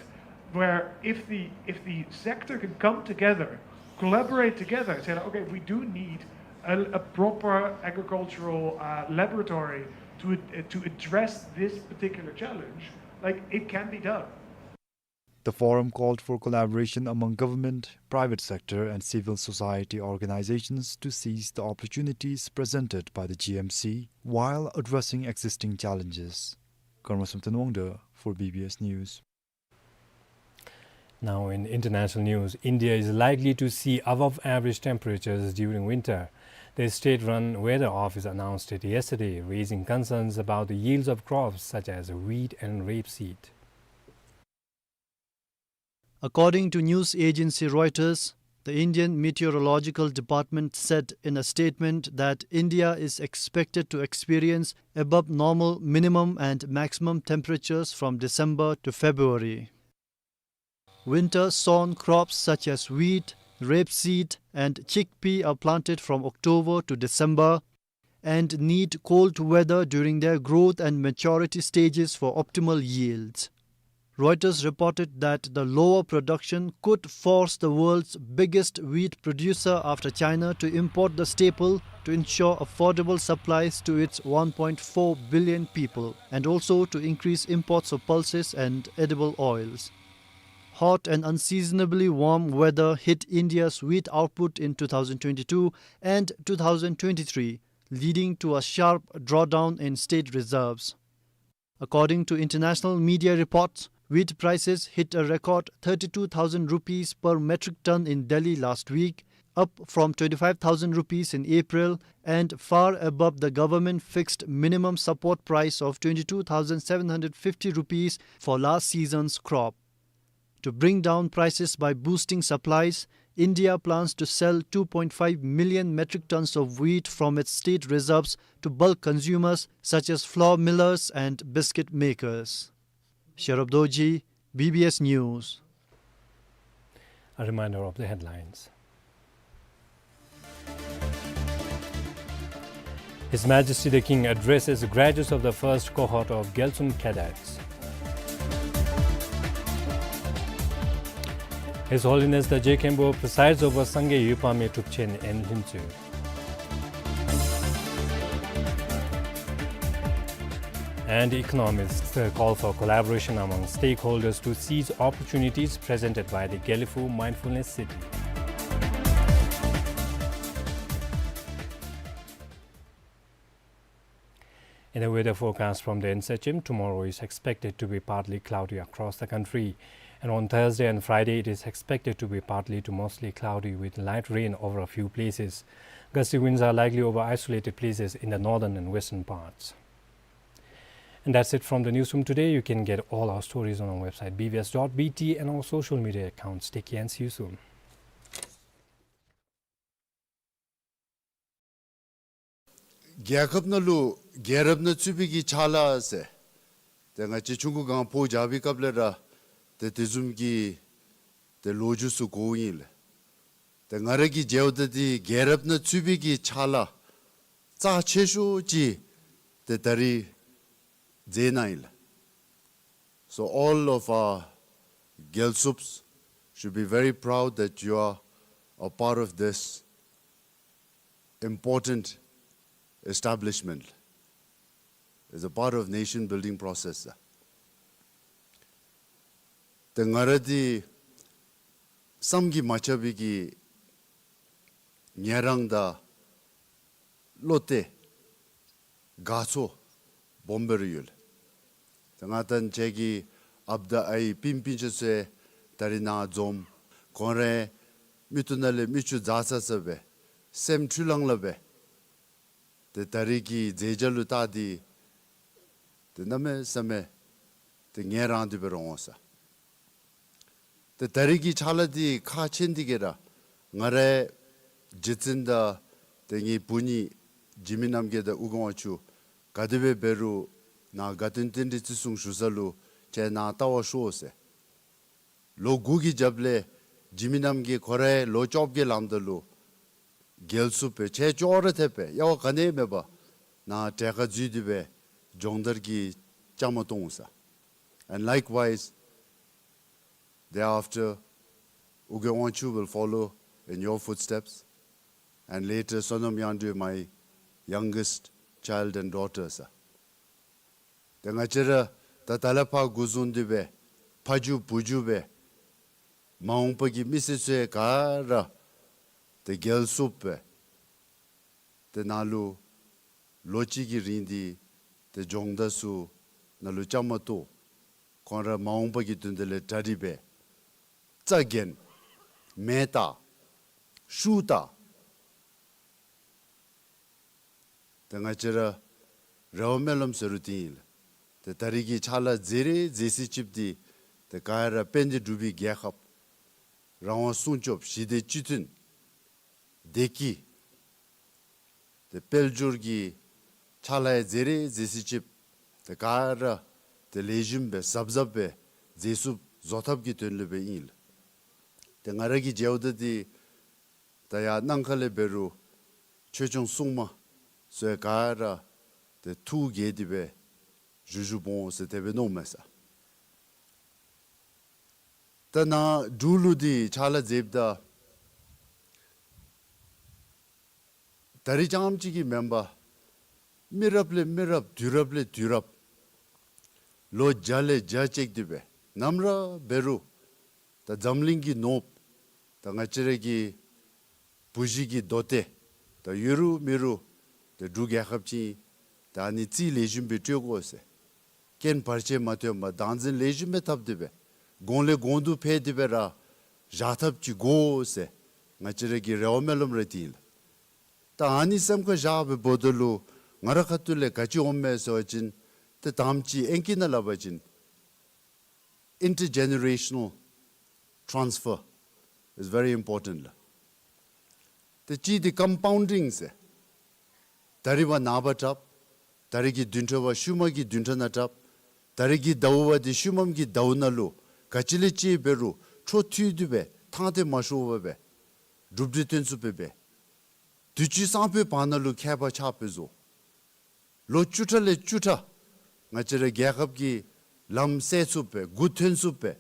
where if the, if the sector can come together, collaborate together, say, like, "Okay, we do need a, a proper agricultural, uh, laboratory to ad-, to address this particular challenge," like, it can be done. The forum called for collaboration among government, private sector, and civil society organizations to seize the opportunities presented by the G M C while addressing existing challenges. Karma Samten Wangda for B B S News. Now in international news, India is likely to see above average temperatures during winter. The state-run weather office announced it yesterday, raising concerns about the yields of crops such as wheat and rapeseed. According to news agency Reuters, The Indian Meteorological Department said in a statement that India is expected to experience above normal minimum and maximum temperatures from December to February. Winter sown crops such as wheat, rapeseed, and chickpea are planted from October to December and need cold weather during their growth and maturity stages for optimal yields. Reuters reported that the lower production could force the world's biggest wheat producer after China to import the staple to ensure affordable supplies to its one point four billion people, and also to increase imports of pulses and edible oils. Hot and unseasonably warm weather hit India's wheat output in two thousand twenty-two and two thousand twenty-three, leading to a sharp drawdown in state reserves. According to international media reports, wheat prices hit a record thirty-two thousand rupees per metric ton in Delhi last week, up from twenty-five thousand rupees in April and far above the government fixed minimum support price of twenty-two thousand seven hundred fifty rupees for last season's crop. To bring down prices by boosting supplies, India plans to sell two point five million metric tons of wheat from its state reserves to bulk consumers such as flour millers and biscuit makers. Sherab Dorji, B B S News. A reminder of the headlines. His Majesty the King addresses graduates of the first cohort of Gyaltsum cadets. His Holiness the Je Khenpo presides over Sangay Yupame Trubchen in Hlintsue. And economists, uh, call for collaboration among stakeholders to seize opportunities presented by the Gelephu Mindfulness City. In the weather forecast from the N S H M, tomorrow is expected to be partly cloudy across the country. And on Thursday and Friday, it is expected to be partly to mostly cloudy with light rain over a few places. Gusty winds are likely over isolated places in the northern and western parts. And that's it from the newsroom today. You can get all our stories on our website, B B S dot B T, and our social media accounts. Take care and see you soon. རྒྱལ་ཁབ་ནང་ལུ་རྒྱལ་རབས་ནང་ཚུད་པའི་གི་ཕྱག་ལཱ་ཟེར། ཏེ་ང་བཅས་ཆུང་ཀུ་སྒང་སྤོ་རྒྱག་པའི་སྐབས་ལས་ར་ཏེ་དེ་བཟུམ་གྱི་ཏེ་ལོ་རྒྱུས་ཚུ་གོཝ་ཨིན་ལགས། ཏེ་ང་ར་གིས་མཇལཝ་ད་འདི་རྒྱལ་རབས་ནང་ཚུད་པའི་གི་ཕྱག་ལཱ་རྩ་ཆེ་ཤོས་ཅིག་ཏེ་ད་རིས་མཛད་གནང་ཡི་ལགས། So all of our Gyalsups should be very proud that you are a part of this important establishment. It's a part of nation building process. ཏེ་ང་ར་འདི་བསམ་གྱིས་མ་ཁྱབ་པའི་གི་ངལ་རངས་དང་བློ་གཏད་དགའ་ཚོར་སྦོམ་སྦེ་ར་ཡོད་ལགས། ཏེ་ང་དང་ཁྱེད་ཀྱི་ཨཔ་དང་ཨའི་སྤུན་སྤུན་ཆ་ཚུ་ད་རིས་ནཱ་འཛོམས། ཁོང་རའི་མིག་ཏོ་ནང་ལས་མིག་ཆུ་འཛག་ཚ་ཚ་སྦེ་སེམས་འཁྲུལ་ལང་ལང་སྦེ་ཏེ་ད་རིས་ཀྱི་མཛད་བྱ་ལུ་བལྟ་སྟེ་ཏེ་གནམ་མེད་ས་མེད་ཏེ་ངལ་རངས་ཏེ་སྦེ་ར་འོང་ས། ཏེ་ད་རིས་ཀྱི་ཕྱག་ལཱ་འདི་ཁག་ཆེ་ནི་འདི་གིས་ར་ང་རའི་རྗེ་བཙུན་དང་ཏེ་ངེའི་བུ་གཉིས་འཇིགས་མེད་རྣམ་རྒྱལ་དང་ཨོ་རྒྱན་དབང་ཕྱུག་ག་དེ་སྦེ་འབད་རུང་ནཱ་དགའ་སྟོན་རྟེན་འབྲེལ་བརྩི་སྲུང་ཞུ་ས་ལུ་ཁྱེད་ནཱ་བལྟ་བར་ཤོག་ཟེར། ལོ་དགུ་གི་རྒྱབ་ལས་འཇིགས་མེད་རྣམ་རྒྱལ་ཁོ་ར་ལོ་བཅོ་བརྒྱད་ལངམ་ད་ལུ་རྒྱལ་སྲུང་སྦེ་ཁྱེད་ཅོག་ར་འཐདཔ་སྦེ་དབྱེ་བ་ག་ནི་མེད་པར་ནཱ་གྲལ་ཁར་འཛུལ་ཏེ་སྦེ་སྦྱོང་བརྡར་གྱི་བཅའ་མར་གཏོགས་འོང་ས། And likewise, thereafter, ཨོ་རྒྱན་དབང་ཕྱུག་will follow in your footsteps, and later Sonam Yangdrui, my youngest child and daughter ཟེར། ཏེ་ང་བཅས་ར་ད་ད་ལས་ཕར་འགོ་བཟུང་སྟེ་སྦེ་ཕ་རྒྱུད་བུ་རྒྱུད་སྦེ་མ་འོངས་པ་གི་མི་སེར་ཚུ་ག་ར་ཏེ་རྒྱལ་སྲུང་སྦེ་ཏེ་ནཱ་ལུ་ལོ་གཅིག་གི་རིང་འདི་ཏེ་སྦྱོང་བརྡར་ཚུ་ནཱ་ལུ་བཅའ་མར་གཏོགས། ཁོང་ར་མ་འོངས་པ་གི་དོན་དག་ལས་གྲ་སྒྲིག་འབད། རྩ་འགེངས། མེ་བཏགས། ཤུགས་བཏགས། ཏེ་ང་བཅས་ར་རེ་བ་སྨོན་ལམ་ཟེར་རུང་འདི་ཨིན་ལགས། ཏེ་ད་རིས་ཀྱི་ཕྱག་ལཱ་མཛད་རིགས་མཛད་ཚུལ་ཅིག་འདི་ཏེ་ག་ར་དཔལ་ལྡན་འབྲུག་པའི་རྒྱལ་ཁབ་ རང་དབང་སྲུང་སྐྱོབ་ཞི་བདེ་སྤྱི་མཐུན་བདེ་སྐྱིད་ཏེ་དཔལ་འབྱོར་གྱི་ཕྱག་ལཱ་ཡང་མཛད་རེ་མཛད་ས་ཅིག་ཏེ་ག་ར་ཏེ་ལེགས་ཤོམ་སྦེ་གཟབ་གཟབ་སྦེ་མཛད་ཚུགསཔ་བཟོ་ཐབས་ཀྱི་དོན་ལུ་སྦེ་ཨིན་ལགས། ཏེ་ང་ར་གིས་མཇལཝ་ད་འདི་ད་ཡར་གནམ་ཁ་ལས་འབད་རུང་ཆོས་སྐྱོང་སྲུང་མ་ཚུ་ཡང་ག་ར་ཏེ་ཐུགས་དགྱེས་ཏེ་སྦེ་བཞུགས་བཞུགསཔ་འོང་ཟེར་དེ་སྦེ་མནོཝ་མས་ས། ད་ནཱ་འབྲུག་ལུ་འདི་ཕྱག་ལཱ་མཛདཔ་ད་ད་རིས་རྐྱངམ་གཅིག་གིས་མེན་པར་མི་རབས་ལས་མི་རབས་དུས་རབས་ལས་དུས་རབས་ལོ་བརྒྱ་ལས་བརྒྱ་བཅད་དེ་སྦེ་ནམ་ར་འབད་རུང་ད་འཛམ་གླིང་གི་ནོར་བུ་ད་ང་བཅས་ར་གི་བུ་གཞི་གི་མདོ་སྡེ་ད་ཡོད་རུང་མེད་རུང་ཏེ་འབྲུག་རྒྱལ་ཁབ་ཅིག་ད་ཨ་ནི་རྩིས་ལེགས་ཤོམ་སྦེ་སྤྲོད་དགོ་ཟེར། རྐྱེན་བར་ཆད་མ་ཐོན་པར་བདག་འཛིན་ལེགས་ཤོམ་སྦེ་འཐབ་སྟེ་སྦེ་གོང་ལས་གོང་དུ་འཕེལ་ཏེ་སྦེ་ར་བཞག་ཐབས་ཅིག་དགོ་ཟེར་ང་བཅས་ར་གི་རེ་བ་སྨོན་ལམ་ར་འདི་ཨིན་ལགས། ད་ཨ་ནི་སེམས་ཁར་བཞག་སྦེ་འབདཝ་ད་ལུ་ང་ར་ཁ་ཐུག་ལས་ག་ཅི་འོངམ་མས་ཟེར་བ་ཅིན་ཏེ་དང་པ་ཅིག་ཨིང་སྐད་ནང་སླབ་པ་ཅིན་intergenerational transfer is very important ལགས། ཏེ་གཅིག་འདི་compounding ཟེར། ད་རིས་བ་ནངས་པ་དྲགཔ། ད་རིས་ཀྱི་བདུན་ཕྲག་བ་ཤུལ་མ་གི་བདུན་ཕྲག་ནང་དྲགཔ། ད་རིས་ཀྱི་ཟླཝ་བ་འདི་ཤུལ་མམ་གི་ཟླཝ་ནང་ལུ་ག་ཅི་ལས་ཅིག་འབད་རུང་འཕྲོ་མཐུད་དེ་སྦེ་ཐང་སྟེ་མ་ཤོར་བར་སྦེ་གྲུབ་འབྲས་ཐོན་ཚུགསཔ་སྦེ་དུས་ཅི་སང་ཕོད་བར་ན་ལུ་ཁྱད་པར་ཆགས་པའི་བཟོ། ལོ་བཅུ་ཕྲག་ལས་བཅུ་ཕྲག་ང་བཅས་ར་རྒྱལ་ཁབ་ཀྱི་ལམ་སེལ་ཚུགསཔ་སྦེ་མགུ་ཐོན་ཚུགསཔ་སྦེ་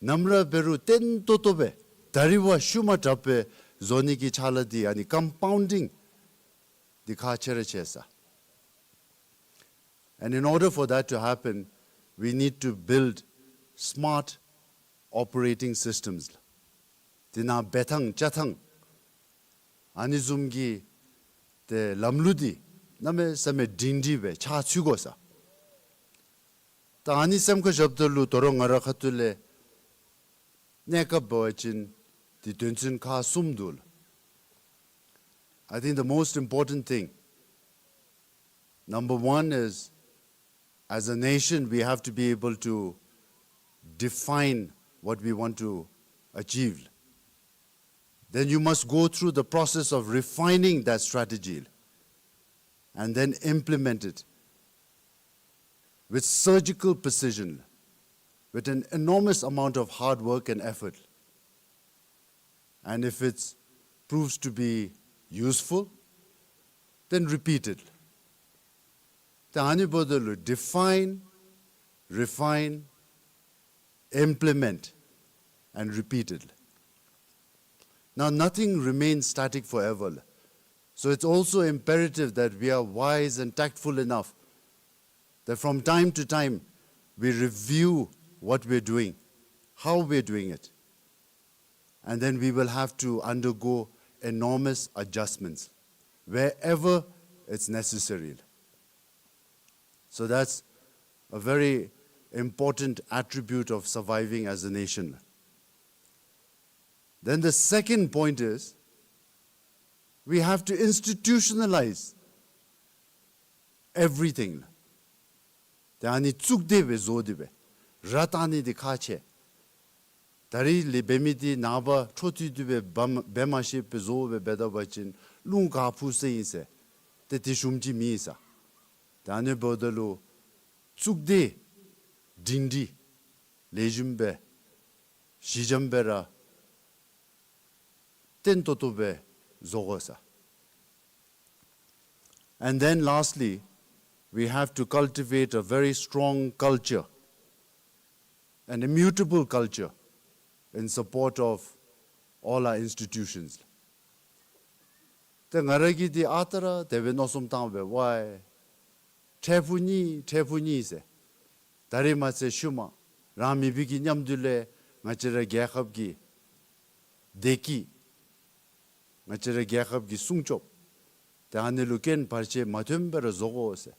ནམ་ར་འབད་རུང་བརྟན་ཏོག་ཏོ་སྦེ་ད་རིས་བ་ཤུལ་མ་དྲགཔ་སྦེ་བཟོ་ནི་གི་ཕྱག་ལཱ་འདི་ཨ་ནི་compounding འདི་ཁག་ཆེ་ར་ཆེ་ས། And in order for that to happen, we need to build smart operating systems. དེ་ནང་འབད་ཐངས་བཅའ་ཐངས་ཨ་ནི་བཟུམ་གྱི་ཏེ་ལམ་ལུགས་འདི་གནམ་མེད་ས་མེད་སྒྲིང་སྒྲི་སྦེ་ཆགས་ཚུགས་དགོ་ས། ད་ཨ་ནི་སེམས་ཁར་བཞགཔ་ད་ལུ་ད་རུང་ང་ར་ཁ་ཐུག་ལས་གནས་སྐབས་འབད་བ་ཅིན་འདི་དོན་ཚན་ཁག་གསུམ་འདུག་ལགས། I think the most important thing, number one is, as a nation, we have to be able to define what we want to achieve. Then you must go through the process of refining that strategy and then implement it with surgical precision, with an enormous amount of hard work and effort. And if it proves to be useful, then repeat it. ད་ཨ་ནི་འབདཝ་ད་ལུ་define, refine, implement, and repeat it. Now, nothing remains static forever. So it's also imperative that we are wise and tactful enough that from time to time we review what we're doing, how we're doing it. And then we will have to undergo enormous adjustments wherever it's necessary. So that's a very important attribute of surviving as a nation. Then the second point is, we have to institutionalize everything. ཏེ་ཨ་ནི་གཙུག་སྡེ་སྦེ་བཟོ་སྟེ་སྦེ་ར་བཏང་ནི་འདི་ཁག་ཆེ། ད་རིས་ལས་འབད་མི་འདི་ནངས་པ་འཕྲོ་མཐུད་དེ་སྦེ་འབད་མ་འབད་མ་ཤེས་པའི་བཟོ་སྦེ་འབད་ད་པ་ཅིན་རླུང་ག་འཕུ་ས་ཨིན་ཟེར་ཏེ་དེ་ཞུཝ་ཅིག་མེད་ས། ད་ཨ་ནི་འབདཝ་ད་ལུ་གཙུག་སྡེ་སྒྲིང་སྒྲི་ལེགས་ཤོམ་སྦེ་ཞི་འཇམ་སྦེ་ར་བརྟན་ཏོག་ཏོ་སྦེ་བཟོ་དགོ་ས། And then lastly, we have to cultivate a very strong culture, an immutable culture in support of all our institutions. ཏེ་ང་ར་གིས་འདི་ཨ་རྟག་ར་དེ་སྦེ་མནོ་བསམ་བཏང་སྦེ་ཝའེ་འཕྲལ་ཕུགས་གཉིས་འཕྲལ་ཕུགས་གཉིས་ཟེར། ད་རིས་མ་ཚད་ཤུལ་མ་རང་མི་སྦེ་གི་མཉམ་དུ་ལས་ང་བཅས་ར་རྒྱལ་ཁབ་ཀྱི་བདེ་སྐྱིད་ང་བཅས་ར་རྒྱལ་ཁབ་ཀྱི་སྲུང་སྐྱོབ་ཏེ་ཨ་ནི་ལུ་རྐྱེན་བར་ཆད་མ་ཐོན་པར་བཟོ་དགོ་ཟེར།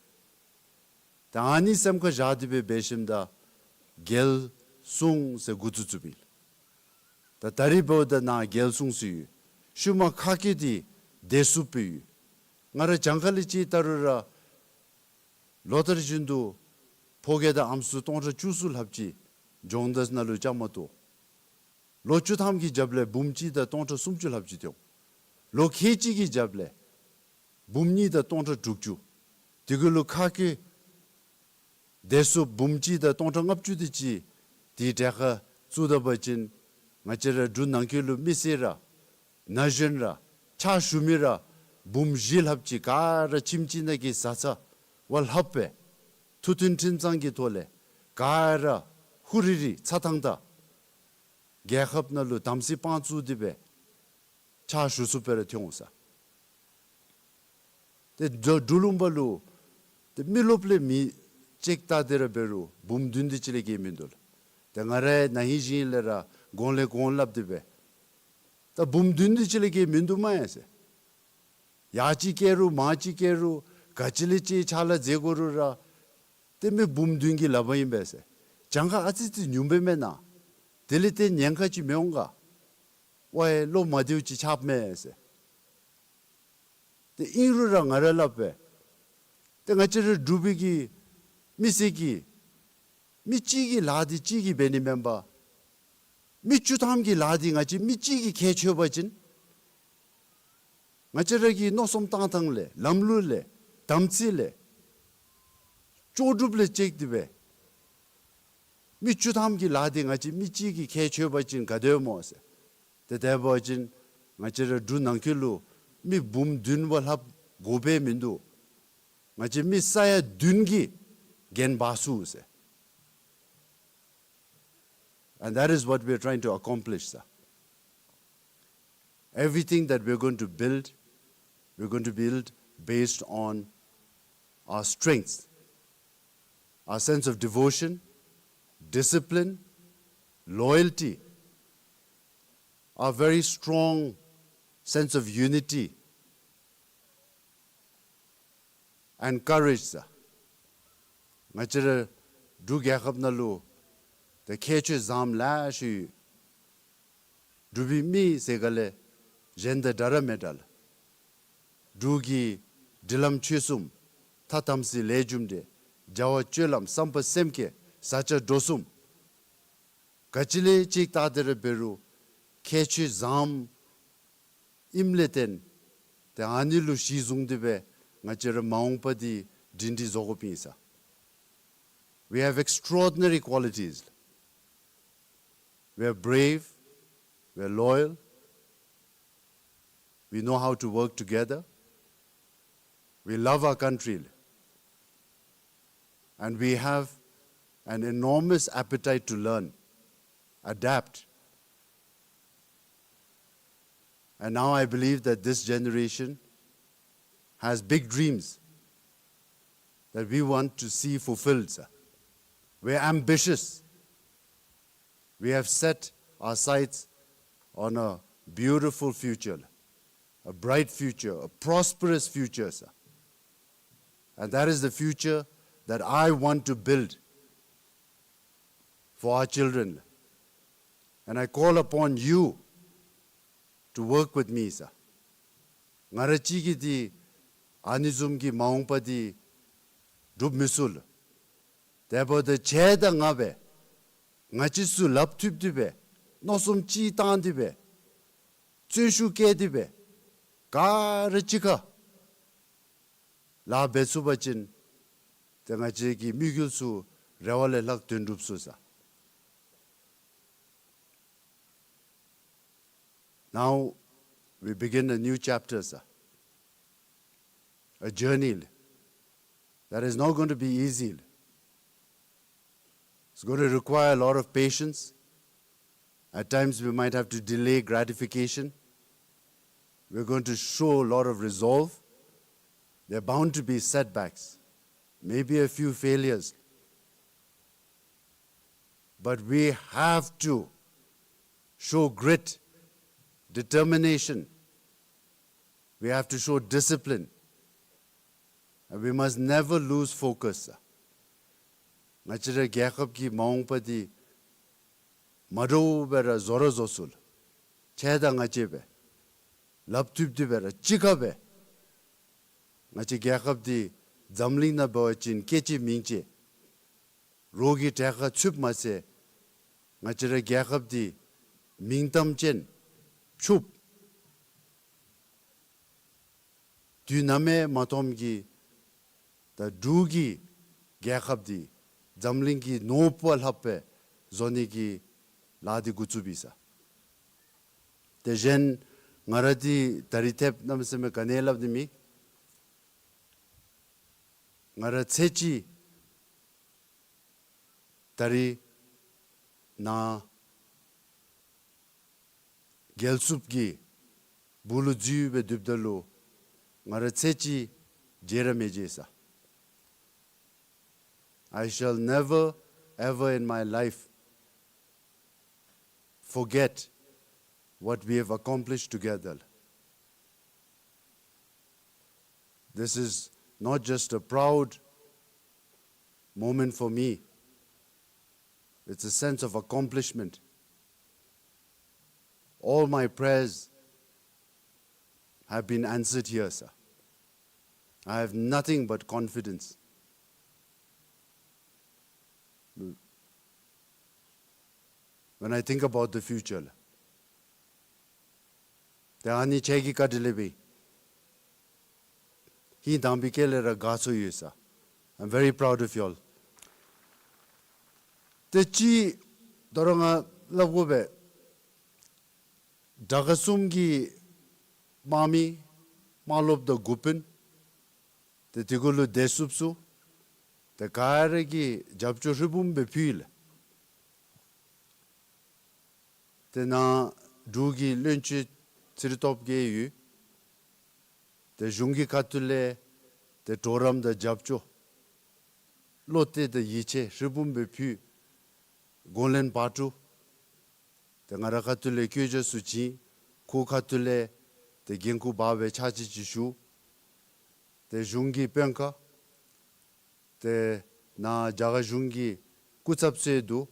ཏེ་ཨ་ནི་སེམས་ཁར་བཞག་སྟེ་སྦེ་འབད་ཞིནམ་ད་རྒྱལ་སྲུང་ཟེར་འགོ་བཙུགས་བཙུགསཔ་ཨིན། ད་ད་རིས་འབདཝ་ད་ནཱ་རྒྱལ་སྲུང་ཟེར་ཡོད། ཤུལ་མ་ཁ་སྐད་འདི་བདེ་སྲུངཔ་ཨིན། ང་ར་གྱངས་ཁ་ལས་ཅིག་བལྟ་རུང་ར་ལོ་ལྟར་བཞིན་དུ་ཕོ་སྐྱེས་དང་ཨམ་སྲུ་སྟོང་ཕྲག་བཅུ་གསུམ་ལྷགཔ་ཅིག་སྦྱོང་བརྡར་ནང་ལུ་བཅའ་མར་གཏོགས། ལོ་བཅུ་ཐམ་གྱི་རྒྱབ་ལས་འབུམ་གཅིག་དང་སྟོང་ཕྲག་སུམ་ཅུ་ལྷགཔ་ཅིག་ཐོན། ལོ་ཁལ་གཅིག་གི་རྒྱབ་ལས་འབུམ་གཉིས་དང་སྟོང་ཕྲག་དྲུག་ཅུ། དེ་གུ་ལུ་ཁ་སྐོང་དེ་ཚུ་འབུམ་གཅིག་དང་སྟོང་ཕྲག་ལྔ་བཅུ་དེ་ཅིག་དེ་གྲལ་ཁར་བཙུགས་ད་པ་ཅིན་ང་བཅས་ར་འབྲུག་ནང་འཁོད་ལུ་མི་སེར་ར་ན་གཞོན་ར་ཕྱག་ཞུ་མི་ར་འབུམ་བཞི་ལྷགཔ་ཅིག་ག་ར་ཁྱིམ་གཅིག་ནང་གི་བཟའ་ཚང་བ་ལྷགཔ་སྦེ་ཐུགས་མཐུན་ཁྲིམས་གཙང་གི་ཐོག་ལས་ག་ར་ཧུ་རི་རི་ཚ་ཐང་ཐང་རྒྱལ་ཁབ་ནང་ལུ་དམ་སྲི་དཔང་བཙུགས་ཏེ་སྦེ་ཕྱག་ཞུ་ཚུགསཔ་སྦེ་ར་ཐོན་འོང་ཟེར། ཏེ་འབྲུག་འབྲུག་ལུང་པ་ལུ་ཏེ་མི་རློབས་ལས་མི་ཅིག་བལྟ་སྟེ་ར་འབད་རུང་འབུམ་བདུན་དེ་ཅིག་ལས་བརྒལ་མིན་འདུག་ལགས། ཏེ་ང་ར་ན་ཧིང་གཞེས་ཧིང་ལས་ར་གོང་ལས་གོང་སླབ་སྟེ་སྦེ་ད་འབུམ་བདུན་དེ་ཅིག་ལས་བརྒལ་མིན་འདུག་མས་ཟེར། ཡར་ཅིག་བསྐྱལ་རུང་མར་ཅིག་བསྐྱལ་རུང་ག་ཅི་ལས་ཅིག་ཕྱག་ལཱ་མཛད་དགོ་རུང་ར་ཏེ་མི་འབུམ་བདུན་གྱི་ལག་པར་ཨིན་པས་ཟེར། གྱངས་ཁ་ཨ་ཙི་ཙི་ཉུང་པས་མེན་ན། དེ་ལས་ཏེ་ཉེན་ཁ་ཅིག་མི་འོང་ག། ཝའི་བློ་མ་བདེཝ་ཅིག་ཆགསཔ་མས་ཟེར། ཏེ་ཨིན་རུང་ར་ང་ར་སླབ་པས། ཏེ་ང་བཅས་ར་འབྲུག་པའི་གི་མི་སེར་གྱིས་མི་གཅིག་གི་ལཱ་འདི་གཅིག་གིས་འབད་ནི་མེན་པར་མི་བཅུ་ཐམ་གྱི་ལཱ་འདི་ང་བཅས་མི་གཅིག་གིས་ཁག་ཆོད་པ་ཅིན་ང་བཅས་ར་གི་མནོ་བསམ་བཏང་ཐངས་ལས་ལམ་ལུགས་ལས་དམ་ཚིག་ལས་ལྕོགས་གྲུབ་ལས་བཅད་དེ་སྦེ་མི་བཅུ་ཐམ་གྱི་ལཱ་འདི་ང་བཅས་མི་གཅིག་གིས་ཁག་ཆོད་པ་ཅིན་ག་དེ་སྨོ་ཟེར། ཏེ་དེ་འབད་བ་ཅིན་ང་བཅས་ར་འབྲུག་ནང་འཁོད་ལུ་མི་འབུམ་བདུན་བ་ལྷགཔ་དགོཔ་མིན་འདུག། ང་བཅས་མི་ས་ཡ་བདུན་གྱིས་འགན་འབག་ཚུགས་ཟེར། And that is what we are trying to accomplish, sir. Everything that we are going to build, we are going to build based on our strengths, our sense of devotion, discipline, loyalty, our very strong sense of unity, and courage, sir. ང་བཅས་ར་འབྲུག་རྒྱལ་ཁབ་ནང་ལུ་ཏེ་ཁྱད་ཆོས་བཟངམ་ལེ་ཤ་ཡོད། འབྲུག་པའི་མི་ཟེར་ག་ལས་གཞན་དང་འདྲ་ར་མི་འདྲ་ལགས། འབྲུག་གི་སྒྲིག་ལམ་ཆོས་གསུམ་ཐ་དམ་སྲི་ལས་རྒྱུ་འབྲས་བྱ་བ་སྤྱོད་ལམ་བསམ་པ་སེམས་བསྐྱེད་བཟའ་བཅའ་འགྲོ་གསུམ་ག་ཅི་ལས་ཅིག་བལྟ་སྟེ་ར་འབད་རུང་ཁྱད་ཆོས་བཟངམ་ཨིནམ་ལས་བརྟེན་ཏེ་ཨ་ནི་ལུ་གཞི་བཟུང་སྟེ་སྦེ་ང་བཅས་ར་མ་འོངས་པ་འདི་སྒྲིང་སྒྲི་བཟོ་དགོཔ་ཨིན་ཟེར། We have extraordinary qualities. We are brave, we are loyal, we know how to work together, we love our country, and we have an enormous appetite to learn, adapt. And now I believe that this generation has big dreams that we want to see fulfilled, sir. We're ambitious. We have set our sights on a beautiful future, a bright future, a prosperous future, sir. And that is the future that I want to build for our children. And I call upon you to work with me, sir. ང་ར་གཅིག་གིས་འདི་ཨ་ནི་བཟུམ་གྱི་མ་འོངས་པ་འདི་སྒྲུབ་མི་ཚུགས་ལགས། དེ་འབདཝ་ད་ཁྱེད་དང་ང་སྦེ་ང་བཅས་ཚུ་ལགཔ་མཐུད་དེ་སྦེ་མནོ་བསམ་གཅིག་བཏང་སྟེ་སྦེ་བརྩོན་ཤུགས་བསྐྱེད་དེ་སྦེ་ག་ར་གཅིག་ཁར་ལཱ་འབད་ཚུགས་པ་ཅིན་ཏེ་ང་བཅས་ཀྱི་དམིགས་ཡུལ་ཚུ་རེ་བ་ལས་ལྷག་དོན་འགྲུབ་ཚུགས་ཟེར། Now we begin a new chapter, sir. A journey that is not going to be easy. It's going to require a lot of patience. At times we might have to delay gratification. We're going to show a lot of resolve. There are bound to be setbacks, maybe a few failures. But we have to show grit, determination. We have to show discipline. And we must never lose focus. ང་བཅས་ར་རྒྱལ་ཁབ་ཀྱི་མ་འོངས་པ་འདི་མ་འདྲཝ་སྦེ་ར་བཟོ་ར་བཟོ་ཚུགས་ལགས། ཁྱེད་དང་ང་བཅས་སྦེ་ལགཔ་མཐུད་དེ་སྦེ་ར་གཅིག་ཁར་སྦེ་ང་བཅས་རྒྱལ་ཁབ་འདི་འཛམ་གླིང་ནང་འབད་བ་ཅིན་སྐད་ཅིག་མིང་གཅིག་རོགས་ཀྱི་གྲལ་ཁར་ཚུདཔ་མ་ཚད་ང་བཅས་ར་རྒྱལ་ཁབ་འདི་ མིང་གཏམ་ཅན་ཕྱུགཔོ་དུས་ནམ་ཡང་མ་མཐོངམ་གི་ད་འབྲུག་གི་རྒྱལ་ཁབ་འདི་འཛམ་གླིང་གི་ནོར་བུ་ལྷགཔ་སྦེ་བཟོ་ནི་གི་ལཱ་འདི་འགོ་བཙུགས་ཡི་ཟེར། དེ་བཞིན་ང་ར་འདི་ད་རིས་ཐེབས་གནམ་མེད་ས་མེད་ག་ནི་སླབ་ནི་མེད། ང་ར་ཚེ་གཅིག་ད་རིས་ནཱ་རྒྱལ་སྲུངཔ་གི་སྦུག་ལུ་འཛུལ་སྦེ་སྡོདཔ་ད་ལུ་ང་ར་ཚེ་གཅིག་བརྗེད་ར་མི་བརྗེད་ཟེར། I shall never ever in my life forget what we have accomplished together. This is not just a proud moment for me, it's a sense of accomplishment. All my prayers have been answered here, sir. I have nothing but confidence when I think about the future. ཏེ་ཨ་ནི་ཁྱེད་ཀྱི་བཀའ་དྲིན་ལས་སྦེ་ཧིང་དྭངས་པའི་དཀྱིལ་ལས་ར་དགའ་ཚོར་ཡོད་ཟེར། I'm very proud of you all. ཏེ་གཅིག་ད་རུང་ང་སླབ་དགོ་པས། དྲག་ཁག་གསུམ་གྱི་དམག་མི་དམག་སློབ་དང་འགོ་དཔོན་ཏེ་དེ་གུ་ལུ་བདེ་སྲུངཔ་ཚུ་ཏེ་ག་ར་གིས་རྒྱབ་སྐྱོར་ཧྲིལ་བུམ་སྦེ་ཕུལ་ཡི་ལགས། ཏེ་ནཱ་འབྲུག་གི་བློན་ཆེན་ཚུ་ར་སྟོབས་རྒྱས་ཡོད། ཏེ་གཞུང་གི་ཁ་ཐུག་ལས་ཏེ་གྲོགས་རམ་དང་རྒྱབ་སྐྱོར་བློ་གཏད་དང་ཡིད་ཆེས་ཧྲིལ་བུམ་སྦེ་ཕུལ། གོང་ལེན་བར་དུ་ཏེ་ང་ར་ཁ་ཐུག་ལས་བཀོད་རྒྱ་ཚུ་བྱིན། ཁོ་ཁ་ཐུག་ལས་ཏེ་འགན་ཁུར་འབག་སྦེ་ཕྱག་ཕྱིད་ཅིག་ཞུ། ཏེ་གཞུང་གི་དཔོན་ཁག་ཏེ་ནཱ་རྒྱ་གར་གཞུང་གི་སྐུ་ཚབ་ཚུ་འདུག།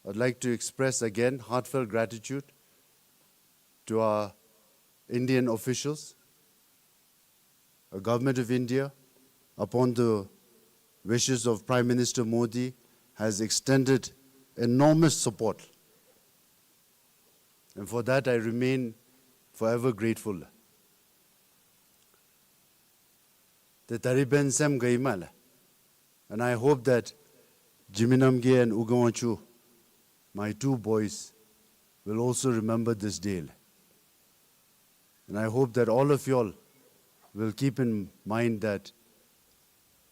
I'd like to express again heartfelt gratitude to our Indian officials, a Government of India, upon the wishes of Prime Minister Modi, has extended enormous support. And for that, I remain forever grateful. ཏེ་ད་རིས་འབདན་སེམས་དགའ་ཡི་མས་ལགས། And I hope that Jigme Namgay and Ugay Wangchuck, my two boys, will also remember this day. And I hope that all of you all will keep in mind that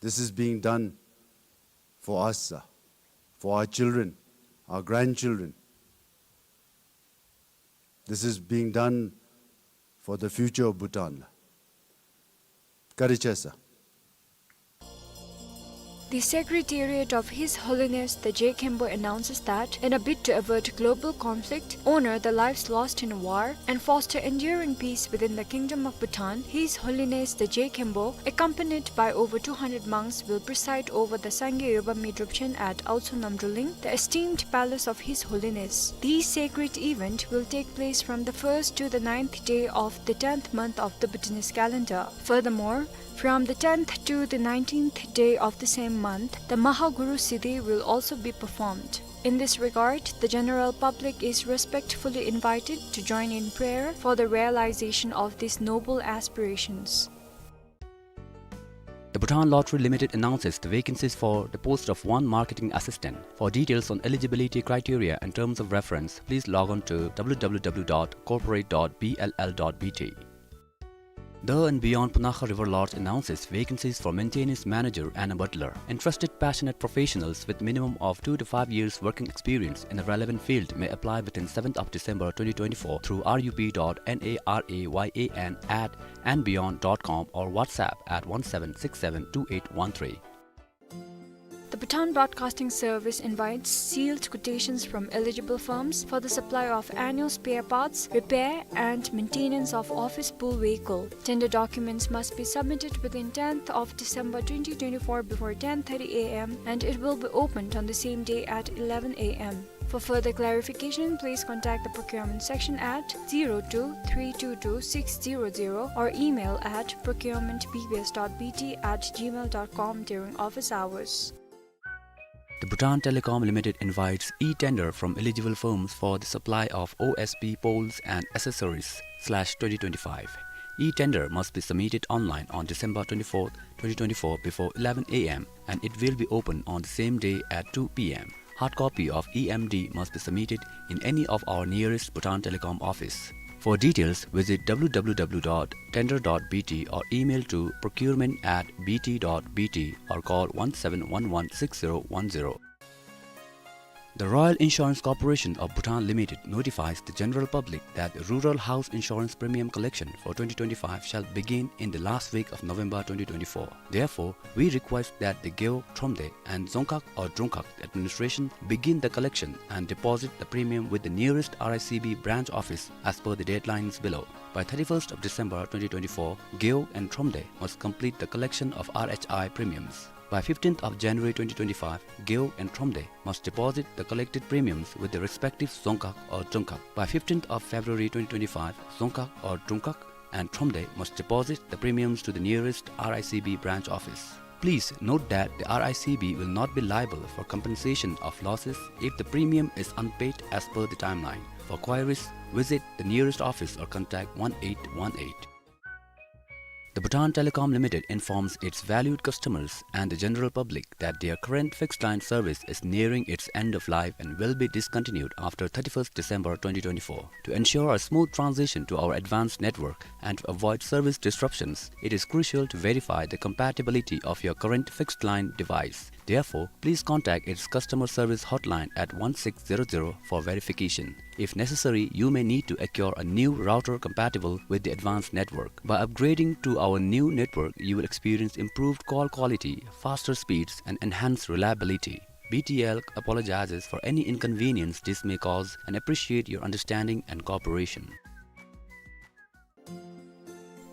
this is being done for us, sir, for our children, our grandchildren. This is being done for the future of Bhutan. བཀའ་དྲིན་ཆེ་ཟེར། The Secretariat of His Holiness the Je Khenpo announces that, in a bid to avert global conflict, honor the lives lost in war, and foster enduring peace within the Kingdom of Bhutan, His Holiness the Je Khenpo, accompanied by over two hundred monks, will preside over the Sangay Yobami Drupchen at Aotsu Namdruling, the esteemed palace of His Holiness. This sacred event will take place from the first to the ninth day of the tenth month of the Bhutanese calendar. Furthermore, from the tenth to the nineteenth day of the same month, the Mahaguru Siddhi will also be performed. In this regard, the general public is respectfully invited to join in prayer for the realization of these noble aspirations. The Bhutan Lottery Limited announces the vacancies for the post of one marketing assistant. For details on eligibility criteria and terms of reference, please log on to W W W dot corporate dot B L L dot B T. The and Beyond Punakha River Lodge announces vacancies for maintenance manager and a butler. Interested passionate professionals with minimum of two to five years working experience in the relevant field may apply within seventh of December twenty twenty-four through R U P dot N A R A Y A N at and beyond dot com or WhatsApp at one seven six seven two eight one three. The Bhutan Broadcasting Service invites sealed quotations from eligible firms for the supply of annual spare parts, repair and maintenance of office pool vehicle. Tender documents must be submitted within tenth of December twenty twenty-four before ten thirty A M and it will be opened on the same day at eleven A M. For further clarification, please contact the procurement section at zero two three two two six zero zero or email at procurement B B S dot B T at gmail dot com during office hours. The Bhutan Telecom Limited invites e-tender from eligible firms for the supply of O S P poles and accessories slash twenty twenty-five. E-tender must be submitted online on December twenty-fourth, twenty twenty-four before eleven A M, and it will be open on the same day at two P M. Hard copy of E M D must be submitted in any of our nearest Bhutan Telecom office. For details, visit W W W dot tender dot B T or email to procurement at B T dot B T or call one seven one one six zero one zero. The Royal Insurance Corporation of Bhutan Limited notifies the general public that rural house insurance premium collection for twenty twenty-five shall begin in the last week of November twenty twenty-four. Therefore, we request that the Gewog, Thromde, and Dzongkhag or Drongkhag administration begin the collection and deposit the premium with the nearest R I C B branch office as per the deadlines below. By thirty-first of December twenty twenty-four, Gewog and Thromde must complete the collection of R H I premiums. By fifteenth of January twenty twenty-five, Gewog and Thromde must deposit the collected premiums with the respective Dzongkhag or Drongkhag. By fifteenth of February twenty twenty-five, Dzongkhag or Drongkhag and Thromde must deposit the premiums to the nearest R I C B branch office. Please note that the R I C B will not be liable for compensation of losses if the premium is unpaid as per the timeline. For queries, visit the nearest office or contact one eight one eight. The Bhutan Telecom Limited informs its valued customers and the general public that their current fixed line service is nearing its end of life and will be discontinued after thirty-first December twenty twenty-four. To ensure a smooth transition to our advanced network and to avoid service disruptions, it is crucial to verify the compatibility of your current fixed line device. Therefore, please contact its customer service hotline at one six zero zero for verification. If necessary, you may need to acquire a new router compatible with the advanced network. By upgrading to our new network, you will experience improved call quality, faster speeds, and enhanced reliability. B T L apologizes for any inconvenience this may cause and appreciate your understanding and cooperation.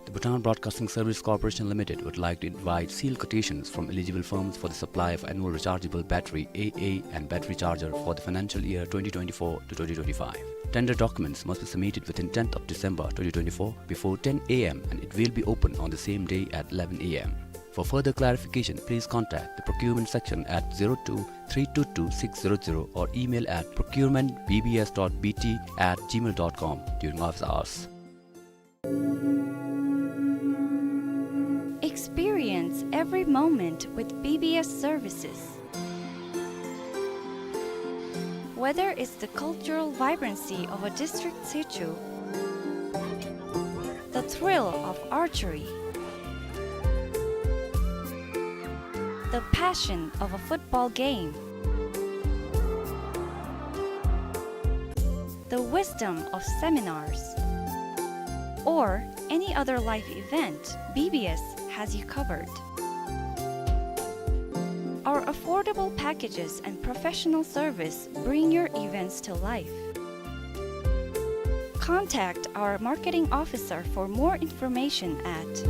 The Bhutan Broadcasting Service Corporation Limited would like to invite sealed quotations from eligible firms for the supply of annual rechargeable battery, A A, and battery charger for the financial year twenty twenty-four to twenty twenty-five. Tender documents must be submitted within tenth of December twenty twenty-four before ten A M, and it will be open on the same day at eleven A M. For further clarification, please contact the procurement section at zero two three two two six zero zero or email at procurement B B S dot B T at gmail dot com during office hours. Experience every moment with B B S services. Whether it's the cultural vibrancy of a district tsechu, the thrill of archery, the passion of a football game, the wisdom of seminars, or any other life event, B B S has you covered. Our affordable packages and professional service bring your events to life. Contact our marketing officer for more information at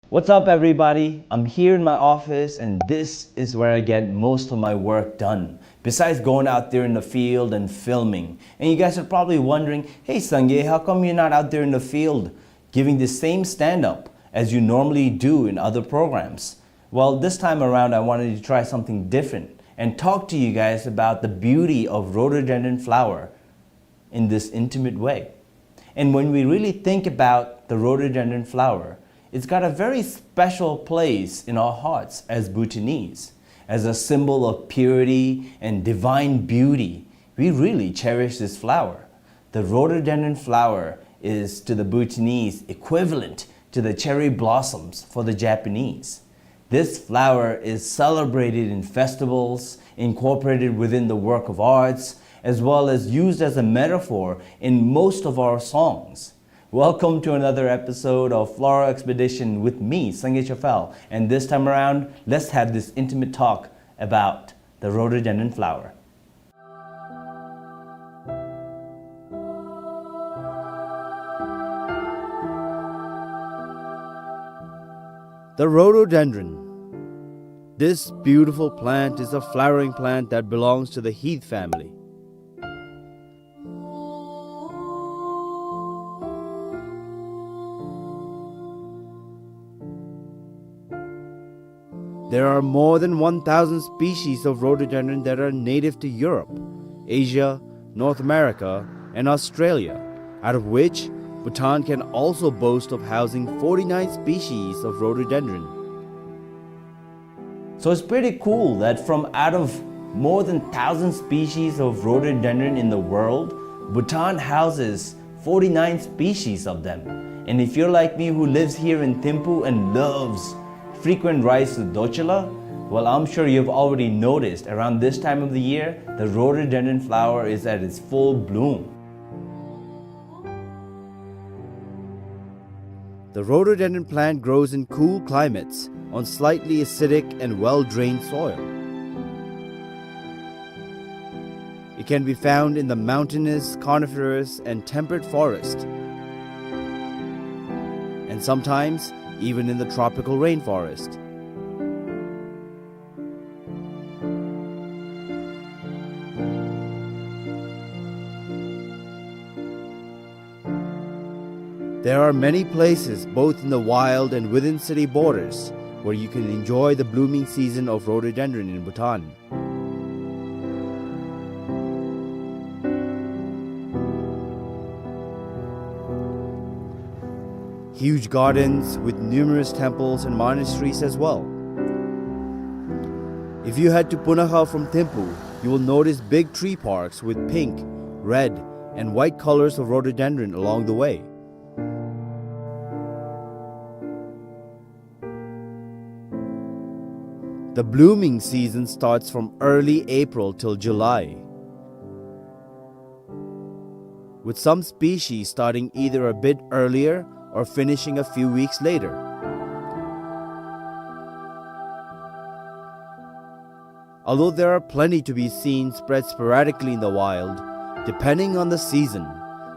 What's up, everybody? I'm here in my office, and this is where I get most of my work done. Besides going out there in the field and filming. And you guys are probably wondering, "Hey, Sangay, how come you're not out there in the field giving the same stand-up as you normally do in other programs?" Well, this time around, I wanted to try something different and talk to you guys about the beauty of rhododendron flower in this intimate way. And when we really think about the rhododendron flower, it's got a very special place in our hearts as Bhutanese. As a symbol of purity and divine beauty, we really cherish this flower. The rhododendron flower is to the Bhutanese equivalent to the cherry blossoms for the Japanese. This flower is celebrated in festivals, incorporated within the work of arts, as well as used as a metaphor in most of our songs. Welcome to another episode of Floral Expedition with me, Sangay Chafal, and this time around, let's have this intimate talk about the rhododendron flower. The rhododendron. This beautiful plant is a flowering plant that belongs to the heath family. There are more than one thousand species of rhododendron that are native to Europe, Asia, North America, and Australia, out of which Bhutan can also boast of housing forty-nine species of rhododendron. So it's pretty cool that from out of more than thousand species of rhododendron in the world, Bhutan houses forty-nine species of them. And if you're like me, who lives here in Thimphu and loves frequent rides to Dorchula, well, I'm sure you've already noticed around this time of the year, the rhododendron flower is at its full bloom. The rhododendron plant grows in cool climates on slightly acidic and well-drained soil. It can be found in the mountainous, coniferous, and temperate forest, and sometimes even in the tropical rainforest. There are many places, both in the wild and within city borders, where you can enjoy the blooming season of rhododendron in Bhutan. Huge gardens with numerous temples and monasteries as well. If you head to Punakha from Thimphu, you will notice big tree parks with pink, red, and white colors of rhododendron along the way. The blooming season starts from early April till July, with some species starting either a bit earlier or finishing a few weeks later. Although there are plenty to be seen spread sporadically in the wild, depending on the season,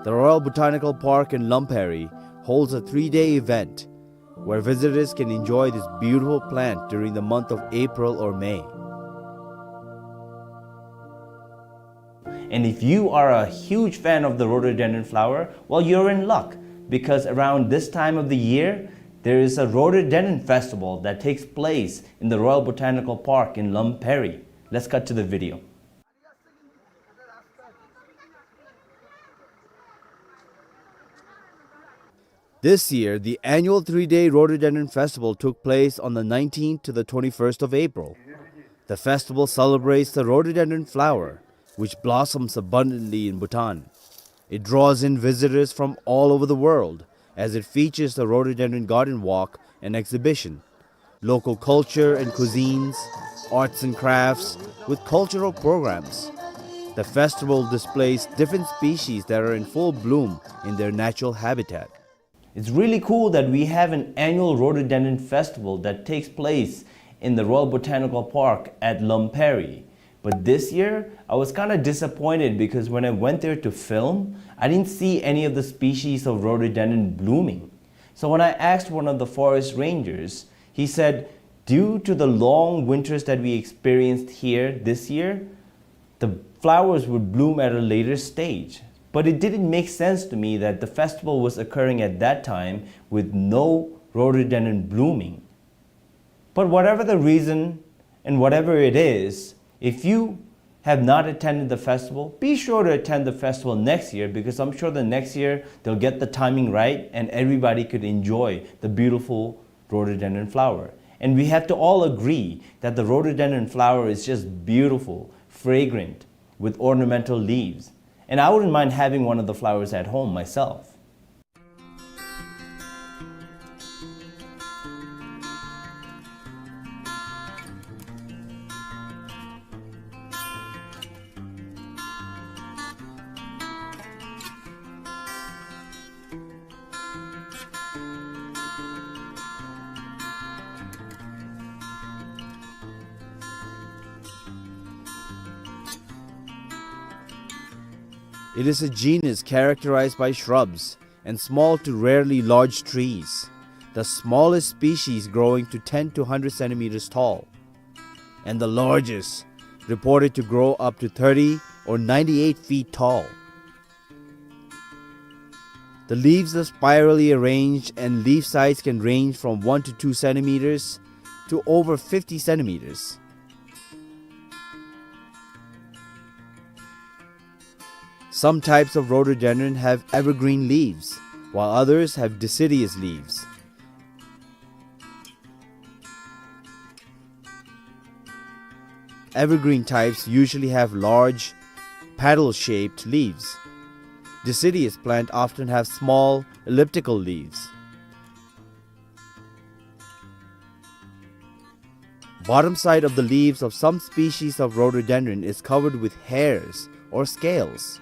the Royal Botanical Park in Lamperi holds a three-day event where visitors can enjoy this beautiful plant during the month of April or May. And if you are a huge fan of the rhododendron flower, well, you're in luck, because around this time of the year, there is a rhododendron festival that takes place in the Royal Botanical Park in Lamperi. Let's cut to the video. This year, the annual three-day Rhododendron Festival took place on the nineteenth to the twenty-first of April. The festival celebrates the rhododendron flower, which blossoms abundantly in Bhutan. It draws in visitors from all over the world, as it features the rhododendron garden walk and exhibition, local culture and cuisines, arts and crafts, with cultural programs. The festival displays different species that are in full bloom in their natural habitat. It's really cool that we have an annual rhododendron festival that takes place in the Royal Botanical Park at Lamperi. But this year, I was kinda disappointed because when I went there to film, I didn't see any of the species of rhododendron blooming. So when I asked one of the forest rangers, he said, due to the long winters that we experienced here this year, the flowers would bloom at a later stage. But it didn't make sense to me that the festival was occurring at that time with no rhododendron blooming. But whatever the reason and whatever it is, if you have not attended the festival, be sure to attend the festival next year, because I'm sure the next year they'll get the timing right and everybody could enjoy the beautiful rhododendron flower. And we have to all agree that the rhododendron flower is just beautiful, fragrant, with ornamental leaves. And I wouldn't mind having one of the flowers at home myself. It is a genus characterized by shrubs and small to rarely large trees, the smallest species growing to ten to hundred centimeters tall, and the largest reported to grow up to thirty or ninety-eight feet tall. The leaves are spirally arranged and leaf size can range from one to two centimeters to over fifty centimeters. Some types of rhododendron have evergreen leaves, while others have deciduous leaves. Evergreen types usually have large, petal-shaped leaves. Deciduous plant often have small, elliptical leaves. Bottom side of the leaves of some species of rhododendron is covered with hairs or scales.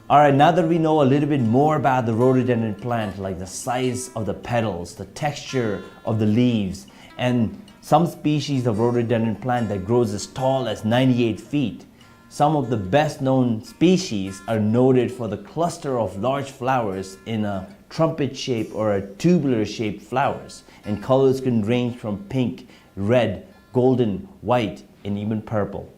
All right, now that we know a little bit more about the rhododendron plant, like the size of the petals, the texture of the leaves, and some species of rhododendron plant that grows as tall as ninety-eight feet, some of the best known species are noted for the cluster of large flowers in a trumpet shape or a tubular shaped flowers, and colors can range from pink, red, golden, white, and even purple.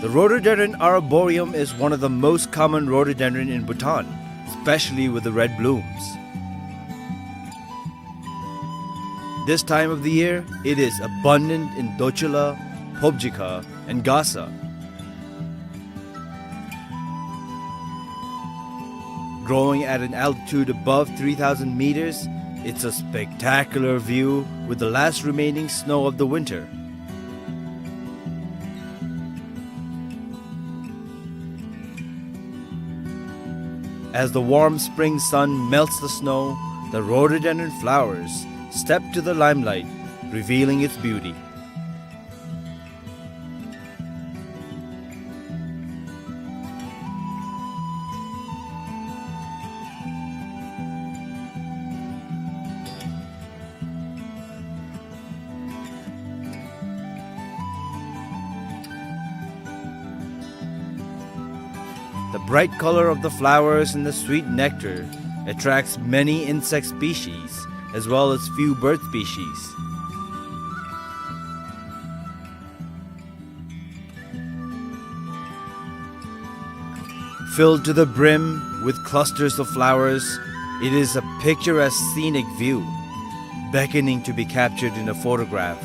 The rhododendron arboreum is one of the most common rhododendron in Bhutan, especially with the red blooms. This time of the year, it is abundant in Dochula, Phobjikha, and Gasa. Growing at an altitude above three thousand meters, it's a spectacular view with the last remaining snow of the winter. As the warm spring sun melts the snow, the rhododendron flowers step to the limelight, revealing its beauty. The bright color of the flowers and the sweet nectar attracts many insect species as well as few bird species. Filled to the brim with clusters of flowers, it is a picturesque scenic view, beckoning to be captured in a photograph,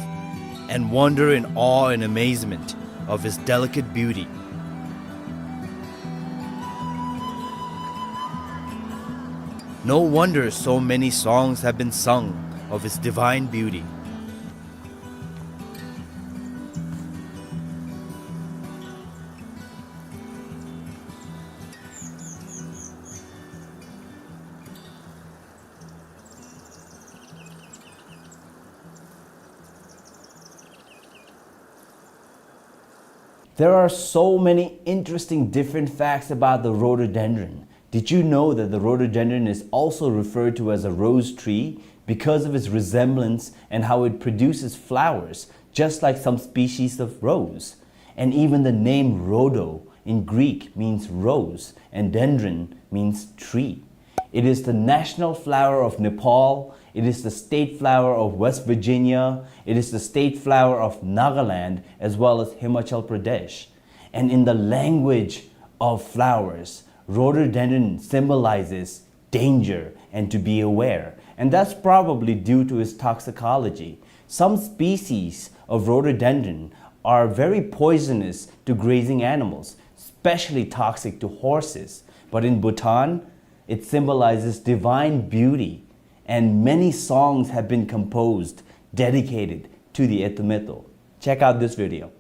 and wonder in awe and amazement of its delicate beauty. No wonder so many songs have been sung of its divine beauty. There are so many interesting different facts about the rhododendron. Did you know that the rhododendron is also referred to as a rose tree because of its resemblance and how it produces flowers, just like some species of rose? And even the name rhodo in Greek means rose, and dendron means tree. It is the national flower of Nepal. It is the state flower of West Virginia. It is the state flower of Nagaland, as well as Himachal Pradesh. And in the language of flowers, rhododendron symbolizes danger and to be aware. And that's probably due to its toxicology. Some species of rhododendron are very poisonous to grazing animals, especially toxic to horses. But in Bhutan, it symbolizes divine beauty, and many songs have been composed dedicated to the Eto Meto. Check out this video.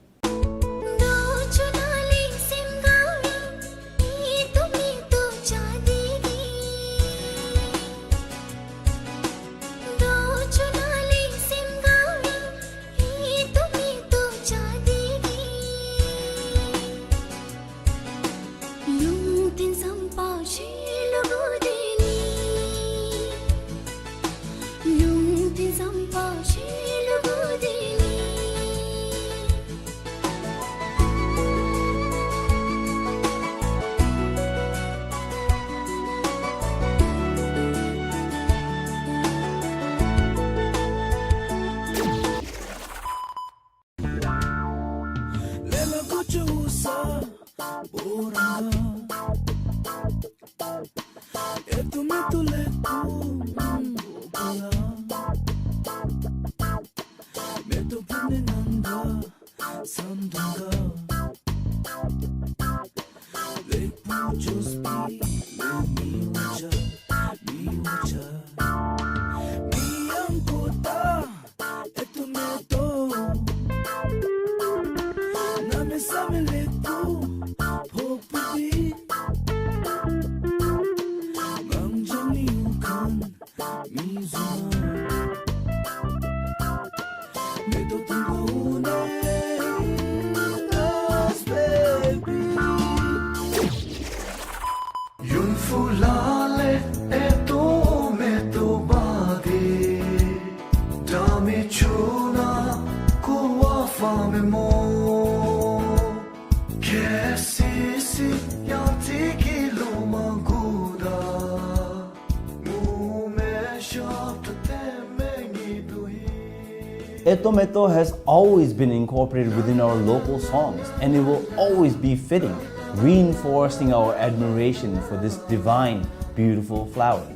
Eto Meto has always been incorporated within our local songs, and it will always be fitting, reinforcing our admiration for this divine, beautiful flower.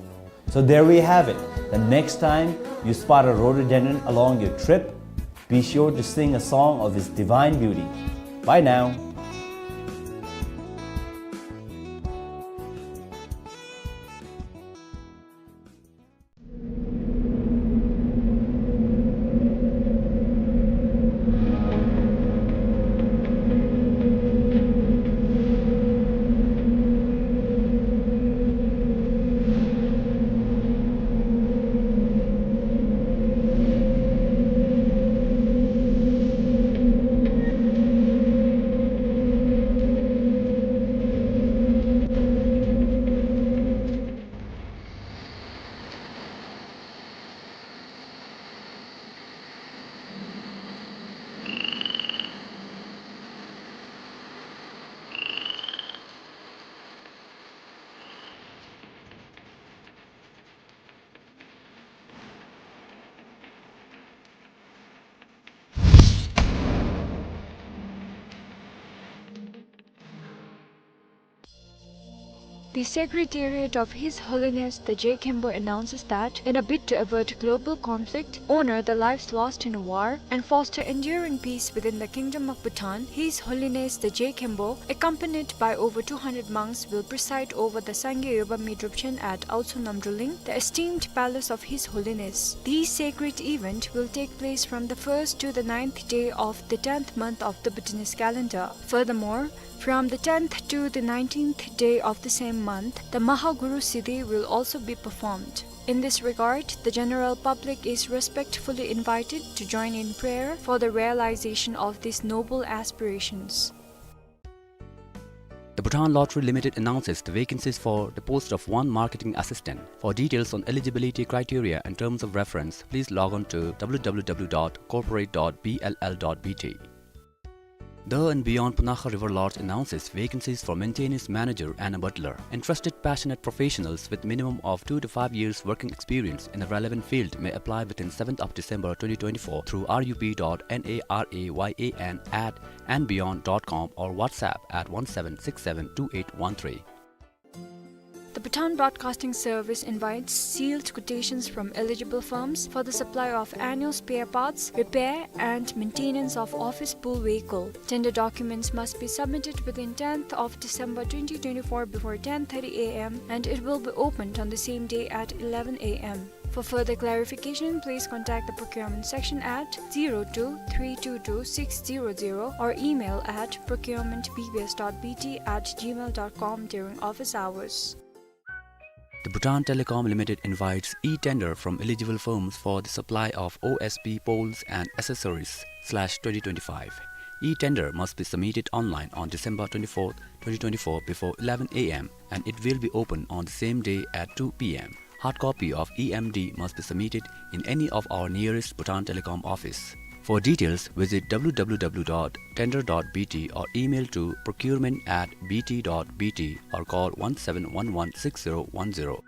So there we have it. The next time you spot a rhododendron along your trip, be sure to sing a song of its divine beauty. Bye now. The Secretariat of His Holiness the Je Khenpo announces that, in a bid to avert global conflict, honor the lives lost in a war, and foster enduring peace within the Kingdom of Bhutan, His Holiness the Je Khenpo, accompanied by over two hundred monks, will preside over the Sangye Yobami Drupchen at Aotsu Namdruling, the esteemed palace of His Holiness. This sacred event will take place from the first to the ninth day of the tenth month of the Bhutanese calendar. Furthermore, from the tenth to the nineteenth day of the same month, the Mahaguru Siddhi will also be performed. In this regard, the general public is respectfully invited to join in prayer for the realization of these noble aspirations. The Bhutan Lottery Limited announces the vacancies for the post of one marketing assistant. For details on eligibility criteria and terms of reference, please log on to W W W dot corporate dot B L L dot B T. The and Beyond Punakha River Lodge announces vacancies for maintenance manager and a butler. Interested passionate professionals with minimum of two to five years working experience in the relevant field may apply within seventh of December twenty twenty-four through R U P dot N A R A Y A N at and beyond dot com or WhatsApp at one seven six seven two eight one three. The Bhutan Broadcasting Service invites sealed quotations from eligible firms for the supply of annual spare parts, repair and maintenance of office pool vehicle. Tender documents must be submitted within tenth of December twenty twenty-four before ten thirty a m and it will be opened on the same day at eleven a m. For further clarification, please contact the procurement section at zero two three two two six zero zero or email at procurement B B S dot B T at gmail dot com during office hours. The Bhutan Telecom Limited invites e-tender from eligible firms for the supply of O S P poles and accessories slash twenty twenty-five. E-tender must be submitted online on December twenty-fourth, twenty twenty-four before eleven a m and it will be open on the same day at two p m. Hard copy of E M D must be submitted in any of our nearest Bhutan Telecom office. For details, visit W W W dot tender dot B T or email to procurement at B T dot B T or call one seven one one six zero one zero.